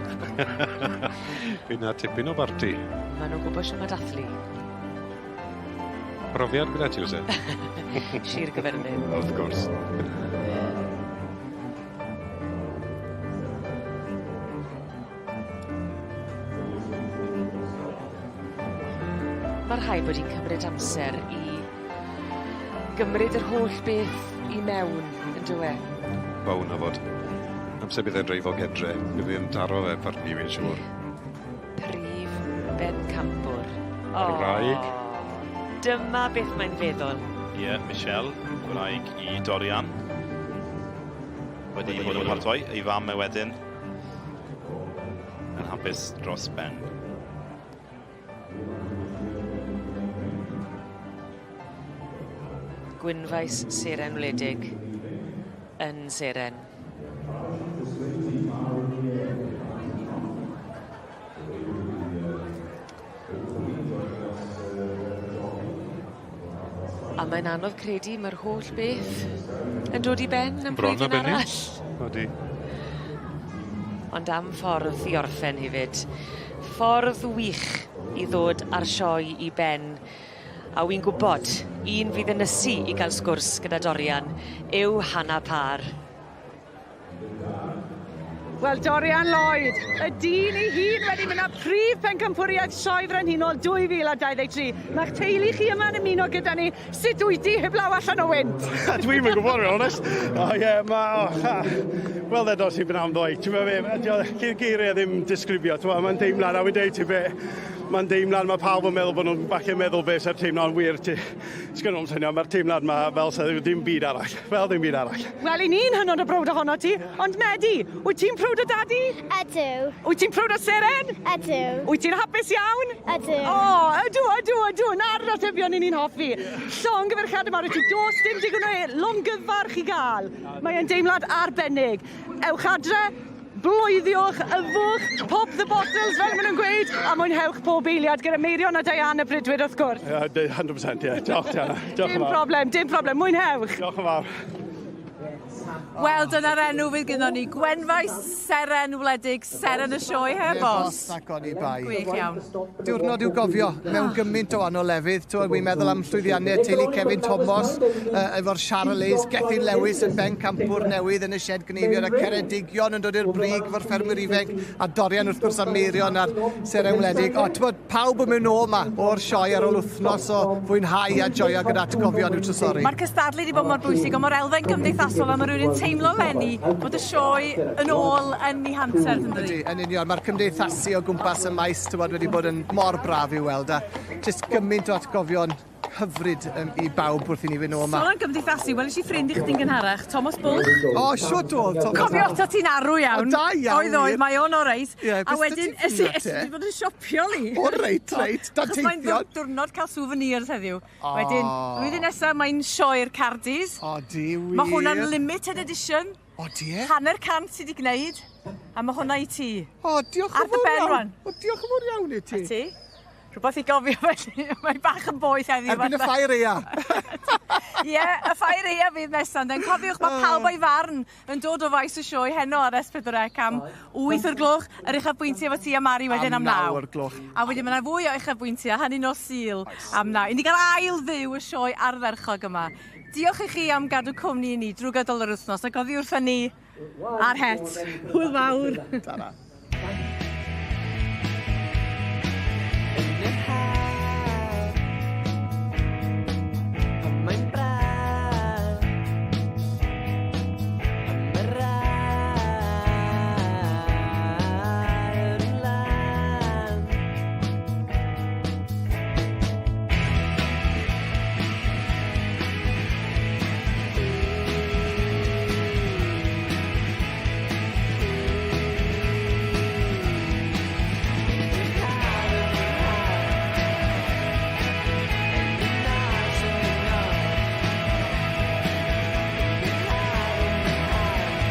Fydd na tipyn o barti. Maen nhw'n gwybod shwt mae dathlu. Profiad gyda ti, oes e? Sir Gyfyrddin. Wrth gwrs. Mae rhaid bod hi'n cymryd amser i gymryd yr holl beth i mewn, yn dyw e? Bown o fod. Amser bydd e'n dreifo gedre, bydd e'n taro fe parni, fi'n siŵr. Prif bencampwr. A'r wraig. Dyma beth mae'n feddwl. Ie, yeah, Michelle, gwraig i Dorian. Wedi bod yn paratoi, ei fam e wedyn. Yn hapus dros ben. Gwynfaes Seren Wledig yn Seren. A mae'n anodd credu mae'r holl beth yn dod i ben yn Bron blwyddyn a benni. arall. Odi. Ond am ffordd i orffen hefyd. Ffordd wych i ddod â'r sioe i ben. A wi'n gwybod, un fydd yn ysu i gael sgwrs gyda Dorian yw Hannah Parr. Wel, Dorian Lloyd, y dyn ei hun wedi mynd â prif pencampwriaeth Sioe Frenhinol 2023. Mae'ch teulu chi yma'n ymuno gyda ni. Sut wyt ti heblaw allan o wynt? Dwi'm yn gwybod, yn onest. O ie, ma' o, ha. Wel, ddedos i bnawn ddoe. Ti'n meddwl be, geiriau ddim disgrifio, ti'n mae'n deimlad, a wy'n deud ti be, mae'n deimlad, mae pawb yn meddwl bod nhw'n falle meddwl beth sy'r teimlad wir, ti, sgyn nhw'n syniad, mae'r teimlad ma fel sydd dim byd arall, fel dim byd arall. Wel, i ni'n hynod o browd ohono ti, ond Medi, wyt ti'n prowd o dadi? Ydw. Wyt ti'n prowd o Seren? Ydw. Wyt ti'n hapus iawn? Ydw. O, ydw, ydw, ydw, na'r atebion i ni'n hoffi. Llongyfarchiadau mawr i ti, does dim digon o longyfarch i gael. Mae e'n deimlad arbennig. Ewch adre, bloeddiwch, yfwch, pop the bottles, fel maen nhw'n gweud, a mwynhewch pob eiliad gyda Meirion a Diane y Brydwyr wrth gwrs. Yeah, 100%, yeah. Diolch, Diana. Diolch Dim problem, dim problem. Mwynhewch. Diolch yn fawr. Wel, dyna'r enw fydd gynnon ni. Gwenfaes Seren Wledig, Seren y Sioe, he, bos? Ac o'n i bai. Gwych iawn. Diwrnod i'w gofio mewn gymaint o wahanol lefydd. T'wod, wi'n meddwl am llwyddiannau teulu Kevin Thomas efo'r Charolais, Gethin Lewis yn bencampwr newydd yn y sied gneifio, a Ceredigion yn dod i'r brig efo'r ffermwyr ifanc, a Dorian wrth gwrs a Meirion a'r Seren Wledig. O, t'wod, pawb yn mynd nôl ma o'r sioe ar ôl wythnos o fwynhau a joio gyda atgofion i'w trysori. Mae'r cystadlu wedi bod mor bwysig, ond mae'r elfen gymdeithasol a mae rhywun yn teimlo leni bod y sioe yn ôl yn ei hanterth, yn dydi? Ydy, yn union. Mae'r cymdeithasu o gwmpas y maes, t'wod, wedi bod yn mor braf i'w weld, a jyst gymaint o atgofion hyfryd i bawb wrth i ni fynd nôl 'ma. Sôn am gymdeithasu, weles i ffrind i chdi'n gynharach, Thomas Bwlch. O, shwt o'dd Thomas? Cofio ato ti'n arw iawn. O, da iawn. Oedd, oedd, mae o'n oreit. Ie, A wedyn, es i wedi bod yn siopio li. O, reit, reit, Achos mae'n diwrnod cael souvenirs heddiw. Wedyn, flwyddyn nesaf mae'n sioe'r Cardis. O, di wir. Mae hwnna'n limited edition. O, di e? 50 sydd wedi gwneud, a mae hwnna i ti. O, diolch yn fawr iawn. O, diolch yn fawr iawn i ti. A ti? Rhywbeth i gofio felly, mae bach yn boeth heddiw. Erbyn y ffair eia. Ie, y ffair eia fydd nesaf. Then cofiwch, mae pawb o'i farn yn dod o faes y sioe heno ar S4C am 8 o'r gloch. Yr uchafbwyntiau efo ti a Mari wedyn am 9. o'r gloch. A wedyn mae yna fwy o uchafbwyntiau, hynny nos Sul am 9. I ni gael ail fyw y sioe ardderchog yma. Diolch i chi am gadw cwmni i ni drwy gydol yr wythnos ac oddi wrthon ni ar het. Hwyl fawr. Tara.